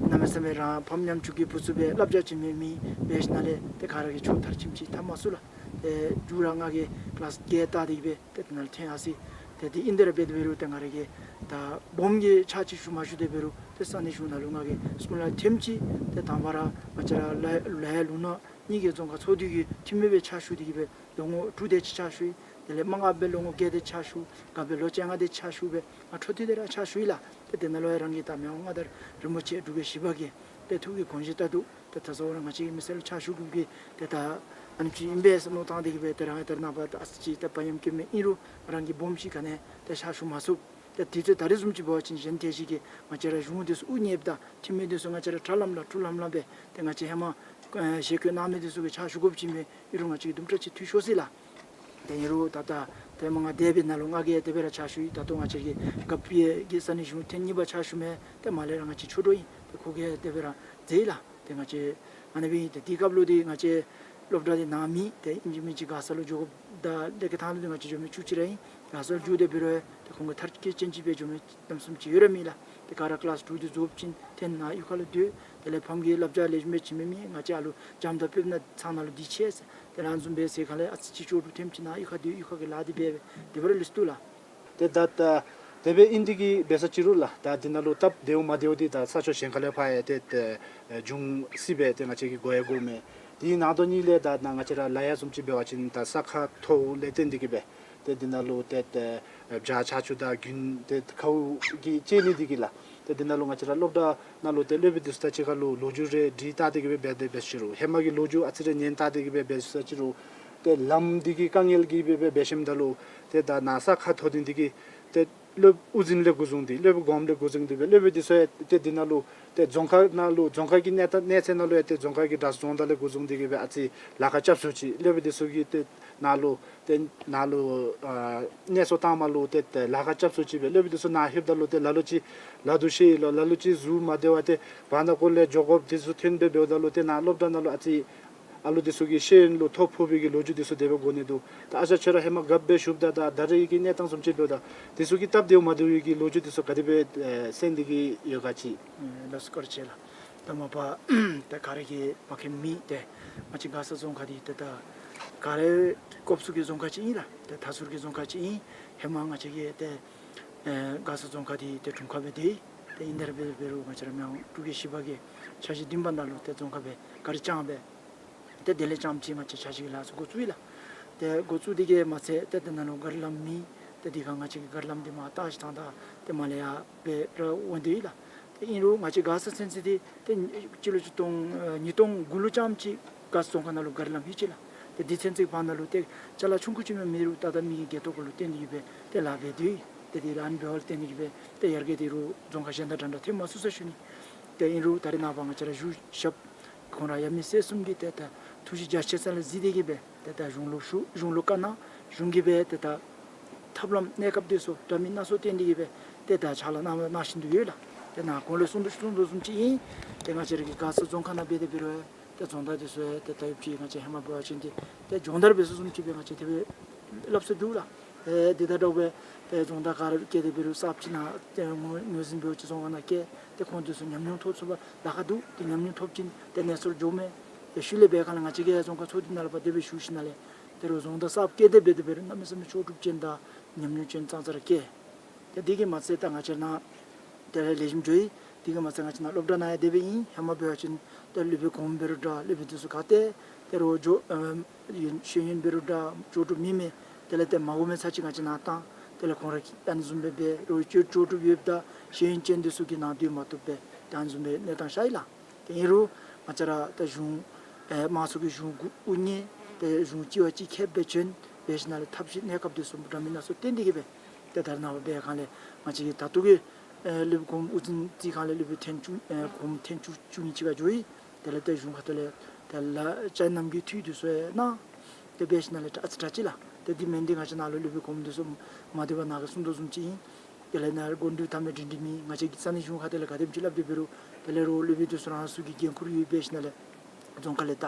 གནམ་མེད་ས་མེད་རང་ཕམ་ཉམ་ཆུང་གི་བུ་ཚུ་སྦེ་བསླབ་བྱ་བྱིན་མི་མི་འབད་ཞིནམ་ལས་ཏེ་ག་ར་གིས་ཆོག་མཐར་ཕྱིནམ་ཅིག་འཐབ་མ་ཚུགས་ལགས། ཏེ་མཇུག་ར་ང་གིས་ཀི་ལཱསི་བརྒྱད་བལྟ་སྟེ་གི་སྦེ་ཏེ་དེ་ནང་ལུ་ཐོན་ཡར་སོ་ཡི། ཏེ་དེ་ཨིན་དེ་ར་འབད་དེ་འབད་རུང་ཏེ་ང་ར་གིས་ད་སྦོམ་གྱི་ཕྱག་ཅིག་ཞུ་མ་ཞུ་དེ་འབད་རུང་ཏེ་ས་གནས་གཞུང་ནང་ལུ་ང་གིས་སྐུ་ལས་ཐེངས་ཅིག་ཏེ་དང་པ་ར་ང་བཅས་ར་ལ་ལ་ཡ་ལུང་ནག་གཉིས་ཀྱི་རྫོང་ཁག་ཚོགས་འདུ་གི་འཐུས་མི་སྦེ་ཕྱག་ཞུ་སྟེ་གི་སྦེ་ལོ་ངོ་དྲུག་དེ་ཅིག་ཕྱག་ཞུ་ཡི། དེ་ལས་མ་ལྔ་སྦེ་ལོ་ངོ་བརྒྱད་དེ་ཕྱག་ཞུ། ག་སྦེ་ལོ་བཅོ་ལྔ་དེ་ཕྱག་ཞུ་སྦེ་ང་འཕྲོ་མཐུད་དེ་ར་ཕྱག་ཞུ་ཡི་ལགས། ཏེ་དེ་ནང་ལུ་ཡང་རང་གི་ད་མི་དབང་མངའ་བདག་རིན་པོ་ཆེ་འབྲུག་རྒྱལ་བཞི་པ་གི་ཏེ་ཐུགས་ཀྱི་དགོངས་བཞེད་ལྟར་དུ་ཏེ་ད་གཟའ་ལྷག་པ་ར་ང་བཅས་ཀྱི་མི་སེར་ལུ་ཕྱག་ཞུ་དགོཔ་གི་ཏེ་ད་ཨ་ནེམ་ཅིག་ཨིན་པས་ཟེར་མནོ་བཏང་སྟེ་གི་སྦེ་ཏེ་རང་ཡང་ད་རེས་ནངས་པ་ད་ཨ་ཙི་ཅིག་ད་བག་ཡངས་བཀོད་མི་ཨིན་རུང་རང་གི་སྦོམ་ཅིག་ག་ནི་ཏེ་ཕྱག་ཞུ་མ་ཚུགས། ཏེ་དུས་ཚོད་ད་རེས་བཟུམ་ཅིག་འབད་བ་ཅིན་གཞན་ཏེ་ཅིག་གིས་ང་བཅས་ར་གཞུང་འདི་ཚུ་དབུ་བརྙེསཔ་ད་འཐུས་མི་འདི་ཚུ་ང་བཅས་ར་དྲག་ལམ་ལ་དཀྲུག་ལམ་ལ་སྦེ་ཏེ་ང་བཅས་ཧེ་མ་ཨེ་ཞལ་བཀོད་གནང་མི་འདི་ཚུ་གིས་ཕྱག་ཞུ་དགོཔ་ཅིག་མས། ཨིན་རུང་ང་བཅས་ཀྱིས་དུམ་གྲ་ཅིག་འཐུས་ཤོར་སོ་ཡི་ལགས། ཏེ་ཨིན་རུང་ད་ལྟོ་ཏེ་མ་ང་འདས་པའི་ནང་ལུ་ང་གིས་དེ་སྦེ་ར་ཕྱག་ཞུ་ཡི། ད་ལྟོ་ང་བཅས་ཀྱི་རྒཔོ་གི་ས་གནས་གཞུང་ཐེངས་གཉིས་པ་ཕྱག་ཞུ་མི་ཏེ་མར་ལས་ར་ང་བཅས་ཆོས་གྲོགས་ཨིན། ཏེ་ཁོ་གིས་དེ་སྦེ་ར་མཛད་ཡི་ལགས། ཏེ་ང་བཅས་ཨ་ནི་སྦེ་ཨིན། ཏེ་དེའི་སྐབས་ལུ་ཏེ་ང་བཅས་སློབ་གྲྭ་འདི་ནང་མེད། ཏེ་ཨིན་ཅི་མིན་ཅི་ག་ས་ལུ་འགྱོ་དགོཔ་ད་ཀླད་ཀོར་ཐང་ལུ་ཏེ་ང་བཅས་འགྱོ་མི་བཅུ་གཅིག་ར་ཨིན། ག་ས་ལུ་འགྱོ་དེ་འབད་རུང་ཏེ་ཁོང་གི་མཐར་འཁྱོལ་ཅན་ཅིག་སྦེ་འགྱོ་མི་གནམ་མེད་ས་མེད་ཅིག་ཡོད་ར་མེད་ལགས། ཏེ་ག་ར་ཀི་ལཱསི་དྲུག་འདི་རྫོགསཔ་ཅིག་ཏེ་ནཱ་གཡུས་ཁ་ལུ་སྡོད། དེ་ལས་ཕམ་གྱིས་བསླབ་བྱ་ལེགས་ཤོམ་སྦེ་བྱིན་མི་མེད། ང་བཅས་ཨ་ལུ་འཇམ་དང་སྤོབས་ནང་ཚང་ནང་ལུ་སྡོད་ཅི་ཟེར། ཏེ་ཨ་ནི་བཟུམ་སྦེ་ཟེར་གང་ལས་ཨ་ཙི་ཅིག་ལྕོགས་གྲུབ་ཐེངས་ཅིག་ནཱ་གཡུས་ཁར་སྡོད། གཡུས་ཁ་གི་ལཱ་འདི་འབད་སྦེ་དེ་སྦེ་ར་ལུས་སོ་ལགས། ཏེ་ད་ད་ དེ་སྦེ་ཨིན་འདི་གིས་འབད་ས་ཅི་རུང་ལགས། ད་འདི་ནང་ལུ་སྟབས་བདེཝ་མ་བདེཝ་འདི་ད་ས་ཕྱོགས་གཞན་ཁ་ལས་ཕར་ཡང་ཏེ་ཏེ་འབྱུང་སྲིད་པས། ཏེ་ང་བཅས་ཀྱིས་གོ་ཡང་གོཝ་མས། དེ་ནང་དོན་ཉིད་ལས་ད་ནཱ་ང་བཅས་ར་ལ་ཡ་བཟུམ་ཅིག་འབད་བ་ཅིན་ད་ས་ཁ་མཐོཝ་ལས་བརྟེན་འདི་གིས་སྦེ་ཏེ་འདི་ནང་ལུ་ཏེ་ཏེ་བྱག་ཆར་ཆུ་དང་དགུན་ཏེ་ཁཝ་གིས་བཅད་ནི་འདི་གིས་ལགས། ཏེ་འདི་ནང་ལུ་ང་བཅས་ར་སློབ་གྲྭ་ནང་ལུ་ཏེ་སློབ་དཔོན་འདི་ཚུ་དང་གཅིག་ཁར་ལུ་ལོ་རྒྱུས་རེ་དྲི་བལྟ་སྟེ་གིས་སྦེ་འབད་དེ་འབད་ས་ཅི་རུང་ཧེ་མ་གི་ལོ་རྒྱུས་ཨ་ཙི་རེ་ཉན་བལྟ་སྟེ་གིས་སྦེ་འབད་ས་ཅི་རུང་ཏེ་ལམ་འདི་གི་དཀའ་ངལ་གྱིས་སྦེ་འབད་འབད་ཞིནམ་ད་ལུ་ཏེ་ད་ནཱ་ས་ཁ་མཐོ་འདི་འདི་གིས་ཏེ་སློབ་དབུ་འཛིན་ལས་འགོ་བཟུང་སྟེ་སློབ་དཔོན་གོངམ་ལས་འགོ་བཟུང་སྟེ་སྦེ་སློབ་དཔོན་འདི་ཚུ་ཡང་ཏེ་འདི་ནང་ལུ་ཏེ་རྫོང་ཁག་ནང་ལུ་རྫོང་ཁག་གི་གནས་སྟངས་གནས་ཚད་ནང་ལུ་ཡང་ཏེ་རྫོང་ཁག་གི་གྲྭ་ཚང་རྫོང་བདག་ལས་འགོ་བཟུང་སྟེ་གིས་སྦེ་ཨ་ཙི་ལཱ་ཁག་རྐྱབ་ཚུགས་ཅི། སློབ་དཔོན་འདི་ཚུ་གིས་ཏེ་ནཱ་ལུ་ཏེ་ནཱ་ལུ་ཨ་གནས་ཚུལ་བཏངམ་ལུ་ཏེ་ཏེ་ལཱ་ཁག་རྐྱབ་ཚུགས་ཅི་སྦེ། སློབ་དཔོན་འདི་ཚུ་ནཱ་ལྷོདཔ་ད་ལུ་ཏེ་ལ་ལུ་ཅིག་ལ་དུ་ཤེས་ཡི་ལོ། ལ་ལུ་ཅིག་གཟུགས་མ་བདེ་བར་ཏེ་བར་ན་ཀོ་ལས་འགྱོ་དགོཔ་འདི་ཚུ་ཐོན་སྦེ་འབདཝ་ད་ལུ་ཏེ་ནཱ་སློབ་གྲྭ་ནང་ལུ་ཨ་ཙི་ཨ་ལུ་འདི་ཚུ་གི་ཤེས་ཡོན་ལུ་ཐོ་ཕོག་པའི་གི་ལོ་རྒྱུས་འདི་ཚུ་དེ་སྦེ་གོ་ནི་འདུག། ད་ཨ་ཞང་ཁྱོད་ར་ཧེ་མ་རྒཔོ་སྦེ་བཞུགསཔ་ད་ད་ད་རེས་ཀྱི་གནས་སྟངས་བཟུམ་ཅིག་འབདཝ་ད་འདི་ཚུ་གི་སྟབས་བདེཝ་མ་བདེཝ་གི་ལོ་རྒྱུས་འདི་ཚུ་ག་དེ་སྦེ་ཨེ་གསན་ཏེ་གིས་ཡོད་ག་ཅིག། ཨེ་ལགས་སོ་བཀའ་དྲིན་ཆེ་ལགས། ད་མ་པ་ད་ག་ར་གིས་མ་མཁྱེན་མི་ཏེ་ང་བཅས་མགར་ས་རྫོང་ཁག་འདི་ཏེ་ད་ག་ར་སྐོར་ཚུ་གི་རྫོང་ཁག་ཅིག་ཨིན་ལགས། ཏེ་མཐའ་ཟུར་གྱི་རྫོང་ཁག་ཅིག་ཨིན། ཧེ་མ་ང་བཅས་ཀྱི་ཏེ་ཨེ་མགར་ས་རྫོང་ཁག་འདི་ཏེ་དྲུང་ཁག་སྦེ་སྡོད་ཡི། ཏེ་ཨིན་ཏེ་ར་འབད་འབད་རུང་ང་བཅས་ར་མི་དབང་འབྲུག་རྒྱལ་བཞི་པ་གི་ཆ་ཤས་བདུན་པ་ནང་ལུ་ཏེ་རྫོང་ཁག་སྦེ་ག་ར་བསྐྱངས་སྦེ་ཏེ་དེ་ལས་རྐྱངམ་ཅིག་ང་བཅས་ཆ་ཤས་ཀྱི་ལཱ་ཚུ་འགོ་བཙུགས་ཡི་ལགས། ཏེ་འགོ་བཙུགས་འདི་གིས་མ་ཚད་ཏེ་དེ་ནང་ལུ་གཱ་རི་ལམ་མེད། ཏེ་དེ་ཁར་ང་བཅས་ཀྱིས་གཱ་རི་ལམ་འདི་མར་བཏགས་ཞིནམ་ད་ཏེ་མར་ལས་ཡར་སྦེ་ར་འོང་སྡོད་ཡི་ལགས། ཏེ་ཨིན་རུང་ང་བཅས་མགར་ས་ཚུན་ཚོད་འདི་ཏེ་སྤྱི་ལོ་ཆིག་སྟོང་ཨེ་ཉིས་སྟོང་དགུ་ལུ་རྐྱངམ་ཅིག་མགར་ས་རྫོང་ཁག་ནང་ལུ་གཱ་རི་ལམ་ལྷོད་ཅི་ལགས། ཏེ་དེ་ཚུན་ཚོད་བར་ན་ལུ་ཏེ་ཅ་ལ་ཆུང་ཀུ་ཅིག་མ་མེད་རུང་ད་ལྟ་མི་གི་འགན་ཐོག་གུ་ལུ་བརྟེན་ཏེ་གིས་སྦེ་ཏེ་ལཱ་འབད་སྡོད་ཡི། ཏེ་དེ་ལཱ་འབད་བ་ལུ་བརྟེན་ཏེ་གིས་སྦེ་ཏེ་ཡར་རྒྱས་འདི་རུང་རྫོང་ཁག་གཞན་དང་འདྲ་འདྲ་ཐོན་མ་ཚུགས་ས་ཞུ་ནི། ཏེ་ཨིན་རུང་ད་རེས་ནངས་པ་ང་བཅས་ར་གཞུང་ཞབས་ཁོང་ར་ཡབ་མེས་སྲས་གསུམ་གྱིས་ཏེ་ད་ཐུགས་གཞིགས་རྒྱ་ཆེ་ས་ལས་གཟིགས་ཏེ་གིས་སྦེ་ཏེ་ད་གཞུང་ལུ་ཞུ་གཞུང་ལུ་བཀའ་གནང་། གཞུང་གིས་སྦེ་ཏེ་ད་ཐབས་ལམ་གནས་སྐབས་འདི་ཚུ་འདྲ་མིན་སྣ་ཚོགས་བཏོན་ཏེ་གིས་སྦེ་ཏེ་ད་ཕྱག་ལཱ་གནང་གནང་བཞིན་དུ་ཡོད་ལགས། ཏེ་ནཱ་གོང་ལུ་གསུངས་དོ་གསུངས་དོ་བཟུམ་ཅིག་ཨིན། ཏེ་ང་བཅས་ར་གི་མགར་ས་རྫོང་ཁག་ནང་འབད་དེ་འབད་རུང་ཏེ་རྫོང་བདག་འདི་ཚུ་ཡང་ཏེ་ད་ཡོདཔ་ཅིག་ང་བཅས་ཧེ་མ་འབད་བ་ཅིན་འདི་ཏེ་སྦྱོང་བརྡར་འབད་ས་བཟུམ་ཅིག་སྦེ་ང་བཅས་དེ་སྦེ་སླབ་སྲོལ་འདུག་ལགས། ཨེ་འདི་དང་འདྲཝ་སྦེ་ཏེ་རྫོང་བདག་ག་ར་བསྐོས་ཏེ་འབད་རུང་གསརཔ་ཅིག་ནཱ་ཏེ་ངོས་ངོས་འཛིན་འབད་བ་ཅིན་རྫོང་ཁག་ནང་བསྐོས་ཏེ་ཁོང་འདི་ཚུ་ཉམས་མྱོང་ཐོབ་ཚུགས་པར་ལཱ་ཁག་འདུག། ཏེ་ཉམས་མྱོང་ཐོབ་ཅིན་ཏེ་གནས་ཚུལ་འགྱོཝ་མས། ཏེ་ཤུལ་ལས་འབད་སྒང་ལས་ང་བཅས་ཀྱིས་རྫོང་ཁག་ཚོགས་སྡེ་ནང་ལུ་ཕར་དེ་སྦེ་ཞུ་ཞིནམ་ལས་ཏེ་རུང་རྫོང་བདག་གསརཔ་བསྐོས་ཏེ་འབད་དེ་འབད་རུང་གནམ་མེད་ས་མེད་ལྕོགས་གྲུབ་ཅན་དང་ཉམས་མྱོང་ཅན་ཙང་ཙ་ར་བསྐོས། ཏེ་འདི་གིས་མ་ཚད་ད་ང་བཅས་ནཱ་དེ་ལས་ལེགས་ཤོམ་འགྱོ་ཡི། དེ་གིས་མ་ཚད་ང་བཅས་ནཱ་སློབ་གྲྭ་ནང་ཡང་དེ་སྦེ་ཨིན། ཧེ་མ་འབད་བ་ཅིན་ཏེ་སློབ་དཔོན་གོངམ་འབད་རུང་འདྲ་སློབ་དཔོན་འདི་ཚུ་ག་ཏེ་ཏེ་རོགས་འགྱོ་ཨེམ་ཡོན་ཤེས་ཡོན་འབད་རུང་འདྲ་ལྕོགས་གྲུབ་མེད་མི་དེ་ལས་ཏེ་མ་དགོ་མི་ཚར་ཅིག་ང་བཅས་ནཱ་བཏང་། དེ་ལས་ཁོང་ར་ཨ་ནི་བཟུམ་སྦེ་འབད་རོགས་ལྕོགས་ལྕོགས་གྲུབ་ཡོདཔ་ད་ཤེས་ཡོན་ཅན་འདི་ཚུ་གིས་ནཱ་སྡོད་མ་བཏུབ་པས། ཏེ་ཨ་ནི་བཟུམ་སྦེ་གནས་སྟངས་ཤར་ཡི་ལགས། ཏེ་ཨིན་རུང་ང་བཅས་ར་ད་གཞུང་ཨེ་དམངས་གཙོ་གི་གཞུང་གུ་དབུ་བརྙེས་ཏེ་གཞུང་གཅིག་བ་གཅིག་ཁྱབ་སྦེ་བྱོན་འབད་ཞིནམ་ལས་ཐབས་ཤེས་གནས་སྐབས་འདི་ཚུ་འདྲ་མིན་སྣ་ཚོགས་བཏོན་ཏེ་གིས་སྦེ་ཏེ་ད་རེས་ནངས་པ་འབད་སྒང་ལས་ང་བཅས་ཀྱི་ད་ལྟོ་གི་ཨེ་སློབ་དཔོན་གོངམ་དབུ་འཛིན་རྩིས་ཁང་ལས་སློབ་དཔོན་ཐེངས་བཅུ་ཨེ་གོངམ་ཐེངས་བཅུ་བཅུ་གཉིས་ཅིག་ཁར་འགྱོ་ཡི། དེ་ལས་ཏེ་གཞུང་ཁ་ཐུག་ལས་ཏེ་ལཱ་བཅའ་ནམ་གྱི་འཐུས་འདི་ཚུ་ཡང་གནང་། ཏེ་འབད་ཞིནམ་ལས་ད་ཨ་ཙི་དྲག་ཅི་ལགས། ཏེ་འདི་མེན་འདི་ང་བཅས་ནཱ་ལུ་སློབ་དཔོན་གོངམ་འདི་ཚུ་མ་བདེ་བར་ནཱ་གིས་གསུངས་དོ་བཟུམ་ཅིག་ཨིན། དེ་ལས་ནཱ་སྒོ་འདི་ཐ་མལ་སྒྲིང་སྒྲིང་མེད། ང་བཅས་ཀྱིས་ས་གནས་གཞུང་ཁ་ཐུག་ལས་ག་དེམ་ཅིག་སླབ་སྟེ་འབད་རུང་དེ་ལས་རོགས་སློབ་དཔོན་འདི་ཚུ་རང་སོའི་གི་འགན་ཁུར་ཡོད། འབད་ཞིནམ་ལས་རྫོང་ཁ་ལས་ད་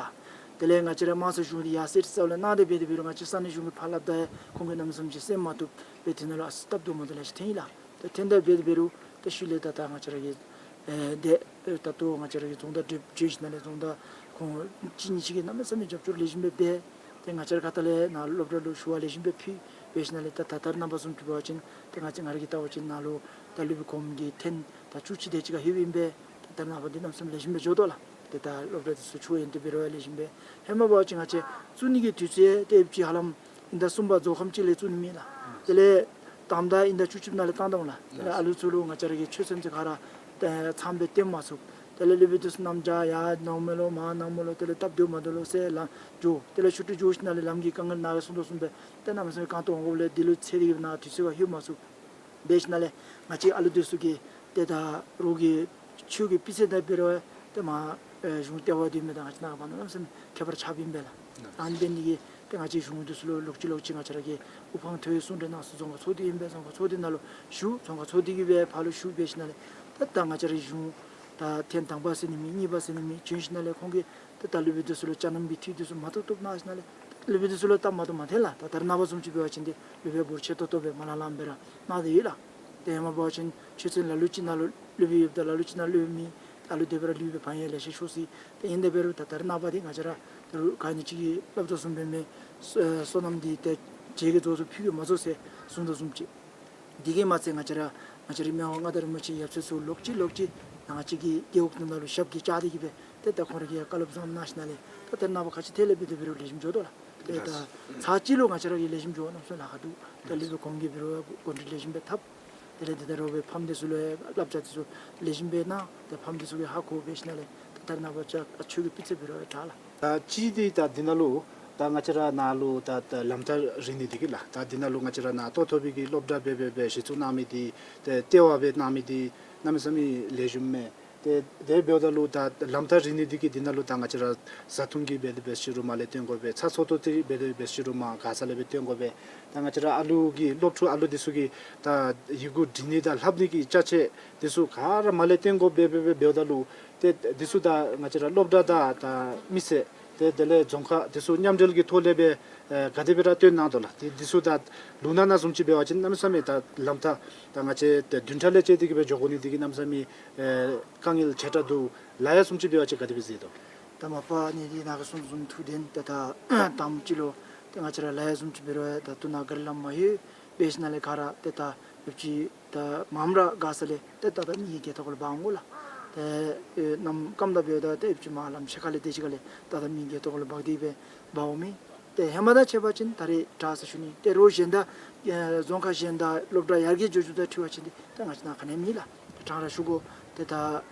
དེ་ལས་ང་བཅས་ར་དམངས་གཙོ་གཞུང་འདི་ཡར་སེང་རྩ་བ་ལས་གནང་སྟེ་འབད་དེ་འབད་རུང་ང་བཅས་ས་གནས་གཞུང་གིས་ཕར་སླབ་ད་ཡང་ཁོང་གིས་གནམ་མེད་ས་མེད་ཅིག་གསན་མ་བཏུབ་པས། དེ་ནང་ལུ་ཨ་ཙི་སྟབས་བདེཝ་མ་བདེཝ་ལེ་ཤ་ཐོན་ཡི་ལགས། ཏེ་ཐོན་ད་འབད་དེ་འབད་རུང་ཏེ་ཤུལ་ལས་ད་ད་ང་བཅས་ར་གི་ཨེ་ཏེ་ད་ལྟོ་ང་བཅས་ར་གི་རྫོང་བདག་འདི་བྱོན་ཞིནམ་ལས་རྫོང་བདག་ཁོང་གཅིག་གཉིས་ཅིག་གིས་གནམ་མེད་ས་མེད་རྒྱབ་སྐྱོར་ལེགས་ཤོམ་སྦེ་འབད། ཏེ་ང་བཅས་ར་ཁ་ཐུག་ལས་ནཱ་སློབ་གྲྭ་ལུ་ཞུ་བ་ལེགས་ཤོམ་སྦེ་ཕུལ། འབད་ཞིནམ་ལས་ད་ད་ལྟོ་ནངས་པ་བཟུམ་ཅིག་འབད་བ་ཅིན་ཏེ་ང་བཅས་ང་ར་གིས་བལྟ་བ་ཅིན་ནཱ་ལུ་ད་སློབ་དཔོན་གོངམ་གི་ཐེངས་ད་བཅུ་གཅིག་དེ་ཅིག་ཁར་ལྷོདཔ་ཨིན་པས། ད་ད་རེས་ནངས་པ་འདི་གནམ་མེད་ས་མེད་ལེགས་ཤོམ་སྦེ་འགྱོ་དོ་ལགས། ཏེ་ད་སློབ་གྲྭ་འདི་ཚུ་ཆུ་ཡོན་ཏན་འབད་རུང་ལེགས་ཤོམ་སྦེ། ཧེ་མ་འབད་བ་ཅིན་ང་བཅས་བཙུགས་ནི་གི་དུས་ཚོད་ཏེ་ཅིག་ཧ་ལམ་དབྱིན་ཟླ་གསུམ་པ་རྫོགས་ཁམས་ཅིག་ལས་བཙུགས་ནི་མེད་ལགས། དེ་ལས་དང་པ་དབྱིན་ཟླ་བཅུ་གཅིག་ནང་ལས་བཏང་བཏངམ་ལགས། དེ་ལས་ཨ་ལུ་ཚུ་ལུ་ང་བཅས་ར་གི་ཆོས་ཚན་ཚུ་ག་ར་ཏེ་ཚངམ་སྦེ་སྟོན་མ་ཚུགས། དེ་ལས་སློབ་དཔོན་འདི་ཚུ་གནམ་བྱཱར་ཡར་ནཱ་འོང་མི་ལོ་མར་ནཱ་འོང་མི་ལོ་དེ་ལས་སྟབས་བདེཝ་མ་བདེཝ་ལོ་ཟེར་ལམ་འགྱོ། དེ་ལས་ཆུ་ཊི་འགྱོ་ཞིནམ་ལས་ལམ་གྱི་དཀའ་ངལ་ནཱ་གིས་གསུངས་དོ་བཟུམ་སྦེ་ཏེ་གནམ་མེད་ས་མེད་གང་སྟོང་འོང་དགོཔ་ལས་འདི་ལུ་ཚེ་འདི་གི་ནང་དུས་ཚོད་ཁར་ལྷོད་མ་ཚུགས། འབད་ཞིནམ་ལས་ང་བཅས་ཨ་ལུ་འདི་ཚུ་གིས་ཏེ་ད་རོགས་ཀྱི་ཆོས་ཀྱི་སྤུས་ཚད་དང་འབད་རུང་ཏེ་མར་ཨེ་གཞུང་ལྟེ་བ་འདི་མི་དང་ང་བཅས་ནང་པ་གནམ་མེད་ས་མེད་ཁྱད་པར་ཆགསཔ་ཨིན་པས་ལགས། ཨ་ནི་འབད་ནི་འདི་གིས་ཏེ་ང་བཅས་གཞུང་འདི་ཚུ་ལུ་ལོག་ཅི་ལོག་ཅི་ང་བཅས་ར་གིས་དབུ་འཕང་མཐོ་བའི་གསུང་གྲོས་གནང་ས་རྫོང་ཁག་ཚོགས་སྡེ་ཨིན་པས། རྫོང་ཁག་ཚོགས་སྡེ་ནང་ལུ་ཞུ། རྫོང་ཁག་ཚོགས་སྡེ་གིས་སྦེ་ཕར་ལུ་ཞུ། འབད་ཞིནམ་ལས་ད་ད་ང་བཅས་ར་གཞུང་ད་ཐེངས་དང་པ་ཟེར་ནི་མེད་གཉིས་པ་ཟེར་ནི་མེད། བྱོན་ཞིནམ་ལས་ཁོང་གིས་ད་ད་སློབ་དཔོན་འདི་ཚུ་ལུ་བཅའ་གནམ་གྱི་འཐུས་འདི་ཚུ་མ་ཐོབ་ཐོབ་གནང་ཞིནམ་ལས་སློབ་དཔོན་འདི་ཚུ་ལུ་སྟབས་མ་བདེཝ་མ་ཐོན་ལགས། ད་ད་རེས་ནངས་པ་བཟུམ་ཅིག་འབད་བ་ཅིན་ཏེ་སློབ་དཔོན་འབོར་ཆེ་ཏོག་ཏོ་སྦེ་མ་ལང་ལངམ་སྦེ་ར་གནང་སྟེ་ཡོད་ལགས། ཏེ་ཧེ་མ་འབད་བ་ཅིན་ཆོས་ཚན་ལ་ལུ་ཅིག་ནང་ལུ་སློབ་དཔོན་ཡོདཔ་ད་ལ་ལུ་ཅིག་ནང་སློབ་དཔོན་མེད། ད་ལུ་དེ་སྦེ་ར་སློབ་དཔོན་བང་ཡང་ལེ་ཤ་ཤོར་སོ་ཡི། ཏེ་ཨིན་དེ་འབད་རུང་ད་ད་རེས་ནངས་པ་འདི་ང་བཅས་ར་ད་རུང་ག་ནི་ཅིག་གིས་སླབ་དོ་བཟུམ་སྦེ་མེན། སོ་ཨེ་སོ་ནམ་འདི་ཏེ་བྱེ་གིས་རྫོགས་སོ་ཕུད་ཀྱིས་མ་རྫོགས་ཟེར་གསུངས་དོ་བཟུམ་ཅིག། དེ་གིས་མ་ཚད་ང་བཅས་ར་ང་བཅས་རའི་མི་དབང་མངའ་བདག་རིན་པོ་ཆེའི་ཡབ་སྲས་ཚུ་ལོག་ཅི་ལོག་ཅི་ང་བཅས་ཀྱི་རྒེད་འོག་ནང་ལུ་ཞབས་ཀྱིས་བཅགས་ཏེ་གི་སྦེ་ཏེ་ད་ཁོང་ར་གིས་ཡང་བཀའ་སློབ་བཟང་གནང་ཞིནམ་ལས་ད་ད་རེས་ནངས་པ་ག་ཅི་ཐད་ལས་འབད་དེ་འབད་རུང་ལེགས་ཤོམ་འགྱོ་དོ་ལགས། ཏེ་ད་ཚར་གཅིག་ལུ་ང་བཅས་ར་གིས་ལེགས་ཤོམ་འགྱོ་གནམ་མེད་ས་མེད་ལཱ་ཁག་འདུག། ད་ལས་འབད་གོང་གི་འབད་རུང་གོ་སྒྲིག་ལེགས་ཤོམ་སྦེ་འཐབ། དེ་ལས་དེ་ད་རོགས་པའི་ཕམ་འདི་ཚུ་ལུ་ཡང་བསླབ་བྱ་འདི་ཚུ་ལེགས་ཤོམ་སྦེ་གནང་། ཏེ་ཕམ་འདི་ཚུ་གིས་ཧ་གོ་སྦེ་ཞིནམ་ལས་ད་ད་རེས་ནངས་པ་ཅ་ཨ་ཆོས་ཀྱི་སྤུས་ཚད་འབད་རུང་ཡང་དྲག་ལགས། ད་ཅི་འདི་ད་འདི་ནང་ལུ་ད་ང་བཅས་ར་ནཱ་ལུ་ད་ད་ལམ་ཐག་རིང་ནི་འདི་གིས་ལགས། ད་འདི་ནང་ལུ་ང་བཅས་ར་ནཱ་ལྟོ་ཐོབ་པའི་གི་སློབ་གྲྭ་འབད་འབད་འབད་གཞི་བཙུགས་གནང་མི་འདི་ཏེ་ལྟེ་བ་སྦེ་གནང་མི་འདི་གནམ་མེད་ས་མེད་ལེགས་ཤོམ་མས། ཏེ་དེ་འབདཝ་ད་ལུ་ད་ལམ་ཐག་རིང་ནི་འདི་གིས་འདི་ནང་ལུ་ད་ང་བཅས་ར་བཟའ་འཐུང་གི་འབད་དེ་འབད་ཞུ་རུང་མར་ལས་བཏོན་དགོ་པས། ཚྭ་ཚོད་ལྟོ་འདི་འབད་དེ་འབད་ཞུ་རུང་མར་ག་ས་ལས་འབད་བཏོན་དགོ་པས། ད་ང་བཅས་ར་ཨ་ལུ་གི་སློབ་ཕྲུག་ཨ་ལུ་འདི་ཚུ་གི་ད་ཡི་གུ་འབྲི་ནི་དང་ལྷབ་ནི་གི་ཅ་ཆས་འདི་ཚུ་ག་ར་མར་ལས་བཏོན་དགོ་པས་འབད་འབད་འབདཝ་ད་ལུ་ཏེ་འདི་ཚུ་ད་ང་བཅས་ར་སློབ་གྲྭ་དང་ད་མི་སེར་ཏེ་དེ་ལས་རྫོང་ཁག་འདི་ཚུ་མཉམ་འབྲེལ་གྱི་ཐོག་ལས་འབད་ཨེ་ག་དེ་སྦེ་ར་བཏོན་གནང་དོ་ལགས། ཏེ་འདི་ཚུ་ད་ལུང་ནག་ནང་བཟུམ་ཅིག་འབད་བ་ཅིན་གནམ་མེད་ས་མེད་ད་ལམ་ཐག་ད་ང་བཅས་ཏེ་བདུན་ཕྲག་ལས་བཅད་དེ་གི་འབད་འགྱོ་དགོ་ནི་འདི་གིས་གནམ་མེད་ས་མེད་ཨེ་དཀའ་ངལ་ཆེ་དྲགས་འདུག། ལཱ་གཡོག་བཟུམ་ཅིག་འབད་བ་ཅིན་ག་དེ་སྦེ་མཛད་དོ། ད་མ་པ་ཨ་ནི་འདི་ནཱ་གིས་གསུངས་བཟུམ་ཐུགས་བདེན། ཏེ་ད་དང་པ་ཅིག་ལུ་ཏེ་ང་བཅས་ར་ལཱ་གཡོག་བཟུམ་ཅིག་འབད་རུང་ཡང་ད་དོ་ནང་གཱ་རི་ལམ་མ་ཡོད། འབད་ཞིནམ་ལས་ག་ར་ཏེ་ད་ཡོདཔ་ཅིག་ད་མངམ་ར་ག་ས་ལས་ཏེ་ད་ད་མི་གི་སྒལ་ཏོ་ཁ་ལུ་འབག་འོང་དགོ་ལགས། ཏེ་ཨེ་གནམ་སྐམ་དྲགས་འབདཝ་ད་ཏེ་ཡོདཔ་ཅིག་མར་ལམ་ཕྱེད་ཀ་ལས་དེ་ཅིག་ཁ་ལས་ད་ད་མི་གི་སྒལ་ཏོ་ཁ་ལུ་འབག་སྟེ་སྦེ་འབག་འོང་མི། ཏེ་ཧེ་མ་དང་ཕྱད་པ་ཅིན་ད་རེས་དྲག་ཟེར་ཞུ་ནི། ཏེ་རོགས་གཞན་དང་ཨེ་རྫོང་ཁག་གཞན་དང་སློབ་གྲྭ་ཡར་རྒྱས་འགྱོ་འགྱོཝ་དང་འཁྲིལ་བ་ཅིན་ཏེ་ད་ང་བཅས་ནཱ་ག་ནི་ཡང་མེད་ལགས། ཏེ་དྲང་ར་ཞུ་དགོ། ཏེ་ད་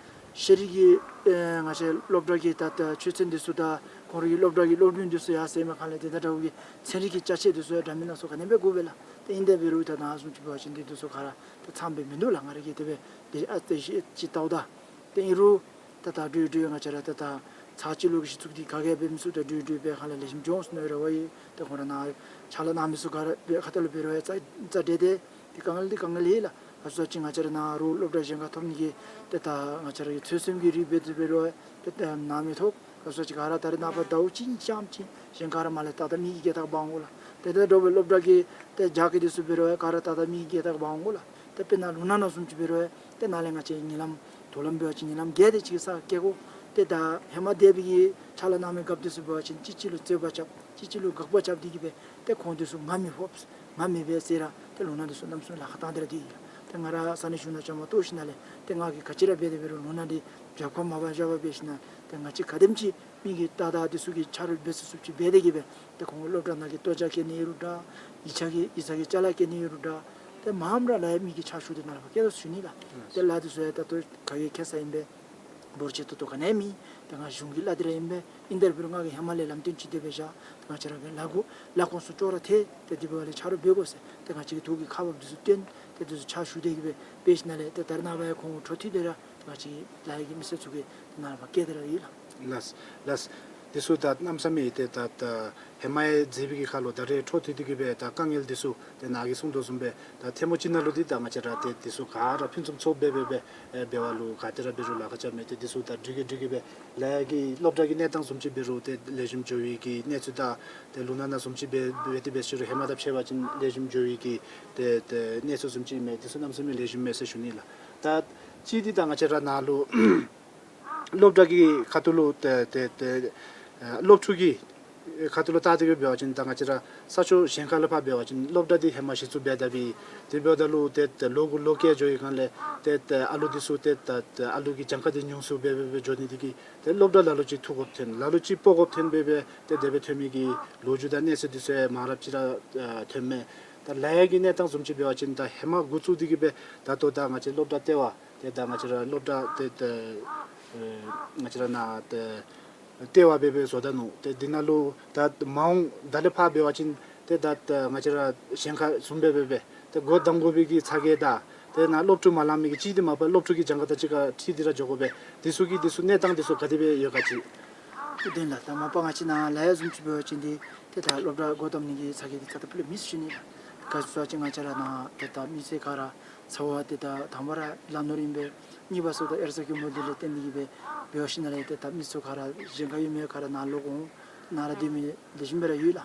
ཤེས་རིག་གི་ཨེ་ང་བཅས་སློབ་གྲྭ་གི་ད་ད་ཆོས་ཚན་འདི་ཚུ་དང་ཁོང་རའི་སློབ་གྲྭ་གི་སློབ་རིམ་འདི་ཚུ་ཡར་སེང་མི་ཁར་ལས་ཏེ་ད་འདྲ་བོ་གི་ཚན་རིག་གི་ཅ་ཆས་འདི་ཚུ་ཡང་འདྲ་མིན་སྣ་ཚོགས་ག་ནི་ཡང་འབད་དགོ་པས་ལགས། ཏེ་ཨིན་དེ་འབད་རུང་ད་ནཱ་བཟུམ་ཅིག་འབད་བ་ཅིན་འདི་འདི་ཚུ་ག་ར་ཏེ་ཚངམ་སྦེ་མིན་འདུག་ལགས། ང་ར་གིས་དེ་སྦེ་དེ་ཨ་ཏེ་ཤེས་ཅིག་བལྟཝ་ད། ཏེ་ཨིན་རུང་ད་ད་འགྲོ་འགྲོ་ང་བཅས་ར་ད་ད་ཚར་གཅིག་ལུ་གཞི་བཙུགས་ཏེ་ག་གིས་འབད་མི་ཚུ་ད་འགྲོ་འགྲོ་སྦེ་ཁ་ལས་ལེགས་ཤོམ་འགྱོ་འོང་ཟེར་མནོ་བའི་རེ་བ་ཡོད། ཏེ་ཁོང་ར་ནཱ་ཕྱག་ལཱ་གནང་མི་ཚུ་ག་ར་འབད་ཁ་ཐུག་ལུ་འབད་རུང་ཡང་རྩ་རྩ་འགྲན་ཏེ་ཏེ་དཀའ་ངལ་འདི་དཀའ་ངལ་ཨིན་ལགས། ག་ཅི་ཟེར་བ་ཅིན་ང་བཅས་ར་ནཱ་རོགས་སློབ་གྲྭ་གཞན་ཁར་ཐོབ་ནི་གི་ཏེ་ད་ང་བཅས་ར་གི་ཚོད་བསྲེ་གི་རིགས་འབད་དེ་འབད་རུང་ཡང་ཏེ་ད་ནཱ་མི་ཐོབ། ག་ཅི་ཟེར་བ་ཅིན་ག་ར་ད་རེས་ནངས་པ་ཟླཝ་གཅིག་གཤམ་ཅིག་གཞན་ག་ར་མར་ལས་ད་ད་མི་གི་སྒལ་ཏོ་ཁར་འབག་འོང་དགོ་ལགས། ཏེ་ད་འདྲ་བའི་སློབ་གྲྭ་གི་ཏེ་རྒྱ་སྐད་འདི་ཚུ་འབད་རུང་ཡང་ག་ར་ད་ད་མི་གི་སྒལ་ཏོ་ཁར་འབག་འོང་དགོ་ལགས། ཏེ་དཔེར་ན་ལུང་ནག་ནང་བཟུམ་ཅིག་འབད་རུང་ཡང་ཏེ་ནཱ་ལས་ང་བཅས་ཉིན་ལམ་དོག་ལམ་འབད་བ་ཅིན་ཉིན་ལམ་བརྒྱད་དེ་ཅིག་གི་ས་བཀལ་དགོ། ཏེ་ད་ཧེ་མ་འདས་པའི་གི་ཕྱག་ལཱ་གནང་མི་རྒཔོ་འདི་ཚུ་འབད་བ་ཅིན་གཅིག་གཅིག་ལུ་རྩོད་པ་རྐྱབ་གཅིག་གཅིག་ལུ་དགག་པ་རྐྱབ་སྟེ་གི་སྦེ་ཏེ་ཁོང་འདི་ཚུ་ང་མི་ཕོགཔ་ང་མི་འབད་ཟེར་ར་ཏེ་ལུང་ནག་འདི་ཚུ་གནམ་མེད་ས་མེད་ལཱ་ཁག་བཏང་སྟེ་ར་འདི་ཨིན་ལགས། ཏེ་ང་ར་ས་གནས་གཞུང་ནང་བཅའ་མར་གཏོགས་ཞིནམ་ལས་ཏེ་ང་གིས་ག་ཅི་ར་འབད་དེ་འབད་རུང་ལུང་ནག་འདི་རྒྱབ་ཁར་མ་འབག་བཞག་པར་འབད་ཞིནམ་ལས་ཏེ་ང་བཅས་ག་དེམ་ཅིག་མི་གི་ཏག་ཏག་འདི་ཚུ་གིས་ཆ་རོགས་འབད་ཚུགས་ཚུགསཔ་ཅིག་འབད་དེ་གི་སྦེ་ཏེ་ཁོང་སློབ་གྲྭ་ནང་གི་ལྟོ་ཆས་བཀལ་ནི་ཡོད་རུང་འདྲ། ཡིག་ཆ་གི་ཡིག་ཚང་གི་ཅ་ལ་བཀལ་ནི་ཡོད་རུང་འདྲ། ཏེ་མངམ་ར་ལཱ་གཡོག་མི་གི་ཕྱག་ཞུ་སྟེ་ནཱ་ལས་ཕར་བཀལ་དོ་ཟེར་ཞུ་ནི་ལགས། ཏེ་ལཱ་འདི་ཚུ་ཡང་ད་ལྟོ་ག་གིས་ཁེ་ས་ཨིན་པས། འབོར་ཆེ་ཏོག་ཏོ་ག་ནི་ཡང་མེད། ཏེ་ང་གཞུང་གི་ལཱ་འདི་ར་ཨིན་པས། ཨིན་དེ་འབད་རུང་ང་གིས་ཧེ་མ་ལས་ལམ་སྟོན་ཅིག་དེ་སྦེ་བཞག། ཏེ་ང་བཅས་ར་གི་ལཱ་འགོ་ལཱ་ཁོངས་སུ་ཅོག་ར་ཐད། ཏེ་དེ་འབདཝ་ལས་ཆ་རོགས་འབད་དགོ་ཟེར་ཏེ་ང་བཅས་ཀྱི་ཐུགས་ཀྱི་ཁ་འབབ་འདི་ཚུ་སྟོན། ཏེ་འདི་ཚུ་ཕྱག་ཞུ་སྟེ་གི་སྦེ་འབད་ཞིནམ་ལས་ཏེ་ད་རེས་ནངས་པ་ཡང་ཁོང་འཕྲོ་མཐུད་དེ་ར་ང་བཅས་ལཱ་གཡོག་གི་མི་སེར་ཚུ་གིས་ནཱ་ལས་ཕར་བཀལ་ཏེ་ར་ཡོད་ལགས། ལགས་ལགས། འདི་ཚུ་ད་གནམ་མེད་ས་མེད་ཏེ་ད་ད་ཧེ་མ་ཡང་མཛད་པའི་གི་ཁར་ལུ་ད་རེས་འཕྲོ་མཐུད་དེ་གི་སྦེ་ད་དཀའ་ངལ་འདི་ཚུ་ཏེ་ནཱ་གིས་གསུངས་དོ་བཟུམ་སྦེ་ད་ཐལ་མོ་སྦྱར་ནི་ལུ་འདི་ད་ང་བཅས་ར་ཏེ་འདི་ཚུ་ག་ར་ཕུན་སུམ་ཚོགས་སྦེ་སྦེ་སྦེ་ཨེ་འབད་བ་ལུ་ག་ཏེ་ར་འབད་རུང་ལཱ་ཁག་རྐྱབ་མས། ཏེ་འདི་ཚུ་ད་འགྲིག་གི་འགྲིག་གི་སྦེ་ལཱ་གཡོག་གི་སློབ་གྲྭ་གི་གནས་སྟངས་བཟུམ་ཅིག་འབད་རུང་ཏེ་ལེགས་ཤོམ་འགྱོ་བའི་གི་གནས་ཚུལ་དང་ཏེ་ལུང་ནག་ནང་བཟུམ་ཅིག་འབད་འབད་དེ་འབད་ཞུ་རུང་ཧེ་མ་དང་ཕྱད་པ་ཅིན་ལེགས་ཤོམ་འགྱོ་བའི་གི་ཏེ་ཏེ་གནས་ཚུལ་བཟུམ་ཅིག་མས། འདི་ཚུ་གནམ་མེད་ས་མེད་ལེགས་ཤོམ་མས་ཟེར་ཞུ་ནི་ལགས། ད་ཅི་འདི་ད་ང་བཅས་ར་ནཱ་ལུ་སློབ་གྲྭ་གི་ཁ་ཐུག་ལུ་ཏེ་ཏེ་ཏེ་ཨ་སློབ་ཕྲུག་གི་ཁ་ཐུག་ལུ་བལྟ་སྟེ་གི་འབད་བ་ཅིན་ད་ང་བཅས་ར་ས་ཕྱོགས་གཞན་ཁ་ལས་ཕར་འབད་བ་ཅིན་སློབ་གྲྭ་འདི་ཧེ་མ་གཞི་བཙུགས་འབད་ད་པས། དེ་འབདཝ་ད་ལུ་ཏེ་ཏེ་ལོ་དགུ་ལོ་བརྒྱད་འགྱོ་བའི་སྒང་ལས་ཏེ་ཏེ་ཨ་ལུ་འདི་ཚུ་ཏེ་ཏེ་ཏེ་ཨ་ལུ་གི་གྱངས་ཁ་འདི་ཉུང་སུ་སྦེ་སྦེ་སྦེ་འགྱོ་ནི་འདི་གིས་ཏེ་སློབ་གྲྭ་ལ་ལུ་ཅིག་ཐུག་དགོཔ་ཐོན། ལ་ལུ་ཅིག་སྤོ་དགོཔ་ཐོན་སྦེ་སྦེ་ཏེ་དེ་སྦེ་ཐོན་མི་གི་ལོ་རྒྱུས་དང་གནས་ཚུལ་འདི་ཚུ་ཡང་མང་རབས་ཅིག་ར་ཨ་ཐོནམ་མས། ད་ལཱ་གཡོག་གི་གནས་སྟངས་བཟུམ་ཅིག་འབད་བ་ཅིན་ད་ཧེ་མ་འགོ་བཙུགས་ཏེ་གི་སྦེ་ད་ལྟོ་ད་ང་བཅས་སློབ་གྲྭ་ལྟེ་བ་ཏེ་ད་ང་བཅས་ར་སློབ་གྲྭ་ཏེ་ཏེ་ཨེ་ང་བཅས་ར་ནཱ་ཏེ་ལྟེ་བ་སྦེ་སྦེ་བཟོ་ད་ནུག། ཏེ་འདི་ནང་ལུ་ད་མ་འོངས་ད་ལས་ཕར་འབད་བ་ཅིན་ཏེ་ད་ད་ང་བཅས་ར་གཞན་ཁར་བཟུམ་སྦེ་སྦེ་སྦེ་ཏེ་སྒོ་བསྡམ་དགོ་པའི་གི་ཚ་གྱང་དང་ཏེ་ནཱ་སློབ་ཕྲུག་མ་ལང་མི་གི་ཅིག་འདི་མ་པ་སློབ་ཕྲུག་གི་གྱངས་ཁ་དང་གཅིག་ཁར་འཁྲིལ་ཏེ་ར་འགྱོ་དགོ་པས། འདི་ཚུ་གི་འདི་ཚུ་གནས་སྟངས་འདི་ཚུ་ག་དེ་སྦེ་ཡོད་ག་ཅིག། ཐུབ་བསྟན་ལགས། ད་མ་པ་ང་བཅས་ནཱ་ལཱ་གཡོག་བཟུམ་ཅིག་འབད་བ་ཅིན་འདི་ཏེ་ད་སློབ་གྲྭ་སྒོ་བསྡམ་ནི་གི་ཚ་གྱང་འདི་རྩ་དང་སྤུ་ལས་མེད་ཟེར་ཞུ་ནི་ལགས། ག་ཅི་ཟེར་བ་ཅིན་ང་བཅས་ར་ནཱ་ཏེ་ད་མི་སེར་ག་ར་ཚ་བ་ཏེ་ད་དང་པ་ར་ལ་ནོར་ཨིན་པས། གཉིས་པ་ཚུ་ད་གཡེར་ས་གི་མུ་འདི་ལས་བརྟེན་ཏེ་གི་སྦེ་འབད་བ་ཞིནམ་ལས་ཏེ་ད་མི་ཚུ་ག་ར་གཞན་ཁར་ཡོད་མི་ག་ར་ནཱ་ལོག་འོང་ནཱ་ར་སྡོད་མི་ལེགས་ཤོམ་སྦེ་ར་ཡོད་ལགས།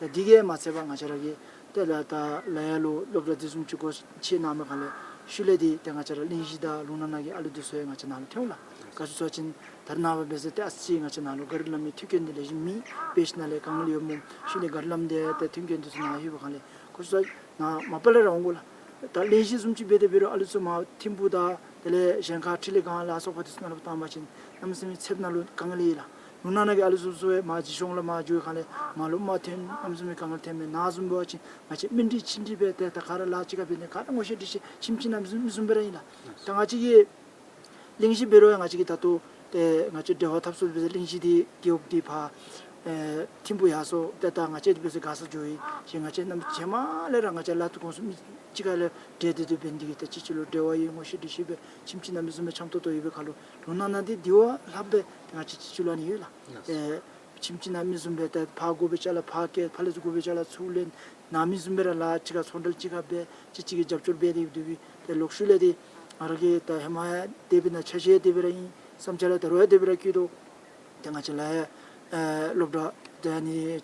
ད་འདི་གིས་མ་ཚད་པར་ང་བཅས་ར་གི་ཏེ་ལཱ་ད་ལཱ་གཡོག་ལུ་སློབ་གྲྭ་འདི་བཟུམ་ཅིག་སྒོ་ཕྱེ་གནང་མི་ཁར་ལས་ཤུལ་ལས་འདི་ཏེ་ང་བཅས་ར་གླིང་བཞི་དང་ལུང་ནག་ནང་གི་ཨ་ལུ་འདི་ཚུ་ཡང་ང་བཅས་ནཱ་ལུ་ཐོན་ལགས། ག་ཅི་ཟེར་བ་ཅིན་ད་རེས་ནངས་པ་འབད་ས་ཏེ་ཨ་ཙི་ང་བཅས་ནཱ་ལུ་གཱ་རི་ལམ་མི་མཐུན་རྐྱེན་འདི་ལེགས་ཤོམ་མེད། འབད་ཞིནམ་ལས་དཀའ་ངལ་ཡོད་སྨོ། ཤུལ་ལས་གཱ་རི་ལམ་འདི་ཏེ་མཐུན་རྐྱེན་འདི་ཚུ་ནཱ་ལྷོད་པའི་སྒང་ལས་ག་ཅི་ཟེར་ནཱ་མ་པ་ལས་ར་འོང་དགོ་ལགས། ད་གླེང་གཞི་བཟུམ་ཅིག་འབད་དེ་འབད་རུང་ཨ་ལུ་ཚུ་མར་ཐིམ་ཕུག་དང་དེ་ལས་གཞན་ཁ་འཕྲིན་ལས་སྒང་ལ་སོགས་པ་དེ་ཚུ་ནང་ལུ་བཏང་པ་ཅིན་གནམ་མེད་ས་མེད་ཚདཔ་ནང་ལུ་དཀའ་ངལ་ཡོད་ལགས། ལུང་ནག་ནང་གི་ཨ་ལུ་ཚུ་ཚུ་ཡང་མར་འཇིགས་གཞོང་ལས་མར་འགྱོ་བའི་ཁར་ལས་མར་ལུ་མ་ཐོན་གནམ་མེད་ས་མེད་དཀའ་ངལ་ཐོན་མས། ནཱ་བཟུམ་འབད་བ་ཅིན་ང་བཅས་མི་འདི་ཅིག་འདི་འབད་དེ་ད་ག་ར་ལཱ་ཅིག་ཁར་འབད་ནི་ག་ར་ངོ་ཤེས་འདྲིས་ཤེས་ཁྱིམ་གཅིག་ནང་མི་བཟུམ་མི་བཟུམ་སྦེ་ར་ཨིན་ལགས། ད་ང་བཅས་ཀྱིས་གླེང་གཞི་འབད་རུང་ཡང་ང་བཅས་ཀྱིས་ད་ལྟོ་ཏེ་ང་བཅས་འབྲེལ་བ་འཐབ་ས་འབད་ས་གླེང་གཞི་འདི་རྒེད་འོག་འདི་ཕར་ཨེ་ཐིམ་ཕུག་ཡར་སོང་ཏེ་ད་ང་བཅས་འདི་འབད་ས་མགར་ས་འགྱོ་ཡི། ཅིག་ང་བཅས་གནམ་མེད་ས་མེད་ལས་ར་ང་བཅས་ལཱ་ཐོག་ཁོངས་སུ་མི་གཅིག་ཁར་ལས་འབྲེལ་ཏེ་འདི་འབད་ནི་འདི་གིས་ད་གཅིག་གཅིག་ལུ་འབྲེལ་བ་ཡོད་ངོ་ཤེས་འདྲིས་ཤེས་སྦེ་ཁྱིམ་གཅིག་ནང་མི་བཟུམ་སྦེ་འཆམ་ཏོག་ཏོ་ཡོད་པའི་ཁར་ལུ་ལུང་ནག་ནང་འདི་འདི་བ་ལྷགཔ་སྦེ་ད་ང་བཅས་གཅིག་གཅིག་ལུ་ཨ་ནི་ཡོད་ལགས། ཨེ་ཁྱིམ་གཅིག་ནང་མི་བཟུམ་སྦེ་ད་ཕར་དགོ་པའི་ཅ་ལ་ཕར་བསྐྱལ་ཕར་ལས་ཚུར་དགོ་པའི་ཅ་ལ་ཚུར་ལེན། ནཱ་མི་བཟུམ་སྦེ་ར་ལཱ་གཅིག་ཁར་ཚོང་འབྲེལ་གཅིག་ཁར་འབད་གཅིག་གཅིག་གི་རྒྱབ་སྐྱོར་འབད་དེ་འདུག་པས། ཏེ་ལོག་ཤུལ་ལས་འདི་ང་ར་གིས་ད་ཧེ་མ་ཡང་དེ་འབད་ནི་ཆ་ཤས་དེ་སྦེ་ར་ཨིན་བསམ་འཆར་ལས་ད་རུང་ཡང་དེ་སྦེ་ར་བཀོད་དོ། ཏེ་ང་བཅས་ལཱ་ཡང་ཨེ་སློབ་གྲྭ་ད་ཨ་ནི་